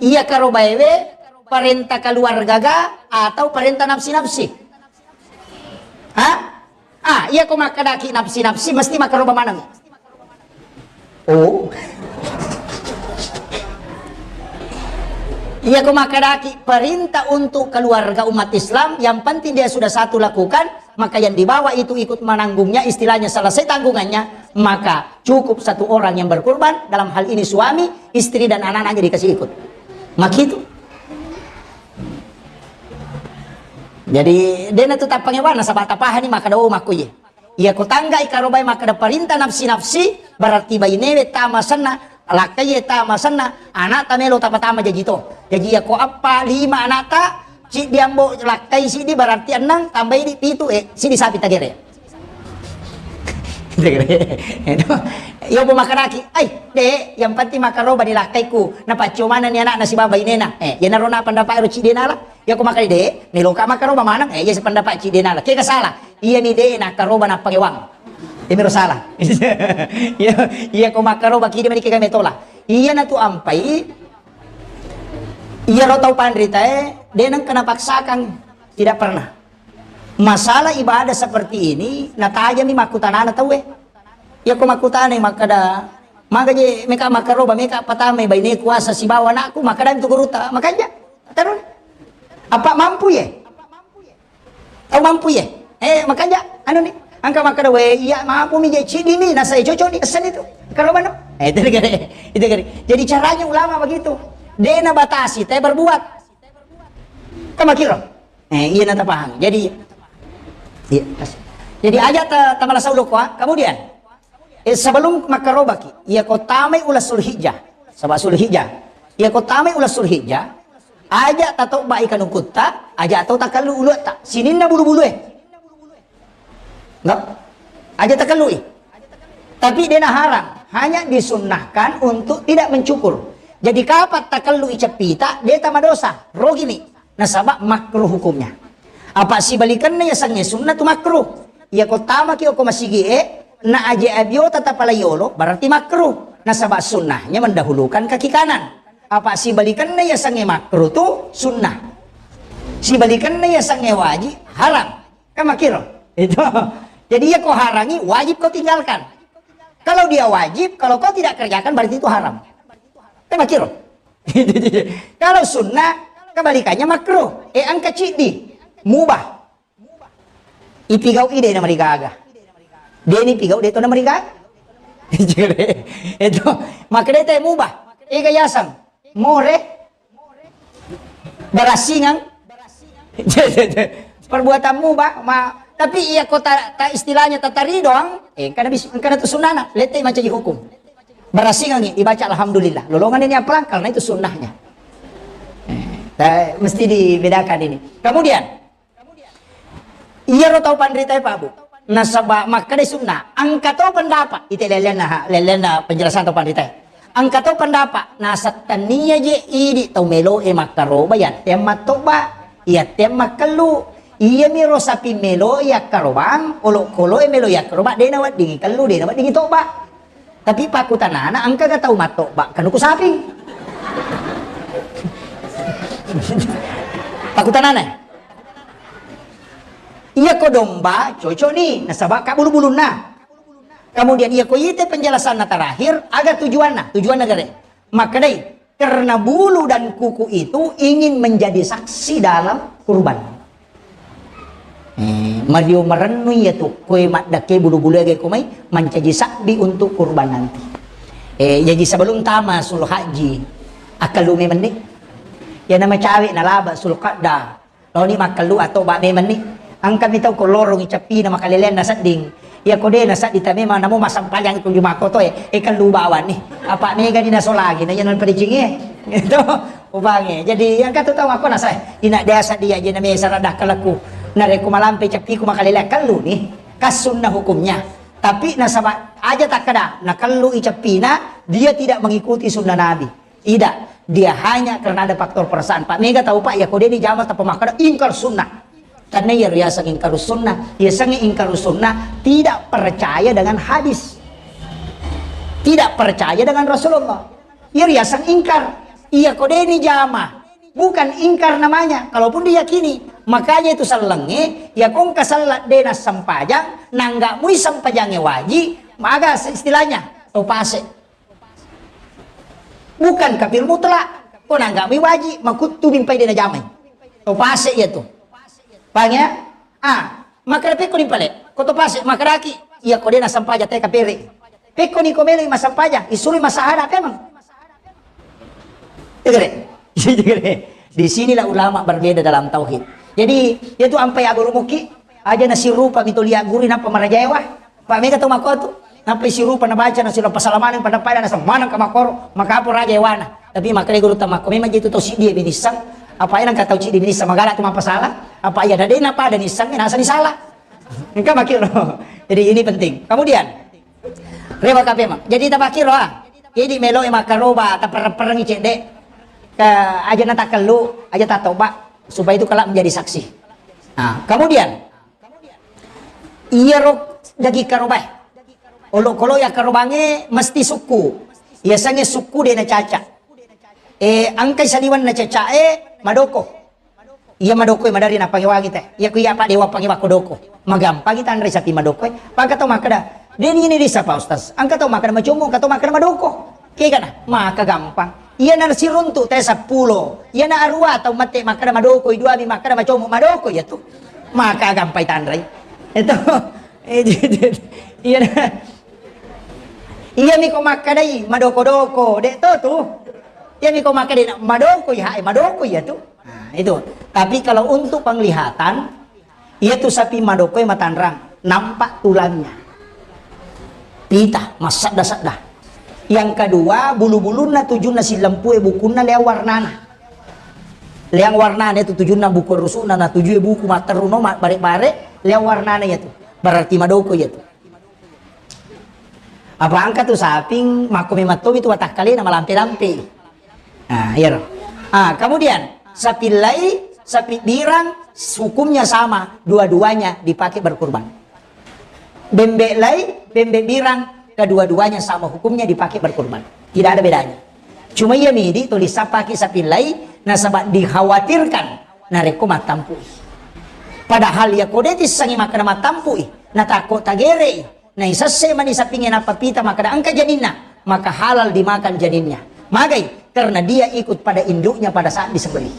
Iya karobaewe parenta keluarga ga atau parenta nafsi-nafsi? Ha? Ah, iya ko makkedaki nafsi-nafsi mesti makaroba maneng. Oh. Iya ko makkedaki perintah untuk keluarga umat Islam, yang penting dia sudah satu lakukan, maka yang di bawah itu ikut menanggungnya, istilahnya selesai tanggungannya, maka cukup satu orang yang berkurban, dalam hal ini suami, istri dan anak-anaknya dikasih ikut. Makitu. Jadi, dena tu tappangewana, saba tapahani makkeda, oh, makkuye. Iya ko tanggai karobai makkeda perintah nafsi-nafsi, berarti bainewe tama senna, lakkaiye tama senna, anakta melo tama-tama jaji to. Jaji iya ko appa, lima anakta, siddi ambo lakkai siddi, berarti enneng, tambai di pitu, eh, siddi sapi tagere. Iya, bu makanaki, ai, de, yang penting makaroba ni lakkaiku, napaccio maneng ni anakna sibawa bainena. Eh, iyanaro na pendapat ero ciddi nala. Iya ko makkeda de, meloka makkaroba maneng, eh, iya sependapat ciddi nala. Kega salah? Iya ni de nakkaroba nappangewang. Iyamiro salah. Iya, iya ko makkaroba kidi mani kega metola. Iya na tu ampai, iyaro tau panritae, de nengka napaksakan. Tidak pernah. Masalah ibadah seperti ini, natajami makkutanana tauwe. Iya ko makkutanai makkeda, maga je meka makkaroba, meka patamai baine kuasa sibawa anakku, makkeda tu guruta, makanja. Taruni. Apa mampu ye? Tau mampu ye? Eh, makanja, anu ni, engka makkeda, we, iya mampu mi je cidi mi, nasa cocok ni, esen itu. Kalau mana? Eh, itu kali, itu kali. Jadi caranya ulama begitu. De' nabatasi te berbuat. Kan makkiro. Eh, iya na tapahang. Jadi, iya. Jadi aja ta-, tamala sauloko, ah. Kemudian, eh, sebelum makkarobaki, iya ko tamai ulas Zulhijjah. Saba' Zulhijjah. Iya ko tamai ulas Zulhijjah, aja tatobba'i kanukutta, aja tau takellu uluatta. Sininna bulu-bulue. Enggak. Aja takellui. Tapi de' naharang, hanya disunnahkan untuk tidak mencukur. Jadi kapan takellui ceppita, de' tamadosa, rogimi. Nasaba' makruh hukumnya. Apa sibalikenna yasengnge sunnah tu makruh. Iya ko tamaki oko masigi'e, na aje abiota tapalai yolo, berarti makruh. Nasaba' sunnahnya mendahulukan kaki kanan. Apa sibalikenna yasengnge makruh tu sunnah. Sibalikenna yasengnge wajib, haram. Kan makkiro. Itu. Jadi, iya ko harangi, wajib kau tinggalkan. Kalau dia wajib, kalau kau tidak kerjakan, berarti itu haram. Kan makkiro. Kalau sunnah, kebalikannya makruh. Eh, engka ciddi. Mubah. Ipigau i de' namarigaga. De' ni pigau de' to namarigaga. Itu. Makkeda te mubah. Ega yaseng. More. Barasingang. Perbuatanmu, Ba, ma, tapi iya ko ta, ta istilahnya tatari doang, eh, engkana bis-, engkana tu sunnana, lette mancaji hukum. Barasingangi, dibaca alhamdulillah. Lolongan ini apalang? Karena itu sunnahnya. Eh, ta-, mesti dibedakan ini. Kemudian, iyaro tau panritae, Pak Bu, nasaba makkeda sunnah, engka to pendapat, ite lellenna, lellenna penjelasan tau panritae. Engka to pendapat, nasettennia je idi tau meloe makkaroba, yatteang mattobba, yatteang makkellu. Iyamiro sapi melo yakkarobang, olokoloe melo yakkaroba, de naweddingi kellu, de naweddingi tobba. Tapi pakkutanana, engkaga tau mattobba kanuku sapi? Pakkutanana. Iya ko domba, cocok ni, nasaba ka bulu-bulunna. Kemudian iya ko ite penjelasanna terakhir, aga tujuanna? Tujuanna gare. Makkedai, karena bulu dan kuku itu ingin menjadi saksi dalam kurban. Eh, mario marennu iya tu, koe maddakke bulu-bulu age ko mai, mancaji sabbi untuk kurban nanti. Eh, jadi sebelum tama sul haji, akkalu memeng ni. Ya nama cawe nalaba sul qadda. Laoni makkellu atau ba memeng ni. Engka mi tau ko lorongi ceppina makaleleanna sedding. Iya ko de na sedding ta memang namo massempajang ko juma koto e, e kellu bawang ni. Apa mega ni nasolagi na iya na padicingi e. Itu upange. Jadi yang kata tau makko nasai. Ina desa dia je na mesa radah kelekku. Narekko malampe ceppiku makalelea kellu ni. Kas sunnah hukumnya. Tapi nasaba aja takkeda, nakellu i ceppina, dia tidak mengikuti sunnah Nabi. Tidak, dia hanya karena ada faktor perasaan. Pak, mega tau, Pak, ya ko de ni jama tappa makkeda ingkar sunnah. Karena iya riaseng ingkar sunnah, iya sengi ingkar sunnah tidak percaya dengan hadis. Tidak percaya dengan Rasulullah. Iya riaseng ingkar. Iya ko de ni jama. Bukan ingkar namanya, kalaupun diyakini. Makanya itu sellengnge, ya ko engka sella de na sempajang, nangga mui sempajangnge waji, maga istilahnya, tau pase. Bukan kafir mutlak. Ko nanggami waji, makuttu mimpai de najamai. To pase iya tu. Paham ya? Ah, makkeda pekko ni pale. Ko to pase, makkedaki, iya ko de nasampaja te kapere. Pekko ni ko melo masampaja, isuri masahada memang. Iya gare? Iya gare? Di sinilah ulama berbeda dalam tauhid. Jadi, itu ampai aguru muki, aja nasirupa mito lia guri napa marajaewa. Pak mega tau makko tu. Nappai sirupa nabaca nasila pasala maneng pada pada nasa maneng ka makkoro, makapo raja ewana. Tapi makkeda guru ta makko memang jitu tau siddi e binissang. Apa enang ka tau siddi binissang magala tu mappasala. Apa iya dade na pada nissang nasa disala. Engka makkiro. Jadi ini penting. Kemudian rewa kape mang. Jadi tapakkiro ah. Jadi melo e makkaroba tapereng-perengi cedde. Ke aja na takellu, aja tatoba supaya itu kelak menjadi saksi. Nah, kemudian Iyaro daging karobae. Olokolo yakkarobangnge mesti sukku. Yasengnge sukku de nacaca. Eh, engkai saliweng nacacae madoko. Iya madoko e madari napangewangi te. Iya ku iya pa dewa pangewa ko doko. Magampangi tanre sapi madoko e. Paka tau makkeda, de ni ni disa pa ustaz. Engka tau makkeda macomo, engka tau makkeda madoko. Kegana, maka gampang. Iyana siruntu te seppulo. Iyana arua tau mate makkeda madoko, i dua mi makkeda macomo, madoko iya tu. Maka gampai tanrai. Itu. Eh, iyana. Iya mi ko makkedai madoko-doko, de to tu. Iyami ko makkeda madokoi hae, madokoi iyatu. Nah, itu. Tapi kalau untuk penglihatan, iyatu sapi madokoi matanrang, nampak tulangnya. Pita, massedda-sedda. Yang kedua, bulu-bulunna tujunna sillempue bukunna leang warnana. Leang warnana itu tujunna buku rusukna, na tujue buku matteruno, ma-, bare-bare, leang warnana iyatu. Berarti madokoi iyatu. Apa engka tu saping, makko memang tomi tu watakkalena malampe-lampe. Nah, iyaro. Ah, kemudian sapi lai, sapi birang, hukumnya sama, dua-duanya dipakai berkurban. Bembe lai, bembe birang, kedua-duanya sama hukumnya dipakai berkurban. Tidak ada bedanya. Cuma iya midi tuli sapaki sapi lai, nasaba dikhawatirkan narekko mattampui. Padahal iya kode tissengi makkeda mattampui, natakko tagerei, naisesse mani sapinge nappa pita makkeda engka janinna, maka halal dimakan janinnya. Magai? Karena dia ikut pada induknya pada saat disembelih.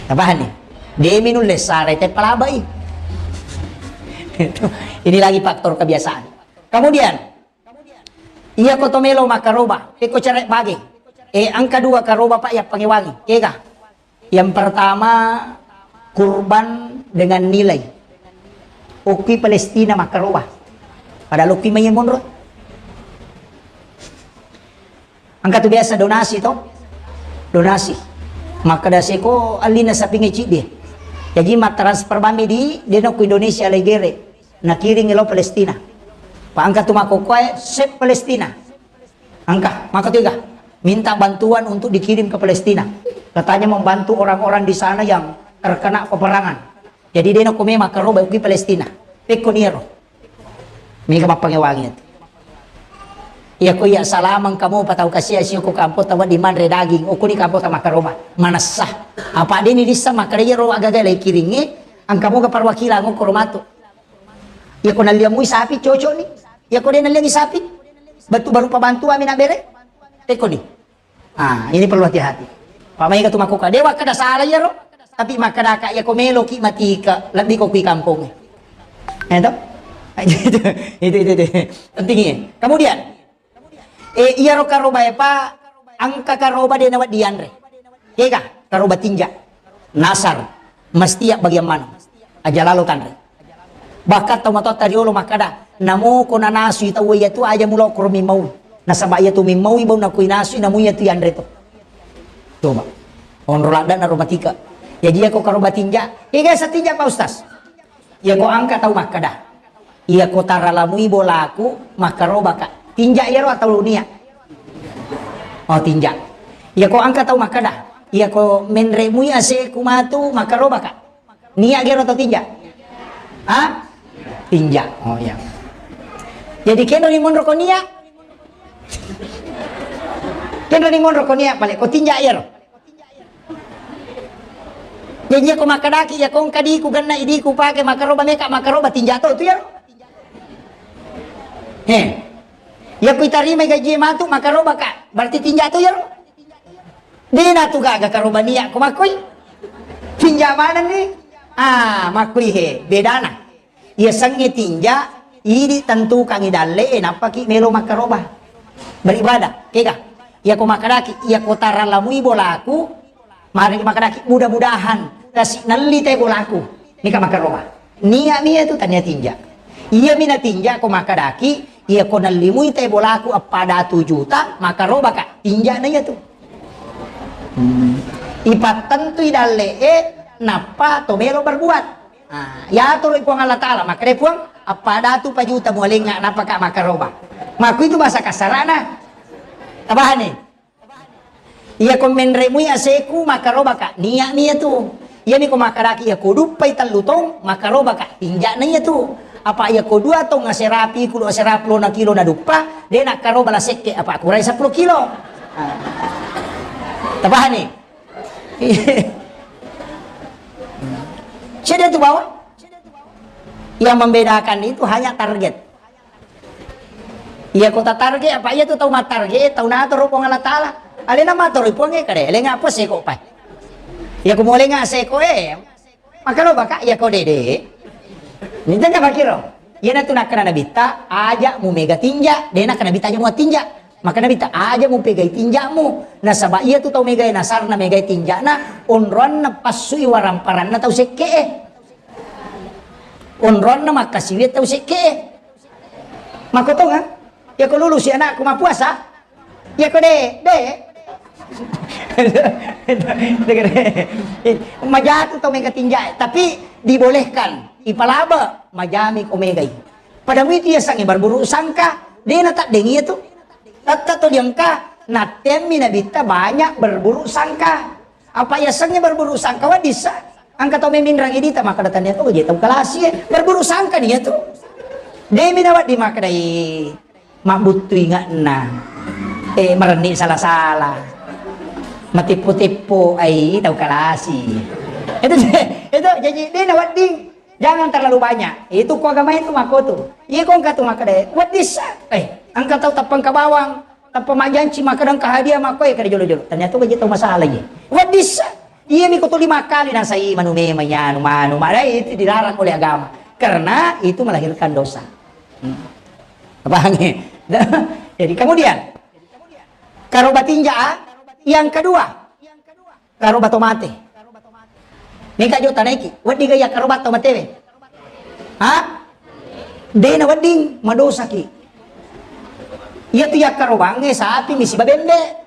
Tapahanni? Demi nulle sarai te palabai. Ini lagi faktor kebiasaan. Kemudian, iya ko to melo makkaroba, pekko cere bage. Eh, engka dua karoba, Pak, yang pangewangi. Kega? Yang pertama, kurban dengan nilai. Okki Palestina makkaroba. Padahal okki mai monro. Engka tu biasa donasi to? Donasi. Makkeda seko allina sapinge ciddi. Jaji mattransfer bammi di, dena ku Indonesia lai gere. Nakiring lo Palestina. Pa engka tu makkokkoe, sep Palestina. Engka, maka tiga. Minta bantuan untuk dikirim ke Palestina. Katanya membantu orang-orang di sana yang terkena peperangan. Jadi dena ko memang karo bauki Palestina. Pekko niaro. Mega mappangewangi ati. Iya ko iya salamang kamu patau kasia sio ko kampo tawa di manre daging. Okko di kampo tama karoma. Manessa. Apa deni dissa makare ro agaga lai kiringi. Angkamu ga perwakilan okko romatu. Iya ko nalliamui sapi cocok ni. Iya ko dena nalliangi sapi. Batu baru pabantu ami na bere. Pekko ni. Ah, ini perlu hati-hati. Pamai ka tu makkuka, dewa kada salah iyaro. Tapi makkedaka iya ko meloki matika, lebbi ko kui kampung. Eh, toh? Itu, itu, itu, itu. Penting ini. Kemudian, eh, iyaro karoba e, Pak, engka karoba de nawa dianre. Kega, karoba tinja. Nasar. Mesti ya bagian mana? Aja lalo tanre. Bahkan tau matoatta riolo makkada, namo ko nanasui tau iyatu aja mulo koro mimmau. Nasaba iyatu mimmau bau nakui nasui namu iyatu yanre to. Coba. Onro ladda na romatika. Jaji iyako karoba tinja. Kega satinja Pak Ustaz? Iyako angka tau makkada. Iyako taralamui bolaku makkarobaka. Tinja iyaro atau nia? Oh, tinja. Iyako angka tau makkada. Iyako menremui aseku matu makkarobaka. Nia gero atau tinja? Ha? Tinja. Oh, iya. Jadi kenro ni monro ko nia? Kenro ni monro ko nia pale ko tinja iyaro. Jadi ko makkadaki ya kong kadiku genna idiku pake makaroba meka makaroba tinja to tu iyaro. He. Ya ku itarima gaji matu makaroba ka. Berarti tinja to iyaro. Dena tu gaga karoba nia ko makkui. Tinja maneng ni. Ah, makkui he, bedana. Iya sengnge tinja, idi tentukangi dalle e nappaki melo makkaroba. Beribadah, kega? Iya ko makkadaki, iya ko taralamui bolaku, mari makkadaki mudah-mudahan kasi nelli te bolaku. Nika makkaroba. Nia mia tu tania tinja. Iya mina tinja ko makkadaki, iya ko nellimui te bolaku appada tu juta, makkaroba ka. Tinja na iya tu. Hmm. Ipattentui dalle e nappa to melo berbuat. Ah, yatoro Puang Allah Taala makkeda Puang, appada tu pajuta mualenga napaka makaroba. Makku itu bahasa kasarana. Tabahani. Iya ko menremui aseku makaroba ka. Nia nia tu. Iya ni ko makkadaki iya ko duppai tellu tong makaroba ka. Tinja na iya tu. Apa iya ko dua tong aserapi kulo aserapi lo na kilo na duppa, de na karoba la sekke apa kurai sepuluh kilo. Ah. Tabahani. Cedde tu bawang. Yang membedakan itu hanya target. Iya kota target apa iya tu tau ma target tau nato ro Puang Allah Taala. Alena mato ro Puang e kade, lenga apa seko pai. Iya ko molenga seko e. Makaro baka iya ko dede. Ni tanya bakiro. Iya na tu nakana nabitta aja mu mega tinja, de nakana nabitta aja mu tinja. Maka Nabitta, aja mupegai tinja'mu. Nasaba iyatu tau megae nasarna megai tinja'na, onroanna passui waramparanna tau sekke'e. Onroanna makkasiwi tau sekke'e. Makkotonga? Iyako lulusi anakku mappuasa? Iyako de, de. Majatu tau mega tinja'e, tapi dibolehkan, ipalaba, majami ko megai. Pada muitu yasengnge berburuk sangka, de nataddengi iyatu. Tatta to diengka, nattemmi Nabitta banyak berburuk sangka. Apa yasengnge berburuk sangka, weddissa. Engka tau meminrangi dita, makkeda tania to je tau kalasi e. Berburuk sangka ni iyatu. Demi nawedding makkedai mabbuttu inge'na. Eh, marenni sala-sala. Mateppo-teppo ai tau kalasi. Itu, itu jadi de nawedding. Jangan terlalu banyak. Itu ko agama itu makko tu. Iya ko engka tu makkeda, weddissa. Eh, engka tau tappengka bawang, tappa majjanci makkeda engka hadiah makko, eh, kada jolo-jolo. Ternyata ko je tau masalah ye. Weddissa. Iya mi ko tuli makkali nasai manu memang ya, anu manu, manu. Itu dilarang oleh agama. Karena itu melahirkan dosa. Hmm. Paham ya? Jadi kemudian, karoba tinja, yang kedua, karoba to mate. Meka jo tanaiki, wedding ga iya karoba to matewe? Ha? De nawedding, madosaki. Iyatu yakkarobangnge sapi mi siba bembe.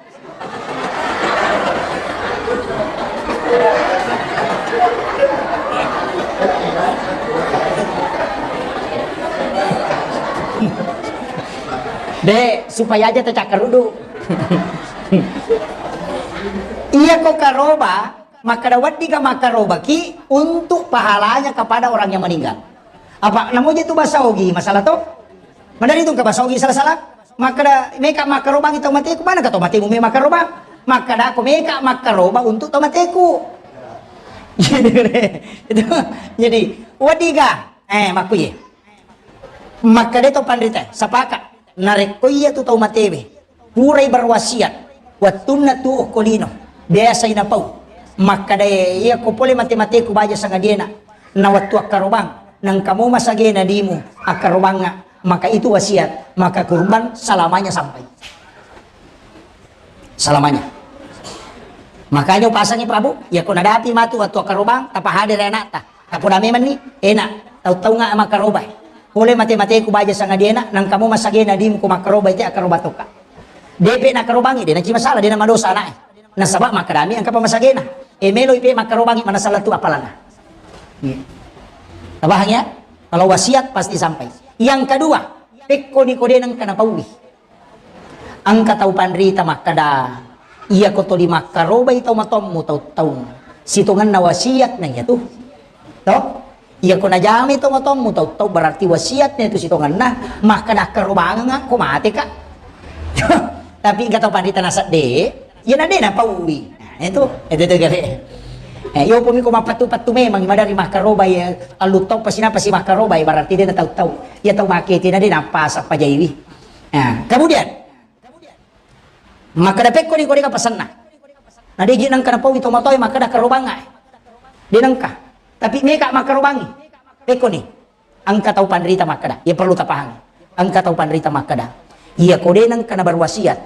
De, supaya aja tacakkarudu. Iya ko karoba, makkeda wedding ga makkarobaki untuk pahalanya kepada orang yang meninggal. Apa namoja tu bahasa Ogi masalah to? Madari tu engka bahasa Ogi salah-salah. Makkeda meka makkarobangi tau mateku, mana ka tau matemu me makkarobang? Makkeda ko meka makkaroba untuk tau mateku. Itu, jadi, wedding ga, eh, makkuye. Makkeda to panrita, sepakat. Narekko iya tu tau matewe, purai berwasiat, wettunna tuo ko lino, biasai napau. Makkeda iya ko pole mate-mateku baja sangadiena, na wettu akkarobang, nengka mo masagena dimu akkarobangnga, maka itu wasiat, maka kurban selamanya sampai. Selamanya. Makanya upasangi Prabu, iya ko nadapi matu wettu akkarobang, tapahadere anakta. Tapona memang ni, enak. Tau-taunga makkarobai. Pole mate-mateku baja sangadiena, nengka mo masagena dimu ko makkarobai te akkaroba toka. Depe nakkarobangi, de naci masalah, de namadosa anaknya. Nasaba makkedami engka pa masagena. E melo ipe makkarobangi manasala tu apalana. Iya. Tabahang ya? Kalau wasiat pasti sampai. Yang kedua, pekko ni ko de nengka napaui. Engka tau panrita makkeda, iya ko tuli makkarobai tau matommu tau-tau sitongenna wasiat na iya tu. To? Iya ko najamai tau matommu tau-tau berarti wasiat na itu sitongenna, makkeda akkarobangeng ko mate ka. Tapi engka tau panrita nasedde, iya na de napaui. Nah, itu, itu, itu gare. Eh, yo pumi ko mappattu-pattu memang madari makkarobai, allu tau pasi napasi makkarobai berarti de na tau-tau. Iya tau make tina de napasa pajaiwi. Nah, kemudian, makkeda pekko ni ko de ka pasenna. Na de ji nengka napaui tomatoe makkeda karobanga. De nengka. Tapi meka makkarobangi. Pekko ni. Engka tau panrita makkeda. Iya perlu tapahangi. Engka tau panrita makkeda. Iya ko de nengka na berwasiat.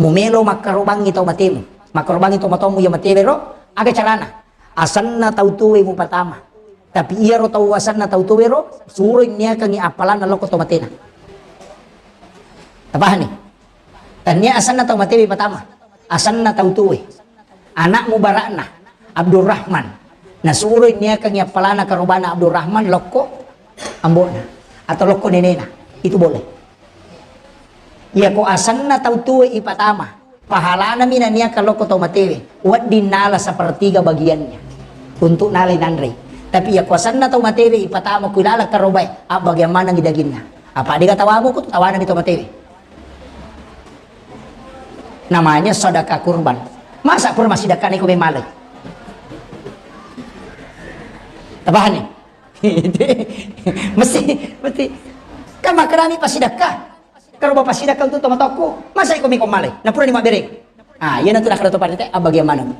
Mu melo makkarobangi tau matemu. Makkarobangi tau matomu iya matewe ro. Aga carana. Asenna tau tuwe mupatama. Tapi iyaro tau asenna tau tuwe ro, suroi niakangi appalanna lokko to matena. Tapahani? Tania asenna tau matewe patama. Asenna tau tuwe. Anak mubarakna, Abdurrahman. Nasuroi niakangi appalana karobana Abdurrahman lokko ambona. Atau lokko nenena. Itu boleh. Iya ko asenna tau tuwe ipatama. Pahalana mi naniakang lokko tau matewe, wedding nala sepertiga bagiannya untuk nalai nanrei. Tapi iya kuasanna tau matewe ipatama ku ilalang karobae, abbagiang manengi daginna. Apa dega tawamu ku tawanami tau matewe. Namanya sedekah kurban. Masa pura masih dekat iko memale. Tabahani. Mesti, mesti. Kan makarami pasidakka. Karo bapa sidakka untuk tomatokku. Masa iko miko malai. Na pura ni mabere. Ah, iya natu nakada to parite, abbagiang maneng.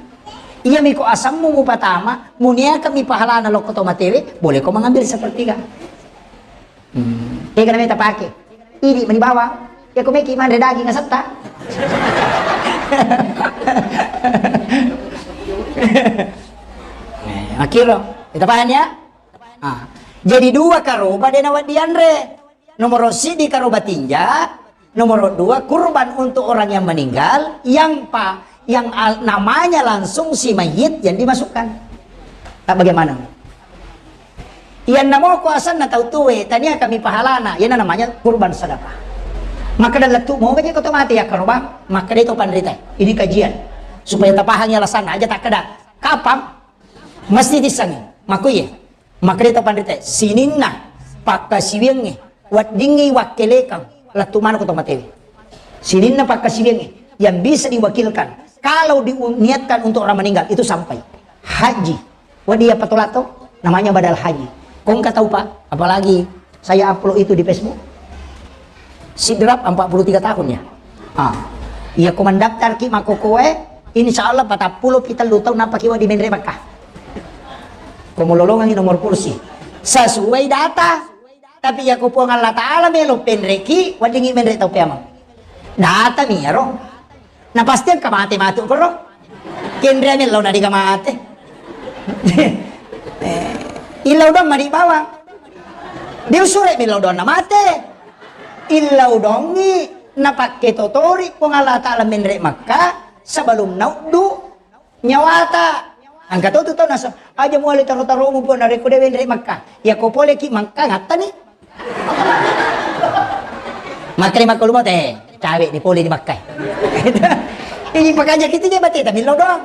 Iya miko asammu mupatama, muniaka mi pahalana lokko to matewe, boleh ko mengambil sepertiga. Hmm. Ega nameta pake. Idi mani bawang. Ya ko meki manre daging asetta. Eh, makkiro, kita paham ya? Ah. Jadi dua karoba de' nawedding dianre. Nomor sidi karoba tinja, nomor dua kurban untuk orang yang meninggal, yang pa, yang al-, namanya langsung si mayit yang dimasukkan. Tak bagaimana? Yang namoko asanna tau tuwe, tania kami pahalana, yang namanya kurban sedekah. Maka dalam tu mau aja kau mati ya karoba, maka dia itu panrita. Ini kajian supaya tapahangi alasan aja tak keda. Kapang mesti disangi. Maku iya. Makkedai to panrita, sininna pakkasiwiangnge, weddingngi wakkelekang lettu maneng ko to matewe. Sininna pakkasiwiangnge yang bisa diwakilkan, kalau diniatkan untuk orang meninggal, itu sampai. Haji, wedding iya patolato, namanya badal haji. Ko engka tau, Pak, apalagi saya upload itu di Facebook. Sidrap empat puluh tiga tahun ya. Ah. Iya ko mendaftar ki makkokoe, insya Allah patappulo pi tellu taung nappa ki wedding menre Makkah. Ko mololongangi nomor kursi. Sesuai data. Tapi iya ko Puang Allah Ta'ala melo penreki, weddingngi menre tau peamang. Data mi iyaro. Na pasti engka mate matu koro. Kenre mello na dega mate. Eh, illau doang mani bawang. Diusure mello doang na mate. Illau dongi napakke totori Puang Allah Ta'ala menre Makkah sebelum nauddu nyawata. Engka to tu tau nasa, aja muale taro-taromu Puang narekko de' wenre Makkah. Iya ko pole ki Makkah ngattani. Makkani makkalu mate, cawe di pole di Makkah. Ini pakanja kita je mate, tapi lo doang.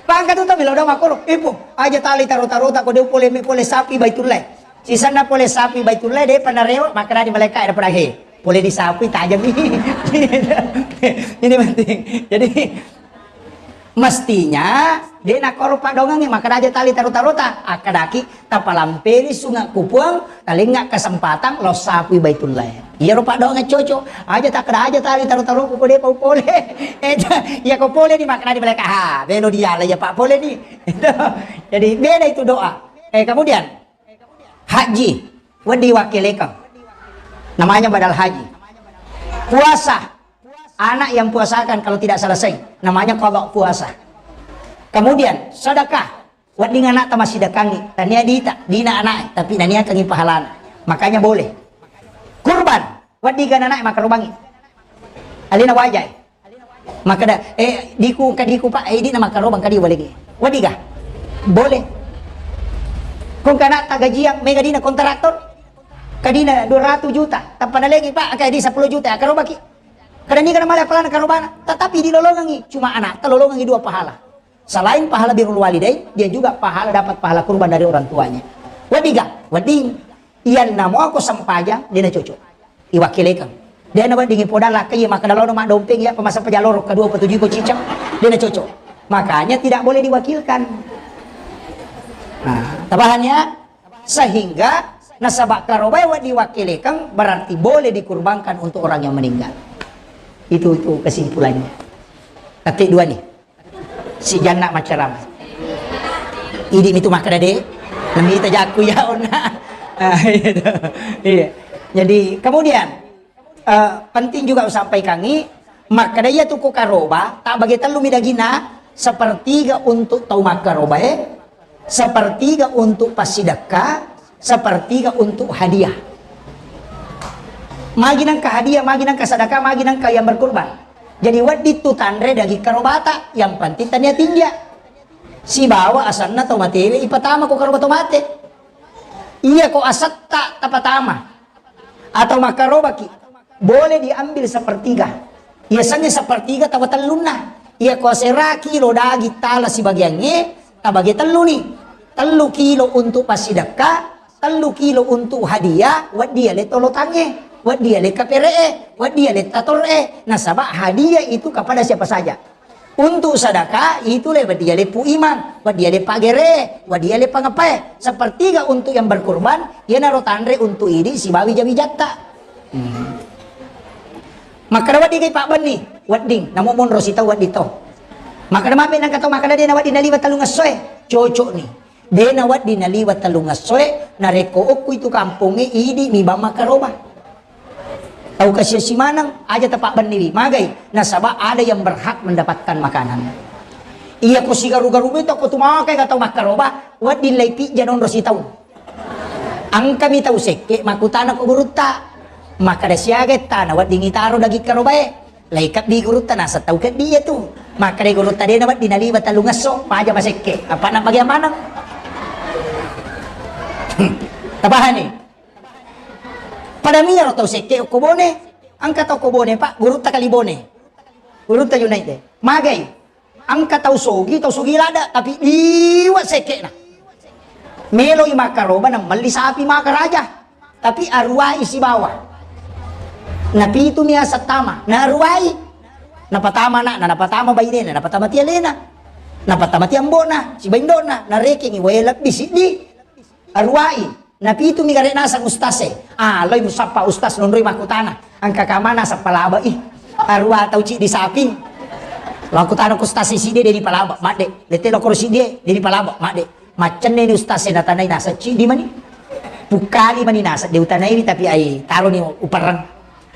Pangka tu tapi lo doang makkoro. Ibu, aja tali taro-taro tak ko de' pole mi pole sapi Baitullah. Sisanna pole sapi Baitullah de' panarewa, makkana di malaikat ada padahe. Pole di sapi tajam ini. Ini penting. Jadi, mestinya de' nakkoro padongengnge, makkeda aja tali taro-tarota, akkadaki tapalampeni sunge ku Puang, talengnga kesempatan lao sapui Baitullah. Iyaro padongengnge cocok, aja takkeda aja tali taro-taroku ko de'pa upole. Eh, iya ko pole di makkeda di malaika, ha, melo diala iya Pak pole ni. Jadi beda itu doa. Eh, kemudian haji, wedding wakkelekeng. Namanya badal haji. Puasa, anak yang puasakan kalau tidak selesai, namanya qada puasa. Kemudian sedekah, wedding anakta massidekangngi, tania dita, dina anak, tapi naniakangngi pahalana. Makanya boleh. Kurban, wedding gana anak makarobangngi. Alena wajai. Makkeda, eh, diku, engka diku, Pak, eh, idi na makkarobang kadi walegi. Wedding ga? Boleh. Ko engka anakta gajiang, mega dina kontraktor. Kadina dua ratus juta, tappa nalegi, Pak, engka di sepuluh juta, akkarobaki. Kadang ni kana male apalana karobana, tetapi dilolongangi, cuma anakta lolongangi dua pahala. Selain pahala birrul walidain, dia juga pahala, dapat pahala kurban dari orang tuanya. Wedding ga? Wedding. Iyanna muako sempajang, de' nacocok. Iwakkelekeng. De' nawedding ipodang lakkai, iya makkeda laono maddompeng, iya pemasa pajaloro, kedua petuju ko cicak, de' nacocok. Makanya tidak boleh diwakilkan. Nah, tapahan ya? Sehingga nasaba karobae wedding wakkelekeng berarti boleh dikurbankan untuk orang yang meninggal. Itu, itu kesimpulannya. Tapi dua nih. Si Janna maccarama. Idi mitu makkeda de', namita jakku ya onna. Ah, iya. Iya. Jadi kemudian, eh, penting juga usampaikangi, makkeda iya tu ku karoba, tak bagi tellu mi dagina, sepertiga untuk tau makkarobae, sepertiga untuk passidekka, sepertiga untuk hadiah. Magi nengka hadiah, magi nengka sedekah, magi nengka yang berkurban. Jadi wedding tu tanre daging karobata, yang penting tania tinja. Sibawa asanna tau matewe ipatama ko karoba tau mate. Iya ko asetta tapatama. Atau makkarobaki, boleh diambil sepertiga. Iya sengnge sepertiga tawa tellunna. Iya ko asera kilo daging tala sibagiangnge, tabage telluni. Tellu kilo untuk passidekka, tellu kilo untuk hadiah, wedding ale tolotangnge, wedding ale kapere'e, wedding ale tator'e. Nasaba hadiah itu kepada siapa saja. Untuk sedekah itu le wedding ale pu imang, wedding ale pagere, wedding ale pangepae. Sepertiga untuk yang berkurban, iyanaro tanre untuk idi sibawa wija-wijatta. Hmm. Makkeda wedding kai pabbenni, wedding. Namo monro sitau wedding to. Makkeda mape nengka to makkeda de' nawedding naliwa tellung essoe, cocok ni. De' nawedding naliwa tellung essoe, narekko okku itu kampongnge idi mi bang makkaroba. Tau kasiasi maneng, aja tapabbenniwi. Magai, nasaba ada yang berhak mendapatkan makanan. Iya ko sigaru-garu itu ko tumakai ka tau makkaroba, wedding lai pijja nonro sitau. Engkami tau sekke makkutana ko gurutta. Makkada siaga ettana wedding itaro daging karobae. Lai kebbi gurutta naseng tau kebbi iya tu. Makkada gurutta dena wedding naliba tellungesso, maja masekke. Apa na bagian maneng? Tapahani? Pada miyaro tau sekke okko Bone. Engka tau ko Bone, Pak, gurutta kali Bone. Gurutta Junaid e. Magai. Engka tau sogi, tau sogi lada, tapi liwa sekke'na. Meloi makkaroba na melli sapi makaraja. Tapi aruwai sibawa. Napitumi aseng tama, naruwai. Napatama ana'na, napatama bainena, napatama ti alena. Napatama ti ambo'na, sibawa indo'na, narekengngi wae lebbi siddi. Aruwai, napitumi gare naseng ustaz e. Ah, loi musappa ustaz nonroi makkutana. Engka kamana seppa laba i. Aruwa tau ciddi saping. Makkutana ku ustaz e siddi de dipalaba, madde. Lete lokoro siddi e, de dipalaba, madde. Maccenne ni ustaz e natanai naseng ciddi mani. Pukkali mani naseng de utanai tapi ai taroni uperreng.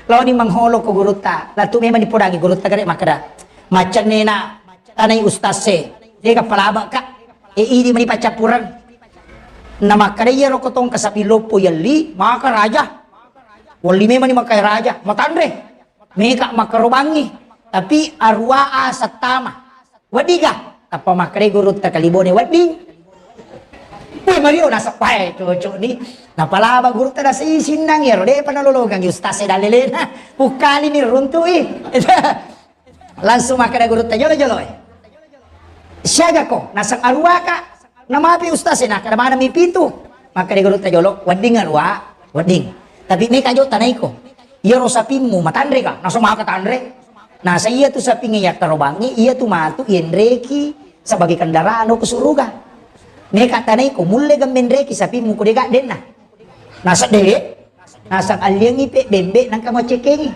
Laoni mengholo ko gurutta. Latu memang dipodangi gurutta gare makkeda. Maccenne na tanai ustaz e. Dega palaba ka. E, idi mani paccappureng. Namakkedai iyaro ko tongka sapi loppo yelli, maka raja. Welli memang ni makai raja, matanre. Meka makkarobangi. Tapi aruwa a settama. Weddiga? Tappa makkedai gurutta kali Bone wedding. Wih, Mario naseppae cocok ni. Napalaba gurutta nasei sinnang iyaro, depa nalolongang ustaz e dalelena. Pukkali ni runtui. Langsung makkeda gurutta jolo-jolo e. Siaga ko? Naseng aruwa ka. Namapi ustaz e, nakkeda maneng mi pitu. Makkeda gurutta jolo, wedding aruwa, wedding. Tapi meka jo tanaiko. Iyaro sapimmu matanre ka? Naseng maka tanre. Naseng iya tu sapingnge yakkarobangngi, iya tu matu yenreki sebagai kendaraan ro ke suruga. Meka tanaiko, mulle gemmenreki sapimmu ko dega denna. Naseng de, naseng alliangngi pe bembe nangka maccekengi.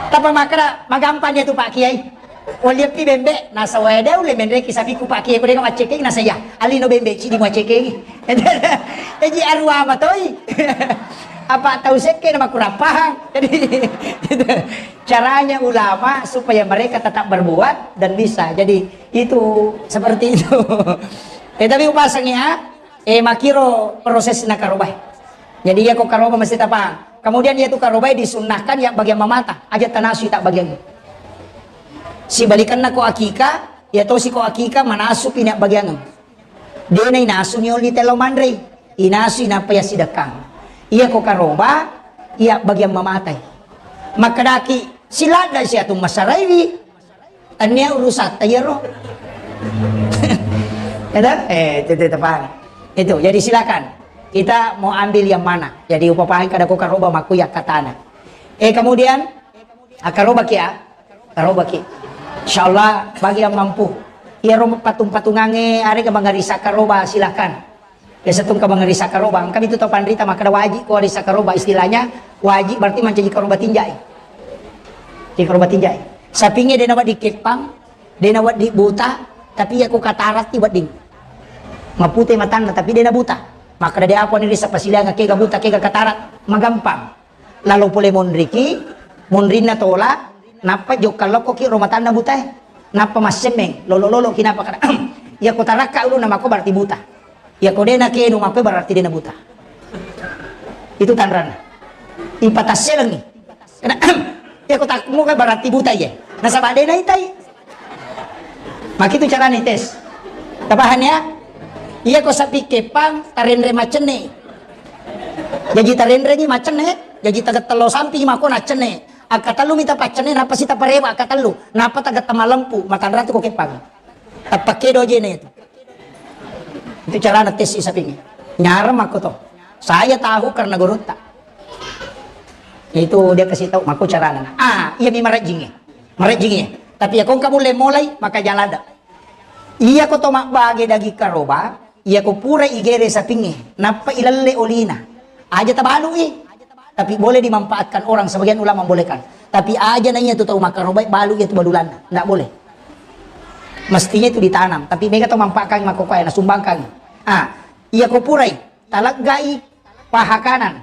Tapa makkeda magampang dia tu Pak Kiai. Walliappi bembe, naseng wae de ulle menreki sapiku Pak Kiai ko dega maccekengi naseng ya. Allino bembe cidi maccekengi. Eji aruwa matoi. Apa tau sekke na makurang paham. Jadi caranya ulama supaya mereka tetap berbuat dan bisa. Jadi itu seperti itu. Eh, tapi upasangi ya, eh, makiro proses na karobai. Jadi iya ko karoba mesti tapaham. Kemudian iya tu karobai disunnahkan ya bagian mamata, aja tanasui tak bagian. Sibalikanna ko akika, iya tosi ko akika manasupi na bagian. Dena inasu ni oli tello manrei, inasu inappa iya sidekkang. Iya ko karoba, iya bagian mamatai. Makkedaki siladda siatu masaraiwi. Tania urusatta iyaro. Ada? Eh, itu, itu, paham. Itu, jadi silakan. Kita mau ambil yang mana? Jadi upapahan kada ko karoba maku ya katana. Eh, kemudian, ah, karoba ki ya? Karoba ki. Insyaallah bagi yang mampu. Iyaro patung-patungange arega mangarisa karoba silakan. Biasa tungka mangarisa karoba, engka mitu tau panrita makkeda wajib ko arisa karoba, istilahnya wajib berarti mancaji karoba tinjai. Jadi karoba tinjai. Sapinge dena wedding keppang, dena wedding buta, tapi iya ko kataratti wedding. Mapute matanna tapi dena buta. Makkeda de apa ni risa pasiliang kega buta kega katarat, magampang. Lalo pole monriki, monrinna tola, nappa jokka lokkoki ro matanna butae. Nappa massemmeng, lolo-lolo ki nappa kada. Iya ko tarakka ulunna mako berarti buta. Iya ko dena kenu mako berarti dena buta. Itu tanranna. Ipatasselengi. Kena, iya ko takmu berarti buta iya. Nasaba dena itai. Makitu carana tes. Tapahang ya? Iya ko sapi kepang tarenre macenne. Jaji tarenreni macenne, jaji tagettello sampi mako nacenne. Akkatellu mita paccenne, nappa sita parewa akkatellu, nappa tagetta malempu, matanratu ko kepang. Tappakedo jene itu. Itu carana tes sapinge. Nyarang mako to. Saya tahu karena gurutta. Itu dia kasih tahu mako carana. Ah, iya mi marajinge. Marajinge. Tapi ya kongka mulai mulai maka jalada. Iya ko to mabbage daging karoba, iya ko pura igere sapinge, nappa ilelle olina. Aja tabalui. Tapi boleh dimanfaatkan orang, sebagian ulama membolehkan. Tapi aja na iya tu tau makarobai balu iya tu balulanna. Ndak boleh. Mestinya itu ditanam. Tapi mega to manfaatkan makokoe na sumbangkan. Ah, iya ko purai. Taleggai paha kanan.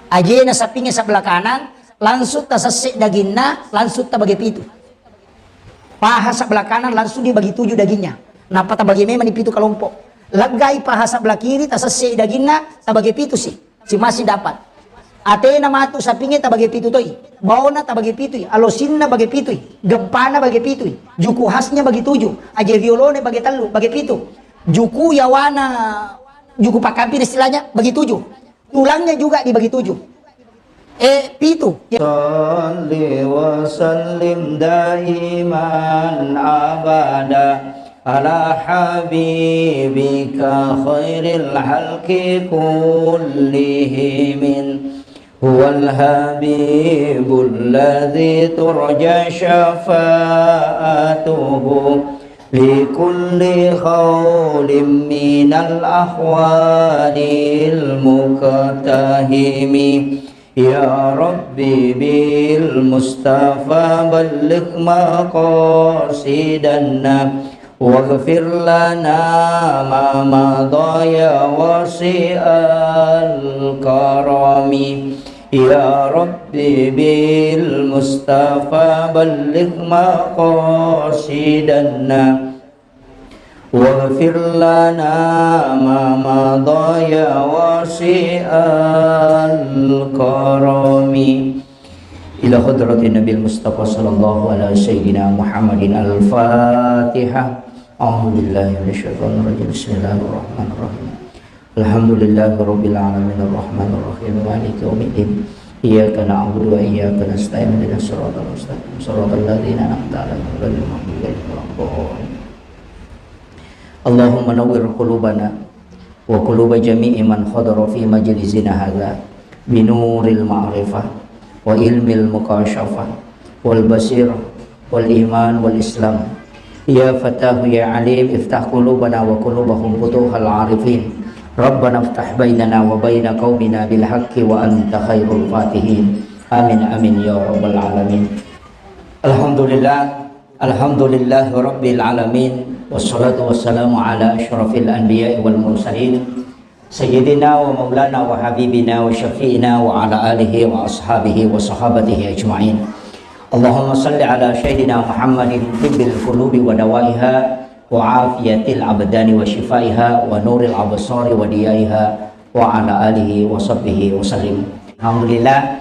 Ajena sapingnge sebelah kanan, langsung tasesse daginna, langsung tabage pitu. Paha sebelah kanan langsung dibagi tujuh dagingnya. Nappa tabage memang di pitu kelompok. Leggai paha sebelah kiri, tasesse daginna, tabage pitu si. Si masih dapat. Atena matu sapingnge tabage pitu toi. Baona tabage pitui. Alosinna bage pitui. Gempana bage pitui. Juku khasnya bagi tujuh. Aje riolone bage tellu, bage pitu. Juku yawana, juku pakampir istilahnya bagi tujuh. Tulangnya juga dibagi tujuh. Eh, pitu. Salli wa sallim daiman abada ala habibika khairil halqi kullihim. Huwal habibul ladzi turja syafa'atuhu likulli khaulim minal ahwalil muqtahimi. Ya Rabbi bil Mustafa balligh maqasidana waghfir lana ma madha ya wasi'al karami. Ya Rabbi bil Mustafa balligh maqasidana waghfir lana ma madha ya wasi'al karami. Ila hadratin Nabil Mustafa sallallahu ala sayyidina Muhammadin al-Fatihah. A'udzu billahi minasyaitonir rajim. Bismillahirrahmanirrahim. Alhamdulillahi rabbil alamin, arrahmanir rahim, maliki yaumiddin. Iyyaka na'budu wa iyyaka nasta'in. Ihdinas siratal mustaqim. Siratal ladzina an'amta 'alaihim ghairil maghdubi 'alaihim waladdallin. Allahumma nawwir qulubana wa quluba jami'i man hadara fi majlisina hadza binuril ma'rifah wa ilmil mukasyafah wal basirah wal iman wal islam. Ya Fattahu ya Alim, iftah qulubana wa qulubahum futuhal arifin. Rabbana iftah bainana wa baina qaumina bil haqqi wa anta khairul fatihin. Amin, amin, ya rabbal alamin. Alhamdulillah, alhamdulillahi rabbil alamin. Wassalatu wassalamu ala asyrafil anbiya'i wal mursalin. Sayyidina wa maulana wa habibina wa syafi'ina wa ala alihi wa ashabihi wa sahabatihi ajma'in. Allahumma salli ala sayyidina Muhammadin tibbil qulubi wa dawaiha wa afiyatil abdani wa shifaiha wa nuril absari wa diyaiha wa ala alihi wa sahbihi wa sallim. Alhamdulillah.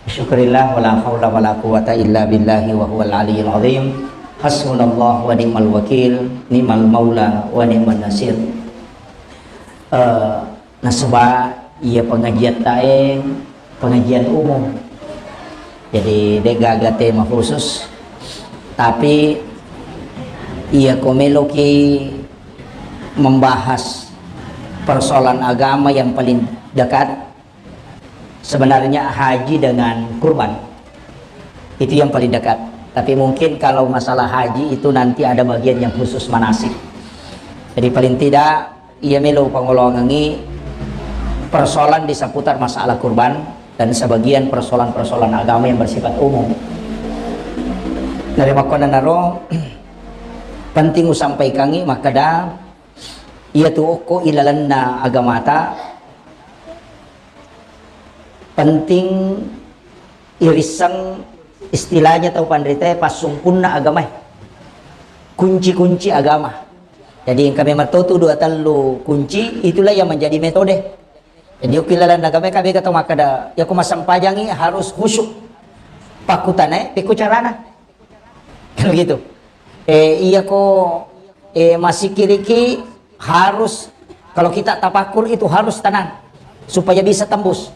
Syukurillah, wala haula wala quwata illa billahi wa huwal aliyil azim. Hasbunallah wa ni'mal wakil, ni'mal maula wa ni'man nasir. Eh, nasaba iya pengajian tae pengajian umum. Jadi, de gaga tema khusus, tapi iya ko meloki membahas persoalan agama yang paling dekat, sebenarnya haji dengan kurban. Itu yang paling dekat. Tapi mungkin kalau masalah haji itu nanti ada bagian yang khusus manasik. Jadi paling tidak iya melo pangoloangengi persoalan di seputar masalah kurban dan sebagian persoalan-persoalan agama yang bersifat umum. Nari makkonanaro penting usampaikangi makkeda iya tu okko ilalenna agamata penting irisseng istilahnya tau panritae passumpunna agamae. Kunci-kunci agama. Jadi engka memang totu dua tellu kunci, itulah yang menjadi metode. Jadi okko ilalenna agamae ka mega tau makkeda, ya ko massempajangi harus khusyuk. Pakkutanae, pekko carana. Kan begitu. Eh, iya ko, eh, masikiriki harus, kalau kita tapakur itu harus tenang supaya bisa tembus.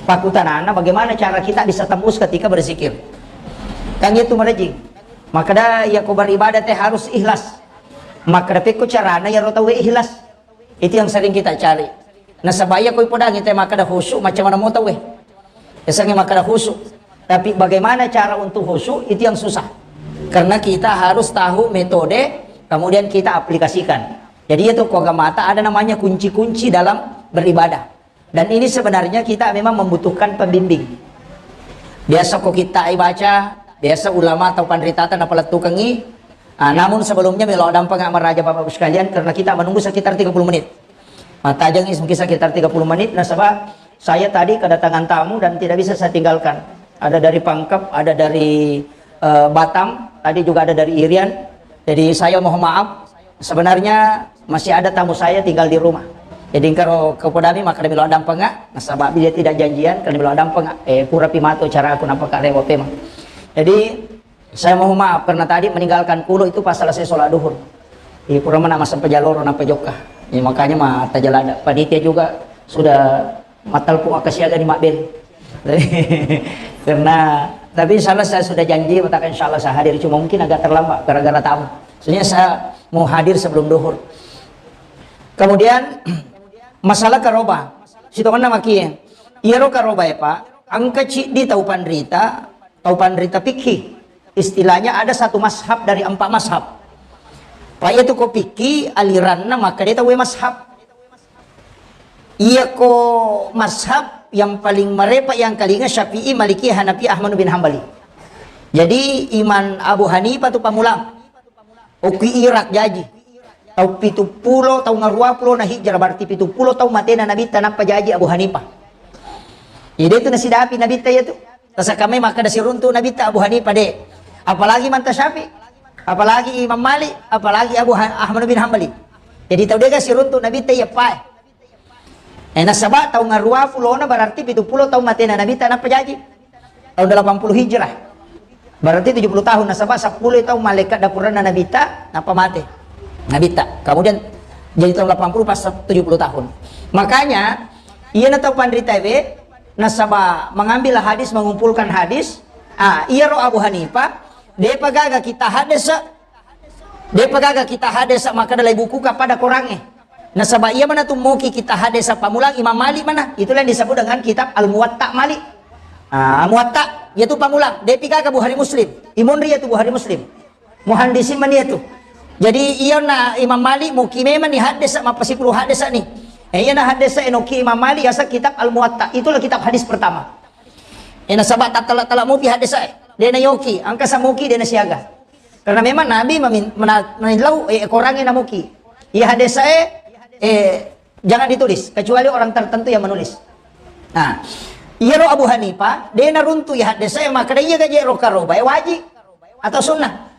Pakkutanana bagaimana cara kita bisa tembus ketika berzikir. Kan itu merejing. Makkeda iya ko beribadah te harus ikhlas. Makkeda pekko carana iyaro tauwe ikhlas. Itu yang sering kita cari. Nasaba iya ko ipodangi te makkeda khusyuk, macam mana mau tauwe. Yasengnge makkeda khusyuk. Tapi bagaimana cara untuk khusyuk, itu yang susah. Karena kita harus tahu metode, kemudian kita aplikasikan. Jadi itu ko agamata ada namanya kunci-kunci dalam beribadah. Dan ini sebenarnya kita memang membutuhkan pembimbing. Biasa ko kita baca, biasa ulama atau panritata napalettukengi. Ah, namun sebelumnya melo dampeng maraja Bapak Ibu sekalian karena kita menunggu sekitar tiga puluh menit. Matajang is mungkin sekitar tiga puluh menit, nasaba saya tadi kedatangan tamu dan tidak bisa saya tinggalkan. Ada dari Pangkep, ada dari, eh, Batam, tadi juga ada dari Irian. Jadi saya mohon maaf, sebenarnya masih ada tamu saya tinggal di rumah. Jadi engkaro ke podami maka demi lo dampeng, nasaba dia tidak janjian, kalau demi lo dampeng, eh, pura pimato cara aku nampak rewa pemang. Jadi saya mohon maaf karena tadi meninggalkan kulo itu pas selesai sholat duhur. Iya, kurang mana masa pejaloro napa jokka. Ya, makanya mata jalada. Panitia juga sudah matalpu maka siaga di Mabel. Karena, tapi insya Allah saya sudah janji, matakan insya Allah saya hadir. Cuma mungkin agak terlambat gara-gara tamu. Soalnya saya mau hadir sebelum duhur. Kemudian, masalah karoba. Sitonganna makie. Iyaro karoba ya, Pak. Engka ciddi tau panrita, tau panrita fikih. Istilahnya ada satu mazhab dari empat mazhab. Pak, itu ko fikih aliranna maka dia tahu mazhab. Iya ko mazhab yang paling marepa yang kalinga Syafi'i, Maliki, Hanafi, Ahmad bin Hambali. Jadi Imam Abu Hanifah tu pamulang. Okki Irak jaji. Tau pitu pulo, tau ngarua pulo na hijrah, berarti pitu pulo tau matena Nabitta nappa jaji Abu Hanifah. Jadi itu nasidapi Nabitta iya tu. Tasakamai maka da siruntu Nabitta Abu Hanifah de. Apalagi manta Syafi'i, apalagi Imam Malik, apalagi Abu Ha- Ahmad bin Hambali. Jadi tau dega siruntu Nabitta iya pae. Eh, nasaba tau ngarua pulona berarti pitu pulo tau matena Nabitta nappa jaji. Tahun delapan puluh Hijrah. Berarti tujuh puluh tahun, nasaba seppulo tahun malaikat dapuranna Nabitta nappa mate. Nabitta. Kemudian jadi tahun delapan puluh pas tujuh puluh tahun. Makanya iya na tau panrita we nasaba mengambil hadis, mengumpulkan hadis. Ah, iyaro Abu Hanifah, depa gaga kita hadis Depa gaga kita hadesa makkeda lai bukuka pada korangnge. Nasaba iya mana tummoki kita hadesa pamulang Imam Malik mana. Itulah yang disebut dengan kitab Al-Muwatta Malik. Ah, Muwatta, yaitu pamulang. Depi gaga Bukhari Muslim. Imonri yaitu Bukhari Muslim. Muhandisin mani yaitu. Jadi iya na Imam Malik muki memang ni hadesa mapasipulu hadesa ni. Eh, iya na hadesa enoki Imam Malik yasa kitab Al-Muwatta. Itulah kitab hadis pertama. Eh, nasaba tattala-tala mupi hadesa e. Dena yoki, angka samuki dena siaga. Karena memang Nabi memin- mena- menillau, eh, korangnge namuki. Iya hadesa e, eh, jangan ditulis kecuali orang tertentu yang menulis. Nah, iyaro Abu Hanifah dena runtu iya hadesa e, makkeda iya gaje ro karoba e wajib atau sunnah.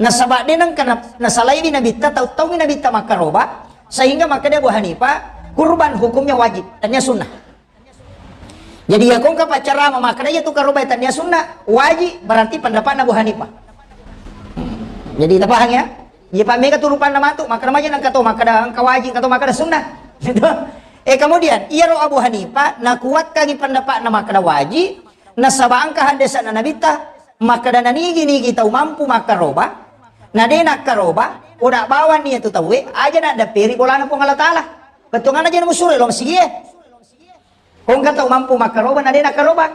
Nasaba dena engka na- nasalaiwi Nabitta, tau-taumi Nabitta makkaroba, sehingga makkeda Abu Hanifah kurban hukumnya wajib, tania sunnah. Jadi iya kongka paccarama makkeda iya tu karoba tania sunnah, wajib, berarti pendapatna Abu Hanifah. Jadi tapahang ya? Iya pa mega turupanna matu, makkeda maja nangka to makkeda engka wajib, engka to makkeda sunnah. Gitu. Eh, kemudian iyaro Abu Hanifah nakuatkangi pendapatna makkeda wajib, nasaba engka hadesana Nabitta makkeda nanigi-nigi tau mampu makkaroba, na de nakkaroba, oda bawang nia tu tauwe, aja naddapperi bolana Puang Allah Taala. Bettuanganna aja namusuro lo masigie. Kongka tau mampu makkaroba na de nakkaroba.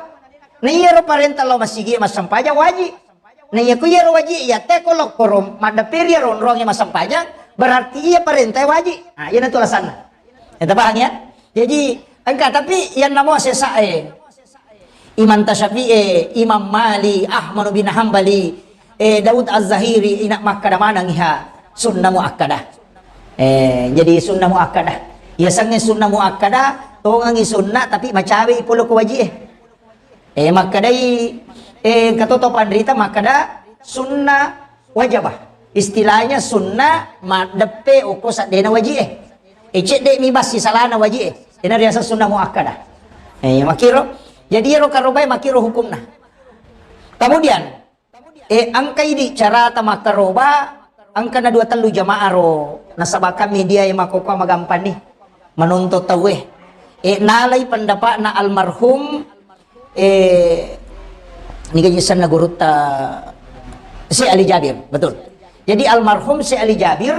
Na iyaro parenta lao masigi massempajang wajib. Na iya ku iyaro wajib iya te ko lokkoro maddapperi iyaro onrongnge massempajang, berarti iya parenta wajib. Nah, iya natu alasanna. Ya, tapahang ya? Jadi engka tapi yang namo sesa e. Imam Tasyafi'i, Imam Mali, Ahmad bin Hambali, eh, Daud Az-Zahiri, ina makkada maneng iha sunnah muakkadah. Eh, jadi sunnah muakkadah. Iya sangnge sunnah muakkadah, tongengi sunnah tapi macawe i polo ko wajib e. Eh, makkadai, eh, katoto panrita makkada sunnah wajabah. Istilahnya sunnah maddeppe okko saddena wajib e. Eh, cedde mi bassi salana wajib e. Ina riaseng sunnah muakkadah. Eh, makiro. Jadi ero karobae makiro hukumna. Kemudian, eh, engka idi carata makkaroba, engka na dua tellu jamaah ro, nasaba kami dia e makkokkoe magampang ni menonton tauwe. Eh, nalai pendapatna almarhum, eh, niga jisenna gurutta Syekh Ali Jabir, betul. Jadi almarhum Syekh Ali Jabir,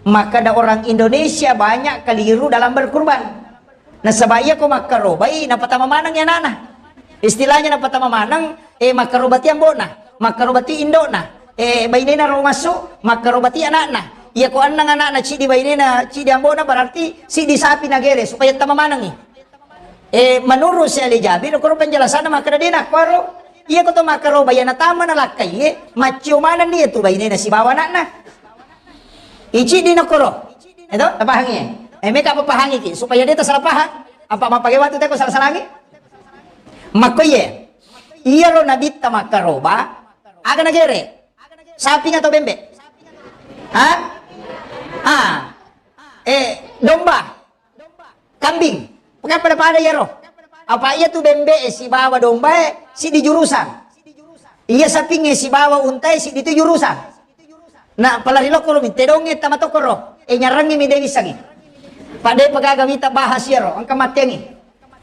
makkada orang Indonesia banyak keliru dalam berkurban. Nasaba iya ko makkarobai, napatama maneng anana. Istilahnya napatama maneng, eh, makkarobati ambona, makkarobati indona, eh, bainena ro massu, makkarobati anakna. Iya ko annang anakna cidi bainena, cidi ambona, berarti sidi sapi nagere supaya tama manengi. Eh, menurut Syekh Ali Jabir, koro penjelasanna makkada dena kuaro, iya ko to makkaroba iya natama nalakkai, eh, maccio maneng dia tu bainena sibawa anakna. Icidi nakoro. Eto, tapahangi? Eh, meka apa pahangi ki supaya de' ta salah pahang. Apa mappake watu teko salah-salangi? Makko iye. Iyaro nabitta makkaroba, aga nagere? Saping atau bembe? Ha? Ah. Eh, domba. Kambing. Pokoknya pada-pada iyaro. Apa iya tu bembe e sibawa domba e siddi jurusan. Iya saping e sibawa unta e siddi tu jurusan. Na pala ri lokko ro mi tedong e tama tokko ro. E nyarangngi mi de' wissangi. Pada pagaga wita bahas iyaro, engka mattengi.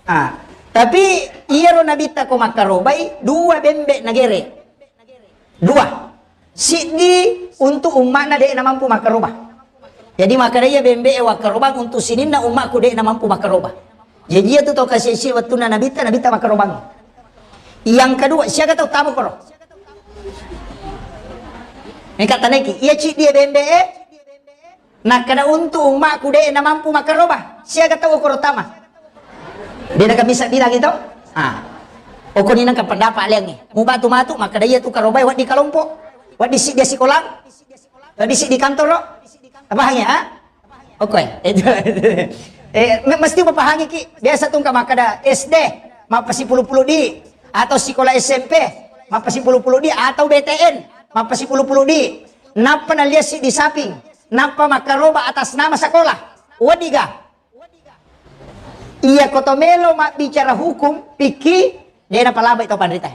Ah, tapi iyaro nabitta ko makkarobai dua bembe nagere. Dua. Siddi untuk umma'na de' namampu makkaroba. Jadi makkeda iya bembe e wakkarobang untuk sininna umma'ku de' namampu makkaroba. Jadi iya tu tau kasi-, si wettunna nabitta, nabitta makkarobang. Yang kedua, siaga tau tama koro? Engka taneki, iya ciddi e bembe e, nakkeda untuk umma'ku de' namampu makkaroba. Siaga tau koro tama? De' nakamisa bilang itu? Ah. Okoni nengka pendapat liangi. Mubatu matu, makkeda iya tu karobai waddi kalompo. Waddi siddi sikolang. Waddi siddi kantoro. Apa hanya? Ah? Oke, itu, itu. Eh, me-, mesti mapahangi ki. Biasa tu engka makkeda S D, mappasipulu-pulu di, atau sikola S M P, mappasipulu-pulu di, atau B T N, mappasipulu-pulu di. Nappa naliassi di saping, nappa makkaroba atas nama sekolah. Wadiga. Iya ko to melo mabbicara hukum, pikki, de' napalabai to panrita.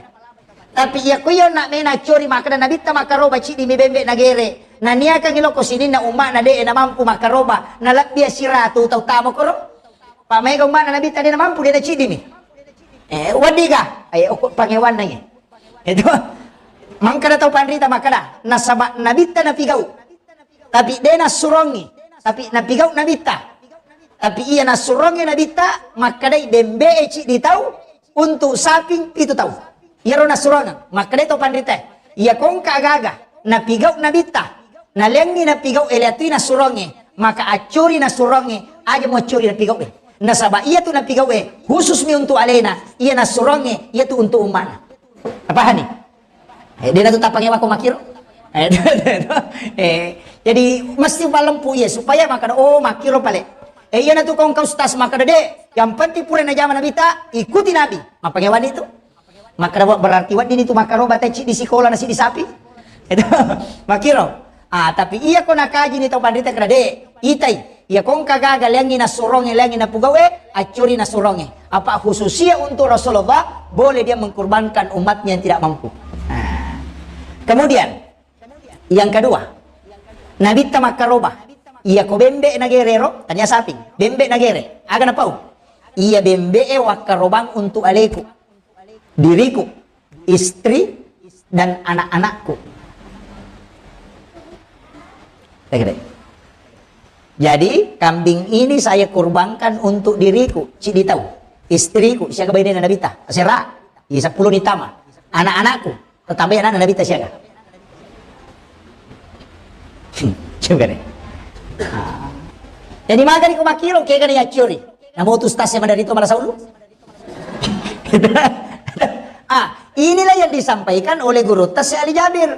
Tapi iya ko iyo nak mena cori makkeda nabitta makkaroba ciddi mi bembe nagere. Naniakangi loko sininna umma'na de' namampu makkaroba, nalebbi siratu tau tama koro. Pa maega umma'na nabitta de' namampu de' naciddi mi. Eh, wadiga. Eh, okko pangewanna ye. Itu. Mangkada tau panrita makkeda, nasaba nabitta napigau. Tapi de' nassurongi. Tapi napigau nabitta. Tapi iya nassurongi nabitta, makkedai bembe e ciddi tau, untuk saping pitu tau. Iyaro nassurongeng, makkedai tau panrita. Iya kongka agaga, napigau nabitta. Nalengngi napigau e liatui nassuronge, maka accuri nassuronge, aja muaccuri napigau e. Nasaba iya tu napigau e, khusus mi untuk alena, iya nassuronge, iya tu untuk umma'na. Apa hani? Eh, de' natu tappangewa ko makkiro. Eh, eh, jadi mesti palempu iya supaya makkeda, oh, makkiro pale. Eh, iya natu kongka ustaz makkeda de', yang penting pura najama nabitta, ikuti nabi. Mappangewani tu. Makkeda, wah, berarti wedding itu makkaroba tecci di sikola nasi di sapi. Itu makkiro. Ah, tapi iya ko nakaji ni tau panrita kena de', itai. Iya kongka gaga liangi nassuronge, liangi napugau e, accuri nassuronge. Apa khususia untuk Rasulullah, boleh dia mengkorbankan umatnya yang tidak mampu. Nah. Kemudian, yang kedua, nabitta makkaroba. Iya ko bembe nagere ro, tania saping. Bembe nagere. Aga napau? Iya bembe e wakkarobang untuk aleku. Diriku, istri, dan anak-anakku. Jadi, kambing ini saya kurbankan untuk diriku, ciddi tau. Istriku, siaga bainena nabitta. Sera, iya seppulo ni tama. Anak-anakku, tetamba anak nabitta siaga. Coba deh. Jadi magani ko makkiro, kega ni accuri. Namo tu stase madarito marasa ulu. Ah, inilah yang disampaikan oleh guru Tasya Ali Jabir.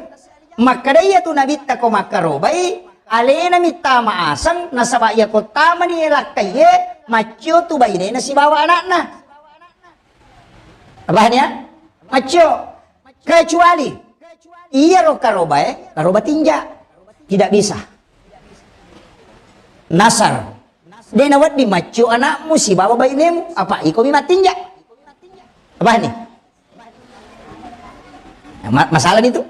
Makkeda iya tu nabitta ko makkarobai, alena mittama aseng, nasaba iya ko tamani lakkaiye, maccio tu bainena sibawa anakna. Apa hanya? Maccio. Kecuali iya ro karobae, karoba tinja. Tidak bisa. Nasar. De' nawedding maccio anakmu sibawa bainemu, apa iko mi mattinja. Apa ni? Ma-, masalah itu.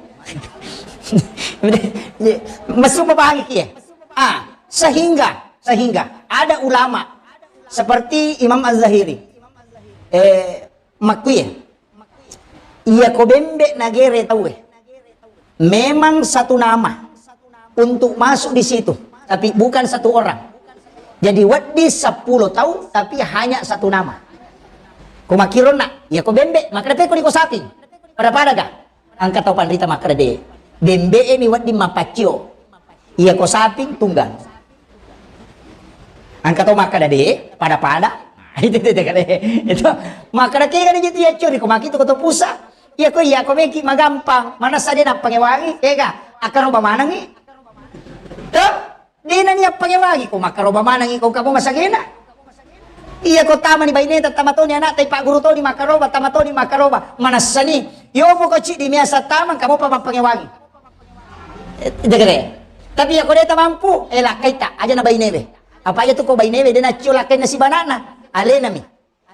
Masuk paham ya? Ah, sehingga, sehingga ada ulama seperti Imam Az-Zahiri. Eh, makkuye. Iya ko bembe nagere tauwe. Memang satu nama untuk masuk di situ, tapi bukan satu orang. Jadi wedding seppulo tau, tapi hanya satu nama. Ko makkironna, iya ko bembe, makkeda peko di ko saping. Pada-pada ga? Engka tau panrita makkeda de. Bembe e mi wedding mapaccio. Iya ko saping tunggal. Engka tau makkeda de, pada-pada. Itu, itu, itu, itu. Makkeda kega ni jitu yaccuri ko maki tu ko to pusa. Iya ko, iya ko meki magampang. Manessa de nappangewangi, kega? Akkaroba manengi. Tuh. Dena ni appangewangi ko makkaroba manengi ko kamu masagena. Iya ko tamani baineta, tama toni anakta, ipagguru toni makkaroba, tama toni makkaroba. Manassani, yopo ko ciddi miasa tamang, kamu pa mappangewangi. Eh, jagare. Tapi iya ko deta mampu, eh, lakkaita, aja na bainewe. Apa aja tu ko bainewe, dena cio lakkaina sibanana. Alenami.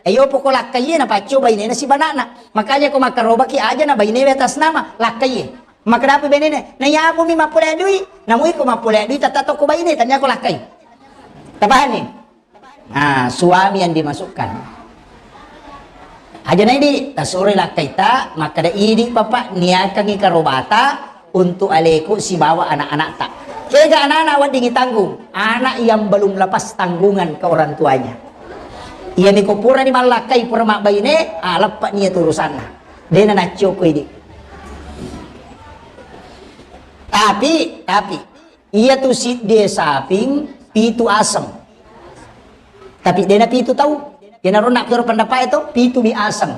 Eh, yopo ko lakkaiye, napaccio bainena sibanana. Makanya ko makkarobaki aja na bainewe atas nama, lakkaiye. Makkadapi bainena, na yapo mi mappole dui, namu iko mappole dui, tata tokko baine, tania ko lakkai. Tapahani? Nah, suami yang dimasukkan. Aja na idi, tasuroi lakkaita, makkada idi papa, niakangi karobata untuk aleku sibawa anak-anakta. Kega anak-anak weddingi tanggung, anak yang belum lepas tanggungan ke orang tuanya. Iya niko purani mallakkai pura mabbaine, ah, leppa nia tu urusanna. Dena naccio ko idi. Tapi, tapi, iya tu sidde saping pitu aseng. Tapi dena pitu tau. Iyanaro nak kero pendapat itu pitu mi aseng.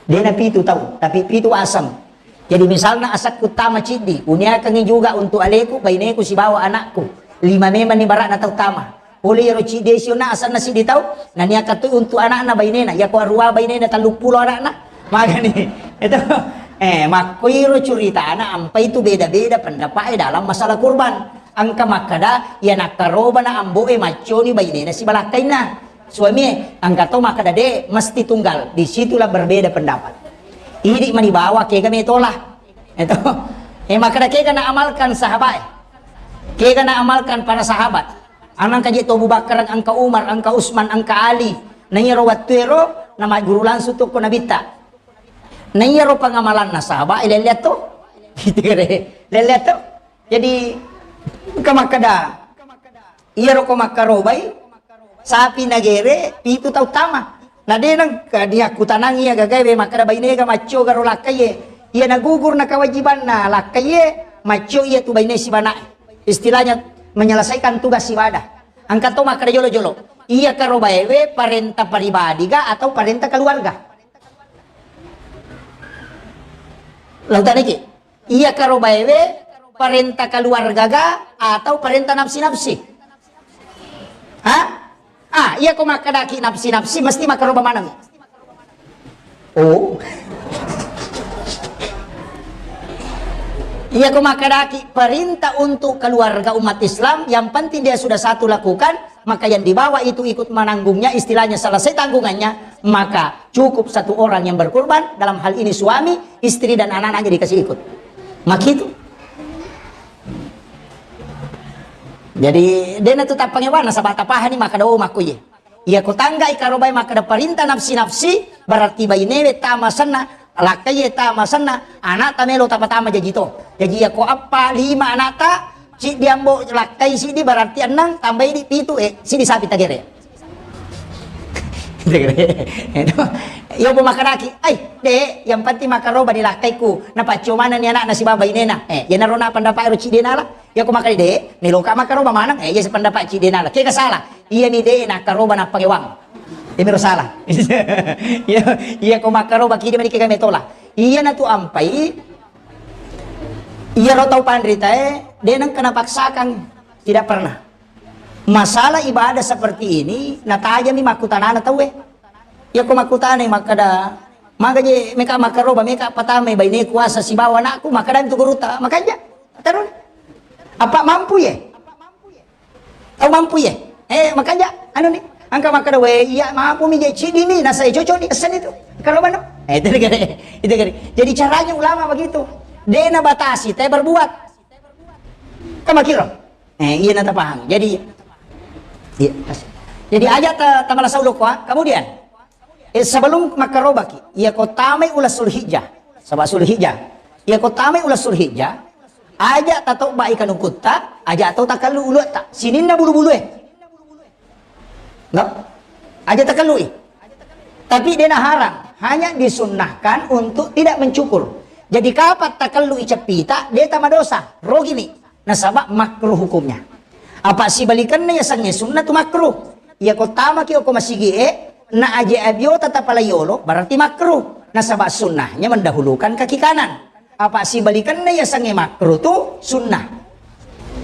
Dena pitu tau, tapi pitu aseng. Jadi misalna asakku tama ciddi, uniakangi juga untuk aleku, baineku sibawa anakku. Lima memang ni barakna tau tama. Pole iyaro ciddi siona asanna siddi tau, naniaka tu untuk anakna bainena, yako arua bainena telluppulo anakna. Magani. Itu. Eh, makkoiro curitana ampai tu beda-beda pendapat dalam masalah kurban. Engka makkada, iya nakkarobana ambo'e macconi bainena sibalakkainna. Suamie, engka to makkada de, mesti tunggal. Disitulah berbeda pendapat. Idi mani bawa kega metola. Itu. Eh, makkada kega na amalkan sahabat. Kega na amalkan para sahabat. Anang kaji to Abu Bakar, engka Umar, engka Utsman, engka Ali. Na iyaro wattuero, na magguru langsung tu ko Nabitta. Na iyaro pangamalanna sahabat, eh, lelleat to. Gitu kere. Lelleat to. Jadi, engka makkada, iyaro ko makkarobai, sapi nagere, pitu tau tama. Na de nengka diakkutanang iya gagae, we makkada bainega maccio garo lakkaie. Iya nagugur na kewajibanna lakkaie, maccio iya tu baine sibana'e. Istilahnya menyelesaikan tugas ibadah. Engka to makkada jolo-jolo. Iya karobaewe parenta pribadi ga atau parenta keluarga? Lautaniki. Iya karobaewe parenta keluarga ga atau parenta nafsi-nafsi? Hah? Ah, iya ko makkadaki nafsi-nafsi mesti makkaroba maneng. Oh. Iya ko makkadaki perintah untuk keluarga umat Islam, yang penting dia sudah satu lakukan, maka yang di bawah itu ikut menanggungnya, istilahnya selesai tanggungannya, maka cukup satu orang yang berkurban, dalam hal ini suami, istri dan anak-anaknya dikasih ikut. Makitu. Jadi, dena tu tappangewana, nasaba tapahani makkada, oh, makkuye. Iya ko tanggai karobai makkada parintah nafsi-nafsi, berarti bainewe tama senna, lakkaie tama senna, anakta melo tapatama jaji to. Jaji iya ko appa, lima anakta, siddi ambo lakkai siddi, berarti enneng, tambai di pitu, eh, siddi sapi tagere. Iya, bu makkanaki, "Ai, de, yang penting makkaroba ni lakkaiku, napaccio manenni anakna sibawa bainena." Eh, iyanaro na pendapat ero ciddi nala. Iya ko makkada, "De, meloka makkaroba maneng." Eh, iya sependapat ciddi nala. Kega salah? Iya ni de nakkaroba nappangewang. Iya miro salah. Iya, iya ko makkaroba kidi mani kega metola. Iya natu ampai, iyaro tau panritae, de nengka napaksakan. Tidak pernah. Masalah ibadah seperti ini, natajami makkutanana tauwe. Iya ko makkutanai makkada, "Maga je meka makkaroba, meka patamai baine kuasa sibawa anakku?" Makkada tu gurutta, "Makanja." Terus, apa mampu ye? Tau mampu ye? Eh, makanja, anu ni, engka makkada, "We, iya mampu mi je cidi mi, nasa cocok ni, essen itu." Karoba no? Eh, itu kali, itu kali. Jadi caranya ulama begitu. Dena batasi, te berbuat. Kamakiro. Eh, iya nata paham. Jadi, iya. Jadi aja ta, tamala sauloko, ah. Kemudian, eh, sebelum makkarobaki, iya ko tamai ula Sulhijjah. Saba Sulhijjah. Iya ko tamai ula Sulhijjah, aja tatobba ikan ukutta, aja to takallu uluatta. Sininna bulu-bulue. Enggak? Aja takallui. Tapi dena haram, hanya disunnahkan untuk tidak mencukur. Jadi kapan takallui ceppita, de tamadosa, rogimi. Nasaba makruh hukumnya. Apa sibalikanna yasengnge sunnah tu makruh. Iya ko tamaki oko masigi e, na aje abiota tapalaiolo, berarti makruh. Nasaba sunnahnya mendahulukan kaki kanan. Apa sibalikanna yasengnge makruh tu sunnah.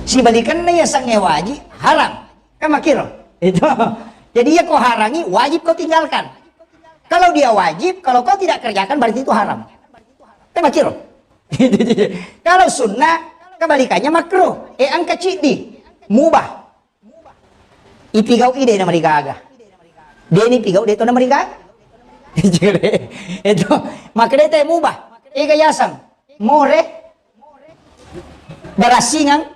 Sibalikanna iya sangnge wajib, haram. Kan makkiro? Itu. Jadi iya ko harangi, wajib kau tinggalkan. Kalau dia wajib, kalau kau tidak kerjakan, berarti itu haram. Kan makkiro? Kalau sunnah, kebalikannya makruh. Eh, engka ciddi, mubah. Ipigau i de' namarigaga. De' ni pigau de' to namarigaga. Itu. Maka de' te mubah. Ega yaseng. More. Barasingang.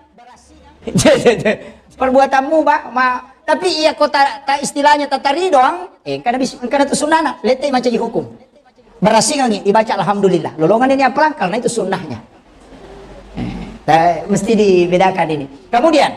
Perbuatan mubah, ma, tapi iya ko ta, ta istilahnya tatari doang, eh, engkana bis-, engkana tu sunnana, lette mancaji hukum. Barasingangi, dibaca alhamdulillah. Lolongan ini apa? Karena itu sunnahnya. Eh, ta, mesti dibedakan ini. Kemudian,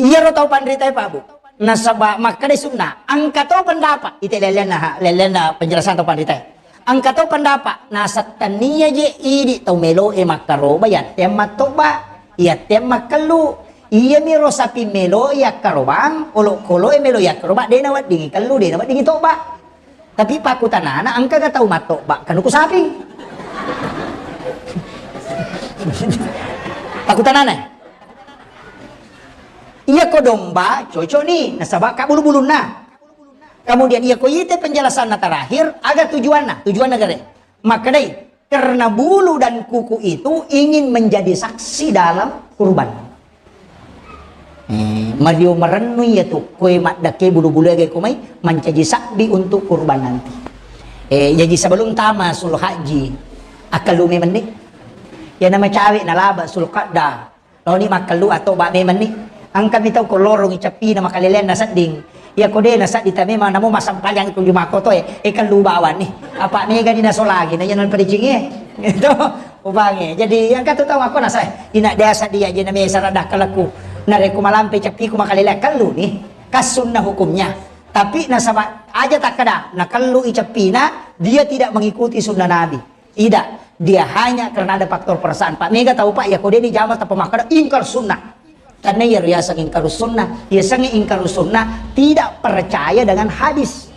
iyaro tau panritae, Pak Bu. Nasaba makkeda sunnah, engka to pendapat, ite lellenna, lellenna penjelasan tau panritae. Engka to pendapat, nasettennia je idi tau meloe makkaroba, yatte mattoba, yatte makkellu. Iyamiro sapi melo yakkarobang, olokoloe melo yakkaroba, de' naweddingi kellu, de' naweddingi toba. Tapi pakkutanana, engkaga tau mattoba kanuku sapi? Pakkutanana. Iya ko domba, cocok ni, nasaba ka bulu-bulunna. Kemudian iya ko ite penjelasanna terakhir, aga tujuanna? Tujuanna gare. Makkedai, karena bulu dan kuku itu ingin menjadi saksi dalam kurban. Eh, mario marennu iya tu, koe maddakke bulu-bulu aga ko mai, mancaji sabbi untuk kurban nanti. Eh, jadi sebelum tama sul haji, akkalu memeng ni. Ya nama cawe nalaba sul qadda. Laoni makkellu atau ba memeng ni. Engka mi tau ko lorongi ceppina makaleleanna sedding. Iya ko de' naseddita memang namo massempajang ko di makkoto e, e kellu bawang ni. Apa mega ni nasolagi na iya nan padicingi e. Itu upange. Jadi engka tu tau makko nasa, ina desa dia je na mesa rada kelleku. Narekko malampe ceppiku makalelea kellu ni. Kas sunnah hukumnya. Tapi nasaba aja takkeda, nakellu i ceppina, dia tidak mengikuti sunnah Nabi. Tidak, dia hanya karena ada faktor perasaan. Pak, mega tau, Pak, ya ko de' ni jama tappa makkeda ingkar sunnah. Karena iya riaseng ingkar sunnah, iya sangi ingkar sunnah tidak percaya dengan hadis.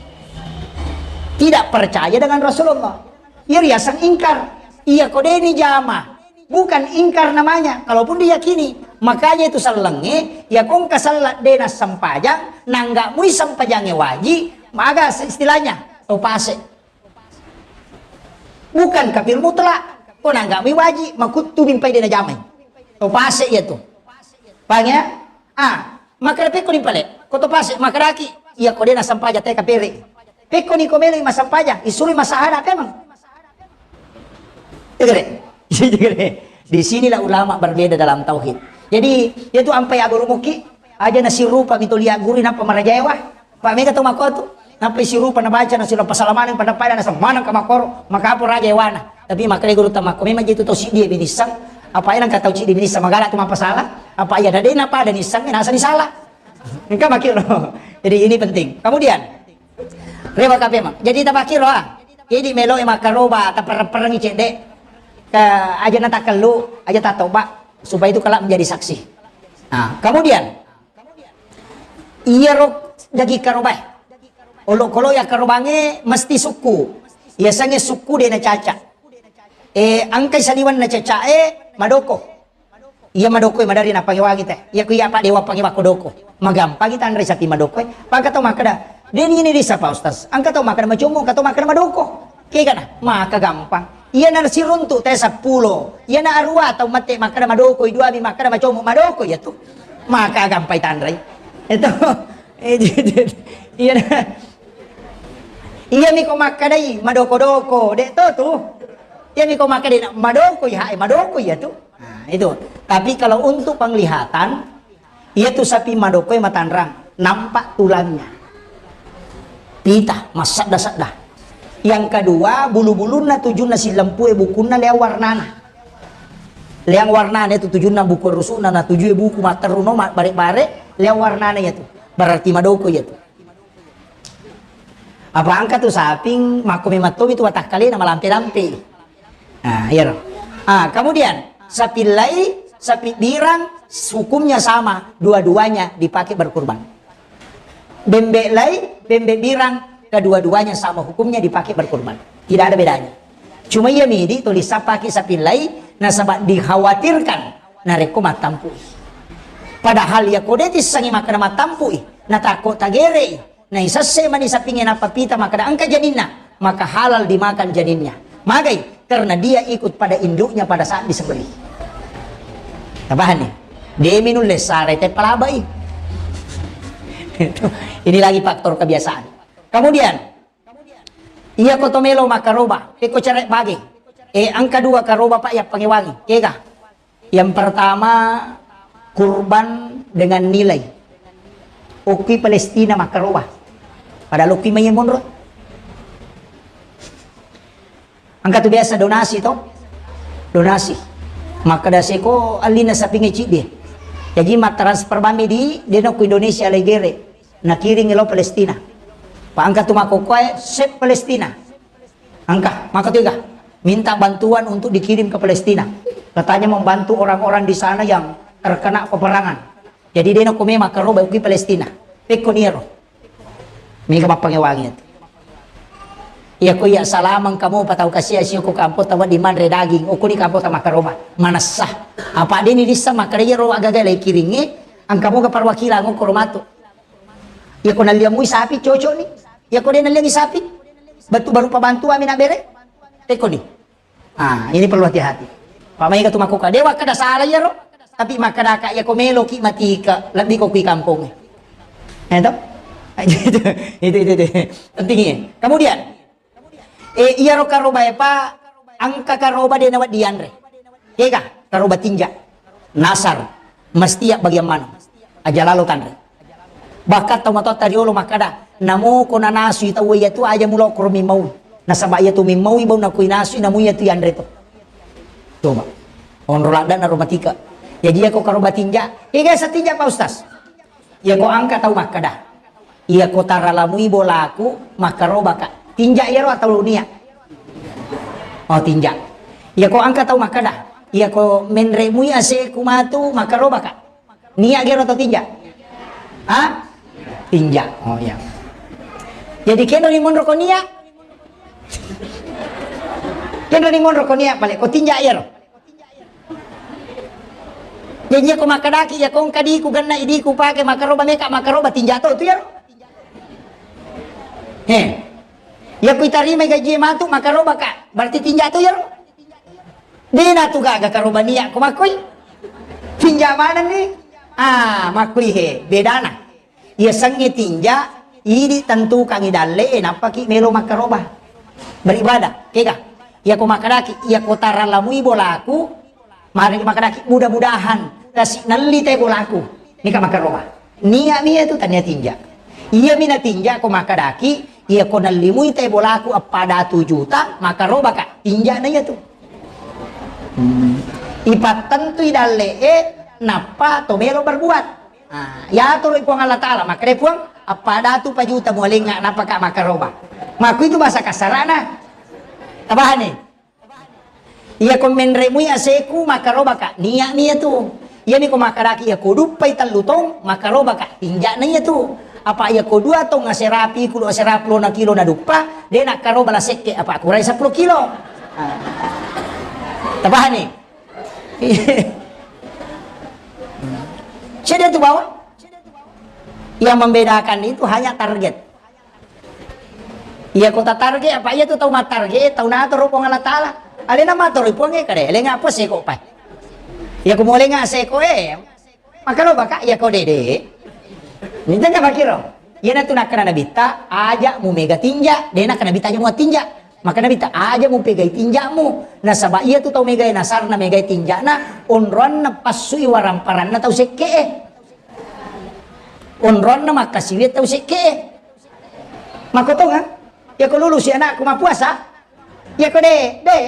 Tidak percaya dengan Rasulullah. Iya riaseng ingkar. Iya ko de' ni jama. Bukan ingkar namanya, kalaupun diyakini. Makanya itu sellengnge, ya ko engka sella de' nassempajang, nangga mui sempajangnge waji, maga istilahnya, tau pase. Bukan kafir mutlak. Ko nangga mi waji, makuttu mimpai de' najamai. To pase iya tu. Paham ya? Ah, makkeda pekko ni pale. Ko to pase, makkedaki, iya ko de' nassempajang te kapere. Pekko ni ko melo massempajang, isuro massahada memang. Iya gare? Iya gare? Di sinilah ulama berbeda dalam tauhid. Jadi, itu ampai aguru muki, aja nasirupa mitoli aguru nappa marajaewa. Pak, mega tau makko tu. Nappai sirupa nabaca, nasiro pasala maneng, pada-pada nasa maneng ka makkoro, makapo raja ewana. Tapi makkeda guru ta makko, memang jitu tau siddi e binissang. Apa ena engka tau siddi binissang magala tu mappasala? Apa iya dade na pada nissang, nasa disala. Engka makkiro. Jadi ini penting. Kemudian, rewa kape mang. Jadi tapakkiro ah. Jadi melo e makkaroba, tapereng-perengi cedde. Ke aja na takellu, aja tatoba supaya itu kelak menjadi saksi. Nah, kemudian Iyaro daging karobae. Olokolo yakkarobangnge mesti sukku. Yasengnge sukku de nacaca. Eh, engkai saliweng nacacae madoko. Iya madoko e madari napangewangi te. Iya ku iya pa dewa pangewa ko doko. Magampangi tanre sapi madoko e. Pangka tau makkeda, de ni ini disa Pak Ustaz. Engka tau makkeda macommo, engka tau makkeda madoko. Kegana, maka gampang. Iyana siruntu te seppulo. Iyana arua tau mate makkeda madokoi, dua mi makkeda macommo, madoko iya tu. Maka gampai tanrai. Itu. Eh, iyana. Iya mi ko makkedai madoko-doko, de to tu. Iya mi ko makkedai madoko iya, eh, madoko iya tu. Nah, itu. Tapi kalau untuk penglihatan, Iyatu sapi madokoe matanrang, nampak tulangnya. Pita, massedda-sedda. Yang kedua, bulu-bulunna tujunna sillempue bukunna leang warnana. Leang warnana itu tujunna buku rusukna, na tujue buku matteruno, ma-, bare-bare, leang warnana iyatu. Berarti madoko iyatu. Apa engka tu saping, makko memang tomi tu watakkalena malampe-lampe. Nah, iyaro. Ah, kemudian sapi lai, sapi birang, hukumnya sama, dua-duanya dipakai berkurban. Bembe lai, bembe birang, kedua-duanya sama hukumnya dipakai berkurban. Tidak ada bedanya. Cuma iya midi tulis pakai sapi lai, nasaba dikhawatirkan narekko mattampu'i. Padahal iyako de tissengngi makkeda mattampu'i, natakko tagere'i, naisesse mani sapingnge nappa pita makkeda engka janinna, maka halal dimakan janinnya. Magai? Karena dia ikut pada induknya pada saat disembelih. Tapahanni? Demi nulle sarai te palabai. Ini lagi faktor kebiasaan. Kemudian, iyako to melo makkaroba, pekko cere bage. Eh, engka dua karoba, Pak, yang pangewangi. Kega? Yang pertama, kurban dengan nilai. Okki Palestina makkaroba. Padahal okki mai monro. Engka tu biasa donasi to? Donasi. Makkeda seko allina sapingnge ciddi. Jaji mattransfer bammi di, dena ku Indonesia legere. Nakiring lo Palestina. Pa engka tu makkokkoe, sep Palestina. Engka, maka tu ega, minta bantuan untuk dikirim ke Palestina. Katanya membantu orang-orang di sana yang terkena peperangan. Jadi dena ko memang karo bauki Palestina. Pekko niaro. Mega mappangewangi atu. Iya ko iya salamang kamu patau kasia sio ko kampo tawa di manre daging. Okko di kampo ta makaroba. Manessa. Apa deni dissa makare ro agaga lai kiringi. Angka moga perwakilan okko romatu. Iya ko nalliang mui sapi cocok ni. Iya ko de nalliangi sapi. Batu baru pabantu ami na bere. Pekko ni. Ah, ini perlu hati-hati. Pamai ka tu makkokka, dewa kada salah iyaro. Tapi makkadaka iya ko meloki matika, lebbi ko kui kampong. Eh, to? Itu, itu, itu, itu. Penting ya. Kemudian, eh, iyaro karoba epa, angka karoba de nawa dianre. Kega, karoba tinja. Nasar. Mesti ya bagian mana? Aja lalo tanre. Bahkan tau matoatta riolo makkada, namo ko nanasui tau iya tu aja mulo koro mimmau. Nasaba iya tu mimmau ibau nakui nasui namu iya tu yanre to. Coba. Onro ladda na romatika. Jadi iya ko karoba tinja. Iya sa tinja Pak Ustaz. Iya ko angka tau makkada. Iya ko taralamui bolaku makkaroba ka. Tinja iyaro atau nia? Oh tinja. Iya ko angka tau makkada. Iya ko menremui aseku matu makkaroba ka. Nia gero atau tinja? Ha? Tinja. Oh iya. Jadi kenro ni monro ko nia? Kenro ni monro ko nia pale ko tinja iyaro. Jadi iya ko makkadaki iya ko engka diku genna idiku pake makaroba meka makaroba tinja to tu iyaro. He. Iya ko itarima gaji matu makaroba ka. Berarti tinja to iyaro. Dena tu gaga karoba nia ko makkoi. Tinja maneng ni. Ah, makkoi he, bedana. Iya sengnge tinja, idi tentukangi dalle e nappaki melo makkaroba. Beribadah, kega. Iya ko makkadaki, iya ko taralamui bolaku, mari makkadaki mudah-mudahan kasi nelli te bolaku. Nika makkaroba. Nia mi itu tania tinja. Iya mina tinja ko makkadaki, iya ko nellimui te bolaku appada tu juta, makaroba ka. Tinja na iya tu. Hmm. Ipattentui dalle e, nappa to melo berbuat. Ah, yatoro Puang Allah Ta'ala, makkeda Puang, appada tu pajuta mualengnga napaka makaroba. Makku itu bahasa kasarana. Tabahani. Iya ko menremui aseku makaroba ka, niat niat tu. Iya ni ko makkadaki iya ko duppai tellu tong makaroba ka, tinjak na iya tu. Apa iya ko dua tong aserapi kulo aserapi lo na kilo na duppa, de na karoba la sekke apa kurai sepuluh kilo. Ah. Tabahani. Cedde tu bawang. Yang membedakan itu hanya target. Iya kota target apa iya tu tau ma target tau nato ro Puang Allah Ta'ala. Alena mato ro Puang e kade, lenga apa seko pai. Iya ko molenga seko e. Maka lo baka iya ko dede. Minta jaba kiro. Iya na tu nakkana nabitta aja mu mega tinja, de nakkana nabitta aja mu tinja. Maka nabitta aja mu pegai tinjamu. Nasaba iya tu tau megai nasarna megai tinjana, onroanna passui waramparanna tau sekke e. Onroanna makkasiwi tau sekke e. Makkotonga? Iya ko lulusi anakku mappuasa? Iya ko de, de.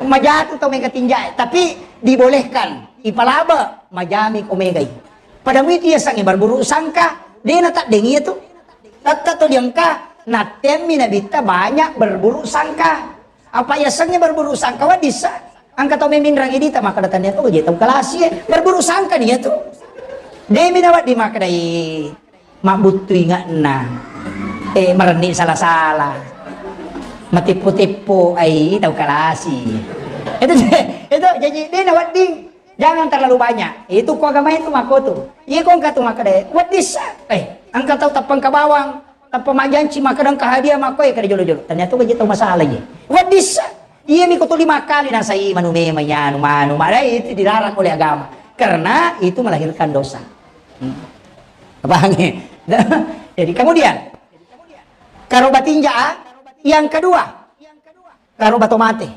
Majatu tau mega tinja, tapi dibolehkan, ipalaba, majami ko megai. Pada muitu iya sangi berburuk sangka, de na taddeng iya tu. Tatta to diangka, nattemmi nabitta banyak berburuk sangka. Apa iya sangi berburuk sangka wadissa? Angka tau meminrang idita maka datang dia tu je tau kalasi e. Berburuk sangka ni iya tu. De mi nawaddi maka dai. Mabbuttu ingatna. Eh, marenni sala-sala. Mateppo-teppo ai tau kalasi. Itu, itu jadi de' nawedding. Jangan terlalu banyak. Itu ko agama itu makko tu. Iya ko engka tu makkeda, weddissa. Eh, engka tau tappa engka bawang, tappa majjanci makkeda engka hadiah makko, eh, kada jolo-jolo. Ternyata ko je tau masalah ye. Weddissa. Iya mi ko tuli makkali nasai manu memang ya anu manu mara itu dilarang oleh agama. Karena itu melahirkan dosa. Hmm. Paham ya? Jadi kemudian karoba tinja, ah, yang kedua, karoba to mate.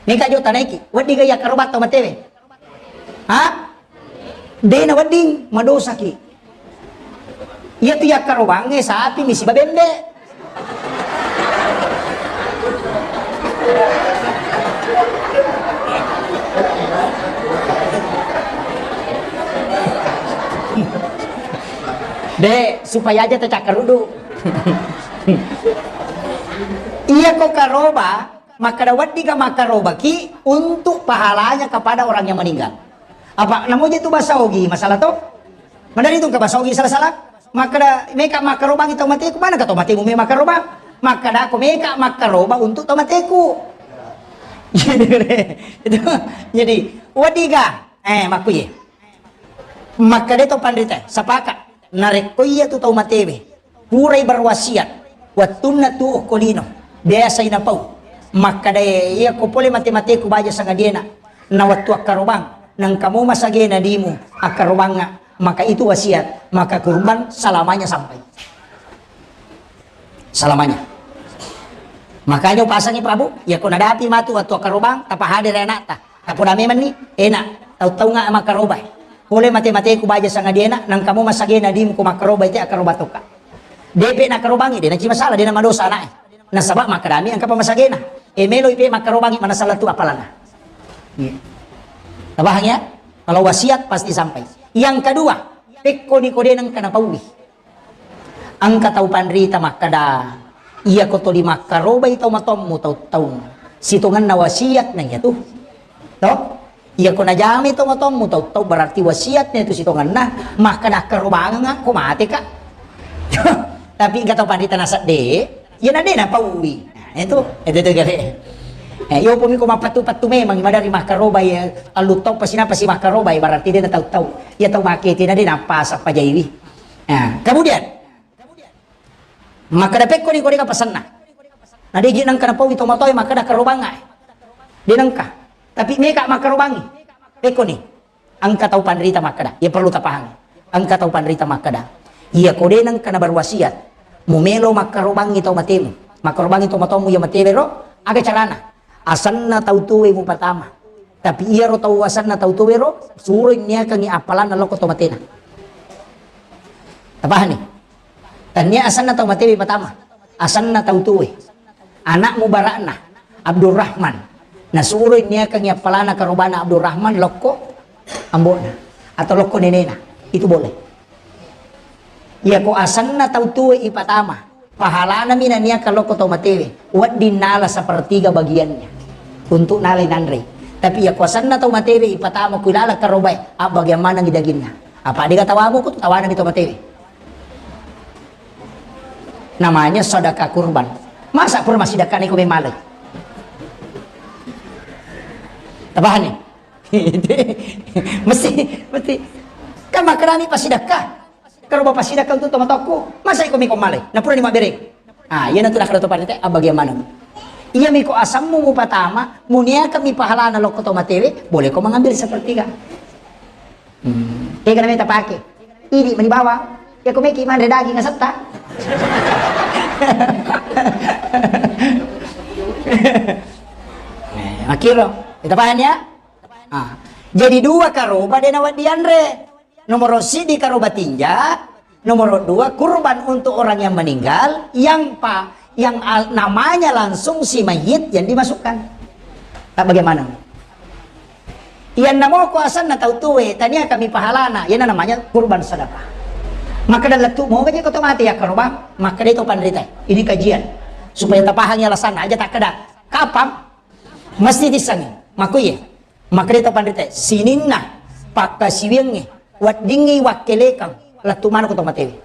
Meka jo tanaiki, wedding ga iya karoba to matewe? Ha? De' nawedding, madosaki. Iya tu iya karobangnge sapi mi siba bembe. De', supaya aja tacakkarudu. Iya ko karoba, makkada wedding ga makkarobaki untuk pahalanya kepada orang yang meninggal. Apa namoja tu bahasa Ogi masalah to? Madari tu engka bahasa Ogi salah-salah. Makkada meka makkarobangi tau mateku, mana ka tau matemu me makkaroba? Makkada ko meka makkaroba untuk tau mateku. Jadi, itu, jadi, wedding ga, eh, makkuye. Makkeda to panrita, sepakat. Narekko iya tu tau matewe, purai berwasiat, wettunna tuo ko lino, biasai napau. Makkeda iya ko pole mate-mateku baja sangadiena, na wettu akkarobang, nengka mo masagena dimu akkarobangnga, maka itu wasiat, maka kurban selamanya sampai. Selamanya. Makanya upasangi Prabu, iya ko nadapi matu wettu akkarobang, tapahadere anakta. Tapodame menni, enak, tau-taunga makkarobai. Pole mate-mateku baja sangadiena, nengka mo masagena dimu ko makkarobai te akkaroba toka. Depe nakkarobangi, de' naci masalah, de' namadosa anaknya. Nasaba makkedami engka pa masagena. E meloi pe makkarobangi, mana salah tu apalana. Iya. Tabahang ya? Kalau wasiat pasti sampai. Yang kedua, pekko ni ko de' nengka napaui. Engka tau panrita makkeda, iya ko tuli makkarobai tau matommu tau-taung, sitongenna wasiat na iya tu. To? Iya ko najamai tau matommu tau-taung berarti wasiat na itu sitongenna, makkeda akkarobangeng ko mate ka. Tapi engka tau panrita nasedde, iya na de' napaui. Nah, itu, itu, itu gare. Eh, iyo pumi ko mappattu-pattu memang madari makkarobai, eh, allu tau pasi napasi makkarobai berarti de' na tau-tau. Iya tau make ti na de' napasa pajaiwi. Nah, kemudian, makkeda pekko ni ko de' ka pasenna. Na de' ji nengka napaui tomatoe makkeda akkarobangnga. De' nengka. Tapi meka makkarobangi. Pekko ni. Engka tau panrita makkeda. Iya perlu tapahangi. Engka tau panrita makkeda. Iya ko de' nengka naberwasiat. Mumelo makkarobangi tau matemu. Makkarobangi tau matommu iya matewe ro. Aga carana? Asenna tau tuwe mupatama. Tapi iyaro tau asenna tau tuwe ro, suroi niakangi appalanna lokko to matena. Tapahani? Tania asenna tau matewe patama. Asenna tau tuwe. Anak mubarakna, Abdurrahman. Nasuroi niakangi appalana karobana Abdurrahman lokko ambona. Atau lokko nenena. Itu boleh. Iya ko asenna tau tuwe ipatama. Pahalana mi naniakang lokko tau matewe, wedding nala sepertiga bagiannya untuk nalai nanrei. Tapi iya kuasanna tau matewe ipatama ku ilala karobae, abbagiang manengngi daginna. Apa dega tawamu ku tawana mi tau matewe. Namanya sedekah kurban. Masa pura massidekka neko memale? Tabahani. Mesti, mesti. Kan makarami passidekka. Karo bapa sidakka untuk tomatokku, masa iko miko malai? Napura ni mabbereng. Ah, iya natu nakada to panrita, abbagiang maneng. Iya miko asammu mupatama, muniaka mi pahalana lokko to matewe, boleh ko mengambil sepertiga. Hmm. Tega nameta pake. Ini meni bawang. Ya ko meki manre daging asetta. Eh, akhirnya, kita paham ya? Ah, jadi dua karoba de nawa dianre. Nomoro sidi karoba tinja, nomoro dua kurban untuk orang yang meninggal, yang pa, yang al, namanya langsung si mayit yang dimasukkan. Tak bagaimana? Yang namoko asanna tau tuwe, tania kami pahalana, yang namanya kurban sedekah. Maka dalam tu mau aja kau mati ya karoba, maka dia itu panrita. Ini kajian supaya tapahangi alasan aja tak keda. Kapang mesti disangi, makuye. Makkedai to panrita, sininna pakkasiwiangnge, weddingngi wakkelekang lettu maneng ko to matewe.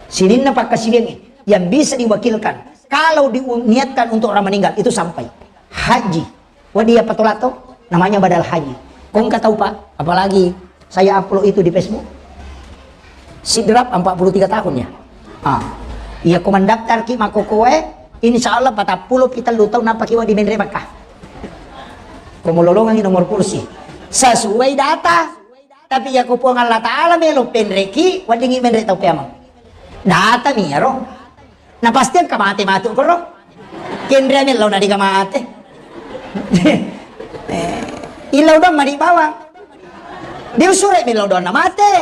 Sininna pakkasiwiangnge yang bisa diwakilkan Kalau diniatkan untuk orang meninggal, itu sampai. Haji. Wedding iya patolak to, namanya badal haji. Ko engka tau, Pak, apalagi saya upload itu di Facebook. Sidrap empat puluh tiga tahun ya. Ah. Iya ko mendaftar ki makkokoe, insya Allah patappulo pi tellu taung nappa ki wedding menre Makkah. Ko mulolongangi nomor kursi. Sesuai data. Tapi iya ko Puang Allah Ta'ala melo penreki, weddingi menre tau peamang. Data mi iyaro. Na pasti engka mate matu koro. Kenrea mellau na dega mate. Eh, illau doang mani bawang. Diusure mellau doang na mate.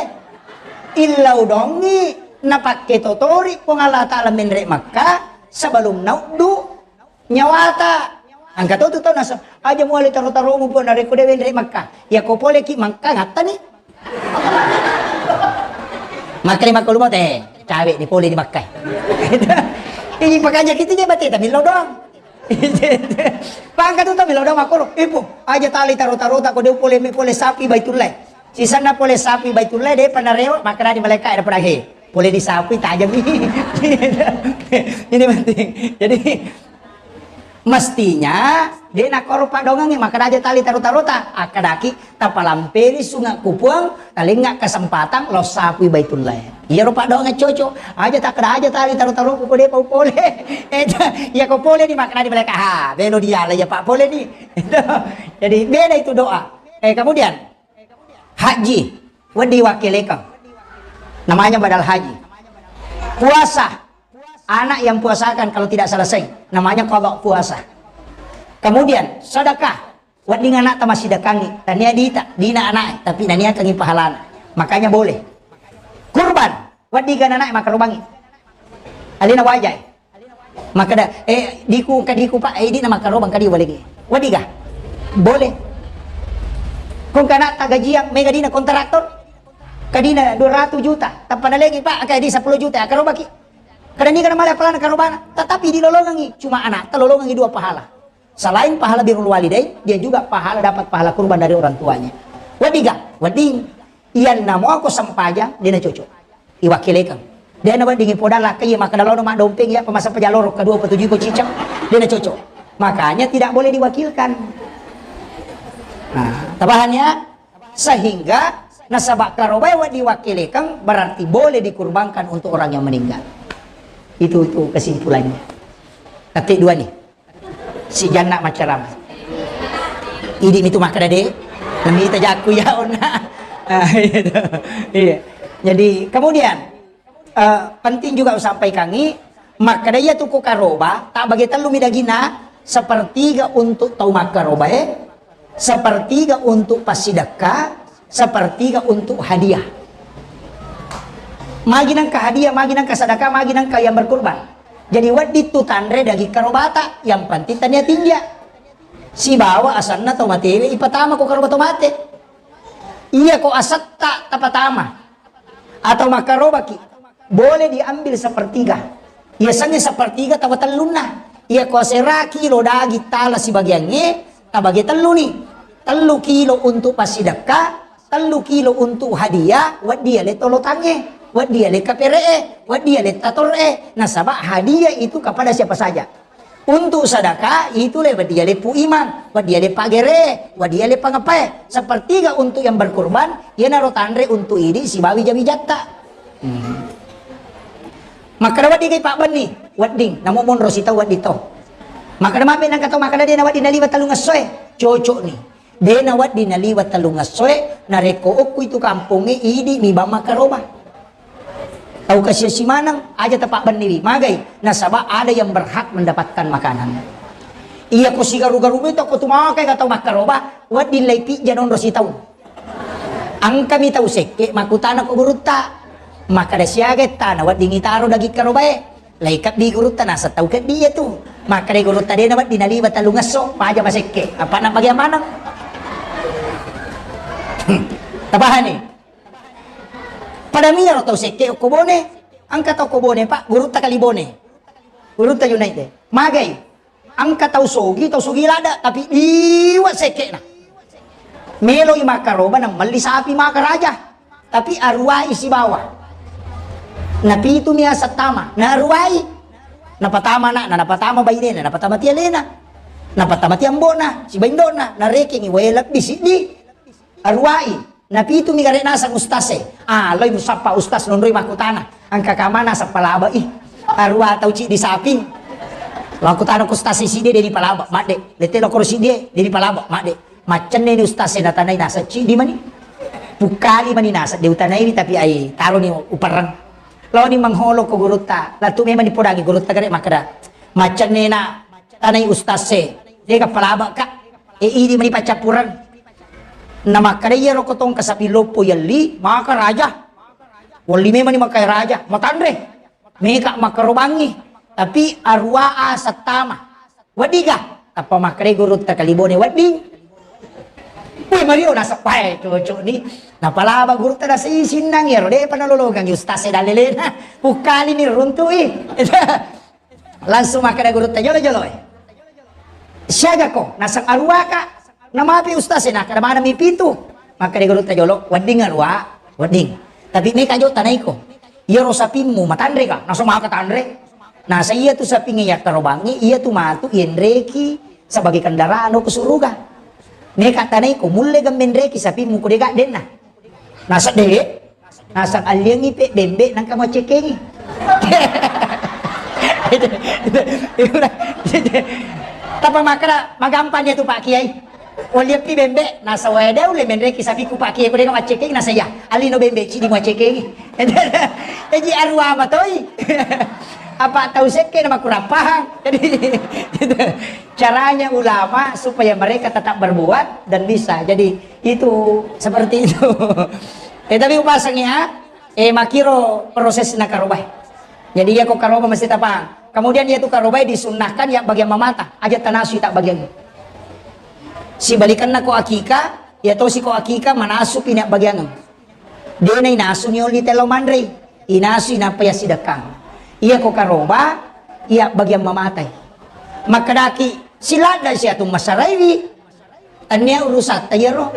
Illau dongi napakke totori Puang Allah Ta'ala menre Makkah sebelum nauddu nyawata. Engka to tu tau nasa, aja muale taro-taromu Puang narekko de wenre Makkah. Iya ko pole ki Makkah ngattani. Makkani makkalu mate, cawe ni pole di Makkah. Ini pakanja kita je bate tapi lo doang. Pangka tu tapi lo doang makoro. Ibu, aja tali taro-tarota ko de pole mi pole sapi Baitullah. Sisanna pole sapi Baitullah de panarewa makkada di malaikat ada padahe. Pole di sapi tajam ini. Ini penting. Jadi mestinya de nakkoro padongengi makkada aja tali taro-tarota, akkadaki tapalampeni sunge ku Puang, talengnga kesempatan lo sapui Baitullah. Iyaro padongengi cocok, aja takkada aja tali taro-taroku ko de pau pole. Eh, iya ko pole ni makkada di malaikat, ha, belo diala iya pak pole ni. Jadi beda itu doa. Eh, kemudian haji, wedding wakkilekeng. Namanya badal haji. Puasa, anak yang puasakan kalau tidak selesai, namanya qada puasa. Kemudian sedekah, wedding anak tamasidekkangi, tania dita, dina anak, tapi naniakangi pahalana. Makanya boleh. Kurban, wedding kan anak makarubangi. Alina wajai. Makkada, eh, diku, engka diku, Pak, eh, dina makkarobang kadi waligi. Wadiga? Boleh. Kong kana tagajiang mega dina kontraktor? Kadina dua ratus juta, tappa nalegi, Pak, engka di sepuluh juta, akarobaki. Kada ni kana male apalana karobana, tetapi dilolongangi, cuma anak, talolongangi dua pahala. Selain pahala birrul walidain, dia juga pahala, dapat pahala kurban dari orang tuanya. Wadiga? Wading. Iyanna muako sempajang, dena cocok. Iwakkilekeng. Dena weddingi podang lakkai, iya makkeda lono maddompeng, iya pemasa pajaloro, kedua petuju iko cicak, dena cocok. Makanya tidak boleh diwakilkan. Nah, tabahan ya? Sehingga nasaba karobae wedding wakkilekeng, berarti boleh dikurbankan untuk orang yang meninggal. Itu, itu kesimpulannya. Tapi dua nih. Si Janna maccarama. Idi mitu makkeda de, namita jakku ya onna. Ah, gitu. Iya. Jadi kemudian, eh, penting juga usampaikangi, makkeda iya tu ku karoba, tak bagi tellu mi dagina, sepertiga untuk tau makkaroba, eh, sepertiga untuk passidekka, sepertiga untuk hadiah. Magi nangka hadiah, magi nangka sedekah, magi nangka yang berkurban. Jadi wedding tu tanre daging karobata, yang penting tania tinja. Sibawa asanna tau matewe ipatama ko karoba tau mate. Iya ko asetta tapatama. Atau makarobaki, boleh diambil sepertiga. Yasengnge sepertiga tawa tellunna. Iya ko aseraki lo daging tala sibagiangnge, tabage telluni. Tellu kilo untuk passidekka, tellu kilo untuk hadiah, wedding ale tolotangnge, wedding ale kapere'e, wedding ale tator'e. Nasaba hadiah itu kepada siapa saja. Untuk sedekah itu le wedding ale Pu Imang, wedding ale pagere, wedding ale pangepae. Sepertiga untuk yang berkurban, iyanaro tanre untuk idi sibawa wija-wijatta. Hmm. Makkeda wedding kai pabbenni, wedding, namo monro sitau wedding to. Makkeda mape nangka tau makkeda de na wedding naliwa tellung essoe, cocok ni. De na wedding naliwa tellung essoe, narekko okku itu kampongnge idi mi bang makkaroba. Tau kasiasi maneng, aja tapabbenniwi. Magai, nasaba ada yang berhak mendapatkan makanan. Iya ko sigaru-garu itu ko tu makai ka tau makkaroba, wedding lai pijja nonro sitau. Engkami tau sekke makkutana ko gurutta. Makkeda siaga tana wedding itaro daging karobae. Lai kabbi gurutta naseng tau kabbi iya tu. Makkeda gurutta de na wedding naliwa tellung esso, paja masekke. Apa na bagian maneng? Tapahani? Pada miyaro tau sekke okko Bone, engka tau ko Bone, Pak, gurutta kali Bone. Gurutta Junaid de. Magai, engka tau sogi, tau sogi lada, tapi liwa sekke'na. Meloi makkaroba na melli sapi makaraja, tapi aruwai sibawa. Napitu mi aseng tama, naruwai. Napatama ana'na, napatama bainena, napatama ti alena, napatama ti ambo'na, sibawa indo'na, narekengngi wae lebbi siddi, aruwa'i. Napitumi gare' naseng ustaz e. Ah, loi musappa ustaz, nonroi makkutana, engka kamana seppa labe'i? Aruwa tau ciddi saping. Makkutana ku ustaz e, siddi de' ripalaba', madde'. Lette lokoro siddi e, de' ripalaba', madde'. Maccenneni ustaz e, natanai naseng ciddi mani. Pukkali mani naseng, de' utanaiwi, tapi ai taroni uperreng. Laoni mengholo ko gurutta, latu memang nipodangi gurutta gare' makkeda, maccennena tanai ustaz e, de' ka palaba' ka. E, idi mani paccappureng. Namakkeda, iyaro ko tongka saping loppo yelli, maka raja. Welli memang ni maka raja, matanre. Meka makkarobangngi. Tapi aruwa a settama. Weddiga? Tappa makkeda gurutta kalibone, wedding. Woi, Mario, naseppae cocok ni. Napalaba gurutta, nasei sinnang iyaro, de'pa nalolongang ustaz e dallelena. Pukkalini runtu'i. Langsung makkeda gurutta jolo-jolo e, siaga ko? Naseng aruwa ka. Namapi ustaz e, nakkeda maneng mi pitu. Makkeda gurutta jolo, wedding aruwa, wedding. Tapi meka jo tanaiko. Iyaro sapimmu matanre ka? Naseng maka tanre. Naseng iyatu sapingnge yakkarobangngi, iyatu matu yenreki sebagai kendaraan ko suruga. Meka tanaiko, mulle gemmenreki sapimmu ko de' gaddenna. Naseng de', naseng alliangngi pe bembe' nangka muaccekkengi. Tappa makkeda, magampang iyatu Pak Kiai. Walliappi bembe', naseng wae de' ulle menreki sapikku Pak Kiai, ko de' ga muaccekkengi, naseng iya. Allino bembe' ciddi muaccekkengi. Eji aruwa matoi. Apa tau sekke na makurang pahang. Jadi, caranya ulama supaya mereka tetap berbuat dan bisa. Jadi, itu seperti itu. Eh, tapi upaseng ya, eh, makkiro prosesna karobae. Jadi, iya ko karoba mesti tapahang. Kemudian, iyatu karobae disunnahkan ya bagian mamata, aja tanasui tak bagian. Sibalikanna ko akika, iya tosi ko akika manasupi ni bagian. De' nainasu ni oli tello manrei, inasui nappa yassidekkang. Iya ko karoba, iya bagian mamatai. Makkedaki, siladda siatu masaraiwi. Tania urusatta iyaro.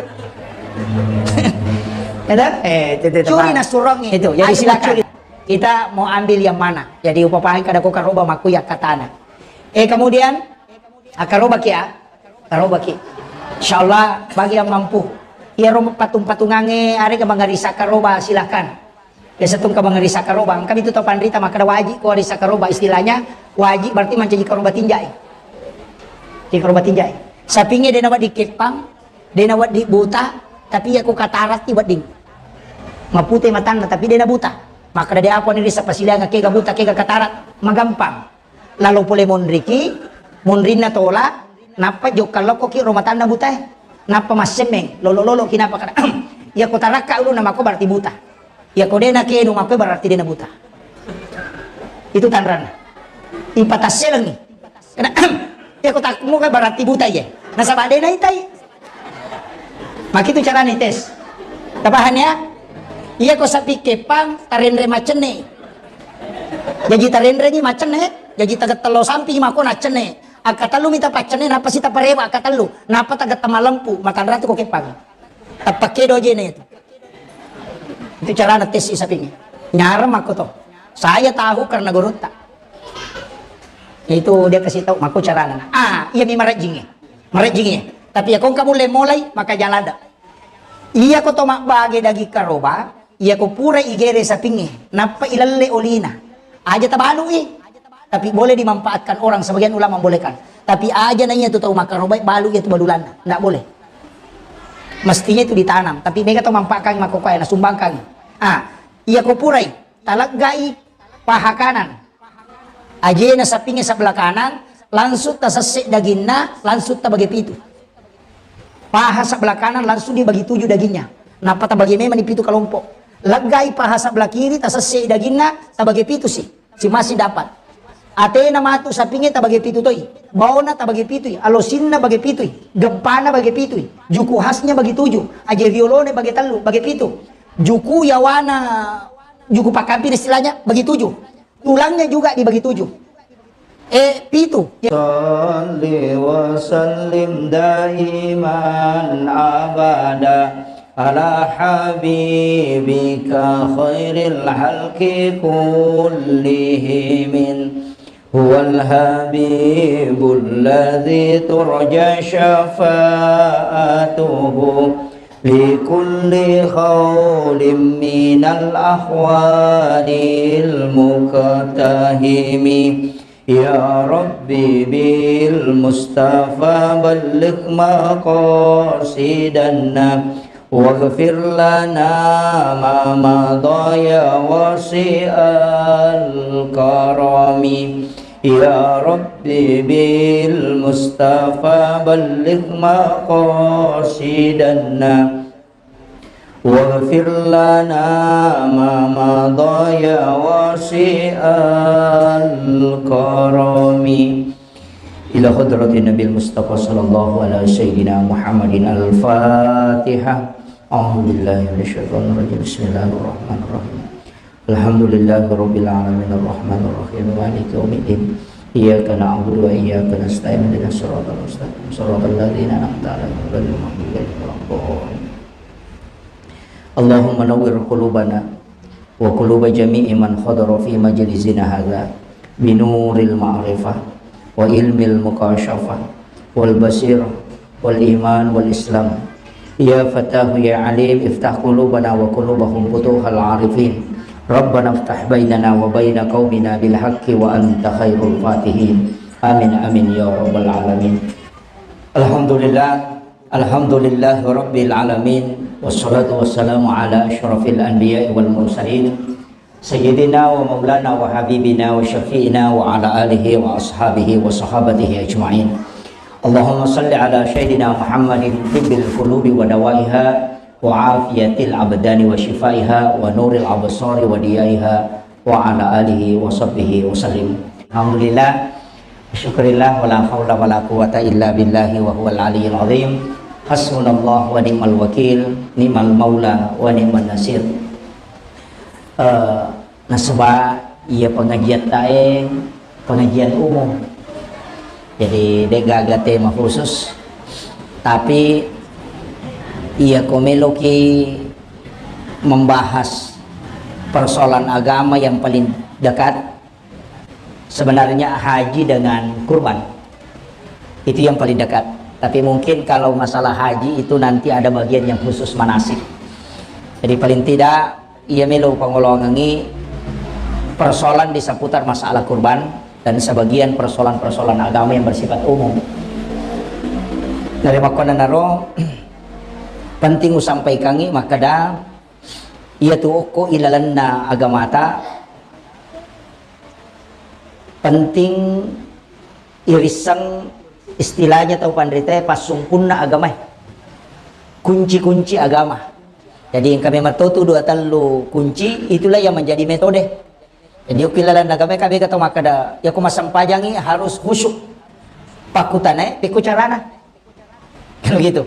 Ada? Eh, itu, itu, curi nasurongi. Itu, jadi silakan. Kita mau ambil yang mana? Jadi upapahang kada ko karoba makku ya katana. Eh, kemudian, ah, karoba kia? Karoba ki. Insyaallah bagi yang mampu. Iyaro patung-patungange arega mangarisa karoba, silakan. Biasa tungka mangarisa karoba, engka mitu tau panrita makkeda wajib ko arisa karoba, istilahnya wajib berarti mancaji karoba tinjai. Jadi karoba tinjai. Sapingnge de' nawedding keppang, de' nawedding buta, tapi iya ko kataratti wedding. Mapute matanna tapi de' nabuta. Makkeda de' apa ni risa pasilaingeng kega buta, kega katarat, magampang. Lalo pole monriki, monrinna tola, nappa jokka lokkoki ro matanna butae. Nappa massemmeng, lolo-loloki nappa kada. Iya ko tarakka ulunna mako berarti buta. Iya ko de' nakenu mako berarti de' nabuta. Itu tanranna. Ipatasselengi. Kena, iya ko takmu kan berarti buta iya. Nasaba de' naitai. Makitu carana tes. Tapahang ya? Iya ko sapi kepang tarenre macenne. Jaji tarenreni macenne, jaji tagettello sampi mako naccenne. Akkatellu mita paccenne, nappa si taparewa akkatellu. Nappa tagetta malempu, matanratu ko kepang. Tappakedo jene itu. Itu carana tes sapingnge. Nyarang mako to. Saya tahu karena gurutta. Itu dia kasih tahu mako carana. Ah, iya mi marajinge. Marejjingngi. Tapi iya ko engka mulle molai, maka jalada. Iya ko to mabbage daging karoba, iya ko pura igere sapingnge, nappa ilelle olina. Aja tabalui. Tapi boleh dimanfaatkan orang, sebagian ulama membolehkan. Tapi aja na iya tu tau makarobai balu iya tu balulanna. Ndak boleh. Mestinya itu ditanam, tapi mega to manfaatkan makokoe, nasumbangkan. Ah, iya ko purai, taleggai paha kanan. Ajena sapingnge sebelah kanan, langsung tasesse daginna, langsung tabage pitu. Paha sebelah kanan langsung dibagi tujuh dagingnya. Nappa tabage memang di pitu kelompok. Leggai paha sebelah kiri, tasesse daginna, tabage pitu si. Si masih dapat. Atena matu sapingnge tabage pitu toi. Baona tabage pitui. Alosinna bage pitui. Gempana bage pitui. Juku khasnya bagi tujuh. Aje riolone bage tellu, bage pitu. Juku yawana, juku pakkampir istilahnya, bagi tujuh. Tulangnya juga dibagi tujuh. Eh, pitu. Salli wa sallim daiman abada ala habibika khairil halqi kullihimin. هو الحبيب الذي ترجى شفاعته لكل هول من الأهوال المقتحم. يا رب بالمصطفى بلغ مقاصدنا واغفر لنا ما مضى يا واسع الكرم. يا رب بالمصطفى بلغ مقاصدنا واغفر لنا ما مضى يا واسع الكرم. إلى حضرة النبي المصطفى صلى الله على سيدنا محمد الفاتحة. أعوذ بالله من الشيطان الرجيم. بسم الله الرحمن الرحيم. الحمد لله رب العالمين الرحمن الرحيم مالك يوم الدين. إياك نعبد وإياك نستعين. اهدنا الصراط المستقيم. صراط الذين أنعمت عليهم غير المغضوب عليهم ولا الضالين. اللهم نور قلوبنا وقلوب جميع من حضر في مجلسنا هذا بنور المعرفة وعلم المكاشفة والبصيرة والإيمان والإسلام. يا فتاح يا عليم، افتح قلوبنا وقلوبهم فتوح العارفين. ربنا افتح بيننا وبين قومنا بالحق وأنت خير الفاتحين. آمين، آمين يا رب العالمين. الحمد لله، الحمد لله رب العالمين، والصلاة والسلام على أشرف الأنبياء والمرسلين، سيدنا ومولانا وحبيبنا وشفيعنا وعلى آله وأصحابه وصحابته أجمعين. اللهم صل على سيدنا محمد طب القلوب ودوائها وعافية الأبدان وشفائها ونور الأبصار وضيائها وعلى آله وصحبه وسلم. الحمد لله. Syukurillah, wala haula wala quwwata illa billahi wa huwal aliyyil azim. Hasbunallah wa ni'mal wakil, ni'mal maula wa ni'man nasir. Eh, nasaba iya pengajian tae pengajian umum. Jadi, de' gaga tema khusus. Tapi, iya ko meloki membahas persoalan agama yang paling dekat, sebenarnya haji dengan kurban. Itu yang paling dekat. Tapi mungkin kalau masalah haji itu nanti ada bagian yang khusus manasik. Jadi paling tidak, iya melo pangoloangengi persoalan di seputar masalah kurban dan sebagian persoalan-persoalan agama yang bersifat umum. Dari makkonanaro, penting usampaikangi makkeda, iya tu okko ilalenna agamata, penting irisseng istilahnya tau panritae passungkunna agamae. Kunci-kunci agama. Jadi engka memang totu dua tellu kunci, itulah yang menjadi metode. Jadi okko ilalenna agamae, kabega tau makkeda, iya ko massempajangi harus khusyuk. Pakkutanae, pekko carana. Kan begitu.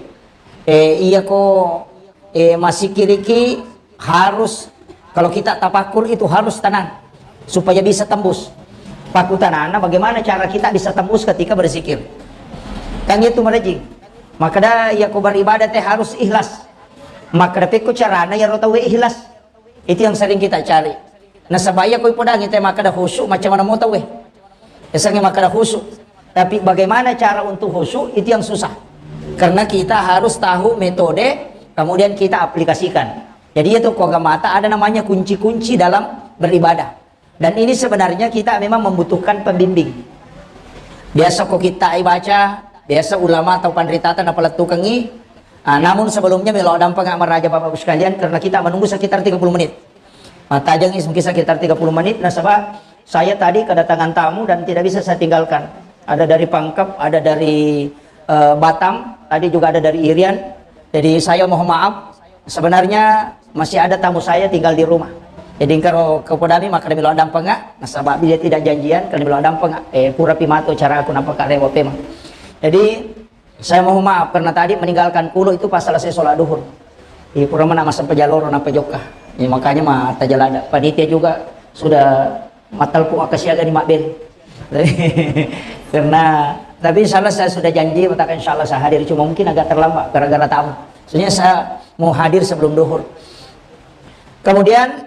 Eh, iya ko, eh, masikiriki harus, kalau kita tafakkur itu harus tenang supaya bisa tembus. Pakkutanana bagaimana cara kita bisa tembus ketika berzikir. Kan itu merejing. Makkeda iya ko beribadah te harus ikhlas. Makkeda pekko carana iyaro tauwe ikhlas. Itu yang sering kita cari. Nasaba iya ko ipodangi te makkeda khusyuk, macam mana mau tauwe? Esangnge makkeda khusyuk. Tapi bagaimana cara untuk khusyuk, itu yang susah. Karena kita harus tahu metode, kemudian kita aplikasikan. Jadi itu ko agamata ada namanya kunci-kunci dalam beribadah. Dan ini sebenarnya kita memang membutuhkan pembimbing. Biasa ko kita baca, biasa ulama atau panritata napalettukengi. Ah, namun sebelumnya melo dampeng maraja Bapak Ibu sekalian, karena kita menunggu sekitar tiga puluh menit. Matajengi mungkin sekitar tiga puluh menit, nasaba saya tadi kedatangan tamu dan tidak bisa saya tinggalkan. Ada dari Pangkep, ada dari, eh, Batam, tadi juga ada dari Irian. Jadi saya mohon maaf, sebenarnya masih ada tamu saya tinggal di rumah. Jadi engkaro ko podami makkeda melo dampeng, nasaba dia tidak janjian, karena melo dampeng, eh, pura pi mato caraku, nampa karewa pemang. Jadi saya mohon maaf karena tadi meninggalkan kulo itu pas selesai sholat duhur. Iya, pura mana masa pejaloro nampa jokka. Ya, makanya ma tajalada. Panitia juga sudah matalpu akka siaga di Mabel. Karena, tapi insya Allah saya sudah janji, maka insya Allah saya hadir. Cuma mungkin agak terlambat gara-gara tamu. Soalnya saya mau hadir sebelum duhur. Kemudian,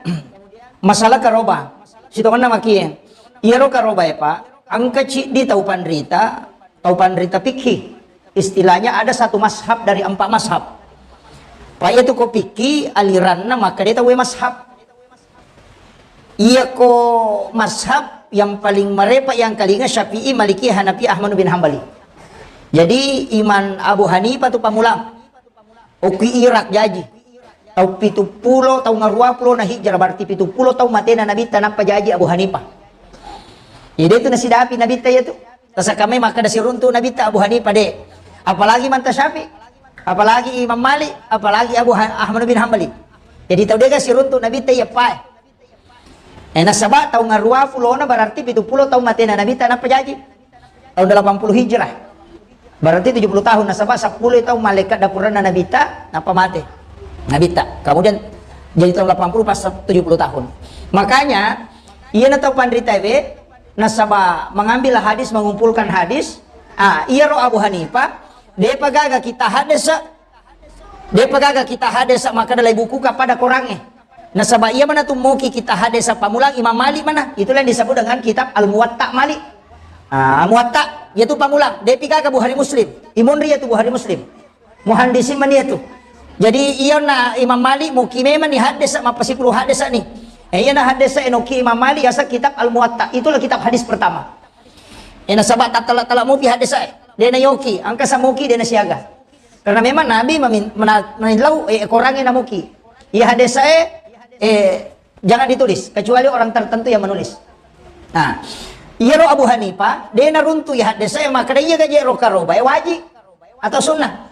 masalah karoba. Sitongenna makie. Iyaro karoba ya, Pak. engka ciddi tau panrita, tau panrita fikih. Istilahnya ada satu mazhab dari empat mazhab. Pa iya tu ko fikih aliranna makkeda tauwe mazhab. Iya ko mazhab yang paling marepa yang kalinga Syafi'i, Maliki, Hanafi, Ahmad bin Hambali. Jadi Imam Abu Hanifah tu pamulang. Okki Irak jaji. Tau pitu pulo, tau ngarua pulo na hijrah, berarti pitu pulo tau matena Nabitta nappa jaji Abu Hanifah. Jadi itu nasidapi Nabitta iya tu. Tasakamai makkeda siruntu Nabitta Abu Hanifah de. Apalagi Manta Syafi'i, apalagi Imam Malik, apalagi Abu Ha-, Ahmad bin Hambali. Jadi tau dega siruntu Nabitta iya pae. Eh, nasaba tau ngarua pulona berarti pitu pulo tau matena Nabitta nappa jaji. Tahun delapan puluh Hijrah. Berarti tujuh puluh tahun, nasaba seppulo tau malaikat dapuranna Nabitta nappa mate. Nabitta. Kemudian jadi tahun delapan puluh pas tujuh puluh tahun. Makanya iya na tau panrita we nasaba mengambil hadis, mengumpulkan hadis. Ah, iyaro Abu Hanifah, depa gaga kita hadis Depa gaga kita hadesa makkeda lai bukuka pada korangnge. Nasaba iya mana tu moki kita hadesa pamulang Imam Malik mana. Itulah yang disebut dengan kitab Al-Muwatta Malik. Ah, Muwatta, yaitu pamulang. Depi gaga Bukhari Muslim. Imonri yaitu Bukhari Muslim. Muhandisin mani yaitu. Jadi iya na Imam Malik moki memang ni hadesa mappasipulu hadesa ni. Eh, iya na hadesa enoki Imam Malik yasa kitab Al-Muwatta. Itulah kitab hadis pertama. Eh, nasaba tattala-tala mopi hadesa e. Dena yoki, angka samoki dena siaga. Karena memang Nabi memin-, mena-, menillau, eh, korangnge namoki. Iya hadesa e, eh, jangan ditulis, kecuali orang tertentu yang menulis. Nah, iyaro Abu Hanifah, dena runtu iya hadesa e, makkeda iya gaje ro karoba e waji atau sunnah.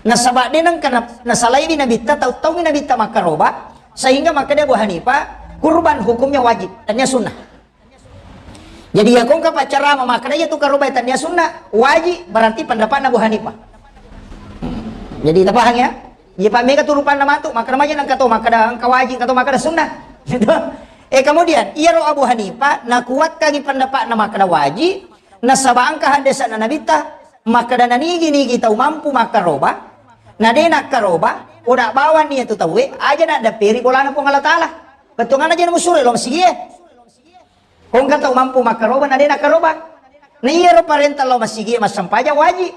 Nasaba dena engka na-, nasalaiwi Nabitta, tau-, taumi Nabitta makkaroba, sehingga makkeda Abu Hanifah, kurban hukumnya wajib, tania sunnah. Jadi iya ko engka paccarama makkeda iya tu karoba e tania sunnah, waji, berarti pendapatna Abu Hanifah. Hmm. Jadi tapahang ya? Iya pa mega turupanna matu, makkeda maja nengka to makkeda engka waji, engka to makkeda sunnah. Gitu. Eh, kemudian iyaro Abu Hanifah nakuatkangi pendapatna makkeda waji, nasaba engka hadesana Nabitta makkeda nanigi-nigi tau mampu makkaroba, na de nakkaroba, oda bawang nia tu tauwe, aja naddapperi bolana Puang Allah Taala. Bettuanna aja namusuro lo masigi e. Ko engka tau mampu makkaroba, na de nakkaroba. Na iyaro parenta lao masigi e massempajang waji.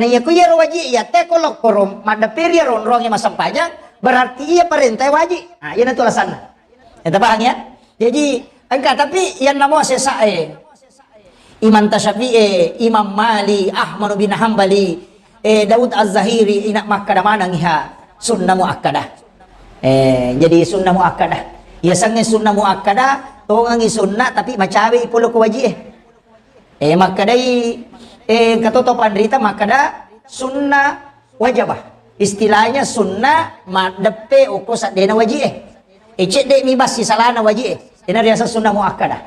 Na iya ku iyaro waji, iya te ko lokkoro maddapperi iyaro onrongnge massempajang, berarti iya parenta e waji. Nah, iya natu alasanna. Ya, tapahang ya? Jadi, engka, tapi yang namo sesa e. Imam Tasyafi'i, Imam Malik, Ahmad bin Hambali, eh, Daud Az-Zahiri, ina makkada maneng iha sunnah muakkadah. Eh, jadi sunnah muakkadah. Iya sangnge sunnah muakkadah, tongengi sunnah tapi macawe i pole ko waji e. Eh, makkadai, eh, katoto panrita makkada sunnah wajabah. Istilahnya sunnah maddeppe okko saddena waji e. Eh, cedde mi bassi salana waji e. Ina riaseng sunnah muakkadah.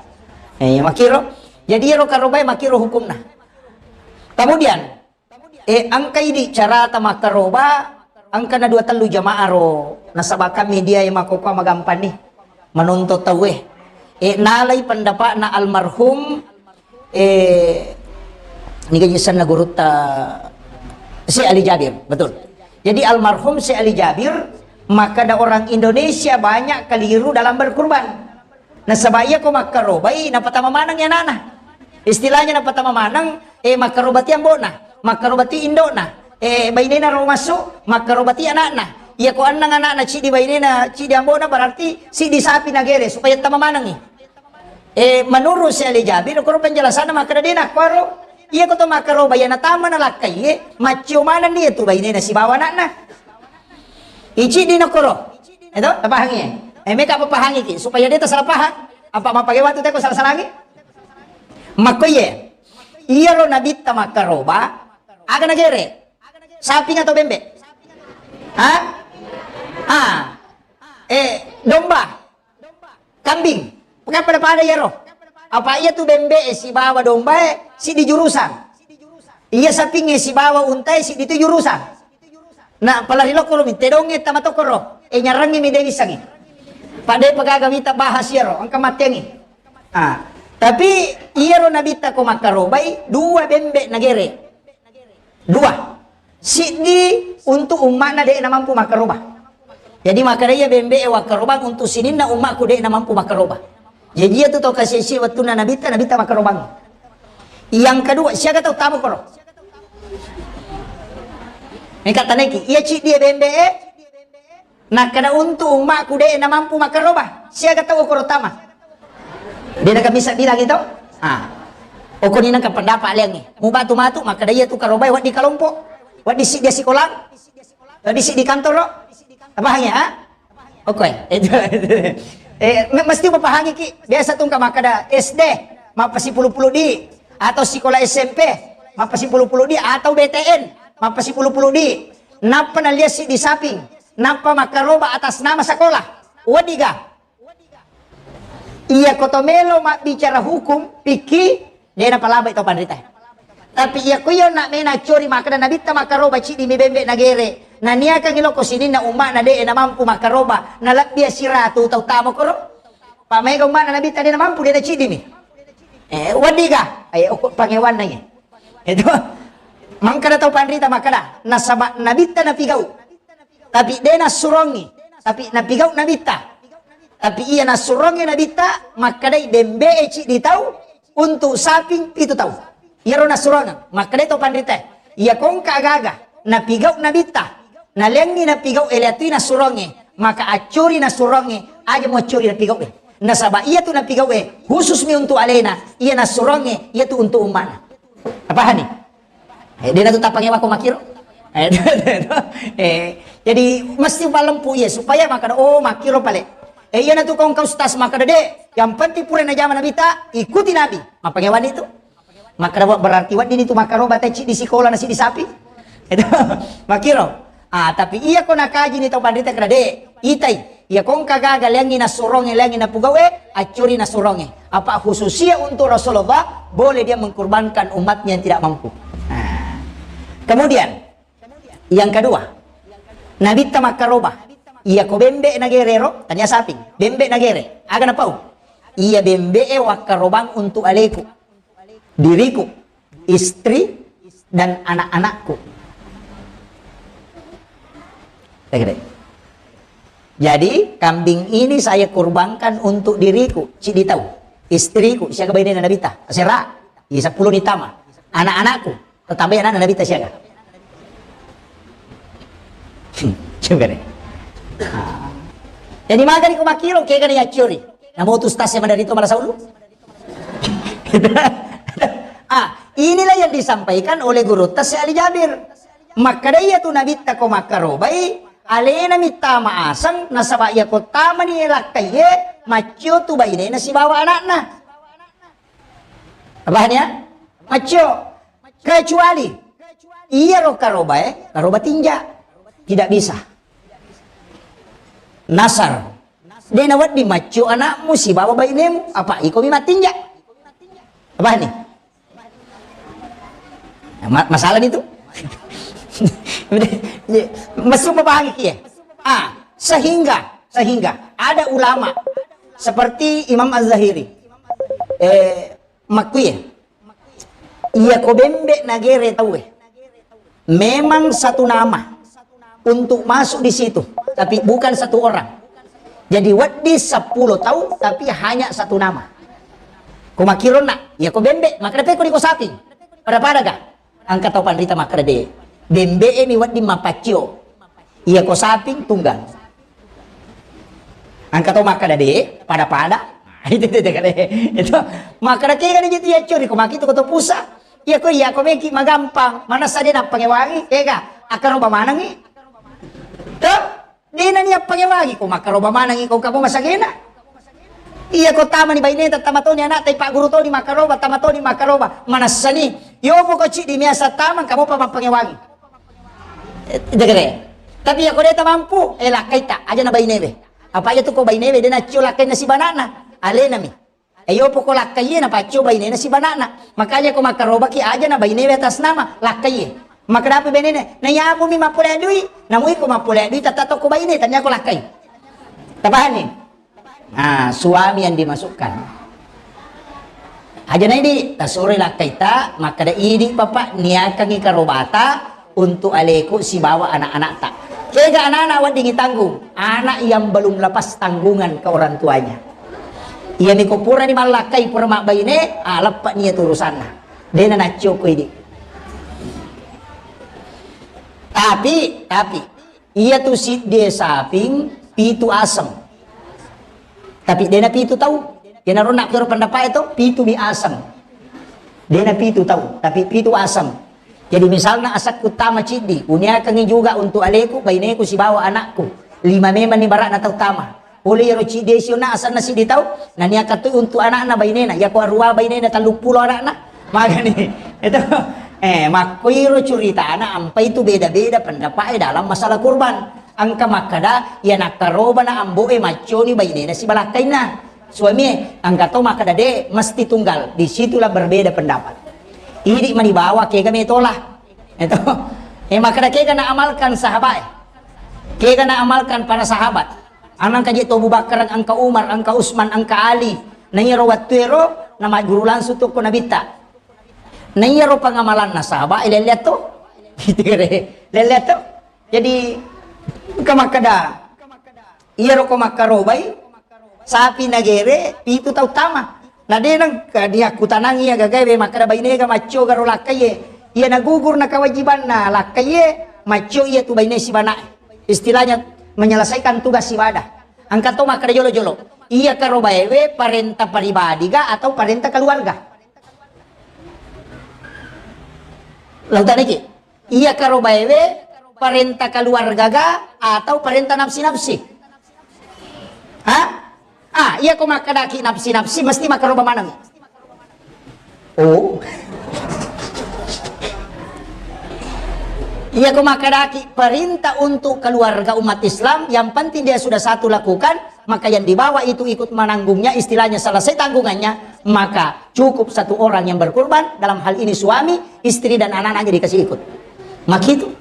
Eh, makiro. Jadi iyaro karobae makiro hukumna. Kemudian, eh, engka idi carata makkaroba, engka na dua tellu jamaah ro, nasaba kan media e makkokkoe magampang ni manonton tauwe. Eh, nalai pendapatna almarhum, eh, niga jisenna gurutta Syekh Ali Jabir, betul. Jadi almarhum Syekh Ali Jabir, makkada orang Indonesia banyak keliru dalam berkurban. Nasaba iya ko makkarobai, napatama maneng anana. Istilahnya napatama maneng, eh, makkarobati ambona, makkarobati indona, eh, bainena ro massu, makkarobati anakna. Iya ko annang anakna, cidi bainena, cidi ambona, berarti sidi sapi nagere supaya tama manengi. Eh, menurut Syekh Ali Jabir, koro penjelasanna makkada dena kuaro, iya ko to makkaroba iya natama nalakkai, eh, maccio maneng dia tu bainena sibawa anakna. Icidi nakoro. Eto, tapahangi, eh? Eh, meka papahangi ki, supaya dia tersalah paham. Apa mappake watu teko salah-salangi? Makko iye. Iyaro nabitta makkaroba, aga nagere? Saping atau bembe? Ha? Ah. Eh, domba. Kambing. Pokoknya pada-pada iyaro. Apa iya tu bembe e sibawa domba e, sidi jurusan. Iya saping e sibawa unta e, sidi tu jurusan. Na, palari lokko lo mi, tedong e tama tokkoro. E, nyarangi mi de wissangi. Pada pagaga mita bahas iyaro, engka mattengi. Ah, tapi iyaro nabitta ko makkarobai, dua bembe nagere. Dua. Siddi untuk umma'na de namampu makkaroba. Jadi makkada iya bembe e wakkarobang untuk sininna umma'ku de namampu makkaroba. Jadi iya tu tau kasi-, si wettunna nabitta, nabitta makkarobang. Yang kedua, siaga tau tama koro? Engka taneki, iya ciddi e bembe e, nakkeda untuk ummaku de namampu makkaroba, siaga tau koro tama? De nakamisa bilang itu? Ah. Okoni nengka pendapat liangi. Mubatu matu, makkeda iya tu karoba e waddi kalompo. Waddi siddi sikola. Waddi siddi kantoro. Apa hanya, ah? Oke, itu. Eh, me-, mesti mupahangiki. Biasa tu engka makkeda S D, mappasipulu-pulu di, atau sikola S M P, mappasipulu-pulu di, atau B T N, mappasipulu-pulu di. Nappa naliassi di saping, nappa makkaroba atas nama sekolah. Weddiga? Iya ko to melo mabbicara hukum, pikki, de napalabai to panrita. Tapi iya ko iyo nak mena cori makkeda nabitta makkaroba ciddi mi bembe nagere. Naniakangi loko sininna umma'na de namampu makkaroba, nalebbi siratu tau tama koro. Pa maega umma'na nabitta de namampu de naciddi mi. Eh, weddiga? Eh, okko pangewanna iya. Itu. Mangkada tau panrita makkeda, nasaba nabitta napigau. Tapi de nassurongi, tapi napigau nabitta. Tapi iya nassurongi nabitta, makkedai bembe e ciddi tau, untuk saping pitu tau. Iyaro nassurongeng, makkedai tau panrita. Iya kongka gaga, napigau nabitta. Naleangi napigau e, leatui nassuronge, maka accuri nassuronge, aja muaccuri napigau e. Nasaba iya tu napigau e, khusus mi untuk alena, iya nassuronge, iya tu untuk ummana. Apa hani? Eh, de natu tappangewa ko makkiro. Eh, eh, jadi mesti palempu iya supaya makkeda, oh, makkiro pale. Eh, iya natu kongka ustaz makkeda de, yang penting pura najama nabitta, ikuti nabi. Mappangewani tu. Makkeda, wah, berarti wedding itu makkaroba tecci di sikola nasi di sapi. Itu makkiro. Ah, tapi iya ko nakaji ni tau panrita keda de, itai. Iya kongka gaga leangi nassuronge, leangi napugau e, accuri nassuronge. Apa khususia untuk Rasulullah, boleh dia mengkorbankan umatnya yang tidak mampu. Nah. Kemudian, yang kedua, nabitta makkaroba. Iya ko bembe nagere ro, tania saping. Bembe nagere. Aga napau? Iya bembe e wakkarobang untuk aleku. Diriku, istri, dan anak-anakku. Jadi, kambing ini saya kurbankan untuk diriku, ciddi tau, istriku, siaga bainena nabitta, asera, iya seppulo ni tama, anak-anakku, tetamba anakna nabitta siaga. Hmm, coba deh. Jadi magani ko makkiro, kega ni accuri. Namo tu stase madarito marasa ulu. Ah, inilah yang disampaikan oleh guru Tasya Ali Jabir. Makkeda iya tu nabitta ko makkarobai, alena mittama aseng, nasaba iya ko tamani lakkaiye, maccio tu bainena sibawa anakna. Apa hanya? Maccio. Kecuali iya ro karobae, karoba tinja. Tidak bisa. Nasar. De nawedding maccio anakmu sibawa bainemu, apa iko mi mattinja. Apa ni? Ma-, masalah ni tu. Masuk memahami kia. Ah, sehingga, sehingga ada ulama seperti Imam Az-Zahiri, eh, makkui, iya ko bembe nagere tauwe. Memang satu nama untuk masuk di situ, tapi bukan satu orang. Jadi wedding seppulo tau, tapi hanya satu nama. Ko makkironna, iya ko bembe, makkeda pekko di ko saping. Pada-pada ga? Engka tau panrita makkeda de. Bembe e mi wedding mapaccio. Iya ko saping tunggal. Engka tau makkeda de, pada-pada. Itu, itu, itu, itu. Makkeda kega ni jitu yaccuri ko makkitu ko to pusa. Iya ko, iya ko meki magampang. Manessa de nappangewangi, kega akkaroba manengi. To, de nani appangewangi ko makkaroba manengi ko kamu masagena. Iya ko tamani baineta, tama toni anakta, ipagguru toni makkaroba, tama toni makkaroba. Manessani, yopo ko ciddi miasa tamang kamu pa mappangewangi. Eh, jagare. Tapi iya ko de tamampu, eh, lakkaita, aja na bainewe. Apa iya tu ko bainewe, de naccio lakkainna sibanana. Alenami. Eh, yopo ko lakkaiye, napaccio bainena sibanana. Makanya ko makkarobaki aja na bainewe atas nama, lakkaiye. Makkeda apa bainena? Na yapo mi mappole dui, namu iko mappole dui, tata to ko baine, tania ko lakkai. Tapahanni? Nah, suami yang dimasukkan. Aja na idi, tasuroi lakkaita, makkeda idi, Bapak, niakangi karobata untuk aleku sibawa anak-anakta. Kega anak-anak weddingi tanggung? Anak yang belum lepas tanggungan ke orang tuanya. Iya niko purani mallakkai, pura mabbaine, ah, leppa nia tu urusanna. Dena naccio ko idi. Tapi, tapi, iya tu siddi saping pitu aseng. Tapi dena pitu tau. Iyanaro nakkero pendapat itu pitu mi aseng. Dena pitu tau, tapi pitu aseng. Jadi misalna asakku tama ciddi, uniakangi juga untuk aleku, baineku sibawa anakku. Lima memang ni barakna tau tama. Pole iyaro ciddi siona asenna siddi tau, naniaka tu untuk anakna bainena, yako arua bainena telluppulo anakna. Magani. Itu. Eh, makkoiro curitana ampai tu beda-beda pendapat dalam masalah kurban. Engka makkada, iya nakkarobana ambo'e macconi bainena sibalakkainna. Suamie, engka to makkada de, mesti tunggal. Di situlah berbeda pendapat. Idi mani bawa kega metola. Itu. Eh, makkada kega na amalkan sahabat. Kega na amalkan para sahabat. Anang kaje to Abu Bakar, engka Umar, engka Utsman, engka Ali. Na iyaro wattuero na magguru langsung tu ko Nabitta. Na iyaro pangamalanna sahabat, eh, lelle to. Lelle to. Jadi, engka makkada, iyaro ko makkarobai, sapi nagere, pitu tau tama. Na de nengka diakkutanang iya gagae, be makkada bainega maccio garo lakkaie. Iya nagugur na kewajibanna lakkaie, maccio iya tu baine sibana'e. Istilahnya menyelesaikan tugas ibadah. Engka to makkada jolo-jolo. Iya karobaewe parenta pribadi ga atau parenta keluarga? Lautaniki. Iya karobaewe parenta keluarga ga atau parenta nafsi-nafsi? Hah? Ah, iya ko makkadaki nafsi-nafsi mesti makkaroba maneng. Oh. Iya ko makkadaki perintah untuk keluarga umat Islam, yang penting dia sudah satu lakukan, maka yang di bawah itu ikut menanggungnya, istilahnya selesai tanggungannya, maka cukup satu orang yang berkurban, dalam hal ini suami, istri dan anak-anaknya dikasih ikut. Makitu.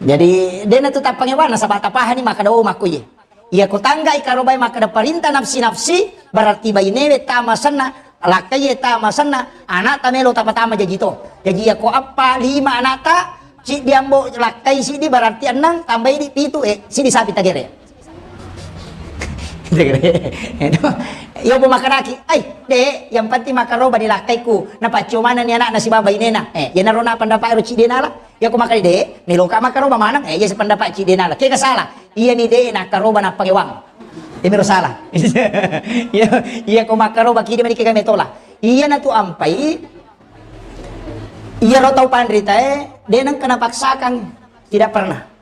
Jadi, dena tu tappangewana, saba tapahani makkada, oh, makkuye. Iya ko tanggai karobai makkada perintah nafsi-nafsi, berarti bainewe tama senna, lakkaie tama senna, anakta melo tapatama jaji to. Jaji iya ko appa, lima anakta, siddi ambo lakkai siddi, berarti enneng, tambai di pitu, eh, siddi sapi tagere. Iya, bu makkanaki, "Ai, de, yang penting makkaroba ni lakkaiku, napaccio maneng ni anakna sibawa bainena." Eh, iyanaro na pendapat ero ciddi nala. Iya, ko makkada, "De, meloka makkaroba maneng." Eh, iya sependapat ciddi nala. Kega salah? Iya ni de nakkaroba nappangewang. Iya mero salah. Iya, iya ko makkaroba kidi mani kega metola. Iya na tu ampai, iyaro tau panritae, de nengka napaksakan. Tidak pernah.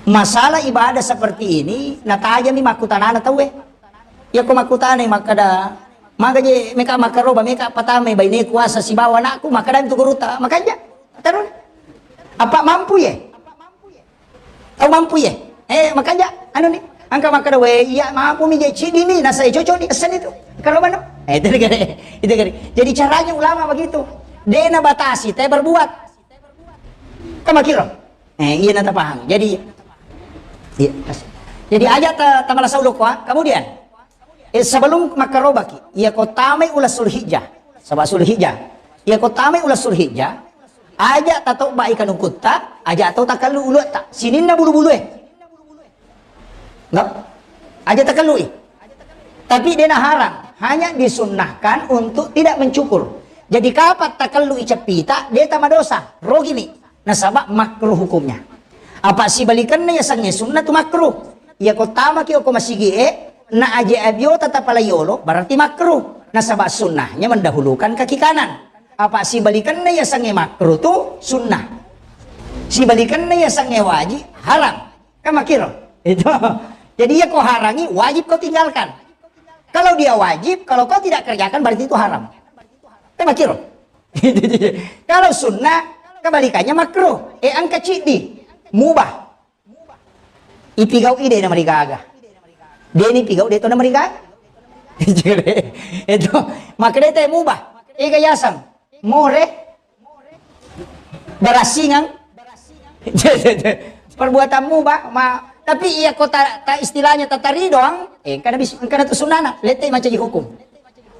Masalah ibadah seperti ini, natajami makkutanana tauwe. Iya ko makkutanai makkada, "Maga je meka makkaroba, meka patamai baine kuasa sibawa anakku?" Makkada tu guruta, "Makanja." Terus, "Apa mampu ye? Tau mampu ye?" Eh, makanja, anu ni, engka makkada, "We, iya mampu mi je cidi mi, nasa cocok ni, essen itu." Karoba no? Eh, itu gare, itu gare. Jadi caranya ulama begitu. Dena batasi, te berbuat. Kan makiro? Eh, iya, na tapaham. Jadi, iya, pas. Jadi, aja ta, tamala sauloko, ha? Kemudian, eh, sebelum makkarobaki, iya ko tamai ula Sulhijjah. Saba Sulhijjah. Iya ko tamai ula Sulhijjah, aja tatobbai kanukutta, aja to takallu uluatta. Sininna bulu-bulue. Enggak. Aja takellui. Tapi dena haram, hanya disunnahkan untuk tidak mencukur. Jadi kapan takellui ceppita, de tamadosa, rogini. Nasaba makruh hukumnya. Apa sibalikanna yasengnge sunnah tu makruh. Iya ko tamaki oko masigi e, na aje abiota tapalaiolo, berarti makruh. Nasaba sunnahnya mendahulukan kaki kanan. Apa sibalikanna yasengnge makruh tu sunnah. Sibalikanna yasengnge wajib, haram. Kan makiro. Itu. Jadi iya ko harangi, wajib kau tinggalkan. Kalau dia wajib, kalau kau tidak kerjakan, berarti itu haram. Kan makiro. Kalau sunnah, kebalikannya makruh. Eh, engka ciddi. Mubah. Ipigau ide na marigaga. Deni pigau de to na marigaga. Itu. Maka de te mubah. Ega yasang. More. Barasingang. Perbuatanmu, Pak, ma, tapi iya ko ta, ta istilahnya tatari doang, eh, engkana bis, engkana tu sunnahna, lete macaji hukum.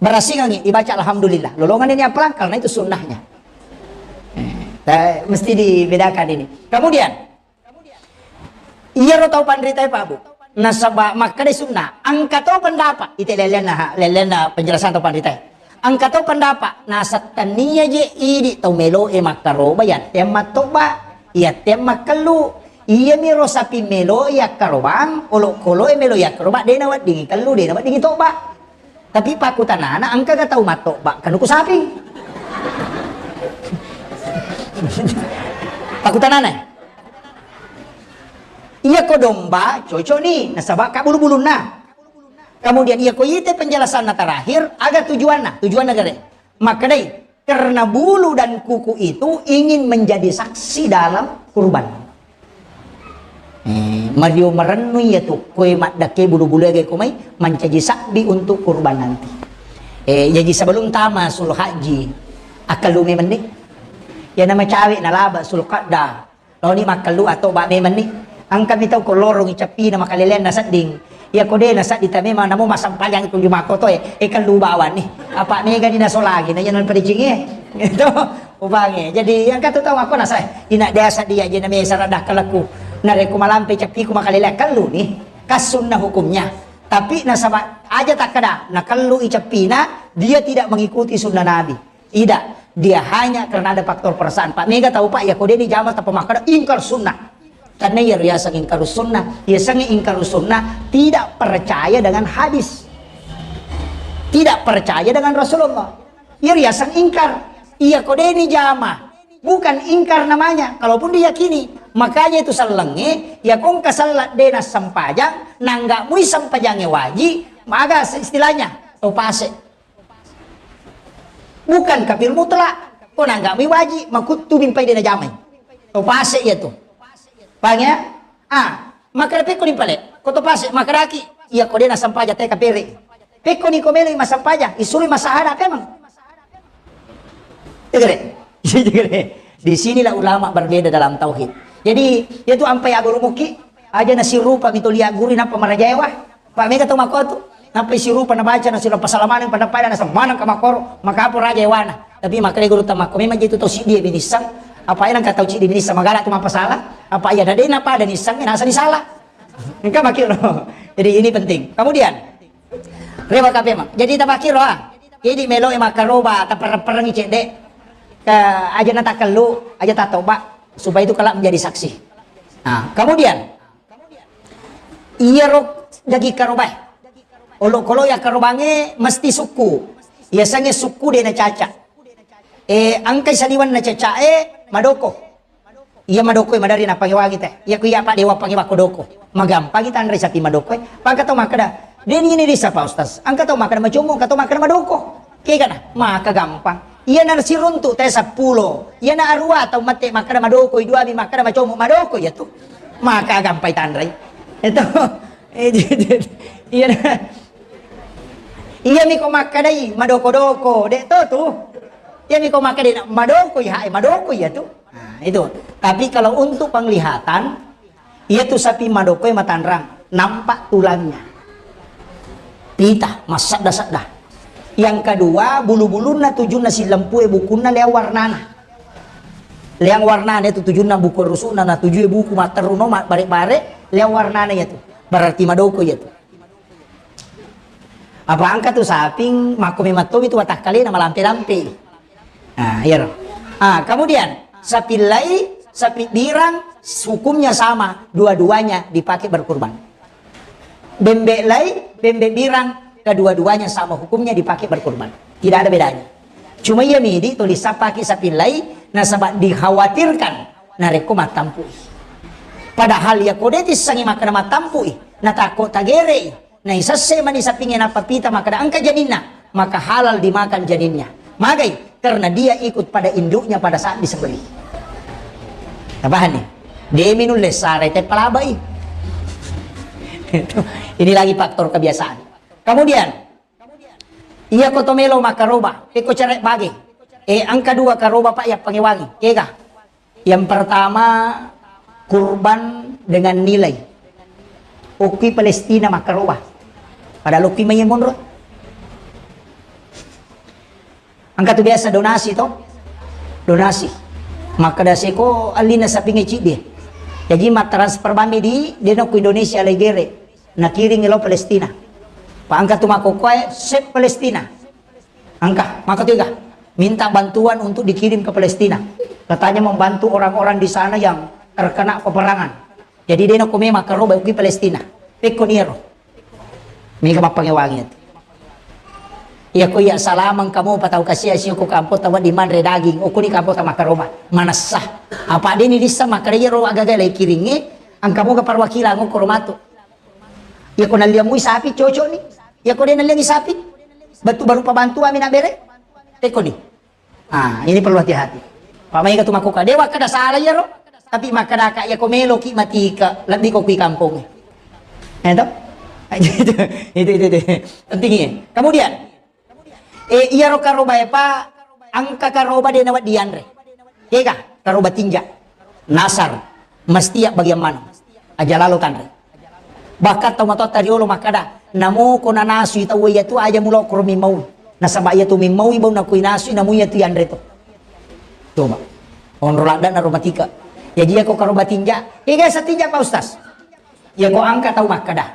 Barasingangi, dibaca alhamdulillah. Lolongan ini apa? Karena itu sunnahnya. Eh, ta, mesti dibedakan ini. Kemudian, iyaro tau panritae, Pak, Bu. Nasaba makkeda sunnah, engka to pendapat. Ite lelena, lelena penjelasan tau panritae. Engka to pendapat, nasettennia je idi tau meloe makkaroba, yatteang mattobba, yatteang makkellu. Iyamiro sapi meloe yakkarobang, olokoloe melo yakkaroba, de naweddingi kellu, de naweddingi tobba. Tapi pakkutanana, engkaga tau mattobba kanuku sapi? Pakkutanana. Iyako domba, cocok ni, nasaba ka bulu-bulunna. Kemudian, iyako ite penjelasanna terakhir, aga tujuanna? Tujuanna gare. Makkedai, karena bulu dan kuku itu ingin menjadi saksi dalam kurban. Eh, mario marennu iya tu, koe maddake bulu-bulu ege ko mai, mancaji sabbi untuk kurban nanti. Eh, jadi sebelum tama sul haji, akkalu memenni. Ya nama cawe na laba sul qadda. Laoni makkellu atau ba memenni. Engkami tau ko lorongi ceppina makaleleanna sedding. Iya ko de na seddi ta memang namo massempajang tu juma koto e, e kellu bawanni. Apa mega ni nasolagi na jalan padicingi. Itu upange. Jadi yang katu tau aku nasa ina desa dia je na mesa radah keleku. Narekko malampe ceppiku makalelea kellu ni. Kas sunnah hukumnya. Tapi nasaba aja takkeda na kellu i ceppina, dia tidak mengikuti sunnah Nabi. Tidak, dia hanya karena ada faktor perasaan. Pak mega tau Pak, ya ko de ni jama tappa makkeda ingkar sunnah. Karena ya riaseng ingkar sunnah, ya seng ingkar sunnah tidak percaya dengan hadis. Tidak percaya dengan Rasulullah. Ya riaseng ingkar. Iya ko de ni jama. Bukan ingkar namanya, kalaupun diyakini. Makanya itu sellengnge, ya kongka sellat de nassempajang, nangga mui sempajangnge waji, maga istilahnya, tau pase. Bukan kafir mutlak. Ko nangga mi waji, makuttu mimpai de najamai. To pase iya tu. Paham ya? Ah, makkeda pekko ni pale. Ko to pase, makkedaki, iya ko de nassempajang te kapere. Pekko ni ko melo massempajang, isuru massahada pemang. Iya gare? Iya gare? Di sinilah ulama berbeda dalam tauhid. Jadi, itu ampai agurumuki, aja nasirupa mitoli aguri napa marajaewa. Pak mega tau makko tu. Nappai sirupa nabaca nasiro pasalamaneng pada pada nasa maneng ka makkoro, makapo raja ewana. Tapi makkeda guru ta makko memang jitu tau siddi e binissang. Apa ena engka tau siddi binissang magala tu mappasala. Apa iya dade na pada nissang nasa disala. Engka makkiro. Jadi ini penting. Kemudian rewa kape mak. Jadi tapakkiro ah. Jadi melo e makkaroba tapereng-perengi cedde. Ke aja na takellu, aja tatoba supaya itu kelak menjadi saksi. Nah, kemudian Iyaro daging karobae. Olokolo iya karobangnge mesti sukku. Yasengnge sukku de nacaca. Eh, engkai saliwenna cacae madoko. Iya madoko e madari napangewangi te. Iya ku iya Pak dewa pangewa ko doko. Magampangi tanre sapi madoko e. Pangka tau makkeda, de ni ini disa Pak Ustaz. Engka tau makkeda macommo, engka tau makkeda madoko. Kegana, maka gampang. Iyana siruntu te seppulo. Iyana arua tau mate makkeda madoko, i dua mi makkeda macommo, madoko iya tu. Maka gampai tanrai. Itu. Eh, iyana. Iya mi ko makkedai madoko-doko, de to tu. Iya mi ko makkedai na madoko iya, eh, madoko iya tu. Nah, itu. Tapi kalau untuk penglihatan, Iyatu sapi madokoe matanrang, nampak tulangnya. Pita, massedda-sedda. Yang kedua, bulu-bulunna tujunna sillempue bukunna leang warnana. Leang warnana itu tujunna buku rusukna, na tujue buku matteruno, ma-, bare-bare, leang warnana iyatu. Berarti madoko iyatu. Apa engka tu saping, makko memang tomi tu watakkalena malampe-lampe. Nah, iyaro. Ah, kemudian sapi lai, sapi birang, hukumnya sama, dua-duanya dipakai berkurban. Bembe lai, bembe birang, kedua-duanya sama hukumnya dipakai berkurban. Tidak ada bedanya. Cuma iya midi tulisan pakai sapi lai, nasaba dikhawatirkan narekko mattampui. Padahal iya kode tissengi makkeda mattampui, natakko tagerei. Naisesse mani sapingnge nappa pita makkeda engka janinna, maka halal dimakan janinnya. Magai? Karena dia ikut pada induknya pada saat disembelih. Napahani? Demi nulle sarai te palabai. Ini lagi faktor kebiasaan. Kemudian, iya ko to melo makkaroba, pekko cere bage. Eh, engka dua karoba Pak yappangewangi. Kega? Yang pertama, kurban dengan nilai. Okki Palestina makkaroba. Padahal okki mai monro. Engka tu biasa donasi to. Donasi. Makkeda seko allina sapingnge ciddi. Jaji mattransfer bammi di, dena ku Indonesia lai gere. Nakiring lao Palestina. Pa engka tu makkokkoe, sep Palestina. Engka, maka tiga. Minta bantuan untuk dikirim ke Palestina. Katanya membantu orang-orang di sana yang terkena peperangan. Jadi, dena kome makkaroba ki Palestina. Pekko niaro. Mega mappangewangi atu. Iya ko iya salamang kamu patau kasia sio ko kampo tawa di manre daging. Okuni kampo ta makkaroba. Manessa. Apa deni dissa makkada iyaro agaga lai kiringnge, engka moga perwakilan okoro matu. Iya ko nalliamui sapi cocok ni. Iya ko de nalliangi sapi. Batu baru pabantu ami na bere. Pekko ni. Ah, ini perlu hati-hati. Pamaega tu makkoka, dewa kada salah iyaro. Tapi makkadaka iya ko meloki matika, lebbi ko kui kampong. Eh, toh? Itu, itu, itu, itu. Penting ini. Kemudian, eh, iyaro karoba e, Pak, engka karoba de nawa dianre. Kega, karoba tinja. Nasar. Mesti ya bagian mana? Aja lalo tanre. Bahkan tau matoatta riolo makkada, namo ko nanasui tau iyatu aja mulo koro mimmau. Nasaba iyatu mimmaui bau nakui nasui namu iyatu yanre to. Coba. Onro ladda na romatika. Jadi iya ko karoba tinja. Kega sa tinja, Pak Ustaz? Iya ko engka tau makkada.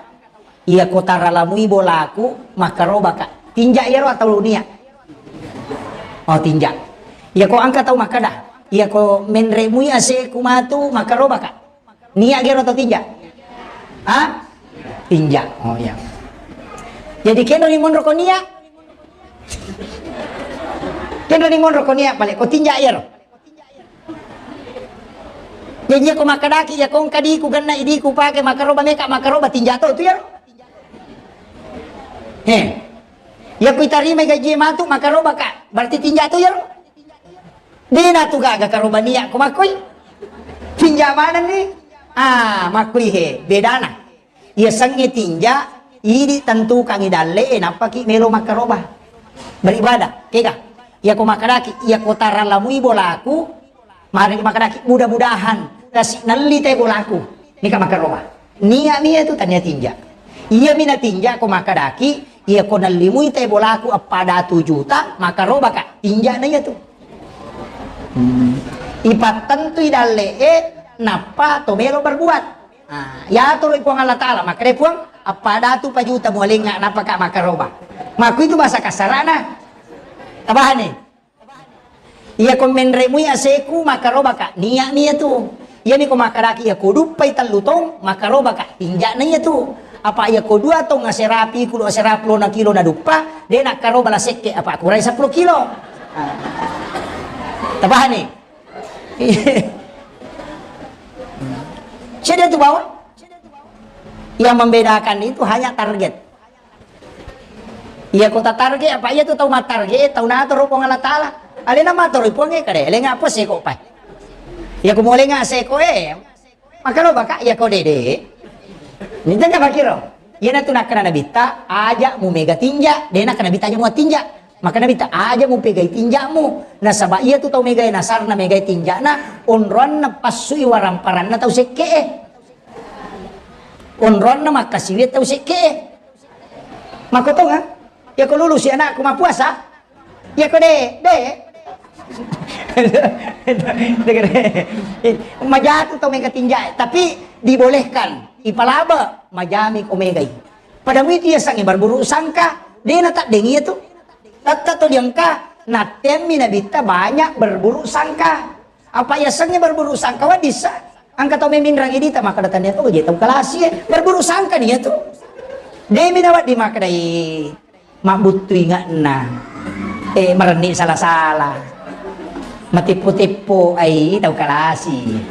Iya ko taralamui bolaku makkarobaka. Tinja iyaro atau nia? Oh, tinja. Iya ko engka tau makkada. Iya ko menremui aseku matu makkarobaka. Nia gero atau tinja? Ha? Tinja. Oh, iya. Jadi kenro ni monro ko nia? Kenro ni monro ko nia pale ko tinja iyaro. Jadi iya ko makkadaki iya ko engka diku genna idiku pake makkaroba meka makkaroba tinja to tu iyaro. He. Iya ko itarimai gaji matu makkaroba ka. Berarti tinja to iyaro. Dena tu gaga karoba nia ko makkoi. Tinja maneng ni. Ah, makkoi he, bedana. Iya sengnge tinja, idi tentukangi dalle e nappaki melo makkaroba. Beribadah, kega. Iya ko makkadaki, iya ko taralamui bolaku, mari makkadaki mudah-mudahan kasi nelli te bolaku. Nika makkaroba. Nia mi iyatu tania tinja. Iya mi na tinja ko makkadaki, iya ko nellimui te bolaku eppa datu juta, makkaroba ka. Tinja na iyatu. Hmm. Ipattentui dalle e, nappa to melo berbuat. Ah, yatoro Puang Allah Taala, makkeda Puang, eppa datu pa juta mualengnga napaka makkaroba. Makku itu bahasa kasarana. Tabahani. Iya ko menremui aseku makkaroba ka, nia mi iyatu. Iya mi ko makkadaki iya ko duppai tellu tong makkaroba ka, tinja na iyatu. Apa iya ko dua tong aserapi kulo aserapi lona kilo na duppa, de nakkaroba la sekke apa kurai seppulo kilo. Ah. Tabahani. Cedde tu bawang. Yang membedakan itu hanya target. Iya ko tatarget apa iya tu tau matarget, tau natoro Puang Allah Taala. Alena matoro Puang e kade, lenga apa seko pai. Iya ko molenga seko e. Makkaroba ka iya ko dede. Minta ka pakiro. Iya natu nakkana nabitta aja mu mega tinja, de nakkana nabitta aja mu tinja. Maka nabitta aja mu pegai tinjamu. Nasaba iya tu tau megai nasarna megai tinjana, onroanna passui waramparanna tau sekke e. Onroanna makkasiwi tau sekke e. Makkotonga? Iya ko lulusi anakku mappuasa? Iya ko de, de. Majatu tau mega tinja, tapi dibolehkan. Ipalaba, majami ko megai. Pada muitu iya sangi berburu sangka, de na taddeng iya tu. Tatta to diangka, nattemmi nabitta banyak berburu sangka. Apa iya sengnge berburu sangka waddissa? Engka tau meminrang idita makkeda tania to je tau kalasi e. Berburu sangka nia tu. Demi nawaddi makkedai mabbuttu ingatna. Eh, merenni sala-sala. Matippo-tippo ai tau kalasi.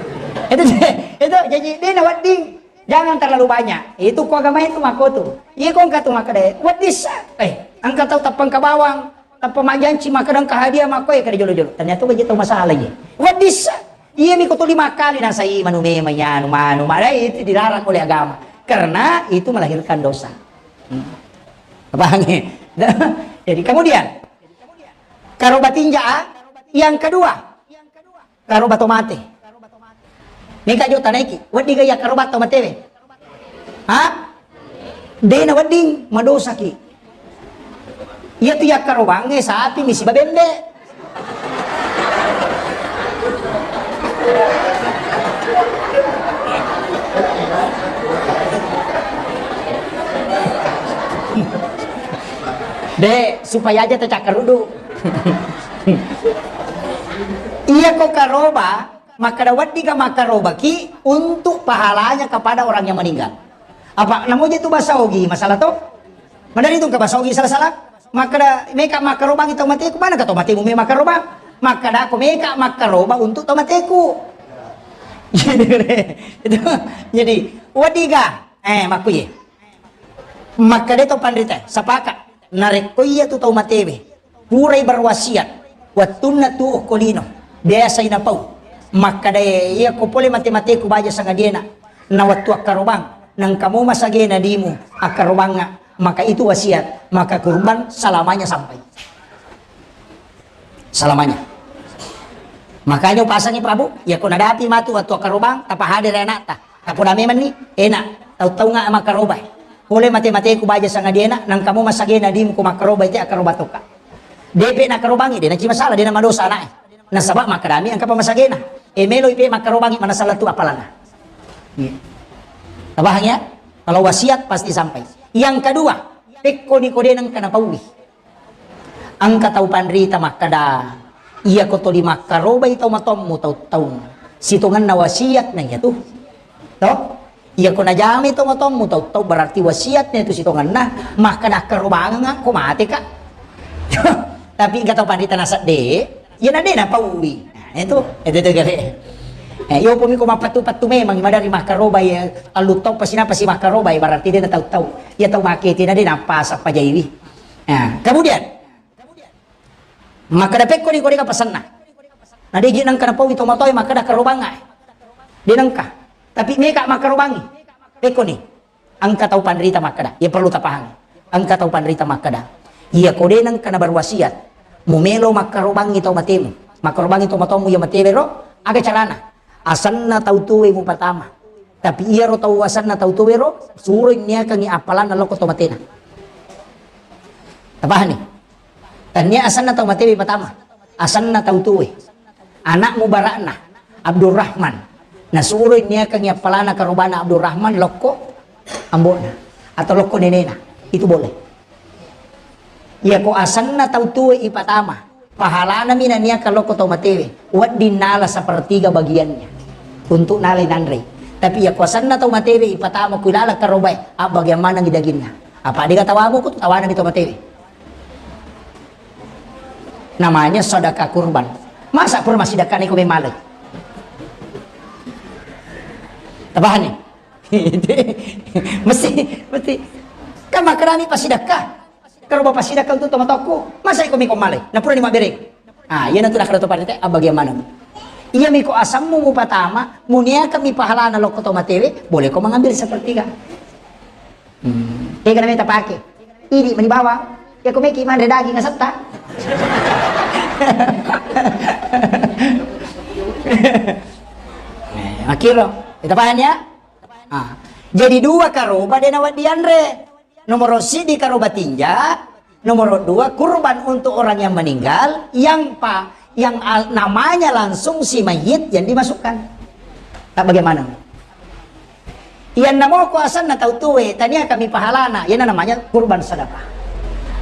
Itu, itu jadi de nawaddi. Jangan terlalu banyak. Itu ko agama itu makko tu. Iya ko engka tu makkeda waddissa. Eh, engka tau tappang ka bawang. Tappa majjanci makkeda engka hadiah makko e kada jolo-jolo. Ternyata ko je tau masalah je. Waddissa. Iya mi ko tuli makkali nasai manu memang anu manu marai itu dilarang oleh agama. Karena itu melahirkan dosa. Hmm. Paham ya? Jadi kemudian karoba tinja yang kedua. Karoba to mate. Neka jo tanaiki, weddi ga iya karoba to matewe? Ha? Dena wedding, madosaki. Iya tu iya karobangnge sapi misi babembe. Dek, supaya aja tacakkaruddu. Iya ko karoba, makkada weddiga makkarobaki untuk pahalanya kepada orang yang meninggal. Apa namoja tu bahasa Ogi masalah to? Madari tu bahasa Ogi salah-salah. Makkada meka makkarobangi tau mateku, mana ka tau matemu me makkarobang? Makkada ko meka makkaroba untuk tau mateku. Jadi, itu, jadi, weddiga, eh, makkuye. Makkeda to panrita, sepakat. Narekko iya tu tau matewe, purai berwasiat, wettunna tuo ko lino, biasai napau. Makkeda iya ko pole mate-mateku baja sangadiena, na wettu akkarobang, nengka mo masagena dimu akkarobangnga, maka itu wasiat, maka kurban selamanya sampai. Selamanya. Makanya upasangi Prabu, iya ko nadapi matu wettu akkarobang, tapahadere anakta. Tapona memenni, enak, tau-taunga makkarobai. Pole mate-mateku baja sangadiena, nengka mo masagena dimu ko makkarobai te akkaroba toka. Depe nakkarobangi, de naci masalah, de namadosa anaknya. Nasaba makkedami engka pa masagena. E meloi pe makkarobangi, mana salah tu apalana. Iya. Tabahang ya? Kalau wasiat pasti sampai. Yang kedua, pekkoni ko de nengka napaui. Engka tau panrita makkeda, iya ko toli makkarobai tau matommu tau-taung. Sitongenna wasiat na iya tu. To? Iya ko najamai tau matommu tau-tau berarti wasiat na itu sitongenna, makkeda akkarobangeng ko mate ka. Tapi engka tau panrita nasedde, iya na de napaui. Nah, itu, itu, itu gare. Eh, yo pomi ko mappattu-pattu memang madari makkarobai, allu tau pasi napasi makkarobai berarti de na tau-tau. Iya tau makete na de napasa pajaiwi. Nah, kemudian, makkeda pekkoni ko de ka pasenna. Na de ji nengka napaui to matoe makkeda karobanga. De nengka. Tapi meka makkarobangi. Pekkoni. Engka tau panrita makkeda. Ya perlu tapahangi. Engka tau panrita makkeda. Iya ko de nengka na berwasiat. Mumelo makkarobangi tau matemu. Makkarobangi tau matommu iya matewe ro. Aga carana. Asenna tau tuwe mupatama. Tapi iyaro tau asenna tau tuwe ro, suroi niakangi appalanna lokko to matena. Tapahani? Tania asenna tau matewe patama. Asenna tau tuwe. Anak mubarakna Abdurrahman. Nasuroi niakangi appalana karobana Abdurrahman lokko ambona atau lokko nenena. Itu boleh. Iya ko asenna tau tuwe ipatama. Pahalana mi naniaka lokko tau matewe, wedding nala sepertiga bagiannya untuk nalai nanrei. Tapi iya kuasanna tau matewe ipatama ku ilala karobae, abbagiang manengi daginna. Apa dega tawamu ku tawana mi tau matewe. Namanya sedekah kurban. Masa pura masidakka neko memale? Tabahani. Mesti, mesti. Kan makarami pasidakka. Karo bapa sidakka untuk tomatokku, masa iko miko malai? Napura ni mabbereng. Ah, iya natu nakara to parite, abbagiang maneng. Iya miko asammu mupatama, muniaka mi pahalana lokko to matewe, boleh ko mengambil sepertiga. Hmm. Ega nameta pake. Idi mani bawang. Ya ko meki manre daging asetta. Eh, makiro. Kita paham ya? Ah. Jadi dua karoba dena waddi anre. Nomoro siddi karoba tinja, nomoro dua kurban untuk orang yang meninggal, yang pa, yang al-, namanya langsung si mayit yang dimasukkan. Tak bagaimana? Yang namo kuasanna tau tuwe, tania kami pahalana, yang namanya kurban sedekah.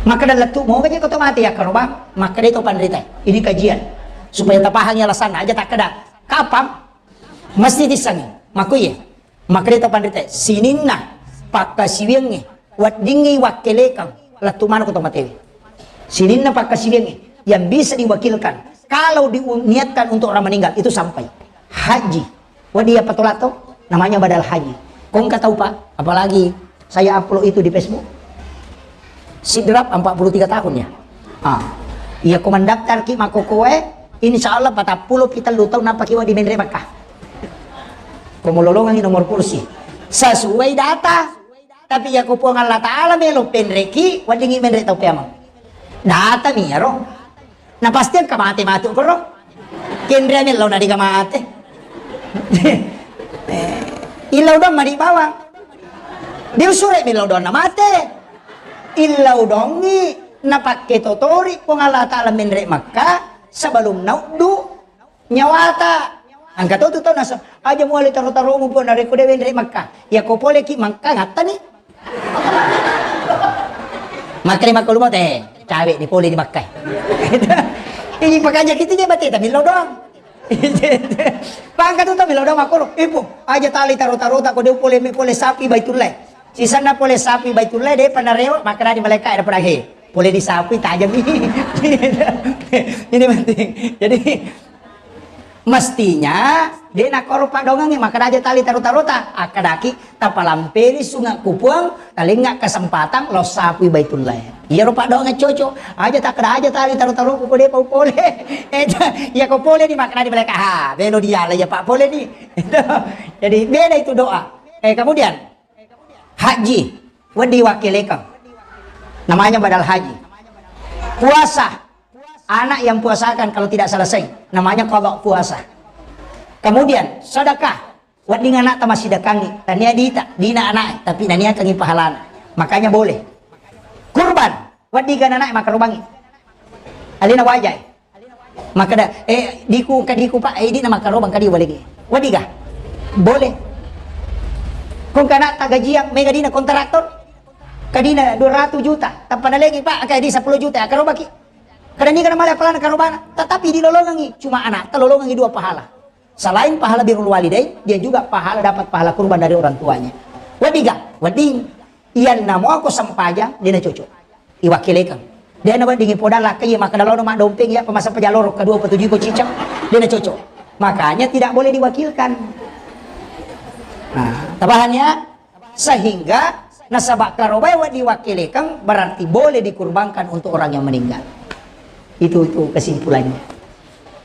Maka dalam tu mau aja kau mati ya karoba, maka dia itu panrita. Ini kajian supaya tapahangi alasan aja tak keda. Kapang mesti disangi. Makuye. Makkedai to panrita, sininna pakkasiwiangnge, weddingngi wakkelekang, lettu maneng ko to matewe. Sininna pakkasiwiangnge yang bisa diwakilkan, kalau diniatkan untuk orang meninggal, itu sampai. Haji. Wedding iya patolato, namanya badal haji. Ko engka tau, Pak, apalagi saya upload itu di Facebook. Sidrap empat puluh tiga tahun ya. Ah. Iya ko mendaftar ki makkokoe, insya Allah patang puluh pi tellu tahun nampa ki wedding menre Makkah. Ko mololongangi nomor kursi. Sesuai data. Tapi iya ko Puang Allah Ta'ala melo penreki, weddingngi menre tau peamang. Data mi iyaro. Na pasti engka mate matu koro. Kenrea mellau na dega mate. Eh, illau doang mani bawang. Diusure mellau doang na mate. Illau dongi napakke totori Puang Allah Ta'ala menre Makkah sebelum nauddu nyawata. Engka to tu tau nasa, aja muale taro-taromu Puang narekko de wenre Makkah. Ya ko pole ki Makkah ngattani. Makkeda makko lumo te, cawe ni pole di makkai. Ini pakanja kita je bate, tapi lo doang. Pangka tu tapi lo doang makko lo. Ipo, aja tali taro-taro tak kau dia pole, pole sapi Baitullah. Sisanna pole sapi Baitullah, dia pernah rewa, makkeda di malaikat ada pernah he. Pole di sapi tajam ini. Ini penting. Jadi, mestinya de' nakkoro paddongengnge, makkeda aja tali taro-tarota, akkadaki tapalampeni sunge' ku Puang, talengnga kesempatan lao sapui Baitullah. Iyaro paddongengnge cocok, aja takkeda aja tali taro-taroku ko de'pa upole. Eh, iya ko pole ni makkeda di malaikat, ha, melo diala iya pa' pole ni. Jadi beda itu doa. Eh, kemudian, haji, wedding wakkilekeng. Namanya badal haji. Puasa, anak yang puasakan kalau tidak selesai, namanya qada puasa. Kemudian, sedekah, wedding anakta massidekangngi, tania dita, dina anak, tapi naniakengngi pahalana. Makanya boleh. Kurban, wedding kan anak makarubangngi. Alena wajai. Makkeda, eh, diku, engka diku, Pak, eh, idi na makkarobang kadi walegi. Wadiga? Boleh. Kong kana tagajiang, mega dina kontraktor. Kadina dua ratus juta, tappa nalegi, Pak, engka di sepuluh juta, akkarobaki. Kada ni kana male apalana karobana, tetapi dilolongangi, cuma anak, talolongangi dua pahala. Selain pahala birrul walidain, dia juga pahala, dapat pahala kurban dari orang tuanya. Wadiga? Wedding. Iyanna muako sempajang, dena cocok. Iwakkilekeng. Dena weddingi podang lakkai, iya makkeda lono maddompeng, iya pemasa pajaloro kedua petuju ko cicak, dena cocok. Makanya tidak boleh diwakilkan. Nah, tapahan ya? Sehingga nasaba karobae wedding wakkilekeng berarti boleh dikurbankan untuk orang yang meninggal. Itu, itu kesimpulannya.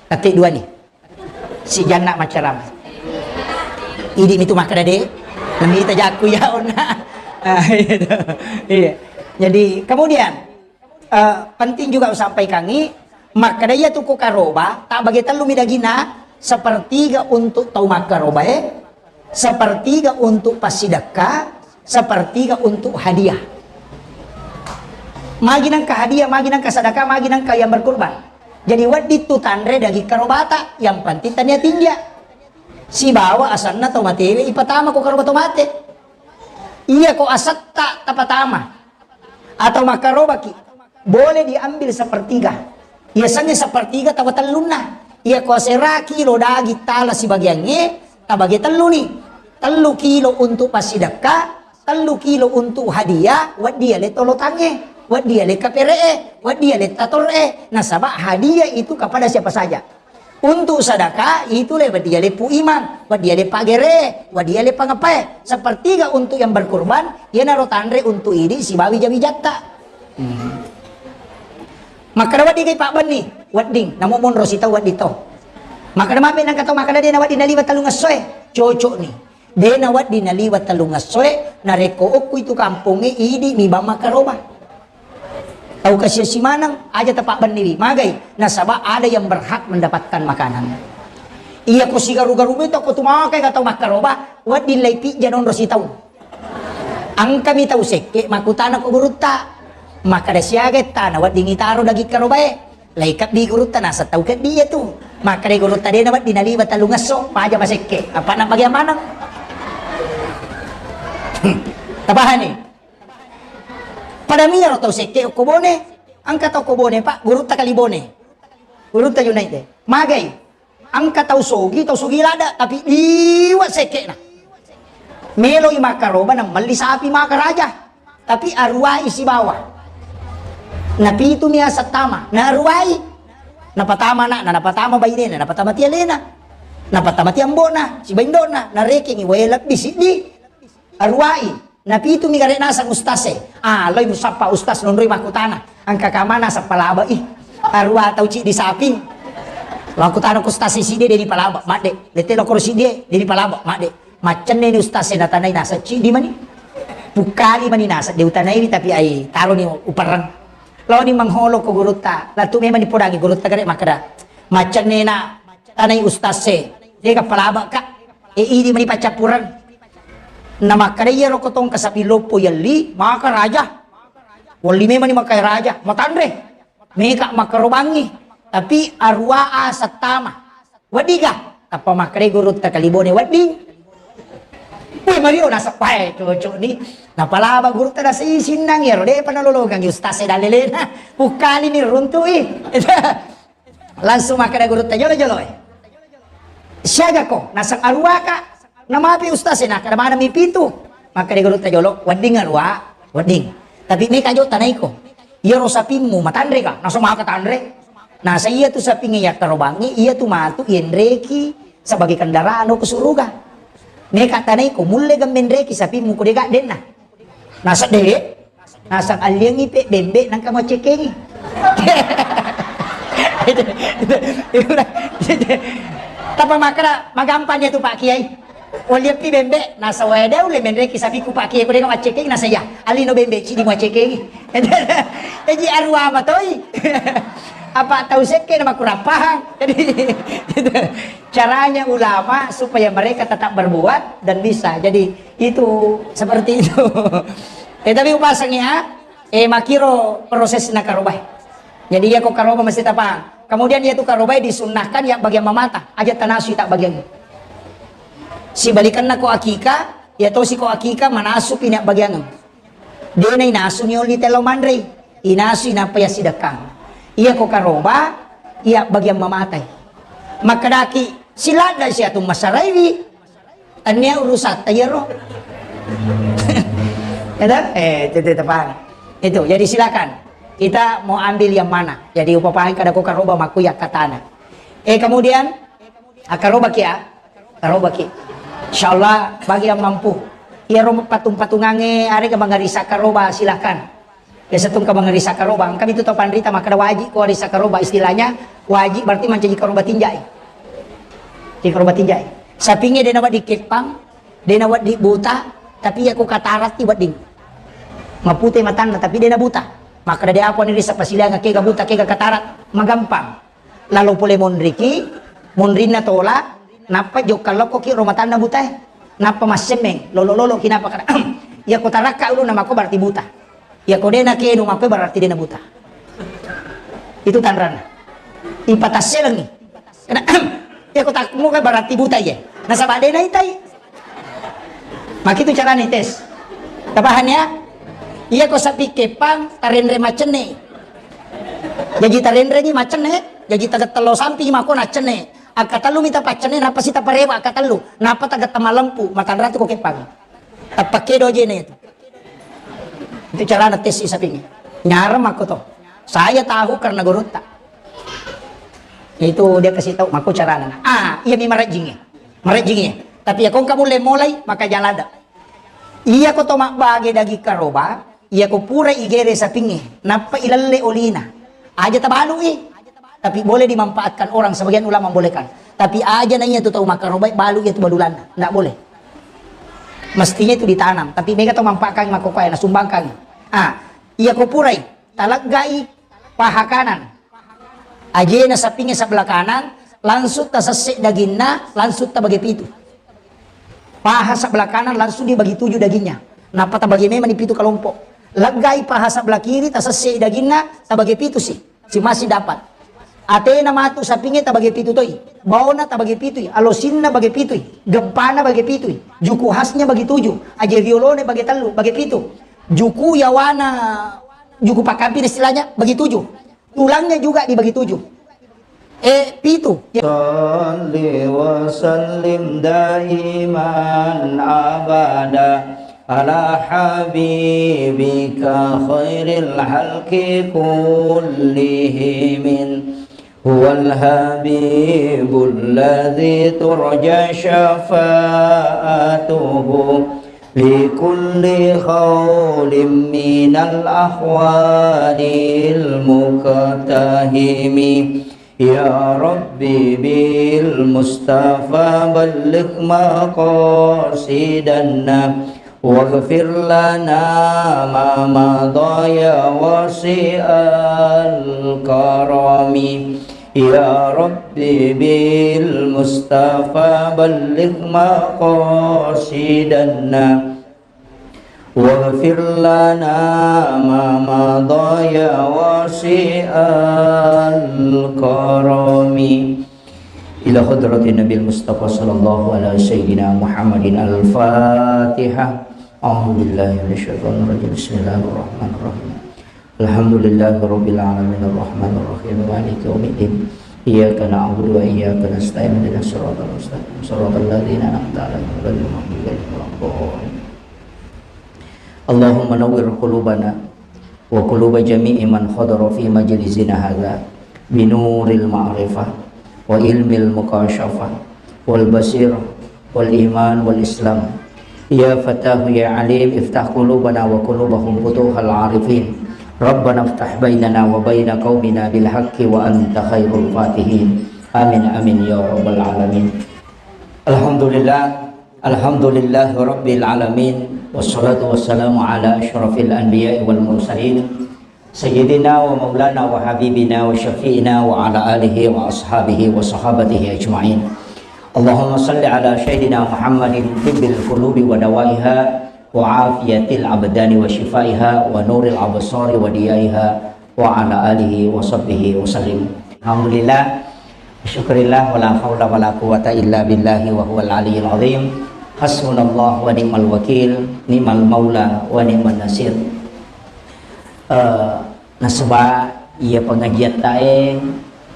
Tapi dua nih. Si Janna maccarama. Idi mitu makkeda de, namita jakku ya onna. Ah, gitu. Iya. Jadi kemudian, eh, penting juga usampaikangi, makkeda iya tu ko karoba, tak bagi tellu mi dagina, sepertiga untuk tau makkarobae, sepertiga untuk passidekka, sepertiga untuk hadiah. Magi nengka hadiah, magi nengka sedekah, magi nengka yang berkurban. Jadi wedding tu tanre daging karobata, yang penting tania tinja. Sibawa asenna tau matewe ipatama ko karoba tau mate. Iya ko asetta tapatama. Atau makkarobaki, boleh diambil sepertiga. Iya sengnge sepertiga tawa tellunna. Iya ko asera kilo daging tala sibagiangnge, tabage telluni. Tellu kilo untuk passidekka, tellu kilo untuk hadiah, wedding ale tolotangnge, wedding ale kapere'e, wedding ale tator'e. Nasaba hadiah itu kepada siapa saja. Untuk sedekah itu le wedding ale pu imang, wedding ale pagere, wedding ale pangepae. Sepertiga untuk yang berkurban, iyanaro tanre untuk idi sibawa wija-wijatta. Hmm. Makkeda wedding kai pabbenni, wedding. Namo monro sitau wedding to. Makkeda mape nengka tau makkeda de na wedding naliwa tellung essoe, cocok ni. De na wedding naliwa tellung essoe, narekko okku itu kampongnge idi mi bang makkaroba. Tau kasiasi maneng, aja tapabbenniwi. Magai, nasaba ada yang berhak mendapatkan makanan. Iya ko sigaru-garu mi to ko tu makai ka tau makkaroba, wedding lai pijja nonro sitaung. Engkami tau sekke makkutana ko gurutta. Makkeda siaga ettana wedding itaro daging karobae. Lai keddi gurutta naseng tau keddi iya tu. Makkeda gurutta de na wedding naliwa tellung esso, paja masekke. Apa na bagian maneng? Tapahani? Pada miro tau sekke okko Bone, engka tau ko Bone, Pak, gurutta kali Bone. Gurutta Junaid de. Magai, engka tau sogi, tau sogi lada, tapi liwa sekke'na. Meloi makkaroba na melli sapi makaraja, tapi aruwai sibawa. Napitu mi aseng tama, na aruwai. Napatama anakna, napatama bainena, napatama ti alena. Napatama ti ambo'na, sibawa indo'na, narekengi wae lebbi siddi. Aruwai, napitu mi gare naseng ustaz e. Ah, loi musappa ustaz nonroi makkutana. Engka kamana seppalaba i. Arua tau ciddi saping. Makkutana ku ustaz e siddi de dipalaba, madde. Lete lokoro siddi e, de dipalaba, madde. Maccenne ni ustaz e natanai naseng ciddi mani. Pukkali mani naseng, de utanai tapi ai taro ni uperreng. Loni mengholo ko gurutta, latu memang dipodangi gurutta gare makkeda. Maccenne na tanai ustaz e, de ka palaba ka. E idi mani paccappureng. Namakkedai iyaro kotong kasapi loppo yelli, maka raja. Welli memani makai raja, matanre. Meka makarobangi. Tapi arua aseng tama. Weddiga? Tappa makkedai gurutta kali Bone wedding. Woi, Mario, naseng, "Wae, cocok ni." Napalaba gurutta naseng, "Ih, sinnang iyaro, de'pa nalolongang ustaz e dallelena." Pukkalini runtu'i. Langsung makkeda gurutta jolo-jolo e, "Siaga ko?" Naseng, "Aruaka." "Namapi ustaz e?" Nakkeda, "Maneng mi pitu." Makkeda gurutta jolo, "Wedding arua, wedding. Tapi meka jo tanaiko. Iyaro sapimmu matanre ka?" Naseng, "Maka tanre." Naseng, "Iyatu sapingnge yakkarobangnge, iyatu matu yenreki sebagai kendaraan ko suruga. Meka tanaiko, mulle gemmenreki sapimmu ko de'ga denna." Naseng, "De'." Naseng, "Alliangngi pe bembe nangka muaccekkengi." Itu, itu, itu, itu. Tappa makkeda, "Magampang iyatu, Pak Kiai. Walliappi bembe." Naseng, "Wae, de' ulle menreki sapikku, Pak Kiai, ko de'ga muaccekkengi." Naseng, "Iya, allino bembe cidi muaccekkengi." Jaji arua matoi. Apa tau sekke na makurang paham. Jadi, itu caranya ulama supaya mereka tetap berbuat dan bisa. Jadi, itu seperti itu. Eh, tapi upaseng ya, eh, makkiro proses na karobae. Jadi, iya ko karoba mesti tapaham. Kemudian, iyatu karobae disunnahkan ya bagian mamata, aja tanasui tak bagian. Sibalikanna ko akika, iya tosi ko akika manasupi na bagian. De'na inasu ni oli tello manrei, inasu inappa yassidekkang. Iya ko karoba, iya bagian mamatai. Makkedaki, "Siladda siatu masaraiwi." Tannia urusatta iyaro. Ada? Eh, itu, itu, paham. Itu, jadi silakan. Kita mau ambil yang mana? Jadi upapahan kada ko karoba makku ya katana. Eh, kemudian, ah, karoba kia? Karoba ki. Insyaallah bagi yang mampu. Iyaro patung-patungange arega mangarisa karoba, silakan. Biasa tungka mangarisa karoba, engka mitu tau panrita makkeda wajib ko arisa karoba, istilahnya wajib berarti mancaji karoba tinjai. Jadi karoba tinjai. Sapingnge de'na wedding keppang, de'na wedding buta, tapi iya ko kataratti wedding. Mapute matanna tapi de'na buta. Makkeda de' apa ni risa pasilaingeng kega buta kega katarat, magampang. Lalo pole monriki, monrinna tola, nappa jokka lokkoki ro matanna butae. Nappa massemmeng, lolo-loloki nappa kada. Iya ko tarakka ulunna makko berarti buta. Iya ko de'na kenu makko berarti de'na buta. Itu tanranna. Ipatasselengi. Karena iya ko takmu kan berarti buta iya. Nasaba de'na itai. Makitu carana tes. Tapahang ya? Iya ko sapi kepang tarenre macenne. Jaji tarenreni macenne, jaji tagettello sampi mako naccenne. Akkatellu mita paccenne, nappa si taparewa akkatellu. Nappa tagetta malempu, matanratu ko kepang. Tappakedo jene itu. Itu carana tes sapingnge. Nyarang mako to. Saya tahu karena gurutta. Itu dia kasih tahu mako carana. Ah, iya mi marajinge. Marejjingngi. Tapi iya ko engka mulle molai, maka jalada. Iya ko to mabbage daging karoba, iya ko pura igere sapingnge, nappa ilelle olina. Aja tabalui. Tapi boleh dimanfaatkan orang, sebagian ulama membolehkan. Tapi aja na iya tu tau makarobai balu iya tu balulanna, ndak boleh. Mestinya itu ditanam, tapi mega to manfaatkan makokoe na sumbangkan. Ah, iya ko purai taleggai paha kanan. Ajena sapingnge sebelah kanan, langsung tasesse daginna, langsung tabage pitu. Paha sebelah kanan langsung dibagi tujuh dagingnya. Nappa tabage memang di pitu kelompok. Leggai paha sebelah kiri, tasesse daginna, tabage pitu si. Si masih dapat. Atena matu sapingnge tabage pitu toi. Baona tabage pitui. Alosinna bage pitui. Geppana bage pitui. Juku khasnya bagi tujuh. Aje riolone bage tellu, bage pitu. Juku yawana, juku pakkampir istilahnya bagi tujuh. Tulangnya juga dibagi tujuh. Eh, pitu. صل وسلم دائما أبدا على حبيبك خير الخلق كلهم. هو الحبيب الذي ترجى شفاعته لكل هول من الأهوال المقتحم. يا رب بالمصطفى بلغ مقاصدنا واغفر لنا ما مضى يا واسع الكرم. يا رب بالمصطفى بلغ مقاصدنا واغفر لنا ما مضى يا واسع الكرم. إلى حضرة النبي المصطفى صلى الله على سيدنا محمد. الفاتحة. أعوذ بالله من الشيطان الرجيم. بسم الله الرحمن الرحيم. الحمد لله رب العالمين، الرحمن الرحيم، مالك يوم الدين، إياك نعبد وإياك نستعين، اهدنا الصراط المستقيم، صراط الذين أنعمت عليهم، غير المغضوب عليهم ولا الضالين. اللهم نور قلوبنا وقلوب جميع من حضر في مجلسنا هذا بنور المعرفة وعلم المكاشفة والبصيرة والإيمان والإسلام. يا فتاح يا عليم، افتح قلوبنا وقلوبهم فتوح العارفين. ربنا افتح بيننا وبين قومنا بالحق وأنت خير الفاتحين. آمين، آمين يا رب العالمين. الحمد لله. الحمد لله رب العالمين، والصلاة والسلام على أشرف الأنبياء والمرسلين، سيدنا ومولانا وحبيبنا وشفيعنا وعلى آله وأصحابه وصحابته أجمعين. اللهم صل على سيدنا محمد طب القلوب ودوائها وعافية الأبدان وشفائها ونور الأبصار وضيائها وعلى آله وصحبه وسلم. الحمد لله. Syukurillah, wala haula wala quwwata illa billahi wa huwal aliyyil azim. Hasbunallah wa ni'mal wakil, ni'mal maula wa ni'man nasir. Eh, nasaba iya pengajian tae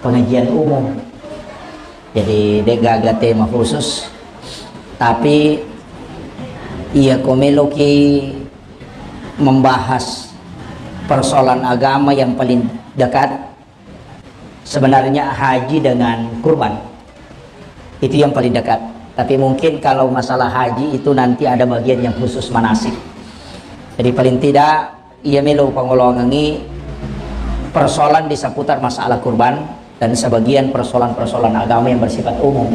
pengajian umum. Jadi de gaga tema khusus. Tapi iya ko meloki membahas persoalan agama yang paling dekat, sebenarnya haji dengan kurban. Itu yang paling dekat. Tapi mungkin kalau masalah haji itu nanti ada bagian yang khusus manasik. Jadi paling tidak, iya melo pangoloangengi persoalan di seputar masalah kurban dan sebagian persoalan-persoalan agama yang bersifat umum.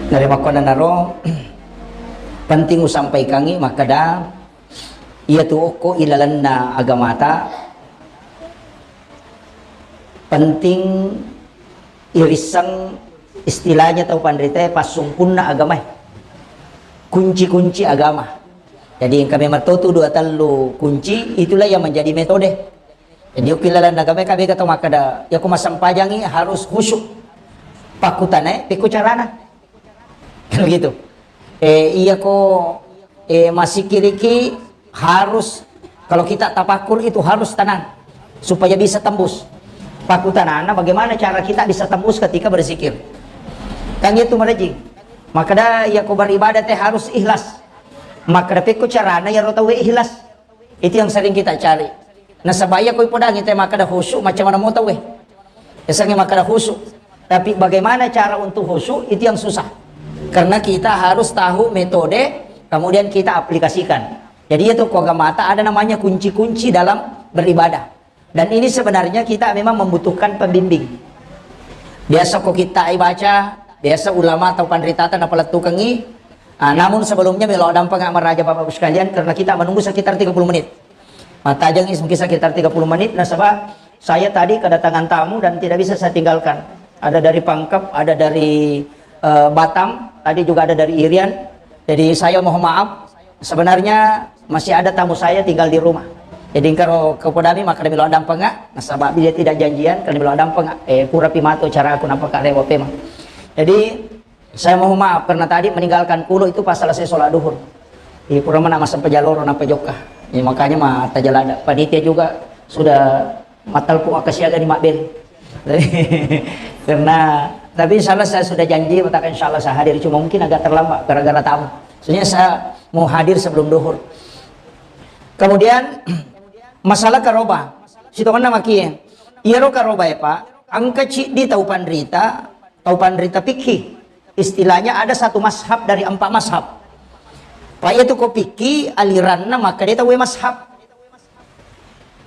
Dari makkonanaro, penting usampaikangi makkeda, iya tu okko ilalenna agamata, penting irisseng istilahnya tau panritae passungkunna agamae. Kunci-kunci agama. Jadi engka memang totu dua tellu kunci, itulah yang menjadi metode. Jadi okko ilalenna agamae, kabega tau makkeda, yako massempajangi harus khusyuk. Pakkutanae, pekko carana. Kan begitu. Eh, iya ko, eh, masikiriki harus, kalau kita tapakur itu harus tenang supaya bisa tembus. Pakkutanana, bagaimana cara kita bisa tembus ketika berzikir? Kan itu merejing. Makada iya ko beribadah teh harus ikhlas. Makada pekko carana ya ro tau ikhlas. Itu yang sering kita cari. Nasaba iya ko ipodangi te makkeda khusyuk, macam mana mau tau eh. Yasengnge makkeda khusyuk. Tapi bagaimana cara untuk khusyuk, itu yang susah. Karena kita harus tahu metode, kemudian kita aplikasikan. Jadi itu ko agamata ada namanya kunci-kunci dalam beribadah. Dan ini sebenarnya kita memang membutuhkan pembimbing. Biasa ko kita baca, biasa ulama atau panritata napalettukengi. Ah, namun sebelumnya melo dampeng maraja Bapak Ibu sekalian, karena kita menunggu sekitar tiga puluh menit. Matajengngi mungkin sekitar tiga puluh menit, nasaba saya tadi kedatangan tamu dan tidak bisa saya tinggalkan. Ada dari Pangkep, ada dari, eh, Batam, tadi juga ada dari Irian. Jadi saya mohon maaf, sebenarnya masih ada tamu saya tinggal di rumah. Jadi engkaro kepodami maka melo dampeng, nasaba dia tidak janjian, karena melo dampeng, eh, pura pimato cara aku nampak rewa pemang. Jadi saya mohon maaf karena tadi meninggalkan kulo itu pas selesai sholat duhur. Iya, pura mana masa pejaloro napa jokka. Ya, makanya ma tajalada. Panitia juga sudah matalpung akka siaga ni Mabel. Karena, tapi insya Allah saya sudah janji, maka insya Allah saya hadir. Cuma mungkin agak terlambat gara-gara tamu. Soalnya saya mau hadir sebelum duhur. Kemudian masalah karoba. Sitongenna makie. Iyaro karoba ya Pak. Engka ciddi tau panrita, tau panrita fikih. Istilahnya ada satu mazhab dari empat mazhab. Pak itu ko fikih aliranna maka dia tahu mazhab.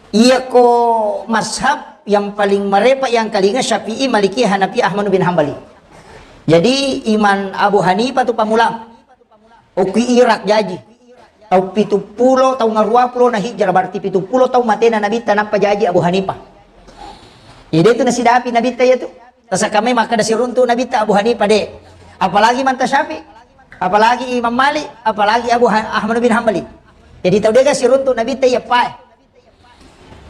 Iya ko mazhab yang paling marepa yang kalinga Syafi'i, Maliki, Hanafi, Ahmad bin Hambali. Jadi Imam Abu Hanifah tu pamulang. Okki Irak jaji. Tau pitu pulo, tau ngarua pulo na hijrah, berarti pitu pulo tau matena Nabitta nappa jaji Abu Hanifah. Jadi itu nasidapi Nabitta ya tu. Tasakame maka da siruntu Nabitta Abu Hanifah de. Apalagi Manta Syafi'i, apalagi Imam Malik, apalagi Abu Ha-, Ahmad bin Hambali. Jadi tau dega siruntu Nabitta ya pae.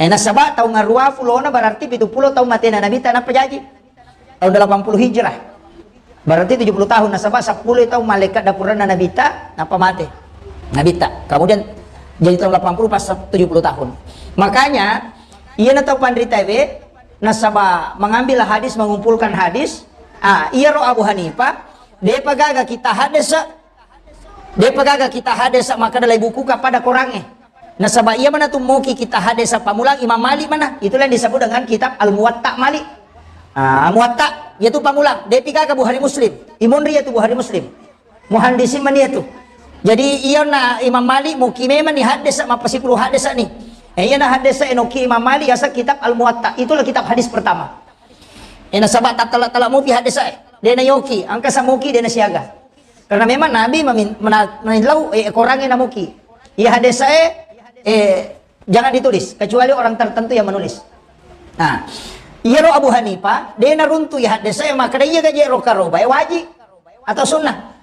Eh, nasaba tau ngarua pulona berarti pitu pulo tau matena Nabitta nappa jaji. tahun delapan puluh Hijrah. Berarti tujuh puluh tahun, nasaba seppulo tahun malaikat dapuranna Nabitta, nappa mate Nabitta. Kemudian jadi tahun delapan puluh pas tujuh puluh tahun. Makanya, iyana tau panritae, nasaba mengambil hadis, mengumpulkan hadis, ah, iyaro Abu Hanifah, depa gaga kita hadis, depa gaga kita hadis makkeda lai bukuka pada korangnge. Nasaba iya mana tummoki kita hadis pamulang Imam Malik mana, itulah yang disebut dengan kitab Al-Muwatta Malik. Ah, Muwatta, yaitu pamulang, depi gaga Bukhari Muslim. Imonri yaitu Bukhari Muslim. Muhandisin mani yaitu. Jadi, iya na Imam Malik muki memang ni hadis, mappasipulu hadis ni. Eh, iya na hadis enoki Imam Malik, yasa kitab Al-Muwatta. Itulah kitab hadis pertama. Eh, nasaba tattala-tala mupi hadis e. Dena yoki, angka samuki dena siaga. Karena memang Nabi memin-, mena-, menillau, eh, korangnge namuki. Iya hadis e, eh, jangan ditulis, kecuali orang tertentu yang menulis. Nah, iyaro Abu Hanifah, dena runtu iya hadis e, makkeda iya gaje ro karoba, eh, wajib atau sunnah.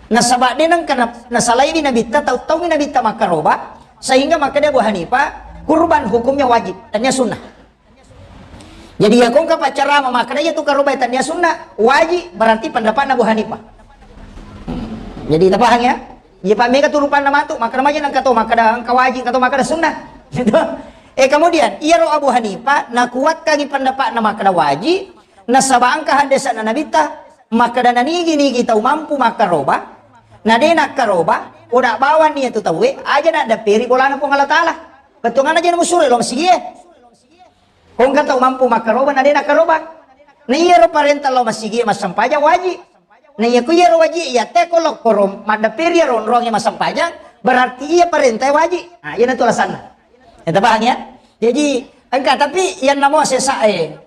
Nasaba de nengka na-, nasalaiwi Nabitta, tau-, taungi Nabitta makkaroba, sehingga makkeda Abu Hanifah, kurban hukumnya wajib, tania sunnah. Jadi, iya kongka paccarama makkeda iya tu karoba tania sunnah, wajib, berarti pendapatna Abu Hanifah. Hmm. Jadi, tapahang ya? Iya, pa mega turupanna matu, makkeda maja nengka to makkeda engka wajib, engka to makkeda sunnah. Gitu. Eh, kemudian, iyaro Abu Hanifah nakuatkangi pendapatna makkeda wajib, nasaba engka haddesanna Nabitta, makkeda nanigi-nigi tau mampu makkaroba, na de nakkaroba, oda bawang nia tu tauwe, aja naddapperi bolana Puang Allah Taala. Bettuanganna aja namusuro lao masigie. Kongka tau mampu makkaroba, na de nakkaroba. Na iyaro parenta lao masigie massempajang wajib. Na iya ku iyaro wajib, iya te ko lokkoro maddapperi iyaro onrongnge massempajang, berarti iya parentae wajib. Nah, iya natu alasanna. Ya, tapahang ya? Jadi, engka, tapi yang namo sesa e.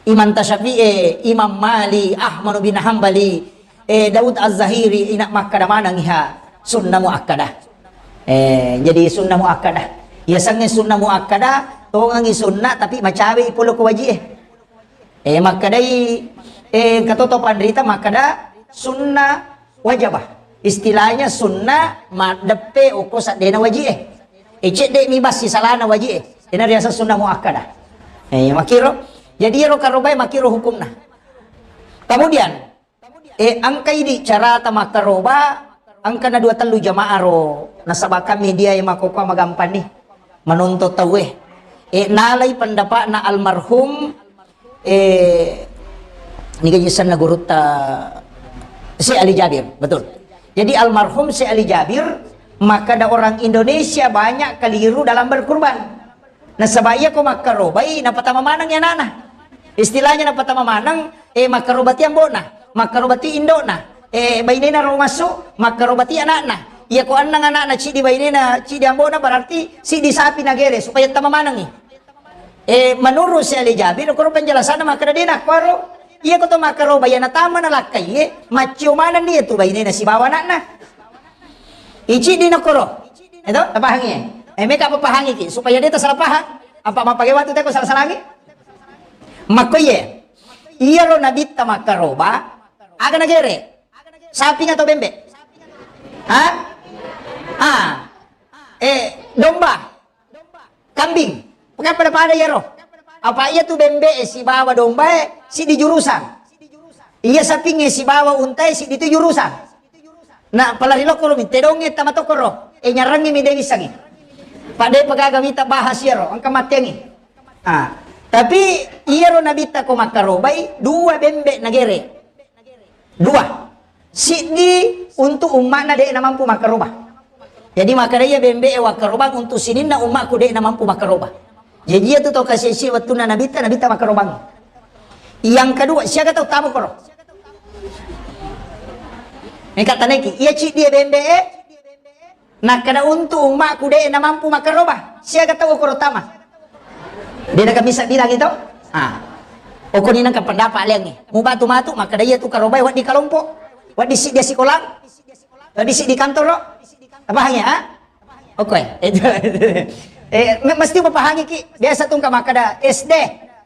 Imam Tasyafi'i, Imam Malik, Ahmad bin Hambali, eh, Daud Az-Zahiri, ina makkada maneng iha sunnah muakkadah. Eh, jadi sunnah muakkadah. Iya sangnge sunnah muakkadah, tongengi sunnah tapi macawe i polo ko wajib e. Eh, makkadai, eh, katoto panrita makkada sunnah wajabah. Istilahnya sunnah maddeppe okko saddena wajib e. Eh, cedde mi bassi salana wajib e. Ina riaseng sunnah muakkadah. Eh, makiro. Jadi iyaro karobae makiro hukumna. Kemudian, eh, engka idi carata makkaroba, engka na dua tellu jamaah ro, nasaba kami dia e makkokkoe magampang ni manonton tauwe. Eh, nalai pendapatna almarhum, eh, niga jisenna gurutta Syekh Ali Jabir, betul. Jadi almarhum Syekh Ali Jabir, makkada orang Indonesia banyak keliru dalam berkurban. Nasaba iya ko makkarobai, napatama maneng anana. Istilahnya napatama maneng, eh, makkarobati ambona, makkarobati indona, eh, bainena ro massu, makkarobati anakna. Iya ko annang anakna, cidi bainena, cidi ambona, berarti sidi sapi nagere supaya tama manengi. Eh, menurut Syekh Ali Jabir, koro penjelasanna makkada dena kuaro, iya ko to makkaroba, iya natama nalakkai, eh, maccio maneng dia tu bainena sibawa anakna. Icidi nakoro. Eto, tapahangi. Eh, meka apa pahangi ki supaya dia tak salah paham. Apa mappake waktu teko salah-salangi? Makko iye. Iyaro nabitta makkaroba, aga nagere? Saping atau bembe? Ha? Ah. Eh, domba. Kambing. Pekka pada-pada iyaro. Apa iya tu bembe e sibawa domba e sidi jurusan. Iya saping e sibawa unta e sidi tu jurusan. Na palari lokko lo mi tedongnge tama tokkoro. E nyarangnge mi de wissangi. Pada pagaga mita bahas iyaro engka mattengi. Ah, tapi iyaro nabitta ko makkarobai dua bembe nagere. Dua. Siddi untuk umma'na de namampu makkaroba. Jadi makkada iya bembe e wakkarobang untuk sininna umma'ku de namampu makkaroba. Jadi iya tu tau kasi-, si wettunna nabitta, nabitta makkarobang. Yang kedua, siaga tau tama koro? Meka taneki, iya ciddi e bembe e, nakkada untuk umma'ku de namampu makkaroba. Siaga tau koro tama? De nakamisa bilang itu. Ah. Okoni nengka pendapat liangi. Mubatu matu, makkada iya tu karobai waddi kalompo. Waddi siddi sikola. Waddi siddi kantoro. Apa hanya, ah? Oke. Itu. Eh, me-, mesti mapahangi ki. Biasa tu engka makkada S D,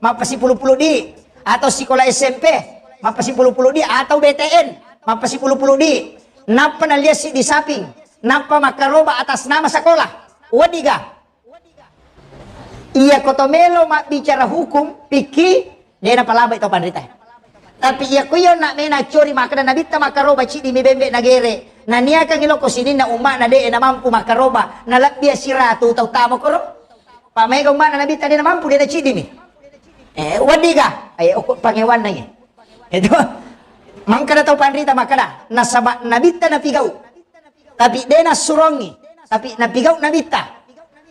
mappasipulu-pulu di, atau sikola S M P, mappasipulu-pulu di, atau B T N, mappasipulu-pulu di. Nappa nalia siddi saping, nappa makkaroba atas nama sekolah. Wadiga. Iya koto melo mabbicara hukum, pikki, de napalabai tau panrita. Tapi iya ko iya onna mena accori makkeda Nabitta makkaroba ciddi mi bembe nagere. Naniakangi loko sininna umma'na de' namampu makkaroba, nalebbi siratu tau tama koro. Pa maega umma'na Nabitta de' namampu, de' naciddi mi. Eh, weddiga? Eh, okko pangewanna iya. Itu. Mangkada tau panrita makkeda, nasaba Nabitta napigau. Tapi de' nassurongi. Tapi napigau Nabitta.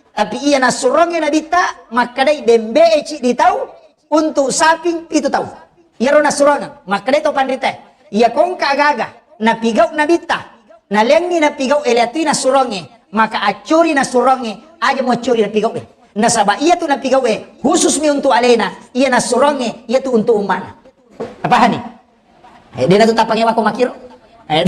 Tapi iya nassurongi Nabitta, makkedai bembe'e ciddi tau, untuk saping pitu tau. Iyaro nassurongeng, makkedai tau panritae, iya kongka gaga napigau Nabitta, naleangngi napigau e, leatui nassurongnge, maka accuri nassurongnge, aja muaccuri napigau e. Nasaba iyatu napigau e khusus mi untuk alena, iya nassurongnge iyatu untuk umma'na. Napahani? Eh, de' natu tappangewa ko makkiro. Eh,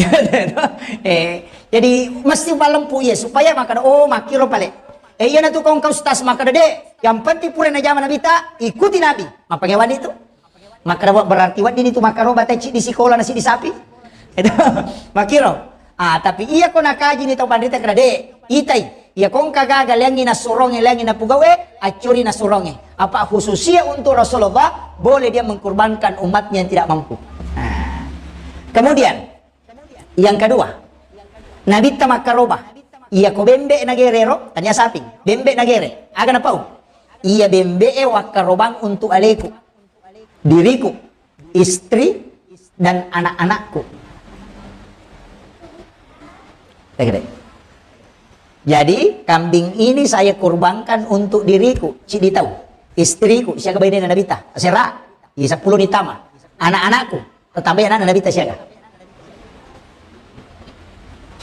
eh, jadi mesti palempu iya supaya makkeda, oh, makkiro pale. Eh, iya natu kongka ustaz makkeda de', yang penting pura najama Nabitta, ikuti Nabi. Mappangewani tu. Makkeda, wah, berarti wedding itu makkaroba tecci di sikola nasi di sapi. Itu makkiro. Ah, tapi iya ko nakaji ni tau panrita keda de', itai. Iya kongka gaga leangngi nassurongnge, leangngi napugau e, accuri nassurongnge. Apa khususia untuk Rasulullah, boleh dia mengkorbankan umatnya yang tidak mampu. Nah. Kemudian, yang kedua, Nabitta makkaroba. Iya ko bembe nagere ro, tania saping. Bembe nagere. Aga napau? Iya bembe e wakkarobang untuk aleku, diriku, istri, dan anak-anakku. Tegede. Jadi, kambing ini saya kurbankan untuk diriku, ciddi tau, istriku, siaga bainena Nabitta, sera, iya seppulo ni tama, anak-anakku, tetamba anak Nabitta siaga.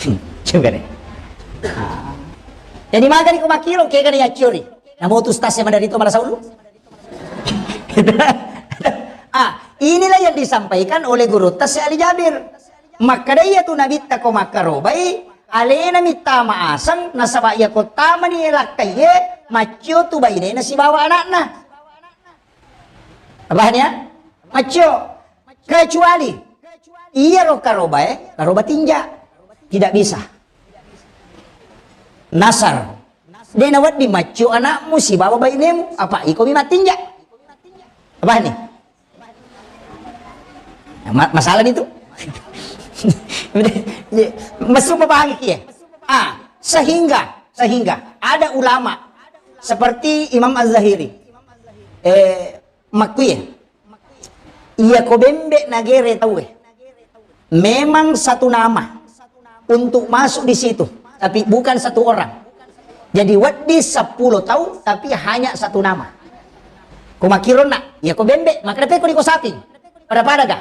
Hmm, coba deh. Ah. Jadi, magani ko makkiro, kega ni accuri. Namo tu stas yang dari itu malah saulu. Ah, inilah yang disampaikan oleh guru Tasya Ali Jabir. Makkeda iya tu Nabitta ko makkarobai, alena mittama aseng, nasaba iya ko tamani lakkaiye, maccio tu bainena sibawa anakna. Apa hanya? Maccio. Kecuali iya ro karobae, karoba tinja. Tidak bisa. Nasar. De' nawedding maccio anakmu sibawa bainemu, apa iko mi mattinja. Apa ni? Ma-, masalah itu. Mesum apa angin ya? Ah, sehingga, sehingga ada ulama seperti Imam Az-Zahiri. Eh, makkuye. Iya ko bembe nagere tauwe. Memang satu nama untuk masuk di situ, tapi bukan satu orang. Jadi wedding seppulo tau, tapi hanya satu nama. Ko makkironna, iya ko bembe, makkeda pekko di ko saping. Pada-pada ga?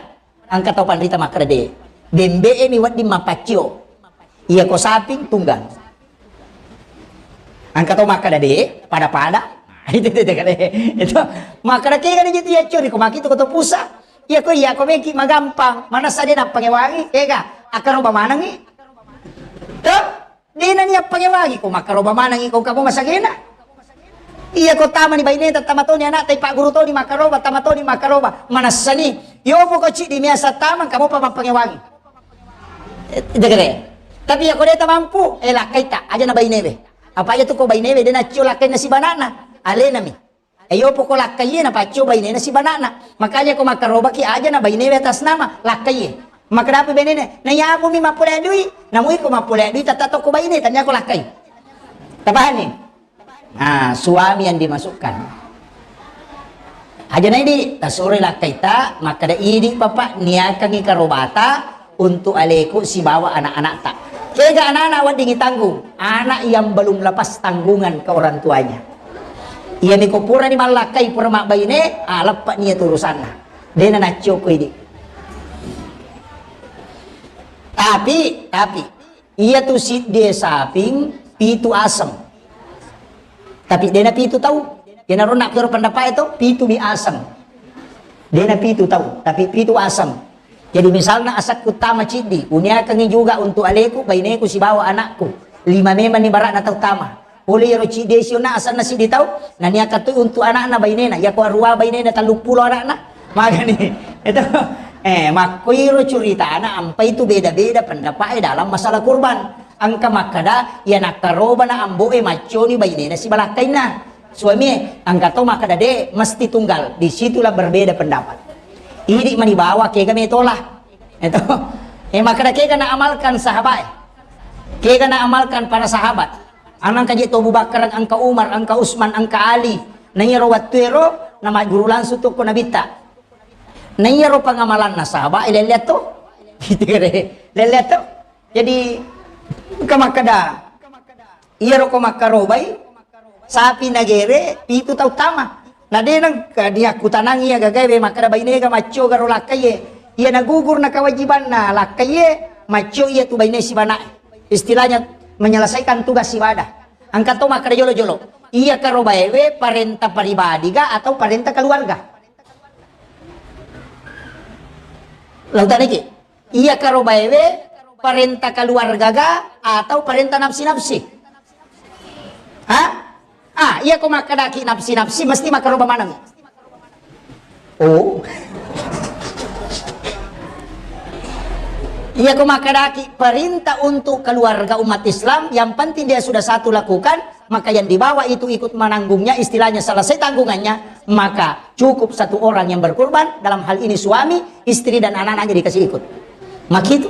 Engka tau panrita makkeda de'. Bembe e mi wedding mapaccio. Iya ko saping tunggal. Engka tau makkeda de', pada-pada. Itu, itu, itu, itu. Itu. Makkeda kega ni jitu yaccuri ko makkitu ko to pusa. Iya ko, iya ko meki magampang. Manessa de' nappangewangi, kega akkaroba manengi. Tuh, de' nani appangewangi ko makkaroba manengi ko kamu masagena. Iya ko tamani baineta, tama toni anakta, ipagguru toni makkaroba, tama toni makkaroba. Manessani, yopo ko ciddi miasa tamang, kamu pa mappangewangi. Eh, jaga de'. Tapi iya ko de' tamampu, eh, lakkaita, aja na bainewe. Apa iya tu ko bainewe, de' naccio lakkainna sibanana. Alenami. Eh, yopo ko lakkaiye, napaccio bainena sibanana. Makanya ko makkarobaki aja na bainewe atas nama, lakkaiye. Makkeda apa bainena, na iya mumi mappole dui, namu iko mappole dui, tata to ko baine, tania ko lakkai. Tapahani? Nah, suami yang dimasukkan. Aja na idi, tasuroi lakkaita, makkeda idi papa, niakangi karobata untuk aleku sibawa anak-anakta. Kega anak-anak weddingi tanggung, anak yang belum lepas tanggungan ke orang tuanya. Iya miko purani mallakkai pura mabbaine, ah, leppa nia tu urusanna. De' na naccio ko idi. Tapi, tapi, iya tu siddi saping pitu aseng. Tapi de' na pitu tau. Iyanaro nak kero pendapat itu pitu mi aseng. De' na pitu tau, tapi pitu aseng. Jadi misalna asakku tama ciddi, uniakangi juga untuk aleku, baineku sibawa anakku. Lima memang ni barakna tau tama. Pole iyaro ciddi siona asenna siddi tau, naniaka tu untuk anakna bainena, iya ko arua bainena telluppulo anakna. Magani. Itu. Eh, makkuiro curitana ampai tu beda-beda pendapat dalam masalah kurban. Engka makkeda, iya nakkarobana ambo'e macconi bainena sibalakkainna. Suamie, engka to makkeda de', mesti tunggal. Di situlah berbeda pendapat. Idi manibawa kega metola. Eto. Eh, makkeda kega naamalkan sahabat. Kega naamalkan para sahabat. Anang kaje to Abu Bakar, engka Umar, engka Utsman, engka Ali. Na iyaro wettuero namagguru langsung tu ko Nabitta. Na iyaro pangamalanna sahabat, eh, lelleat to. Lelleat to. Jadi, engka makkeda, iyaro ko makkarobai, sapi nagere, pitu tau tama. Na de nengka diakkutanang iya gagae, we makkeda bainega maccio garo lakkaie. Iya nagugur na kewajibanna lakkaie, maccio iya tu baine sibana'e. Istilahnya menyelesaikan tugas ibadah. Engka to makkeda jolo-jolo. Iya karobaewe parenta pribadi ga atau parenta keluarga? Lautaniki. Iya karobaewe parenta keluarga ga atau parenta nafsi-nafsi? Ha? Ah, iya ko makkedaki nafsi-nafsi mesti makaroba maneng. Oh. Iya ko makkedaki perintah untuk keluarga umat Islam, yang penting dia sudah satu lakukan, maka yang di bawah itu ikut menanggungnya, istilahnya selesai tanggungannya, maka cukup satu orang yang berkorban, dalam hal ini suami, istri dan anak-anaknya dikasih ikut. Makitu.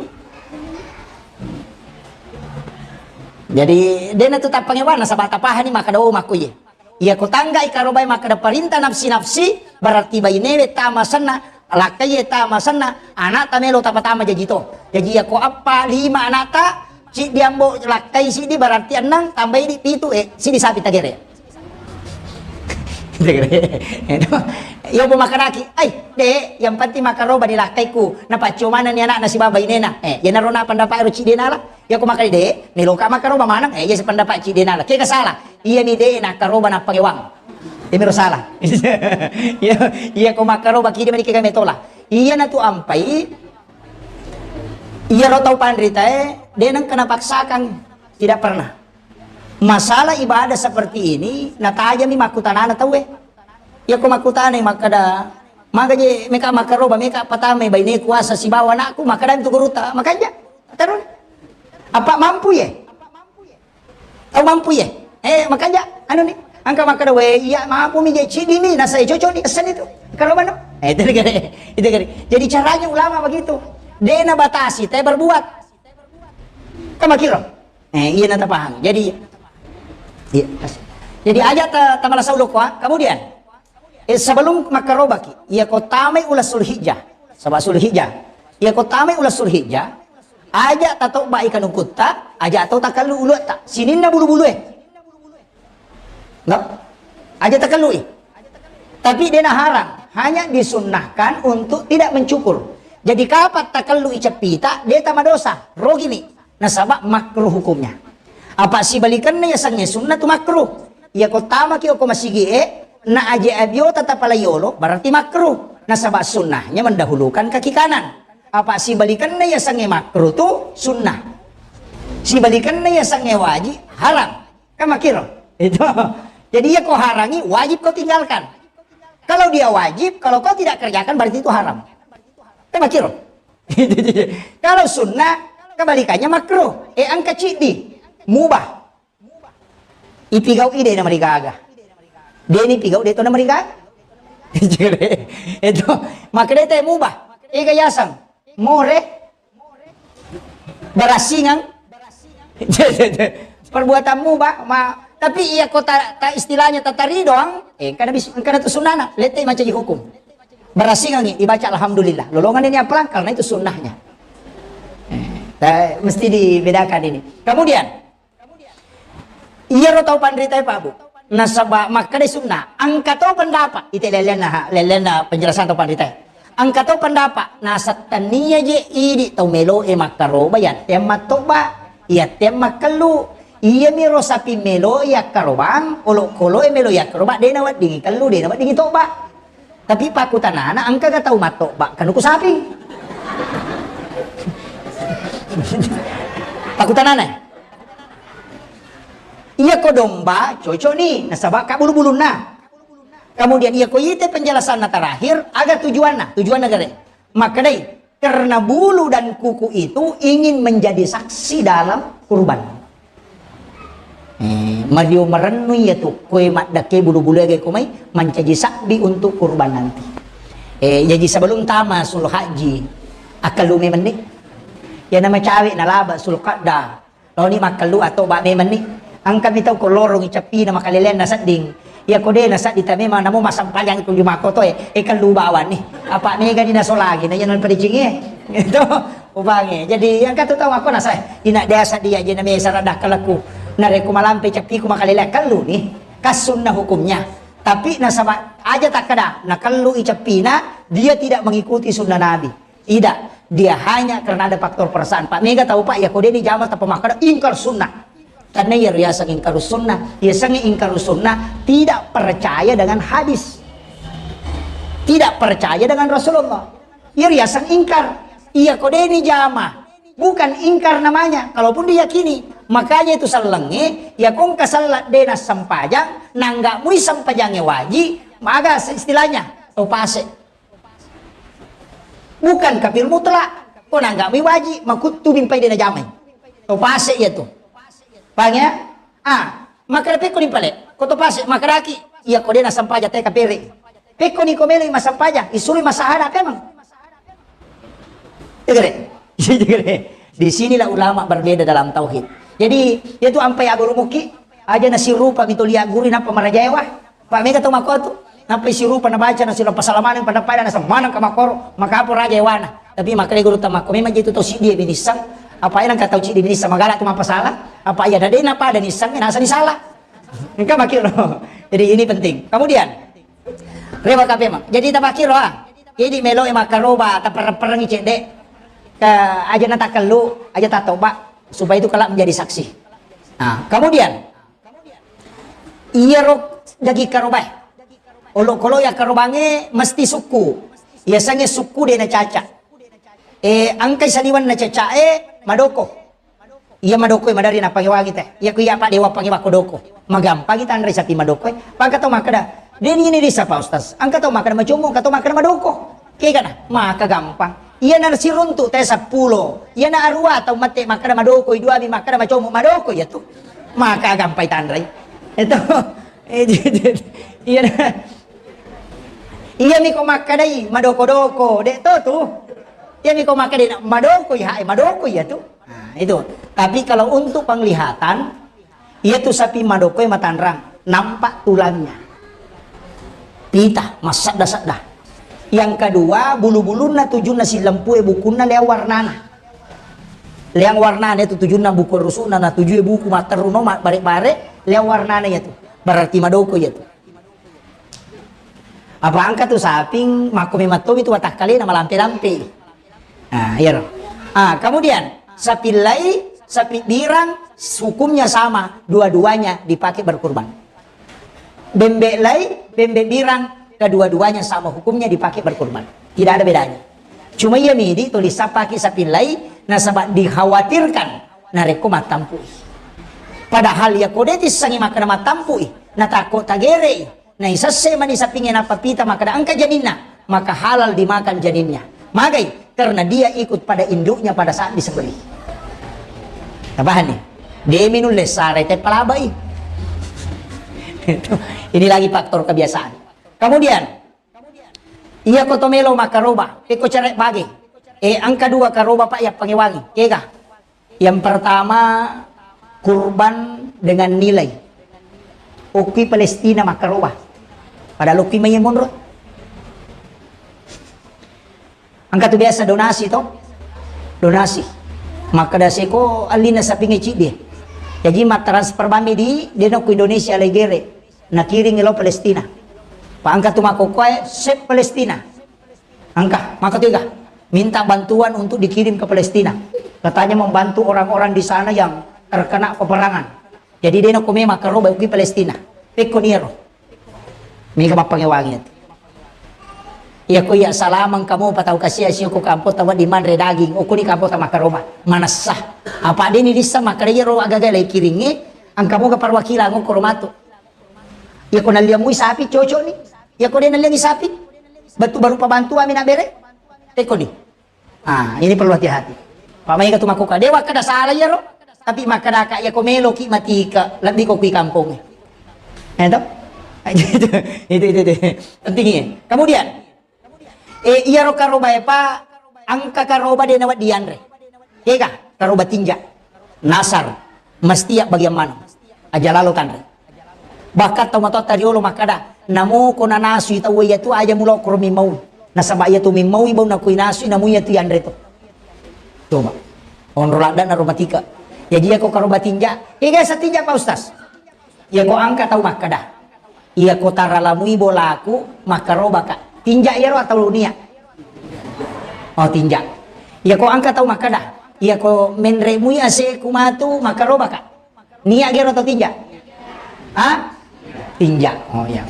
Jadi, dena tu tappangewana, sabata pahani maka do makkuye. Iya ko tanggai karobai makkeda perintah nafsi-nafsi, berarti bainewe tama senna, lakkaie tama senna, anakta melo tama-tama jaji to. Jaji iya ko eppa, lima anakta, siddi ambo lakkai siddi berarti enneng, tambai di pitu, eh, siddi sapi tagere. Iya, bu makkedaki, "Ai, de, yang penting makaroba ni lakkaiku, napaccio manenni anakna sibawa bainena." Eh, iyanaro na pendapat ero ciddi nala. Iya ko makkeda de, meloka makkaroba maneng, eh, iya sependapat ciddi nala. Kega salah? Iya mi de nakkaroba nappangewang. Iya miro salah. Iya, iya ko makkaroba kide mani kega metola. Iya natu ampai, iya ro tau panritae, de nengka napaksakan. Tidak pernah. Masalah ibadah seperti ini, natajami makkutanana tauwe. Iya ko makkutanai makkeda, "Maga je meka makkaroba, meka patamai baine kuasa sibawa anakku?" Makkeda tu guruta, "Makanja." Terus, apa mampu ye? Tau mampu ye? Eh, makanja, anu ni, engka makkeda, "We, iya mampu mi je cidi mi, nasa cocok ni, esen itu." Kalau mana? Eh, itu gare, itu gare. Jadi caranya ulama begitu. Dena batasi, teh berbuat. Kamakiro. Eh, iya nata paham. Jadi, iya. Jadi aja ta, tamala sauloko, ah. Kemudian, eh, sebelum makkarobaki, iya ko tamai ula Sulhijjah. Saba Sulhijjah. Iya ko tamai ula Sulhijjah, aja tatobba ikan ukutta, aja tau takallu uluatta. Sininna bulu-bulue. Enggak? Aja takallui. Tapi dena haram, hanya disunnahkan untuk tidak mencukur. Jadi kapan takallui ceppita, de tamadosa, rogini. Nasaba makruh hukumnya. Apa sibalikanna yasengnge sunnah tu makruh. Iya ko tamaki ko masigi e, na aje abiota tapalaiolo, berarti makruh. Nasaba sunnahnya mendahulukan kaki kanan. Apa sibalikanna yasengnge makruh tu sunnah. Sibalikanna yasengnge wajib, haram. Kan makiro. Itu. Jadi iya ko harangi, wajib kau tinggalkan. Kalau dia wajib, kalau kau tidak kerjakan, berarti itu haram. Kan makiro. Kalau sunnah, kebalikannya makruh. Eh, engka ciddi. Mubah. Ipigau ide na marigaga. Deni pigau de to na marigaga. Itu. Maka de te mubah. Ega yasang. More. Barasingang. Perbuatanmu, Pak, ma, tapi iya ko ta, ta istilahnya tatari doang, eh, engkana bis-, engkana tu sunnana, lete mancaji hukum. Barasingangi, dibaca alhamdulillah. Lolongan ini apalangkal, nah itu sunnahnya. Eh, ta, mesti dibedakan ini. Kemudian, iyaro tau panritae, Pak, Bu. Nasaba makkeda sunnah, engka to pendapat. Ite lelena, lelena penjelasan to panritae. Engka to pendapat, nasettennia je idi tau melo e makkaroba yatte mattoba, yatte makkellu. Iya miro sapi melo yakkarobang, olokolo e melo yakkaroba, dena weddingi kellu, dena weddingi toba. Tapi pakkutanana, engkaga tau mattoba kanuku sapi? Pakkutanana. Iya ko domba, cocok ni, nasaba ka bulu-bulunna. Kemudian iya ko ite penjelasanna terakhir, aga tujuanna? Tujuanna gare. Makkedai, karena bulu dan kuku itu ingin menjadi saksi dalam kurban. Eh, mario marennu iya tu, koe maddakke bulu-bulu ege ko mai, mancaji sabbi untuk kurban nanti. Eh, jaji sebelum tama Sulhajji, akkellu memenni. Iya namacawe nalaba Sulqa'dah. Laoni makkellu atau ba memenni. Engkami tau ko lorongi cappina makaleleanna sedding. Iya ko de nasedding ta memang namo massempajang ko Juma koto e, eh, kellu bawanni. Apa mega ni nasolagi na iya nalpadicingi. Itu upange. Jadi engka tu tau makko nasa, ina desa dia je na mesa rada kelleku. Narekko malampe cappiku makalelea kellu ni. Kas sunnah hukumnya. Tapi nasaba aja takkeda, nakellu i cappina, dia tidak mengikuti sunnah Nabi. Tidak, dia hanya karena ada faktor perasaan. Pak mega tau Pak, ya ko deni jama tappa makkeda ingkar sunnah. Karena iya riaseng ingkar sunnah, iya sengi ingkar sunnah tidak percaya dengan hadis. Tidak percaya dengan Rasulullah. Iya riaseng ingkar. Iya ko deni jama. Bukan ingkar namanya, kalaupun diyakini. Makanya itu sellengnge, ya kongka sellat dena sempajang, nangga mui sempajangnge waji, maga istilahnya, topase. Bukan kafir mutlak. Ko nangga mui waji, makuttu mimpai dena jamai. Topase iya tu. Paham ya? Ah, makkeda pekko ni pale, ko to pase, makkedaki, iya ko dena sempajang te kapere. Pekko ni ko melo massempajang, isuri massahada memang. Iya gare? Iya gare? Di sinilah ulama berbeda dalam tauhid. Jadi, itu ampai agurumuki, aja nasirupa mito lia guru nappa marajaewa. Pak mega to makko tu. Nappa sirupa nabaca nasira pasalamaneng pada pada nasa maneng ka makkoro, makapo raja ewana. Tapi makkeda guru ta makko memang jitu tau siddi binissang. Apa ena ka tau siddi binissang magala tu mapasala. Apa iya dade na pada nissang nasa ni salah. Engka makkiro. Jadi ini penting. Kemudian, rewa kape mak. Jadi tapakkiro ah. Jadi melo e makkaroba tapereng-perengi cedde. Ke aja na takellu, aja tatoba supaya itu kelak menjadi saksi. Nah, kemudian iyaro daging karobae. Olokolo ya karobange mesti sukku. Iya sange sukku de na caca. Eh, angkai saliwan na caca e madoko. Iya madoko e madari na pangewangi te. Iya ku iya pak dewa pangewa ko doko. Magampangi tanre sapi madoko e. Pangka tau makkeda. Deni ini disa pak ustaz. Angka tau makkeda macomo, angka tau makkeda madoko. Kegana, maka gampang. Iyana siruntu te seppulo, iyana arua tau mate makkeda madokoi, duami makkeda macomo, madokoi iya tu. Maka gampai tanrai. Itu. Iyana. Iya miko makkedai madoko-doko, dek to tu. Iya miko makkedai madokoi, hae madokoi iya tu. Nah, itu. Tapi kalau untuk penglihatan, Iyatu sapi madokoe matanrang, nampak tulangnya. Pita, massadda-sadda. Yang kedua, bulu-bulunna tujunna sillempue bukunna leang warnana. Leang warnana itu tujunna buku rusukna, na tujue buku matteruno, ma-, bare-bare, leang warnana iyatu. Berarti madoko iyatu. Apa angka tu saping, makko memang tomi tu watakkalena malampe-lampe. Nah, iyaro. Ah, kemudian sapi lai, sapi birang, hukumnya sama, dua-duanya dipakai berkurban. Bembe lai, bembe birang, kedua-duanya sama hukumnya dipakai berkurban. Tidak ada bedanya. Cuma iya midi tulisan pakai sapi lai, nasaba dikhawatirkan narekko mattampui. Padahal iya kode tissangi makkeda mattampui, natakko tagerei. Naisesse mani sapingnge nappa pita makkeda engka janinna, maka halal dimakan janinnya. Magai? Karena dia ikut pada induknya pada saat disembelih. Tapahanni? Demi nulle sarai te palabai. Ini lagi faktor kebiasaan. Kemudian, iya ko to melo makkaroba, pekko cere bage. Eh, angka dua karoba pak ya pangewangi. Kega? Yang pertama, kurban dengan nilai. Okki Palestina makkaroba. Padahal okki mai monro. Angka tu biasa donasi to. Donasi. Makkeda seko allina sapingnge ciddi. Jaji mattransfer bammi di, dena ku Indonesia legere. Nakiring lo Palestina. Pa angka tu makkokkoe, sep Palestina. Angka, maka tiga, minta bantuan untuk dikirim ke Palestina. Katanya membantu orang-orang di sana yang terkena peperangan. Jadi dena ko memang karo bauki Palestina. Pekko niaro. Mega mappangewangi atu. Iya ko iya salamang kamu patau kasia sio ko kampo tawa di manre daging. Okuni kampo ta makaroba. Manassa. Apa deni dissa makare ro agaga lai kiringi. Angka moga perwakilan okoro matu. Iya ko nalliang mui sapi cocok ni. Iya ko dena nalliangi sapi. Batu baru pabantu ami na bere. Pekko ni. Ah, ini perlu hati-hati. Pak maega tu makkokka, de wakkeda salah iyaro. Tapi makkedaka iya ko meloki matika, lebbi ko kui kampong. Eh, to? Itu, itu, itu, itu. Penting ini. Kemudian, Eh, iyaro karobae pa, engka karoba de nawedding yanre. Kega, karoba tinja, nasar, mesti abbagiang maneng. Aja lalo tanre. Bahkan tau matoatta riolo makkada, namo ko nanasui tau iyatu aja mulokkoro mimmau. Nasaba iyatu mimmau bau nakoi nasui namu iyatu yanre to. Coba. Onro ladda naro matika. Jadi iyako karoba tinja, kega sa tinja Pak Ustaz? Iyako engka tau makkada, iyako taralamui bolaku, makkarobaka. Tinja iyaro atau nia? Oh, tinja. Iyako engka tau makkada, iyako menremui aseku matu, makkarobaka. Nia gero atau tinja? Ha? Tinja. Oh, iya.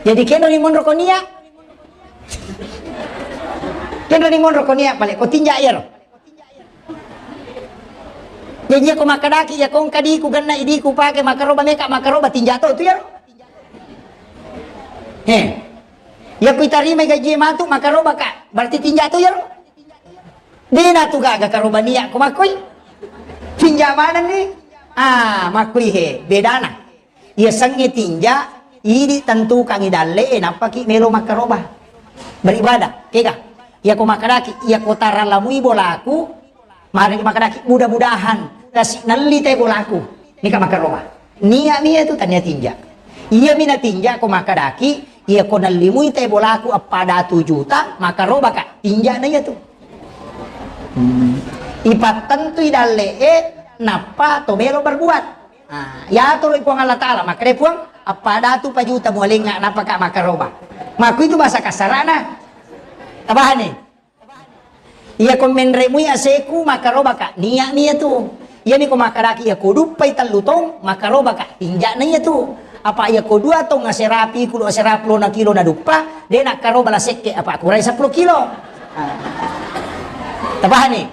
Jadi kenro ni monro ko nia? Kenro ni monro ko nia pale ko tinja iyaro. Jadi iyako makkadaki, iyako engka diku, genna idiku pake makkaroba meka, makkaroba tinja to tu iyaro. He. Iyako itarimai gaji matu makkaroba ka, berarti tinja to iyaro. Dena tu gaga karoba nia ko makkoi. Tinja maneng ni. Ah, makkoi he, bedana. Iyasengnge tinja, idi tentukangi dalle'e, nappaki melo makkaroba. Beribadah, kega? Iyako makkadaki, iyako taralamui bolaku, mari makkadaki, mudah-mudahan kasi nelli te bolaku. Nika makkaroba. Nia mi itu tania tinja. Iya mi na tinja ko makkadaki, iyako nellimui te bolaku appada tu juta, makkaroba ka. Tinja na iya tu. Hmm. Ipattentui dalle'e, nappa to melo berbuat. Ah, yatoro Puang Allah Ta'ala, makkeda Puang, appada tu pajuta mualengnga napaka makkaroba. Makku itu bahasa kasarana. Tabahani. Iya ko menremui aseku makkaroba ka, nia mi iya tu. Iya mi ko makkadaki iya ko duppai tellu tong makkaroba ka, tinja na iya tu. Apa iya ko dua tong aserapi kulo aserapi lo na kilo na duppa, de nakkaroba la sekke apa kurai seppulo kilo. Ah. Tabahani.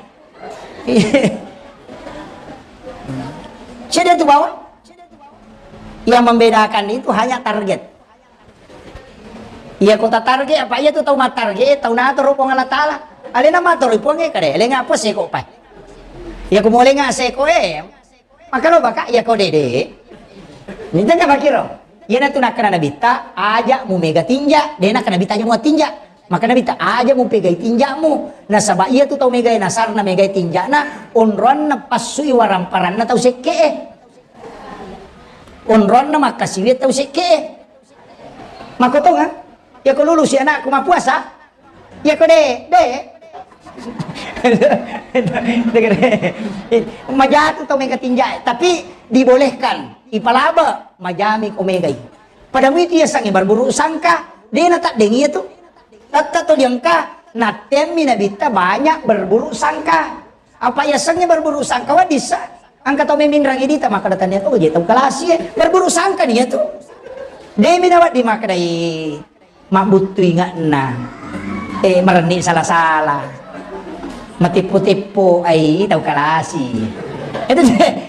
Cedde tu bawang. Yang membedakan itu hanya target. Iya kota target apa iya tu tau ma target, tau natoro Puang Allah Ta'ala. Alena matoro Puang e kade, lenga apa seko pai. Iya ko molenga seko e. Makkaroba ka iya ko dede. Minta ka makiro. Iya na tu nakkana nabitta, aja mu mega tinja, de nakkana nabitta aja mu tinja. Maka nabitta aja mu pegai tinjamu. Nasaba iya tu tau megai nasarna megai tinjana, onroanna passui waramparanna tau sekke e. Onroanna makkasiwi tau sekke e. Makkotonga? Iya ko lulusi anakku mappuasa? Iya ko de, de. Majatu tau mega tinja, tapi dibolehkan, ipalaba, majami ko megai. Pada muitu iya sangi berburu sangka, de na taddeng iya tu. Tatta to diengka, nattemmi nabitta banyak berburu sangka. Apa iya sangi berburu sangka wadissa? Angka tau meminrang idita maka datang dia tu je tau kalasi e. Berburu sangka dia tu. Demi na waddi maka dai. Mabbuttu ingatna. Eh, marenni sala-sala. Matippo-tippo ai tau kalasi. Itu,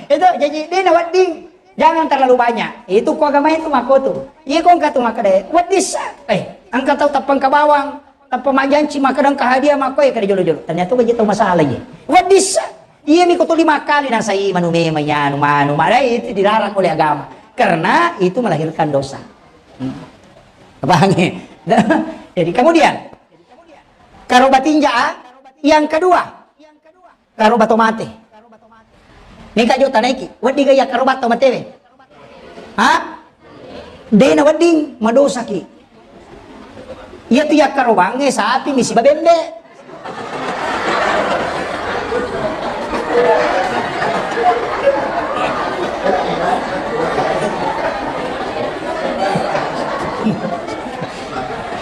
itu jadi de na wedding. Jangan terlalu banyak. Itu ko agama itu mako tu. Iya ko engka tu maka de. Weddissa. Eh, engka tau tappang ka bawang. Tappa majjanci maka dengka hadiah mako e kada jolo-jolo. Ternyata ko je tau masalah ye. Weddissa. Iya mi ko tuli makkali nasai manu memang ya anu manu. Maka itu dilarang oleh agama. Karena itu melahirkan dosa. Hmm. Paham ya? Jadi kemudian, karoba tinja, yang kedua, karoba to mate. Neka jo tanaiki, wedding gaya karoba to matewe. Ha? Dena wedding, madosaki. Iya tu ya karobange sapi misi babembe.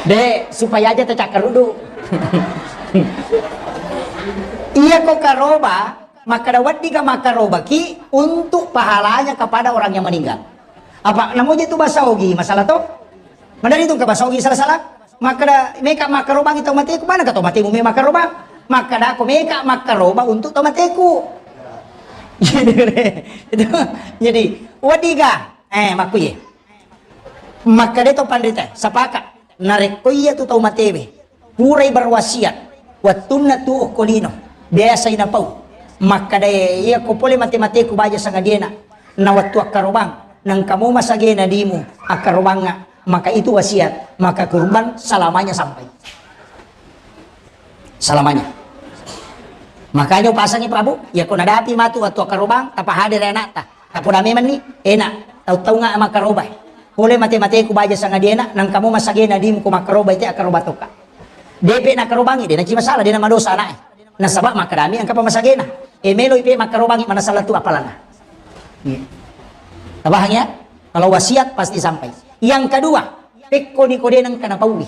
De, supaya aja tacakkarudu. Iya ko karoba, makkada weddika makkarobaki untuk pahalanya kepada orang yang meninggal. Apa namoja tu bahasa ogi masalah to? Madari tu ka bahasa ogi salah-salah. Makkada meka makkarobangi tau mateku, mana ka tau matemu me makkarobang? Makkada ko meka makkaroba untuk tau mateku. Itu, jadi, weddika, eh, makkuye. Makkada to panrita, sapaka. Narekko iya tu tau matewe, purai berwasiat, wettunna tuo ko lino, biasai napau. Makkada iya ko pole mate-mateku baja sangadiena, na wettu akkarobang, nengka mo masagena dimu akkarobangnga, maka itu wasiat, maka kurban selamanya sampai. Selamanya. Makanya upasangi Prabu, ya ko nadapi matu wattu akkarobang, tapahadere anakta. Tapoda memanni, enak, tau-taunga makkarobai. Pole mate-mateku baja sangadi enak, nangkamu masagena dimu ko makkarobai te akkaroba tokka. Depe nakkarobangi, de naci masalah, de namadosa anaknya. Nasaba makkadami engka pa masagena. E melo ipe makkarobangi manasala tu apalana. Iya. Tabahang ya? Kalau wasiat pasti sampai. Yang kedua, pekko ni kode nengka napaui.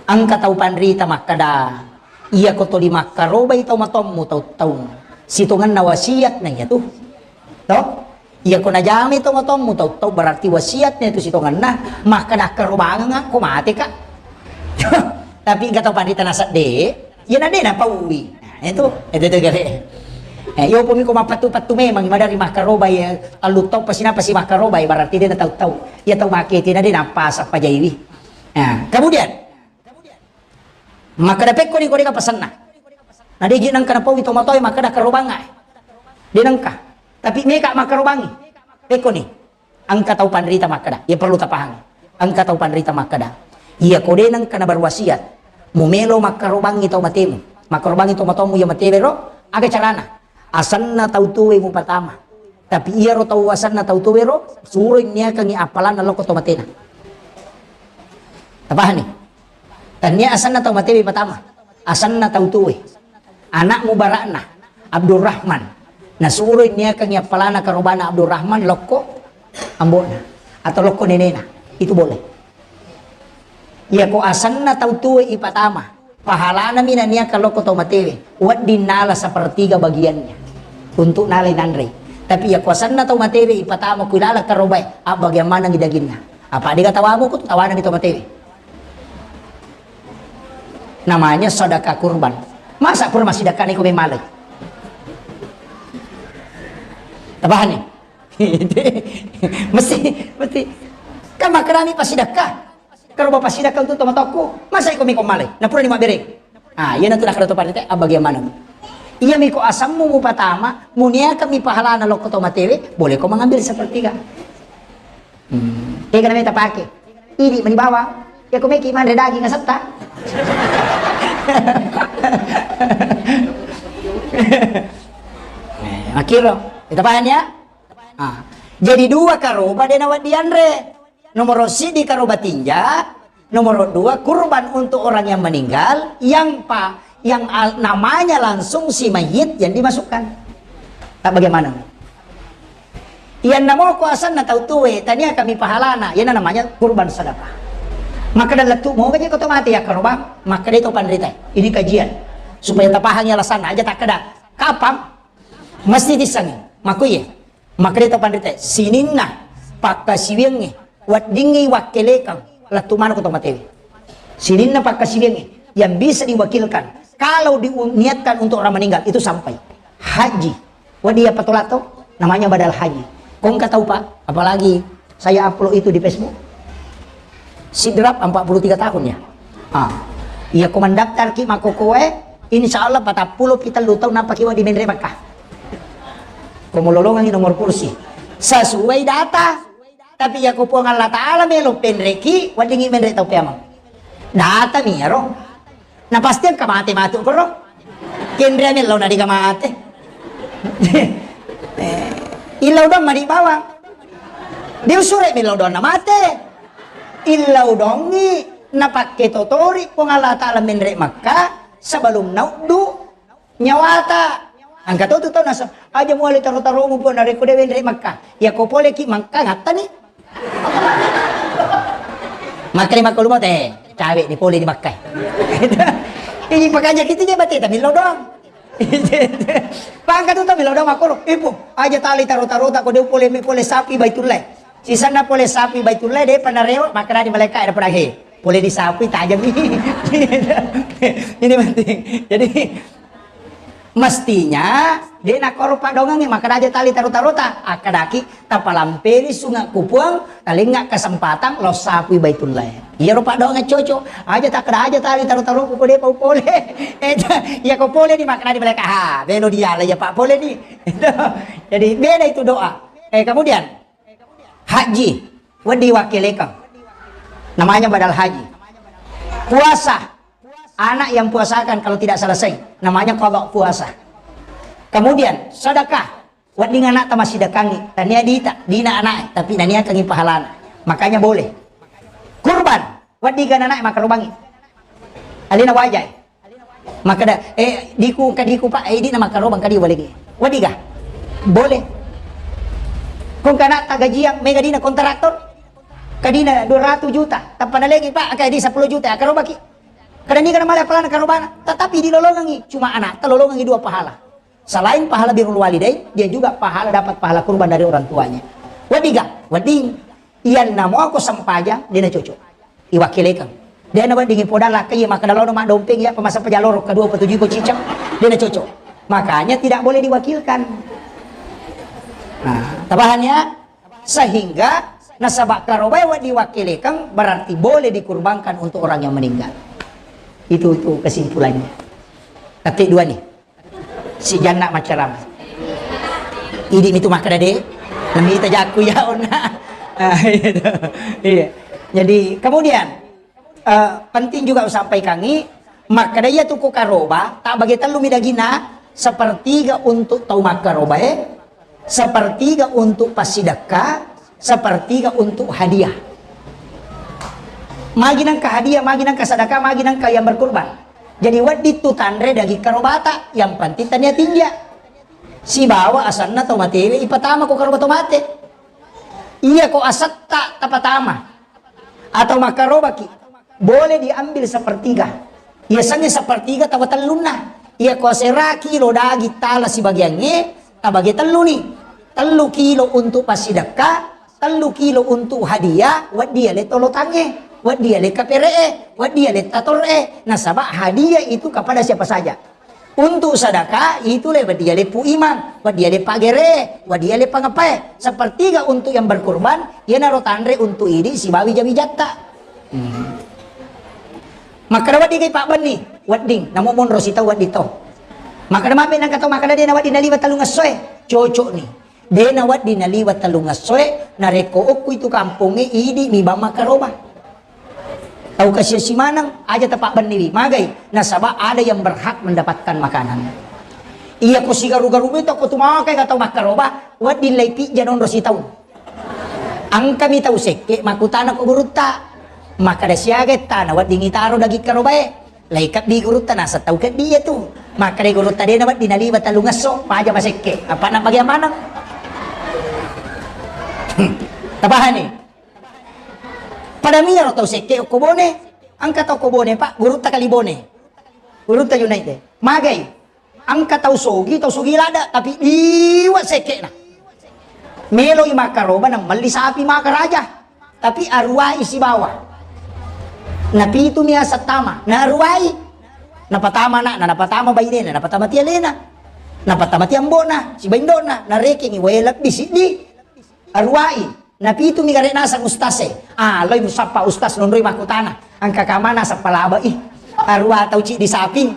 Engka tau panrita makkada, iya ko toli makkarobai tau matommu tau-taung. Sitongenna wasiat na iya tu. To? Iya ko najami tau matommu tau-tau berarti wasiat na itu sitongenna. Makkada akkarobangeng ko mate ka. Tapi engka tau panrita nasedde, iya na de napaui. Nah, itu, itu, itu gare. Eh, yo pumi ko mappatu-patu memang madari makkarobai, eh, allu tau pasi napa si makkarobai berarti de na tau-tau. Iya tau make tina de napa sappa jaiwi. Nah, kemudian makkada pekko ni ko deka pasenna. Na deji nengka napaui to matoe makkada karobanga. De nengka. Tapi meka makkarobangi. Pekko ni. Engka tau panrita makkada. Ya perlu tapahangi. Engka tau panrita makkada. Iya ko de nengka na berwasiat. Mu melo makkarobangi tau matemu. Makkarobangi tau matomu ya matewe ro. Aga carana. Asenna tau tuwe mupatama. Tapi iyaro tau asenna tau tuwe ro, suroi niakangi appalanna lokko to matena. Tapahani? Tania asenna tau matewe patama. Asenna tau tuwe. Anak mubarakna, Abdurrahman. Nasuroi niakangi appalana karobana Abdurrahman lokko ambona. Atau lokko nenena. Itu boleh. Iya ko asenna tau tuwe ipatama. Pahalana mi naniaka lokko tau matewe, wedding nala sepertiga bagiannya untuk nalai nanrei. Tapi iya kuasanna tau matewe ipatama ku ilala karobae, abbagiang manengi daginna. Apa dega tawamu ku tawana di tau matewe. Namanya sedekah kurban. Masa pura masih dekah ni ku memalai. Tabahani. Mesti, mesti. Kan makarami pasti dekah. Karo bapa sidakka untuk tomatokku, masa iko miko malai? Napura ni mabbereng. Ah, iya natu nakara to parite, abbagiang maneng. Iya miko asammu mupatama, muniaka mi pahalana lokko to matewe, boleh ko mengambil sepertiga. Hmm. Tega nameta pake. Idi mani bawang. Ya ko meki manre daging asetta. Eh, akhirnya, kita paham ya? Ah. Jadi dua karoba dena wadianre. Nomor sidi karoba tinja, nomor dua kurban untuk orang yang meninggal, yang pa, yang al-, namanya langsung si mayit yang dimasukkan. Tak bagaimana? Yang namoko asanna tau tuwe, tania kami pahalana, yang namanya kurban sedekah. Maka dalam tu mau gaji kau mati ya karoba, maka dia itu panrita. Ini kajian supaya tapahangi alasan aja tak ada. Kapang mesti disangi, makuye. Makkedai to panrita, sininna pakkasiwiangnge, weddingngi wakkelekang, lettu maneng ko to matewe. Sininna pakkasiwiangnge yang bisa diwakilkan, kalau diniatkan untuk orang meninggal, itu sampai. Haji, wedding iya patolato, namanya badal haji. Ko engka tau, Pak, apalagi saya upload itu di Facebook. Sidrap empat puluh tiga tahun ya. Ah. Iya ko mendaftar ki makkokoe, insya Allah patappulo pi tellu taung nappa ki wedding menre Makkah. Ko mololongangi nomor kursi. Sesuai data. Tapi iya ko Puang Allah Ta'ala melo penreki, weddingngi menre tau peamang. Data mi iyaro. Na pasti engka mate matu koro. Kenrea mello na dega mate. Eh, illau dong mani bawang. Diusure mello dong na mate. Illau dongi na pakke totori Puang Allah Ta'ala menre Makkah sebelum nauddu nyawata. Engka to tu tau nasa, aja muali taro-taromu Puang narekko de wenre Makkah. Ya ko pole ki Makkah ngattani. Makkani makko lumo te, cawe ni pole di Makkah. Ini pakanja kita je bate, tapi lo doang. Pangka tu tapi lo doang makko lo. Ibu, aja tali taro-taro tak ko de pole mi pole sapi Baitullah. Sisanna pole sapi Baitullah de panarewa, makkada di malaikat ada pernah he. Pole di sapi tajam ini. Ini penting. Jadi, mestinya, de nakkoro padongengnge, makkada aja tali taro-tarota, akkadaki, tapalampeni sunga ku Puang, talengnga kesempatan, lo sapui Baitullah. Iyaro padongeng cocok, aja takkada aja tali taro-taroku, ko de pau pole. Eh, iya ko pole ni makkada di malaikat, ha, melo diala, iya pak pole ni. Jadi, beda itu doa. Eh, kemudian, haji, wedding wakkelekang. Namanya badal haji. Puasa, anak yang puasakan kalau tidak selesai, namanya qada puasa. Kemudian sedekah, wedding anakta massidekangngi, tania dita, dina anaknya, tapi naniakangngi pahalana. Makanya boleh. Kurban, wedding kan anaknya makarobangngi. Alena wajai. Makkeda, eh, diku, engka diku, Pak, eh, idi na makkarobang kadi waligi. Wadiga? Boleh. Kong kana tagajiang mega dina kontraktor. Kadina dua ratus juta, tappa nalegi, Pak, engka di sepuluh juta, akkarobaki. Kadani kana male apalana karobana, tetapi dilolongangi, cuma anak, talolongangi dua pahala. Selain pahala birrul walidain, dia juga pahala, dapat pahala kurban dari orang tuanya. Wadiga? Wedding. Iyanna muako sempajang, dena cocok. Iwakkilekeng. Dena weddingi podang lakkai, iya makkeda laono maddompeng, iya pemasa pejaloro kedua petuju ko cicak, dena cocok. Makanya tidak boleh diwakilkan. Nah, tabahan ya? Sehingga nasaba karobae wedding wakkilekeng berarti boleh dikurbankan untuk orang yang meninggal. Itu itu kesimpulannya. Tapi dua nih. Si Janna maccarama. Idi mitu makkeda de, namita jakku ya onna. Ah, iya. Iya. Jadi kemudian, eh, penting juga usampaikangi, makkeda iya tu ku karoba, tak bagi tellu mi dagina, sepertiga untuk tau makkarobae, sepertiga untuk passidekka, sepertiga untuk hadiah. Magi nengka hadiah, magi nengka sedekah, magi nengka yang berkurban. Jadi wedding tu tanre daging karobata, yang penting tania tinja. Sibawa asenna tau matewe ipatama ko karoba tau mate. Iya ko asetta tapatama atau makkarobaki, boleh diambil sepertiga. Iya sengnge sepertiga tawa tellunna. Iya ko asera kilo daging tala sibagiangnge, tabage telluni. Tellu kilo untuk passidekka, tellu kilo untuk hadiah, wedding ale tolotangnge, wedding ale kapere'e, wedding ale tator'e, nasaba hadiah itu kepada siapa saja. Untuk sedekah itu le wedding ale Pu Imang, wedding ale pagere, wedding ale pangepae. Sepertiga untuk yang berkurban, iyanaro tanre untuk idi sibawa wija-wijatta. Hmm. Makkeda wedding kai pabbenni, wedding. Namo monro sitau wedding to. Makkeda mape nengka tau makkeda de na wedding naliwa tellung essoe. Cocok ni. De na wedding naliwa tellung essoe, narekko okku itu kampongnge idi mi bang makkaroba. Tau kasiasi maneng, aja tapabbenniwi, magai, nasaba ada yang berhak mendapatkan makanan. Iya ko sigaru-garu mi to ko tu makai ka tau makkaroba, wedding lai pijja nonro sitaung. Engkami tau sekke makkutana ko gurutta. Makkeda siaga ettana wedding itaro daging karobae. Lai kebbi gurutta naseng tau kebbi iya tu. Makkeda gurutta de na wedding naliwa tellung esso, maja masekke. Apa na bagian maneng? Tapahani? Pada miro tau sekke okko Bone. Engka tau ko Bone, Pak, gurutta kali Bone. Gurutta Junaid de. Magai. Engka tau sogi, tau sogi lada, tapi liwa sekke'na. Meloi makkaroba namelli sapi makaraja. Tapi aruwai sibawa. Napitumi aseng tama, naruwai. Napatama ana'na, napatama bainena, napatama tialena. Napatama tiambo'na, sibawa indo'na, narekengi wae lebbi siddi. Aruwai, napitumi gare naseng ustaz e. Ah, loi musappa ustaz nonroi makkutana. Engka kamana sappa laba i. Aruwa tau ciddi saping.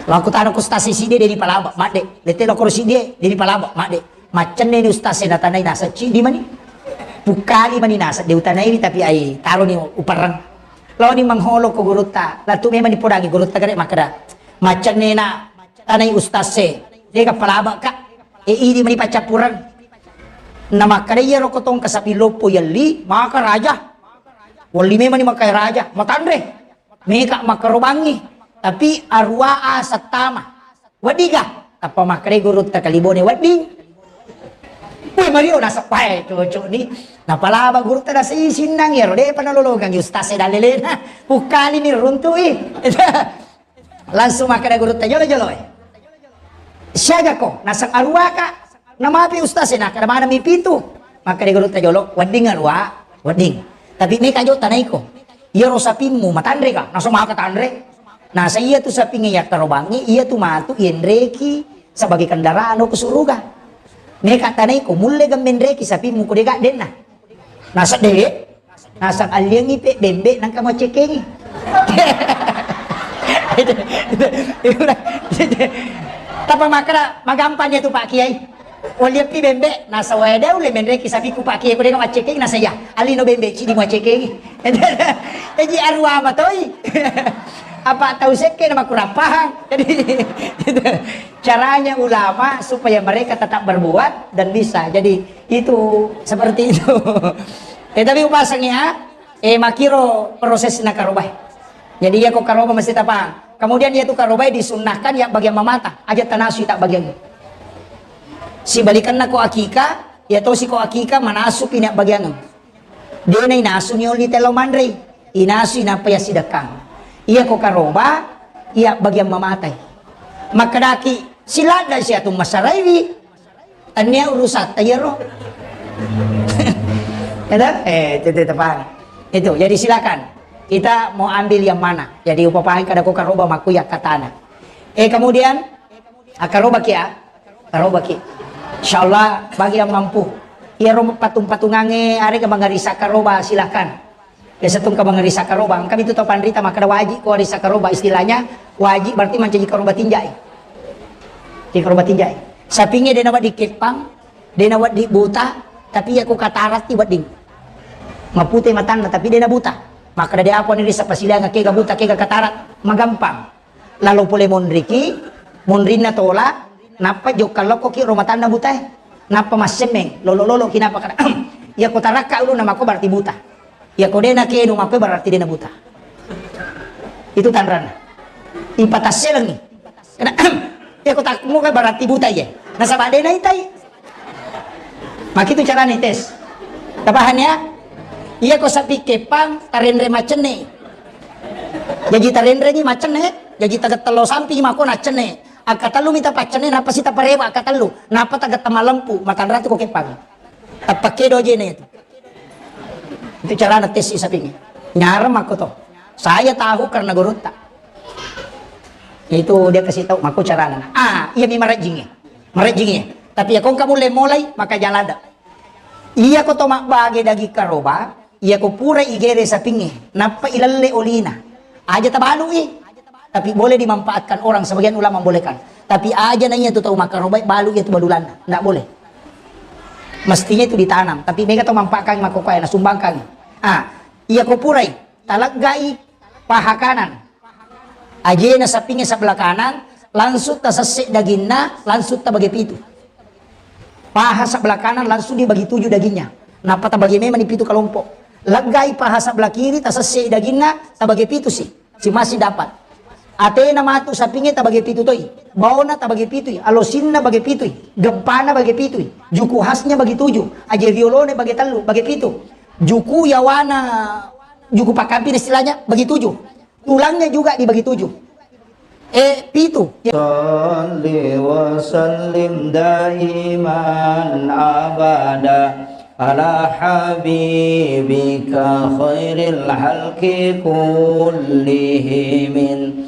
Makkutana ku ustaz e siddi de dipalaba, madde. Lette lokoro siddi e, de dipalaba, madde. Maccenne ni ustaz e natanai naseng ciddi mani. Pukkali mani naseng de utanai ni tapi ai taroni uperreng. Laoni mengholo ko gurutta. Latu memang dipodangi gurutta gare makkeda. Maccenne na tanai ustaz e. Dega palaba ka. E, idi mani paccappureng. Namakkedai iyaro kotong kasapi loppo yelli, maka raja. Welli memani maka raja, matanre. Meka makkarobangi. Tapi arua asattama. Weddiga? Tappa makkedai gurutta kalibone wedding. Woi, Mario, naseppae cocok ni. Napalaba gurutta nasei sinnang iyaro, depa nalolongang ustaz e dallelena. Pukkali ni runtui. Langsung makkeda gurutta jolo-jolo e. Siaga ko? Naseng aruaka. Namapi ustaz e, nakkeda maneng mi pitu. Makkeda gurutta jolo, wedding arua, wedding. Tapi meka jo tanaiko. Iyaro sapimmu matanre ka? Naseng maka tanre. Naseng iya tu sapingnge yakkarobangngi, iya tu matu yenreki sebagai kendaraan ko suruga. Meka tanaiko, mulle gemmenreki sapimmu ko dega denna. Naseng de, naseng alliangi pe bembe nangka maccekengi. Tappa makkeda magampang iya tu Pak Kiai. Walliappi bembe, naseng wae de ulle menreki sapiku Pak Kiai ko de maccekengi naseng iya. Allino bembe cidi maccekengi. Eji arua matoi. Apa tau sekke na makurang pahang. Jadi, itu caranya ulama supaya mereka tetap berbuat dan bisa. Jadi, itu seperti itu. Eh, tapi upasang ya, eh, makiro proses na karobai. Jadi, iya ko karoba mesti tapahang. Kemudian, iya tu karobai disunnahkan ya bagian mamata. Aja tanasu tak bagian. Sibalikanna ko akika, iya tosi ko akika, manasu pina bagian. Dena inasu niolli tello manrei, inasu inappa yassidekkang. Iya ko karoba, iya bagian mamatai. Makkedaki, siladda siatu masaraiwi. Tania urusatta iyaro. Ada? Eh, itu, itu, paham. Itu, jadi silakan. Kita mau ambil yang mana? Jadi upapahang kada ko karoba makku ya katana. Eh, kemudian, ah, karoba kia? Karobaki. Insyaallah bagi yang mampu. Iyaro patung-patungange arega mangarisa karoba, silakan. Biasa tungka mangarisa karoba. Engka mitu tau panrita makkeda wajib ko arisa karoba. Istilahnya wajib berarti mancaji karoba tinjai. Di karoba tinjai. Sapinge dena wedding keppang, dena wedding buta, tapi iya ko kataratti wedding. Mapute matanna tapi dena buta. Makkeda de apa ni risa pasilaga kega buta kega katarat. Magampang. Lalo pole monriki, monrinna tola, nappa jokka lokkoki ro matanna butae. Nappa massemmeng, lolo-loloki nappa kada, iya ko tarakka ulunna mako berarti buta. Iya ko dena kenu mako berarti dena buta. Itu tanranna. Ipatasselengi. Kada, iya ko takmu berarti buta iye. Nasaba dena itai. Makitu carana tes. Tapahan ya? Iya ko sapi kepang tarenre macenne. Jaji tarenrengi macenne, jaji tagettello sampi mako naccenne. Akkatellu mita paccenne, nappa sita parewa akkatellu, nappa tagetta malempu, matanratu ko kepang. Tappakke dojene itu. Itu carana tes sapinge. Nyarang mako to. Saya tahu karena gurutta. Itu dia kasih tahu mako carana. Ah, iya mi marajinge. Marajinge. Tapi ya kong kamu mulai maka jalada. Iya ko to mabbage daging karoba, iya ko pura igere sapinge, nappa ilelle olina. Aja tabalui. Tapi boleh dimanfaatkan orang, sebagian ulama membolehkan. Tapi aja na iya tu tau makarobai balu iya tu balulanna. Ndak boleh. Mestinya itu ditanam, tapi mega tau manfaatkan makokoe na sumbangkan. Ah, iya ko purai taleggai paha kanan. Ajena sapinge sebelah kanan, langsung tasesse daginna, langsung tabage pitu. Paha sebelah kanan langsung dibagi tujuh dagingnya. Nappa tabagi memang di pitu kelompok. Leggai paha sebelah kiri, tasesse daginna, tabagi pitu si. Si masih dapat. Atena matu sapinge tabagi pitu toi. Baona tabagi pitu, alosinna bagi pitu, gempana bagi pitu, juku khasnya bagi tujuh, aje riolone bagi tellu, bagi pitu. Juku yawana, juku pakampin istilahnya bagi tujuh. Tulangnya juga dibagi tujuh. Eh, pitu. Salli wa sallim daiman abada ala habibika khairil halqi kullihimin.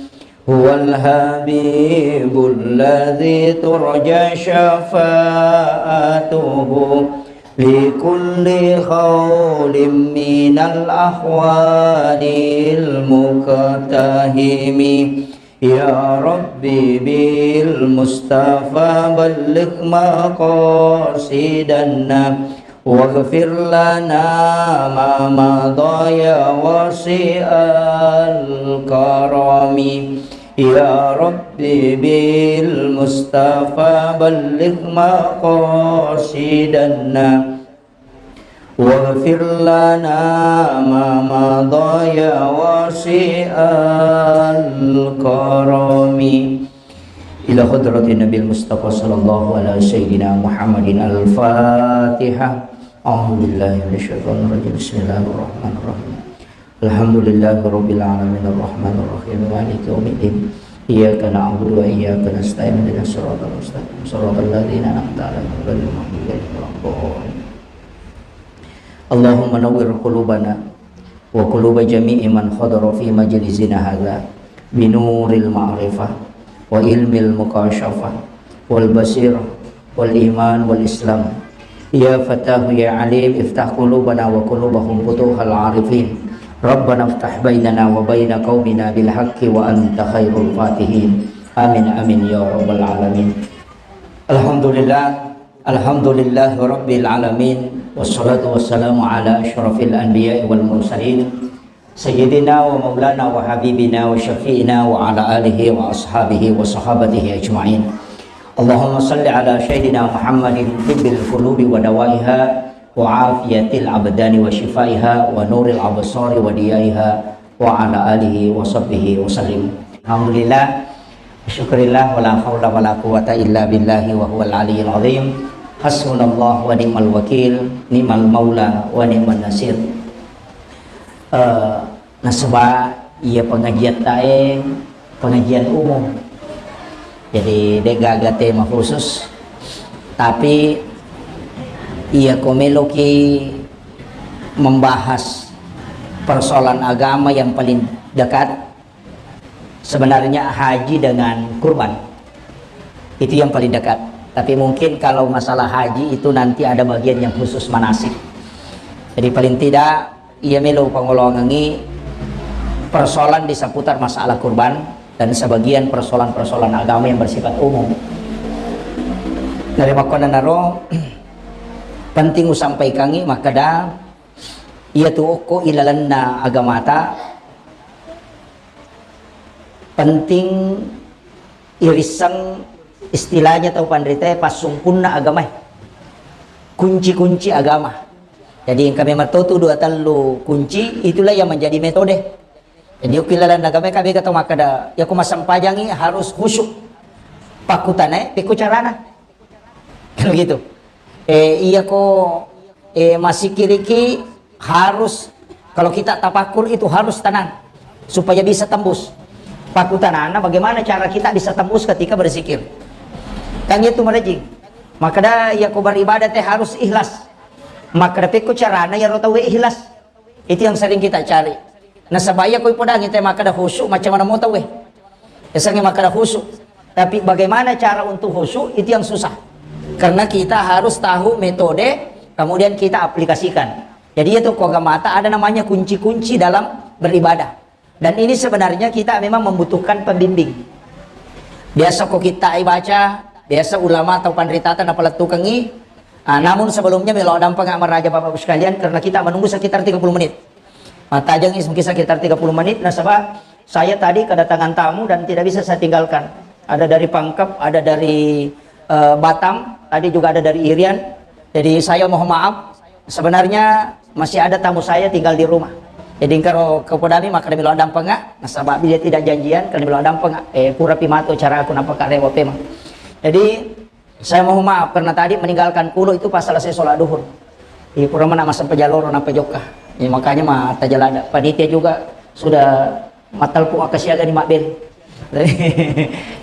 Huwal habibul ladzi turja syafa'atuhu likulli khaulim minal ahwalil muqtahimi. Ya Rabbi bil Mustafa balligh maqasidana waghfir lana ma madha ya wasi'al karami. Ya Rabbi bil Mustafa balligh maqasidana waghfir lana ma madha ya wasi'al karami. Ila hadratin Nabil Mustafa sallallahu ala sayyidina Muhammadin al-Fatihah. A'udzu billahi minasyaitonir rajim. Bismillahirrahmanirrahim. Alhamdulillahi rabbil alamin, arrahmanir rahim, maliki yaumiddin. Iyyaka na'budu wa iyyaka nasta'in, ihdinas siratal mustaqim, siratal ladzina an'amta 'alaihim, ghairil maghdubi 'alaihim waladdallin. Allahumma nawwir qulubana wa quluba jami'i man hadara fi majlisina hadza binuril ma'rifah wa ilmil mukasyafah wal basirah wal iman wal islam. Ya Fattahu ya Alim, iftah qulubana wa qulubahum futuhal arifin. Rabbana iftah bainana wa baina qaumina bil haqqi wa anta khairul fatihin. Amin, amin, ya rabbal alamin. Alhamdulillah, alhamdulillahi rabbil alamin. Wassalatu wassalamu ala asyrafil anbiya'i wal mursalin. سيدنا ومولانا وحبيبنا وشفيعنا وعلى آله وأصحابه وصحابته أجمعين. اللهم صل على سيدنا محمد طب القلوب ودوائها وعافية الأبدان وشفائها ونور الأبصار وضيائها وعلى آله وصحبه وسلم. الحمد لله. Syukurillah, wala haula wala quwata illa billahi wa huwal aliyil azim. Hasbunallah wa ni'mal wakil, ni'mal maula wa ni'man nasir. Eh, nasaba iya pengajian tae pengajian umum. Jadi de' gaga tema khusus, tapi iya ko meloki membahas persoalan agama yang paling dekat, sebenarnya haji dengan kurban. Itu yang paling dekat. Tapi mungkin kalau masalah haji itu nanti ada bagian yang khusus manasik. Jadi paling tidak, iya melo pangoloangengi persoalan di seputar masalah kurban dan sebagian persoalan-persoalan agama yang bersifat umum. Dari makkonanaro penting usampaikangi makkeda, iya tu okko ilalenna agamata penting irisseng istilahnya tau panritae passungkunna agamae, kunci-kunci agama. Jadi engka memang totu dua tellu kunci, itulah yang menjadi metode. Jadi okko ilalenna agamae kabega tau makkeda, ya ku massempajangi harus khusyuk. Pakkutanae, pekko carana. Kan begitu. Eh, iya ko, eh, masikiriki harus, kalau kita tapakur itu harus tenang supaya bisa tembus. Pakutanana bagaimana cara kita bisa tembus ketika berzikir. Kan itu merejing. Makada iya ko beribadah teh harus ikhlas. Makada pekko carana ya ro tau ikhlas. Itu yang sering kita cari. Nasaba iya ko ipodangi te makkeda khusyuk, macam mana mau tahu eh? Esangi makkeda khusyuk. Tapi bagaimana cara untuk khusyuk, itu yang susah. Karena kita harus tahu metode, kemudian kita aplikasikan. Jadi itu ko agamata ada namanya kunci-kunci dalam beribadah. Dan ini sebenarnya kita memang membutuhkan pembimbing. Biasa ko kita baca, biasa ulama atau panritata napalettukengi. Ah, namun sebelumnya melo dampeng maraja Bapak Ibu sekalian karena kita menunggu sekitar tiga puluh menit. Matajang is mungkin sekitar tiga puluh menit nasaba saya tadi kedatangan tamu dan tidak bisa saya tinggalkan. Ada dari Pangkep, ada dari eh, Batam, tadi juga ada dari Irian. Jadi saya mohon maaf, sebenarnya masih ada tamu saya tinggal di rumah. Jadi engkaro kepodami maka demi lo dampeng, nasaba dia tidak janjian, kalau demi lo dampeng, eh, pura pimato cara aku nampak karewa pemang. Jadi saya mohon maaf karena tadi meninggalkan pulau itu pas selesai sholat duhur. Di pura mana masa pejaloro napa jokka. Ya, makanya ma tajalada. Panitia juga sudah matalpu akka siaga ni mabbel.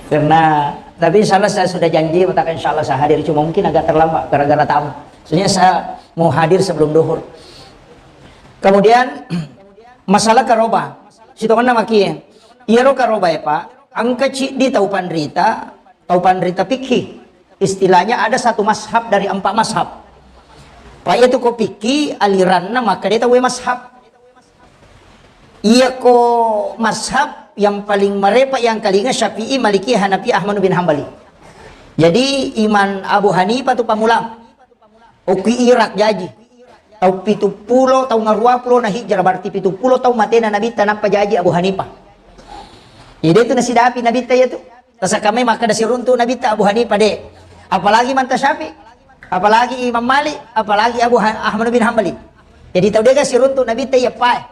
Karena tapi insya Allah saya sudah janji mengatakan insya Allah saya hadir, cuma mungkin agak terlambat gara-gara tamu. Sebenarnya saya mau hadir sebelum duhur. Kemudian masalah karoba. Sitongenna makie. Iyaro karoba ya Pak, engka ciddi tau panrita, tau panrita fikih. Istilahnya ada satu mazhab dari empat mazhab. Pak itu ko fikih aliranna maka dia tau mazhab. Iya ko mazhab yang paling marepa yang kalinga Syafi'i, Maliki, Hanafi, Ahmad bin Hambali. Jadi Imam Abu Hanifah tu pamulang. Okki Irak jaji. Tau pitu pulo, tau ngarua pulo na hijrah, berarti pitu pulo tau matena Nabitta nappa jaji Abu Hanifah. Jadi itu nasidapi Nabitta ya tu. Tasakamai maka da siruntu Nabitta Abu Hanifah de. Apalagi manta Syafi'i, apalagi Imam Malik, apalagi Abu Ha- Ahmad bin Hambali. Jadi tau dega siruntu Nabitta ya pae.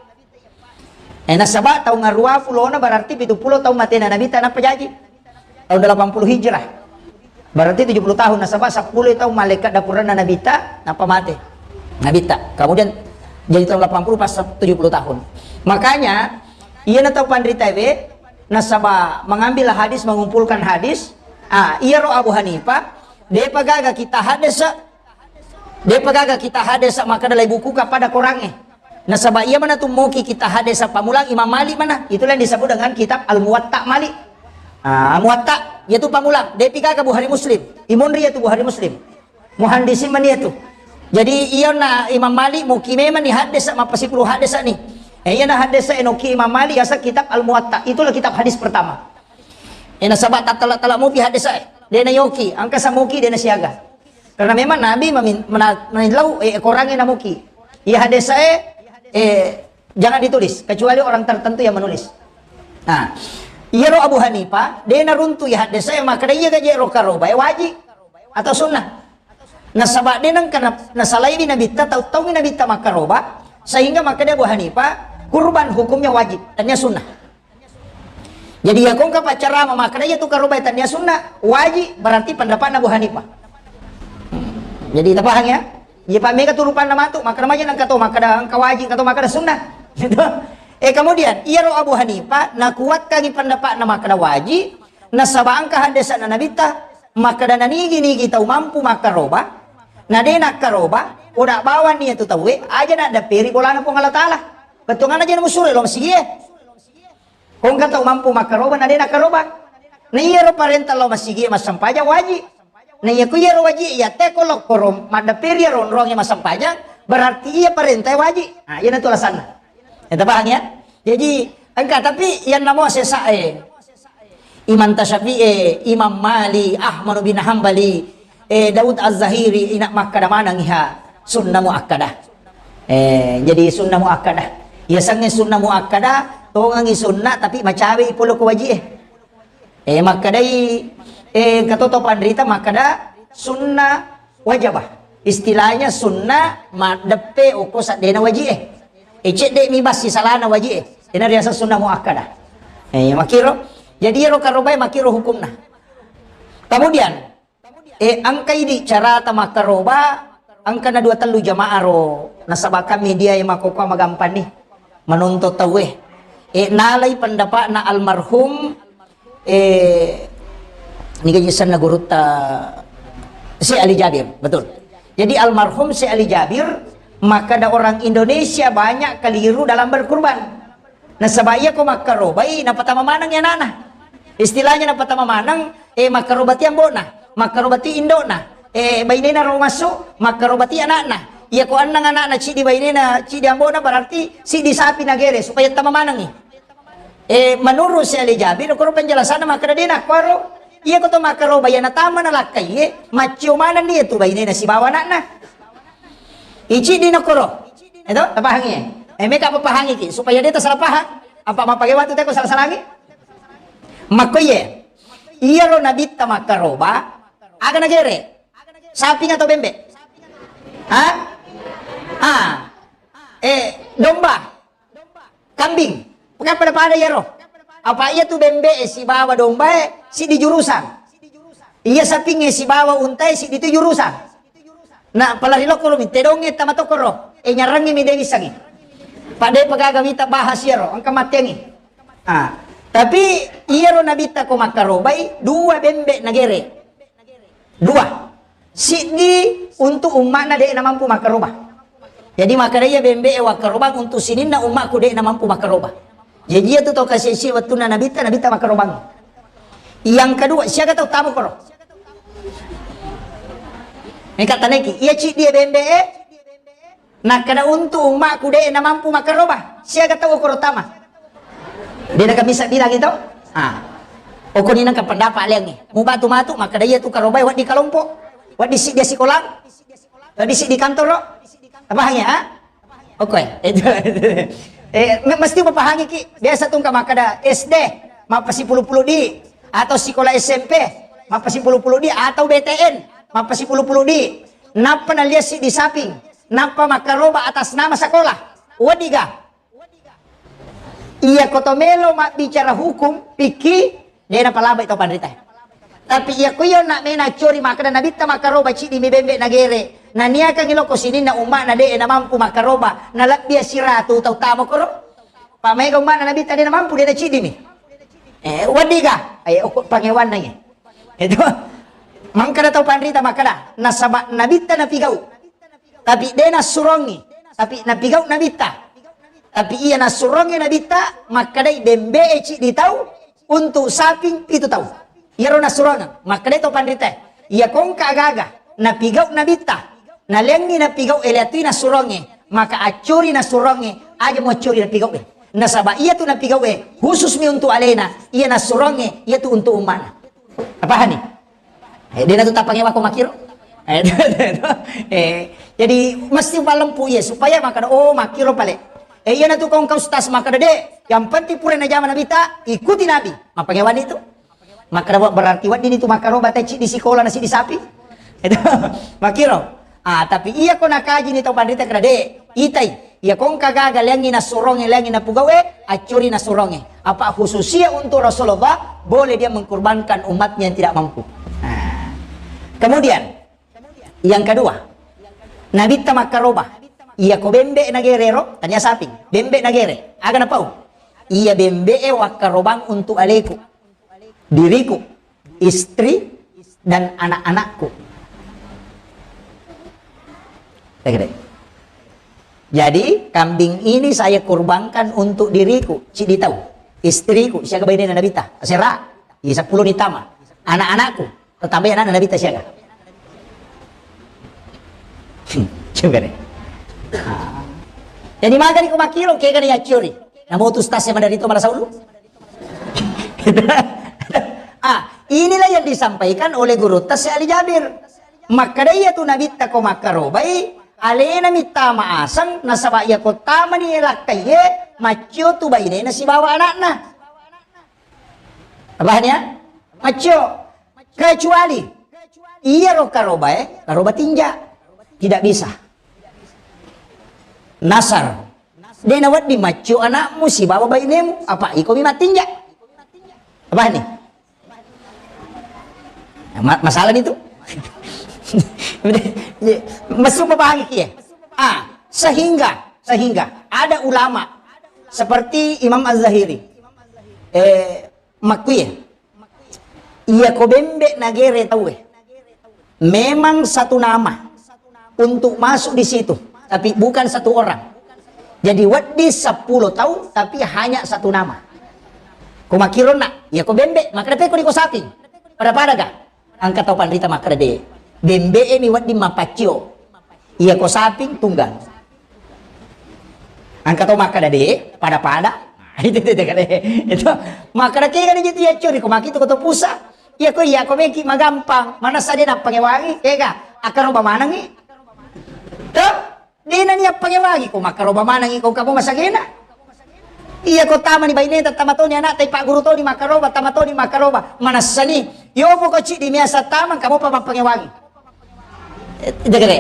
Eh, nasaba tau ngarua pulona berarti pitu pulo tau matena Nabitta nappa jaji. Tahun delapan puluh Hijrah. Berarti tujuh puluh tahun, nasaba seppulo tau malaikat dapuranna Nabitta nappa mate. Nabitta. Kemudian jadi tahun delapan puluh pas tujuh puluh tahun. Makanya iya na tau panrita we nasaba mengambil hadis, mengumpulkan hadis. Ah, iya ro Abu Hanifah, depa gaga kita hadis Depa gaga kita hadesa makkeda lai bukuka pada korangnge. Nasaba iya mana tummoki kita hadesa pamulang Imam Malik mana? Itulah yang disebut dengan kitab Al-Muwatta Malik. Ah, Muwatta, yaitu pamulang. Depi gaga Bukhari Muslim. Imonri yaitu Bukhari Muslim. Muhandisin mani yaitu. Jadi iya na Imam Malik muki memang ni hadesa mapasipulu hadesa ni. Eh, iya na hadesa enoki Imam Malik asa kitab Al-Muwatta. Itulah kitab hadis pertama. Eh, nasaba tattala-tala mopi hadesa eh. Dena yoki, angka samoki dena siaga. Karena memang Nabi memin- mena- menillau eh, korangnge namuki. Iya hadesa eh, eh, Jangan ditulis, kecuali orang tertentu yang menulis. Nah, iyaro Abu Hanifah, de' naruntu' iya haddese' makkeda iya gaje' ro karobae wajib atau sunnah. Nasaba' de' nengka na-, nasalaiwi Nabitta, tau-, tauwi Nabitta makkaroba, sehingga makkeda Abu Hanifah, kurban hukumnya wajib, tania sunnah. Jadi, iya ko engka paccarama makkeda iya tu karobae tania sunnah, wajib, berarti pendapatna Abu Hanifah. Jadi, tapahang ya? Iya, pa mega tu rupanna matu, makkeda maja nengka to makkeda engka wajib, engka to makkeda sunnah. Gitu. Eh, kemudian, iyaro Abu Hanifah nakuatkangi pendapatna makkeda wajib, nasaba' engka haddese'na Nabitta, makkeda nanigi-nigi tau mampu makkaroba, na de' nakkaroba, oda' bawang nia tu tauwe, aja' naddepperi bolana Puang Allah Ta'ala. Bettuanna aja' namusuro lao masigie. Ko engka tau mampu makkaroba, na de' nakkaroba. Na iyaro parenta lao masigie massempajang wajib. Na iya ku iyaro wajib iya te ko lokkoro maddepperi iyaro onrongnge massempajang, berarti iya parentae wajib. Nah, iyana tu alasanna. Ya, tapahang ya? Jadi, engka, tapi yang namo sesa, eh, Imam Tasyafi'i, eh, Imam Malik, Ahmad bin Hambali, eh, Daud Az-Zahiri, ina makkeda maneng iha sunnah muakkadah. Eh, jadi sunnah muakkadah. Iya sangnge sunnah muakkadah, tongengi sunnah tapi macawe i pole ko wajib, eh. Eh, makkedai, eh, katoto panrita makkeda sunnah wajabah. Istilahnya sunnah maddeppe okko seddena wajib, eh. Eh, cedde' mi bassi salana wajib, eh. Ina riaseng sunnah muakkadah. Eh, makkiro. Jadi iyaro karobae makkiro hukumna. Kemudian, eh, engka idi' carata makkaroba, engka na dua tellu jamaah ro, nasaba' kan media e makkokkoe magampang ni manonton tauwe. Eh, nalai pendapatna almarhum, eh, niga ji senna gurutta Syekh Ali Jabir, betul. Jadi almarhum Syekh Ali Jabir, makkeda orang Indonesia banyak keliru dalam berkurban. Nasaba' iya ko makkarobai, napatama maneng ana'na. Istilahnya napatama maneng, eh, makkarobati ambo'na, makkarobati indo'na, eh, bainena ro massu, makkarobati ana'na. Iya ko annang ana'na, ciddi bainena, ciddi ambo'na, berarti siddi sapi nagere supaya tama manengi. Eh, menurut Syekh Ali Jabir, koro penjelasanna makkeda de' nakkuaro, iya ko to makkaroba iya natama nalakkai, eh, maccio maneng dia tu bainena sibawa ana'na. Iciddi nakoro. Eto, tapahangi, eh? Eh, meka papahangi ki supaya de' tasalah pahang. Apa mappake watu teko salah-salangi? Makko iye. Iyaro Nabitta makkaroba, aga nagere? Saping atau bembe? Ha? Ah. Eh, domba. Kambing. Paka pada-pada iyaro. Apa iya tu bembe e sibawa domba e siddi jurusan. Iya saping e sibawa unta e siddi tu jurusan. Na pala ri lokko lo mi tedong e tama tokkoro. E nyarangngi mi de' wissangi. Pada pagaga wita bahas iyaro, engka mattengi. Ah, tapi iyaro Nabitta ko makkarobai dua bembe nagere. Dua. Siddi untuk umma'na de' namampu makkaroba. Jadi makkeda iya bembe e wakkarobang untuk sininna umma'ku de' namampu makkaroba. Jadi iya tu tau kasi-, si wettunna Nabitta, Nabitta makkarobang. Yang kedua, siaga tau tama koro? Meka taneki, iya ciddi e bembe e, nakkeda untuk umma'ku de' namampu makkaroba. Siaga tau koro tama? De' nakamisa bilang itu? Ah. Okoni nengka pendapat aliangnge. Mubatu matu, makkeda iya tu karobai wedding kalompo. Wedding siddi sikola. Wedding siddi kantoro. Tapahang ya? Oke. Itu. Eh, me-, mesti mapahangi ki. Biasa tu engka makkeda S D, mappasipulu-pulu di. Atau sikola S M P, mappasipulu-pulu di. Atau B T N, mappasipulu-pulu di. Nappa nalia siddi saping. Nappa makkaroba atas nama sekolah. Wedding ga? Iya ko to melo mabbicara hukum, fikih, de' napalabai tau panrita. Tapi iya ko iya na mena cori makkeda Nabitta makkaroba ciddi mi bembe nagere. Naniakangi lokko sininna umma'na de' namampu makkaroba, nalebbi siratu tau tama koro. Pa maega umma'na Nabitta de' namampu, de' naciddi mi. Eh, wedding ga? Eh, okko pangewanna iya. Itu. Mangkada tau panrita makkeda, nasaba Nabitta napigau. Tapi de' nassurongi, tapi napigau Nabitta. Tapi iya nassurongi Nabitta, makkedai bembe e ciddi tau, untuk saping pitu tau. Iyaro nassurongeng, makkedai tau panrita. Iya ko engka aga-aga napigau Nabitta, naleangngi napigau e, leatui nassurongnge, maka accuri nassurongnge, aja muaccuri napigau e. Nasaba iya tu napigau e khusus mi untuk alena, iya nassurongnge iya tu untuk umma'na. Tapahani? Eh, de' natu tapangewako makkiro. Eh, eh, jadi mesti palempu iya supaya makkeda, oh, makkiro pale. Eh, iyana tu kongka ustaz makkeda, "De', yang penting pura najama Nabitta, ikuti Nabi." Mappangewani tu. Makkeda, "Wa, berarti wedding itu makkaroba tecci di sikola nasi di sapi." Itu makkiro. Ah, tapi iya ko nakaji ni tau panrita keda, "De', itai, iya kongka gaga leangi nasoronge, leangi napugawe, accuri nasoronge." Apa khususia untuk Rasulullah, boleh dia mengkorbankan umatnya yang tidak mampu. Nah. Kemudian, yang kedua, Nabitta makkaroba. Iya ko bembe' nagere ro, tania saping. Bembe' nagere. Aga napau? Iya bembe' e wakkarobang untuk aleku, diriku, istri, dan anak-anakku. Tegede. Jadi, kambing ini saya kurbankan untuk diriku, ciddi tau, istriku, siaga bainena Nabitta. Asera, iya seppulo ni tama. Anak-anakku, tetamba anak Nabitta siaga. Hmm, juga deh. Ah. Jadi magani ko makkiro, kega ni accuri. Namo tu stase madari to malah saulu. Ah, inilah yang disampaikan oleh guru Tasya Ali Jabir. Makkeda iya tu Nabitta ko makkarobai, alena mittama aseng, nasaba iya ko tamani lakkaiye, maccio tu bainena sibawa anakna. Apa nia? Maccio. Kecuali iya ro karobae, karoba tinja. Tidak bisa. Nasar. De' nawedding maccio anakmu sibawa bainemu, apa iko mi mattinja. Apa ni? Ma-, masalah ni tu. Masuk paham ki ya? Ah, sehingga, sehingga ada ulama seperti Imam Az-Zahiri. Eh, makkui ya? Iya ko bembe' nagere tauwe. Memang satu nama untuk masuk di situ, tapi bukan satu orang. Jadi wedding seppulo tau, tapi hanya satu nama. Ko makkironna, iya ko bembe', makkeda pekko di ko saping. Pada-pada ga? Engka tau panrita makkeda de'. Bembe' e mi wedding mapaccio. Iya ko saping tunggal. Engka tau makkeda de', pada-pada. Itu, itu, itu, itu. Makkeda kega ni jitu yaccuri ko maki tu ko to pusa. Iya ko, iya ko meki magampang. Manessa de' nappangewangi, kega? Akkaroba manengi. Tuh, de' nani appangewangi ko makkaroba manengi ko kamu masagena. Iya ko tamani baineta, tama toni anakta, ipagguru toni makkaroba, tama toni makkaroba. Manessani. Yopo ko ciddi miasa tama, kamu pa mappangewangi. Eh, jagare.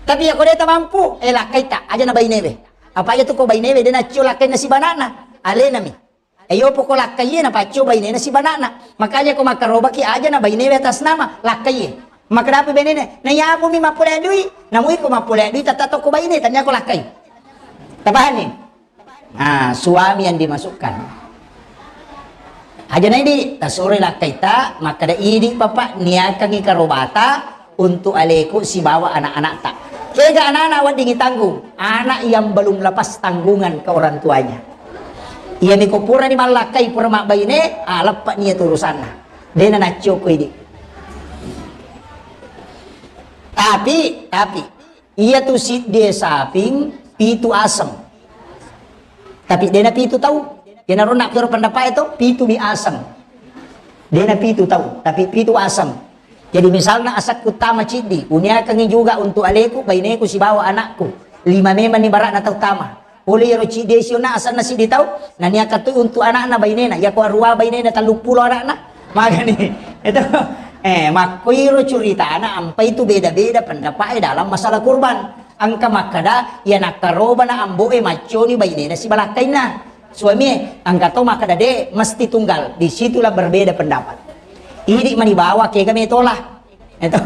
Tapi iya ko de' tamampu, eh, lakkaita, aja na bainewe. Apa iya tu ko bainewe, de' naccio lakkainna sibanana. Alenami. Eh, yopo ko lakkaiye, napaccio bainena sibanana. Makanya ko makkarobaki aja na bainewe atas nama, lakkaiye. Makkeda apa bainena, na iya pumi mappole dui, namui ko mappole dui, tata to ko baine, tania ko lakkai. Tapahani? Nah, suami yang dimasukkan. Aja na idi, tasuroi lakkaita, makkeda idi, Bapak, niakangi karobata untuk aleku sibawa anak-anakta. Kega anak-anak weddingi tanggung? Anak yang belum lepas tanggungan ke orang tuanya. Iya niko purani mallakkai, pura mabbaine, ah, leppa nia tu urusanna. De' na naccio ko idi. Tapi, tapi, iya tu siddi saping, pitu aseng. Tapi de' na pitu tau. Iyanaro nakkero pendapat itu, pitu mi aseng. De' na pitu tau, tapi pitu aseng. Jadi misalna asakku tama ciddi, uniakangi juga untuk aleku, baineku sibawa anakku. Lima memang ni barakna tau tama. Pole iyaro ciddi siona asenna siddi tau, naniaka tu untuk anakna bainena, iya ko arua bainena, telluppulo anakna. Magani. Itu. Eh, makkoiro curitana, ampai tu beda-beda pendapat dalam masalah kurban. Engka makkeda, iya nakkarobana ambo'e macconi bainena sibalakkainna. Suamie, engka to makkeda de', mesti tunggal. Disitulah berbeda pendapat. Idi mani bawa kega metola. Itu.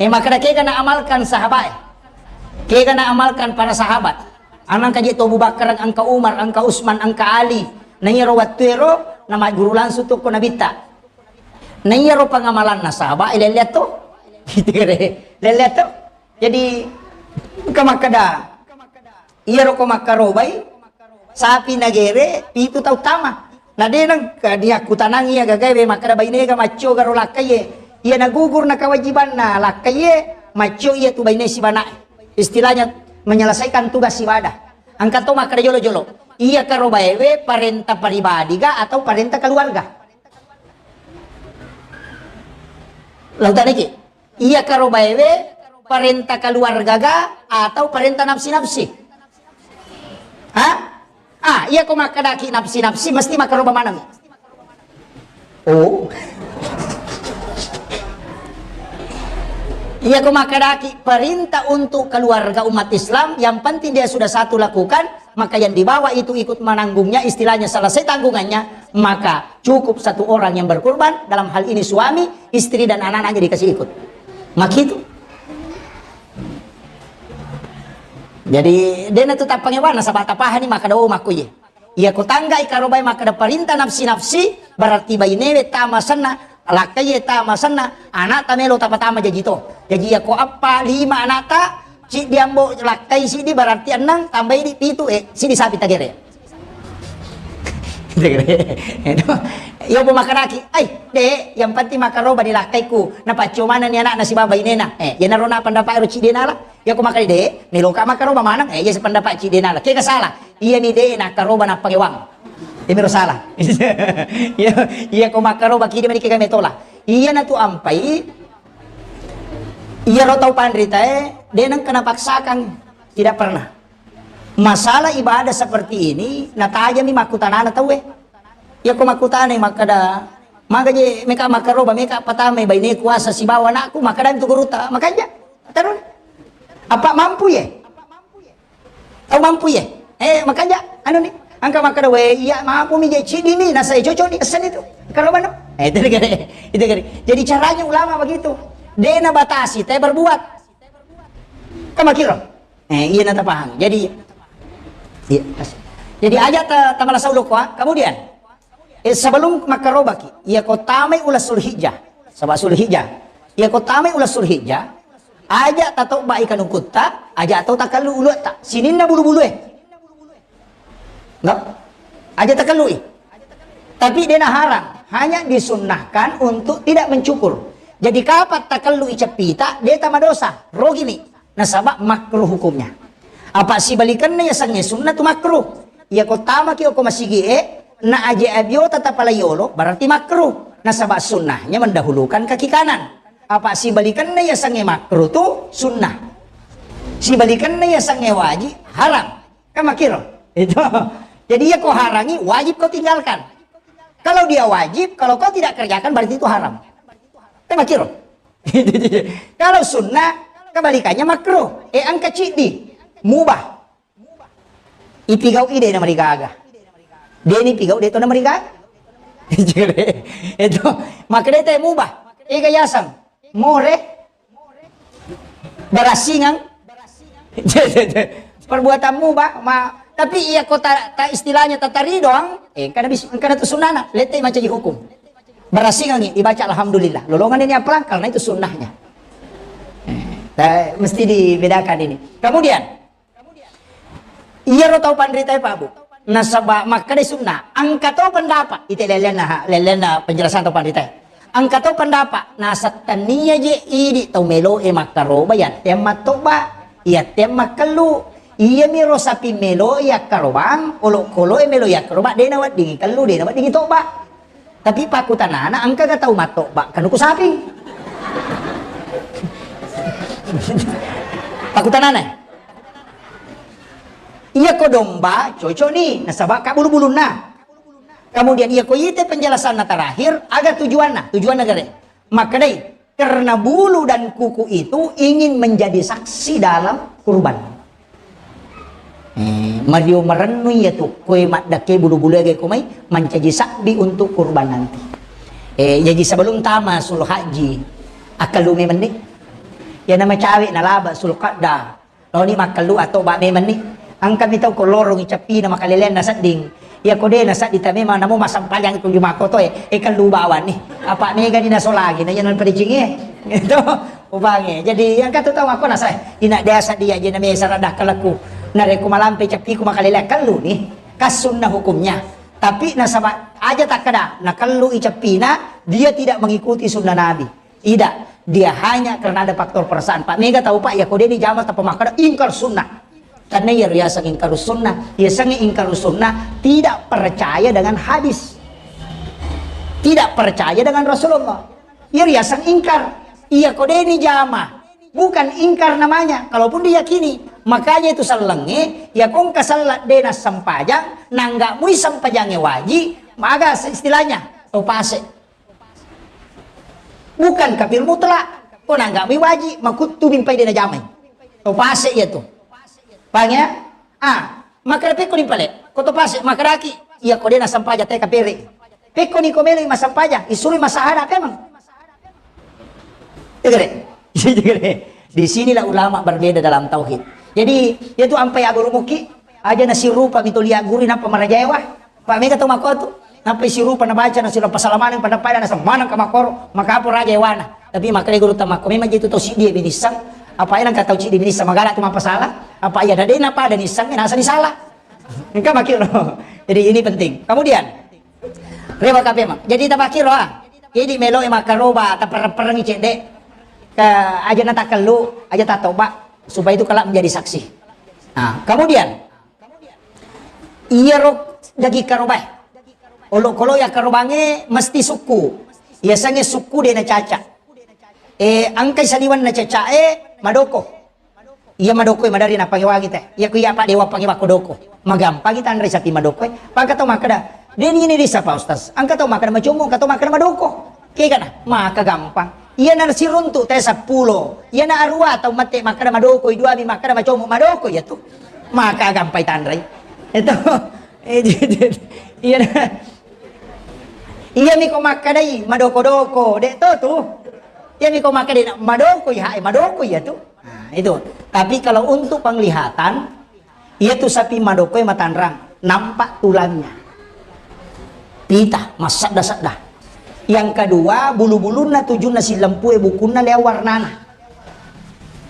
Eh, makkeda kega na amalkan sahabat. Kega na amalkan para sahabat. Anang kaje to Abu Bakar, engka Umar, engka Utsman, engka Ali. Na iyaro wattuero, na magguru langsung tu ko Nabitta. Na iyaro pangamalanna sahabat, eh, lelle to. Lelle to. Jadi, engka makkeda, iyaro ko makkarobai, sapi nagere, pitu tau tama. Na de' nengka diakkutanangi iya gagae, we makkeda bainega maccio garo lakkaie. Iya nagugur na kewajibanna lakkaie, maccio iya tu baine sibana'e. Istilahnya menyelesaikan tugas ibadah. Engka to makkeda jolo-jolo. Iya karobaewe parenta pribadi ga atau parenta keluarga? Lautaniki. Iya karobaewe parenta keluarga ga atau parenta nafsi-nafsi? Ha? Ah, iya ko makkadaki nafsi-nafsi, mesti makkaroba maneng. Oh. Iya ko makkadaki perintah untuk keluarga umat Islam, yang penting dia sudah satu lakukan, maka yang di bawah itu ikut menanggungnya, istilahnya selesai tanggungannya, maka cukup satu orang yang berkorban, dalam hal ini suami, istri dan anak-anaknya dikasih ikut. Makitu. Jadi, dena tu tappangewana, saba tapahani makkada, oh, makkuye. Iya ko tanggai karobai makkada perintah nafsi-nafsi, berarti bainewe tama senna, lakkaie tama senna, anakta melo tapatama jaji to. Jaji iya ko appa, lima anakta, siddi ambo lakkai siddi, berarti enneng, tambai di pitu, eh, siddi sapi tagere. Iya po makkanaki, ai, de, yang penting makkaroba ni lakkaiku, napaccio manenni anakna sibawa bainena. Eh, iyanaro na pendapat ero ciddi nala. Iya ko makkada de, meloka makkaroba maneng, eh, iya sependapat ciddi nala. Kega salah? Iya ni de nakkaroba nappangewang. Iyamiro salah. Iya, iya ko makkaroba kidi mani kega metola. Iya natu ampai, iyaro tau panritae, de nengka napaksakan. Tidak pernah. Masalah ibadah seperti ini, natajami makkutanana tauwe. Iya ko makkutanai makkada, maga je meka makkaroba, meka patamai baine kuasa sibawa anakku, makkada tu gurutta, makanja. Terus, apa mampu ye? Tau mampu ye? Eh, makanja, anu ni, angka makkada, we, iya mampu mi je cidi mi, nasa cocok ni, esen itu. Kalau mana? Eh, itu gare, itu gare. Jadi caranya ulama begitu. Dena batasi, tapi berbuat. Kan makiro. Eh, iya nata paham. Jadi, iya, pas. Jadi aja ta, tamala sauloko, ah. Kemudian, eh, sebelum makkarobaki, iya ko tamai ula Sulhijjah. Saba Sulhijjah. Iya ko tamai ula Sulhijjah, aja tatobba ikan ukutta, aja tau takallu uluatta. Sininna bulu-bulue. Enggak. Aja takallui. Tapi dena haram, hanya disunnahkan untuk tidak mencukur. Jadi kapan takallui ceppita, de tamadosa, rogini. Nasaba makruh hukumnya. Apa sibalikanna yasengnge sunnah tu makruh. Iya ko tamaki oko masigi e, na aje abiota tapala yolo, berarti makruh. Nasaba sunnahnya mendahulukan kaki kanan. Apa sibalikanna yasengnge makruh tu sunnah. Sibalikanna yasengnge wajib, haram. Kan makiro. Itu. Jadi iya ko harangi, wajib kau tinggalkan. Kalau dia wajib, kalau kau tidak kerjakan, berarti itu haram. Kan makiro. Kalau sunnah, kebalikannya makruh. Eh, angka ciddi. Mubah. Ipigau ide na marigaga. Deni pigau de to na marigaga. Itu. Makanya itu mubah. Ega yasang. More. Barasingang. Perbuatanmu, Pak, ma, tapi iya ko ta, ta istilahnya tatari doang, eh, engkana bis, engkana tu sunnahna, lete mancaji hukum. Barasingangi, dibaca alhamdulillah. Lolongan ini apalangkal, nah itu sunnahnya. Eh, ta, mesti dibedakan ini. Kemudian, iyaro tau panritae, Pak, Bu. Nasaba makkeda sunnah, engka to pendapat. Ite lelena, lelena penjelasan tau panritae. Engka to pendapat, nasettennia je idi tau melo e makkaroba, yatte mattobba, yatte makkellu. Iyami ro sapi melo yakkarobang, olokolo e melo yakkaroba, de naweddingi kellu, de naweddingi tobba. Tapi pakkutanana, engkaga tau mattobba kanuku sapi? Pakkutanana. Iya ko domba, cocok ni, nasaba ka bulu-bulunna. Kemudian iya ko ite penjelasanna terakhir, aga tujuanna? Tujuanna gare. Makkedai, karena bulu dan kuku itu ingin menjadi saksi dalam kurban. Eh, mario marennu iya tu, koe maddake bulu-bulu ege ko mai, mancaji sabbi untuk kurban nanti. Eh, jadi sebelum tama sul haji, akkalu memenni. Ya nama cawe nalaba sul qadda. Laoni makkellu atau ba memenni. Engkami tau ko lorong iceppina makaleleanna sedding. Iya ko de naseddita memang namo massempajang ko juma koto e, e kellu bawang ni. Apa mega ni nasolagi na iya nan padicingi e. Itu upange. Jadi yang katu tau aku nasa ina desa dia je na mesa radah kaleku. Narekko malampe ceppiku makalelea kellu ni. Kas sunnah hukumnya. Tapi nasaba aja takkeda nakellu iceppina, dia tidak mengikuti sunnah Nabi. Tidak, dia hanya karena ada faktor perasaan. Pak mega tau, Pak, ya ko deni jama tappa makkeda ingkar sunnah. Karena ya riaseng ingkar sunnah, ya sange ingkar sunnah tidak percaya dengan hadis. Tidak percaya dengan Rasulullah. Ya riaseng ingkar. Iya ko deni jama. Bukan ingkar namanya. Kalaupun diyakini, Makanya itu sellengnge, ya kongka sella de nassempajang, nangga mui sempajangnge waji, maga istilahnya, to pase. Bukan kafir mutlak, ko nangga mui waji, makuttu mimpai de najamai. To pase iya tu. Paham ya? Ah, makkeda pekko ni pale, ko to pase, makkedaki, iya ko de nassempajang te kapere. Pekko ni ko meloi massempajang, isuroi massahada memang. Iya, gede. Iya, gede. Di sinilah ulama berbeda dalam tauhid. Jadi, itu ampai agurumuki, aja nasirupa mito lia guri nappa marajaewa. Pak mega tau makko tu. Nappa sirupa nabaca nasira pasalamaneng pada pada nasa maneng ka makkoro, makapo raja ewana. Tapi makkeda guru ta makko memang jitu tau siddi binissang. Apa yang kata tau siddi binissang magala tu mapasala. Apa iya dade na pada nissang nasa ni salah. Engka makkiro. Jadi ini penting. Kemudian, Rewa kape mang. Jadi tapakkiro ah. Jadi melo e makkaroba, tapereng-perengi cedde. Ke aja na takellu, aja tatoba supaya itu kelak menjadi saksi. Nah, kemudian iyaro daging karobae. Olokolo ya karobange mesti sukku. Yasengnge sukku de nacaca. Eh, angkai saliwan nacaca e madoko. Iya madoko e madari napangewangi te. Iya ku iya pa dewa pangewa ko doko. Magampangi tanre sapi madoko e. Pangka tau makkeda, "Deni ini disa Pak Ustaz." Angka tau makkeda macomo, angka tau makkeda madoko. Ke kana, maka gampang. Iya na siruntu te seppulo. Iya na arua tau mate makkeda madoko, i dua mi makkeda macomo, madoko iya tu. Maka gampai tanre. Itu. Eh, iya na. Iya mi ko makkedai madoko-doko, de to tu. Iya mi ko makkeda madoko iya, eh, madoko iya tu. Nah, itu. Tapi kalau untuk penglihatan, iya tu sapi madoko e matanrang, nampak tulangnya. Pita, massadda-sadda. Yang kedua, bulu-bulunna tujunna silempue bukunna leang warnana.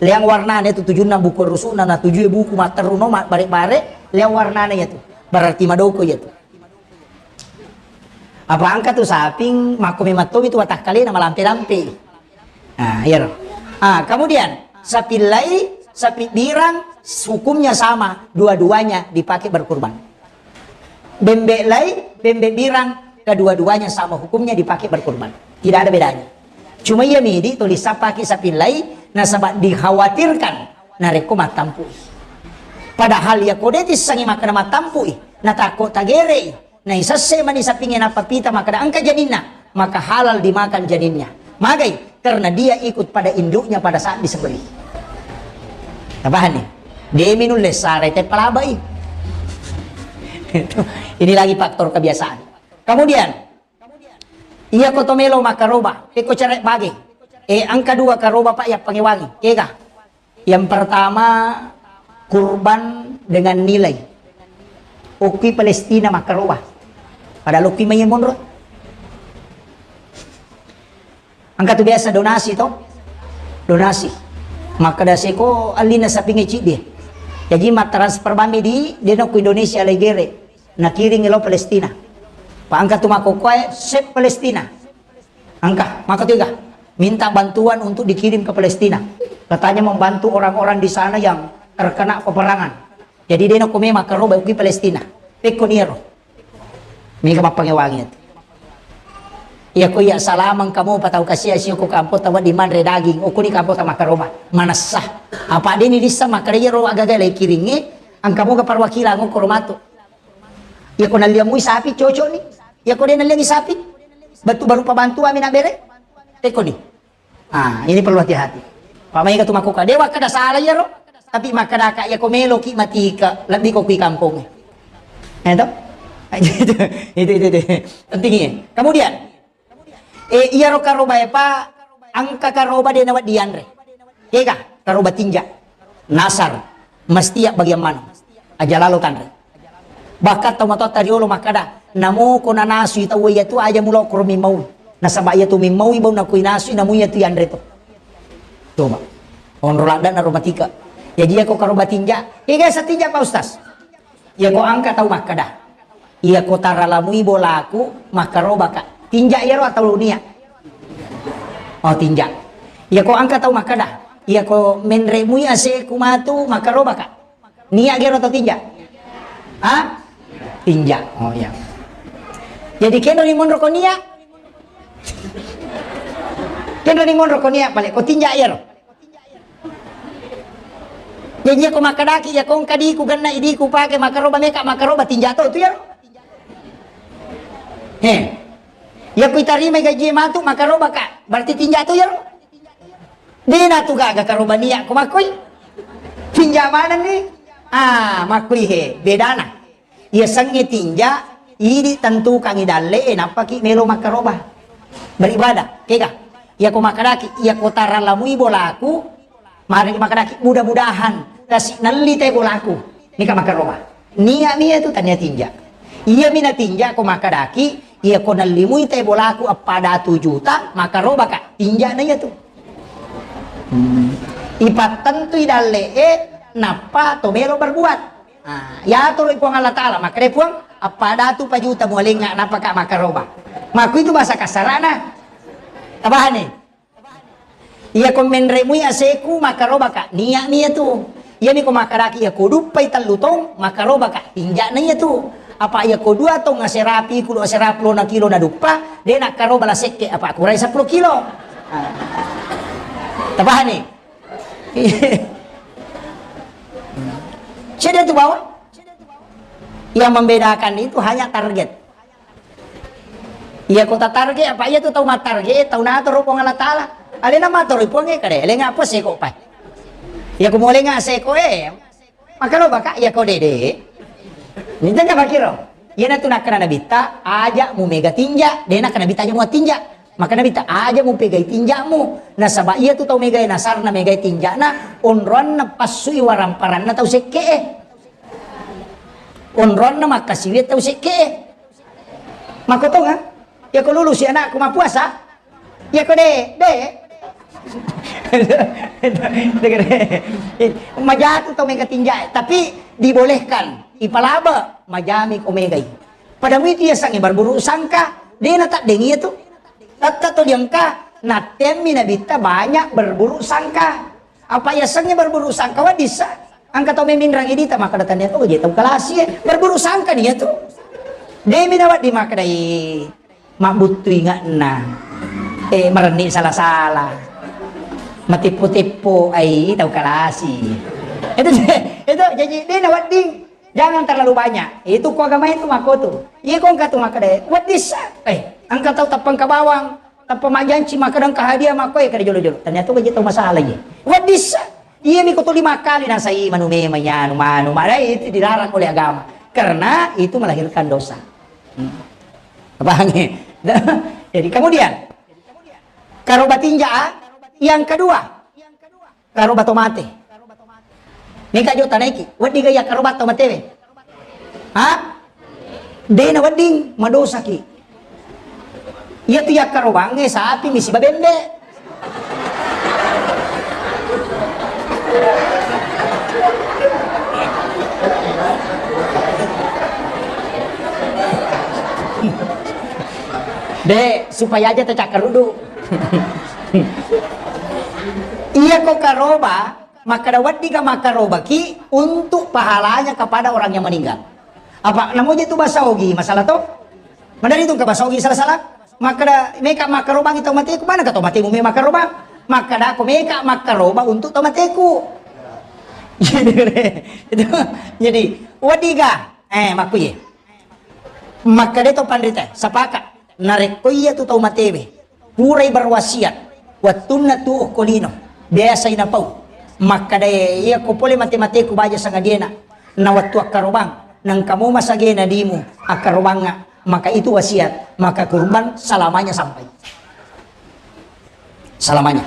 Leang warnana itu tujunna buku rusukna, na tujue buku matteruno, ma-, bare-bare, leang warnana iya tu. Berarti madoko iya tu. Apa angka tu saping, makko memang tomi tu watakkalena malampe-lampe. Nah, iyaro. Ah, kemudian sapi lai, sapi birang, hukumnya sama, dua-duanya dipakai berkurban. Bembe lai, bembe birang, kedua-duanya sama hukumnya dipakai berkurban. Tidak ada bedanya. Cuma iya midi tulis pakai sapi lai, nasaba dikhawatirkan narekko mattampui. Padahal iya kode tissangi makkeda mattampui, natakko tagerei, naisesse mani sapinge nappa pita makkeda engka janinna, maka halal dimakan janinnya. Magai? Karena dia ikut pada induknya pada saat disembelih. Tapahanni? Demi nulle sarai te palabai. Ini lagi faktor kebiasaan. Kemudian, iya ko to melo makkaroba, pekko cere bage. Eh, angka dua karoba pak yappangewangi. Kega? Yang pertama, kurban dengan nilai. Okki Palestina makkaroba. Padahal okki mai monro. Angka tu biasa donasi to. Donasi. Makkeda seko allina sapinge ciddi. Jaji mattransfer bammi di, deno ku Indonesia legere. Nakiring lo Palestina. Pa angka tu makkokkoe, sep Palestina. Angka, maka tiga, minta bantuan untuk dikirim ke Palestina. Katanya membantu orang-orang di sana yang terkena peperangan. Jadi deno ko memang karo bauki Palestina. Pekko niaro. Mega mappangewangi atu. Iya ko iya salamang kamu patau kasia sio ko kampo tawa di manre daging. Okuni kampo ta makaroba. Manessa. Apa deni dissa makare ro agaga lai kiringe. Angka moga perwakilan ko romatu. Iya ko nalliang mui sapi cocok ni. Iya ko de nalliangi sapi. Batu baru pabantu ami na bere. Pekko ni. Ah, ini perlu hati-hati. Pamai ka tu makkokka, de wakkeda sala iyaro, tapi makkedaka iya ko meloki matika, lebbi ko kui kampong. Eh, to? Itu, itu, itu, itu. Penting iya. Kemudian, eh, iyaro karobae pa, angka karoba de nawa dianre. Kega, karoba tinja. Nasar. Mesti ya bagian mana? Aja lalo tanre. Bahkan tau matoatta riolo makkada, namo ko nanasui tau iya tu aja mulo koro mimmaui. Nasaba iya tu mimmaui bau nakui nasui namu iya tu yanre to. Coba. Onro ladda na romatika. Jaji iya ko karoba tinja. Iya sa tinja Pak Ustaz. Iya ko angka tau makkada. Iya ko taralamui bolaku makkaroba ka. Tinja iyaro atau nia? Oh tinja. Iya ko angka tau makkada. Iya ko menremui aseku matu makkaroba ka. Nia gero atau tinja? Ha? Tinja. Oh iya. Jadi kenro ni monro ko nia? Kenro ni monro ko nia pale ko tinja iyaro. Jadi, iyako makkedaki, iyako engka diku, genna idiku pake makaroba, meka makaroba, tinja to tu iyaro. He. Iyako itarimai gaji matu makaroba ka, berarti tinja to iyaro. Dena tu gaga karoba nia ko makkoi. Tinja manenni. Ah, makkoi he, bedana. Iyasengnge tinja, idi tentukangi dalle'e, nappaki melo makkaroba. Beribadah, kega? Iyako makkedaki, iyako taralamui bolaku, mari makkedaki, mudah-mudahan kasi nelli te bolaku. Nika makkaroba. Niat mi itu tania tinja. Iya mi natinja ko makkedaki, iyako nellimui te bolaku eppa datu juta, makkaroba ka. Tinja na iya tu. Hmm. Ipattentui dalle'e, nappa to melo berbuat. Ah, yatoro Puang Allah Ta'ala, makkeda Puang, appada tu pajuta mualengnga napaka makaroba. Makku itu bahasa kasarana. Tabahani. Iya ko menremui aseku makaroba ka, niat mi tu. Iya mi ko makadaki iya ko duppai tellu tong makaroba ka, tinjana iya tu. Apa iya ko dua tong aserapi kulo aserapi lo na kilo na duppa, de na karoba la sekke apa kurai sepuluh kilo. Ah. Tabahani. Cedde tu bawang. Yang membedakan itu hanya target. Iya kota target apa iya tu tau mattarget, tau natoro Puang Allah Ta'ala. Alena matoro Puang e kade, lenga apa seko pai. Iya ko molenga seko e. Maka lo baka iya ko dede. Minta nggak bakiro. Iya na tu nakkana nabitta, aja mu mega tinja, de nakkana nabitta aja mu tinja. Maka nabitta aja mu pegai tinjamu. Nasaba iya tu tau megai nasarna megai tinjana, onroanna passui waramparanna tau sekke e. Onroanna makkasiwi tau sekke e. Makkotonga? Iya ko lulusi anakku mappuasa? Iya ko de, de. Majatu tau mega tinja, tapi dibolehkan, ipalaba, majami ko megai. Pada muitu iya sangi berburu sangka, de na taddeng iya tu. Tatta to diengka, nattemmi nabitta banyak berburu sangka. Apa iya sangi berburu sangka wadissa? Angka tau meminrang idita maka datang dia tu je tau kalasi e. Berburu sangka dia tu. Demi nawat di maka dai. Mabbuttu ingatna. Eh, marenni sala-sala. Matippo-tippo ai tau kalasi. Itu, itu jadi de na wedding. Jangan terlalu banyak. Itu ko agama itu mako tu. Iya ko engka tu maka de. Weddissa. Eh, engka tau tappang ka bawang. Tappa majjanci maka engka hadiah mako e kada jolo-jolo. Ternyata ko je tau masalah ye. Weddissa. Iya mi ko tuli makkali nasai manu memang ya anu manu. Maka itu dilarang oleh agama. Karena itu melahirkan dosa. Hmm. Paham ya? Jadi kemudian karoba tinja, yang kedua, karoba to mate. Neka jo tanaiki, wedding ga iya karoba to matewe? Ha? De na wedding, madosaki. Iya tu iya karobangnge sapi misi babembe. De, supaya aja tacakkarudu. Iya ko karoba, makkada weddika makkarobaki untuk pahalanya kepada orang yang meninggal. Apa namoja tu bahasa Ogi masalah to? Madari tu ke bahasa Ogi salah-salah. Makkada meka makkarobangi tau mateku, mana ka tau matemu me makkarobang? Makkada ko meka makkaroba untuk tau mateku. Jadi, itu, jadi, weddika, eh, makkuye. Makkeda to panrita, sepakat. Narekko iya tu tau matewe, purai berwasiat, wettunna tuo ko lino, biasai napau. Makkeda iya ko pole mate-mateku baja sangadiena, na wettu akkarobang, nengka mo masagena dimu akkarobangnga, maka itu wasiat, maka kurban selamanya sampai. Selamanya.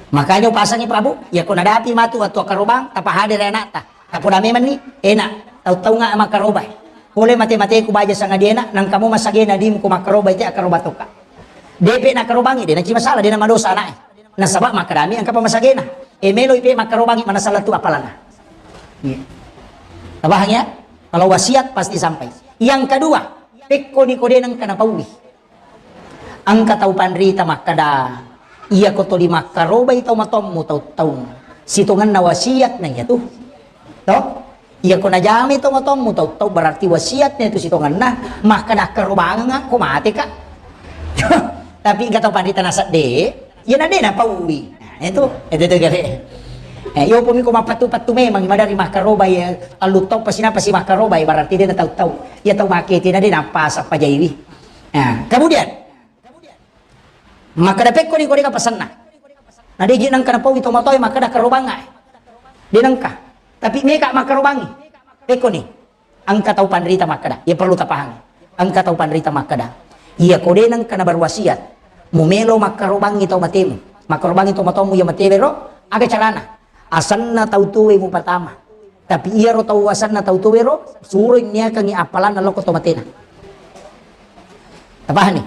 Makanya upasangi Prabu, iya ko nadapi matu wettu akkarobang, tapahadere anakta. Tapona memenni, enak. Tau-taunga makkaroba. Pole mate-mateku baja sangadiena, nengka mo masagena dimu ko makkaroba ite akkaroba toka. Depe nakkarobangi, de naci masalah, de namadosa anaknya. Nasaba makkedami engka pa masagena. E melo ipe makkarobangi mana salah tu apalana. Iya. Tabahang ya? Kalau wasiat pasti sampai. Yang kedua, pekko ni ko de nengka napaui. Engka tau panrita makkeda, iya ko tuli makkarobai tau matommu tau-taung, sitongenna wasiat na iya tu. To? Iya ko najamai tau matommu tau-taung, berarti wasiat na itu sitongenna, makkeda akkarobangeng ko mate ka. Tapi engka tau panrita nasedde, iya na de napaui. Nah, itu, itu, itu gare. Eh, iyo pumi ko mappattu-pattu memang, madari makkaroba ya, tallu tau pasi napa si makkaroba ya, berarti de na tau-tau. Ya tau makete na de napa sappa jaiwi. Nah, kemudian, makkeda pekko ni ko de ka pasenna. Na de ji nengka napaui tau matoa makkeda karobanga. De nengka. Tapi meka makkarobangi. Pekko ni. Engka tau panrita makkeda, iya perlu tapahangi. Engka tau panrita makkeda, iya ko de nengka na berwasiat, mumelo makkarobangi tau matemu, makkarobangi tau matomu iya matewe ro, aga carana? Asenna tau tuwe mupatama. Tapi iyaro tau asenna tau tuwe ro, suroi niakangi appalanna lokko tau matena. Tapahani?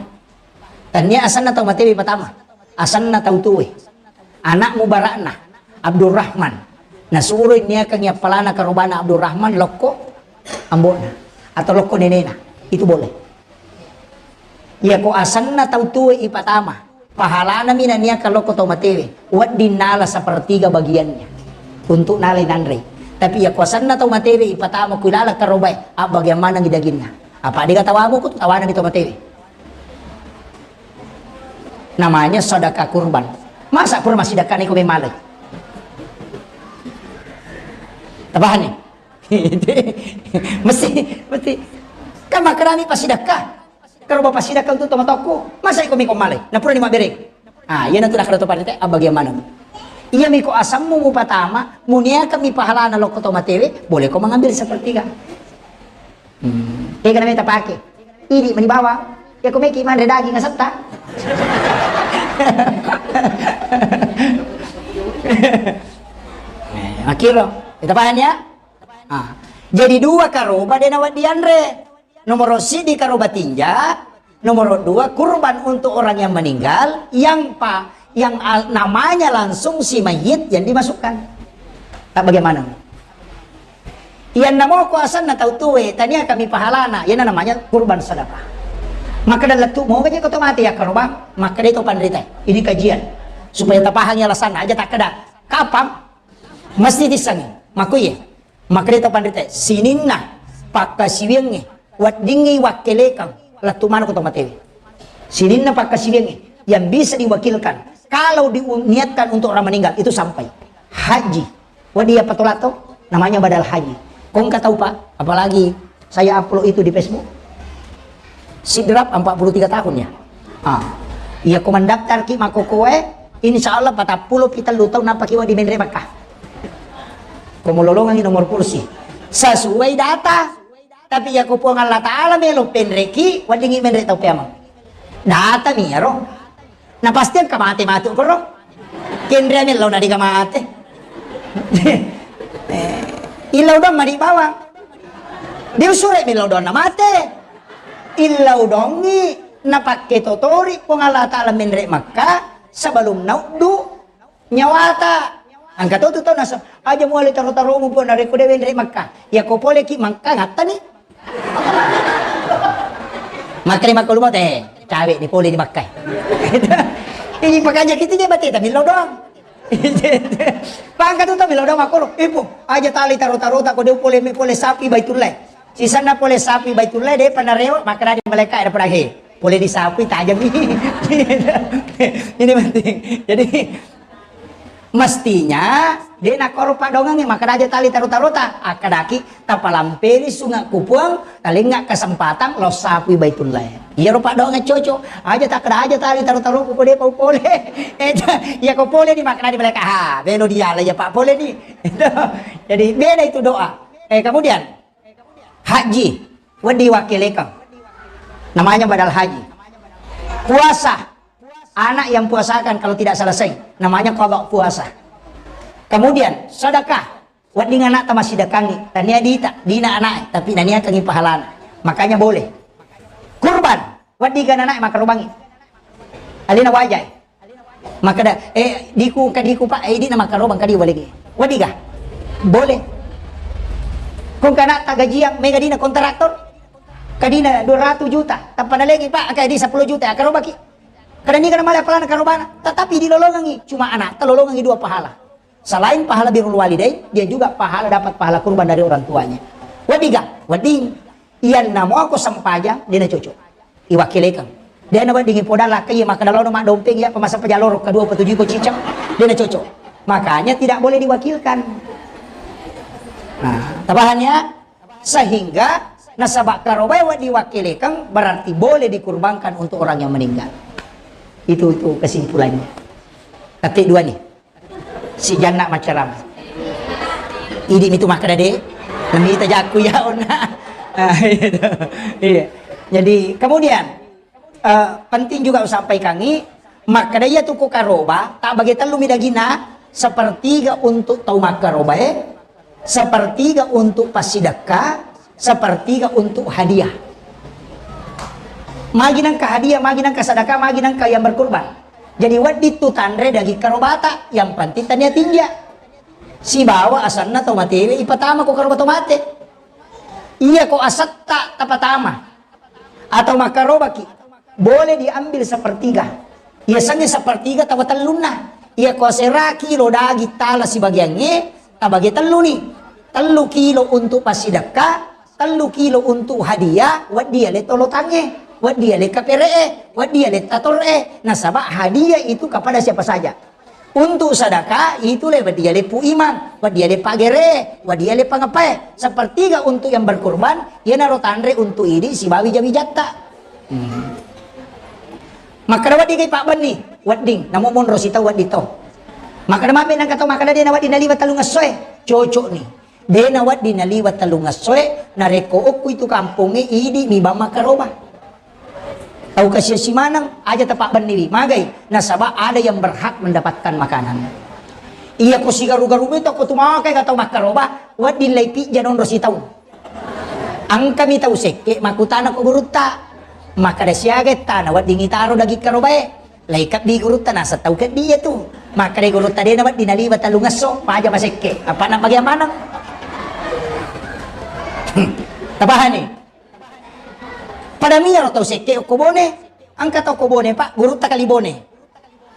Tania asenna tau matewe patama. Asenna tau tuwe. Anakmu bara'na Abdurrahman. Nasuroi niakangi appalana karobana Abdurrahman lokko ambo'na atau lokko nenena. Itu boleh. Iya ko asenna tau tuwe ipatama. Pahalana mi naniaka lokko tau matewe. Wedding nala sepertiga bagiannya. Untuk nalai nanrei. Tapi iya ko asenna tau matewe ipatama ku ilala karobae. Abbagian manengi daginna. Apa de ga tawamu ku tawana mi tau matewe. Namanya sedekah kurban. Masa pura massidekka ni ko memale? Tapahani? Mesti, mesti. Kan makkedami passidekka. Karoba passidekka untuk tomatokku. Masa iko miko male? Na pura ni mabbere. Ah, iya natu nakada to parite, abbagian maneng. Iya miko asemmu mupatama, muniaka mi pahalana lokko to matewe, boleh ko mengambil sepertiga. Hmm. Ega nameta pake. Idi mani bawang. Ya ko meki manre daging asetta. Eh, makiro. Kita paham ya? Ah. Jadi dua karoba de nawedding dianre. Nomor sidi karoba tinja, nomor dua kurban untuk orang yang meninggal, yang pa yang al- namanya langsung si mayit yang dimasukkan. Tak bagaimana? Iyanna moko asenna tau tuwe, tania kami pahalana, yana namanya kurban sedekah. Maka dalam tu mau aja kau mati ya karoba, maka dia itu panrita. Ini kajian supaya tapahangi alasan aja tak keda. Kapang mesti disangi. Maku iya. Maka dia itu panrita. Sininna pakkasiwiangnge, weddingngi wakkelekang, lettu maneng ko tau matewe. Sininna pakkasiwiangnge yang bisa diwakilkan kalau diniatkan untuk orang meninggal itu sampai haji. Wedding iya patolato, namanya badal haji. Kongka tau Pak, apalagi saya upload itu di Facebook. Sidrap empat puluh tiga tahun ya. Ah. Iya ko mendaftar ki makokoe, insya Allah patappulo pi tellu tahun nampa ki wedding menre Makkah. Ko mulolongangi nomor kursi. Sesuai data. Tapi iya ko Puang Allah Ta'ala melo penreki, weddingngi menre tau peamang. Data mi iyaro. Na pasti engka mate matu koro. Kenrea mello na dega mate. Eh, illau doang madi bawang. Diusure mello doang na mate. Illau dongi na pakke totori Puang Allah Ta'ala menre Makkah sebelum nauddu nyawata. Engka to tu tau nasa, aja muale taro-taromu Puang narekko de wenre Makkah. Iya ko pole ki Makkah ngattani. Makkeri makko lumo te, cawe ni pole di Makkah. Ini pakanja kita je bate tapi lo doang. Pangka tu tapi lo doang makko lo. Ibu, aja tali taro-taro tak ko de pole mi pole sapi Baitullah. Sisenna pole sapi Baitullah de panarewa makkeda di malaika ada perahe. Pole di sapi tajam ini. Ini penting. Jadi mestinya de nakkoro padongengnge makkeda aja tali taro-tarota, akkedaki tapalampeni sunga ku Puang, talengnga kesempatan lo sapui Baitullah. Iyaro padongengnge cocok, aja takkeda aja tali taro-taroku ko de pau pole. Eh, iya ko pole ni makkeda di mereka, ha, belo diala ya Pak pole ni. Jadi beda itu doa. Eh, kemudian haji, wedding wakkelekang. Namanya badal haji. Puasa, anak yang puasakan kalau tidak selesai, namanya qada puasa. Kemudian sedekah, wedding anakta massidekangngi, tania dita, dina anak, tapi naniakangngi pahalana. Makanya boleh. Kurban, wedding kan anak makarubangi. Alena wajai. Makkeda, eh, diku, engka diku, Pak, eh, idi na makkarobang kadi walege. Wadiga? Boleh. Kong kana tagajiang, mega dina kontraktor? Kadina dua ratus juta, tappa nalengi, Pak, engka di sepuluh juta, akkarobaki. Kada niga namale apalana karobana, tetapi dilolongangi, cuma anak, telolongangi dua pahala. Selain pahala birrul walidain, dia juga pahala, dapat pahala kurban dari orang tuanya. Wadiga? Wedding. Iyanna muako sempajang, dena cocok. Iwakkelekeng. Dena wedding ipoda lakka iya makkeda lono maddompeng iya pemasa pajaloro kedua petuju ko cicak. Dena cocok. Makanya tidak boleh diwakilkan. Nah, tapahan ya? Sehingga nasaba karobae wedding diwakilkan berarti boleh dikurbankan untuk orang yang meninggal. Itu itu kesimpulannya. Tapi dua nih. Si Janna maccarama. Idi mitu makkeda de. Namita jakku ya onna. Ah, iya. Iya. Jadi kemudian eh, penting juga usampaikangi, makkeda iya tu ko karoba, tak bagi tellu mi dagina, sepertiga untuk tau makkarobae, sepertiga untuk passidekka, sepertiga untuk hadiah. Magi nangka hadiah, magi nangka sadaka, magi nangka yang berkurban. Jadi wedding tu tanre daging karobata, yang penting tania tinja. Sibawa asanna tau matewe ipatama ko karoba tau mate. Iya ko asetta tapatama. Atau makkarobaki, boleh diambil sepertiga. Iya sengnge sepertiga tawa tellunna. Iya ko seraki lo daging tala sibagiangnge, tabage telluni. Tellu kilo untuk passidekka, tellu kilo untuk hadiah, wedding ale tolotangnge, wedding ale kapere'e, wedding ale tator'e. Nasaba hadiah itu kepada siapa saja. Untuk sedekah itu le wedding ale Pu Imang, wedding ale Pak Gere, wedding ale pangapae. Sepertiga untuk yang berkurban, iyanaro tanre untuk idi sibawa wija-wijatta. Hmm. Makkeda wedding kai pabbenni, wedding. Namo monro sitau wedding to. Makkeda mabe nangka tau makkeda de nawedding naliwa tellung essoe, cocok ni. De nawedding naliwa tellung essoe, narekko okku itu kampongnge idi mi bang makkaroba. Tau kasiasi maneng, aja tapabbenniwi. Magai, nasaba ada yang berhak mendapatkan makanan. Iya ko sigaru-garu mi to ko tu makai ka tau makkaroba, wedding lai pijja nonro sitaung. Engkami tau sekke makkutana ko gurutta. Makkeda siaga ettana wedding itaro daging karobae. Lai keddi gurutta naseng tau keddi iya tu. Makkeda gurutta de nawedding naliwa tellung esso, paja masekke. Apa na bagian maneng? Tapahani? Pada miyaro tau sekke okko Bone, engka tau ko Bone, Pak, gurutta kali Bone.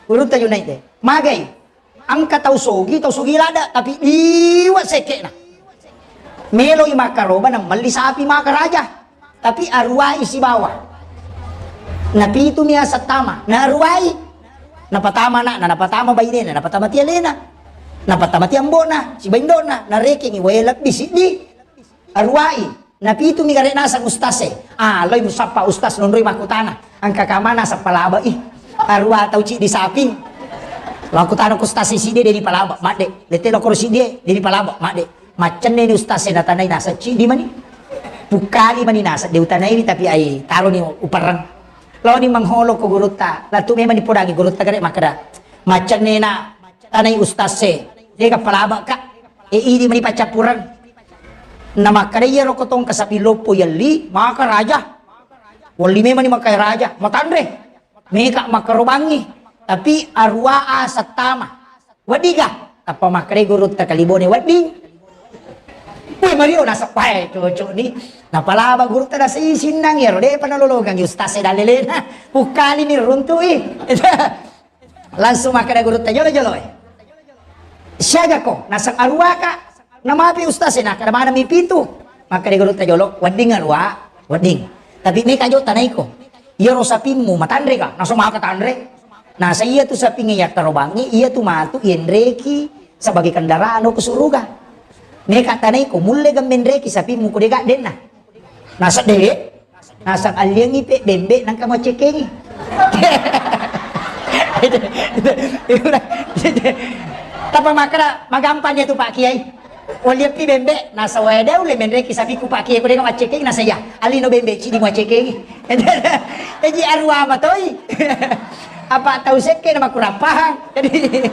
Gurutta Junaid de. Magai, engka tau sogi, tau sogi lada, tapi liwa sekkena. Meloi makkaroba na melli sapi maka raja. Tapi aruwai sibawa. Napitu mi aseng tama, naruwai. Napatama anakna, napatama bainena, napatama tialena. Napatama tiambona, sibaindona, narekengi wae lebbi siddi. Aruwai, napitu mi gare naseng ustase. Ah, loi musappa ustas nonroi makkutana. Engka kamana seppalaba i. Aruwa tau ciddi saping. Makkutana ku ustase siddi de dipalaba, madde. Lete lokoro siddi de dipalaba, madde. Maccenne ni ustase natanai naseng ciddi mani. Pukkali mani naseng de utanai ni tapi ai taro ni uperreng. Lao ni mengholo ko gurutta. Latu memang dipodangi gurutta gare makkeda. Maccenne na tanai ustase. Dega palaba ka. E, idi mani paccappureng. Namakkeda iyaro ko tongka sapi loppo yelli, maka raja. Welli memang ni maka raja, matanre. Meka makkarobangi. Tapi aruwa a settama. Weddiga? Tappa makkeda gurutta kali Bone wedding. Woi, Mario, naseppae cocok ni. Napalaba gurutta nasei sinnang iyaro, depa nalologangi ustase dallelena. Pukkali ni runtui. Langsung makkeda gurutta jolo-jolo e. Siaga ko, naseng aruwa ka. Namapi ustase, nakkeda maneng mi pitu. Makkeda gurutta jolo, wedding aruwa, wedding. Tapi meka jo tanaiko. Iyaro sapimmu matanre ka, naseng maka tanre. Nasa iya tu sapingnge yakkarobangnge, iya tu matu yenreki sebagai kendaraan ke suruga. Meka tanaiko, mulle gemmenreki sapimmu ko dega denna. Nasa de, Naseng alliangngi pe bembe nangka maccekengi. Tapa makkeda magampang iya tu Pak Kiai. Walliappi bembe, nasa wae de ulle menreki sapiku Pak Kiai ko dega maccekengi nasa iya. Allino bembe cidi maccekengi. Eji aruwa matoi. Apa tau sekke na makurang pahang. Jadi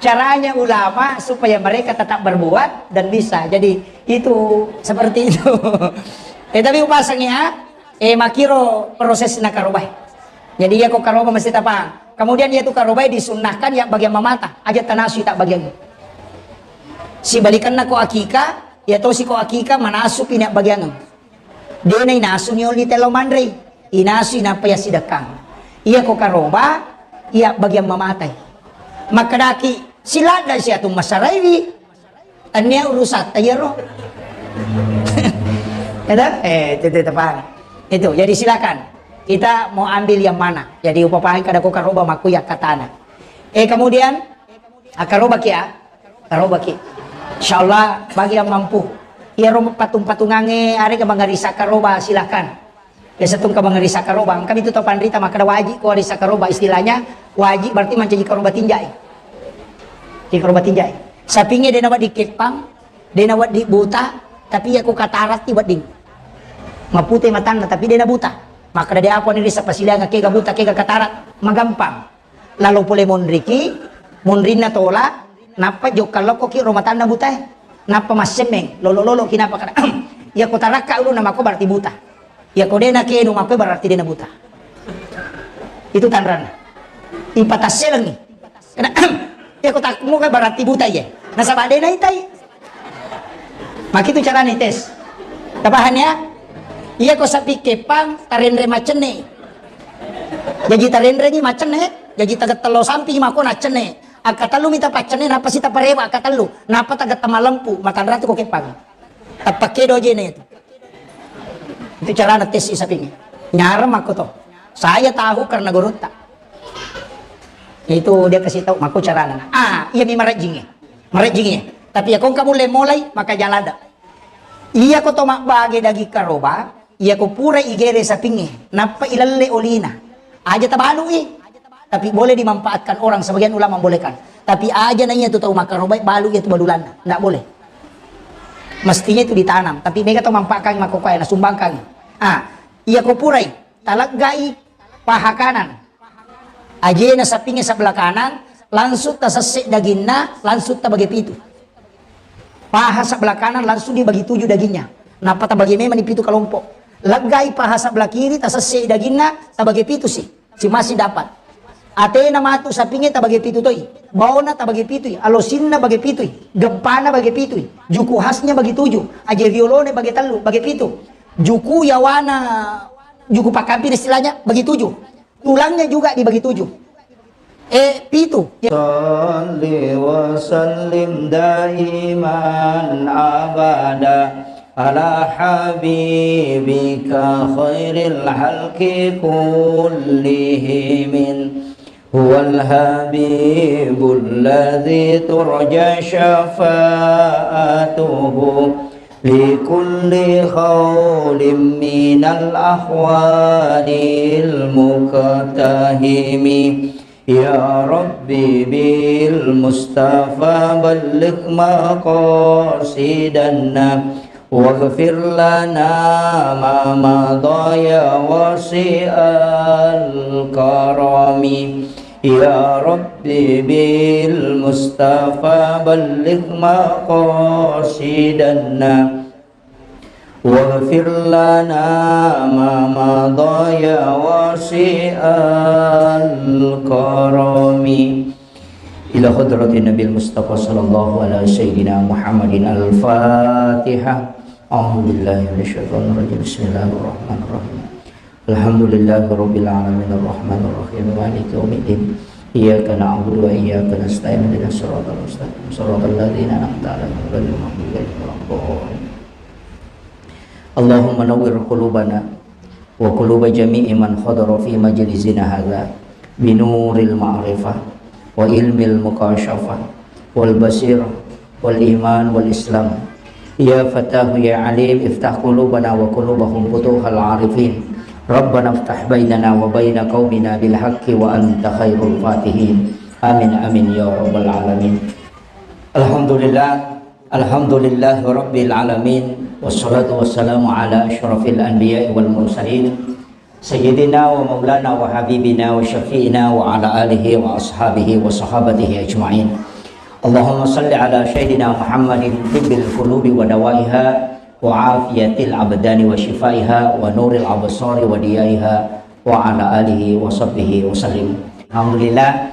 caranya ulama supaya mereka tetap berbuat dan bisa. Jadi itu seperti itu. Eh, tapi upasangi ya. Eh, makiro proses na karobae. Jadi iya ko karoba mesti tapahang. Kemudian iya tu karobae disunnahkan ya bagian mamata, aja tanasu tak bagian. Sibalikanna ko akika, iya tosi ko akika manasu pina bagian. Dena inasu ni oli telo manrei, inasu inapa ya sidekang. Iya ko karoba, iya bagian mamatai. Makkedaki siladda siatu masaraiwi. Tania urusatta iyaro. Ada? Eh, itu, itu, itu, paham. Itu, jadi silakan. Kita mau ambil yang mana? Jadi upapahang kada ko karoba makku ya katana. Eh, kemudian Akkarobaki ya? Karobaki. Insyaallah bagi yang mampu. Iyaro patung-patungangnge arega mangarisa karoba, silakan. Biasa tungka mangarisa karoba, engka mitu tau panrita makkeda wajib ko arisa karoba, istilahnya wajib berarti mancaji karoba tinjai. Di karoba tinjai. Sapingnge dena wedding keppang, dena wedding buta, tapi iya ko kataratti wedding. Mapute matanna tapi dena buta. Makkeda de apa ni risa pasiliang kega buta kega katarat, magampang. Lalo pole monriki, monrinna tola, nappa jokka lokkoki ro matanna butae. Nappa massemmeng, lolo-loloki nappa kada. Iya ko tarakka ulunna mako berarti buta. Iya ko dena kenu mako berarti dena buta. Itu tanranna. Ipatasselengi. Kada, iya ko takmu berarti buta iya. Nasaba dena itai. Makitu carana tes. Tapahan ya? Iya ko sapi kepang tarenre macenne. Jaji tarenreni macenne, jaji tagettello sampi mako naccenne. Akkatellu mita paccenne, nappa si taparewa akkatellu, nappa tagetta malempu, matanratu ko kepang. Tappakke dojene itu. Itu carana tes sapingnge. Nyarang mako to. Saya tahu karena gurutta. Itu dia kasih tahu mako carana. Ah, iya mi marajinge. Marajinge. Tapi ya kongka mulle mulai maka jalada. Iya ko to mabbage daging karoba, iya ko pura igere sapingnge, nappa ilalle olina. Aja tabalui. Tapi boleh dimanfaatkan orang, sebagian ulama membolehkan. Tapi aja na iya tu tau makkarobai balu iya tu balulanna. Ndak boleh. Mestinya itu ditanam. Tapi mega to manfaatkan makokoe, nasumbangkan. Ah, iya ko purai, taleggai paha kanan. Ajena sapingnge sebelah kanan, langsung tasesse daginna, langsung tabage pitu. Paha sebelah kanan langsung dibagi tujuh dagingnya. Nappa tabagi memang di pitu kelompok. Leggai paha sebelah kiri, tasesse daginna, tabagi pitu si. Si masih dapat. Atena matu sapingnge tabagi pitu toi. Baona tabagi pitu, alosinna bagi pitu, gempana bagi pitu, juku khasnya bagi tujuh, aje violone bagi tellu, bagi pitu. Juku yawana, juku pakampina istilahnya bagi tujuh. Tulangnya juga dibagi tujuh. Eh, pitu. Salli wa sallim daiman abada ala habibika khairil halqi kullihim. Huwal habibul ladzi turja syafa'atuhu likulli haulim minal ahwalil muqtahimi. Ya Rabbi bil Mustafa balligh maqasidana waghfir lana ma madha ya wasi'al karami. Ya Rabbi bil Mustafa balligh maqasidana waghfir lana ma madha ya wasi'al karami. Ila hadratin Nabil Mustafa sallallahu ala sayyidina Muhammadin al-Fatihah. A'udzu billahi minasyaitonir rajim. Bismillahirrahmanirrahim. Alhamdulillahi rabbil alamin, arrahmanir rahim, maliki yaumiddin. Iyyaka na'budu wa iyyaka nasta'in, ihdinas siratal mustaqim, siratal ladzina an'amta 'alaihim, ghairil maghdubi 'alaihim waladdallin. Allahumma nawwir qulubana wa quluba jami'i man hadara fi majlisina hadza binuril ma'rifah wa ilmil mukasyafah wal basirah wal iman wal islam. Ya Fattahu ya Alim, iftah qulubana wa qulubahum futuhal arifin. Rabbana iftah bainana wa baina qaumina bil haqqi wa anta khairul fatihin. Amin, amin, ya rabbal alamin. Alhamdulillah, alhamdulillahi rabbil alamin. Wassalatu wassalamu ala asyrafil anbiya'i wal mursalin. Sayyidina wa maulana wa habibina wa syafi'ina wa ala alihi wa ashabihi wa sahabatihi ajma'in. Allahumma salli ala sayyidina Muhammadin tibbil qulubi wa dawaiha wa afiyatil abdani wa shifaiha wa nuril absari wa diyaiha wa ala alihi wa sahbihi wa sallim. Alhamdulillah.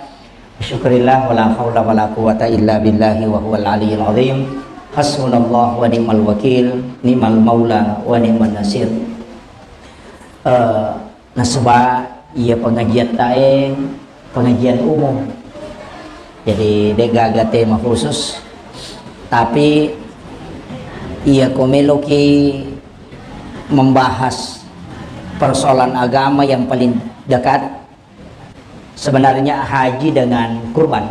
Syukurillah, wala haula wala quwwata illa billahi wa huwal aliyyil azim. Hasbunallah wa ni'mal wakil, ni'mal maula wa ni'man nasir. Eh, nasaba iya pengajian tae pengajian umum. Jadi de gaga tema khusus. Tapi iya ko meloki membahas persoalan agama yang paling dekat, sebenarnya haji dengan kurban.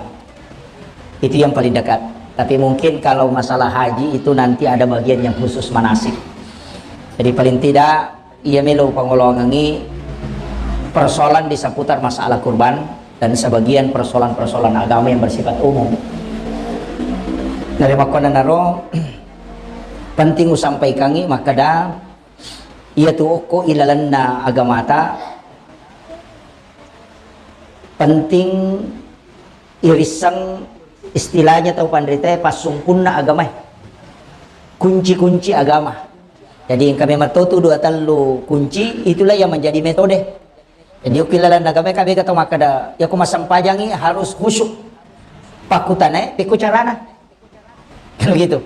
Itu yang paling dekat. Tapi mungkin kalau masalah haji itu nanti ada bagian yang khusus manasik. Jadi paling tidak ia melo pangoloangengi persoalan di seputar masalah kurban dan sebagian persoalan-persoalan agama yang bersifat umum. Dari makkonanaro penting usampaikangi makkeda iya tu okko ilalenna agamata penting irisseng istilahnya tau panritae passungkunna agamae, kunci-kunci agama. Jadi engka memang totu dua tellu kunci, itulah yang menjadi metode. Jadi okko ilalenna agamae ka bega tau makkeda yako massempajangi harus khusyuk. Pakkutanae pekko carana. Kan begitu.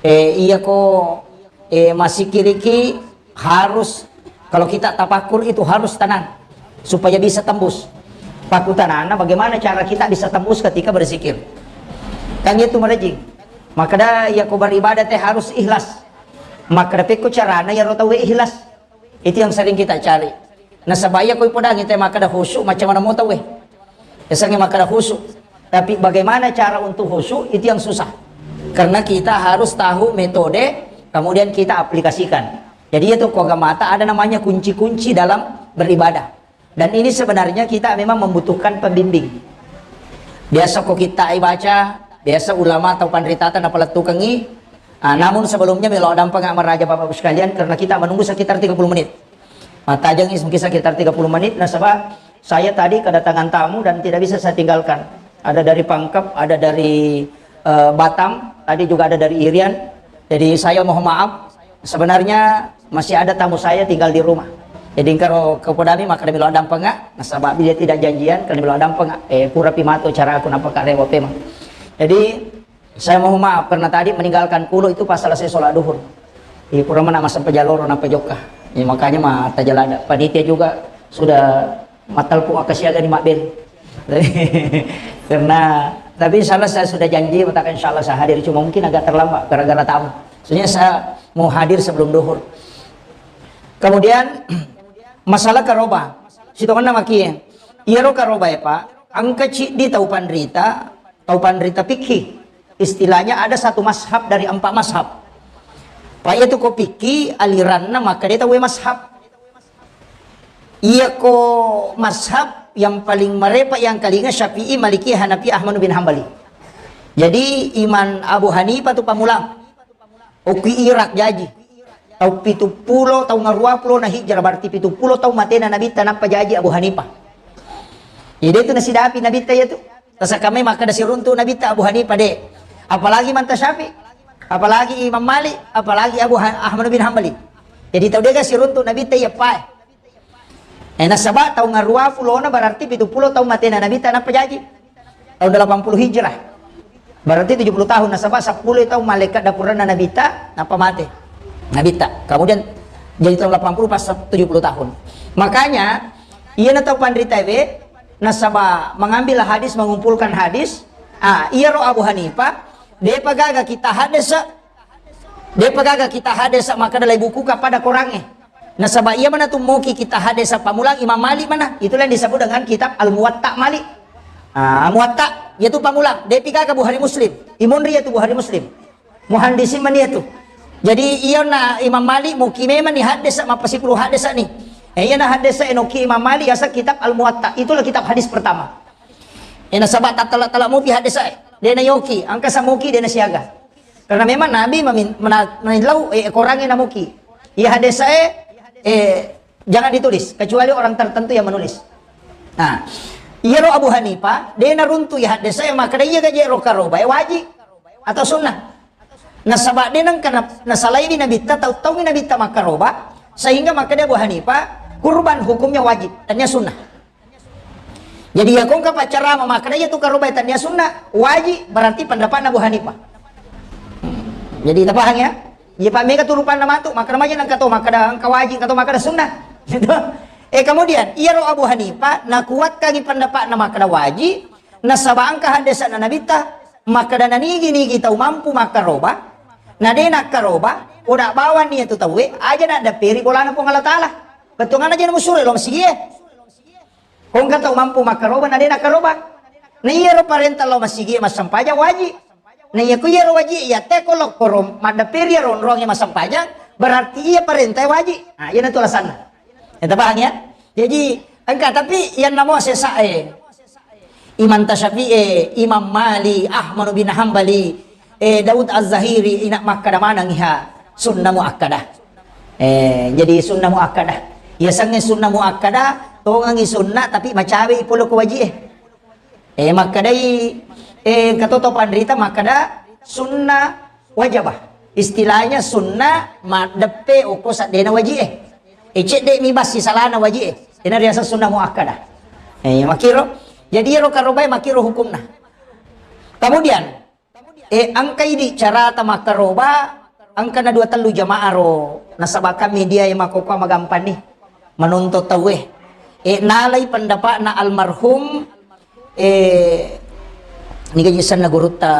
Eh, iya ko eh, masikiriki harus, kalau kita tapakur itu harus tenang supaya bisa tembus. Pakutanana bagaimana cara kita bisa tembus ketika berzikir. Kan itu merejing. Maka da iya ko beribadah teh harus ikhlas. Maka da pekko carana ya rotawe ikhlas. Itu yang sering kita cari. Nasaba iya ko ipodangi te makkeda khusyuk macam mana mau tahu eh. Esangi makkeda khusyuk. Tapi bagaimana cara untuk khusyuk itu yang susah. Karena kita harus tahu metode kemudian kita aplikasikan. Jadi itu ko agamata ada namanya kunci-kunci dalam beribadah. Dan ini sebenarnya kita memang membutuhkan pembimbing. Biasa ko kita baca, biasa ulama atau panritata napalettukengi. Ah, namun sebelumnya melo dampeng maraja Bapak Ibu sekalian karena kita menunggu sekitar tiga puluh menit. Mattajengngi mungkin sekitar tiga puluh menit nasaba saya tadi kedatangan tamu dan tidak bisa saya tinggalkan. Ada dari Pangkep, ada dari eh, Batam, tadi juga ada dari Irian. Jadi saya mohon maaf, sebenarnya masih ada tamu saya tinggal di rumah. Jadi engkaro kepodami maka melo dampeng, nasaba dia tidak janjian, kalau melo dampeng, eh pura pimato cara aku nampak rewa pemang. Jadi saya mohon maaf karena tadi meninggalkan kulo itu pas selesai sholat duhur. Di pura mana masa pejaloro napa jokka. Ya, makanya mah tajalada. Panitia juga sudah matalpu akka siaga di Mabel. Karena tapi insya Allah saya sudah janji mengatakan insya Allah saya hadir cuma mungkin agak terlambat gara-gara tamu. Soalnya saya mau hadir sebelum duhur. Kemudian masalah karoba. Sitongenna makie. Iyaro karoba ya Pak. Engka ciddi tau panrita, tau panrita fikih. Istilahnya ada satu mazhab dari empat mazhab. Pak itu ko fikih aliranna maka dia tahu mazhab. Iya ko mazhab yang paling marepa yang kalinga Syafi'i, Maliki, Hanafi, Ahmad bin Hambali. Jadi Imam Abu Hanifah tu pamulang. Okki Irak jaji. Tau pitu pulo, tau ngarua pulo na hijrah, berarti pitu pulo tau matena Nabitta nappa jaji Abu Hanifah. Jadi itu nasidapi Nabitta ya tu. Tasakamai makkeda siruntu Nabitta Abu Hanifah de. Apalagi manta Syafi'i, apalagi Imam Malik, apalagi Abu Ha- Ahmad bin Hambali. Jadi tau dega siruntu Nabitta iya pae. Eh, nasaba taung ngarua pulona berarti pitu pulo taung matena Nabitta nappa jaji. Taung delapan puluh Hijrah. Berarti tujuh puluh tahun nasaba seppulo taung malaikat dapuranna Nabitta nappa mate. Nabitta. Kemudian jadi tahun delapan puluh pas tujuh puluh tahun. Makanya iya na tau panrita we nasaba mengambil hadis, mengumpulkan hadis. Ah, iya ro Abu Hanifah, depa gaga kita hadis Depa gaga kita hadesa makkeda lai bukuka pada korangnge. Nasaba iya mana tu moki kita hadesa pamulang Imam Malik mana. Itulah yang disebut dengan kitab Al-Muwatta Malik. Ah, Muwatta, yaitu pamulang. Depi gaga Bukhari Muslim. Imonri yaitu Bukhari Muslim. Muhandisin mani yaitu. Jadi iya na Imam Malik moki memang ni hadesa mappasipulu hadesa ni. Eh, iya na hadesa enoki Imam Malik yasa kitab Al-Muwatta. Itulah kitab hadis pertama. Eh, nasaba tattala-tala mopi hadesa eh. Dena yoki, angka samoki dena siaga. Karena memang Nabi memin- mena- menillau eh, korangnge namuki. Iya hadesa eh, eh, jangan ditulis kecuali orang tertentu yang menulis. Nah, iyaro Abu Hanifah dena runtu iya hadesa eh, maka iya gaje ro karoba eh, wajib atau sunnah. Nasaba dena karena nasalaiwi Nabitta tau tauwi Nabitta makkaroba sehingga maka dia Abu Hanifah kurban hukumnya wajib dan sunnah. Jadi ya kongka paccarama makkeda iya tu karobai tania sunnah wajib berarti pendapatna Abu Hanifah. Hmm. Jadi kita paham ya? Iya pak mega tu rupanna matu makkeda maja nang kato makkeda engka wajib kato makkeda sunnah. Gitu. Eh kemudian iya ro Abu Hanifah nakuatkangi pendapatna makkeda wajib nasaba engka hadesana Nabitta makkeda nanigi-nigi tau mampu makkaroba na de nakkaroba oda bawang ni tu tauwe aja naddapperi bolana Puang Allah Taala. Bettuanna aja namusuro lo masigie. Kongka tau mampu makkaroba na de nakkaroba. Na iyaro parenta lao masigi massempajang waji. Na iya ku iyaro waji iya te ko lokkoro maddepperi iyaro onrongnge massempajang, berarti iya parenta waji. Nah, iya natu alasanna. Ya, tapahang ya? Jadi, engka tapi yang namo sesa e. Imam Tasyafi'i, Imam Mali, Ahmad bin Hambali, eh, Daud Az-Zahiri, ina makkada maneng iha sunnah muakkadah. Eh, jadi sunnah muakkadah. Iya sangnge sunnah muakkadah, tongengi sunnah tapi macawe i pole ko waji e. Eh, makkadai, eh, katoto panrita makkada sunnah wajabah. Istilahnya sunnah maddeppe okko saddena waji e. Eh, cedde mi bassi salana waji e. Ina riaseng sunnah muakkadah. Eh, makiro. Jadi ero karobae makiro hukumna. Kemudian, eh, engka idi carata makkaroba, engka na dua tellu jamaah ro, nasaba kami dia e makkokkoe magampang ni menonton tauwe. Eh, nalai pendapatna almarhum, eh, niga ji senna gurutta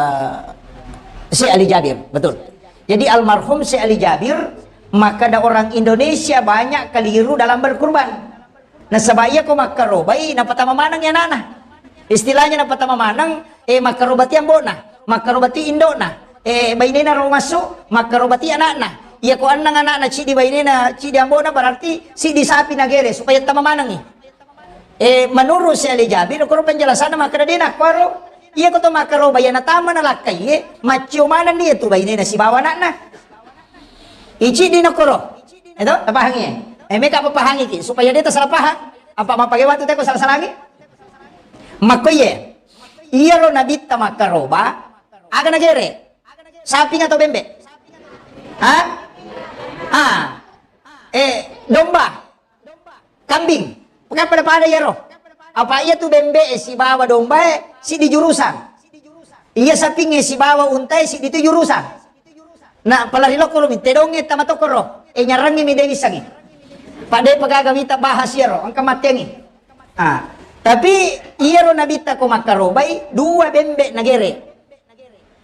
Syekh Ali Jabir, betul. Jadi almarhum Syekh Ali Jabir, makkada orang Indonesia banyak keliru dalam berkurban. Nasaba iya ko makkarobai, napatama maneng anana. Istilahnya napatama maneng, eh, makkarobati ambo'na, makkarobati indo'na, eh, bainena ro massu, makkarobati ana'na. Iya ko annang ana'na, cidi bainena, cidi ambo'na, berarti sidi sapi nagere supaya tama manengi. Eh, menurut Syekh Ali Jabir, koro penjelasanna makkada de nakkoro, iya ko to makkaroba iya natama nalakkai, eh, maccio manenni iya tu bainena sibawa ana'na. Icidi nakoro. Itu, tapahangi. Eh, meka papahangi ki supaya de tasalah pahang. Apa mappake watu teko salah-salangi? Makkoye. Iyaro nabitta makkaroba, aga nagere? Saping atau bembe? Ha? Ah. Eh, domba. Kambing. Pokoknya pada-pada iyaro. Apa iya tu bembe e sibawa domba e sidi jurusan. Iya saping e sibawa unta e sidi tu jurusan. Na palari lokko ro mi tedong e tama tokko ro. E nyarangi mi dewi sangi. Pade pagaga mita bahas iyaro, engka mattengi. Ah, tapi iyaro nabitta ko makkarobai dua bembe nagere.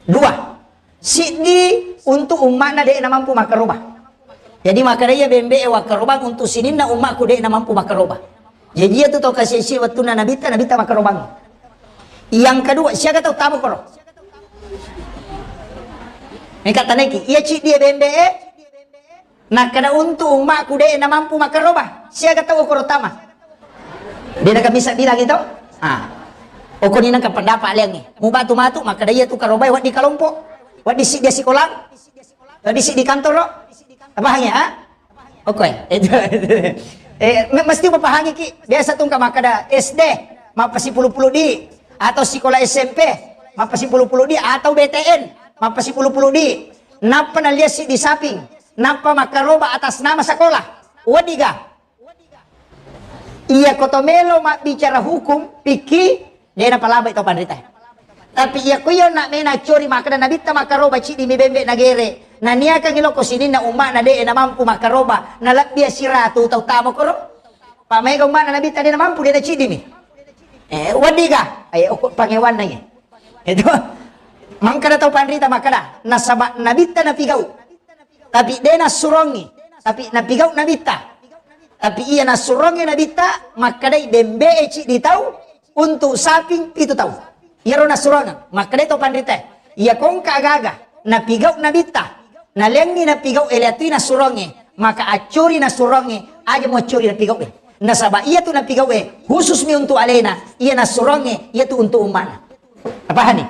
Dua. Siddi untuk umma'na de' namampu makkaroba. Jadi makkada iya bembe e wakkarobang untuk sininna umma'ku de' namampu makkaroba. Jadi iya tu tau kasi-, si wettunna nabitta, nabitta makkarobang. Yang kedua, siaga tau tama koro? Engka taneki, iya ciddi e bembe e, nakkada untuk umma'ku de' namampu makkaroba. Siaga tau koro tama? De' nakamisa bilang itu? Ah. Okoni nengka pendapat liangi. Mubatu matu, makkada iya tu karobai waddi kalompo. Waddi siddi sikolang. Waddi siddi kantoro. Tapahangi, ah? Oke, itu, itu. Eh, me-, mesti mapahangi ki. Biasa tu engka makkada S D, mappasipulu-pulu di, atau sekolah S M P, mappasipulu-pulu di, atau B T N, mappasipulu-pulu di. Nappa naliassi di saping, nappa makkaroba atas nama sekolah. Wadiga. Iya koto melo mabbicara hukum, pikki, de' napalabai tau panrita. Tapi iya ko iya na mena cori makkada nabitta makkaroba ciddi mi bembe nagere. Naniakangi loko sininna umma'na de' namampu makkaroba, nalebbi siratu tau tama koro. Pa maega umma'na nabitta de' namampu de' naciddi mi. Eh, wadiga. Ayo, okko pangewanna iya. Itu. Mangkada tau panrita makkada, nasaba nabitta napigau. Tapi de' nassurongi. Tapi napigau nabitta. Tapi iya nassurongi nabitta, makkadai bembe e ciddi tau, untuk saping pitu tau. Iyaro nassurongeng, makkadai tau panrita. Iya kongka agaga, napigau nabitta. Naleangngi napigau e, leatui nassurongnge, maka accuri nassurongnge, aja muaccuri napigau e. Nasaba iya tu napigau e, khusus mi untuk alena, iya nassurongnge, iya tu untuk umma'na. Apahani?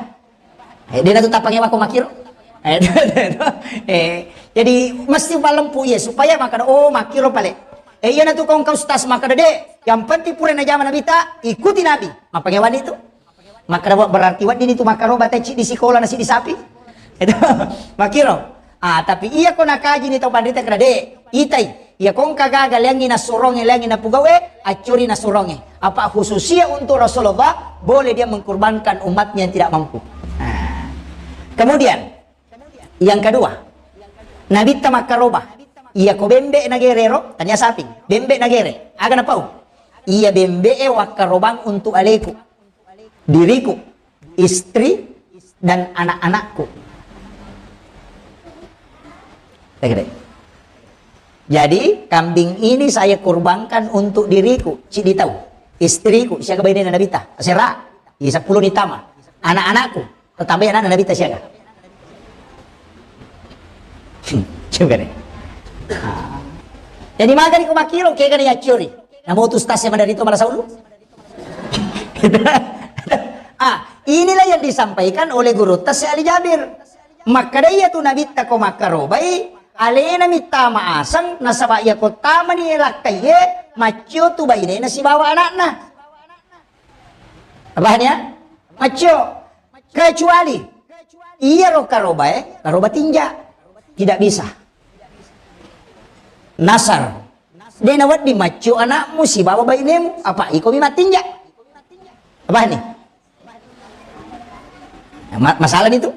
Eh, de' natu tapangewako makkiro. Eh, eh, jadi mesti palempu iya supaya makkada, oh, makkiro pale. Eh, iya natu kongka ustaz makkada de', yang penting pura najama nabitta, ikuti nabi. Mappangewani tu. Makkada wa-, berarti wedding itu makkaroba tecci di sikola nasi di sapi. Itu makkiro. Ah, tapi iya ko nakaji ni tau panrita kada de', itai. Iya kongka gaga leangi nassurongnge, leangi napugau e, accuri nassurongnge. Apa khususia untuk Rasulullah, boleh dia mengkorbankan umatnya yang tidak mampu. Nah. Kemudian, yang kedua, nabitta makkaroba. Iya ko bembe nagere ro, tania saping. Bembe nagere. Aga napau? Iya bembe e wakkarobang untuk aleku. Diriku, istri, dan anak-anakku. Jadi, kambing ini saya kurbankan untuk diriku, ciddi tau, istriku, siaga bainena nabitta, asera. Iya, seppulo ni tama. Anak-anakku, tetamba anak Nabitta siaga. Coba deh. Jadi magani ko makkiro, kega ni acciori. Namo tu stas yang dari itu malah saulu. Ah, inilah yang disampaikan oleh guru tas Ali Jabir. Makkeda iya tu Nabitta ko makkarobai, alena mittama aseng, nasaba iya ko tamani lakkaiye, maccio tu bainena sibawa anakna. Apa ya? Maccio. Kecuali iya ro karobae, karoba tinja. Tidak bisa. Nasar. Dena wedding maccio anakmu sibawa bainemu, apa iko mi mattinja. Apa ni? Ma-, masalah itu.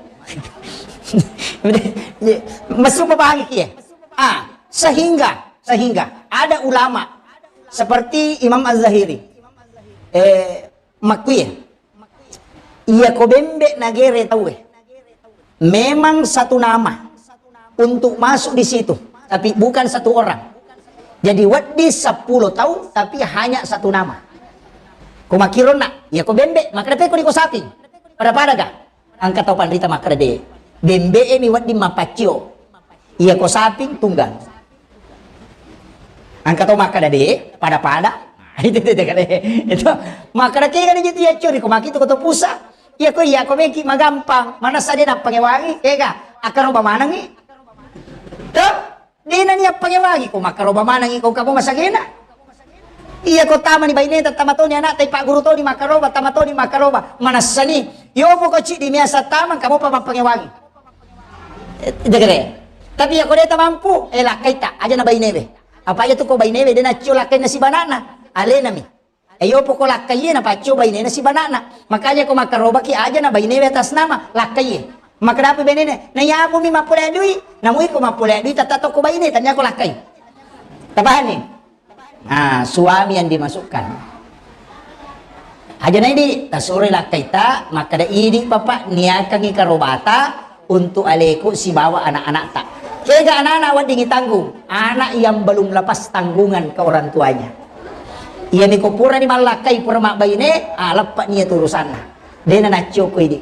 Masuk paham ya? Ah, sehingga, sehingga ada ulama seperti Imam Az-Zahiri. Eh, makkuye. Iya ko bembe nagere tauwe. Memang satu nama untuk masuk di situ, tapi bukan satu orang. Jadi wedding seppulo tau, tapi hanya satu nama. Ko makkironna, iya ko bembe, makkeda peko di ko sapi. Pada-pada ga? Engka tau panrita makkeda de. Bembe e mi wedding mapaccio. Iya ko saping tunggal. Engka tau makkeda de, pada-pada. Itu, itu, itu, itu. Makkeda kega de itu ya curi ko maki tu ko to pusa. Iya ko iya ko meki magampang. Manessa de nappangewangi, kega? Akkaroba manengi. Tuh, de nani appangewangi ko makkaroba manengi ko kamu masagena. Iya ko tamani baineta, tama toni anakta, ipagguru toni makkaroba, tama toni makkaroba. Manessani. Yo poko ciddi miasa tamang kamu pa mappangewangi. Eh, jagare. Tapi iya ko de tamampu, eh, lakkaita, aja na bainewe. Apa iya tu ko bainewe, de naccio lakkainna sibanana. Alenami. Eh, yo poko lakkaiye napaccio bainena sibanana. Makanya ko makkarobaki aja na bainewe atas nama, lakkaiye. Makkeda apa bainena? Na iya pumi mappole dui, namu iko mappole dui, tata tokko baine, tania ko lakkai. Tapahanni? Nah, suami yang dimasukkan. Aja na idi, tasuroi lakkaita, makkeda idi, Bapak, niakangi karobata untuk aleku sibawa anak-anakta. Kega anak-anak weddingi tanggung? Anak yang belum lepas tanggungan ke orang tuanya. Iya niko purani mallakkai, pura mabbaine, ah, leppa ni itu urusanna. Dena naccio ko idi.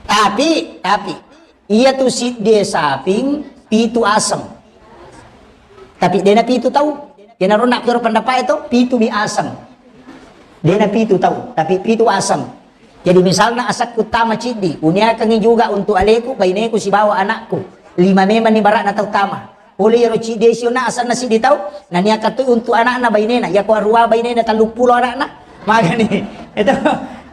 Tapi, tapi, Iya tu siddi saping pitu aseng. Tapi dena pitu tau. Dena ronna kero pendapat itu pitu mi aseng. Dena pitu tau, tapi pitu aseng. Jadi misalna asakku tama ciddi, uniakangi juga untuk aleku, baineku sibawa anakku. Lima memang ni barakna tau tama. Pole iyaro ciddi sionna asenna siddi tau, naniakattu untu anakna bainena, yako arua bainena telluppulo anakna. Magani. Itu,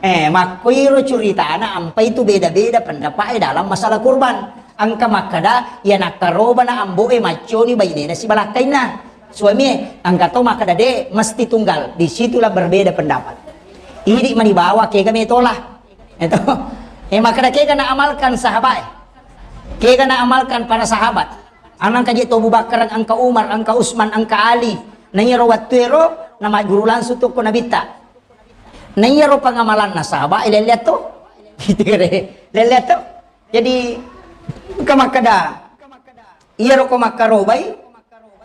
eh, makkoiro curitana, ampai tu beda-beda pendapat e dalam masalah kurban. Engka makkeda, iya nakkarobana ambo e macconi bainena sibalakkainna. Suami e, engka to makkeda de, mesti tunggal. Di situlah berbeda pendapat. Idi mani bawa kega metola. Itu. Eh, makkeda kega na amalkan sahabat e. Kega na amalkan para sahabat. Anangka je to Abu Bakar, engka Umar, engka Utsman, engka Ali. Na iyaro wettuero na magguru langsung tokko Nabitta. Na iyaro pangamalanna sahabat e lelleatto. Lelleatto. Jadi engka makkeda, iyaro ko makkarobai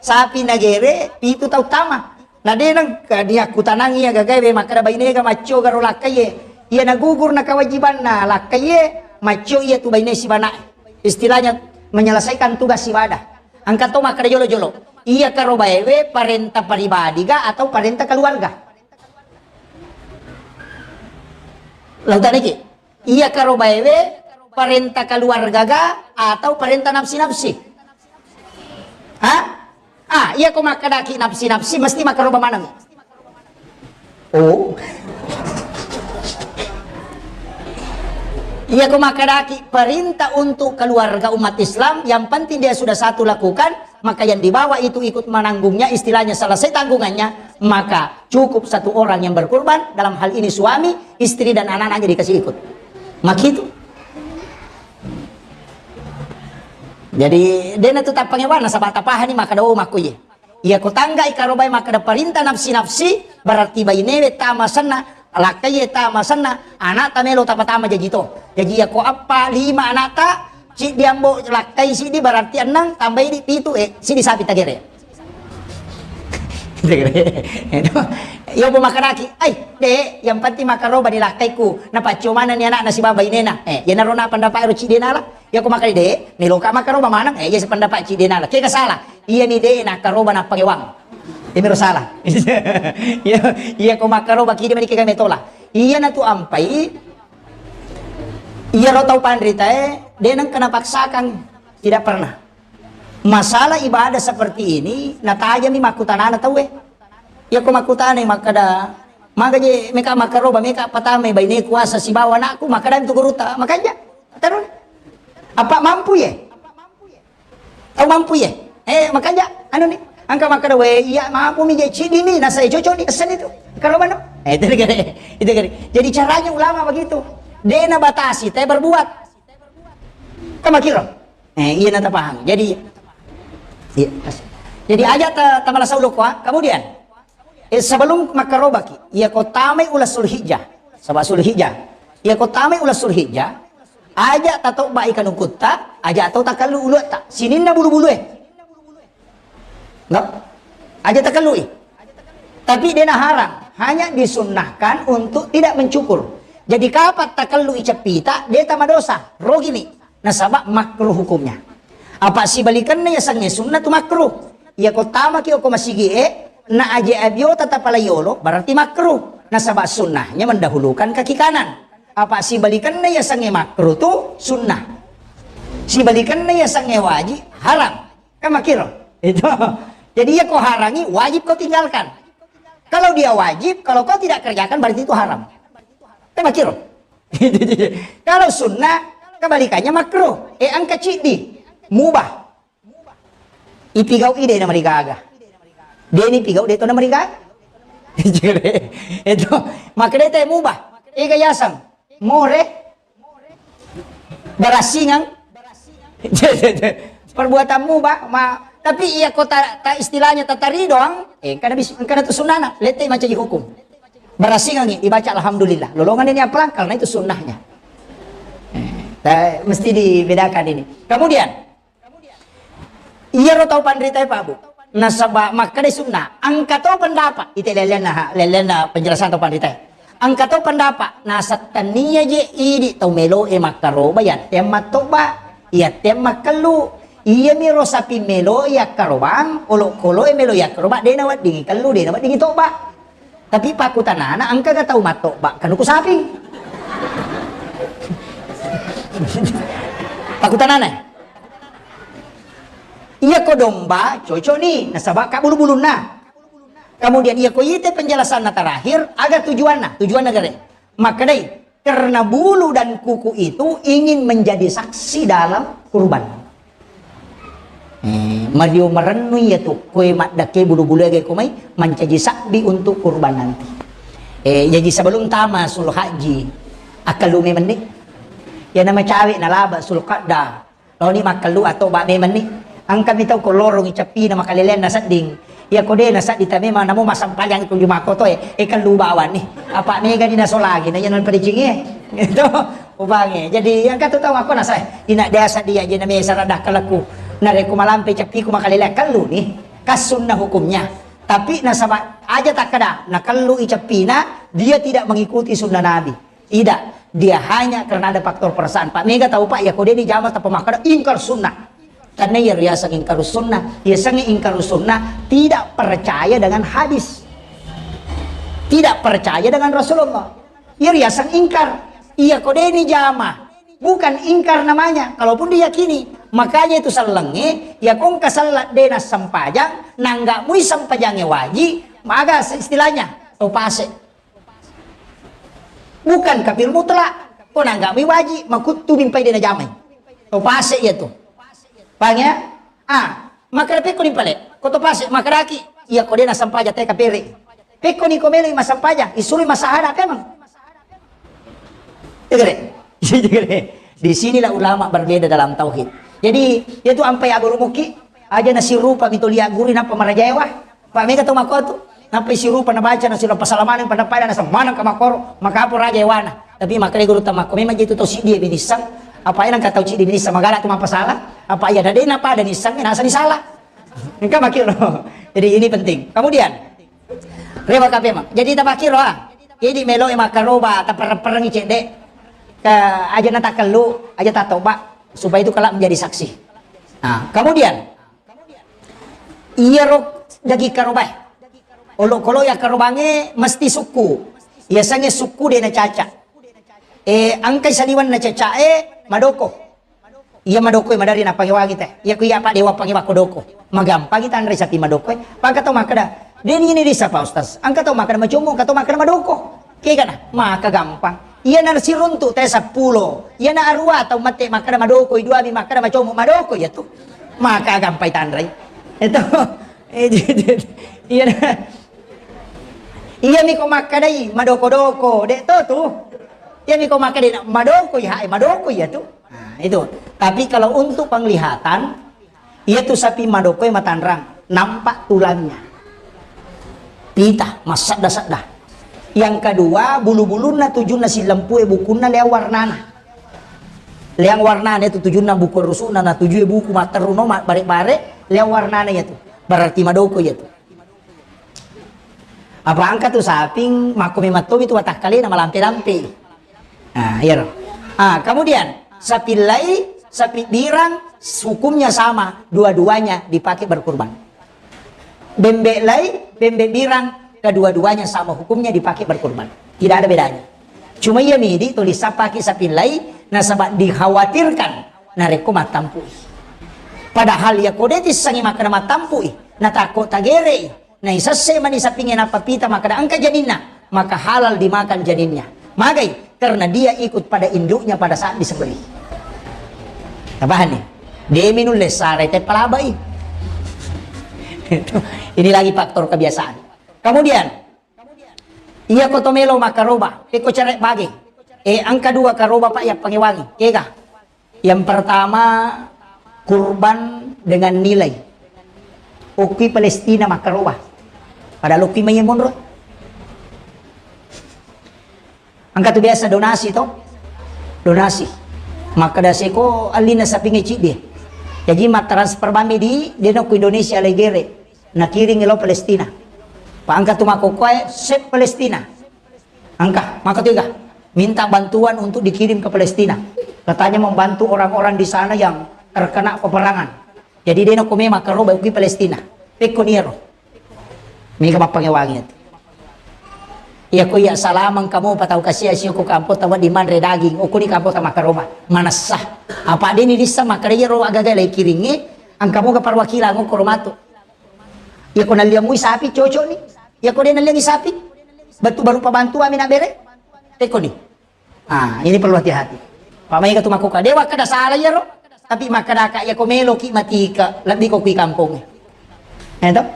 sapi nagere pitu tau tama. Na de nengka diakkutanang iya gagae we makkeda bainega maccio garo lakkaie. Iya nagugur na kewajibanna lakkaie, maccio iya tu baine sibanae. Istilahnya menyelesaikan tugas ibadah. Engka to makkeda jolo-jolo. Iya karobaewe parenta pribadi ga atau parenta keluarga? Lautaniki. Iya karobaewe parenta keluarga ga atau parenta nafsi-nafsi? Hah? Ah, iya ko makkedaki nafsi-nafsi mesti makkaroba maneng. Oh. Iya ko makkedaki perintah untuk keluarga umat Islam, yang penting dia sudah satu lakukan, maka yang di bawah itu ikut menanggungnya, istilahnya selesai tanggungannya, maka cukup satu orang yang berkurban, dalam hal ini suami, istri dan anak-anaknya dikasih ikut. Makitu. Jadi, dena tu tappangewana, saba tapahani makkeda, oh, makkuye. Iya ko tanggai karobai makkeda parintah nafsi-nafsi, berarti bainewe tama senna, lakkaie tama senna, anakta melo tama-tama jaji to. Jaji iya ko appa, lima anakta, siddi ambo lakkai siddi, berarti enneng, tambai di pitu, eh, siddi sapi tagere. Iya, bu makkedaki, "Ai, de, yang penting makkaroba ni lakkaiku, napaccio manenni anakna sibawa bainena." Eh, iyanaro na pendapat ero ciddi nala. Iya, ko makkeda, "De, meloka makkaroba maneng." Eh, iya, sependapat ciddi nala. Kega salah? Iya ni de nakkaroba nappangewang. Iyamiro salah. Iya, iya, ko makkaroba kidi mani kega metola. Iya natu ampai, iyaro tau panritae, de nengka napaksakan. Tidak pernah. Masalah ibadah seperti ini, natajami makkutanana tauwe. Iya ko makkutanai makkeda, "Maga je meka makkaroba, meka patamai baine kuasa sibawa anakku?" Makkeda tu guruta, "Makanja, terus apa mampu ye? Tau mampu ye?" Eh, makanja, anu ni, angka makkeda, "We, iya mampu mi je cidi mi, nasa cocok ni, essen itu. Karobano." Eh, itu kan, itu kan. Jadi caranya ulama begitu. De nabatasi, te berbuat. Kamakiro. Eh, iya nata paham. Jadi, iya. Jadi aja ta, tamala saulu koa. Kemudian, eh, sebelum makkarobaki, iya ko tamai ula Sulhijjah. Saba Sulhijjah. Iya ko tamai ula Sulhijjah, aja tatobba ikanukutta, aja tau takallu uluatta. Sininna bulu-bulue. Enggak? Aja takallui. Tapi dena haram, hanya disunnahkan untuk tidak mencukur. Jadi kapan takallui ceppita, de tamadosa, rogimi. Nasaba makruh hukumnya. Apa sibalikanna yasengnge sunnah tu makruh. Iya ko tamaki oko masigi e, na aje abiota tapalai yolo, berarti makruh. Nasaba sunnahnya mendahulukan kaki kanan. Apa sibalikanna yasengnge makruh tu sunnah. Sibalikanna yasengnge wajib, haram. Kan makiro? Itu. Jadi iya ko harangi, wajib kau tinggalkan. Kalau dia wajib, kalau kau tidak kerjakan, berarti itu haram. Kan makiro? Kalau sunnah, kebalikannya makruh. Eh, angka ciddi. Mubah. Ipigau ide na marigaga. Deni pigau de to na marigaga. Itu. Makanya teh mubah. Ega yasang. More. Barasingang. Perbuatanmu, Pak, ma, tapi iya ko ta, ta istilahnya tatari doang, eh, engkana bis-, engkana tu sunnana, lete mancaji hukum. Barasingangi, dibaca alhamdulillah. Lolongan ini apa? Karena itu sunnahnya. Eh, ta, mesti dibedakan ini. Kemudian, iyaro tau panrita, Pak, Bu. Nasaba makkeda sunnah, engka to pendapat, ite lelena, lelena penjelasan tau panrita. Engka to pendapat, nasettennia je idi tau melo e makkaroba, yatteang mattoba, yatteang makkellu. Iyami ro sapi melo yakkarobang, olokolo e melo yakkaroba, dena weddingi kellu, dena weddingi toba. Tapi pakkutanana, engka ga tau mattoba, kanuku sapi. Pakkutanana. Iya ko domba, cocok ni, nasaba ka bulu-bulunna. Kemudian iya ko ite penjelasanna terakhir, aga tujuanna? Tujuanna gare. Makkedai, karena bulu dan kuku itu ingin menjadi saksi dalam kurban. Eh, mario marennu iya tu, koe maddake bulu-bulu aga ko mai, mancaji sabbi untuk kurban nanti. Eh, jadi sebelum tama sul haji, akkalu memeng ni. Ya nama cawe nalaba sul qadda. Laoni makkellu atau ba memeng ni. Engka mi tau ko lorongi ceppina makaleleanna sedding. Iya ko de nasedding ta memang namo massempajang ko juma koto e, e kellu bawang ni. Apa mega ni nasolagi na iya non padicingi e. Itu ubangi. Jadi engka tu tau makko nasa ina desa dia je na mesa rada kelleku. Narekko malampe ceppiku makalelea kellu ni. Kas sunnah hukumnya. Tapi nasaba aja takkeda nakellu i ceppina, dia tidak mengikuti sunnah Nabi. Tidak, dia hanya karena ada faktor perasaan. Pak mega tau Pak, ya ko de ni jama tappa makkeda ingkar sunnah. Karena iya riaseng ingkar sunnah, iya sengi ingkar sunnah tidak percaya dengan hadis. Tidak percaya dengan Rasulullah. Iya riaseng ingkar. Iya ko de ni jama. Bukan ingkar namanya, kalaupun diyakini. Makanya itu sellengnge, ya ko engka sella de nassempajang, nangga mui sempajangnge waji, maga istilahnya, tau pase. Bukan kafir mutlak. Ko nanggami waji, makuttu mimpai de najamai. To pase iya tu. Paham ya? Ah, makkeda pekko ni pale. Ko to pase, makkedaki, iya ko de nassempajang te kapere. Pekko ni ko melo massempajang, isuri massahada memang. Iya gare? Iya gare? Di sinilah ulama berbeda dalam tauhid. Jadi, iya tu ampai aguru muki, aja nasirupa mito lia guri nappa marajaewa. Pak mega tau makko tu. Nappa isirupa nabaca nasiro pasalamaneng pada-pada nasemaneng ka makkoro, makapo raja ewana. Tapi makkeda guru ta makko memang jitu tau siddi binissang. Apa iya nangka tau siddi binissang magala tu mappasala. Apa iya dade na pada nissang nasa disala. Engka makkiro. Jadi ini penting. Kemudian Rewa kapemang. Jadi tapakkiro, ah. Jadi melo e makkaroba, taperreng-perrengi cedde. Ke aja natakellu, aja tatoba, supaya itu kelak menjadi saksi. Nah, kemudian, iyaro daging karobae. Olokolo ya karobange mesti sukku. Yasengnge sukku de nacaca. Eh, engkai saliweng nacaca e madoko. Iya madoko e madari napangewangi te. Iya ku iya pa dewa pangewa ko doko. Magampangi tanre sapi madoko e. Pangka tau makkeda, "Deni ini disa Pak Ustaz." Engka tau makkeda macommo, engka tau makkeda madoko. Kegana, maka gampang. Iya na siruntu te seppulo. Iya na arua tau mate makkeda madoko, i dua mi makkeda macommo, madoko iya tu. Maka gampai tanre. Itu. Eh, iya na. Iya mi ko makkedai madoko-doko, dek to tu. Iya mi ko makkedai madoko, iya, eh, madoko iya tu. Nah, itu. Tapi kalau untuk penglihatan, iya tu sapi madoko e matanrang, nampak tulangnya. Pita, massedda-sedda. Yang kedua, bulu-bulunna tujunna sillempu e bukunna leang warnana. Leang warnana itu tujunna buku rusukna, na tujue buku matteru no, ma-, bare-bare, leang warnana iya tu. Berarti madoko iya tu. Apa engka tu saping, makko memang tomi tu watakkalena malampe-lampe. Nah, iya ro. Ah, kemudian, sapi lai, sapi birang, hukumnya sama, dua-duanya dipakai berkurban. Bembe lai, bembe birang, kedua-duanya sama hukumnya dipakai berkurban. Tidak ada bedanya. Cuma iya midi tulis sapaki sapi lai, nasaba dikhawatirkan narekko mattampui. Padahal iya kode tissangi makkeda mattampui, natakko tagerei, naisesse mani sapinge nappa pita makkeda engka janinna, maka halal dimakan janinnya. Magai? Karena dia ikut pada induknya pada saat disembelih. Tapahanni? Demi nulle sarai te palabai. Ini lagi faktor kebiasaan. Kemudian, iya ko to melo makkaroba, pekko cere bage. Eh, engka dua karoba pak yang pangewangi. Kega? Yang pertama, kurban dengan nilai. Okki Palestina makkaroba. Padahal okki mai monro. Engka tu biasa donasi to? Donasi. Makkeda seko allina sapinge ciddi. Jaji mattransfer bammi di, deno ku Indonesia lai gere. Nakiring lo Palestina. Pa engka tu makkokkoe, sep Palestina. Engka, maka tu ega. Minta bantuan untuk dikirim ke Palestina. Katanya membantu orang-orang di sana yang terkena peperangan. Jadi deno ko memang karo bauki Palestina. Pekko niaro. Mega mappangewangi atu. Iya ko iya salamang kamu patau kasia sio ko kampota wedding manre daging. Okuni kampota makkaroba. Manessa. Apa deni dissa makkeda iyaro agaga lai kiringnge, engka moga perwakilan okko ro matu. Iya ko nalliang mui sapi cocok ni. Iya ko de nalliangi sapi. Batu baru pabantu ami na bere. Pekko ni. Ah, ini perlu hati-hati. Pak maega tu makkuka, dewa kada salah iyaro. Tapi makkadaka iya ko meloki matika, lebbi ko kui kampong. Eh, toh?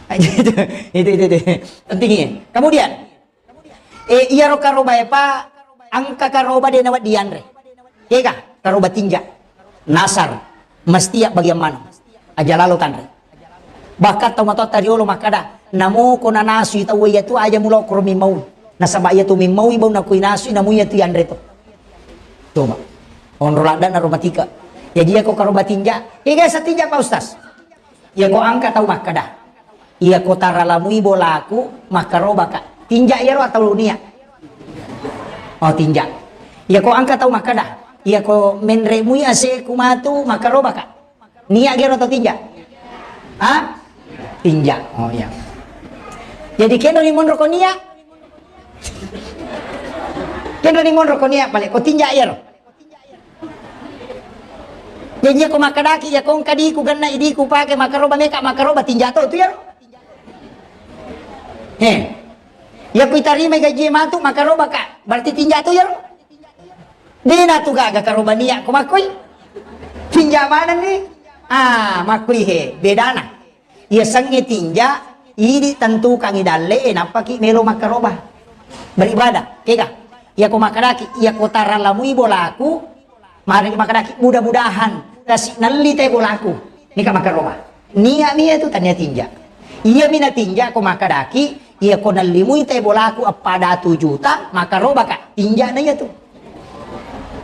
Itu, itu, itu, itu. Penting ini. Kemudian, eh, iyaro karoba e, Pak, engka karoba de nawedding dianre. Kega, karoba tinja. Nasar. Mesti ya bagian mana? Aja lalo tanre. Bahkan tau matoatta riolo makkada, namo ko nanasui tau iya tu aja mulo koro mimmau. Nasaba iya tu mimmaui bau nakui nasui namu iya tu yanre to. Coba. Onro ladda na romatika. Jadi iya ko karoba tinja. Iya biasa tinja Pak Ustaz. Iya ko angka tau makkada. Iya ko taralamui bolaku makkaroba ka. Tinja iyaro atau nia? Oh tinja. Iya ko angka tau makkada. Iya ko menremui aseku matu makkaroba ka. Nia gero atau tinja? Ha? Tinja. Oh iya. Jadi keno ni monro ko nia? Keno ni monro ko nia balik ko tinja iyaro. Jadi ko makkadaki ya ko engka diku genna idiku pake makkaroba meka makkaroba tinja to tu iyaro. He. Ya ku itarimai gaji matu makkaroba ka. Berarti tinja to iyaro. Dena tu gaga karoba nia ko makkui. Tinja maneng ni. Ah, makkui he, bedana. Iya sengnge tinja, idi tentukangi dalle e nappaki melo makkaroba. Beribadah, kega. Iya ko makkadaki, iya ko taralamui bolaku, mari makkadaki mudah-mudahan kasi nelli te bolaku. Nika makkaroba. Nia mi iya tu tania tinja. Iya mi na tinja ko makkadaki, iya ko nellimui te bolaku eppa datu juta, makkaroba ka. Tinja na iya tu.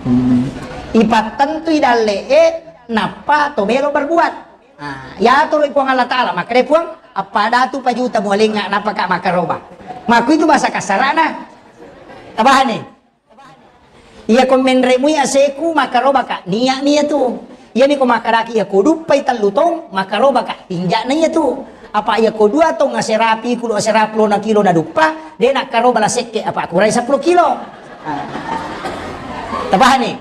Hmm. Ipattentui dalle e, nappa to melo berbuat. Ah, yatoro Puang Allah Ta'ala, makkeda Puang, eppa datu pa juta mualengnga napaka makkaroba. Makku itu bahasa kasarana. Tabahani. Iya ko menremui aseku, makkarobaka, nia'mi iya tu. Iyami ko makkedaki iya ko duppai tellu tong, makkarobaka, tinja'na iya tu. Apa iya ko dua tong aserapi kulo, aserapi lona kilo na duppa, de nakkaroba la sekke, apa kurai seppulo kilo. Ah. Tabahani.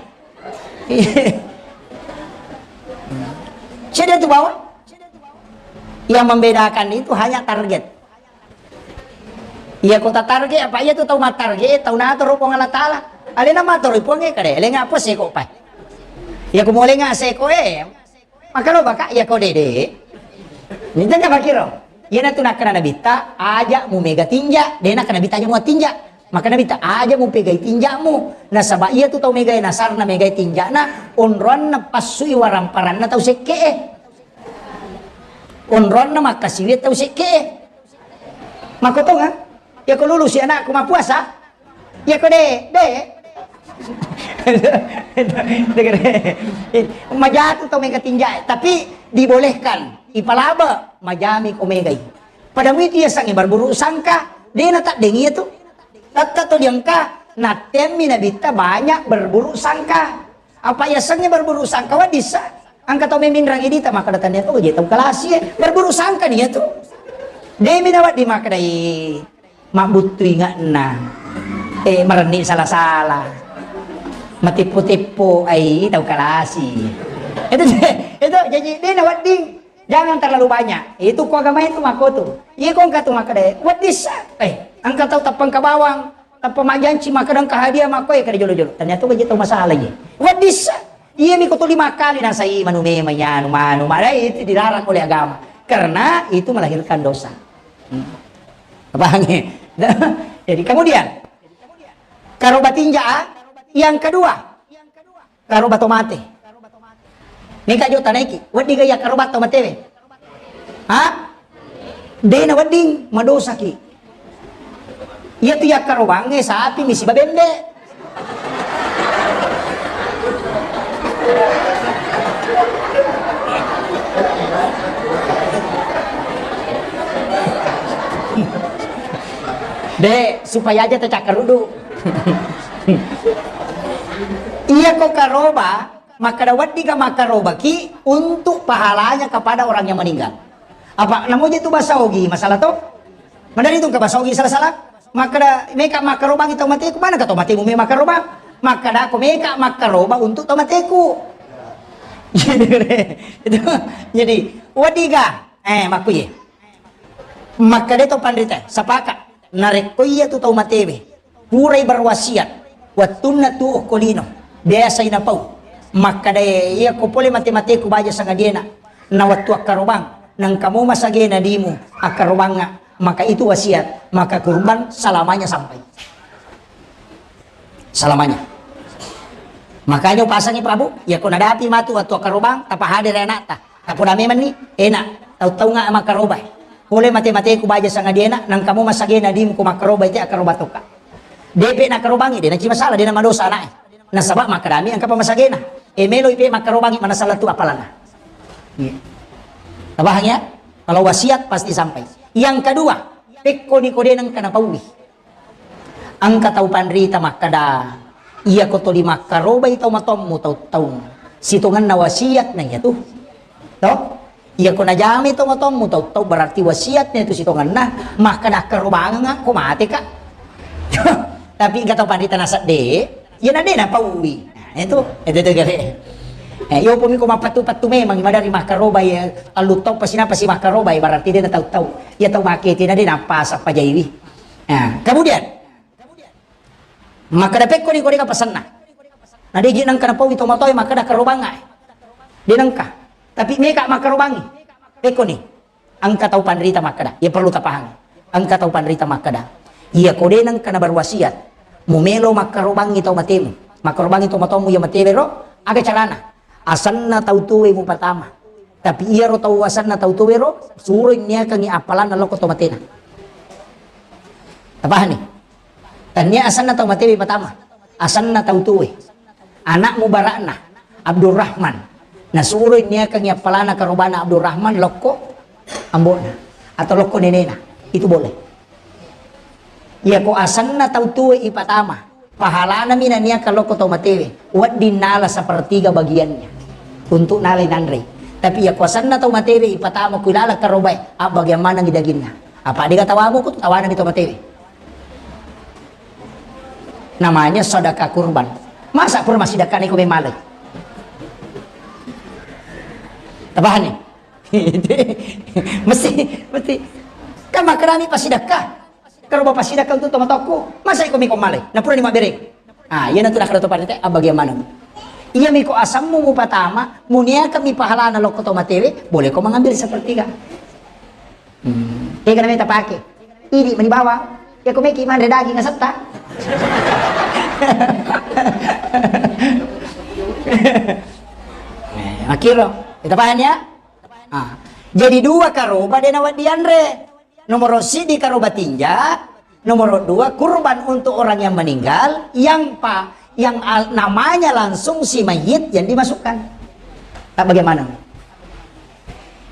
Cedde tu bawang. Yang membedakan itu hanya target. Iya ko tatarget, apa iya tu tau mattarget, tau natoro Puang Allah Taala. Alena matoro Puang e kade, lenga apa seko pai. Iya ko mau lenga seko e, maka lo baka iya ko dede. Ini jangan bakiro. Iya natu nakkana Nabitta, aja mu mega tinja, de nakkana Nabitta aja mu tinja. Maka Nabitta aja mu pegai tinjamu. Nasaba iya tu tau megai nasarna megai tinjana, onroanna passui waramparanna tau sekke e. Onroanna makkasiwi tau sekke e. Makkotonga? Iya ko lulusi anakku mappuasa? Iya ko de, de. Majatu tau mega tinja, tapi dibolehkan, ipalaba, majami ko megai. Pada muitu iya sangi berburu sangka, de na taddeng iya tu. Tatta to diangka, nattemmi Nabitta banyak berburu sangka. Apa yasengnge berburu sangka waddissa? Engka tau meminrangi dita makkeda tania to je tau kalasi e. Berburu sangka nia tu. Demi nawaddi makkedai mabbuttu inge'na. Eh, marenni sala-sala. Mateppo-teppo ai tau kalasi. Itu, itu jadi de nawedding. Jangan terlalu banyak. Itu ko agama itu makko tu. Iya ko engka tu makkeda, weddissa. Eh, engka tau tappangka bawang, tappa majjanci makkeda engka hadiah makko, eh, kada jolo-jolo. Ternyata ko je tau masalah je. Weddissa. Iya mi ko tuli makkali nasai manu memang ya anu manu. Maka itu dilarang oleh agama. Karena itu melahirkan dosa. Hmm. Paham ya? Jadi kemudian karoba tinja, yang kedua, karoba to mate. Neka jo tanaiki, wedding ga iya karoba to matewe? Ha? Dena wedding, madosaki. Iya tu iya karobangnge sapi mi siba bembe. De, supaya aja tacakkarudu. Iya ko karoba, makkada weddika makkarobaki untuk pahalanya kepada orang yang meninggal. Apa namoja tu bahasa Ogi masalah to? Madari tu ke bahasa Ogi salah-salah. Makkada meka makkarobangi tau mateku, mana ka tau matemu me makkarobang? Makkada ko meka makkaroba untuk tau mateku. Jadi, itu, jadi, weddika, eh, makkuye. Makkada to panrita, sapaka. Narekko iya tu tau matewe, purai berwasiat, wettunna tuo ko lino, biasai napau. Makkadae, iya ko pole mate-mateku baja sangadiena, na wettu akkarobang, nangka mo masagena dimu akkarobangnga, maka itu wasiat, maka kurban selamanya sampai. Selamanya. Makanya upasangi Prabu, iya ko nadapi matu wettu akkarobang, tapahadere anakta. Tapona memanni, enak, tau-taunga makkarobai. Pole mate-mateku baja sangadiena, nangka mo masagena dimu ko makkarobai te akkaroba toka. Depe nakkarobangi, de naci masalah, de namadosa anaknya. Nasaba makkadami engka pa masagena. E meloi pe makkarobangi manasala tu apalana. Iya. Tabahang ya? Kalau wasiat pasti sampai. Yang kedua, pekkoni ko de nengka napaui. Engka tau panrita makkada, iya ko toli makkarobai tau matommu tau-tau. Sitongenna wasiat na iya tu. To? Iya ko najamai tau matommu tau-tau berarti wasiat na itu sitongenna, makkada akkarobangeng ko mate ka. Tapi engka tau panrita nasedde, iya na de napaui. Nah, itu, itu, itu gare. Eh, yo pumi ko mappattu-pattu memang madari makkarobai, eh, allu tau pasi napasi makkarobai berarti de na tau-tau. Iya tau makete na de napasa pajaiwi. Nah, kemudian, makkada pekkoni ko de ka pasenna. Na de ji nengka napaui tomatoe makkada karobanga. De nengka. Tapi meka makkarobangi. Pekkoni. Engka tau panrita makkada. Ya perlu tapahangi. Engka tau panrita makkada. Iya ko de nengka na berwasiat. Mumelo makkarobangi tau matemu. Makkarobangi tau matomu ya matewe ro. Aga carana. Asenna tau tuwe mupatama. Tapi iyaro tau asenna tau tuwe ro, suroi niakangi appalanna lokko to matena. Tapahani? Tania asenna tau matewe patama. Asenna tau tuwe. Anak mubarakna Abdurrahman. Nasuroi niakangi appalana karobana Abdurrahman lokko ambona atau lokko nenena. Itu boleh. Iyako asenna tau tuwe ipatama, pahalana mi naniakang lokko tau matewe, wedding nala sepertiga bagiannya untuk nalai nanrei. Tapi iyako asenna tau matewe ipatama ku ilalang karobae, abbagiang manengngi daginna. Apa dega tawamu ku tawanami tau matewe. Namanya sedekah kurban. Masa pura massidekka neko memale? Tapahanni? Mesti, mesti. Kan makkedami passidekka. Kalau bapak sidakka untuk tomatokku, masa iko miko malai? Nah, pura ni mabbere. Ah, iya natu nakkeda to parite, abbagiang maneng. Iya miko asammu mupatama, muniakami pahalana lokko to matewe, boleh ko mengambil sepertiga. Hmm. Tega namanya tapake. Idi meni bawang. Ya ko meki manre daging asetta. Eh, akhirnya, kita paham ya? Ah. Jadi dua karoba de nawedding dianre. Nomoro siddi karoba tinja, nomoro dua kurban untuk orang yang meninggal, yang pa, yang al-, namanya langsung si mayit yang dimasukkan. Tak bagaimana?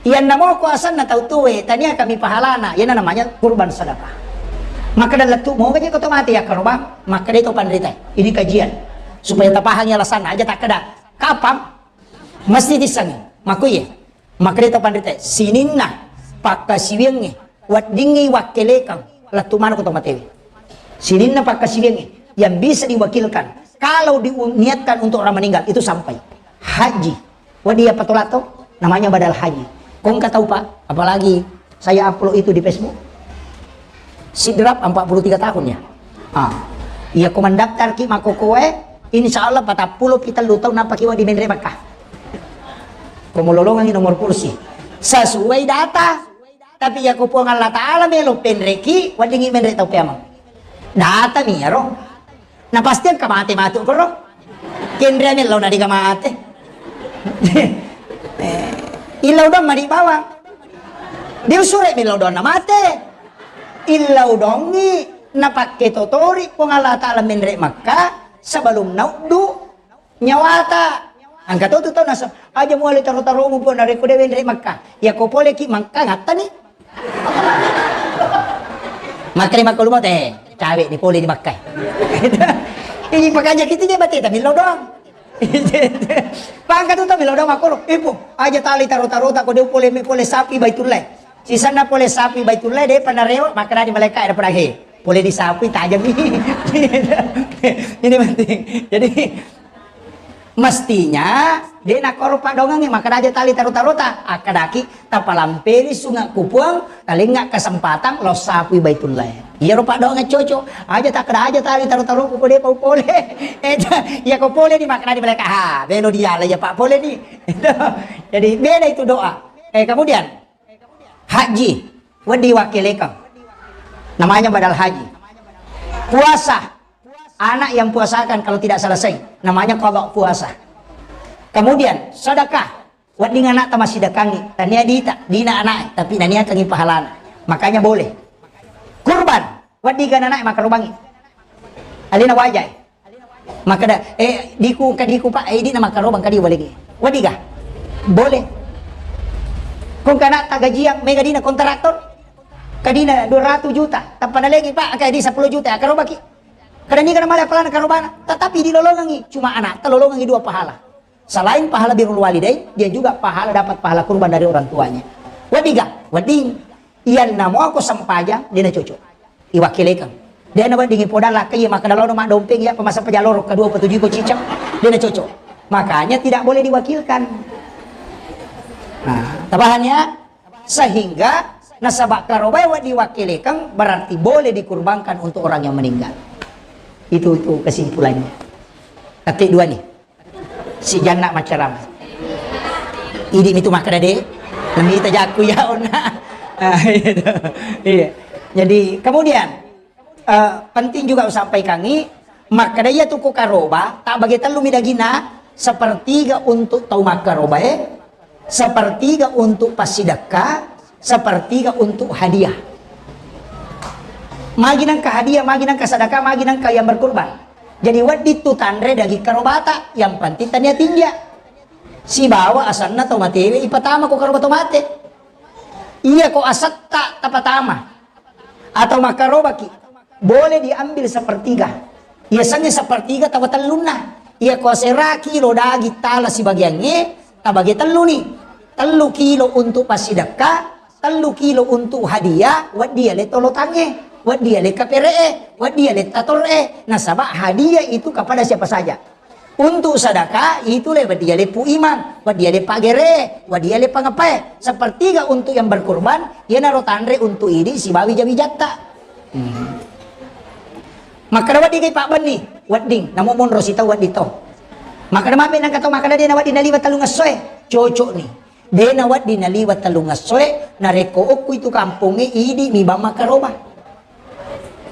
Yang namo kuasanna tau tuwe, tania kami pahalana, yang namanya kurban sedekah. Maka dalam tu mau aja kau mati ya karoba, maka dia itu panrita. Ini kajian supaya tapahangi alasan aja tak keda. Kapang mesti disangi. Maku iya. Makkedai to panrita, sininna pakkasiwiangnge weddingngi wakkelekang lettu maneng ko to matewe. Sininna pakkasiwiangnge yang bisa diwakilkan kalau diniatkan untuk orang meninggal itu sampai haji. Wedding iya patolak to, namanya badal haji. Ko engka tau, Pak, apalagi saya upload itu di Facebook. Sidrap empat puluh tiga tahun ya. Ah. Iya ko mendaftar ki makkokoe, insya Allah patang puluh pi tellu tahun nampa ki wedding menre Makkah. Ko mololongangi nomor kursi. Sesuai data. Tapi iya ko Puang Allah Ta'ala melo penreki, weddingngi menre tau peamang. Data mi iyaro. Na pasti engka mate matu koro. Kenre mello na diga mate. Eh, illau doang mani bawang. Diusure mello doang na mate. Illau dongi napakke totori Puang Allah Ta'ala menre Makkah sebelum nauddu nyawata. Engka to tu tau nasa, aja muale taro-taromu Puang narekko de wenre Makkah. Ya ko pole ki Makkah ngattani. Makkeri makko lumo te, cawe ni pole di Makkah. Ini pakaja kita je bate tapi lo doang. Pangka tu tapi lo doang makko lo. Ibu, aja tali taro-tarota ko de pole me pole sapi Baitullah. Sisenna pole sapi Baitullah de panarewa, makkeda di malaika ada pernah he. Pole di sapi tajam ini. Ini penting. Jadi mestinya de nakkoro padongangi, makkeda aja tali taro-tarota, akkedaki tapalampeni sunga ku Puang, talengnga kesempatan lo sapi Baitullah. Iya ro padongang cocok, aja takkeda aja tali taro-taroku ko de pau pole. Eh, iya ko pole ni makkeda di malaika, ha, belo diala ya Pak pole ni. Jadi beda itu doa. Eh, kemudian Haji, wedding wakkelekang. Namanya badal haji. Puasa, anak yang puasakan kalau tidak selesai, namanya qada puasa. Kemudian sedekah, wedding anak tamassedekangi, tania dita, dina anak, tapi naniakangi pahalana. Makanya boleh. Kurban, wedding anak makarubangi. Alena wajai. Makkeda, eh, diku, engka diku, Pak, eh, idi na makkarobang kadi walegi. Wadiga? Boleh. Kong kana ta gajiang, mega dina kontraktor. Kadina dua ratus juta, tappa nalegi, Pak, engka di sepuluh juta, akkarobaki. Kada niga namale apalana karobana, tetapi dilolongangi, cuma anak, talolongangi dua pahala. Selain pahala birrul walidain, dia juga pahala, dapat pahala kurban dari orang tuanya. Wadiga? Wedding. Iyanna muako sempajang, dena cocok. Iwakilekeng. Dena weddingi podang lakka iya makkeda lono maddompeng iya pemasa pajaloro kedua petuju iko cicak. Dena cocok. Makanya tidak boleh diwakilkan. Nah, tapahan ya? Sehingga nasaba karobae wedding wakilekeng berarti boleh dikurbankan untuk orang yang meninggal. Itu itu kesimpulannya. Tapi dua nih. Si Janna maccarama. Idi mitu makkeda de, namita jakku ya onna. Ah, gitu. Iya. Jadi kemudian eh, penting juga usampaikangi makkeda iya tuku karoba tak bagi tellu mi dagina, sepertiga untuk tau makkarobae, sepertiga untuk passidekka, sepertiga untuk hadiah. Magi nengka hadiah, magi nengka sedekah, magi nengka yang berkurban. Jadi wedding tu tanre daging karobata, yang penting tania tinja. Sibawa asanna to matewe ipatama ko karoba to mate. Iya ko asetta tapatama. Atau makkarobaki. boleh diambil sepertiga. Iya sengnge sepertiga tawa tellunna. Iya ko asera kilo daging tala sibagiangnge, tabage telluni. Tellu kilo untuk passidekka, tellu kilo untuk hadiah, wedding ale tolotangnge, wedding ale kapere'e, wedding ale tator'e. Nasaba hadiah itu kepada siapa saja. Untuk sedekah itu le wedding ale pu imang, wedding ale pagere, wedding ale pangapae. Sepertiga untuk yang berkurban, iyanaro tanre untuk idi sibawa wija-wijatta. Hmm. Makkeda wedding kai pabbenni, wedding. Namo monro sitau wedding to. Makkeda mape nangka tau makkeda de nawedding naliwa tellung essoe, cocok ni. De nawedding naliwa tellung essoe, narekko okku itu kampongnge idi mi bang makkaroba.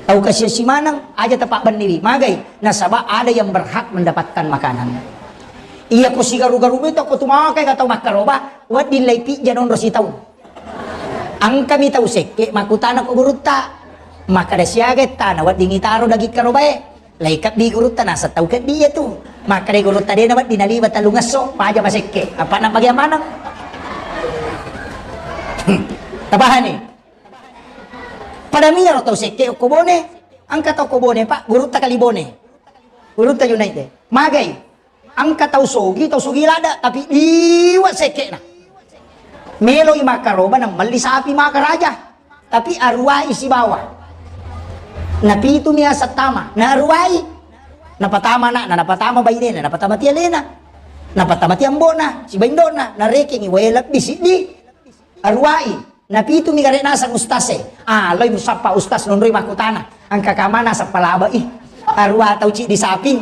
Tau kasiasi maneng, aja tapabbenniwi. Magai, nasaba ada yang berhak mendapatkan makanan. Iya ko sigaru-garu mi to ko tu makai ka tau makkaroba, wedding lai pijja nonro sitau. Engkami tau sekke makkutana ko gurutta. Makkeda siaga ettana wedding itaro daging karobae. Lai keddi gurutta naseng tau keddi iya tu. Makkeda gurutta de nawedding naliwa tellung esso, maja masekke. Apa na bagian maneng? Tapahani? Pada miyaro tau sekke okko Bone. Engka tau ko Bone, Pak, gurutta kali Bone. Gurutta Junaid de. Magai. Engka tau sogi, tau sogi ladda, tapi liwa sekke'na. Meloi makkaroba na melli sapi maka raja. Tapi aruwai sibawa. Napitu mi aseng tama, naruwai. Napatama ana'na, napatama bainena, napatama ti alena. Napatama ti ambo'na, sibawa indo'na, narekengi wae lebbi siddi. Aruwai, napitu mi gare naseng ustase. Ah, loi musappa ustas nonroi makkutana. Engka kamana sappa laba i. Aruwa tau ciddi saping.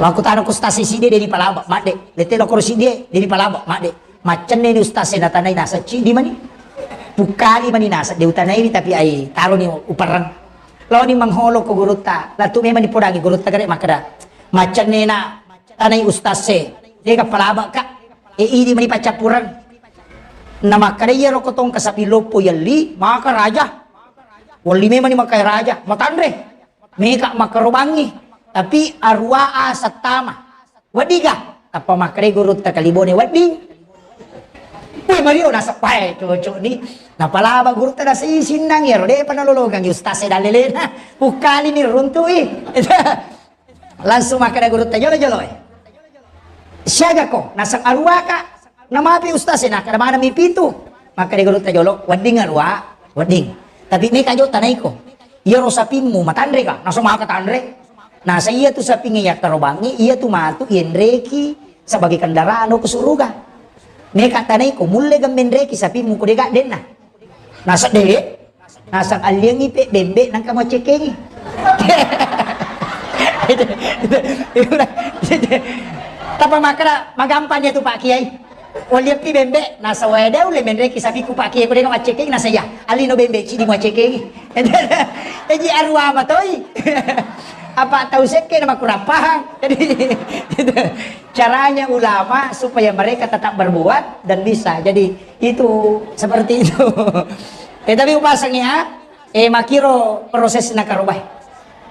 Makkutana ku ustase siddi de dipalaba, madde. Lete lokoro siddi de dipalaba, madde. Maccenne ni ustase natanai naseng ciddi mani. Pukkali mani naseng de utanai tapi ai taroni uperreng. Loni mengholo ko gurutta. Latu memang dipodangi gurutta gare makkeda. Maccenne na tanai ustase. Dega palaba ka. E, idi mani paccappureng. Na makkeda iyaro ko tongka sapi loppo yelli, maka raja. Welli memang ni maka raja, matanre. Meka makkarobangi. Tapi aruwa aseng tama. Weddiga? Tappa makkeda gurutta kali Bone wedding. Woi, Mario naseppae cocok ni. Napalaba gurutta nasei sinnang iyaro, depa nalolongang ustaz e dalelena. Pukkali ni runtui. Langsung makkeda gurutta jolo-jolo e. Siaga ko? Naseng aruwa ka. Namapi ustaz e, nakkeda maneng mi pitu. Makkeda gurutta jolo, wedding aruwa, wedding. Tapi meka jo tanaiko. Iyaro sapimmu matanre ka? Naseng maka tanre. Nasa iya tu sapingnge yakkarobangngi, iya tu matu yenreki sebagai kendaraan ke suruga. Meka tanaiko mulle gemmenreki sapimmu ko dega denna. Nasa de. Naseng alliangngi pe bembe nangka maccekengi. Tappa makkeda magampang iya tu Pak Kiai. Walliappi bembe, nasa wae de ulle menreki sapiku Pak Kiai ko de maccekengi nasa iya. Allino bembe cidi maccekengi. Eji aruwa matoi. Apa tau sekke na makurang pahang. Jadi caranya ulama supaya mereka tetap berbuat dan bisa. Jadi itu seperti itu. Eh, tapi upasangi ya. Eh, makiro proses na karobae.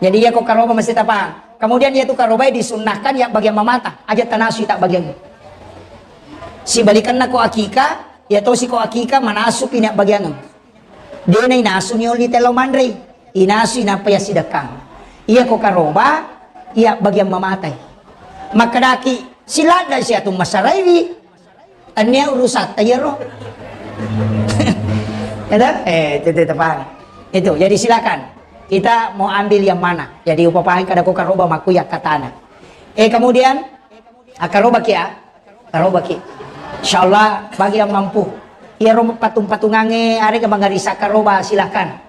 Jadi iya ko karoba mesti tapahang. Kemudian iya tu karobae disunnahkan ya bagian mamata, aja tanasui tak bagian. Sibalikanna ko akika, iya tosi ko akika manasu pina bagian. Dena inasu nioli telo manrei, inasu inappa ya sidekkang. Iya ko karoba, iya bagian mamatai. Makkedaki siladda siatu masaraiwi. Tennia urusatta iyaro. Ada? Eh, itu, itu, paham. Itu, jadi silakan. Kita mau ambil yang mana? Jadi upapahan kada ko karoba maku ya katana. Eh, kemudian, ah, karoba kia? Karoba ki. Insyaallah bagi yang mampu. Iyaro patung-patungange arega mangarisa karoba silakan.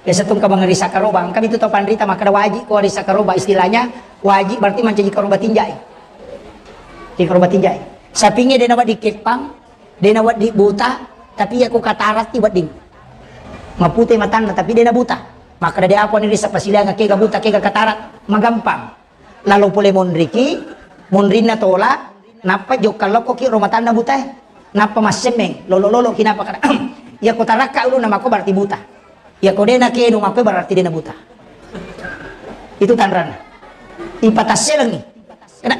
Biasa tungka mangarisa karoba, engka mitu tau panrita makkeda wajib ko arisa karoba, istilahnya wajib berarti mancaji karoba tinjai. Di karoba tinjai. Sapingnge dena wedding keppang, dena wedding buta, tapi iya ko katarat ti wedding. Mapute matanna tapi dena buta. Makkeda de apa ni risa pasilianga kega buta kega katarat, magampang. Lalo pole monriki, monrinna tola, nappa jokka lokkoki ro matanna butae. Nappa massemmeng, lolo-lolo ki nappa kada. Iya ko tarakka ulunna mako berarti buta. Iya ko dena kenu mako berarti dena buta. Itu tanranna. Ipatasselengi. Kada,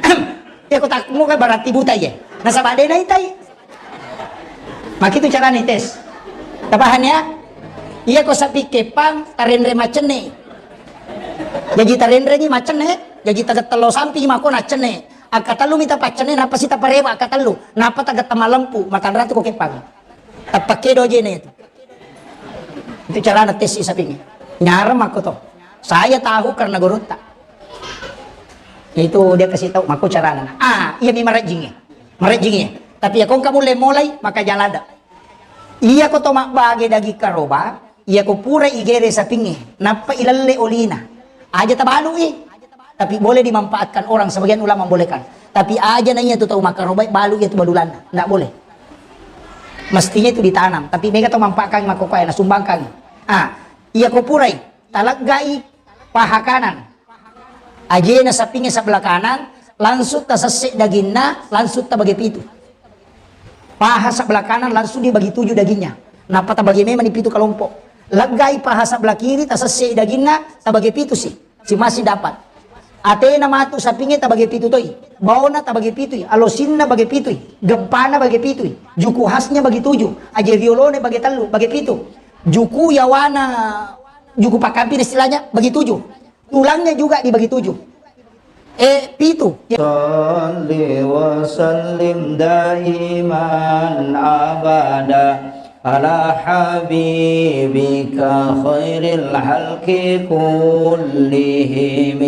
iya ko tak muka berarti buta iya. Nasaba dena itai. Makitu carana tes. Tapahan ya? Iya ko sapi kepang tarenre macenne. Jaji tarenrengi maccenne, jaji tagettello samping mako naccenne. Akkatellumi tapaccenne, nappa si taparewa akkatellu, nappa tagetta malempu, matanra tu ko keppang. Tapakkedo jene itu. Itu carana tessi sapingnge. Nyareng makko to. Saya tahu karena gurutta. Itu dia kasih tahu makko carana. Ah, iya mi marejjingnge. Marejjingnge. Tapi ya kongka mulle mulai maka jalada. Iya ko to mabbage daging karoba, iya ko pura igere sapingnge, nappa ilelle olina. Aja tabalui. Tapi boleh dimanfaatkan orang, sebagian ulama membolehkan. Tapi aja na iya tu tau makarobai balu iya tu badulanna. Ndak boleh. Mestinya itu ditanam. Tapi mega tau manfaatkan makko koe, nasumbangkan. Ah, iya ko purai, taleggai paha kanan. Ajena sapingnge sebelah kanan, langsung tasesse daginna, langsung tabage pitu. Paha sebelah kanan langsung dibagi tujuh dagingnya. Nappa tabage memang di pitu kelompok. Leggai paha sebelah kiri, tasesse daginna, tabage pitu si. Si masih dapat. Atena matu sapingnge tabage pitu toi. Baona tabage pitui. Alosinna bage pitui. Gempana bage pitui. Juku khasnya bagi tujuh. Aje riolone bage tellu, bage pitu. Juku yawana, juku pakkampir istilahnya bagi tujuh. Tulangnya juga dibagi tujuh. Eh, pitu. صل وسلم دائما أبدا على حبيبك خير الخلق كلهم.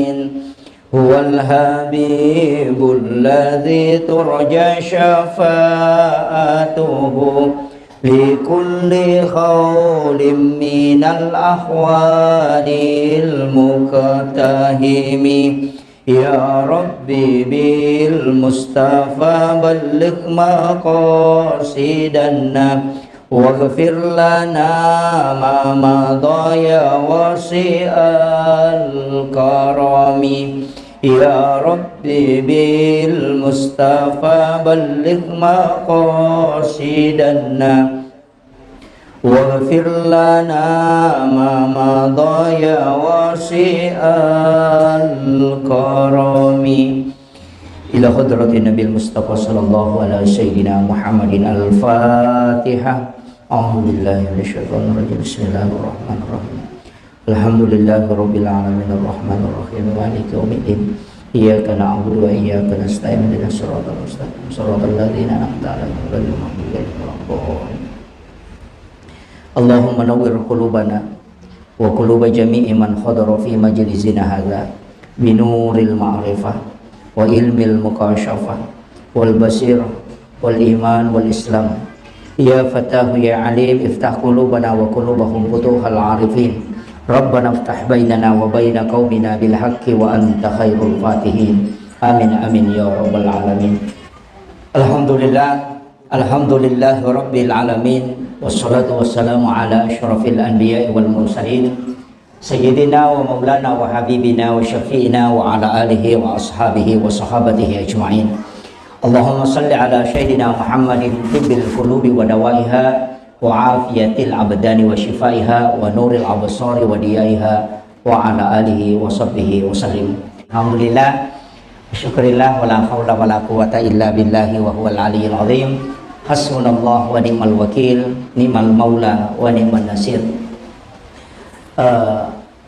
هو الحبيب الذي ترجى شفاعته لكل هول من الأهوال المقتحم. يا رب بالمصطفى بلغ مقاصدنا واغفر لنا ما مضى يا واسع الكرم. يا رب بالمصطفى بلغ مقاصدنا واغفر لنا ما مضى يا واسع الكرم. إلى حضرة النبي المصطفى صلى الله على سيدنا محمد الفاتحة. أعوذ بالله من الشيطان الرجيم. بسم الله الرحمن الرحيم. الحمد لله رب العالمين الرحمن الرحيم مالك يوم الدين. إياك نعبد وإياك نستعين اهدنا الصراط المستقيم صراط الذين أنعمت عليهم غير المغضوب عليهم ولا الضالين. اللهم نور قلوبنا وقلوب جميع من حضر في مجلسنا هذا بنور المعرفة وعلم المكاشفة والبصيرة والإيمان والإسلام. يا فتاح يا عليم افتح قلوبنا وقلوبهم فتوح العارفين. ربنا افتح بيننا وبين قومنا بالحق وأنت خير الفاتحين. آمين، آمين يا رب العالمين. الحمد لله، الحمد لله رب العالمين، والصلاة والسلام على أشرف الأنبياء والمرسلين، سيدنا ومولانا وحبيبنا وشفيعنا وعلى آله وأصحابه وصحابته أجمعين. اللهم صل على سيدنا محمد طب القلوب ودوائها وعافية الأبدان وشفائها ونور الأبصار وضيائها وعلى آله وصحبه وسلم. الحمد لله. Syukurillah, wala haula wala quwwata illa billahi wa huwal aliyil azim. Hasbunallah wa ni'mal wakil, ni'mal maula wa ni'man nasir. Eh,